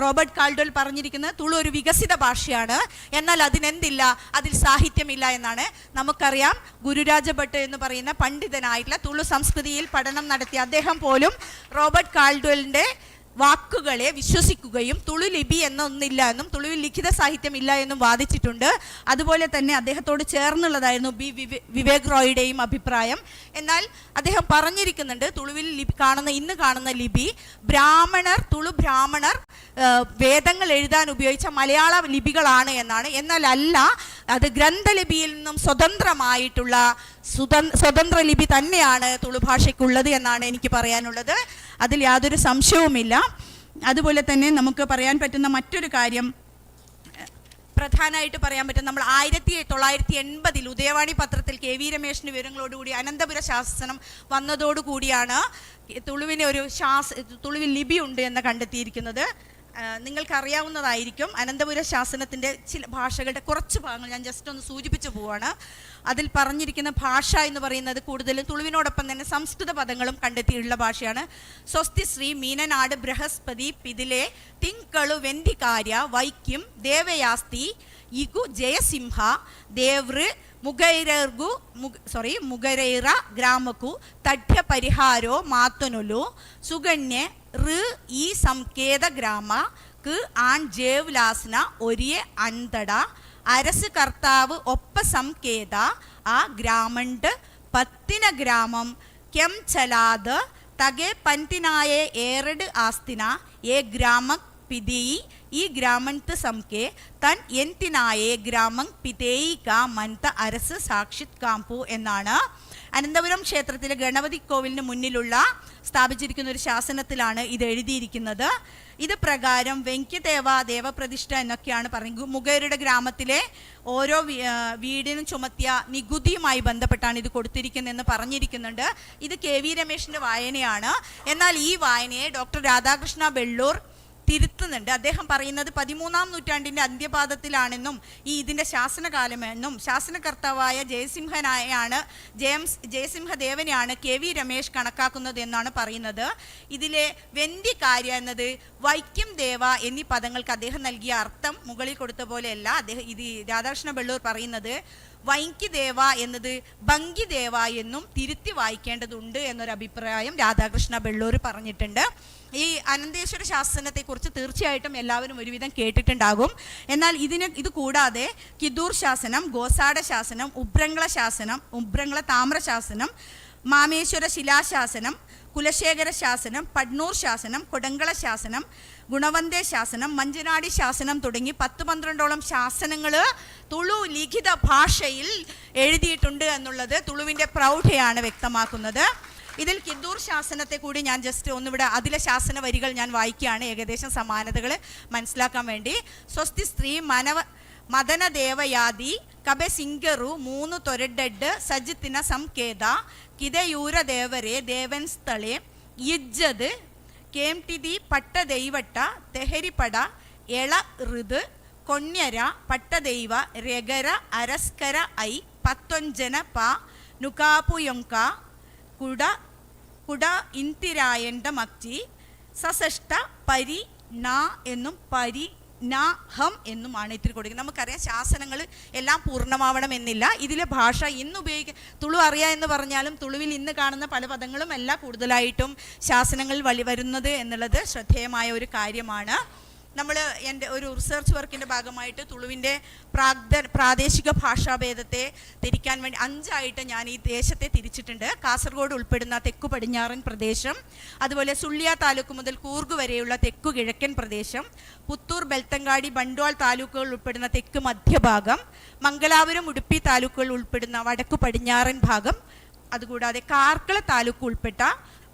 റോബർട്ട് കാൾഡ്വെൽ പറഞ്ഞിരിക്കുന്നത് തുളു ഒരു വികസിത ഭാഷയാണ്, എന്നാൽ അതിനെന്തില്ല, അതിൽ സാഹിത്യമില്ല എന്നാണ്. നമുക്കറിയാം, ഗുരുരാജ ഭട്ട് എന്ന് പറയുന്ന പണ്ഡിതനായിട്ടുള്ള തുളു സംസ്കൃതിയിൽ പഠനം നടത്തിയ അദ്ദേഹം പോലും റോബർട്ട് കാൾഡ്വെല്ലിൻ്റെ വാക്കുകളെ വിശ്വസിക്കുകയും തുളു ലിപി എന്നൊന്നില്ല എന്നും തുളുവിൽ ലിഖിത സാഹിത്യം ഇല്ല എന്നും വാദിച്ചിട്ടുണ്ട്. അതുപോലെ തന്നെ അദ്ദേഹത്തോട് ചേർന്നുള്ളതായിരുന്നു ബി വിവേക് റോയിയുടെയും അഭിപ്രായം. എന്നാൽ അദ്ദേഹം പറഞ്ഞിരിക്കുന്നുണ്ട്, തുളുവിൽ ലിപി കാണുന്ന ഇന്ന് കാണുന്ന ലിപി തുളു ബ്രാഹ്മണർ വേദങ്ങൾ എഴുതാൻ ഉപയോഗിച്ച മലയാള ലിപികളാണ് എന്നാണ്. എന്നാൽ അല്ല, അത് ഗ്രന്ഥലിപിയിൽ നിന്നും സ്വതന്ത്രമായിട്ടുള്ള സ്വതന്ത്ര ലിപി തന്നെയാണ് തുളു ഭാഷയ്ക്കുള്ളത് എന്നാണ് എനിക്ക് പറയാനുള്ളത്. അതിൽ യാതൊരു സംശയവുമില്ല. അതുപോലെ തന്നെ നമുക്ക് പറയാൻ പറ്റുന്ന മറ്റൊരു കാര്യം, പ്രധാനമായിട്ട് പറയാൻ പറ്റും, നമ്മൾ 1980 ഉദയവാണി പത്രത്തിൽ കെ വി രമേശിൻ്റെ വിവരങ്ങളോടുകൂടി അനന്തപുര ശാസനം വന്നതോടുകൂടിയാണ് തുളുവിന് ഒരു തുളുവിൽ ലിപിയുണ്ട് എന്ന് കണ്ടെത്തിയിരിക്കുന്നത്. നിങ്ങൾക്കറിയാവുന്നതായിരിക്കും അനന്തപുര ശാസനത്തിൻ്റെ ചില ഭാഷകളുടെ കുറച്ച് ഭാഗങ്ങൾ ഞാൻ ജസ്റ്റ് ഒന്ന് സൂചിപ്പിച്ചു പോവാണ്. അതിൽ പറഞ്ഞിരിക്കുന്ന ഭാഷ എന്ന് പറയുന്നത് കൂടുതലും തുളുവിനോടൊപ്പം തന്നെ സംസ്കൃത പദങ്ങളും കണ്ടെത്തിയുള്ള ഭാഷയാണ്. സ്വസ്തി ശ്രീ മീനനാട് ബൃഹസ്പതി പിതിലെ തിങ്കളു വെന്തികാര്യ വൈക്യം ദേവയാസ്തി ഇഗു ജയസിംഹ ദേവൃ മുഗൈരർഗു മുഗരൈറ ഗ്രാമക്കു തഠ്യ പരിഹാരോ മാത്തനൊലു സുഗണ്യ ഋ ഈ സംകേത ഗ്രാമ ക് ആൺ ജേവ്ലാസ്ന ഒരിയ അന്തട അരസ് കർത്താവ് ഒപ്പ സംകേത ആ ഗ്രാമണ്ട് പത്തിന ഗ്രാമം കെം ചലാത് തകെ പന്തിനായ ഏറട് ആസ്തിന ഏ ഗ്രാമ പിതേയി ഈ ഗ്രാമന്ത് സംകെ തൻ എന്തിനായേ ഗ്രാമം പിതേയി കാ മന്ത അരസ് സാക്ഷിത് കാമ്പു എന്നാണ്. അനന്തപുരം ക്ഷേത്രത്തിലെ ഗണപതി കോവിലിന് മുന്നിലുള്ള സ്ഥാപിച്ചിരിക്കുന്ന ഒരു ശാസനത്തിലാണ് ഇത് എഴുതിയിരിക്കുന്നത്. ഇത് പ്രകാരം വെങ്കിദേവ ദേവപ്രതിഷ്ഠ എന്നൊക്കെയാണ് പറയുന്നത്. മുഗേരുടെ ഗ്രാമത്തിലെ ഓരോ വീടിനും ചുമത്തിയ നികുതിയുമായി ബന്ധപ്പെട്ടാണ് ഇത് കൊടുത്തിരിക്കുന്നതെന്ന് പറഞ്ഞിരിക്കുന്നുണ്ട്. ഇത് കെ വി രമേശിൻ്റെ വായനയാണ്. എന്നാൽ ഈ വായനയെ ഡോക്ടർ രാധാകൃഷ്ണ വെള്ളൂർ തിരുത്തുന്നുണ്ട്. അദ്ദേഹം പറയുന്നത് 13-ാം നൂറ്റാണ്ടിൻ്റെ അന്ത്യപാദത്തിലാണെന്നും ഈ ഇതിൻ്റെ ശാസനകാലമെന്നും ശാസനകർത്താവായ ജയസിംഹനായാണ് ജയസിംഹദേവനെയാണ് കെ വി രമേശ് കണക്കാക്കുന്നത് എന്നാണ് പറയുന്നത്. ഇതിലെ വെന്തികാര്യ എന്നത് വൈക്കം ദേവ എന്നീ പദങ്ങൾക്ക് അദ്ദേഹം നൽകിയ അർത്ഥം മുകളിൽ കൊടുത്ത പോലെയല്ല. അദ്ദേഹം ഇത് രാധാകൃഷ്ണ വെള്ളൂർ പറയുന്നത് വൈങ്കിദേവ എന്നത് ഭംഗിദേവ എന്നും തിരുത്തി വായിക്കേണ്ടതുണ്ട് എന്നൊരു അഭിപ്രായം രാധാകൃഷ്ണ വെള്ളൂർ പറഞ്ഞിട്ടുണ്ട്. ഈ അനന്തേശ്വര ശാസനത്തെക്കുറിച്ച് തീർച്ചയായിട്ടും എല്ലാവരും ഒരുവിധം കേട്ടിട്ടുണ്ടാകും. എന്നാൽ ഇത് കൂടാതെ കിദൂർ ശാസനം, ഗോസാഡ ശാസനം, ഉബ്രംഗ്ല ശാസനം, ഉബ്രംഗ്ല താമ്ര ശാസനം, മാമേശ്വര ശിലാശാസനം, കുലശേഖര ശാസനം, പട്നൂർ ശാസനം, കൊടങ്കള ശാസനം, ഗുണവന്തേ ശാസനം, മഞ്ചനാടി ശാസനം തുടങ്ങി 10-12ഓളം ശാസനങ്ങൾ തുളു ലിഖിത ഭാഷയിൽ എഴുതിയിട്ടുണ്ട് എന്നുള്ളത് തുളുവിൻ്റെ പ്രൗഢയാണ് വ്യക്തമാക്കുന്നത്. ഇതിൽ കിദ്ദൂർ ശാസനത്തെ കൂടി ഞാൻ ജസ്റ്റ് ഒന്നിവിടെ അതിലെ ശാസന വരികൾ ഞാൻ വായിക്കുകയാണ്, ഏകദേശം സമാനതകൾ മനസ്സിലാക്കാൻ വേണ്ടി. സ്വസ്തി സ്ത്രീ മദനദേവയാദി കബെ സിംഗറു 3 തൊരഡഡ് സജിത്തിന സംകേത കിതയൂരദേവരെ ദേവൻ സ്ഥളെ ഇജ്ജത് കേംടിതി പട്ടദൈവട്ട തെഹരിപ്പട എള ഋത് കൊണ്യര പട്ടദൈവ രഗര അരസ്കര I പത്തൊഞ്ചന പ നുകാപുയൊങ്ക കുട കുട ഇന്തിരായണ്ട മക്ചി സസഷ്ട പരി ന എന്നും പരി ന ഹം എന്നുമാണ് ഇത്തിരി കൊടുക്കുന്നത്. നമുക്കറിയാം ശാസനങ്ങൾ എല്ലാം പൂർണ്ണമാവണമെന്നില്ല. ഇതിലെ ഭാഷ ഇന്ന് തുളു അറിയാം എന്ന് പറഞ്ഞാലും തുളുവിൽ ഇന്ന് കാണുന്ന പല പദങ്ങളും അല്ല കൂടുതലായിട്ടും ശാസനങ്ങളിൽ വരുന്നത് എന്നുള്ളത് ശ്രദ്ധേയമായ ഒരു കാര്യമാണ്. നമ്മൾ എൻ്റെ ഒരു റിസർച്ച് വർക്കിൻ്റെ ഭാഗമായിട്ട് തുളുവിൻ്റെ പ്രാദേശിക ഭാഷാഭേദത്തെ തിരിക്കാൻ വേണ്ടി 5ആയിട്ട് ഞാൻ ഈ ദേശത്തെ തിരിച്ചിട്ടുണ്ട്. കാസർഗോഡ് ഉൾപ്പെടുന്ന തെക്കു പടിഞ്ഞാറൻ പ്രദേശം, അതുപോലെ സുള്ളിയ താലൂക്ക് മുതൽ കൂർഗ് വരെയുള്ള തെക്കു കിഴക്കൻ പ്രദേശം, പുത്തൂർ, ബെൽത്തങ്കാടി, ബണ്ട്വാൾ താലൂക്കുകൾ ഉൾപ്പെടുന്ന തെക്ക് മധ്യഭാഗം, മംഗലാപുരം, ഉടുപ്പി താലൂക്കുകൾ ഉൾപ്പെടുന്ന വടക്കു പടിഞ്ഞാറൻ ഭാഗം, അതുകൂടാതെ കാർക്കള താലൂക്ക് ഉൾപ്പെട്ട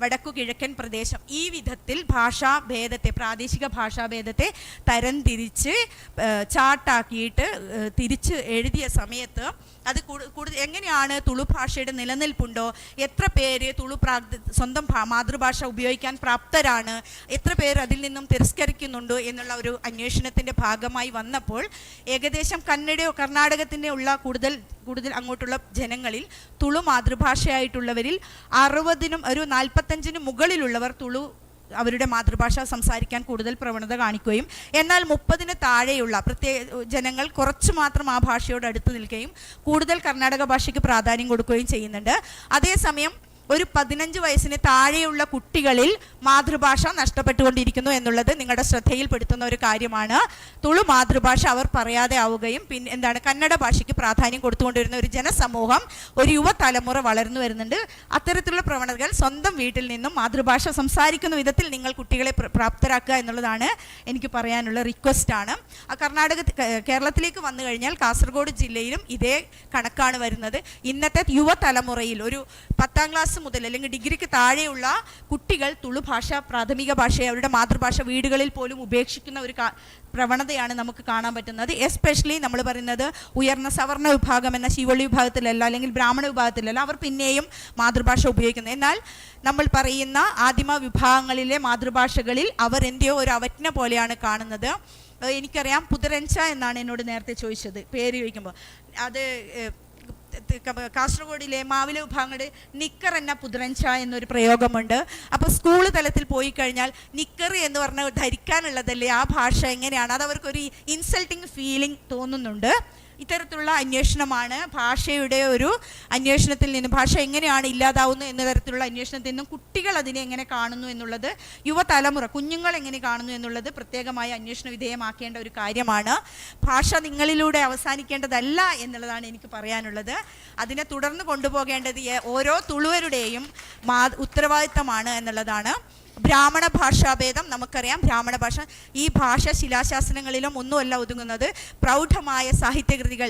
വടക്കു കിഴക്കൻ പ്രദേശം. ഈ വിധത്തിൽ ഭാഷാഭേദത്തെ, പ്രാദേശിക ഭാഷാഭേദത്തെ തരംതിരിച്ച് ചാർട്ടാക്കിയിട്ട് തിരിച്ച് എഴുതിയ സമയത്ത് അത് കൂടുതൽ എങ്ങനെയാണ് തുളു ഭാഷയുടെ നിലനിൽപ്പുണ്ടോ, എത്ര പേര് തുളു സ്വന്തം മാതൃഭാഷ ഉപയോഗിക്കാൻ പ്രാപ്തരാണ്, എത്ര പേര് അതിൽ നിന്നും തിരസ്കരിക്കുന്നുണ്ടോ എന്നുള്ള ഒരു അന്വേഷണത്തിൻ്റെ ഭാഗമായി വന്നപ്പോൾ ഏകദേശം കന്നഡയോ കർണാടകത്തിൻ്റെ ഉള്ള കൂടുതൽ അങ്ങോട്ടുള്ള ജനങ്ങളിൽ തുളു മാതൃഭാഷയായിട്ടുള്ളവരിൽ 60-നും ഒരു 45-നും മുകളിലുള്ളവർ തുളു അവരുടെ മാതൃഭാഷ സംസാരിക്കാൻ കൂടുതൽ പ്രവണത കാണിക്കുകയും, എന്നാൽ 30-ന് താഴെയുള്ള പ്രത്യേക ജനങ്ങൾ കുറച്ച് മാത്രം ആ ഭാഷയോട് അടുത്ത് നിൽക്കുകയും കൂടുതൽ കർണാടക ഭാഷയ്ക്ക് പ്രാധാന്യം കൊടുക്കുകയും ചെയ്യുന്നുണ്ട്. അതേസമയം ഒരു 15 വയസ്സിന് താഴെയുള്ള കുട്ടികളിൽ മാതൃഭാഷ നഷ്ടപ്പെട്ടുകൊണ്ടിരിക്കുന്നു എന്നുള്ളത് നിങ്ങളുടെ ശ്രദ്ധയിൽപ്പെടുത്തുന്ന ഒരു കാര്യമാണ്. തുളു മാതൃഭാഷ അവർ പറയാതെ ആവുകയും പിന്നെ എന്താണ് കന്നഡ ഭാഷയ്ക്ക് പ്രാധാന്യം കൊടുത്തുകൊണ്ടിരുന്ന ഒരു ജനസമൂഹം, ഒരു യുവതലമുറ വളർന്നു വരുന്നുണ്ട്. അത്തരത്തിലുള്ള പ്രവണതകൾ സ്വന്തം വീട്ടിൽ നിന്നും മാതൃഭാഷ സംസാരിക്കുന്ന വിധത്തിൽ നിങ്ങൾ കുട്ടികളെ പ്രാപ്തരാക്കുക എന്നുള്ളതാണ് എനിക്ക് പറയാനുള്ള റിക്വസ്റ്റാണ്. കർണാടക കേരളത്തിലേക്ക് വന്നു കഴിഞ്ഞാൽ കാസർഗോഡ് ജില്ലയിലും ഇതേ കണക്കാണ് വരുന്നത്. ഇന്നത്തെ യുവതലമുറയിൽ ഒരു 10ാം ക്ലാസ് ക്ലാസ് മുതൽ അല്ലെങ്കിൽ ഡിഗ്രിക്ക് താഴെയുള്ള കുട്ടികൾ തുളു ഭാഷ, പ്രാഥമിക ഭാഷയെ, അവരുടെ മാതൃഭാഷ വീടുകളിൽ പോലും ഉപേക്ഷിക്കുന്ന ഒരു പ്രവണതയാണ് നമുക്ക് കാണാൻ പറ്റുന്നത്. എസ്പെഷ്യലി നമ്മൾ പറയുന്നത് ഉയർന്ന സവർണ വിഭാഗം എന്ന ശീവള്ളി വിഭാഗത്തിലല്ല, അല്ലെങ്കിൽ ബ്രാഹ്മണ വിഭാഗത്തിലല്ല, അവർ പിന്നെയും മാതൃഭാഷ ഉപയോഗിക്കുന്നത്. എന്നാൽ നമ്മൾ പറയുന്ന ആദിമ വിഭാഗങ്ങളിലെ മാതൃഭാഷകളിൽ അവർ എന്തെയോ ഒരു അവജ്ഞ പോലെയാണ് കാണുന്നത്. എനിക്കറിയാം, പുതിരഞ്ച എന്നാണ് എന്നോട് നേരത്തെ ചോദിച്ചത് പേര് ചോദിക്കുമ്പോൾ. അത് കാസർഗോഡിലെ മാവില വിഭാഗങ്ങളുടെ നിക്കർ എന്ന പുതിരഞ്ച എന്നൊരു പ്രയോഗമുണ്ട്. അപ്പോൾ സ്കൂൾ തലത്തിൽ പോയി കഴിഞ്ഞാൽ നിക്കർ എന്ന് പറഞ്ഞാൽ ധരിക്കാനുള്ളതല്ലേ, ആ ഭാഷ എങ്ങനെയാണ്, അത് അവർക്കൊരു ഇൻസൾട്ടിങ് ഫീലിംഗ് തോന്നുന്നുണ്ട്. ഇത്തരത്തിലുള്ള അന്വേഷണമാണ് ഭാഷയുടെ ഒരു അന്വേഷണത്തിൽ നിന്നും, ഭാഷ എങ്ങനെയാണ് ഇല്ലാതാവുന്നത് എന്ന തരത്തിലുള്ള അന്വേഷണത്തിൽ നിന്നും കുട്ടികൾ അതിനെ എങ്ങനെ കാണുന്നു എന്നുള്ളത്, യുവതലമുറ കുഞ്ഞുങ്ങൾ എങ്ങനെ കാണുന്നു എന്നുള്ളത് പ്രത്യേകമായ അന്വേഷണ വിധേയമാക്കേണ്ട ഒരു കാര്യമാണ്. ഭാഷ നിങ്ങളിലൂടെ അവസാനിക്കേണ്ടതല്ല എന്നുള്ളതാണ് എനിക്ക് പറയാനുള്ളത്. അതിനെ തുടർന്ന് കൊണ്ടുപോകേണ്ടത് ഓരോ തുളുവരുടെയും ഉത്തരവാദിത്തമാണ് എന്നുള്ളതാണ്. ബ്രാഹ്മണ ഭാഷാഭേദം നമുക്കറിയാം. ബ്രാഹ്മണ ഭാഷ, ഈ ഭാഷ ശിലാശാസനങ്ങളിലും ഒന്നുമല്ല ഒതുങ്ങുന്നത്. പ്രൗഢമായ സാഹിത്യകൃതികൾ,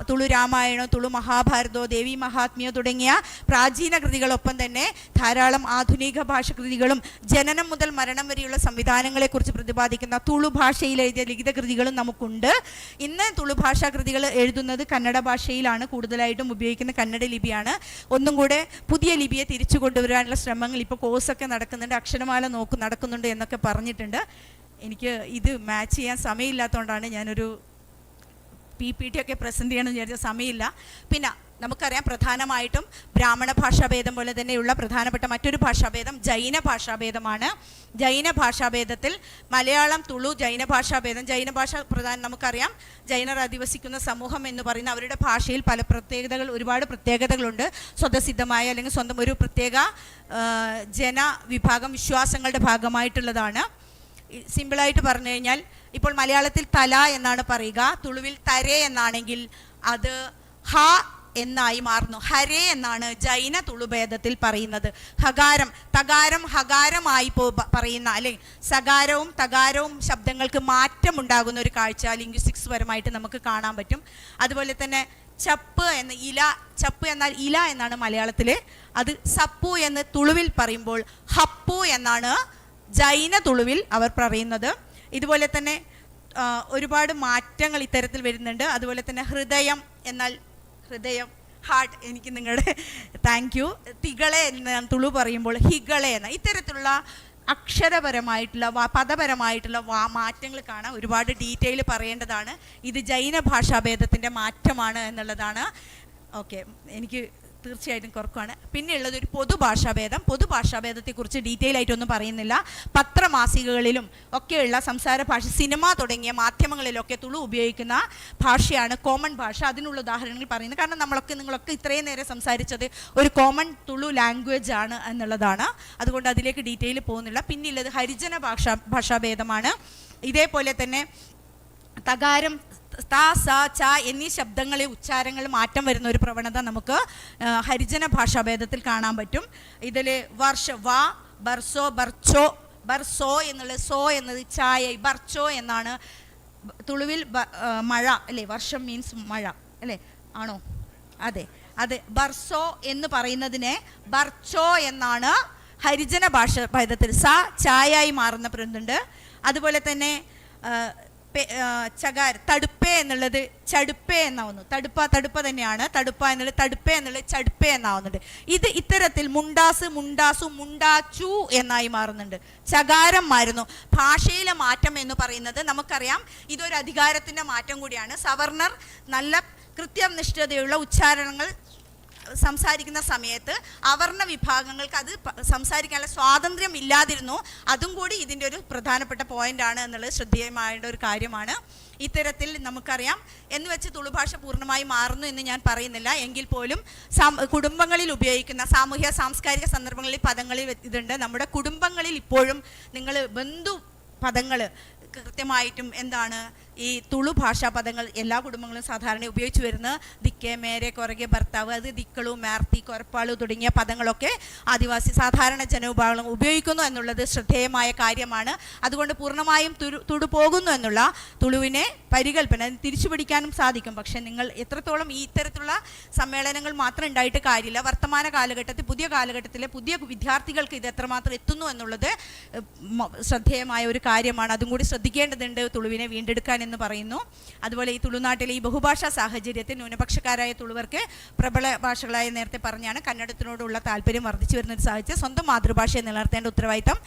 തുളു രാമായണോ തുളു മഹാഭാരതോ ദേവി മഹാത്മ്യോ തുടങ്ങിയ പ്രാചീന കൃതികളൊപ്പം തന്നെ ധാരാളം ആധുനിക ഭാഷകൃതികളും ജനനം മുതൽ മരണം വരെയുള്ള സംവിധാനങ്ങളെക്കുറിച്ച് പ്രതിപാദിക്കുന്ന തുളു ഭാഷയിൽ എഴുതിയ ലിഖിത കൃതികളും നമുക്കുണ്ട്. ഇന്ന് തുളു ഭാഷാ കൃതികൾ എഴുതുന്നത് കന്നഡ ഭാഷയിലാണ്, കൂടുതലായിട്ടും ഉപയോഗിക്കുന്ന കന്നഡ ലിപിയാണ്. ഒന്നും കൂടെ പുതിയ ലിപിയെ തിരിച്ചു കൊണ്ടുവരാനുള്ള ശ്രമങ്ങൾ ഇപ്പോൾ കോഴ്സൊക്കെ നടക്കുന്നുണ്ട്, അക്ഷരമാല നടക്കുന്നുണ്ട് എന്നൊക്കെ പറഞ്ഞിട്ടുണ്ട്. എനിക്ക് ഇത് മാച്ച് ചെയ്യാൻ സമയമില്ലാത്തതുകൊണ്ടാണ് ഞാനൊരു PPT ഒക്കെ പ്രസൻറ്റ് ചെയ്യണമെന്ന് വിചാരിച്ച സമയമില്ല. പിന്നെ നമുക്കറിയാം, പ്രധാനമായിട്ടും ബ്രാഹ്മണ ഭാഷാഭേദം പോലെ തന്നെയുള്ള പ്രധാനപ്പെട്ട മറ്റൊരു ഭാഷാഭേദം ജൈന ഭാഷാഭേദമാണ്. ജൈന ഭാഷാഭേദത്തിൽ മലയാളം, തുളു, ജൈന ഭാഷാഭേദം, ജൈന ഭാഷ പ്രധാനം നമുക്കറിയാം. ജൈനർ അധിവസിക്കുന്ന സമൂഹം എന്ന് പറയുന്ന അവരുടെ ഭാഷയിൽ പല പ്രത്യേകതകൾ, ഒരുപാട് പ്രത്യേകതകളുണ്ട്. സ്വതസിദ്ധമായ അല്ലെങ്കിൽ സ്വന്തം ഒരു പ്രത്യേക ജനവിഭാഗം വിശ്വാസങ്ങളുടെ ഭാഗമായിട്ടുള്ളതാണ്. സിമ്പിളായിട്ട് പറഞ്ഞു കഴിഞ്ഞാൽ ഇപ്പോൾ മലയാളത്തിൽ തല എന്നാണ് പറയുക, തുളുവിൽ തരേ എന്നാണെങ്കിൽ അത് ഹ എന്നായി മാറുന്നു. ഹരേ എന്നാണ് ജൈന തുളുഭേദത്തിൽ പറയുന്നത്. ഹകാരം, തകാരം ഹകാരമായി പറയുന്ന, അല്ലെങ്കിൽ സകാരവും തകാരവും ശബ്ദങ്ങൾക്ക് മാറ്റമുണ്ടാകുന്ന ഒരു കാഴ്ച ലിംഗ്വിസ്റ്റിക്സ് പരമായിട്ട് നമുക്ക് കാണാൻ പറ്റും. അതുപോലെ തന്നെ ചപ്പ് എന്ന ഇല, ചപ്പ് എന്നാൽ ഇല എന്നാണ് മലയാളത്തിൽ, അത് സപ്പു എന്ന് തുളുവിൽ പറയുമ്പോൾ ഹപ്പു എന്നാണ് ജൈന തുളുവിൽ അവർ പറയുന്നത്. ഇതുപോലെ തന്നെ ഒരുപാട് മാറ്റങ്ങൾ ഇത്തരത്തിൽ വരുന്നുണ്ട്. അതുപോലെ തന്നെ ഹൃദയം എന്നാൽ ഹൃദയം, ഹാർട്ട്, എനിക്ക് നിങ്ങളുടെ thank you. തികളെ എന്ന് തുളു പറയുമ്പോൾ ഹികളെ എന്ന ഇത്തരത്തിലുള്ള അക്ഷരപരമായിട്ടുള്ള പദപരമായിട്ടുള്ള മാറ്റങ്ങൾ കാണാം. ഒരുപാട് ഡീറ്റെയിൽ പറയേണ്ടതാണ്. ഇത് ജൈന ഭാഷാഭേദത്തിൻ്റെ മാറ്റമാണ് എന്നുള്ളതാണ്. ഓക്കെ, എനിക്ക് തീർച്ചയായിട്ടും കുറക്കാണ്. പിന്നെയുള്ളത് ഒരു പൊതുഭാഷാഭേദം. പൊതുഭാഷാഭേദത്തെക്കുറിച്ച് ഡീറ്റെയിൽ ആയിട്ടൊന്നും പറയുന്നില്ല. പത്രമാസികകളിലും ഒക്കെയുള്ള സംസാര ഭാഷ, സിനിമ തുടങ്ങിയ മാധ്യമങ്ങളിലൊക്കെ തുളു ഉപയോഗിക്കുന്ന ഭാഷയാണ് കോമൺ ഭാഷ. അതിനുള്ള ഉദാഹരണങ്ങൾ പറയുന്നത്, കാരണം നിങ്ങളൊക്കെ ഇത്രയും നേരം സംസാരിച്ചത് ഒരു കോമൺ തുളു ലാംഗ്വേജ് ആണ് എന്നുള്ളതാണ്. അതുകൊണ്ട് അതിലേക്ക് ഡീറ്റെയിൽ പോകുന്നില്ല. പിന്നെയുള്ളത് ഹരിജന ഭാഷാഭേദമാണ്. ഇതേപോലെ തന്നെ തകാരം, ത, സ, ച എന്നീ ശബ്ദങ്ങളെ ഉച്ചാരങ്ങൾ മാറ്റം വരുന്ന ഒരു പ്രവണത നമുക്ക് ഹരിജന ഭാഷാഭേദത്തിൽ കാണാൻ പറ്റും. ഇതിൽ വർഷ, വ, ബർസോ, ബർച്ചോ, ബർസോ എന്നുള്ള സോ എന്നത് ചായ, ബർച്ചോ എന്നാണ്. തുളുവിൽ മഴ അല്ലേ, വർഷം മീൻസ് മഴ അല്ലേ, ആണോ? അതെ, അതെ. ബർസോ എന്ന് പറയുന്നതിനെ ബർച്ചോ എന്നാണ് ഹരിജന ഭാഷാഭേദത്തിൽ സ ചായയായി മാറുന്ന പ്രവണതയുണ്ട്. അതുപോലെ തന്നെ ചകാർ, തടുപ്പേ എന്നുള്ളത് ചടുപ്പേ എന്നാവുന്നു. തടുപ്പ, തടുപ്പ തന്നെയാണ്. തടുപ്പ എന്നുള്ളത് തടുപ്പേ എന്നുള്ളത് ചടുപ്പേ എന്നാവുന്നുണ്ട്. ഇത് ഇത്തരത്തിൽ മുണ്ടാസ്, മുണ്ടാസു, മുണ്ടാച്ചു എന്നായി മാറുന്നുണ്ട്. ചകാരം മാറുന്നു. ഭാഷയിലെ മാറ്റം എന്ന് പറയുന്നത് നമുക്കറിയാം ഇതൊരു അധികാരത്തിൻ്റെ മാറ്റം കൂടിയാണ്. സവർണർ നല്ല കൃത്യനിഷ്ഠതയുള്ള ഉച്ചാരണങ്ങൾ സംസാരിക്കുന്ന സമയത്ത് അവർണ വിഭാഗങ്ങൾക്ക് അത് സംസാരിക്കാനുള്ള സ്വാതന്ത്ര്യം ഇല്ലാതിരുന്നു. അതും കൂടി ഇതിൻ്റെ ഒരു പ്രധാനപ്പെട്ട പോയിന്റാണ് എന്നുള്ളത് ശ്രദ്ധേയമായ ഒരു കാര്യമാണ്. ഇത്തരത്തിൽ നമുക്കറിയാം എന്ന് വെച്ച് തുളുഭാഷ പൂർണ്ണമായി മാറുന്നു എന്ന് ഞാൻ പറയുന്നില്ല. എങ്കിൽ പോലും കുടുംബങ്ങളിൽ ഉപയോഗിക്കുന്ന സാമൂഹ്യ സാംസ്കാരിക സന്ദർഭങ്ങളിൽ പദങ്ങളിൽ ഇതുണ്ട്. നമ്മുടെ കുടുംബങ്ങളിൽ ഇപ്പോഴും നിങ്ങൾ ബന്ധു പദങ്ങൾ കൃത്യമായിട്ടും എന്താണ് ഈ തുളു ഭാഷാ പദങ്ങൾ എല്ലാ കുടുംബങ്ങളും സാധാരണ ഉപയോഗിച്ചു വരുന്ന ദിക്കെ, മേരെ, കൊറകെ, ഭർത്താവ്, അത് ദിക്കളു, മേർത്തി, കൊരപ്പാളു തുടങ്ങിയ പദങ്ങളൊക്കെ ആദിവാസി സാധാരണ ജനവിഭാഗങ്ങളും ഉപയോഗിക്കുന്നു എന്നുള്ളത് ശ്രദ്ധേയമായ കാര്യമാണ്. അതുകൊണ്ട് പൂർണ്ണമായും തുടു പോകുന്നു എന്നുള്ള തുളുവിനെ പരികല്പന തിരിച്ചു പിടിക്കാനും സാധിക്കും. പക്ഷേ നിങ്ങൾ എത്രത്തോളം ഈ ഇത്തരത്തിലുള്ള സമ്മേളനങ്ങൾ മാത്രം ഉണ്ടായിട്ട് കാര്യമില്ല. വർത്തമാന കാലഘട്ടത്തിൽ പുതിയ കാലഘട്ടത്തിലെ പുതിയ വിദ്യാർത്ഥികൾക്ക് ഇത് എത്രമാത്രം എത്തുന്നു എന്നുള്ളത് ശ്രദ്ധേയമായ ഒരു കാര്യമാണ്. അതും കൂടി ശ്രദ്ധിക്കേണ്ടതുണ്ട് തുളുവിനെ വീണ്ടെടുക്കാൻ എന്ന് പറയുന്നു. അതുപോലെ ഈ തുളുനാട്ടിലെ ഈ ബഹുഭാഷാ സാഹചര്യത്തിൽ ന്യൂനപക്ഷക്കാരായ തുളുവർക്ക് പ്രബല ഭാഷകളായ നേരത്തെ പറഞ്ഞാണ് കന്നഡത്തിനോടുള്ള താല്പര്യം വർദ്ധിച്ചു വരുന്ന ഒരു സാഹചര്യം സ്വന്തം മാതൃഭാഷയെ നിലനിർത്തേണ്ട ഉത്തരവാദിത്തം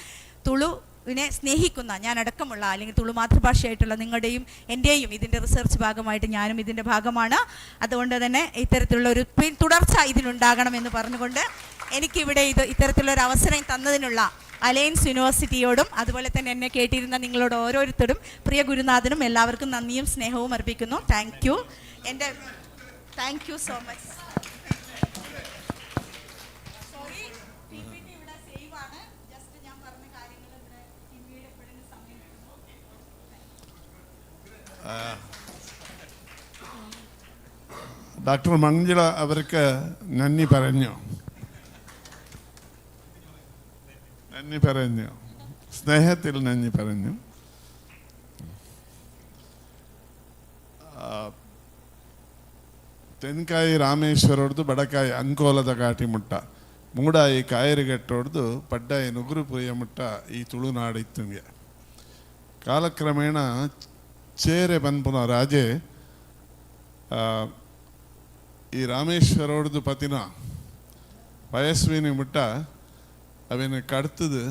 തുളുവിനെ സ്നേഹിക്കുന്ന ഞാനടക്കമുള്ള അല്ലെങ്കിൽ തുളു മാതൃഭാഷയായിട്ടുള്ള നിങ്ങളുടെയും എൻ്റെയും ഇതിൻ്റെ റിസർച്ച് ഭാഗമായിട്ട് ഞാനും ഇതിൻ്റെ ഭാഗമാണ്. അതുകൊണ്ട് തന്നെ ഇത്തരത്തിലുള്ള ഒരു തുടർച്ച ഇതിനുണ്ടാകണമെന്ന് പറഞ്ഞുകൊണ്ട് എനിക്കിവിടെ ഇത്തരത്തിലുള്ളൊരു അവസരം തന്നതിനുള്ള അലയൻസ് യൂണിവേഴ്സിറ്റിയോടും അതുപോലെ തന്നെ എന്നെ കേട്ടിരുന്ന നിങ്ങളോട് ഓരോരുത്തരും പ്രിയ ഗുരുനാഥനും എല്ലാവർക്കും നന്ദിയും സ്നേഹവും അർപ്പിക്കുന്നു. Thank you. എൻ്റെ thank you so much. Sorry, PPT ഇവിടെ സേവ് ആണ്. ജസ്റ്റ് ഞാൻ പറഞ്ഞ കാര്യങ്ങൾ ഇവിടെ പിന്നീട് എപ്പോഴെങ്കിലും സമയം കിട്ടുമ്പോൾ. ഡോക്ടർ മഞ്ജുള അവർക്ക് നന്ദി പറഞ്ഞു, നന്ദി പറഞ്ഞു, സ്നേഹത്തിൽ നന്ദി പറഞ്ഞു. ತೆನ್ಕಾಯಿ ರಾಮೇಶ್ವರೊಡ್ದು ಬಡಕಾಯಿ ಅಂಕೋಲದ ಘಾಟಿ ಮುಟ್ಟ, ಮೂಡಾಯಿ ಕಾಯರಿಗಟ್ಟೊಡ್ದು ಪಡ್ಡಾಯಿ ನುಗುರುಪುರಿಯ ಮುಟ್ಟ ಈ ತುಳುನಾಡು ಇತ್ತಂಗೆ. ಕಾಲಕ್ರಮೇಣ ಚೇರೆ ಬನ್ಪುನ ರಾಜೆ ಈ ರಾಮೇಶ್ವರೊಡ್ದು ಪತಿನ ಪಯಸ್ವಿನಿ ಮುಟ್ಟ ಅವೇನು ಕಡ್ತದು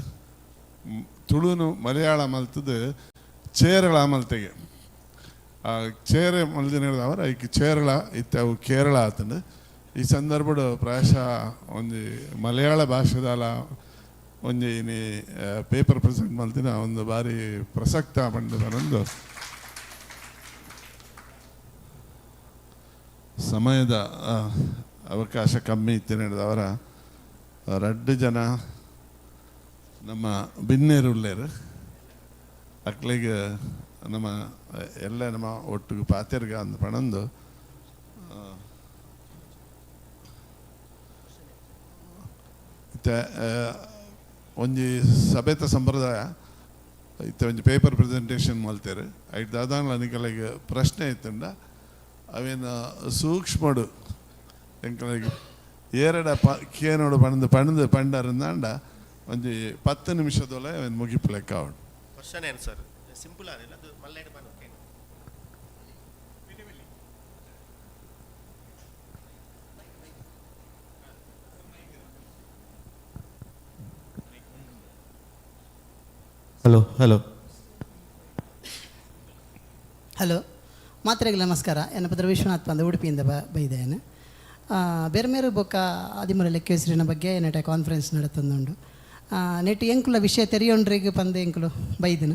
ತುಳುನು ಮಲಯಾಳ ಮಲ್ತದು ಚೇರಳ ಮಲ್ತೆಗೆ. ಆ ಚೇರೆ ಮಲ್ದಿನ ಅವರ ಐಕ್ ಚೇರಳ ಇತ್ತ ಅವು ಕೇರಳ ಆತಂಡು. ಈ ಸಂದರ್ಭಡು ಪ್ರಾಯಶಃ ಒಂಜಿ ಮಲಯಾಳ ಭಾಷೆದಾಲ ಒಂಜಿ ಇನಿ ಪೇಪರ್ ಪ್ರೆಸೆಂಟ್ ಮಲ್ತಿನ ಒಂದು ಬಾರಿ ಪ್ರಸಕ್ತ ಪಂಡ ಬರೊಂದು ಸಮಯದ ಅವಕಾಶ ಕಮ್ಮಿ ಇತ್ತಿನ ಅವರ ರಡ್ಡು ಜನ ನಮ್ಮ ಬಿನ್ನೇರುಳ್ಳೇರು ಅಕ್ಲಿಗೆ ನಮ್ಮ ಎಲ್ಲ ನಮ್ಮ ಒಟ್ಟಿಗೆ ಪಾತೆರ್ಗ ಅಂದ್ ಪಣಂದು ಇತ್ತೆ ಒಂಜಿ ಸಭೆತ ಸಂಪ್ರದಾಯ ಇತ್ತೆ ಒಂಜಿ ಪೇಪರ್ ಪ್ರೆಸೆಂಟೇಷನ್ ಮಲ್ತೇರು. ಐಟ್ ದಾದಾಂಗ್ಲ ನಿಕಲೆಗ್ ಪ್ರಶ್ನೆ ಇತ್ತುಂಡ ಅವೇನು ಸೂಕ್ಷ್ಮಡು ಎಂಕಲೆಗ್ ಏರಡ ಪ ಕೇನೋಡು ಪಣಂದು ಪಣಂದು ಪಂಡರಿಂದಾಂಡ ಒಂಜಿ 10 ನಿಮಿಷದೊಳೆ ಅವೇನು ಮುಗಿಪು ಲೆಕ್ಕ ಅವಡು. ಕ್ವಶನ್ ಏನು ಸರ್, ಸಿಂಪಲ್ ಆದಿಲ್ಲ ಅದು ಮಲ್ಲೇಡು ಪನ. ಹಲೋ ಹಲೋ ಹಲೋ, ಮಾತ್ರೆಗೆ ನಮಸ್ಕಾರ. ಎನ್ನ ಪತ್ರ ವಿಶ್ವನಾಥ್ ಪಂದ ಉಡುಪಿಯಿಂದ ಬೈದೇನೆ. ಬೇರೆ ಬೇರೆ ಬೊಕ್ಕ ಆದಿಮೂಲ ಲೆಕ್ಕೇಸರಿನ ಬಗ್ಗೆ ನೆಟ ಕಾನ್ಫರೆನ್ಸ್ ನಡತಂದುಂಡು. ನೆಟ್ ಎಂಕುಲ ವಿಷಯ ತೆರಿಯೊಂಡ್ರಿಗೆ ಪಂದ ಎಂಕುಲು ಬೈದಿನ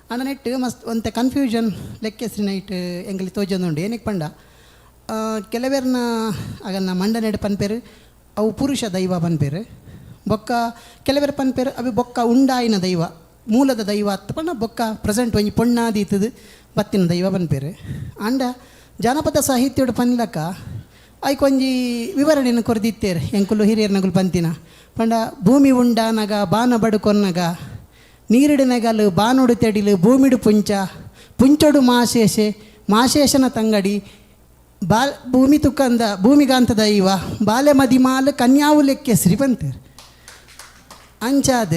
ಆಂಡ ನೆಟ್ ಮಸ್ತ್ ಒಂತೆ ಕನ್ಫ್ಯೂಷನ್ ಲೆಕ್ಕೆಸರಿನ ಇಟ್ಟು ಎಂಕಲಿ ತೋಜೊಂದುಂಡು. ಏನಕ್ಕೆ ಪಂಡ ಕೆಲವೇರ್ನ ಆಗನ್ನ ಮಂಡನೆಡ್ ಪನ್ಪೇರು ಅವು ಪುರುಷ ದೈವ ಪನ್ಪೇರು, ಬೊಕ್ಕ ಕೆಲವೇರು ಪನ್ಪೇರು ಅವು ಬೊಕ್ಕ ಉಂಡಾಯಿನ ದೈವ ಮೂಲದ ದೈವ ಅತ್ತ ಪಂಡ ಬೊಕ್ಕ ಪ್ರೆಸೆಂಟ್ ಒಂಜಿ ಪೊಣ್ಣಾದೀತದು ಬತ್ತಿನ ದೈವ ಪನ್ಪೇರು. ಆಂಡ ಜಾನಪದ ಸಾಹಿತ್ಯಡು ಪನ್ಲಕ ಐಕೊಂಜಿ ವಿವರಣೆಯನ್ನು ಕೊರ್ದಿತ್ತೇರು ಎಂಕುಲು ಹಿರಿಯರ್ನಗುಲು ಪಂತಿನ ಪಂಡ ಭೂಮಿ ಉಂಡಾನಗ ಬಾನ ಬಡುಕೊನ್ನಗ ನೀರಿಡು ನೆಗಲು ಬಾನುಡು ತೆಡಿಲು ಭೂಮಿಡು ಪುಂಚ ಪುಂಚೊಡು ಮಾಶೇಷೆ ಮಾಶೇಷನ ತಂಗಡಿ ಬಾಲ್ ಭೂಮಿ ತುಕ್ಕಂದ ಭೂಮಿಗಾಂತ ದೈವ ಬಾಲೆ ಮದಿಮಾಲು ಕನ್ಯಾವು ಲೆಕ್ಕೆಸ್ರಿ ಪಂತೇರು. ಅಂಚಾದ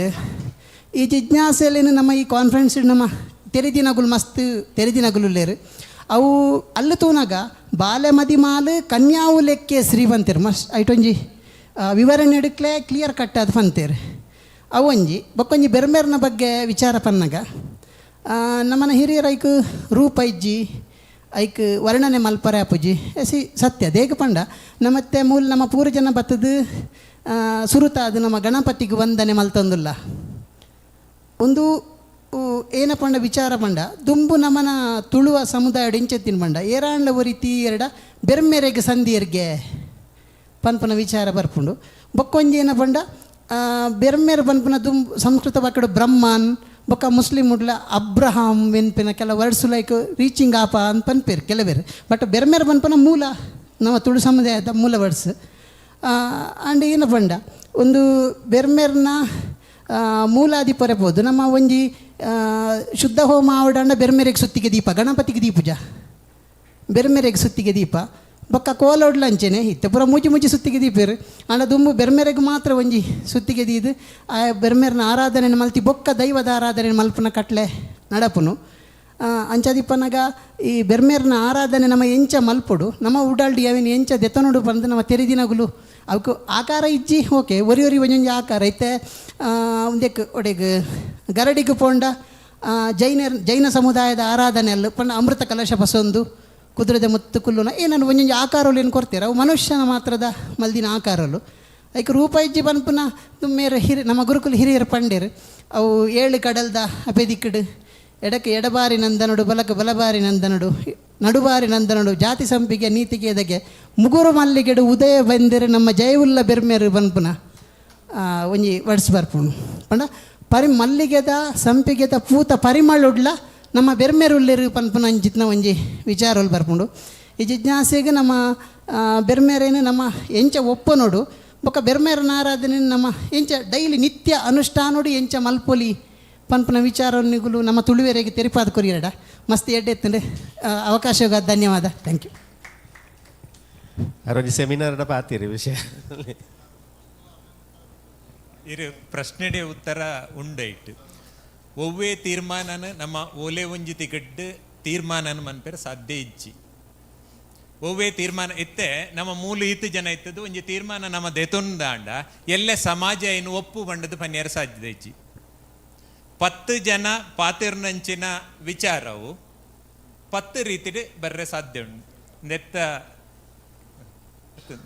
ಈ ಜಿಜ್ಞಾಸೆಲೇನು ನಮ್ಮ ಈ ಕಾನ್ಫರೆನ್ಸ್ ನಮ್ಮ ತೆರಿದಿನಗುಲು ಮಸ್ತ್ ತೆರಿದಿನಗುಲು ಅವು ಅಲ್ಲು ತೂನಗ ಬಾಲೆ ಮದಿಮಾಲು ಕನ್ಯಾವು ಲೆಕ್ಕೆ ಶ್ರೀ ಪಂತೇರು ಮಸ್ತ್ ಐಟೊಂಜಿ ವಿವರಣೆ ಎಡುಕ್ಲೆ ಕ್ಲಿಯರ್ ಕಟ್ ಅದು ಪಂತೇರು. ಅವೊಂಜಿ ಬೊಕ್ಕೊಂಜಿ ಬೆರ್ಮೆರ್ನ ಬಗ್ಗೆ ವಿಚಾರ ಪನ್ನಗ ನಮ್ಮನ ಹಿರಿಯರ ಐಕ್ ರೂಪ ಇಜ್ಜಿ ಐಕ್ ವರ್ಣನೆ ಮಲ್ಪರೆ ಅಪುಜಿ ಎಸಿ ಸತ್ಯ ದೇಗ ಪಂಡ ನಮ್ಮತ್ತೆ ಮೂಲ ನಮ್ಮ ಪೂರ್ವಜನ ಬತ್ತದು ಸುರುತ ಅದು ನಮ್ಮ ಗಣಪತಿಗೆ ವಂದನೆ ಮಲ್ತೊಂದುಲ್ಲ. ಒಂದು ಏನ ಪಂಡ ವಿಚಾರ ಪಂಡ ದುಂಬು ನಮನ ತುಳುವ ಸಮುದಾಯ ಇಂಚೆತ್ತಿನ ಪಂಡ ಏರಾಂಡ್ಲ ಒರಿ ಎರಡ ಬೆರ್ಮೆರೆಗೆ ಸಂಧಿಯರ್ಗೆ ಪನ್ಪನ ವಿಚಾರ ಬರ್ಪುಂಡು. ಬೊಕ್ಕೊಂಜಿ ಏನ ಪಂಡ ಬೆರ್ಮೆರ್ ಪನ್ಪುನ ದುಂಬು ಸಂಸ್ಕೃತ ಬಾಕಡು ಬ್ರಹ್ಮನ್ ಬೊಕ್ಕ ಮುಸ್ಲಿಂ ಉಡ್ಲ ಅಬ್ರಹಾಂ ವೆನ್ಪಿನ ಕೆಲ ವರ್ಡ್ಸ್ ಲೈಕ್ ರೀಚಿಂಗ್ ಆಪ ಅಂತ ಪನ್ಪೇರು ಕೆಲವೇರು. ಬಟ್ ಬೆರ್ಮೆರ್ ಪನ್ಪನ ಮೂಲ ನಮ್ಮ ತುಳು ಸಮುದಾಯದ ಮೂಲ ವರ್ಡ್ಸ್. ಆ್ಯಂಡ್ ಏನ ಪಂಡ ಒಂದು ಬೆರ್ಮೆರ್ನ ಮೂಲಾದಿ ಪೊರೆಪೋದು ನಮ್ಮ ಒಂಜಿ ಶುದ್ಧ ಹೋಮ ಆವಡಂಡ ಬೆರ್ಮೆರೆಗ್ ಸುತ್ತಿಗೆ ದೀಪ, ಗಣಪತಿಗೆ ದೀಪೂಜ, ಬೆರ್ಮೆರೆಗ್ ಸುತ್ತಿಗೆ ದೀಪ, ಬೊಕ್ಕ ಕೋಲೊಡ್ಲ ಅಂಚೆನೆ ಇತ್ತೆ ಪೂರ ಮೂಜಿ ಮೂಜಿ ಸುತ್ತಿಗೆ ದೀಪೇರು. ಆಂಡ ದುಂಬು ಬೆರ್ಮೆರೆಗ್ ಮಾತ್ರ ಒಂಜಿ ಸುತ್ತಿಗೆ ದೀದು ಆ ಬೆರ್ಮೆರ್ನ ಆರಾಧನೆ ಮಲ್ತಿ ಬೊಕ್ಕ ದೈವದ ಆರಾಧನೆ ಮಲ್ಪುನ ಕಟ್ಲೆ ನಡಪುನು. ಅಂಚಾದಿಪ್ಪನಗ ಈ ಬೆರ್ಮೆರ್ನ ಆರಾಧನೆ ನಮ್ಮ ಎಂಚ ಮಲ್ಪೊಡು, ನಮ್ಮ ಉಡಾಲ್ಡಿ ಅವಿನ ಎಂಚ ದೆತನೊಡು ಪಂದ್ ನಮ್ಮ ತೆರಿದಿನಗುಲು ಅವಕ್ಕೆ ಆಕಾರ ಇಜ್ಜಿ. ಓಕೆ, ಒರಿ ಒರಿ ಒಂಜೊಂಜಿ ಆಕಾರ ಇತ್ತೆ. ಒಂದೆಕ್ ಒಡೆಗ್ ಗರಡಿಗೆ ಪೋಂಡ ಜೈನ ಸಮುದಾಯದ ಆರಾಧನೆ ಅಲ್ಲ ಪಂಡ ಅಮೃತ ಕಲಶ ಬಸೊಂದು ಕುದುರೆದ ಮುತ್ತು ಕುಲ್ಲುನ ಏನನ್ನು ಒಂಜೊಂಜಿ ಆಕಾರಲು ಏನು ಕೊಡ್ತೀರ, ಅವು ಮನುಷ್ಯನ ಮಾತ್ರದ ಮಲ್ದಿನ ಆಕಾರಲು. ಐಕ್ ರೂಪ ಇಜ್ಜಿ ಪನ್ಪುನ ಮೇರ ಹಿರಿ ನಮ್ಮ ಗುರುಕುಲ ಹಿರಿಯರು ಪಂಡೇರು. ಅವು ಏಳು ಕಡಲ್ದ ಅಪೆದಿಕ್ಕಡು ಎಡಕ್ಕೆ ಎಡಬಾರಿ ನಂದನಡು, ಬಲಕ್ಕೆ ಬಲಬಾರಿ ನಂದನಡು, ನಡುಬಾರಿ ನಂದನಡು, ಜಾತಿ ಸಂಪಿಗೆ ನೀತಿಗೆ ಎದಗೆ ಮುಗುರು ಮಲ್ಲಿಗೆಡು ಉದಯ ಬಂದಿರು ನಮ್ಮ ಜಯವುಲ್ಲ ಬೆರ್ಮೇರು ಪನ್ಪುನ ಒಂಜಿ ವರ್ಡ್ಸ್ ಬರ್ಪುಂಡು. ಪಂಡ ಪರಿ ಮಲ್ಲಿಗೆದ ಸಂಪಿಗೆದ ಪೂತ ಪರಿಮಳುಡ್ಲ ನಮ್ಮ ಬೆರ್ಮೆರುಲ್ಲೆರು ಪನ್ಪುನ ಅಂಚಿತ್ನ ಒಂಜಿ ವಿಚಾರಲು ಬರ್ಪುಂಡು. ಈ ಜಿಜ್ಞಾಸೆಗೆ ನಮ್ಮ ಬೆರ್ಮೆರೇನು ನಮ್ಮ ಎಂಚ ಒಪ್ಪನೋಡು ಬೊಕ್ಕ ಬೆರ್ಮೆರನ ಆರಾಧನೆ ನಮ್ಮ ಎಂಚ ಡೈಲಿ ನಿತ್ಯ ಅನುಷ್ಠಾನೋಡು ಎಂಚ ಮಲ್ಪೊಲಿ ಪನ್ಪುನ ವಿಚಾರನಿಗುಲು ನಮ್ಮ ತುಳುವೆರೆಗೆ ತೆರಿಪಾದ ಕೊರಿಯರಡ ಮಸ್ತ್ ಎಡ್ಡೆ ಎತ್ತಂಡೆ ಅವಕಾಶಗ ಧನ್ಯವಾದ. Thank you. ಅರೊಂಜಿ ಸೆಮಿನಾರ್ ಪಾತೀರಿ ವಿಷಯ. ಇರು ಪ್ರಶ್ನೆಡೆ ಉತ್ತರ ಉಂಡೈಟ್. ಒವ್ವೇ ತೀರ್ಮಾನನ ನಮ್ಮ ಓಲೆ ಒಂಜಿ ತಿಗಡ್ಡು ತೀರ್ಮಾನನ ಮನ್ಪೆರ ಸಾಧ್ಯ ಇಜ್ಜಿ. ಒವ್ವೇ ತೀರ್ಮಾನ ಇತ್ತೆ ನಮ್ಮ ಮೂಲ ಈತು ಜನ ಇತ್ತದು ಒಂಜಿ ತೀರ್ಮಾನ ನಮ್ಮ ದೆತೊಂದಾಂಡ ಎಲ್ಲ ಸಮಾಜ ಏನು ಒಪ್ಪು ಬಂಡದು ಪನ್ಯರ ಸಾಧ್ಯ ಇಜ್ಜಿ. 10 ಜನ ಪಾತಿರ್ನಂಚಿನ ವಿಚಾರವು 10 ರೀತಿಡ್ ಬರ್ರೆ ಸಾಧ್ಯ ಉಂಡು. ನೆತ್ತ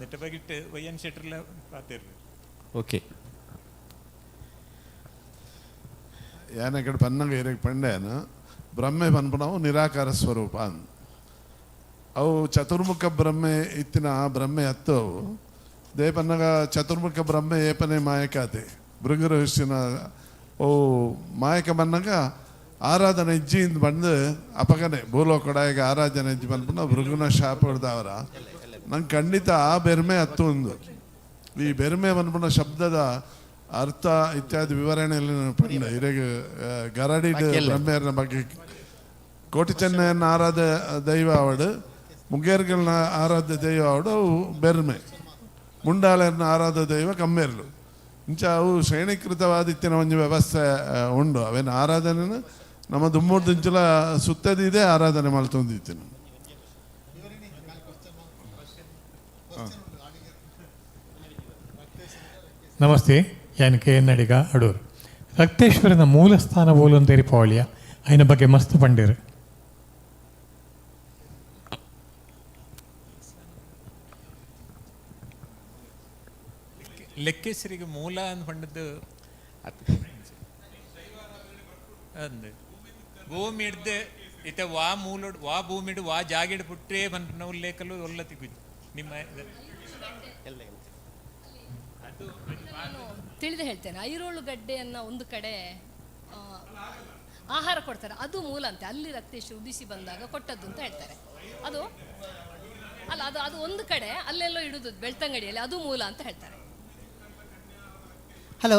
ನೆಟ್ಟ ಬಗಿಟ್ಟು ವೈಎನ್ ಶೆಟ್ರ್ಲ ಪಾತಿರ್. ಓಕೆ. ಯಾನಕಡೆ ಪನ್ನಂಗ ಇರಕ್ಕೆ ಪಂಡೇನ ಬ್ರಹ್ಮೆ ಪನ್ಪುನವು ನಿರಾಕಾರ ಸ್ವರೂಪ ಅಂದ್. ಅವು ಚತುರ್ಮುಖ ಬ್ರಹ್ಮೆ ಇತ್ತಿನ ಆ ಬ್ರಹ್ಮೆ ಅತ್ತು ಅವು they ಪನ್ನಗ ಚತುರ್ಮುಖ ಬ್ರಹ್ಮೆ ಏಪನೆ ಮಾಯಕಾತೆ ಭೃಗುರಹಸ್ಯನ ಓ ಮಾಯಕ ಬನ್ನಗ ಆರಾಧನೆ ಇಜ್ಜಿ ಇಂದ ಬಂದು ಅಪಗನೆ ಭೂಲೋಕಡಾಯಗ ಆರಾಧನೆ ಇಜ್ಜಿ ಬಂದ್ಪುನ ಭೃಗುನ ಶಾಪ ಹೊಡೆದವರ ನಂಗೆ ಖಂಡಿತ ಆ ಬೆರ್ಮೆ ಅತ್ತು ಒಂದು. ಈ ಬೆರ್ಮೆ ಬಂದ್ಪುನ ಶಬ್ದದ ಅರ್ಥ ಇತ್ಯಾದಿ ವಿವರಣೆಯಲ್ಲಿ ಪಂಡ ಇರೆಗ್ ಗರಡಿ ಬ್ರಹ್ಮೆಯರ್ನ ಬಗ್ಗೆ ಕೋಟಿ ಚೆನ್ನಯ್ಯನ ಆರಾಧ್ಯ ದೈವ ಅವಡು, ಮುಗೇರ್ಗಳನ್ನ ಆರಾಧ್ಯ ದೈವ ಅವಡು ಅವು ಬೆರ್ಮೆ, ಮುಂಡಾಲರ್ನ ಆರಾಧ್ಯ ದೈವ ಕಮ್ಮೇರ್ಲು. ಇಂಚ ಅವು ಶ್ರೇಣೀಕೃತವಾದ ಇತ್ತಿನ ಒಂಜಿ ವ್ಯವಸ್ಥೆ ಉಂಡು. ಅವೇನು ಆರಾಧನೆ ನಮ್ಮ ದುಮ್ಮೂರ್ದಿಂಚಲ ಸುತ್ತದಿದೆ ಆರಾಧನೆ ಮಲ್ತೊಂದಿತ್ತಿನ. ನಮಸ್ತೆ, ಯಾನ್ ಕೆ ಎನ್ ಅಡಿಗ ಅಡೂರು. ರಕ್ತೇಶ್ವರನ ಮೂಲ ಸ್ಥಾನ ಬೋಲೊಂದೇರಿ ಪವಳಿಯ ಅಯ್ನ ಬಗ್ಗೆ ಮಸ್ತ್ ಪಂಡೇರು. ಲೆಕ್ಕೆಸರಿಗೆ ಮೂಲ ಅಂದ್ ಪಂಡದ್ದು ಅಂದ್ ಭೂಮಿ ಹಿಡ್ದು ಇತ ವಾ ಮೂಲಡ್ ವಾ ಭೂಮಿಡು ವಾ ಜಾಗಿಡ್ ಪುಟ್ಟೇ ಪನ್ಪುನ ಉಲ್ಲೇಖಲು ಒಲ್ಲ ತಿಗುಜಿ ನಿಮ್ಮ ತಿಳಿದು ಹೇಳ್ತೇನೆ. ಐರೋಳು ಗಡ್ಡೆಯನ್ನು ಒಂದು ಕಡೆ ಆಹಾರ ಕೊಡ್ತಾರೆ, ಅದು ಮೂಲ ಅಂತೆ. ಅಲ್ಲಿ ರಕ್ತೇಶ್ವರ ಉದಿಸಿ ಬಂದಾಗ ಕೊಟ್ಟದ್ದು ಅಂತ ಹೇಳ್ತಾರೆ. ಅದು ಅಲ್ಲ, ಅದು ಅದು ಒಂದು ಕಡೆ ಅಲ್ಲೆಲ್ಲೋ ಇಡುದು ಬೆಳ್ತಂಗಡಿಯಲ್ಲಿ, ಅದು ಮೂಲ ಅಂತ ಹೇಳ್ತಾರೆ. ಹಲೋ,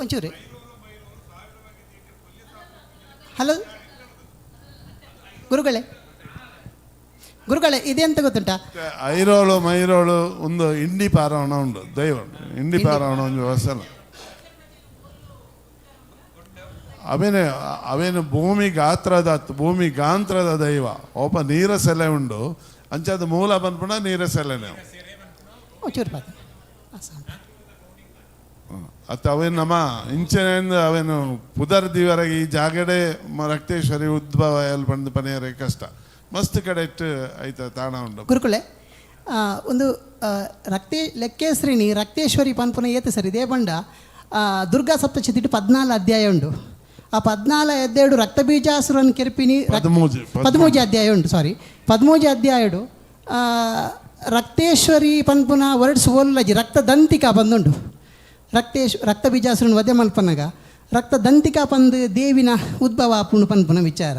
ಒಂಚೂರು ಹಲೋ ಗುರುಗಳೇ, ಗುರುಗಳೇ ಇದೆಂತ ಗೊತ್ತುಂಟಾ? ಐರೋಳು ಮೈರೋಳು ಒಂದು ಇಂಡಿ ಪಾರಾವಣ ಉಂಟು, ದೈವ ಇಂಡಿ ಪಾರಾವಣ ಒಂದು ವ್ಯವಸ್ಥೆ. ಅವೇನೆ ಅವೇನು ಭೂಮಿ ಗಾತ್ರದ ಭೂಮಿ ಗಾಂತ್ರದ ದೈವ ಒಬ್ಬ ನೀರ ಸೆಲೆ ಉಂಡು ಅಂಚಾದ ಮೂಲ ಬಂದ್ಪುಣ ನೀರ ಸೆಲೆನೆ. ಅತ್ತ ಅವೇನು ನಮ್ಮ ಇಂಚೆನೆಂದು ಅವೇನು ಪುದರ್ ದಿವರೆಗೆ ಈ ಜಾಗಡೆ ರಕ್ತೇಶ್ವರಿ ಉದ್ಭವ ಎಲ್ಲಿ ಬಂದು ಪನಿಯರೆ ಕಷ್ಟ ಮಸ್ತ್ ಕಡೆ ಇಟ್ಟು ಐತ ತಾಣ ಉಂಡು. ಗುರುಕುಲೆ ಒಂದು ರಕ್ತೇ ಲೆಕ್ಕೇಶ್ರೀನಿ ರಕ್ತೇಶ್ವರಿ ಪನ್ಪುನ ಏತ ಸರಿ ಇದೇ ಬಂಡ ದುರ್ಗಾ ಸಪ್ತಶತಿ 14 ಅಧ್ಯಾಯ ಉಂಡು. ಆ 14 ಅಧ್ಯಾಯಡು ರಕ್ತಬೀಜಾಸುರನ್ ಕೆರ್ಪಿನಿ 13 ಅಧ್ಯಾಯ ಉಂಟು, ಸಾರಿ 13 ಅಧ್ಯಾಯಡು ರಕ್ತೇಶ್ವರಿ ಪನ್ಪುನ ವರ್ಡ್ಸ್ ಓಲ್ಲಜಿ ರಕ್ತದಂತಿಕ ಬಂದುಂಡು. ರಕ್ತೇಶ್ ರಕ್ತಬೀಜಾಸುರನ ವಧೆ ಮಲ್ಪನಗ ರಕ್ತ ದಂತಿಕಾ ಪಂದ್ ದೇವಿನ ಉದ್ಭವ ಆಪುಂಡು ಪನ್ಪುನ ವಿಚಾರ.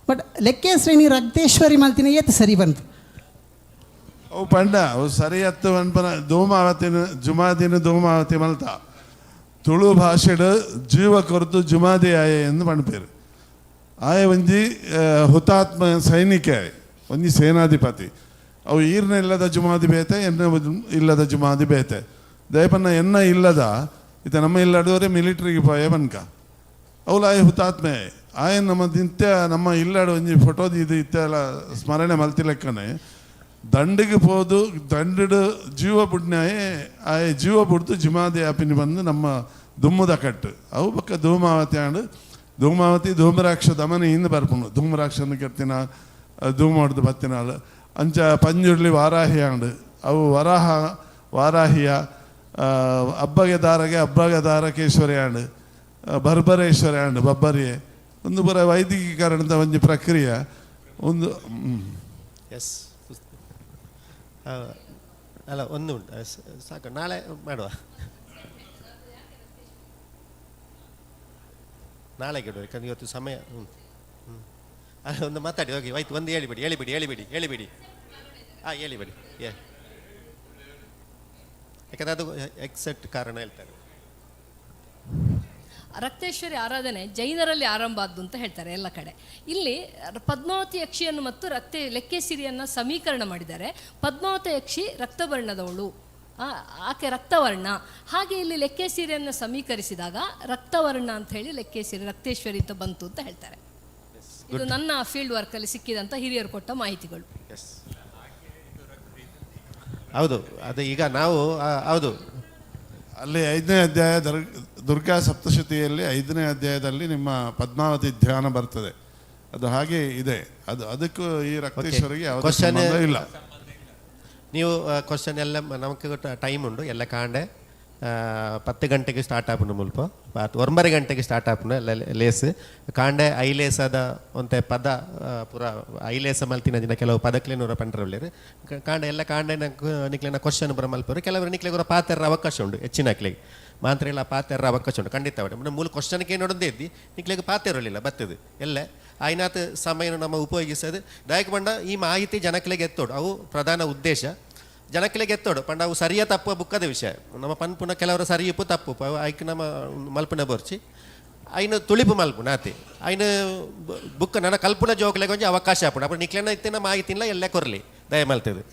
ಬಟ್ ಲೆಕ್ಕೆ ಶ್ರೇಣಿ ರಕ್ತೇಶ್ವರಿ ಮಲ್ತಿನ ಏತ್ ಸರಿ ಬಂತು? ಅವು ಪಂಡ ಅವು ಸರಿ ಅತ್ತು ಪನ್ಪನ ಧೂಮಾವತಿನ ಜುಮಾದಿನ ಧೂಮಾವತಿ ಮಲ್ತ ತುಳು ಭಾಷೆಡ್ ಜೀವ ಕೊರತು ಜುಮಾದಿ ಆಯೆ ಎಂದು ಪಣ್ಪೇರು. ಆಯೆ ಒಂಜಿ ಹುತಾತ್ಮ ಸೈನಿಕ ಆಯೆ, ಒಂಜಿ ಸೇನಾಧಿಪತಿ. ಅವು ಈರ್ನ ಇಲ್ಲದ ಜುಮಾದಿ ಬೇತೆ, ಎನ್ನ ಇಲ್ಲದ ಜುಮಾದಿ ಬೇತೆ. ದಯಪನ್ನ ಎನ್ನ ಇಲ್ಲದ ಇತ ನಮ್ಮ ಇಲ್ಲಡುವರೆ ಮಿಲಿಟ್ರಿಗೆ ಪೋಯೆ ಬನ್ಕ ಅವಳು ಆಯೆ ಹುತಾತ್ಮೆ ಆಯೆ. ನಮ್ಮ ನಿತ್ಯ ನಮ್ಮ ಇಲ್ಲಡು ಒಂಜಿ ಫೋಟೋ ಇದು ಇತ್ತೆಲ್ಲ ಸ್ಮರಣೆ ಮಲ್ತಿಲೆಕ್ಕನೆ ದಂಡಿಗೆ ಪೋದು ದಂಡಿಡು ಜೀವ ಬುಡ್ನಾಯೆ ಆಯೆ ಜೀವ ಬುಡ್ದು ಜುಮಾದಿ ಆಪಿನಿ ಬಂದು ನಮ್ಮ ದುಮ್ಮದ ಕಟ್ಟು ಅವು ಬಕ್ಕ ಧೂಮಾವತಿ ಆಂಡ್ ಧೂಮಾವತಿ ಧೂಮರಾಕ್ಷ ದಮನಿ ಇಂದ ಬರ್ಪುಂಡು. ಧೂಮರಾಕ್ಷನ ಕೆತ್ತಿನ ಧೂಮ ಹೊಡೆದು ಬತ್ತಿನಾಳು ಅಂಚ ಪಂಜುರ್ಲಿ ವಾರಾಹಿ ಆಂಡ್ ಅವು ವರಾಹ ವಾರಾಹಿಯ ಅಬ್ಬಗೆ ದಾರಗೆ ಅಬ್ಬಗೆ ದಾರಕೇಶ್ವರಿ ಆಂಡ್ ಬರ್ಬರೇಶ್ವರಿ ಆಂಡ್ ಬಬ್ಬರಿಯೆ ಒಂದು ಪುರ ವೈದಿಕೀಕರಣದ ಒಂಜಿ ಪ್ರಕ್ರಿಯೆ ಒಂದು. ಎಸ್, ಅಲ್ಲ, ಒಂದು ಉಂಟು ಸಾಕು, ನಾಳೆ ಮಾಡುವ. ನಾಳೆಗೆ ಇಡುವ, ಯಾಕಂದ್ರೆ ಇವತ್ತು ಸಮಯ. ಹ್ಞೂ ಹ್ಞೂ ಅಲ್ಲ, ಒಂದು ಮಾತಾಡಿ ಹೋಗಿ. ಆಯ್ತು, ಒಂದು ಹೇಳಿಬಿಡಿ ಹೇಳಿಬಿಡಿ ಹೇಳಿಬಿಡಿ ಹೇಳಿಬಿಡಿ. ಹಾಂ, ಹೇಳಿಬಿಡಿ. ಏ ಯಾಕಂದ್ರೆ ಅದು ಎಕ್ಸೆಕ್ಟ್ ಕಾರಣ ಹೇಳ್ತಾರೆ. ರಕ್ತೇಶ್ವರಿ ಆರಾಧನೆ ಜೈನರಲ್ಲಿ ಆರಂಭ ಆದ್ದು ಅಂತ ಹೇಳ್ತಾರೆ ಎಲ್ಲ ಕಡೆ. ಇಲ್ಲಿ ಪದ್ಮಾವತಿ ಯಕ್ಷಿಯನ್ನು ಮತ್ತು ಲೆಕ್ಕೆಸಿರಿಯನ್ನು ಸಮೀಕರಣ ಮಾಡಿದ್ದಾರೆ. ಪದ್ಮಾವತಿ ಯಕ್ಷಿ ರಕ್ತವರ್ಣದವಳು, ಆಕೆ ರಕ್ತವರ್ಣ. ಹಾಗೆ ಇಲ್ಲಿ ಲೆಕ್ಕೆಸಿರಿಯನ್ನು ಸಮೀಕರಿಸಿದಾಗ ರಕ್ತವರ್ಣ ಅಂತ ಹೇಳಿ ಲೆಕ್ಕೆಸಿರಿ ರಕ್ತೇಶ್ವರಿ ಅಂತ ಬಂತು ಅಂತ ಹೇಳ್ತಾರೆ. ಇದು ನನ್ನ ಫೀಲ್ಡ್ ವರ್ಕಲ್ಲಿ ಸಿಕ್ಕಿದಂಥ ಹಿರಿಯರು ಕೊಟ್ಟ ಮಾಹಿತಿಗಳು. ಎಸ್, ಹೌದು. ಅದು ಈಗ ನಾವು ಹೌದು, ಅಲ್ಲಿ 5ನೇ ಅಧ್ಯಾಯ ದುರ್ಗಾ ಸಪ್ತಶತಿಯಲ್ಲಿ 5ನೇ ಅಧ್ಯಾಯದಲ್ಲಿ ನಿಮ್ಮ ಪದ್ಮಾವತಿ ಧ್ಯಾನ ಬರ್ತದೆ. ಅದು ಹಾಗೆ ಇದೆ. ಅದು ಅದಕ್ಕೂ ಈ ರಕ್ತೇಶ್ವರಿಗೆ ಯಾವುದೇ ಸಂಬಂಧ ಇಲ್ಲ. ನೀವು ಕ್ವಶನ್ ಎಲ್ಲ ನಮಗೆ ಟೈಮ್ ಉಂಡು. ಎಲ್ಲ ಕಾಂಡೆ 10 ಗಂಟೆಗೆ ಸ್ಟಾರ್ಟ್ ಆಪುಂಡು, ಮುಲ್ಪ 9 ಗಂಟೆಗೆ ಸ್ಟಾರ್ಟ್ ಆಪುಂಡು ಎಲ್ಲ ಲೇಸ್. ಕಾಂಡೆ ಐಲೇಸದ ಒಂತೆ ಪದ ಪೂರ ಐಲೇಸ ಮಲ್ತಿನ ದಿನ ಕೆಲವು ಪದಕ್ಲೇನೂರ ಪಂಡ್ರವ್ಲೇರು ಕಾಂಡೆ ಎಲ್ಲ ಕಾಂಡೆ ನಿಕ್ಲೆನ ಕ್ವಶನ್ ಪೂರ ಮಲ್ಪರು. ಕೆಲವರು ನಿಕ್ಲೆ ಪೂರ ಪಾತೆರ ಅವಕಾಶ ಉಂಡು, ಹೆಚ್ಚಿನ ಅಕ್ಲೆಗೆ ಮಾತ್ರ ಎಲ್ಲ ಪಾತೆರ ಅವಕಾಶ ಉಂಟು ಖಂಡಿತ. ಮೂಲ ಕ್ವಶನ್ಗೆ ನೋಡೋದೇ ಇದ್ದಿ ನಿಕ್ಲೆಗೆ ಪಾತೆರಲಿಲ್ಲ ಬರ್ತದೆ ಎಲ್ಲ ಆಯ್ನಾತ್ ಸಮಯ ನಮ್ಮ ಉಪಯೋಗಿಸೋದು ದಾಯಕ ಪಂಡ ಈ ಮಾಹಿತಿ ಜನಕ್ಲೆಗೆ ಎತ್ತೋಡು, ಅವು ಪ್ರಧಾನ ಉದ್ದೇಶ. ಜನಕ್ಲೆಗೆ ಎತ್ತೋಡು ಪಂಡ ಅವು ಸರಿಯ ತಪ್ಪು ಬುಕ್ಕದ ವಿಷಯ. ನಮ್ಮ ಪನ್ಪುನ ಕೆಲವರು ಸರಿಯಪ್ಪು ತಪ್ಪು ಐಕ್ ನಮ್ಮ ಮಲ್ಪುನ ಬೋರ್ಚಿ ಐನು ತುಳಿಪು ಮಲ್ಪುನ ಆತೆ ಐನು ಬುಕ್ ನನ್ನ ಕಲ್ಪುನ ಜೋಕ್ಲೆಗೆ ಒಂಜಿ ಅವಕಾಶ ಆಪುಂಡು. ಅప్పుడు ನಿಕ್ಲೆನ ಇತ್ತಿನ ಮಾಹಿತಿನ ಎಲ್ಲ ಕೊರ್ಲಿ ದಯ ಮಲ್ತದೆ.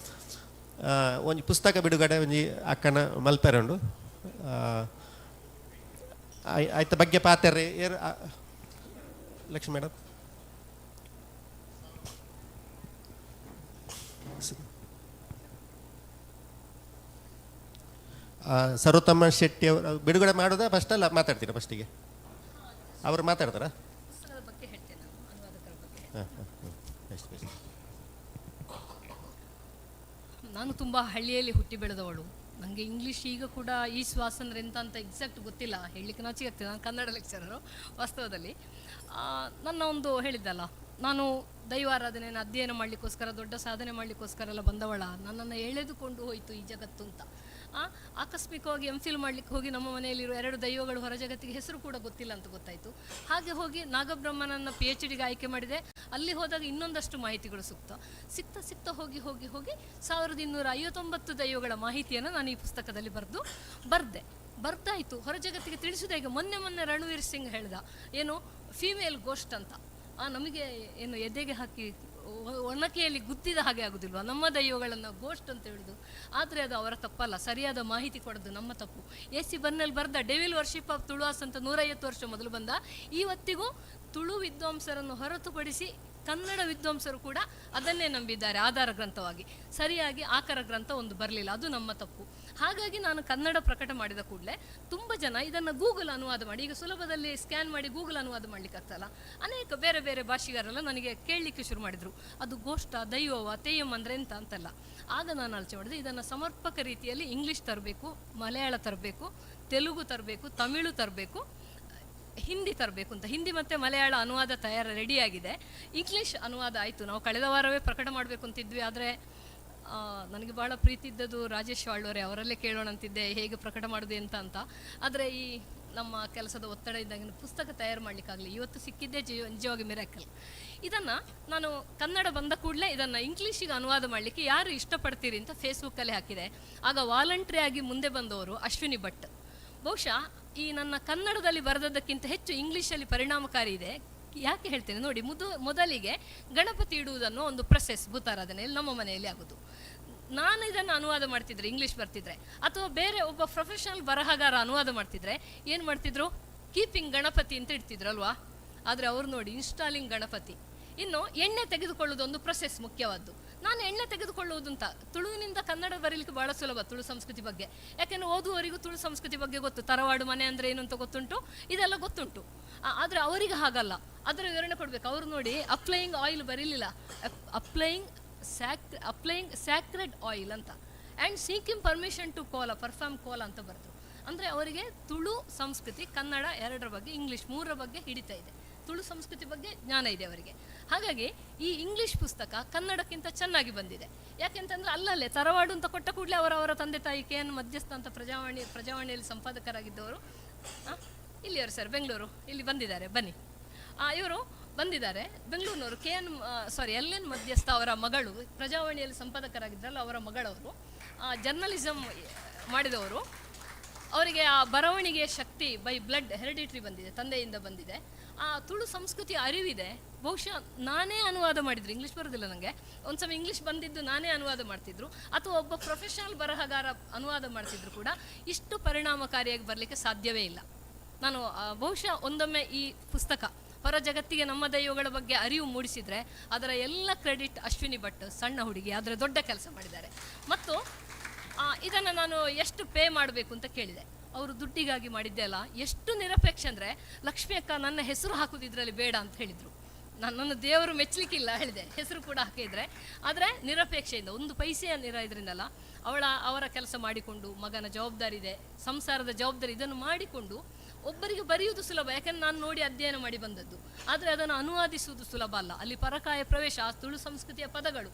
ಒಂಜಿ ಪುಸ್ತಕ ಬಿಡುಗಡೆ ಒಂಜಿ ಅಕ್ಕನ ಮಲ್ಪೆರೆ ಉಂಡು. ಆಯ್ತ ಬಗ್ಗೆ ಪಾತೆರ್ರೆ ಏರ್ ಲಕ್ಷ್ಮೀ ಮೇಡಮ್. ಸರ್ವೋತ್ತಮ ಶೆಟ್ಟಿ ಅವರು ಬಿಡುಗಡೆ ಮಾಡೋದಾ ಫಸ್ಟ್ ಅಲ್ಲ ಮಾತಾಡ್ತೀರಾ ಫಸ್ಟಿಗೆ? ಅವರು ಮಾತಾಡ್ತಾರಾ? ನಾನು ತುಂಬ ಹಳ್ಳಿಯಲ್ಲಿ ಹುಟ್ಟಿ ಬೆಳೆದವಳು. ನನಗೆ ಇಂಗ್ಲೀಷ್ ಈಗ ಕೂಡ ಈ ಶ್ವಾಸ ಅಂದರೆ ಎಂತ ಅಂತ ಎಕ್ಸಾಕ್ಟ್ ಗೊತ್ತಿಲ್ಲ, ಹೇಳಲಿಕ್ಕೆ ನಾಚಿಕೆ ಆಗ್ತದೆ. ನಾನು ಕನ್ನಡ ಲೆಕ್ಚರರು ವಾಸ್ತವದಲ್ಲಿ. ನನ್ನ ಒಂದು ಹೇಳಿದ್ದಲ್ಲ, ನಾನು ದೈವಾರಾಧನೆಯನ್ನು ಅಧ್ಯಯನ ಮಾಡಲಿಕ್ಕೋಸ್ಕರ ದೊಡ್ಡ ಸಾಧನೆ ಮಾಡಲಿಕ್ಕೋಸ್ಕರ ಎಲ್ಲ ಬಂದವಳ, ನನ್ನನ್ನು ಎಳೆದುಕೊಂಡು ಹೋಯಿತು ಈ ಜಗತ್ತು ಅಂತ. ಆಕಸ್ಮಿಕವಾಗಿ ಎಮ್ ಫಿಲ್ ಮಾಡಲಿಕ್ಕೆ ಹೋಗಿ ನಮ್ಮ ಮನೆಯಲ್ಲಿರುವ 2 ದೈವಗಳು ಹೊರ ಜಗತ್ತಿಗೆ ಹೆಸರು ಕೂಡ ಗೊತ್ತಿಲ್ಲ ಅಂತ ಗೊತ್ತಾಯಿತು. ಹಾಗೆ ಹೋಗಿ ನಾಗಬ್ರಹ್ಮನನ್ನು ಪಿ ಎಚ್ ಡಿಗೆ ಆಯ್ಕೆ ಮಾಡಿದೆ. ಅಲ್ಲಿ ಹೋದಾಗ ಇನ್ನೊಂದಷ್ಟು ಮಾಹಿತಿಗಳು ಸಿಕ್ತಾ ಸಿಗ್ತಾ ಸಿಗ್ತಾ ಹೋಗಿ ಹೋಗಿ ಹೋಗಿ 1259 ದೈವಗಳ ಮಾಹಿತಿಯನ್ನು ನಾನು ಈ ಪುಸ್ತಕದಲ್ಲಿ ಬರೆದೆ. ಬರ್ದಾಯಿತು, ಹೊರ ಜಗತ್ತಿಗೆ ತಿಳಿಸೋದು ಹೇಗೆ? ಮೊನ್ನೆ ಮೊನ್ನೆ ರಣವೀರ್ ಸಿಂಗ್ ಹೇಳ್ದ ಏನು ಫೀಮೇಲ್ ಗೋಸ್ಟ್ ಅಂತ. ನಮಗೆ ಏನು ಎದೆಗೆ ಹಾಕಿ ಒಣಕೆಯಲ್ಲಿ ಗುದ್ದಿದ ಹಾಗೆ ಆಗೋದಿಲ್ವ ನಮ್ಮ ದೈವಗಳನ್ನು ಗೋಸ್ಟ್ ಅಂತ ಹೇಳುದು? ಆದರೆ ಅದು ಅವರ ತಪ್ಪಲ್ಲ, ಸರಿಯಾದ ಮಾಹಿತಿ ಕೊಡೋದು ನಮ್ಮ ತಪ್ಪು. ಎ ಸಿ ಬನ್ನಲ್ಲಿ ಬರ್ದ ಡೆವಿಲ್ ವರ್ಷಿಪ್ ಆಫ್ ತುಳುವಾಸ್ ಅಂತ 150 ವರ್ಷ ಮೊದಲು ಬಂದ. ಇವತ್ತಿಗೂ ತುಳು ವಿದ್ವಾಂಸರನ್ನು ಹೊರತುಪಡಿಸಿ ಕನ್ನಡ ವಿದ್ವಾಂಸರು ಕೂಡ ಅದನ್ನೇ ನಂಬಿದ್ದಾರೆ ಆಧಾರ ಗ್ರಂಥವಾಗಿ. ಸರಿಯಾಗಿ ಆಕರ ಗ್ರಂಥ ಒಂದು ಬರಲಿಲ್ಲ, ಅದು ನಮ್ಮ ತಪ್ಪು. ಹಾಗಾಗಿ ನಾನು ಕನ್ನಡ ಪ್ರಕಟ ಮಾಡಿದ ಕೂಡಲೇ ತುಂಬ ಜನ ಇದನ್ನು ಗೂಗಲ್ ಅನುವಾದ ಮಾಡಿ, ಈಗ ಸುಲಭದಲ್ಲಿ ಸ್ಕ್ಯಾನ್ ಮಾಡಿ ಗೂಗಲ್ ಅನುವಾದ ಮಾಡಲಿಕ್ಕಾಗ್ತಲ್ಲ, ಅನೇಕ ಬೇರೆ ಬೇರೆ ಭಾಷಿಗರೆಲ್ಲ ನನಗೆ ಕೇಳಲಿಕ್ಕೆ ಶುರು ಮಾಡಿದರು, ಅದು ಗೋಷ್ಠ ದೈವವ ತೇಯಂ ಅಂದರೆ ಎಂತ ಅಂತಲ್ಲ. ಆಗ ನಾನು ಆಲೋಚನೆ ಮಾಡಿದೆ, ಇದನ್ನು ಸಮರ್ಪಕ ರೀತಿಯಲ್ಲಿ ಇಂಗ್ಲೀಷ್ ತರಬೇಕು, ಮಲಯಾಳ ತರಬೇಕು, ತೆಲುಗು ತರಬೇಕು, ತಮಿಳು ತರಬೇಕು, ಹಿಂದಿ ತರಬೇಕು ಅಂತ. ಹಿಂದಿ ಮತ್ತು ಮಲಯಾಳ ಅನುವಾದ ತಯಾರು ರೆಡಿಯಾಗಿದೆ, ಇಂಗ್ಲೀಷ್ ಅನುವಾದ ಆಯಿತು. ನಾವು ಕಳೆದ ವಾರವೇ ಪ್ರಕಟ ಮಾಡಬೇಕು ಅಂತಿದ್ವಿ, ಆದರೆ ನನಗೆ ಭಾಳ ಪ್ರೀತಿ ಇದ್ದದ್ದು ರಾಜೇಶ್ ಆಳ್ವರೆ, ಅವರಲ್ಲೇ ಕೇಳೋಣ ಅಂತಿದ್ದೆ ಹೇಗೆ ಪ್ರಕಟ ಮಾಡೋದು ಅಂತ ಅಂತ. ಆದರೆ ಈ ನಮ್ಮ ಕೆಲಸದ ಒತ್ತಡ ಇದ್ದಾಗ ಪುಸ್ತಕ ತಯಾರು ಮಾಡಲಿಕ್ಕಾಗಲಿ. ಇವತ್ತು ಸಿಕ್ಕಿದ್ದೇ ನಿಜವಾಗಿ ಮಿರಾಕಲ್. ಇದನ್ನು ನಾನು ಕನ್ನಡ ಬಂದ ಕೂಡಲೇ ಇದನ್ನು ಇಂಗ್ಲೀಷಿಗೆ ಅನುವಾದ ಮಾಡಲಿಕ್ಕೆ ಯಾರು ಇಷ್ಟಪಡ್ತೀರಿ ಅಂತ ಫೇಸ್ಬುಕ್ಕಲ್ಲಿ ಹಾಕಿದೆ. ಆಗ ವಾಲಂಟ್ರಿಯಾಗಿ ಮುಂದೆ ಬಂದವರು ಅಶ್ವಿನಿ ಭಟ್. ಬಹುಶಃ ಈ ನನ್ನ ಕನ್ನಡದಲ್ಲಿ ಬರೆದದ್ದಕ್ಕಿಂತ ಹೆಚ್ಚು ಇಂಗ್ಲೀಷಲ್ಲಿ ಪರಿಣಾಮಕಾರಿ ಇದೆ. ಯಾಕೆ ಹೇಳ್ತೇನೆ ನೋಡಿ, ಮೊದಲಿಗೆ ಗಣಪತಿ ಇಡುವುದನ್ನು ಒಂದು ಪ್ರೊಸೆಸ್ ಭೂತಾರಾಧನೆಯಲ್ಲಿ ನಮ್ಮ ಮನೆಯಲ್ಲಿ ಆಗೋದು. ನಾನು ಇದನ್ನು ಅನುವಾದ ಮಾಡ್ತಿದ್ರೆ, ಇಂಗ್ಲೀಷ್ ಬರ್ತಿದ್ರೆ, ಅಥವಾ ಬೇರೆ ಒಬ್ಬ ಪ್ರೊಫೆಷನಲ್ ಬರಹಗಾರ ಅನುವಾದ ಮಾಡ್ತಿದ್ರೆ ಏನು ಮಾಡ್ತಿದ್ರು? ಕೀಪಿಂಗ್ ಗಣಪತಿ ಅಂತ ಇಡ್ತಿದ್ರು ಅಲ್ವಾ? ಆದರೆ ಅವರು ನೋಡಿ ಇನ್ಸ್ಟಾಲಿಂಗ್ ಗಣಪತಿ. ಇನ್ನು ಎಣ್ಣೆ ತೆಗೆದುಕೊಳ್ಳುವುದೊಂದು ಪ್ರೊಸೆಸ್ ಮುಖ್ಯವಾದ್ದು. ನಾನು ಎಣ್ಣೆ ತೆಗೆದುಕೊಳ್ಳುವುದು ಅಂತ ತುಳುವಿನಿಂದ ಕನ್ನಡ ಬರೀಲಿಕ್ಕೆ ಭಾಳ ಸುಲಭ ತುಳು ಸಂಸ್ಕೃತಿ ಬಗ್ಗೆ. ಯಾಕೆಂದರೆ ಓದುವವರಿಗೂ ತುಳು ಸಂಸ್ಕೃತಿ ಬಗ್ಗೆ ಗೊತ್ತು, ತರವಾಡು ಮನೆ ಅಂದರೆ ಏನು ಅಂತ ಗೊತ್ತುಂಟು, ಇದೆಲ್ಲ ಗೊತ್ತುಂಟು. ಆದರೆ ಅವರಿಗೆ ಹಾಗಲ್ಲ, ಅದರ ವಿವರಣೆ ಕೊಡಬೇಕು. ಅವರು ನೋಡಿ ಅಪ್ಲೈಯಿಂಗ್ ಆಯಿಲ್ ಬರೀಲಿಲ್ಲ, ಅಪ್ಲೈಯಿಂಗ್ ಸ್ಯಾಕ್ರೆಡ್ ಆಯಿಲ್ ಅಂತ, and seeking permission to kola, perform kola ಅಂತ ಬರೆದ್ರು. ಅಂದರೆ ಅವರಿಗೆ ತುಳು ಸಂಸ್ಕೃತಿ, ಕನ್ನಡ ಎರಡರ ಬಗ್ಗೆ, ಇಂಗ್ಲೀಷ್ ಮೂರರ ಬಗ್ಗೆ ಹಿಡಿತಾ ಇದೆ, ತುಳು ಸಂಸ್ಕೃತಿ ಬಗ್ಗೆ ಜ್ಞಾನ ಇದೆ ಅವರಿಗೆ. ಹಾಗಾಗಿ ಈ ಇಂಗ್ಲೀಷ್ ಪುಸ್ತಕ ಕನ್ನಡಕ್ಕಿಂತ ಚೆನ್ನಾಗಿ ಬಂದಿದೆ. ಯಾಕೆಂತಂದರೆ ಅಲ್ಲಲ್ಲೇ ತರವಾಡು ಅಂತ ಕೊಟ್ಟ ಕೂಡಲೇ ಅವರವರ ತಂದೆ ತಾಯಿ ಕೆ ಎನ್ ಮಧ್ಯಸ್ಥ ಅಂತ ಪ್ರಜಾವಾಣಿಯಲ್ಲಿ ಸಂಪಾದಕರಾಗಿದ್ದವರು, ಇಲ್ಲಿಯವರು ಸರ್, ಬೆಂಗಳೂರು, ಇಲ್ಲಿ ಬಂದಿದ್ದಾರೆ, ಬನ್ನಿ. ಇವರು ಬಂದಿದ್ದಾರೆ ಬೆಂಗಳೂರಿನವರು. ಎಲ್ ಎನ್ ಮಧ್ಯಸ್ಥ ಅವರ ಮಗಳು, ಪ್ರಜಾವಾಣಿಯಲ್ಲಿ ಸಂಪಾದಕರಾಗಿದ್ದರಲ್ಲ ಅವರ ಮಗಳವರು, ಜರ್ನಲಿಸಮ್ ಮಾಡಿದವರು. ಅವರಿಗೆ ಆ ಬರವಣಿಗೆಯ ಶಕ್ತಿ ಬೈ ಬ್ಲಡ್ ಹೆರಿಡಿಟ್ರಿ ಬಂದಿದೆ, ತಂದೆಯಿಂದ ಬಂದಿದೆ. ಆ ತುಳು ಸಂಸ್ಕೃತಿಯ ಅರಿವಿದೆ. ಬಹುಶಃ ನಾನೇ ಅನುವಾದ ಮಾಡಿದ್ರು, ಇಂಗ್ಲೀಷ್ ಬರೋದಿಲ್ಲ ನನಗೆ, ಒಂದು ಸಮಯ ಇಂಗ್ಲೀಷ್ ಬಂದಿದ್ದು ನಾನೇ ಅನುವಾದ ಮಾಡ್ತಿದ್ರು, ಅಥವಾ ಒಬ್ಬ ಪ್ರೊಫೆಷನಲ್ ಬರಹಗಾರ ಅನುವಾದ ಮಾಡ್ತಿದ್ರು ಕೂಡ ಇಷ್ಟು ಪರಿಣಾಮಕಾರಿಯಾಗಿ ಬರಲಿಕ್ಕೆ ಸಾಧ್ಯವೇ ಇಲ್ಲ. ನಾನು ಬಹುಶಃ ಒಂದೊಮ್ಮೆ ಈ ಪುಸ್ತಕ ಹೊರ ಜಗತ್ತಿಗೆ ನಮ್ಮ ದೈವಗಳ ಬಗ್ಗೆ ಅರಿವು ಮೂಡಿಸಿದರೆ ಅದರ ಎಲ್ಲ ಕ್ರೆಡಿಟ್ ಅಶ್ವಿನಿ ಭಟ್, ಸಣ್ಣ ಹುಡುಗಿ ಆದರೆ ದೊಡ್ಡ ಕೆಲಸ ಮಾಡಿದ್ದಾರೆ. ಮತ್ತು ಇದನ್ನು ನಾನು ಎಷ್ಟು ಪೇ ಮಾಡಬೇಕು ಅಂತ ಕೇಳಿದೆ, ಅವರು ದುಡ್ಡಿಗಾಗಿ ಮಾಡಿದ್ದೆ ಅಲ್ಲ, ಎಷ್ಟು ನಿರಪೇಕ್ಷೆ ಅಂದರೆ ಲಕ್ಷ್ಮಿ ಅಕ್ಕ ನನ್ನ ಹೆಸರು ಹಾಕೋದು ಇದರಲ್ಲಿ ಬೇಡ ಅಂತ ಹೇಳಿದರು. ನನ್ನನ್ನು ದೇವರು ಮೆಚ್ಚಲಿಕ್ಕಿಲ್ಲ ಹೇಳಿದೆ, ಹೆಸರು ಕೂಡ ಹಾಕಿದರೆ, ಆದರೆ ನಿರಪೇಕ್ಷೆಯಿಂದ ಒಂದು ಪೈಸೆಯ ಇದರಿಂದಲ್ಲ, ಅವರ ಕೆಲಸ ಮಾಡಿಕೊಂಡು, ಮಗನ ಜವಾಬ್ದಾರಿ ಇದೆ, ಸಂಸಾರದ ಜವಾಬ್ದಾರಿ, ಇದನ್ನು ಮಾಡಿಕೊಂಡು ಒಬ್ಬರಿಗೆ ಬರೆಯುವುದು ಸುಲಭ, ಯಾಕಂದರೆ ನಾನು ನೋಡಿ ಅಧ್ಯಯನ ಮಾಡಿ ಬಂದದ್ದು. ಆದರೆ ಅದನ್ನು ಅನುವಾದಿಸುವುದು ಸುಲಭ ಅಲ್ಲ. ಅಲ್ಲಿ ಪರಕಾಯ ಪ್ರವೇಶ, ಆ ತುಳು ಸಂಸ್ಕೃತಿಯ ಪದಗಳು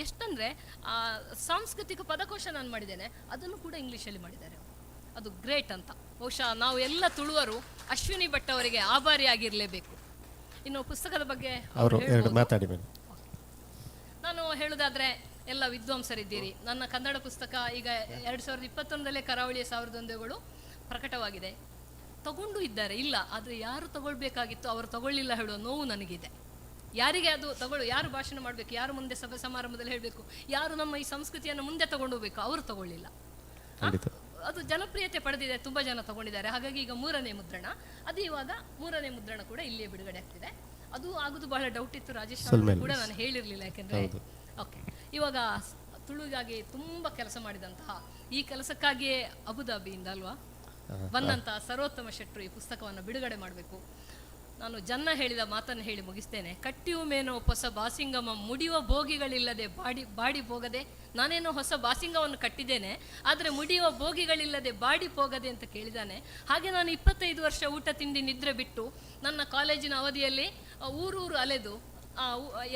ಎಷ್ಟಂದರೆ ಸಾಂಸ್ಕೃತಿಕ ಪದಕೋಶ ನಾನು ಮಾಡಿದ್ದೇನೆ, ಅದನ್ನು ಕೂಡ ಇಂಗ್ಲೀಷಲ್ಲಿ ಮಾಡಿದ್ದಾರೆ ಅವರು. ಅದು ಗ್ರೇಟ್ ಅಂತ. ಬಹುಶಃ ನಾವು ಎಲ್ಲ ತುಳುವರು ಅಶ್ವಿನಿ ಭಟ್ ಅವರಿಗೆ ಆಭಾರಿಯಾಗಿರಲೇಬೇಕು. ಇನ್ನು ಪುಸ್ತಕದ ಬಗ್ಗೆ ಅವರು ಎರಡು ಮಾತಾಡಿ ಮೇಡಮ್. ನಾನು ಹೇಳುವುದಾದರೆ ಎಲ್ಲ ವಿದ್ವಾಂಸರಿದ್ದೀರಿ. ನನ್ನ ಕನ್ನಡ ಪುಸ್ತಕ ಈಗ 2021 ಕರಾವಳಿಯ 1001 ಪ್ರಕಟವಾಗಿದೆ. ತಗೊಂಡು ಇದ್ದಾರೆ, ಇಲ್ಲ, ಆದರೆ ಯಾರು ತಗೊಳ್ಬೇಕಾಗಿತ್ತು ಅವರು ತಗೊಳ್ಳಿಲ್ಲ ಹೇಳುವ ನೋವು ನನಗಿದೆ. ಯಾರಿಗೆ ಅದು ತಗೊಳ್ಳು, ಯಾರು ಭಾಷಣ ಮಾಡಬೇಕು, ಯಾರು ಮುಂದೆ ಸಭೆ ಸಮಾರಂಭದಲ್ಲಿ ಹೇಳಬೇಕು, ಯಾರು ನಮ್ಮ ಈ ಸಂಸ್ಕೃತಿಯನ್ನು ಮುಂದೆ ತಗೊಂಡು ಹೋಗ್ಬೇಕು, ಅವರು ತಗೊಳ್ಳಿಲ್ಲ. ಅದು ಜನಪ್ರಿಯತೆ ಪಡೆದಿದೆ, ತುಂಬ ಜನ ತಗೊಂಡಿದ್ದಾರೆ. ಹಾಗಾಗಿ ಈಗ 3ನೇ ಮುದ್ರಣ, ಅದು ಇವಾಗ 3ನೇ ಮುದ್ರಣ ಕೂಡ ಇಲ್ಲಿಯೇ ಬಿಡುಗಡೆ ಆಗ್ತಿದೆ. ಅದು ಆಗುದು ಬಹಳ ಡೌಟ್ ಇತ್ತು, ರಾಜೇಶ್ ಕೂಡ ನಾನು ಹೇಳಿರಲಿಲ್ಲ, ಯಾಕೆಂದರೆ ಓಕೆ. ಇವಾಗ ತುಳುಗಾಗಿ ತುಂಬ ಕೆಲಸ ಮಾಡಿದಂತಹ, ಈ ಕೆಲಸಕ್ಕಾಗಿಯೇ ಅಬುದಾಬಿಯಿಂದ ಅಲ್ವಾ ಬಂದಂತಹ ಸರ್ವೋತ್ತಮ ಶೆಟ್ಟರು ಈ ಪುಸ್ತಕವನ್ನು ಬಿಡುಗಡೆ ಮಾಡಬೇಕು. ನಾನು ಜನ್ನ ಹೇಳಿದ ಮಾತನ್ನು ಹೇಳಿ ಮುಗಿಸ್ತೇನೆ. ಕಟ್ಟಿಯು ಮೇನೋ ಹೊಸ ಬಾಸಿಂಗಮ ಮುಡಿಯುವ ಬೋಗಿಗಳಿಲ್ಲದೆ ಬಾಡಿ ಬಾಡಿ ಹೋಗದೆ. ನಾನೇನೋ ಹೊಸ ಬಾಸಿಂಗವನ್ನು ಕಟ್ಟಿದ್ದೇನೆ, ಆದರೆ ಮುಡಿಯುವ ಬೋಗಿಗಳಿಲ್ಲದೆ ಬಾಡಿ ಹೋಗದೆ ಅಂತ ಕೇಳಿದ್ದಾನೆ. ಹಾಗೆ ನಾನು 25 ವರ್ಷ ಊಟ ತಿಂಡಿ ನಿದ್ರೆ ಬಿಟ್ಟು, ನನ್ನ ಕಾಲೇಜಿನ ಅವಧಿಯಲ್ಲಿ ಊರೂರು ಅಲೆದು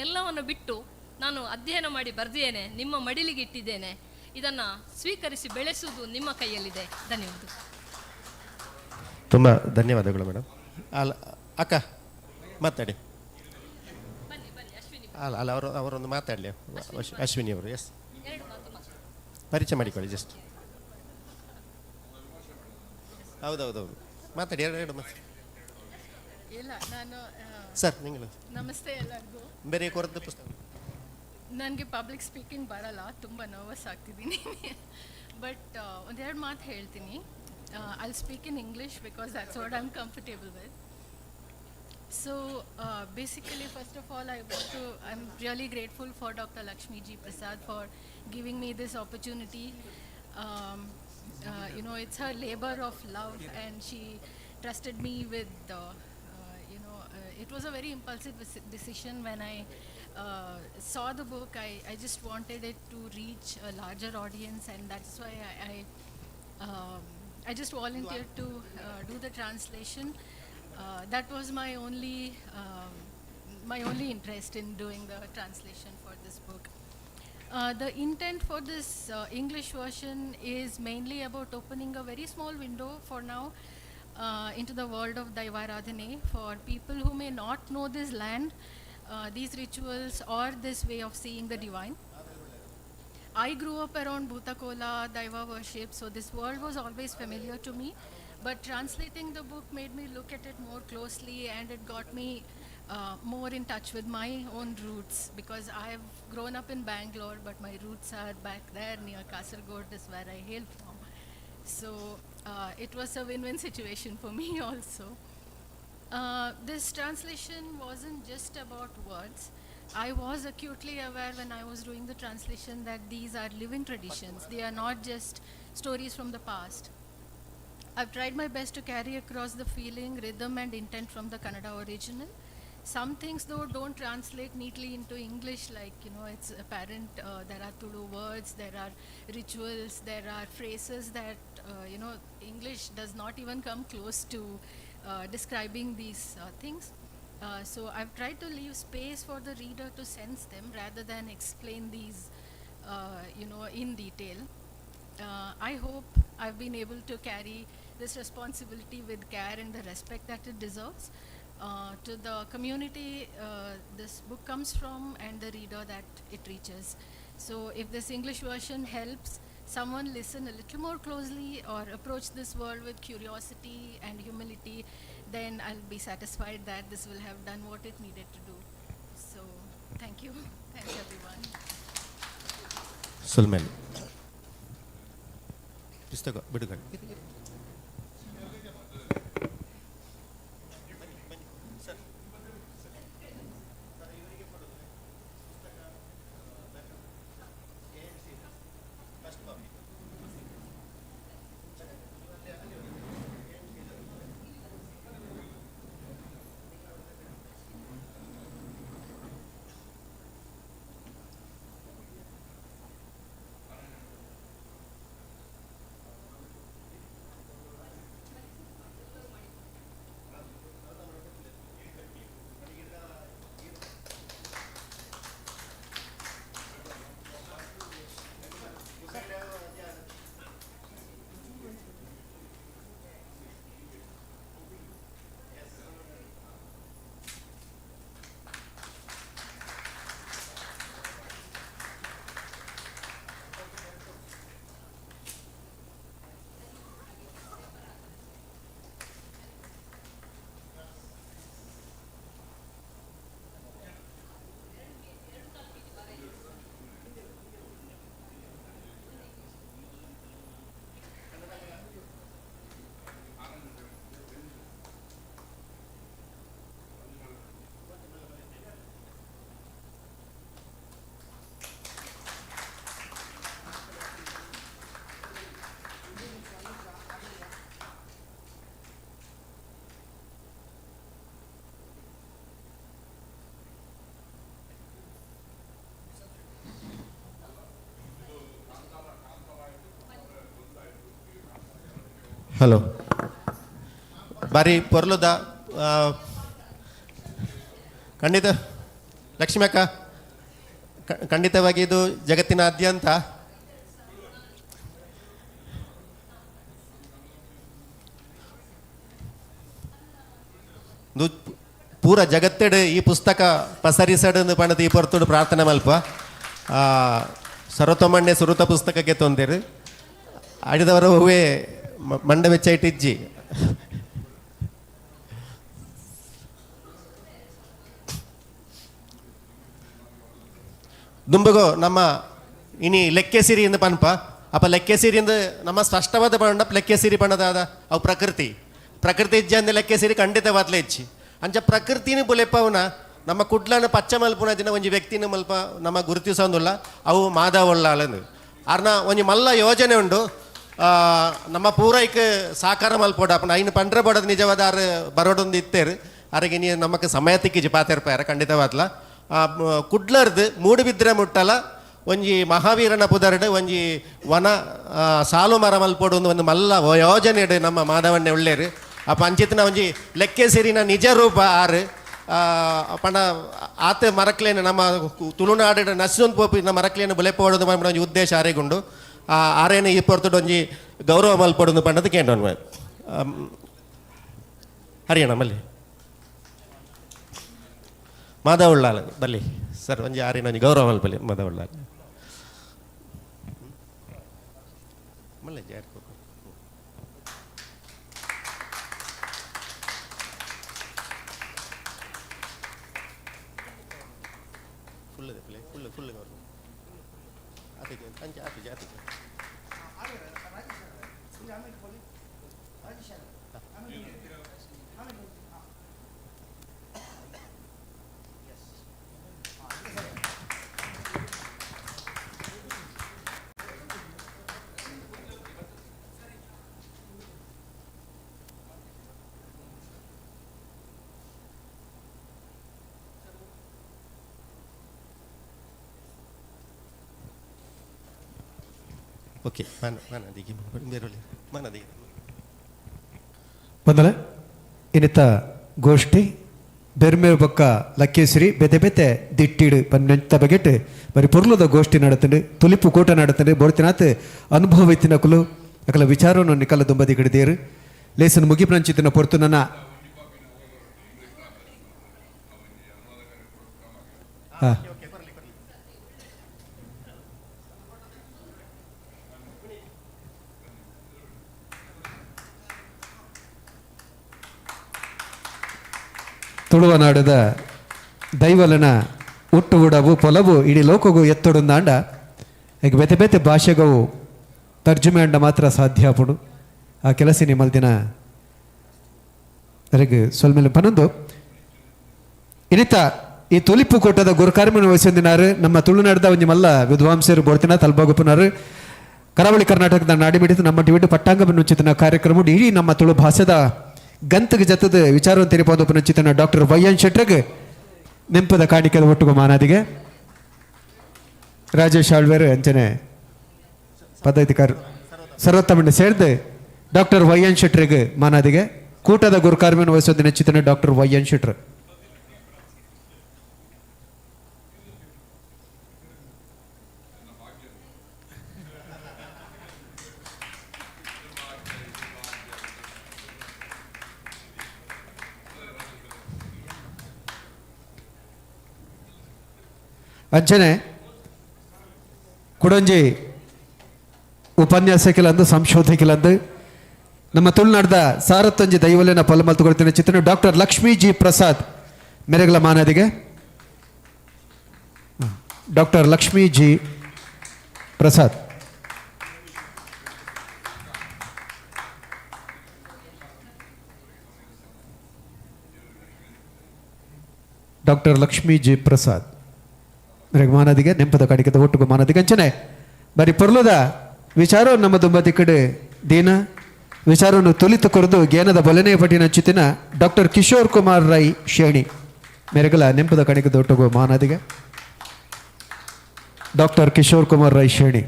ಎಲ್ಲವನ್ನು ಬಿಟ್ಟು ನಾನು ಅಧ್ಯಯನ ಮಾಡಿ ಬರೆದಿದ್ದೇನೆ, ನಿಮ್ಮ ಮಡಿಲಿಗೆ ಇಟ್ಟಿದ್ದೇನೆ. ಇದನ್ನು ಸ್ವೀಕರಿಸಿ ಬೆಳೆಸುವುದು ನಿಮ್ಮ ಕೈಯಲ್ಲಿದೆ. ಧನ್ಯವಾದ. ತುಂಬ ಧನ್ಯವಾದಗಳು ಮೇಡಮ್. ಅಲ್ಲ ಅಕ್ಕ ಮಾತಾಡಿ. ಅಲ್ಲ ಅಲ್ಲ, ಅವರು ಅವರೊಂದು ಮಾತಾಡಲಿ, ಅಶ್ವಿನಿ ಅವರು. ಎಸ್, ಪರಿಚಯ ಮಾಡಿಕೊಳ್ಳಿ ಜಸ್ಟ್. ಹೌದೌದೌದು, ಮಾತಾಡಿ, ಎರಡು ಮಾತು. ಇಲ್ಲ, ನಾನು ಸರ್ ನೀವು. ನಮಸ್ತೆ ಎಲ್ಲರಿಗೂ. ಬೇರೆ ಕೊರದ್ದು ಪುಸ್ತಕ. ನನಗೆ ಪಬ್ಲಿಕ್ ಸ್ಪೀಕಿಂಗ್ ಬರಲ್ಲ, ತುಂಬ ನರ್ವಸ್ ಆಗ್ತಿದ್ದೀನಿ. ಬಟ್ ಒಂದೆರಡು ಮಾತು ಹೇಳ್ತೀನಿ. I'll speak in English because that's what I'm comfortable with. So basically, first of all, I'm really grateful for Dr. Lakshmi G. Prasad for giving me this opportunity. You know, it's her labor of love, and she trusted me with, you know, it was a very impulsive decision when I saw the book. I just wanted it to reach a larger audience, and that's why I just volunteered to do the translation. That was my only interest in doing the translation for this book. The intent for this English version is mainly about opening a very small window for now into the world of Daivaradhane for people who may not know this land, these rituals, or this way of seeing the divine. I grew up around Bhutakola, Daiva worship, so this world was always familiar to me. But translating the book made me look at it more closely, and it got me more in touch with my own roots, because I've grown up in Bangalore, but my roots are back there near Kasargod is where I hail from. So it was a win-win situation for me also. This translation wasn't just about words. I was acutely aware when I was doing the translation that these are living traditions. They are not just stories from the past. I've tried my best to carry across the feeling, rhythm, and intent from the Kannada original. Some things, though, don't translate neatly into English, like, it's apparent there are Tulu words, there are rituals, there are phrases that, English does not even come close to describing these things. So I've tried to leave space for the reader to sense them rather than explain these, in detail. I hope I've been able to carry this responsibility with care and the respect that it deserves. To the community this book comes from and the reader that it reaches. So if this English version helps someone listen a little more closely or approach this world with curiosity and humility, then I'll be satisfied that this will have done what it needed to do. So thank you. Thanks everyone. Sulmel. ಪುಸ್ತಕ ಬಿಡುಗಡೆ. Hello ಬಾರಿ ಪೊರ್ಲುದ ಖಂಡಿತ ಲಕ್ಷ್ಮಿ ಅಕ್ಕ ಖಂಡಿತವಾಗಿ ಇದು ಜಗತ್ತಿನಾದ್ಯಂತ ಪೂರ ಜಗತ್ತೆಡು ಈ ಪುಸ್ತಕ ಪಸರಿಸಡು ಪಣದ ಈ ಪೊರ್ತುಡು ಪ್ರಾರ್ಥನೆ ಮಲ್ಪ ಸರ್ವತೋಮಣ್ಣೆ ಸುರುತ ಪುಸ್ತಕಕ್ಕೆ ತೊಂದಿರು ಆಡಿದವರು ಹೂವೇ ಮಂಡ ವೆಚ್ಚ ಇಜ್ಜಿ ದುಂಬಗೋ ನಮ್ಮ ಇನಿ ಲೆಕ್ಕೆಸಿರಿ ಎಂದು ಪನ್ಪ ಅಪ್ಪ ಲೆಕ್ಕೆಸಿರಿ ಎಂದು ನಮ್ಮ ಸ್ಪಷ್ಟವಾದ ಪಂಡ ಲೆಕ್ಕೆಸಿರಿ ಪಣದಾದ ಅವು ಪ್ರಕೃತಿ ಪ್ರಕೃತಿ ಇಜ್ಜಿ ಅಂದ ಲೆಕ್ಕೆಸಿರಿ ಖಂಡಿತವಾದ್ಲೆ ಇಜ್ಜಿ ಅಂಚ ಪ್ರಕೃತಿನ ಬುಲೆಪವನ ನಮ್ಮ ಕುಡ್ಲನ ಪಚ್ಚ ಮಲ್ಪುನ ದಿನ ಒಂಜಿ ವ್ಯಕ್ತಿನ ಮಲ್ಪ ನಮ್ಮ ಗುರುತಿಸೊಂದುಲ್ಲ ಅವು ಮಾಧವೊಳ್ಳಾಲಂದು ಅರ್ನ ಒಂಜಿ ಮಲ್ಲ ಯೋಜನೆ ಉಂಡು ನಮ್ಮ ಪೂರೈಕ್ ಸಾಕಾರ ಮಲ್ಪೋಡ ಅಪ್ಪನ ಐನು ಪಂಡ್ರೆ ಬೋಡದ ನಿಜವಾದ ಆರು ಬರೋಡೊಂದು ಇತ್ತೇರು ಅರೆಗೆ ನೀ ನಮಕ್ ಸಮಯ ತಿಕ್ಕಿಜಿ ಪಾತೆರ್ಪಾರ ಖಂಡಿತವಾದ್ಲ ಕುಡ್ಲರ್ದು ಮೂಡುಬಿದ್ರೆ ಮುಟ್ಟಲ ಒಂಜಿ ಮಹಾವೀರನ ಪುದರ್ಡ್ ಒಂಜಿ ವನ ಸಾಲು ಮರ ಮಲ್ಪೋಡು ಒಂದು ಮಲ್ಲ ಯೋಜನೆ ನಮ್ಮ ಮಾಧವಣ್ಣೆ ಉಳ್ಳೇರು ಆ ಪಂಚಿತ್ನ ಒಂಜಿ ಲೆಕ್ಕೆ ಸಿರಿನ ನಿಜ ರೂಪ ಆರು ಪಂಡ ಆತೆ ಮರಕ್ಲೇನು ನಮ್ಮ ತುಳುನಾಡಿನ ನಸ್ಸೊಂದು ಪೋಪಿ ಮರಕ್ಲೇನು ಬುಲೆಪೋಡೋದು ಒಂಜಿ ಉದ್ದೇಶ ಆರೆಗುಂಡು ಆರೇನು ಈ ಪೊರ್ತುಡು ಒಂಜಿ ಗೌರವ ಮಲ್ಪೊಡೊಂದು ಪಂಡದು ಕೇಂದ್ರ ಹರಿಯಣ ಮಲ್ಲಿ ಮಾಧವ ಉಳ್ಳಾಲ್ ಬಲ್ಲಿ ಸರ್ ಒಂಜಿ ಆರೇನು ಒಂಜಿ ಗೌರವ ಮಲ್ಪಲಿ ಮಾಧವ ಉಳ್ಳಾಲ್ ಮಲ್ಲೆ ಜಾರ್ ಫುಲ್ ಇದೆ ಫುಲ್ ಫುಲ್ ಗೌರವ ಆತಿಗೆ ಅಂಚೆ ಆತಿಗೆ ಆತಿಗೆ ಓಕೆ ಮಾನ ಮಾನದಿಗೆ ಬೇರೆ ಮಾನದಿಗೆ ಬಂದಲ ಇನ್ನಿತ ಗೋಷ್ಠಿ ಬೆರ್ಮೇರು ಬೊಕ್ಕ ಲಕ್ಕೇಶ್ವರಿ ಬೆತೆ ಬೆತೆ ದಿಟ್ಟಿಡು ಪನ್ನೆಂತ ಬಗೆಟ್ ಬರಿ ಪೊರ್ಲುದ ಗೋಷ್ಠಿ ನಡತಂಡು ತುಲಿಪು ಕೂಟ ನಡತಂಡು ಬೋಡ್ತಿನಾತ್ ಅನುಭವ ಇತ್ತಿನಕುಲು ಅಕಲ ವಿಚಾರವನ್ನು ನಿಕಲ ದುಂಬದಿ ಗಿಡದೇರು ಲೇಸನ್ ಮುಗಿಪ್ರಂಚಿತ್ತಿನ ಪೊರ್ತು ನನ್ನ ಹಾಂ ತುಳುವನಾಡದ ದೈವಲನ ಹುಟ್ಟು ಉಡವು ಪೊಲವು ಇಡೀ ಲೋಕಗೂ ಎತ್ತೊಡಂದಾಂಡ ಈಗ ಬೇತೆ ಬೇತೆ ಭಾಷೆಗವು ತರ್ಜುಮೆ ಅಂಡ ಮಾತ್ರ ಸಾಧ್ಯ ಆಪುಂಡು. ಆ ಕೆಲಸ ನಿಮ್ಮಲ್ದಿನ ಅರೆಗ್ ಸೊಲ್ಮೆಲೆ ಪನೊಂದು. ಇನ್ನಿತ ಈ ತುಲಿಪು ಕೂಟದ ಗುರುಕಾರ್ಮನ ವಹಿಸೊಂದಿನಾರು ನಮ್ಮ ತುಳುನಾಡದ ಒಂಜಿ ಮಲ್ಲ ವಿದ್ವಾಂಸರು ಬೋಡ್ತಿನ ತಲ್ಬಾಗುಪುನಾರು. ಕರಾವಳಿ ಕರ್ನಾಟಕದ ನಾಡಿಮಿಡಿತು ನಮ್ಮ ಟಿವಿಡು ಪಟ್ಟಾಂಗ ಬನ್ನುಚಿತನ ಕಾರ್ಯಕ್ರಮ ಇಡೀ ನಮ್ಮ ತುಳು ಭಾಷೆದ ಗಂತಗೆ ಜತದ ವಿಚಾರವನ್ನು ತೆರಿಪೋದು ಪುನಚಿತನ ಡಾಕ್ಟರ್ ವೈ ಎನ್ ಶೆಟ್ಟರ್ಗೆ ನೆಂಪದ ಕಾಣಿಕೆದ ಒಟ್ಟುಗು ಮಾನಾದಿಗೆ. ರಾಜೇಶ್ ಆಳ್ವೇರು ಅಂಚನೆ ಪದ್ಧತಿಕಾರ್ ಸರ್ವೋತ್ತಮಣ್ಣ ಸೇರಿದು ಡಾಕ್ಟರ್ ವೈ ಎನ್ ಶೆಟ್ಟರ್ಗೆ ಮಾನಾದಿಗೆ. ಕೂಟದ ಗುರುಕಾರ್ಮಿಯನ್ನು ವಹಿಸೋದು ನೆಚ್ಚಿತನ ಡಾಕ್ಟರ್ ವೈ ಎನ್ ಶೆಟ್ಟರ್. ಅಂಚನೆ ಕುಡಂಜಿ ಉಪನ್ಯಾಸಕಿಲಂದು ಸಂಶೋಧಕಿಲಂದು ನಮ್ಮ ತುಳುನಾಡ್ದ ಸಾರತ್ತೊಂಜಿ ದೈವಲಿನ ಪೊಲಮಲ್ತು ಕೊಡ್ತೀನಿ ಚಿತ್ರಣ ಡಾಕ್ಟರ್ ಲಕ್ಷ್ಮೀ ಜಿ ಪ್ರಸಾದ್ ಮೆರೆಗಲ ಮಾನದಿಗೆ. Doctor Lakshmi G Prasad. Doctor Lakshmi G Prasad ಮೆರೆಗ್ ಮಾನದಿಗೆ ನೆಂಪದ ಕಡಿಕದ ಒಟ್ಟುಗು ಮಾನದಿಗೆ. ಅಂಚನೆ ಬರಿ ಪೊರ್ಲುದ ವಿಚಾರ ನಮ್ಮ ದುಂಬದಿ ಕಡೆ ದೀನ ವಿಚಾರವನ್ನು ತುಲಿತು ಕೊರದು ಜ್ಞಾನದ ಬಲನೆ ಪಟ್ಟಿನ ಚಿತ್ತಿನ ಡಾಕ್ಟರ್ ಕಿಶೋರ್ ಕುಮಾರ್ ರೈ ಶೇಣಿ ಮೆರೆಗಲ ನೆಂಪದ ಕಣಿಕದ ಒಟ್ಟುಗು ಮಾನದಿಗೆ. ಡಾಕ್ಟರ್ ಕಿಶೋರ್ ಕುಮಾರ್ ರೈ ಶೇಣಿ.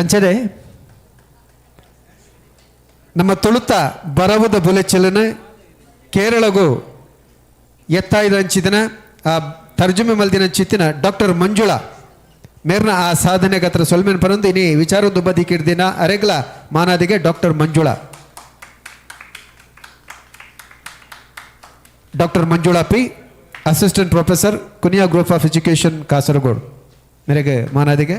ಅಂಚನೆ ನಮ್ಮ ತುಳುತ ಬರವದ ಬುಲೆಚಲನ ಕೇರಳಗೂ ಎತ್ತಾಯ್ದ ಹಂಚಿದನ ಆ ತರ್ಜುಮೆ ಮಲ್ದಿನ ಚಿತ್ತಿನ ಡಾಕ್ಟರ್ ಮಂಜುಳಾ ಮೇರ್ನ ಆ ಸಾಧನೆ ಗತ್ರ ಸೊಲ್ಮೆನ್ ಪರಂದು ಇನಿ ವಿಚಾರ ದುಬ್ಬದಿ ಕಿಡ್ದಿನ ಅರೆಗ್ಲ ಮಾನಾದಿಗೆ doctor Manjula. Doctor Manjula P, assistant professor, Kunia group of education, Kasaragod. ಮೇರೆಗೆ ಮಾನಾದಿಗೆ.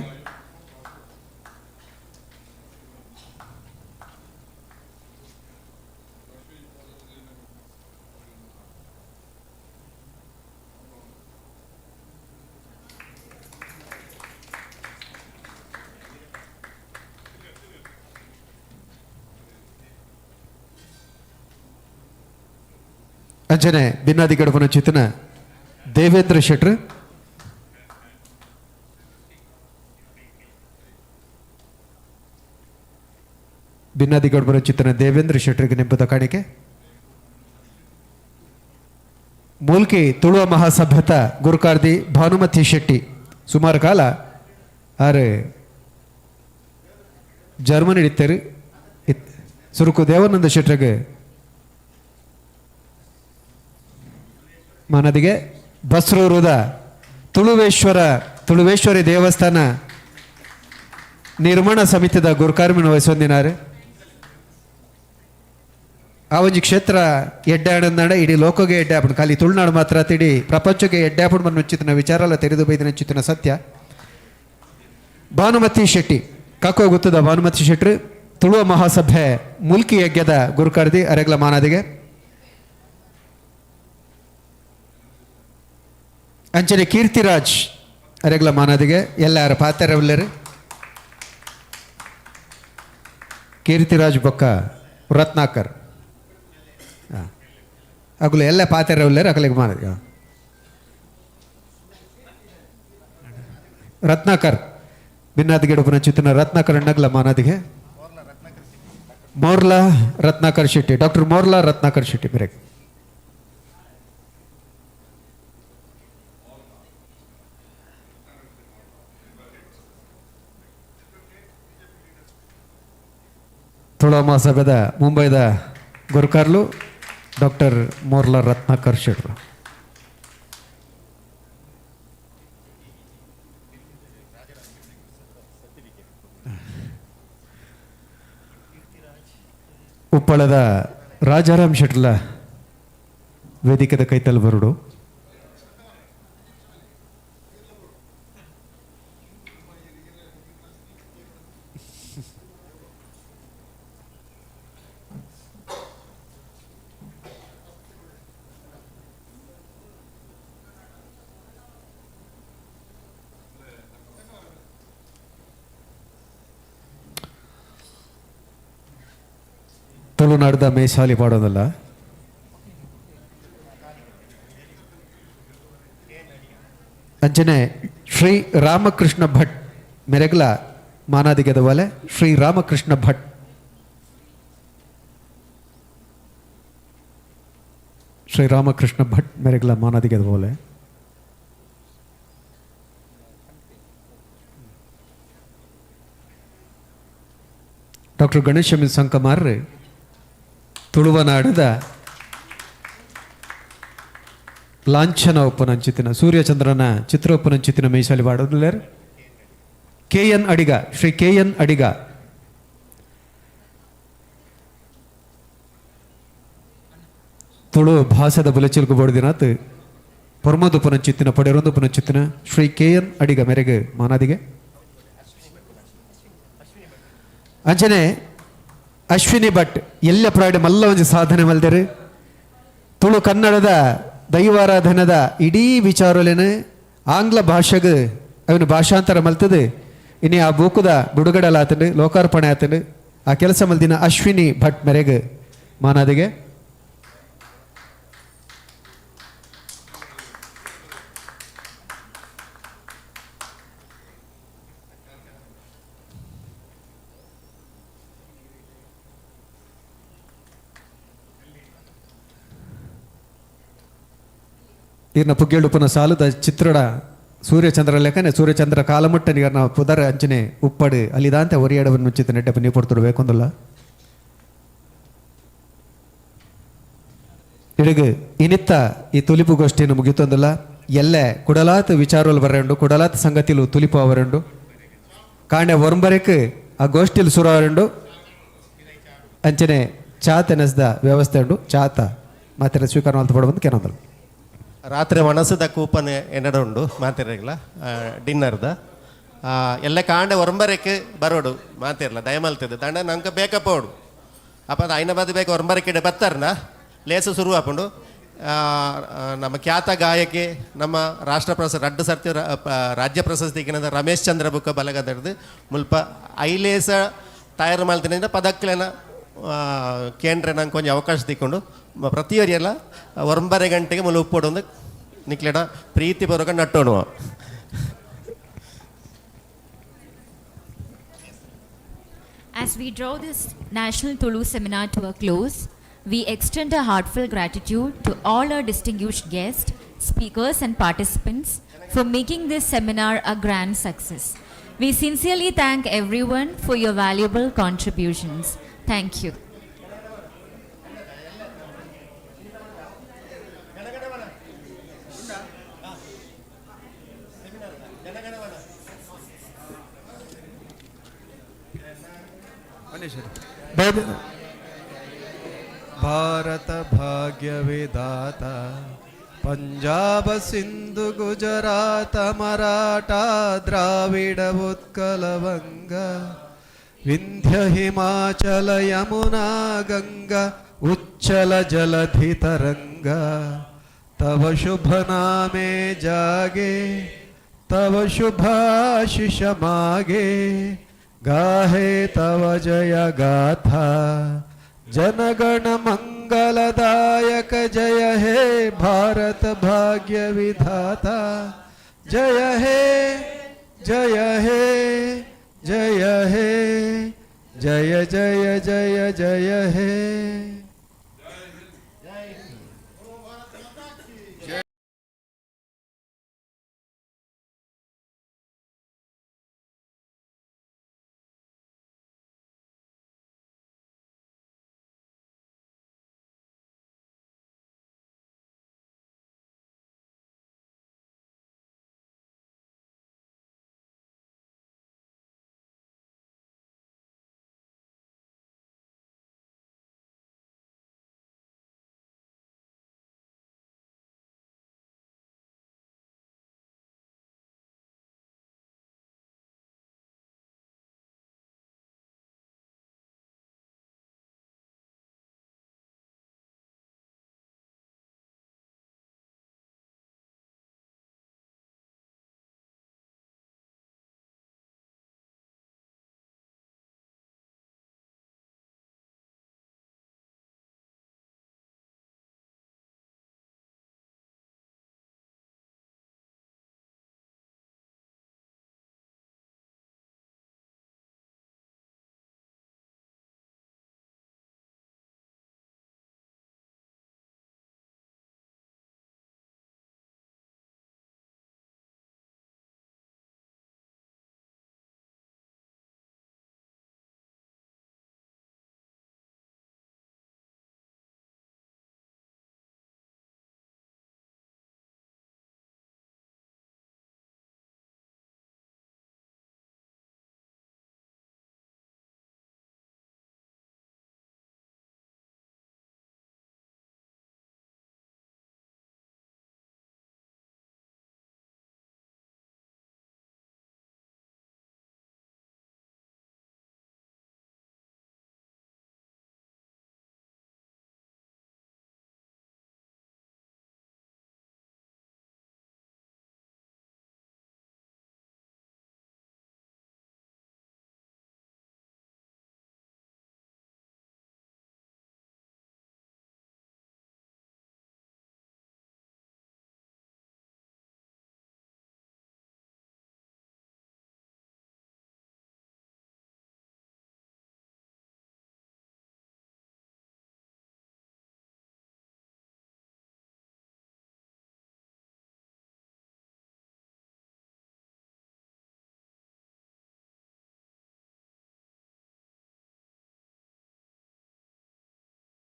ಅಂಚನೆ ಬಿನ್ನಾದಿ ಗಡಪನ ಚಿತ್ತನ ದೇವೇಂದ್ರ ಶೆಟ್ರು. ಬಿನ್ನಾದಿ ಗಡಪನ ಚಿತ್ತನ ದೇವೇಂದ್ರ ಶೆಟ್ರಿಗೆ ನೆಂಪದ ಕಾಣಿಕೆ. ಮೂಲ್ಕಿ ತುಳುವ ಮಹಾಸಭ್ಯತ ಗುರುಕಾರ್ದಿ ಭಾನುಮತಿ ಶೆಟ್ಟಿ ಸುಮಾರು ಕಾಲ ಆರು ಜರ್ಮನಿ ಇತ್ತರು ಸುರುಕು ದೇವಾನಂದ ಶೆಟ್ಟರಿಗೆ ಮನದಿಗೆ ಬಸ್ರೂರುದ ತುಳುವೇಶ್ವರ ತುಳುವೇಶ್ವರಿ ದೇವಸ್ಥಾನ ನಿರ್ಮಾಣ ಸಮಿತಿದ ಗುರುಕಾರ್ಮಿನ ವಹಿಸೊಂದಿನಾರು. ಆ ಒಂಜಿ ಕ್ಷೇತ್ರ ಎಡ್ಡೆ ಆಡಂದಾಡ ಇಡೀ ಲೋಕಗೆ ಎಡ್ಡೆ ಆಪುಂಡು, ಖಾಲಿ ತುಳುನಾಡು ಮಾತ್ರ ಇಡೀ ಪ್ರಪಂಚಕ್ಕೆ ಎಡ್ಡೆ ಆಪುಂಡು ಮನ್ನ ವಿಚಾರಲ್ಲ ತೆರೆದು ಬೈದಿನ ಚಿತ್ತಿನ ಸತ್ಯ. ಭಾನುಮತಿ ಶೆಟ್ಟಿ ಕಾಕೋ ಗೊತ್ತದ ಭಾನುಮತಿ ಶೆಟ್ರು ತುಳುವ ಮಹಾಸಭೆ ಮುಲ್ಕಿ ಯಜ್ಞದ ಗುರುಕಾರ್ದಿ ಅರೆಗ್ಲ ಮಾನಾದಿಗೆ. ಅಂಚನೆ ಕೀರ್ತಿರಾಜ್ ಅರೆಗ್ಲ ಮಾನಾದಿಗೆ ಎಲ್ಲಾರ ಪಾತ್ರವಿಲ್ಲರು. ಕೀರ್ತಿರಾಜ್ ಬೊಕ್ಕ ರತ್ನಾಕರ್ ಅಗುಲು ಎಲ್ಲ ಪಾತ್ರವಿಲ್ಲರು ಅಕಲಿಗೆ ಮಾನದಿಗೆ. ರತ್ನಾಕರ್ ಬಿನ್ನಾದಿಗೆ ಪುನಚಿತ್ತಿನ ರತ್ನಾಕರ್ ಅಣ್ಣಗ್ಲ ಮಾನಾದಿಗೆ. ಮೋರ್ಲಾ ರತ್ನಾಕರ್ ಶೆಟ್ಟಿ, ಡಾಕ್ಟರ್ ಮೋರ್ಲಾ ರತ್ನಾಕರ್ ಶೆಟ್ಟಿ ಬೇರೆ. ತುಳುವ ಮಹಾಸಭೆದ ಮುಂಬೈದ ಗುರುಕಾರ್ಲು ಡಾಕ್ಟರ್ ಮೋರ್ಲಾ ರತ್ನಾಕರ್ ಶೆಟ್ರು. ಉಪ್ಪಳದ ರಾಜಾರಾಮ್ ಶೆಟ್ಲ ವೇದಿಕೆದ ಕೈತಲ್ ಬರುಡು. ತುಳುನಾಡ್ದ ಮೇಸಾಲಿ ಪಾಡೋದಲ್ಲ. ಅಂಚನೆ ಶ್ರೀ ರಾಮಕೃಷ್ಣ ಭಟ್ ಮೆರೆಗ್ಲ ಮಾನಾದಿಗೆದವಲೆ ಶ್ರೀ ರಾಮಕೃಷ್ಣ ಭಟ್. ಶ್ರೀ ರಾಮಕೃಷ್ಣ ಭಟ್ ಮೆರೆಗ್ಲ ಮಾನಾದಿಗೆದವಲೆ. ಡಾಕ್ಟರ್ ಗಣೇಶ ಸಂಕಮಾರ್ ತುಳುವನಾಡದ ಲಾಂಛನ ಒಪ್ಪನಂಚಿತಿನ ಸೂರ್ಯಚಂದ್ರನ ಚಿತ್ರ ಒಪ್ಪನಂಚಿತಿನ ಮೀಸಲಿ ಬಾಡೋದಿಲ್ಲೇರ್. K N Adiga, Shri K N Adiga. Tulu ಭಾಷೆದ ಬುಲೆಚಿಲ್ಕು ಬೋಡ್ದಿನಾತ್ ಪೊರ್ಮದು ಪುನಂಚಿತ್ತಿನ ಪಡೆರೊಂದು ಪುನಂಚಿತ್ತಿನ ಶ್ರೀ ಕೆ ಎನ್ ಅಡಿಗ ಮೇರೆಗೆ ಮಾನಾದಿಗೆ. ಅಂಚನೆ ಅಶ್ವಿನಿ ಭಟ್ ಎಲ್ಲ ಪ್ರಾಡಿ ಮಲ್ಲ ಒಂಜಿ ಸಾಧನೆ ಮಲ್ದೆರು. ತುಳು ಕನ್ನಡದ ದೈವಾರಾಧನದ ಇಡೀ ವಿಚಾರಲೇನು ಆಂಗ್ಲ ಭಾಷೆಗೆ ಅವನು ಭಾಷಾಂತರ ಮಲ್ತದೆ. ಇನಿ ಆ ಬೂಕುದ ಬಿಡುಗಡೆಲ ಆತಂಡು, ಲೋಕಾರ್ಪಣೆ ಆತಂಡು. ಆ ಕೆಲಸ ಮಲ್ದಿನ ಅಶ್ವಿನಿ ಭಟ್ ಮೇರೆಗೆ ಮಾನಾದಿಗೆ. ಈರ್ನ ಪುಗ್ಗೇಳುಪ್ಪನ ಸಾಲುದ ಚಿತ್ರಡ ಸೂರ್ಯಚಂದ್ರ ಲೆಕ್ಕನೆ ಸೂರ್ಯಚಂದ್ರ ಕಾಲಮುಟ್ಟ ನೀರ್ನ ಪುದರ ಅಂಚನೆ ಉಪ್ಪಡು ಅಲ್ಲಿದಾಂತೆ ಒರಿಯಡವನ್ನು ಮುಂಚಿತ ನೆಟ್ಟಪ್ಪ ನೀವು ಪೊರ್ತುಡು ಬೇಕೊಂದಲ್ಲ. ಇಡಗು ಇನಿತ್ತ ಈ ತುಲಿಪು ಗೋಷ್ಠಿಯನ್ನು ಮುಗಿತೊಂದಲ್ಲ. ಎಲ್ಲೆ ಕುಡಲಾತ್ ವಿಚಾರಲು ಬರಂಡು, ಕುಡಲಾತ್ ಸಂಗತಿಲು ತುಲಿಪು ಅವರಂಡು. ಕಾಂಡೆ ಒರಂಬರೆಕ್ ಆ ಗೋಷ್ಠಿಲು ಸುರು ಅವರಂಡು. ಅಂಚನೆ ಚಾತ ನೆಸ್ದ ವ್ಯವಸ್ಥೆ ಉಂಡು, ಚಾತ ಮಾತ್ರ ಸ್ವೀಕಾರ ಮಾಡ್ತಾ ಪಡ ಕೆನೊಂದಲ್ಲ. ರಾತ್ರಿ ಒಣಸದ ಕೂಪನ್ ಎನ್ನಡ ಉಂಡು ಮಾತಿರಗಿಲ್ಲ ಡಿನ್ನರ್ದ ಎಲ್ಲ ಕಾಂಡೆ ಒರಂಬರಕ್ಕೆ ಬರೋಡು ಮಾತಿರಲ್ಲ ದಯಮಲ್ತದೆ ದಂಡ ನಂಗೆ ಬೇಕಪ್ಪ ಅಪ್ಪ ಅದು ಐನ ಬಾದು ಬೇಕ ಒರಂಬರಕ್ಕೆ ಬತ್ತಾರನ ಲೇಸು ಶುರು ಆಪುಂಡು. ನಮ್ಮ ಖ್ಯಾತ ಗಾಯಕಿ ನಮ್ಮ ರಾಷ್ಟ್ರ ಪ್ರಶಸ್ತಿ ರಡ್ಡು ಸರ್ತಿ ರಾಜ್ಯ ಪ್ರಶಸ್ತಿ ರಮೇಶ್ ಚಂದ್ರ ಬುಕ್ಕ ಬಲಗದರ್ದು ಮುಲ್ಪ ಐಲೇಸ ತಯಾರು ಮಲ್ತಿನಿಂದ ಪದಕ್ಲೆನ ಕೇಂದ್ರ ನಂಗೆ ಕೊಂಚ ಅವಕಾಶ ತಿಕ್ಕೊಂಡು ಪ್ರತಿಯೊರಿಯಲ್ಲ ಒಂಬರೆ ಗಂಟೆಗೆ ಮುಲು ಉಪ್ಪೋಡು ನಿಕ್ಲೆಡ ಪ್ರೀತಿ Baroka ನಟ್ಟೋಣುವ. As we draw this National Tulu Seminar to a close, We extend a heartfelt gratitude to all our distinguished guests, speakers, and participants for making this seminar a grand success. We sincerely thank everyone for your valuable contributions. Thank you. Bharat भाग्य विधाता, पंजाब सिंधु गुजरात मराठा द्राविड उत्कल वंग, विंध्य हिमाचल यमुना गंगा, उच्चल जलधि तरंग। तव शुभ नामे जागे, तव शुभाशिष मागे, गाहे तव जय गाथा। जनगण मंगलदायक जय हे भारत भाग्य विधाता। जय हे, जय हे, जय हे, जय जय जय जय हे।